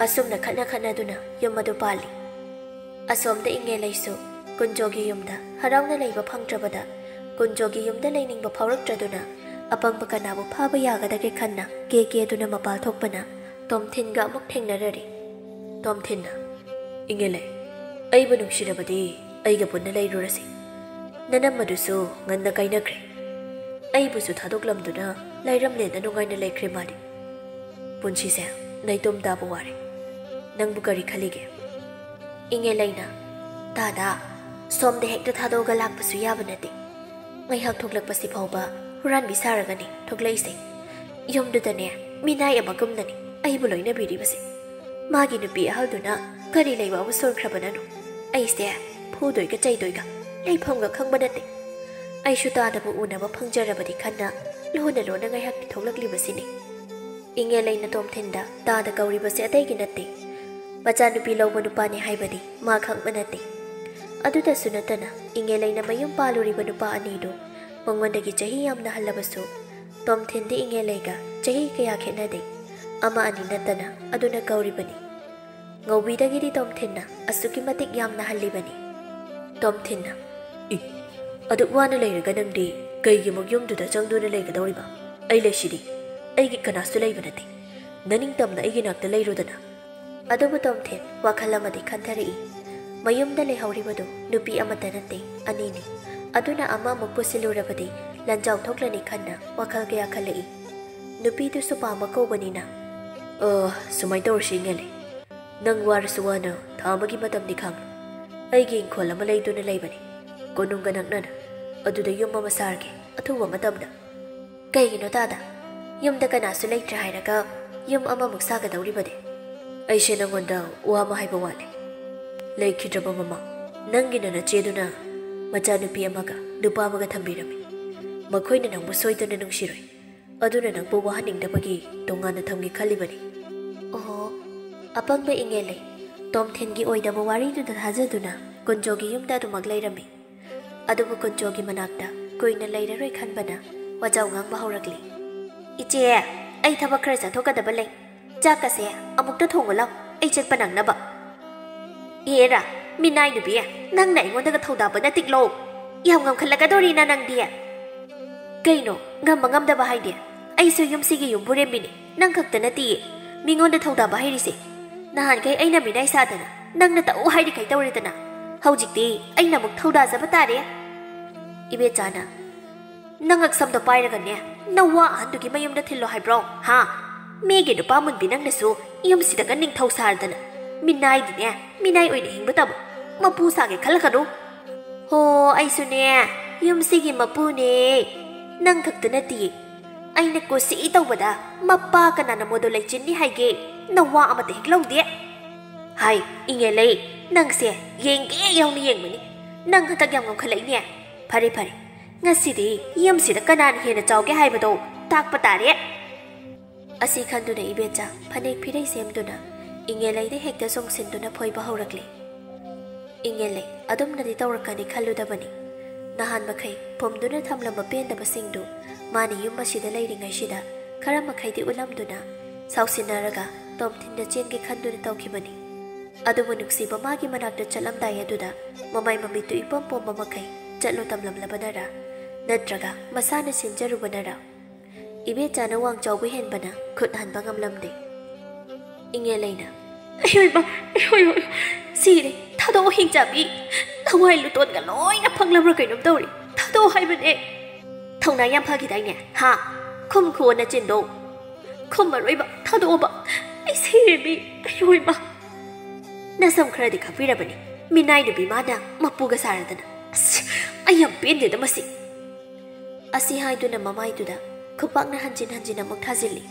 ꯑꯁꯨꯝꯅ ꯈꯠꯅ ꯈꯠꯅꯗꯨꯅ ꯌꯨꯝ ꯑꯗꯨ ꯄꯥꯜꯂꯤ꯫ ꯑꯁꯣꯝꯗ ꯏꯉꯦꯂꯩꯁꯨ ꯀꯨꯟꯖꯣꯒꯤ ꯌꯨꯝꯗ ꯍꯔꯥꯎꯅ ꯂꯩꯕ ꯐꯪꯗ꯭ꯔꯕꯗ ꯀꯨꯟꯖꯣꯒꯤ ꯌꯨꯝꯗ ꯂꯩꯅꯤꯡꯕ ꯐꯥꯎꯔꯛꯇ꯭ꯔꯗꯨꯅ ꯑꯄꯪꯕ ꯀꯅꯥꯕꯨ ꯐꯥꯕ ꯌꯥꯒꯗꯒꯦ ꯈꯟꯅ ꯀꯦ ꯀꯦꯗꯨꯅ ꯃꯄꯥꯜ ꯊꯣꯛꯄꯅ ꯇꯣꯝꯊꯤꯟꯒ ꯑꯃꯨꯛ ꯊꯦꯡꯅꯔꯔꯤ꯫ ꯇꯣꯝꯊꯤꯟꯅ, "ꯏꯉꯦꯂꯩ, ꯑꯩꯕꯨ ꯅꯨꯡꯁꯤꯔꯕꯗꯤ ꯑꯩꯒ ꯄꯨꯟꯅ ꯂꯩꯔꯨꯔꯁꯤ꯫ ꯅꯅꯝꯃꯗꯨꯁꯨ ꯉꯟꯅ ꯀꯥꯏꯅꯈ꯭ꯔꯦ꯫ ꯑꯩꯕꯨꯁꯨ ꯊꯥꯗꯣꯛꯂꯝꯗꯨꯅ ꯂꯥꯏꯔꯝꯂꯦꯟꯗ ꯅꯨꯡꯉꯥꯏꯅ ꯂꯩꯈ꯭ꯔꯦ ꯃꯥꯗꯤ꯫ ꯄꯨꯟꯁꯤꯁꯦ ꯅꯩꯇꯣꯝ ꯇꯥꯕ ꯋꯥꯔꯦ꯫ ꯅꯪꯕꯨ ꯀꯔꯤ ꯈꯜꯂꯤꯒꯦ?" ꯏꯉꯦꯂꯩꯅ, "ꯇꯥꯗ, ꯁꯣꯝꯗ ꯍꯦꯛꯇ ꯊꯥꯗꯣꯛꯑꯒ ꯂꯥꯛꯄꯁꯨ ꯌꯥꯕ ꯅꯠꯇꯦ꯫ ꯉꯥꯏꯍꯥꯛ ꯊꯣꯛꯂꯛꯄꯁꯤ ꯐꯥꯎꯕ ꯍꯨꯔꯥꯟꯕꯤ ꯁꯥꯔꯒꯅꯤ ꯊꯣꯛꯂꯛꯏꯁꯦ꯫ ꯌꯨꯝꯗꯨꯗꯅꯦ ꯃꯤꯅꯥꯏ ꯑꯃꯒꯨꯝꯅꯅꯤ ꯑꯩꯕꯨ ꯂꯣꯏꯅꯕꯤꯔꯤꯕꯁꯦ꯫ ꯃꯥꯒꯤ ꯅꯨꯄꯤ ꯑꯍꯜꯗꯨꯅ ꯀꯔꯤ ꯂꯩꯕꯥꯎꯕ ꯁꯣꯟꯈ꯭ꯔꯕꯅꯅꯣ? ꯑꯩꯁꯦ ꯐꯨꯗꯣꯏꯒ ꯆꯩꯗꯣꯏꯒ ꯂꯩꯐꯝꯒ ꯈꯪꯕ ꯅꯠꯇꯦ꯫ ꯑꯩꯁꯨ ꯇꯥꯗꯕꯨ ꯎꯅꯕ ꯐꯪꯖꯔꯕꯗꯤ ꯈꯟꯅ ꯂꯣꯟꯅ ꯂꯣꯟꯅ ꯉꯥꯏꯍꯥꯛꯇꯤ ꯊꯣꯛꯂꯛꯂꯤꯕꯁꯤꯅꯤ꯫" ꯏꯉꯦꯂꯩꯅ ꯇꯣꯝꯊꯤꯟꯗ ꯇꯥꯗ ꯀꯧꯔꯤꯕꯁꯦ ꯑꯇꯩꯒꯤ ꯅꯠꯇꯦ꯫ ꯃꯆꯥꯅꯨꯄꯤ ꯂꯧꯕ ꯅꯨꯄꯥꯅꯤ ꯍꯥꯏꯕꯗꯤ ꯃꯥ ꯈꯪꯕ ꯅꯠꯇꯦ꯫ ꯑꯗꯨꯗꯁꯨ ꯅꯠꯇꯅ, ꯏꯉꯦꯂꯩꯅ ꯃꯌꯨꯝ ꯄꯥꯜꯂꯨꯔꯤꯕ ꯅꯨꯄꯥ ꯑꯅꯤꯗꯨ ꯃꯉꯣꯟꯗꯒꯤ ꯆꯍꯤ ꯌꯥꯝꯅ ꯍꯜꯂꯕꯁꯨ, ꯇꯣꯝꯊꯤꯟꯗꯤ ꯏꯉꯦꯂꯩꯒ ꯆꯍꯤ ꯀꯌꯥ ꯈꯦꯠꯅꯗꯦ꯫ ꯑꯃ ꯑꯅꯤ ꯅꯠꯇꯅ ꯑꯗꯨꯅ ꯀꯧꯔꯤꯕꯅꯤ꯫ ꯉꯧꯕꯤꯗꯒꯤꯗꯤ ꯇꯣꯝꯊꯤꯟꯅ ꯑꯁꯨꯛꯀꯤ ꯃꯇꯤꯛ ꯌꯥꯝꯅ ꯍꯜꯂꯤꯕꯅꯤ꯫ ꯇꯣꯝꯊꯤꯟꯅ, "ꯏ, ꯑꯗꯨꯛ ꯋꯥꯅ ꯂꯩꯔꯒ ꯅꯪꯗꯤ ꯀꯩꯒꯤꯃꯨꯛ ꯌꯨꯝꯗꯨꯗ ꯆꯪꯗꯨꯅ ꯂꯩꯒꯗꯧꯔꯤꯕ? ꯑꯩ ꯂꯩꯁꯤꯗꯤ, ꯑꯩꯒꯤ ꯀꯅꯥꯁꯨ ꯂꯩꯕ ꯅꯠꯇꯦ꯫ ꯅꯅꯤꯡꯇꯝꯅ ꯑꯩꯒꯤ ꯅꯥꯛꯇ ꯂꯩꯔꯨꯗꯅ꯫" ꯑꯗꯨꯕꯨ ꯇꯣꯝꯊꯤꯟ ꯋꯥꯈꯜ ꯑꯃꯗꯤ ꯈꯟꯊꯔꯛꯏ꯫ ꯃꯌꯨꯝꯗ ꯂꯩꯍꯧꯔꯤꯕꯗꯨ ꯅꯨꯄꯤ ꯑꯃꯠꯇ ꯅꯠꯇꯦ, ꯑꯅꯤꯅꯤ꯫ ꯑꯗꯨꯅ ꯑꯃ ꯑꯃꯨꯛ ꯄꯨꯁꯤꯜꯂꯨꯔꯕꯗꯤ ꯂꯟꯖꯥꯎ ꯊꯣꯛꯂꯅꯤ ꯈꯟꯅ ꯋꯥꯈꯜ ꯀꯌꯥ ꯈꯜꯂꯛꯏ꯫ ꯅꯨꯄꯤꯗꯨꯁꯨ ꯄꯥꯝꯕ ꯀꯧꯕꯅꯤꯅ, "ꯑ, ꯁꯨꯃꯥꯏꯅ ꯇꯧꯔꯁꯤ ꯏꯉꯦꯂꯩ꯫ ꯅꯪ ꯋꯥꯔꯁꯨ ꯋꯥꯅ ꯊꯥ ꯑꯃꯒꯤ ꯃꯇꯝꯗꯤ ꯈꯥꯡꯉꯨ꯫ ꯑꯩꯒꯤ ꯏꯪꯈꯣꯜ ꯑꯃ ꯂꯩꯗꯨꯅ ꯂꯩꯕꯅꯤ, ꯀꯣꯅꯨꯡꯒ ꯅꯛꯅꯅ꯫ ꯑꯗꯨꯗ ꯌꯨꯝ ꯑꯃ ꯁꯥꯔꯒꯦ ꯑꯊꯨꯕ ꯃꯇꯝꯗ꯫" "ꯀꯩꯒꯤꯅꯣ ꯇꯥꯗ? ꯌꯨꯝꯗ ꯀꯅꯥꯁꯨ ꯂꯩꯇ꯭ꯔꯦ ꯍꯥꯏꯔꯒ ꯌꯨꯝ ꯑꯃꯃꯨꯛ ꯁꯥꯒꯗꯧꯔꯤꯕꯗꯤ?" "ꯑꯩꯁꯦ ꯅꯪꯉꯣꯟꯗ ꯋꯥ ꯑꯃ ꯍꯥꯏꯕ ꯋꯥꯠꯂꯦ꯫ ꯂꯩꯈꯤꯗ꯭ꯔꯕ ꯃꯃꯥ, ꯅꯪꯒꯤ ꯅꯅꯆꯦꯗꯨꯅ ꯃꯆꯥꯅꯨꯄꯤ ꯑꯃꯒ ꯅꯨꯄꯥ ꯑꯃꯒ ꯊꯝꯕꯤꯔꯝꯃꯤ꯫ ꯃꯈꯣꯏꯅ ꯅꯪꯕꯨ ꯁꯣꯏꯗꯅ ꯅꯨꯡꯁꯤꯔꯣꯏ꯫ ꯑꯗꯨꯅ ꯅꯪꯕꯨ ꯋꯥꯍꯟꯅꯤꯡꯗꯕꯒꯤ ꯇꯣꯉꯥꯟꯅ ꯊꯝꯒꯦ ꯈꯜꯂꯤꯕꯅꯤ꯫" ꯑꯣꯍꯣ, ꯑꯄꯪꯕ ꯏꯉꯦꯜꯂꯩ꯫ ꯇꯣꯝꯊꯤꯟꯒꯤ ꯑꯣꯏꯗꯕ ꯋꯥꯔꯤꯗꯨꯗ ꯊꯥꯖꯗꯨꯅ ꯀꯨꯟꯖꯣꯒꯤ ꯌꯨꯝꯗ ꯑꯗꯨꯃꯛ ꯂꯩꯔꯝꯃꯤ꯫ ꯑꯗꯨꯕꯨ ꯀꯨꯟꯖꯣꯒꯤ ꯃꯅꯥꯛꯇ ꯀꯨꯏꯅ ꯂꯩꯔꯔꯣꯏ ꯈꯟꯕꯅ ꯋꯥꯖꯥꯎ ꯉꯥꯡꯕ ꯍꯧꯔꯛꯂꯤ꯫ "ꯏꯆꯦ, ꯑꯩ ꯊꯕꯛ ꯈꯔ ꯆꯠꯊꯣꯛꯀꯗꯕ ꯂꯩ꯫ ꯆꯥꯛꯀꯁꯦ ꯑꯃꯨꯛꯇ ꯊꯣꯡꯉꯨ ꯂꯥꯎ, ꯑꯩ ꯆꯠꯄ ꯅꯪꯅꯕ꯫" "ꯑꯦꯔꯥ, ꯃꯤꯅꯥꯏ ꯅꯨꯄꯤ, ꯅꯪꯅ ꯑꯩꯉꯣꯟꯗꯒ ꯊꯧꯗꯥꯕ ꯅꯠꯇꯤꯛꯂꯣ? ꯌꯥꯝ ꯉꯝꯈꯠꯂꯛꯀꯗꯧꯔꯤꯅ ꯅꯪꯗꯤ꯫" "ꯀꯩꯅꯣ, ꯉꯝꯕ ꯉꯝꯗꯕ ꯍꯥꯏꯗꯤ? ꯑꯩꯁꯨ ꯌꯨꯝꯁꯤꯒꯤ ꯌꯨꯝꯕꯨꯔꯦꯝꯕꯤꯅꯤ, ꯅꯪ ꯈꯛꯇ ꯅꯠꯇꯤꯌꯦ꯫ ꯃꯤꯉꯣꯟꯗ ꯊꯧꯗꯥꯕ ꯍꯩꯔꯤꯁꯦ꯫ ꯅꯍꯥꯟꯈꯩ ꯑꯩꯅ ꯃꯤꯅꯥꯏ ꯁꯥꯗꯅ ꯅꯪꯅ ꯇꯧ ꯍꯥꯏꯔꯤꯈꯩ ꯇꯧꯔꯦꯗꯅ꯫ ꯍꯧꯖꯤꯛꯇꯤ ꯑꯩꯅ ꯑꯃꯨꯛ ꯊꯧꯗꯥꯖꯕ ꯇꯥꯔꯦ꯫" ꯏꯕꯦꯆꯥꯅ, "ꯅꯪ ꯉꯛꯁꯝꯗꯣ ꯄꯥꯏꯔꯒꯅꯦ, ꯅꯋꯥ ꯑꯍꯟꯗꯨꯒꯤ ꯃꯌꯨꯝꯗ ꯊꯤꯜꯂꯣ ꯍꯥꯏꯕ꯭ꯔꯣ, ꯍꯥ? ꯃꯤꯒꯤ ꯅꯨꯄꯥ ꯃꯨꯟꯕꯤ ꯅꯪꯅꯁꯨ ꯌꯨꯝꯁꯤꯗꯒ ꯅꯤꯡꯊꯧ ꯁꯥꯔꯗꯅ, ꯃꯤꯅꯥꯏꯗꯤꯅꯦ, ꯃꯤꯅꯥꯏ ꯑꯣꯏꯅ ꯍꯤꯡꯕ ꯇꯝꯃꯨ꯫ ꯃꯄꯨ ꯁꯥꯒꯦ ꯈꯜꯂꯛꯀꯅꯨ꯫" "ꯍꯣ, ꯑꯩꯁꯨꯅꯦ, ꯌꯨꯝꯁꯤꯒꯤ ꯃꯄꯨꯅꯦ꯫ ꯅꯪ ꯈꯛꯇ ꯅꯠꯇꯤꯌꯦ꯫ ꯑꯩꯅ ꯀꯨꯁꯤ ꯇꯧꯕꯗ ꯃꯄꯥ ꯀꯅꯥꯅ ꯃꯣꯗꯣ ꯂꯩꯆꯤꯟꯅꯤ ꯍꯥꯏꯒꯦ? ꯅꯋꯥ ꯑꯃꯠꯇ ꯍꯦꯛ ꯂꯧꯗꯦ꯫" "ꯍꯥꯏ, ꯏꯉꯦꯜꯂꯩ, ꯅꯪꯁꯦ ꯌꯦꯡꯒꯦ ꯌꯥꯎꯅ ꯌꯦꯡꯕꯅꯤ꯫ ꯅꯪ ꯍꯟꯗꯛ ꯌꯥꯝ ꯉꯝꯈꯠꯂꯛꯏꯅꯦ꯫ ꯐꯔꯦ, ꯐꯔꯦ, ꯉꯁꯤꯗꯤ ꯌꯨꯝꯁꯤꯗ ꯀꯅꯥꯅ ꯍꯦꯟꯅ ꯆꯥꯎꯒꯦ ꯍꯥꯏꯕꯗꯣ ꯇꯥꯛꯄ ꯇꯥꯔꯦ꯫" ꯑꯁꯤ ꯈꯟꯗꯨꯅ ꯏꯕꯦꯆꯥ ꯐꯅꯦꯛ ꯐꯤꯔꯩ ꯁꯦꯝꯗꯨꯅ ꯏꯉꯦꯜꯂꯩꯗ ꯍꯦꯛꯇ ꯆꯣꯡꯁꯤꯟꯗꯨꯅ ꯐꯣꯏꯕ ꯍꯧꯔꯛꯂꯦ꯫ "ꯏꯉꯦꯜꯂꯩ, ꯑꯗꯨꯝꯅꯗꯤ ꯇꯧꯔꯛꯀꯅꯤ ꯈꯜꯂꯨꯗꯕꯅꯤ꯫ ꯅꯍꯥꯟ ꯃꯈꯩ ꯐꯨꯝꯗꯨꯅ ꯊꯝꯂꯝꯕ ꯄꯦꯟꯗꯕꯁꯤꯡꯗꯨ ꯃꯥꯅ ꯌꯨꯝ ꯑꯁꯤꯗ ꯂꯩꯔꯤꯉꯩꯁꯤꯗ ꯈꯔ ꯃꯈꯩꯗꯤ ꯎꯠꯂꯝꯗꯨꯅ ꯁꯥꯎꯁꯤꯟꯅꯔꯒ ꯇꯣꯝꯊꯤꯟꯗ ꯆꯦꯟꯒꯦ ꯈꯟꯗꯨꯅ ꯇꯧꯈꯤꯕꯅꯤ꯫ ꯑꯗꯨꯕꯨ ꯅꯨꯡꯁꯤꯕ ꯃꯥꯒꯤ ꯃꯅꯥꯛꯇ ꯆꯠꯂꯝꯗꯥꯏ ꯑꯗꯨꯗ ꯃꯃꯥꯏ ꯃꯃꯤꯠꯇꯨ ꯏꯄꯣꯝ ꯄꯣꯝꯕ ꯃꯈꯩ ꯆꯠꯂꯣ ꯇꯝꯂꯝꯂꯕꯅꯔꯥ, ꯅꯠꯇ꯭ꯔꯒ ꯃꯁꯥꯅ ꯁꯤꯟꯖꯔꯨꯕꯅꯔꯥ, ꯏꯕꯦꯆꯥꯅ ꯋꯥꯡ ꯆꯥꯎꯕ ꯍꯦꯟꯕꯅ ꯈꯨꯠ ꯍꯟꯕ ꯉꯝꯂꯝꯗꯦ꯫ ꯏꯉꯦꯂꯩꯅ, "ꯑꯩ ꯑꯣꯏꯕ, ꯑꯩ ꯑꯣꯏ, ꯑꯣꯏ, ꯁꯤꯔꯦ, ꯊꯥꯗꯣꯛꯑꯣ ꯍꯤꯡꯆꯥꯕꯤ, ꯊꯋꯥꯏ ꯂꯨꯇꯣꯟꯒ ꯂꯣꯏꯅ ꯐꯪꯂꯕ꯭ꯔꯥ ꯀꯩꯅꯣꯝ ꯇꯧꯔꯦ, ꯊꯥꯗꯣꯛꯑꯣ ꯍꯥꯏꯕꯅꯦ꯫ ꯊꯧꯅꯥ ꯌꯥꯝ ꯐꯈꯤꯗꯥꯏꯅꯦ, ꯍꯥ? ꯈꯨꯝ ꯈꯨꯑꯣ ꯅꯆꯤꯟꯗꯣ, ꯈꯨꯝꯃꯔꯣꯏꯕ, ꯊꯥꯗꯣꯛꯑꯣꯕ, ꯑꯩ ꯁꯤꯔꯦ ꯃꯤ, ꯑꯩ ꯑꯣꯏꯕ꯫ ꯅꯁꯝ ꯈꯔꯗꯤ ꯈꯥꯛꯄꯤꯔꯕꯅꯤ, ꯃꯤꯅꯥꯏ ꯅꯨꯄꯤ ꯃꯥꯅ ꯃꯄꯨꯒ ꯁꯥꯔꯗꯅ꯫ ꯑꯁ, ꯑꯩ ꯌꯥꯝ ꯄꯦꯟꯗꯦꯗ ꯃꯁꯤ꯫" ꯑꯁꯤ ꯍꯥꯏꯗꯨꯅ ꯃꯃꯥꯏꯗꯨꯗ ꯈꯨꯄꯥꯛꯅ ꯍꯟꯖꯤꯟ ꯍꯟꯖꯤꯟ ꯑꯃꯨꯛ ꯊꯥꯖꯤꯜꯂꯤ꯫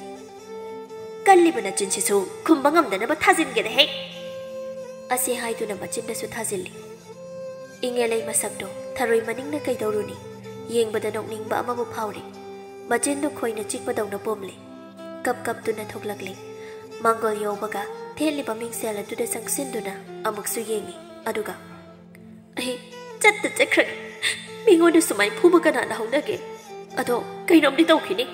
"ꯀꯜꯂꯤꯕ ꯅꯆꯤꯟꯁꯤꯁꯨ ꯈꯨꯝꯕ ꯉꯝꯗꯅꯕ ꯊꯥꯖꯤꯟꯒꯦꯗ ꯍꯦꯛ!" ꯑꯁꯤ ꯍꯥꯏꯗꯨꯅ ꯃꯆꯤꯟꯗꯁꯨ ꯊꯥꯖꯤꯜꯂꯤ꯫ ꯏꯉꯦꯂꯩ ꯃꯁꯛꯇꯣ ꯊꯔꯣꯏ ꯃꯅꯤꯡꯅ ꯀꯩꯗꯧꯔꯨꯅꯤ? ꯌꯦꯡꯕꯗ ꯅꯣꯛꯅꯤꯡꯕ ꯑꯃꯕꯨ ꯐꯥꯎꯔꯤ꯫ ꯃꯆꯤꯟꯗꯨ ꯈꯣꯏꯅ ꯆꯤꯛꯄꯗꯧꯅ ꯄꯣꯝꯂꯤ꯫ ꯀꯞ ꯀꯞꯇꯨꯅ ꯊꯣꯛꯂꯛꯂꯤ꯫ ꯃꯥꯡꯒꯣꯜ ꯌꯧꯕꯒ ꯊꯦꯠꯂꯤꯕ ꯃꯤꯡꯁꯦꯜ ꯑꯗꯨꯗ ꯆꯪꯁꯤꯟꯗꯨꯅ ꯑꯃꯨꯛꯁꯨ ꯌꯦꯡꯉꯤ꯫ ꯑꯗꯨꯒ, "ꯑꯩ ꯆꯠꯇ ꯆꯠꯈ꯭ꯔꯒꯦ꯫ ꯃꯤꯉꯣꯟꯗ ꯁꯨꯃꯥꯏ ꯐꯨꯕ ꯀꯅꯥꯅ ꯍꯧꯅꯒꯦ? ꯑꯗꯣ ꯀꯩꯅꯣꯝꯗꯤ ꯇꯧꯈꯤꯅꯤ꯫"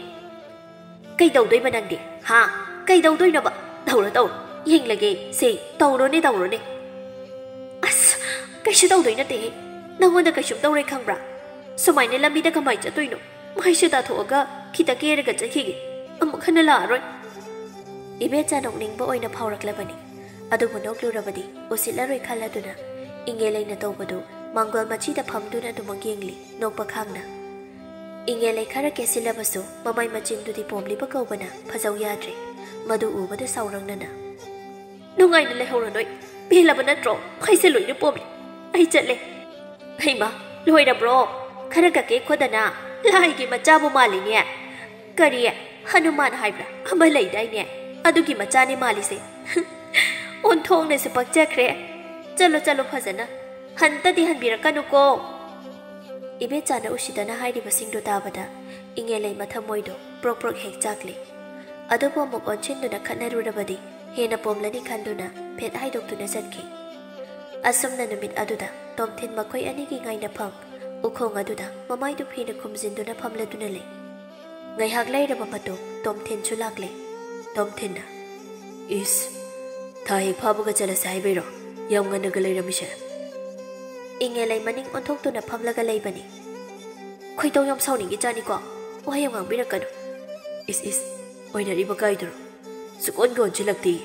"ꯀꯩꯗꯧꯗꯣꯏꯕ ꯅꯪꯗꯤ? ꯍꯥ? ꯀꯩꯗꯧꯗꯣꯏꯅꯣꯕ? ꯇꯧꯔꯣ, ꯇꯧꯔꯣ꯫ ꯌꯦꯡꯂꯒꯦ꯫ ꯁꯦ, ꯇꯧꯔꯣꯅꯦ, ꯇꯧꯔꯣꯅꯦ꯫" "ꯑꯁ, ꯀꯩꯁꯨ ꯇꯧꯗꯣꯏ ꯅꯠꯇꯦꯍꯦ꯫ ꯅꯪꯉꯣꯟꯗ ꯀꯩꯁꯨꯝ ꯇꯧꯔꯣꯏ ꯈꯪꯕ꯭ꯔꯥ? ꯁꯨꯃꯥꯏꯅ ꯂꯝꯕꯤꯗ ꯀꯃꯥꯏ ꯆꯠꯇꯣꯏꯅꯣ? ꯃꯥꯏꯁꯦ ꯇꯥꯊꯣꯛꯑꯒ ꯈꯤꯇ ꯀꯦꯔꯒ ꯆꯠꯈꯤꯒꯦ꯫ ꯑꯃꯨꯛ ꯍꯟꯅ ꯂꯥꯛꯑꯔꯣꯏ꯫" ꯏꯕꯦꯆꯥ ꯅꯣꯛꯅꯤꯡꯕ ꯑꯣꯏꯅ ꯐꯥꯎꯔꯛꯂꯕꯅꯤ꯫ ꯑꯗꯨꯕꯨ ꯅꯣꯛꯂꯨꯔꯕꯗꯤ ꯎꯁꯤꯠꯂꯔꯣꯏ ꯈꯜꯂꯗꯨꯅ ꯏꯉꯦꯂꯩꯅ ꯇꯧꯕꯗꯨ ꯃꯥꯡꯒꯣꯜ ꯃꯆꯤꯗ ꯐꯝꯗꯨꯅ ꯑꯗꯨꯃꯛ ꯌꯦꯡꯂꯤ, ꯅꯣꯛꯄ ꯈꯥꯡꯅ꯫ ꯏꯉꯦꯂꯩ ꯈꯔ ꯀꯦꯁꯤꯜꯂꯕꯁꯨ ꯃꯃꯥꯏ ꯃꯆꯤꯟꯗꯨꯗꯤ ꯄꯣꯝꯂꯤꯕ ꯀꯧꯕꯅ ꯐꯖꯧ ꯌꯥꯗ꯭ꯔꯦ꯫ ꯃꯗꯨ ꯎꯕꯗ ꯁꯥꯎꯔꯪꯅꯅ, "ꯅꯨꯡꯉꯥꯏꯅ ꯂꯩꯍꯧꯔꯣ ꯅꯣꯏ꯫ ꯄꯦꯜꯂꯕ ꯅꯠꯇ꯭ꯔꯣ? ꯃꯩꯁꯦ ꯂꯣꯏꯅ ꯄꯣꯝꯃꯤ꯫ ꯑꯩ ꯆꯠꯂꯦ꯫" "ꯍꯩꯃꯥ, ꯂꯣꯏꯔꯕ꯭ꯔꯣ? ꯈꯔ ꯀꯛꯀꯦ ꯈꯣꯗꯅ꯫ ꯂꯥꯏꯒꯤ ꯃꯆꯥꯕꯨ ꯃꯥꯜꯂꯤꯅꯦ꯫ ꯀꯔꯤ, ꯍꯅꯨꯃꯥꯟ ꯍꯥꯏꯕ꯭ꯔꯥ ꯑꯃ ꯂꯩꯗꯥꯏꯅꯦ? ꯑꯗꯨꯒꯤ ꯃꯆꯥꯅꯤ ꯃꯥꯜꯂꯤꯁꯦ꯫" "ꯑꯣꯟꯊꯣꯛꯅꯁꯨ ꯄꯛꯆꯈ꯭ꯔꯦ꯫ ꯆꯠꯂꯣ, ꯆꯠꯂꯣ ꯐꯖꯅ꯫ ꯍꯟꯇꯗꯤ ꯍꯟꯕꯤꯔꯛꯀꯅꯨꯀꯣ꯫" ꯏꯕꯦꯆꯥꯅ ꯎꯁꯤꯠꯇꯅ ꯍꯥꯏꯔꯤꯕꯁꯤꯡꯗꯨ ꯇꯥꯕꯗ ꯏꯉꯦꯂꯩ ꯃꯊꯃꯣꯏꯗꯣ ꯄ꯭ꯔꯣꯛ ꯄ꯭ꯔꯣꯛ ꯍꯦꯛ ꯆꯥꯛꯂꯤ꯫ ꯑꯗꯨꯕꯨ ꯑꯃꯨꯛ ꯑꯣꯟꯁꯤꯟꯗꯨꯅ ꯈꯠꯅꯔꯨꯔꯕꯗꯤ ꯍꯦꯟꯅ ꯄꯣꯝꯂꯅꯤ ꯈꯟꯗꯨꯅ ꯐꯦꯠ ꯍꯥꯏꯗꯣꯛꯇꯨꯅ ꯆꯠꯈꯤ꯫ ꯑꯁꯨꯝꯅ ꯅꯨꯃꯤꯠ ꯑꯗꯨꯗ ꯇꯣꯝꯊꯤꯟ ꯃꯈꯣꯏ ꯑꯅꯤꯒꯤ ꯉꯥꯏꯅꯐꯝ ꯎꯈꯣꯡ ꯑꯗꯨꯗ ꯃꯃꯥꯏꯗꯨ ꯐꯤꯅ ꯈꯨꯝꯖꯤꯟꯗꯨꯅ ꯐꯝꯂꯗꯨꯅ ꯂꯩ꯫ ꯉꯥꯏꯍꯥꯛ ꯂꯩꯔꯕ ꯃꯇꯨꯡ ꯇꯣꯝꯊꯤꯟꯁꯨ ꯂꯥꯛꯂꯦ꯫ ꯇꯣꯝꯊꯤꯟꯅ, "ꯏꯁ, ꯊꯥ ꯍꯦꯛ ꯐꯥꯕꯒ ꯆꯠꯂꯁꯦ ꯍꯥꯏꯕꯩꯔꯣ ꯌꯥꯝ ꯉꯟꯅꯒ ꯂꯩꯔꯝꯃꯤꯁꯦ?" ꯏꯉꯦꯂꯩ ꯃꯅꯤꯡ ꯑꯣꯟꯊꯣꯛꯇꯨꯅ ꯐꯝꯂꯒ ꯂꯩꯕꯅꯤ꯫ "ꯈꯣꯏꯗꯧ ꯌꯥꯝ ꯁꯥꯎꯅꯤꯡꯉꯤ ꯆꯥꯅꯤꯀꯣ, ꯋꯥ ꯌꯥꯝ ꯉꯥꯡꯕꯤꯔꯛꯀꯅꯨ꯫ ꯏꯁ ꯏꯁ, ꯑꯣꯏꯅꯔꯤꯕ ꯀꯥꯏꯗꯨꯔꯣ? ꯁꯨꯛꯑꯣꯟꯒ ꯑꯣꯟꯁꯤꯜꯂꯛꯇꯦ꯫"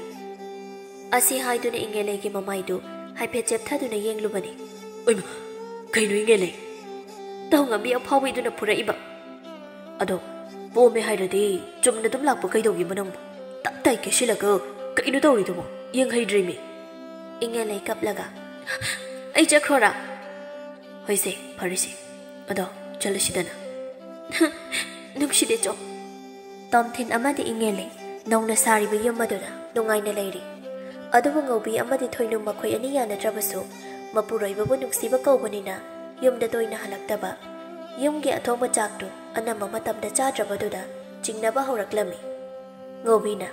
ꯑꯁꯤ ꯍꯥꯏꯗꯨꯅ ꯏꯉꯦꯂꯩꯒꯤ ꯃꯃꯥꯏꯗꯨ ꯍꯥꯏꯐꯦꯠ ꯆꯦꯞꯊꯗꯨꯅ ꯌꯦꯡꯂꯨꯕꯅꯤ꯫ "ꯑꯣꯏꯃ, ꯀꯩꯅꯣ ꯏꯉꯦꯂꯩ? ꯇꯧꯉꯝꯕꯤ ꯑꯐꯥꯎꯕꯤꯗꯨꯅ ꯐꯨꯔꯛꯏꯕ? ꯑꯗꯣ ꯄꯣꯝꯃꯦ ꯍꯥꯏꯔꯗꯤ ꯆꯨꯝꯅ ꯑꯗꯨꯝ ꯂꯥꯛꯄ ꯀꯩꯗꯧꯒꯦꯕ ꯅꯪꯕꯨ? ꯇꯞ ꯇꯥꯏ ꯀꯦꯁꯤꯜꯂꯒ ꯀꯩꯅꯣ ꯇꯧꯔꯤꯗꯨꯕꯣ? ꯌꯦꯡꯍꯩꯗ꯭ꯔꯤꯃꯤ꯫" ꯏꯉꯦꯂꯩ ꯀꯞꯂꯒ, "ꯑꯩ ꯆꯠꯈ꯭ꯔꯣꯔꯥ?" "ꯍꯣꯏꯁꯦ, ꯐꯔꯦꯁꯦ꯫ ꯑꯗꯣ ꯆꯠꯂꯁꯤꯗꯅ꯫" "ꯅꯨꯡꯁꯤꯗꯦ ꯆꯣ꯫" ꯇꯣꯝꯊꯤꯟ ꯑꯃꯗꯤ ꯏꯉꯦꯂꯩ ꯅꯧꯅ ꯁꯥꯔꯤꯕ ꯌꯨꯝ ꯑꯗꯨꯗ ꯅꯨꯡꯉꯥꯏꯅ ꯂꯩꯔꯤ꯫ ꯑꯗꯨꯕꯨ ꯉꯧꯕꯤ ꯑꯃꯗꯤ ꯊꯣꯏꯅꯨ ꯃꯈꯣꯏ ꯑꯅꯤ ꯌꯥꯅꯗ꯭ꯔꯕꯁꯨ, ꯃꯄꯨꯔꯣꯏꯕꯕꯨ ꯅꯨꯡꯁꯤꯕ ꯀꯧꯕꯅꯤꯅ ꯌꯨꯝꯗ ꯇꯣꯏꯅ ꯍꯜꯂꯛꯇꯕ, ꯌꯨꯝꯒꯤ ꯑꯊꯣꯡꯕ ꯆꯥꯛꯇꯨ ꯑꯅꯝꯕ ꯃꯇꯝꯗ ꯆꯥꯗ꯭ꯔꯕꯗꯨꯗ ꯆꯤꯡꯅꯕ ꯍꯧꯔꯛꯂꯝꯃꯤ꯫ ꯉꯧꯕꯤꯅ,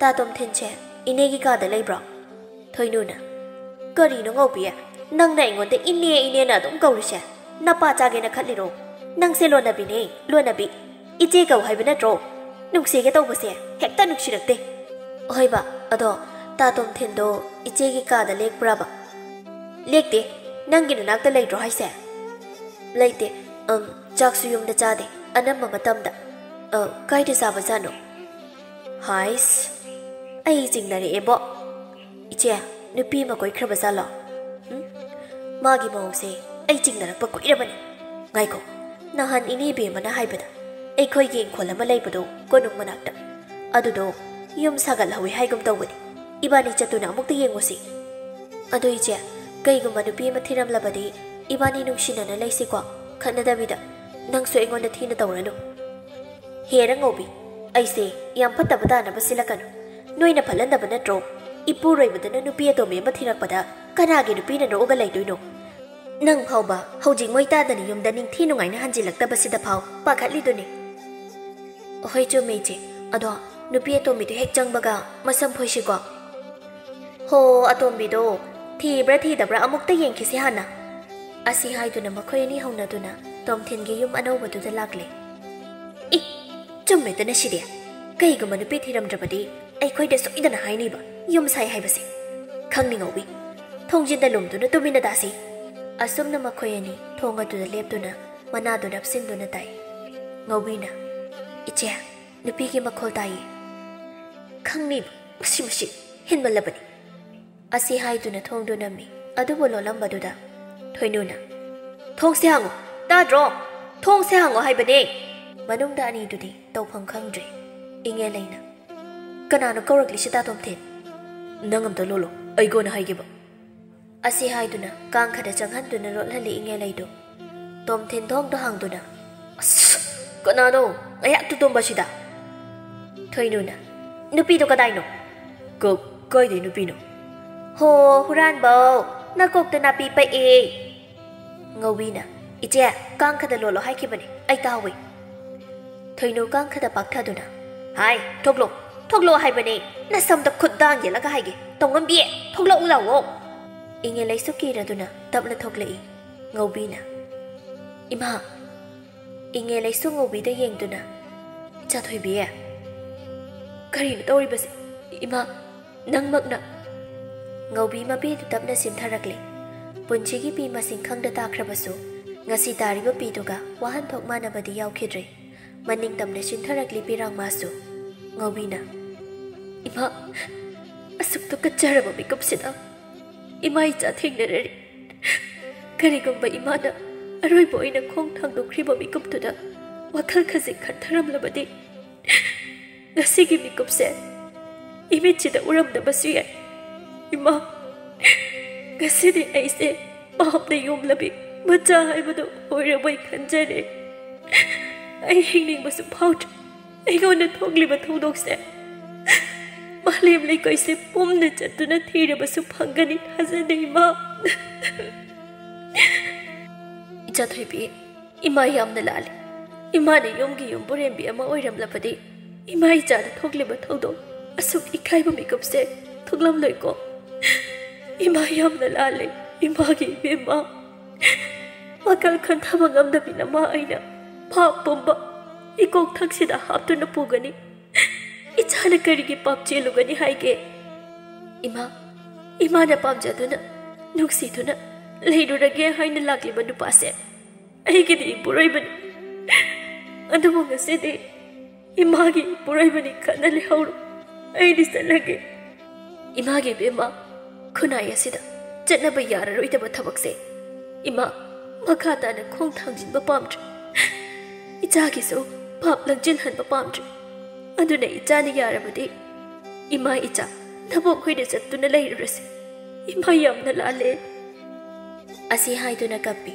"ꯇꯥ ꯇꯣꯝꯊꯤꯟꯁꯦ ꯏꯅꯦꯒꯤ ꯀꯥꯗ ꯂꯩꯕ꯭ꯔꯣ?" ꯊꯣꯏꯅꯨꯅ, "ꯀꯔꯤꯅꯣ ꯉꯧꯕꯤ? ꯅꯪꯅ ꯑꯩꯉꯣꯟꯗ ꯏꯅꯦ ꯏꯅꯦꯅ ꯑꯗꯨꯝ ꯀꯧꯔꯤꯁꯦ? ꯅꯄꯥ ꯆꯥꯒꯦꯅ ꯈꯠꯂꯤꯔꯣ? ꯅꯪꯁꯦ ꯂꯣꯟꯅꯕꯤꯅꯦ, ꯂꯣꯟꯅꯕꯤ꯫ ꯏꯆꯦ ꯀꯧ ꯍꯥꯏꯕ ꯅꯠꯇ꯭ꯔꯣ? ꯅꯨꯡꯁꯤꯒꯦ ꯇꯧꯕꯁꯦ ꯍꯦꯛꯇ ꯅꯨꯡꯁꯤꯔꯛꯇꯦ꯫" "ꯍꯣꯏꯕ, ꯑꯗꯣ ꯇꯥ ꯇꯣꯝꯊꯤꯟꯗꯣ ꯏꯆꯦꯒꯤ ꯀꯥꯗ ꯂꯦꯛꯄ꯭ꯔꯕ?" "ꯂꯦꯛꯇꯦ꯫ ꯅꯪꯒꯤ ꯅꯅꯥꯛꯇ ꯂꯩꯇ꯭ꯔꯣ ꯍꯥꯏꯁꯦ?" "ꯂꯩꯇꯦ꯫ ꯑꯝ, ꯆꯥꯛꯁꯨ ꯌꯨꯝꯗ ꯆꯥꯗꯦ, ꯑꯅꯝꯕ ꯃꯇꯝꯗ꯫" "ꯑ, ꯀꯥꯏꯗ ꯆꯥꯕꯖꯥꯠꯅꯣ?" "ꯍꯥꯏꯁ, ꯑꯩ ꯆꯤꯡꯅꯔꯛꯑꯦꯕꯣ꯫ ꯏꯆꯦ, ꯅꯨꯄꯤ ꯑꯃ ꯀꯣꯏꯈ꯭ꯔꯕ ꯖꯥꯠꯂꯣ? ꯎꯝ? ꯃꯥꯒꯤ ꯃꯑꯣꯡꯁꯦ ꯑꯩ ꯆꯤꯡꯅꯔꯛꯄ ꯀꯨꯏꯔꯕꯅꯤ꯫ ꯉꯥꯏꯈꯣ, ꯅꯍꯥꯟ ꯏꯅꯦ ꯕꯦꯝꯃꯅ ꯍꯥꯏꯕꯗ ꯑꯩꯈꯣꯏꯒꯤ ꯏꯪꯈꯣꯜ ꯑꯃ ꯂꯩꯕꯗꯣ ꯀꯣꯅꯨꯡ ꯃꯅꯥꯛꯇ, ꯑꯗꯨꯗꯣ ꯌꯨꯝ ꯁꯥꯒꯠꯍꯧꯋꯤ ꯍꯥꯏꯒꯨꯝ ꯇꯧꯕꯅꯤ꯫ ꯏꯕꯥꯅꯤ ꯆꯠꯇꯨꯅ ꯑꯃꯨꯛꯇ ꯌꯦꯡꯉꯨꯁꯤ꯫" "ꯑꯗꯨ ꯏꯆꯦ, ꯀꯩꯒꯨꯝꯕ ꯅꯨꯄꯤ ꯑꯃ ꯊꯤꯔꯝꯂꯕꯗꯤ ꯏꯕꯥꯅꯤ ꯅꯨꯡꯁꯤꯅꯅ ꯂꯩꯁꯤꯀꯣ, ꯈꯠꯅꯗꯕꯤꯗ꯫ ꯅꯪꯁꯨ ꯑꯩꯉꯣꯟꯗ ꯊꯤꯅ ꯇꯧꯔꯅꯨ꯫" "ꯍꯦꯔ ꯉꯧꯕꯤ, ꯑꯩꯁꯦ ꯌꯥꯝ ꯐꯠꯇꯕ ꯇꯥꯅꯕ ꯁꯤꯜꯂꯛꯀꯅꯨ꯫ ꯅꯣꯏꯅ ꯐꯠꯍꯟꯗꯕ ꯅꯠꯇ꯭ꯔꯣ? ꯏꯄꯨꯔꯣꯏꯕꯗꯨꯅ ꯅꯨꯄꯤ ꯑꯇꯣꯝꯕꯤ ꯑꯃ ꯊꯤꯔꯛꯄꯗ ꯀꯅꯥꯒꯤ ꯅꯨꯄꯤꯅ ꯅꯣꯛꯑꯒ ꯂꯩꯗꯣꯏꯅꯣ? ꯅꯪ ꯐꯥꯎꯕ ꯍꯧꯖꯤꯛ ꯃꯣꯏ ꯇꯥꯗꯅ ꯌꯨꯝꯗ ꯅꯤꯡꯊꯤ ꯅꯨꯡꯉꯥꯏꯅ ꯍꯟꯖꯤꯜꯂꯛꯇꯕꯁꯤꯗ ꯐꯥꯎ ꯄꯥꯈꯠꯂꯤꯗꯨꯅꯤ꯫" "ꯍꯣꯏ, ꯆꯨꯝꯃꯦ ꯏꯆꯦ꯫ ꯑꯗꯣ ꯅꯨꯄꯤ ꯑꯇꯣꯝꯕꯤꯗꯣ ꯍꯦꯛ ꯆꯪꯕꯒ ꯃꯁꯝ ꯐꯣꯏꯁꯤꯀꯣ?" "ꯍꯣ, ꯑꯇꯣꯝꯕꯤꯗꯣ ꯊꯤꯕ꯭ꯔꯥ ꯊꯤꯗꯕ꯭ꯔꯥ ꯑꯃꯨꯛꯇ ꯌꯦꯡꯈꯤꯁꯤ ꯍꯥꯟꯅ꯫ ꯑꯁꯤ ꯍꯥꯏꯗꯨꯅ ꯃꯈꯣꯏ ꯑꯅꯤ ꯍꯧꯅꯗꯨꯅ ꯇꯣꯝꯊꯤꯟꯒꯤ ꯌꯨꯝ ꯑꯅꯧꯕꯗꯨꯗ ꯂꯥꯛꯂꯦ꯫ ꯏ, ꯆꯨꯝꯃꯦꯗꯅ ꯁꯤꯗꯤ꯫ ꯀꯩꯒꯨꯝꯕ ꯅꯨꯄꯤ ꯊꯤꯔꯝꯗ꯭ꯔꯕꯗꯤ ꯑꯩꯈꯣꯏꯗ ꯁꯣꯏꯗꯅ ꯍꯥꯏꯅꯤꯕ ꯌꯨꯝ ꯁꯥꯏ ꯍꯥꯏꯕꯁꯦ꯫ ꯈꯪꯅꯤ ꯉꯧꯕꯤ꯫ ꯊꯣꯡꯖꯤꯟꯗ ꯂꯨꯝꯗꯨꯅ ꯇꯨꯃꯤꯟꯅ ꯇꯥꯁꯤ꯫ ꯑꯁꯨꯝꯅ ꯃꯈꯣꯏ ꯑꯅꯤ ꯊꯣꯡ ꯑꯗꯨꯗ ꯂꯦꯞꯇꯨꯅ ꯃꯅꯥꯗꯨ ꯅꯞꯁꯤꯟꯗꯨꯅ ꯇꯥꯏ꯫ ꯉꯧꯕꯤꯅ, "ꯏꯆꯦ, ꯅꯨꯄꯤꯒꯤ ꯃꯈꯣꯜ ꯇꯥꯏꯌꯦ꯫ ꯈꯪꯅꯤꯕ, ꯃꯁꯤ, ꯃꯁꯤ ꯍꯦꯟꯃꯜꯂꯕꯅꯤ꯫" ꯑꯁꯤ ꯍꯥꯏꯗꯨꯅ ꯊꯣꯡꯗꯨ ꯅꯝꯃꯤ꯫ ꯑꯗꯨꯕꯨ ꯂꯣꯜꯂꯝꯕꯗꯨꯗ ꯊꯣꯏꯅꯨꯅ, "ꯊꯣꯡꯁꯦ ꯍꯥꯡꯉꯨ, ꯇꯥꯗ꯭ꯔꯣ? ꯊꯣꯡꯁꯦ ꯍꯥꯡꯉꯨ ꯍꯥꯏꯕꯅꯦ!" ꯃꯅꯨꯡꯗ ꯑꯅꯤꯗꯨꯗꯤ ꯇꯧꯐꯝ ꯈꯪꯗ꯭ꯔꯦ꯫ ꯏꯉꯦꯂꯩꯅ, "ꯀꯅꯥꯅꯣ ꯀꯧꯔꯛꯂꯤꯁꯤꯗ, ꯇꯣꯝꯊꯤꯟ?" "ꯅꯪ ꯑꯝꯇ ꯂꯣꯜꯂꯣ, ꯑꯩ ꯀꯣꯟꯅ ꯍꯥꯏꯒꯦꯕ꯫" ꯑꯁꯤ ꯍꯥꯏꯗꯨꯅ ꯀꯥꯡꯈꯗ ꯆꯪꯍꯟꯗꯨꯅ ꯂꯣꯠꯍꯜꯂꯤ ꯏꯉꯦꯂꯩꯗꯨ꯫ ꯇꯣꯝꯊꯤꯟ ꯊꯣꯡꯗꯣ ꯍꯥꯡꯗꯨꯅ, "ꯑꯁ! ꯀꯅꯥꯅꯣ ꯉꯥꯏꯍꯥꯛꯇꯨ ꯇꯨꯝꯕꯁꯤꯗ?" ꯊꯣꯏꯅꯨꯅ, "ꯅꯨꯄꯤꯗꯣ ꯀꯗꯥꯏꯅꯣ?" "ꯀ-, ꯀꯥꯏꯗꯩ ꯅꯨꯄꯤꯅꯣ?" "ꯍꯣ, ꯍꯨꯔꯥꯟꯕꯧ, ꯅꯀꯣꯛꯇ ꯅꯥꯄꯤ ꯄꯛꯑꯦ!" ꯉꯧꯕꯤꯅ, "ꯏꯆꯦ, ꯀꯥꯡꯈꯗ ꯂꯣꯜꯂꯣ ꯍꯥꯏꯈꯤꯕꯅꯦ, ꯑꯩ ꯇꯥꯍꯧꯋꯤ꯫" ꯊꯣꯏꯅꯨ ꯀꯥꯡꯈꯗ ꯄꯥꯛꯊꯗꯨꯅ, "ꯍꯥꯏ, ꯊꯣꯛꯂꯣ, ꯊꯣꯛꯂꯣ ꯍꯥꯏꯕꯅꯦ, ꯅꯁꯝꯗ ꯈꯨꯠ ꯗꯥꯡ ꯌꯦꯜꯂꯒ ꯍꯥꯏꯒꯦ, ꯇꯧꯉꯝꯕꯤ, ꯊꯣꯛꯂꯛꯎ ꯂꯥꯛꯑꯣ!" ꯏꯉꯦꯂꯩꯁꯨ ꯀꯤꯔꯗꯨꯅ ꯇꯞꯅ ꯊꯣꯛꯂꯛꯏ꯫ ꯉꯧꯕꯤꯅ, "ꯏꯃꯥ!" ꯏꯉꯦꯂꯩꯁꯨ ꯉꯧꯕꯤꯗ ꯌꯦꯡꯗꯨꯅ, "ꯏꯆꯥꯊꯣꯏꯕꯤ, ꯀꯔꯤꯅꯣ ꯇꯧꯔꯤꯕꯁꯦ? ꯏꯃꯥ, ꯅꯪꯃꯛꯅ?" ꯉꯧꯕꯤ ꯃꯄꯤꯗꯨ ꯇꯞꯅ ꯆꯤꯟꯊꯔꯛꯂꯦ꯫ ꯄꯨꯟꯁꯤꯒꯤ ꯄꯤ ꯃꯁꯤꯡ ꯈꯪꯗ ꯇꯥꯈ꯭ꯔꯕꯁꯨ, ꯉꯁꯤ ꯇꯥꯔꯤꯕ ꯄꯤꯗꯨꯒ ꯋꯥꯍꯟꯊꯣꯛ ꯃꯥꯟꯅꯕꯗꯤ ꯌꯥꯎꯈꯤꯗ꯭ꯔꯦ꯫ ꯃꯅꯤꯡ ꯇꯝꯅ ꯆꯤꯟꯊꯔꯛꯂꯤ ꯄꯤꯔꯥꯡꯃꯥꯁꯨ꯫ ꯉꯧꯕꯤꯅ, "ꯏꯃꯥ, ꯑꯁꯨꯛꯇ ꯀꯠꯆꯔꯕ ꯃꯤꯀꯨꯞꯁꯤꯗ ꯏꯃꯥ ꯏꯆꯥ ꯊꯦꯡꯅꯔꯔꯤ꯫ ꯀꯔꯤꯒꯨꯝꯕ ꯏꯃꯥꯅ ꯑꯔꯣꯏꯕ ꯑꯣꯏꯅ ꯈꯣꯡ ꯊꯥꯡꯗꯣꯛꯈ꯭ꯔꯤꯕ ꯃꯤꯀꯨꯞꯇꯨꯗ ꯋꯥꯈꯜ ꯈꯖꯤꯛ ꯈꯟꯊꯔꯝꯂꯕꯗꯤ, ꯉꯁꯤꯒꯤ ꯃꯤꯀꯨꯞꯁꯦ ꯏꯃꯤꯠꯁꯤꯗ ꯎꯔꯝꯗꯕꯁꯨ ꯌꯥꯏ꯫ ꯏꯃꯥ, ꯉꯁꯤꯗꯤ ꯑꯩꯁꯦ ꯄꯥꯞꯅ ꯌꯣꯝꯂꯕꯤ ꯃꯆꯥ ꯍꯥꯏꯕꯗꯨ ꯑꯣꯏꯔꯕꯣꯏ ꯈꯟꯖꯔꯦ꯫ ꯑꯩ ꯍꯤꯡꯅꯤꯡꯕꯁꯨ ꯐꯥꯎꯗ꯭ꯔꯦ꯫ ꯑꯩꯉꯣꯟꯗ ꯊꯣꯛꯂꯤꯕ ꯊꯧꯗꯣꯛꯁꯦ ꯃꯥꯂꯦꯝ ꯂꯩꯀꯣꯏꯁꯦ ꯄꯨꯝꯅ ꯆꯠꯇꯨꯅ ꯊꯤꯔꯕꯁꯨ ꯐꯪꯒꯅꯤ ꯊꯥꯖꯗꯦ, ꯏꯃꯥ꯫" "ꯏꯆꯥꯊꯣꯏꯕꯤ, ꯏꯃꯥ ꯌꯥꯝꯅ ꯂꯥꯜꯂꯤ꯫ ꯏꯃꯥꯅ ꯌꯨꯝꯒꯤ ꯌꯨꯝꯕꯨꯔꯦꯝꯕꯤ ꯑꯃ ꯑꯣꯏꯔꯝꯂꯕꯗꯤ ꯏꯃꯥ ꯏꯆꯥꯗ ꯊꯣꯛꯂꯤꯕ ꯊꯧꯗꯣꯛ ꯑꯁꯨꯛ ꯏꯀꯥꯏꯕ ꯃꯤꯀꯨꯞꯁꯦ ꯊꯣꯛꯂꯝꯂꯣꯏꯀꯣ꯫ ꯏꯃꯥ ꯌꯥꯝꯅ ꯂꯥꯜꯂꯦ, ꯏꯃꯥꯒꯤ ꯏꯕꯦꯝꯃ꯫ ꯋꯥꯈꯜ ꯈꯟꯊꯕ ꯉꯝꯗꯕꯤ ꯅꯃꯥ ꯑꯩꯅ ꯚꯥꯞ ꯄꯨꯝꯕ ꯏꯀꯣꯛꯊꯛꯁꯤꯗ ꯍꯥꯞꯇꯨꯅ ꯄꯨꯒꯅꯤ꯫ ꯏꯆꯥꯅ ꯀꯔꯤꯒꯤ ꯄꯥꯞ ꯆꯦꯜꯂꯨꯒꯅꯤ ꯍꯥꯏꯒꯦ? ꯏꯃꯥ, ꯏꯃꯥꯅ ꯄꯥꯝꯖꯗꯨꯅ, ꯅꯨꯡꯁꯤꯗꯨꯅ ꯂꯩꯔꯨꯔꯒꯦ ꯍꯥꯏꯅ ꯂꯥꯛꯂꯤꯕ ꯅꯨꯄꯥꯁꯦ ꯑꯩꯒꯤꯗꯤ ꯏꯄꯨꯔꯣꯏꯕꯅꯤ꯫ ꯑꯗꯨꯕꯨ ꯉꯁꯤꯗꯤ ꯏꯃꯥꯒꯤ ꯏꯄꯨꯔꯣꯏꯕꯅꯤ ꯈꯟꯅ ꯂꯩꯍꯧꯔꯣ꯫ ꯑꯩꯗꯤ ꯆꯠꯂꯒꯦ꯫ ꯏꯃꯥꯒꯤ ꯏꯕꯦꯝꯃ, ꯈꯨꯟꯅꯥꯏ ꯑꯁꯤꯗ ꯆꯠꯅꯕ ꯌꯥꯔꯔꯣꯏꯗꯕ ꯊꯕꯛꯁꯦ ꯏꯃꯥ ꯃꯈꯥ ꯇꯥꯅ ꯈꯣꯡ ꯊꯥꯡꯖꯤꯟꯕ ꯄꯥꯝꯗ꯭ꯔꯦ꯫ ꯏꯆꯥꯒꯤꯁꯨ ꯄꯥꯞ ꯂꯪꯁꯤꯟꯍꯟꯕ ꯄꯥꯝꯗ꯭ꯔꯦ꯫ ꯑꯗꯨꯅ ꯏꯆꯥꯅ ꯌꯥꯔꯕꯗꯤ ꯏꯃꯥ ꯏꯆꯥ ꯅꯕꯣꯛ ꯍꯣꯏꯗ ꯆꯠꯇꯨꯅ ꯂꯩꯔꯨꯔꯁꯤ꯫ ꯏꯃꯥ ꯌꯥꯝꯅ ꯂꯥꯜꯂꯦ꯫ ꯑꯁꯤ ꯍꯥꯏꯗꯨꯅ ꯀꯞꯄꯤ꯫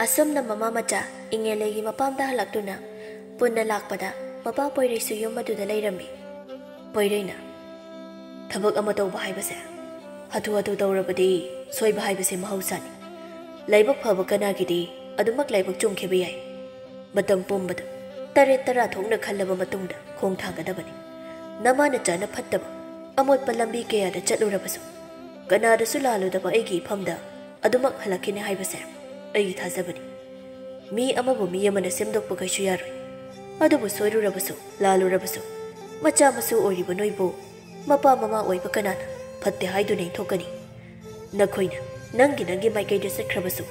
ꯑꯁꯨꯝꯅ ꯃꯃꯥ ꯃꯆꯥ ꯏꯉꯦꯂꯩꯒꯤ ꯃꯄꯥꯝꯗ ꯍꯜꯂꯛꯇꯨꯅ ꯄꯨꯟꯅ ꯂꯥꯛꯄꯗ ꯃꯄꯥ ꯄꯣꯏꯔꯩꯁꯨ ꯌꯨꯝ ꯑꯗꯨꯗ ꯂꯩꯔꯝꯃꯤ꯫ ꯄꯣꯏꯔꯩꯅ, "ꯊꯕꯛ ꯑꯃ ꯇꯧꯕ ꯍꯥꯏꯕꯁꯦ ꯍꯥꯊꯨ ꯍꯥꯊꯨ ꯇꯧꯔꯕꯗꯤ ꯁꯣꯏꯕ ꯍꯥꯏꯕꯁꯦ ꯃꯍꯧꯁꯥꯅꯤ꯫ ꯂꯥꯏꯕꯛ ꯐꯕ ꯀꯅꯥꯒꯤꯗꯤ ꯑꯗꯨꯃꯛ ꯂꯥꯏꯕꯛ ꯆꯨꯝꯈꯤꯕ ꯌꯥꯏ꯫ ꯃꯇꯝ ꯄꯨꯝꯕꯗ ꯇꯔꯦꯠ ꯇꯔꯥ ꯊꯣꯛꯅ ꯈꯜꯂꯕ ꯃꯇꯨꯡꯗ ꯈꯣꯡ ꯊꯥꯡꯒꯗꯕꯅꯤ꯫ ꯅꯃꯥ ꯅꯆꯥꯅ ꯐꯠꯇꯕ ꯑꯃꯣꯠꯄ ꯂꯝꯕꯤ ꯀꯌꯥꯗ ꯆꯠꯂꯨꯔꯕꯁꯨ ꯀꯅꯥꯗꯁꯨ ꯂꯥꯜꯂꯨꯗꯕ ꯑꯩꯒꯤ ꯏꯐꯝꯗ ꯑꯗꯨꯃꯛ ꯍꯜꯂꯛꯈꯤꯅꯤ ꯍꯥꯏꯕꯁꯦ ꯑꯩꯒꯤ ꯊꯥꯖꯕꯅꯤ꯫ ꯃꯤ ꯑꯃꯕꯨ ꯃꯤ ꯑꯃꯅ ꯁꯦꯝꯗꯣꯛꯄ ꯀꯩꯁꯨ ꯌꯥꯔꯣꯏ꯫ ꯑꯗꯨꯕꯨ ꯁꯣꯏꯔꯨꯔꯕꯁꯨ, ꯂꯥꯜꯂꯨꯔꯕꯁꯨ, ꯃꯆꯥ ꯃꯁꯨ ꯑꯣꯏꯔꯤꯕ ꯅꯣꯏꯕꯨ ꯃꯄꯥ ꯃꯃꯥ ꯑꯣꯏꯕ ꯀꯅꯥꯅ ꯐꯠꯇꯦ ꯍꯥꯏꯗꯨꯅ ꯏꯟꯊꯣꯛꯀꯅꯤ? ꯅꯈꯣꯏꯅ ꯅꯪꯒꯤ ꯅꯪꯒꯤ ꯃꯥꯏꯀꯩꯗ ꯆꯠꯈ꯭ꯔꯕꯁꯨ,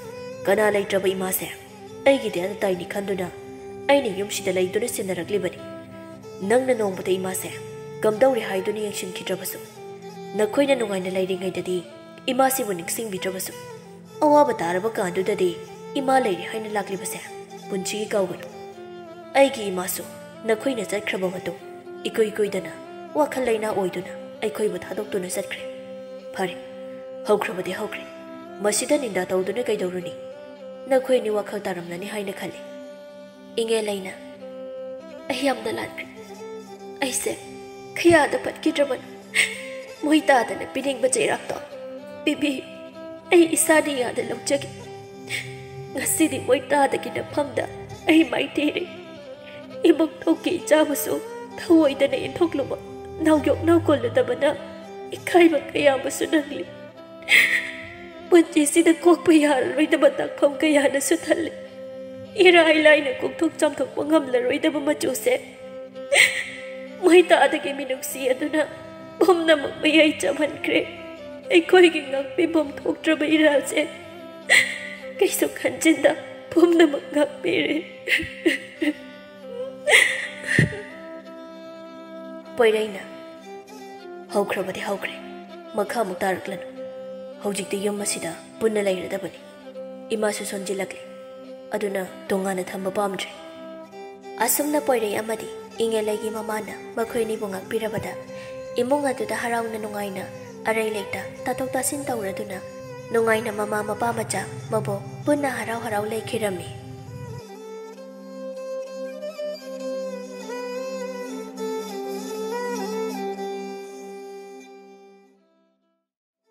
ꯀꯅꯥ ꯂꯩꯇ꯭ꯔꯕ ꯏꯃꯥꯁꯦ ꯑꯩꯒꯤꯗꯤ ꯑꯇꯇꯥꯏꯅꯤ ꯈꯟꯗꯨꯅ ꯑꯩꯅ ꯌꯨꯝꯁꯤꯗ ꯂꯩꯗꯨꯅ ꯁꯦꯟꯅꯔꯛꯂꯤꯕꯅꯤ꯫ ꯅꯪꯅ ꯅꯣꯡꯃꯇ ꯏꯃꯥꯁꯦ ꯀꯝꯗꯧꯔꯦ ꯍꯥꯏꯗꯨꯅ ꯌꯦꯡꯁꯤꯟꯈꯤꯗ꯭ꯔꯕꯁꯨ, ꯅꯈꯣꯏꯅ ꯅꯨꯡꯉꯥꯏꯅ ꯂꯩꯔꯤꯉꯩꯗꯗꯤ ꯏꯃꯥꯁꯤꯕꯨ ꯅꯤꯡꯁꯤꯡꯕꯤꯗ꯭ꯔꯕꯁꯨ, ꯑꯋꯥꯕ ꯇꯥꯔꯕ ꯀꯥꯟꯗꯨꯗꯗꯤ ꯏꯃꯥ ꯂꯩꯔꯦ ꯍꯥꯏꯅ ꯂꯥꯛꯂꯤꯕꯁꯦ ꯄꯨꯟꯁꯤꯒꯤ ꯀꯥꯎꯒꯅꯨ꯫ ꯑꯩꯒꯤ ꯏꯃꯥꯁꯨ ꯅꯈꯣꯏꯅ ꯆꯠꯈ꯭ꯔꯕ ꯃꯇꯨꯡ ꯏꯀꯨꯏ ꯀꯨꯏꯗꯅ ꯋꯥꯈꯜ ꯂꯩꯅꯥ ꯑꯣꯏꯗꯨꯅ ꯑꯩꯈꯣꯏꯕꯨ ꯊꯥꯗꯣꯛꯇꯨꯅ ꯆꯠꯈ꯭ꯔꯦ꯫ ꯐꯔꯦ, ꯍꯧꯈ꯭ꯔꯕꯗꯤ ꯍꯧꯈ꯭ꯔꯦ꯫ ꯃꯁꯤꯗ ꯅꯤꯟꯗꯥ ꯇꯧꯗꯨꯅ ꯀꯩꯗꯧꯔꯨꯅꯤ? ꯅꯈꯣꯏ ꯑꯅꯤ ꯋꯥꯈꯜ ꯇꯥꯔꯝꯂꯅꯤ ꯍꯥꯏꯅ ꯈꯜꯂꯤ꯫ ꯏꯉꯦꯜ ꯑꯩꯅ, "ꯑꯩ ꯌꯥꯝꯅ ꯂꯥꯟꯈ꯭ꯔꯦ꯫ ꯑꯩꯁꯦ ꯈꯌꯥꯗ ꯐꯠꯈꯤꯗ꯭ꯔꯕꯅꯤ꯫ ꯃꯣꯏ ꯇꯥꯗꯅ ꯄꯤꯅꯤꯡꯕ ꯆꯩꯔꯥꯛꯇꯣ ꯄꯤꯕꯤꯌꯨ꯫ ꯑꯩ ꯏꯁꯥꯅ ꯌꯥꯗ ꯂꯧꯖꯒꯦ꯫ ꯉꯁꯤꯗꯤ ꯃꯣꯏ ꯇꯥꯗꯒꯤ ꯅꯐꯝꯗ ꯑꯩ ꯃꯥꯏꯊꯤꯔꯦ꯫ ꯏꯃꯨꯡ ꯊꯣꯛꯀꯤ ꯏꯆꯥꯕꯨꯁꯨ ꯊꯧꯑꯣꯏꯗꯅ ꯏꯟꯊꯣꯛꯂꯨꯕ ꯅꯥꯎꯌꯣꯛ ꯅꯥꯎ ꯀꯣꯜꯂꯨꯗꯕꯅ ꯏꯀꯥꯏꯕ ꯀꯌꯥ ꯑꯃꯁꯨ ꯅꯪꯂꯤ꯫ ꯄꯨꯟꯁꯤꯁꯤꯗ ꯀꯣꯛꯄ ꯌꯥꯔꯔꯣꯏꯗꯕ ꯇꯥꯛꯐꯝ ꯀꯌꯥꯅꯁꯨ ꯊꯜꯂꯤ꯫ ꯏꯔꯥꯏ ꯂꯥꯏꯅ ꯀꯣꯛꯊꯣꯛ ꯆꯥꯝꯊꯣꯛꯄ ꯉꯝꯂꯔꯣꯏꯗꯕ ꯃꯆꯨꯁꯦ ꯃꯩꯇꯥꯗꯒꯤ ꯃꯤꯅꯨꯡꯁꯤ ꯑꯗꯨꯅ ꯄꯨꯝꯅꯃꯛ ꯃꯌꯥꯏ ꯆꯝꯍꯟꯈ꯭ꯔꯦ꯫ ꯑꯩꯈꯣꯏꯒꯤ ꯉꯥꯛꯄꯤꯐꯝ ꯊꯣꯛꯇ꯭ꯔꯕ ꯏꯔꯥꯜꯁꯦ ꯀꯩꯁꯨ ꯈꯟꯖꯤꯟꯗ ꯄꯨꯝꯅꯃꯛ ꯉꯥꯛꯄꯤꯔꯦ꯫ ꯄꯣꯏꯔꯩꯅ, "ꯍꯧꯈ꯭ꯔꯕꯗꯤ ꯍꯧꯈ꯭ꯔꯦ, ꯃꯈꯥ ꯑꯃꯨꯛ ꯇꯥꯔꯛꯂꯅꯨ꯫ ꯍꯧꯖꯤꯛꯇꯤ ꯌꯨꯝ ꯑꯁꯤꯗ ꯄꯨꯟꯅ ꯂꯩꯔꯗꯕꯅꯤ꯫ ꯏꯃꯥꯁꯨ ꯁꯣꯟꯖꯤꯜꯂꯛꯂꯦ, ꯑꯗꯨꯅ ꯇꯣꯉꯥꯟꯅ ꯊꯝꯕ ꯄꯥꯝꯗ꯭ꯔꯦ꯫" ꯑꯁꯨꯝꯅ ꯄꯣꯏꯔꯩ ꯑꯃꯗꯤ ꯏꯉꯦꯂꯩꯒꯤ ꯃꯃꯥꯅ ꯃꯈꯣꯏ ꯑꯅꯤꯕꯨ ꯉꯥꯛꯄꯤꯔꯕꯗ, ꯏꯃꯨꯡ ꯑꯗꯨꯗ ꯍꯔꯥꯎꯅ ꯅꯨꯡꯉꯥꯏꯅ ꯑꯔꯩ ꯂꯩꯇ ꯇꯥꯊꯣꯛ ꯇꯥꯁꯤꯟ ꯇꯧꯔꯗꯨꯅ ꯅꯨꯡꯉꯥꯏꯅ ꯃꯃꯥ ꯃꯄꯥ ꯃꯆꯥ ꯃꯕꯣꯛ ꯄꯨꯟꯅ ꯍꯔꯥꯎ ꯍꯔꯥꯎ ꯂꯩꯈꯤꯔꯝꯃꯤ꯫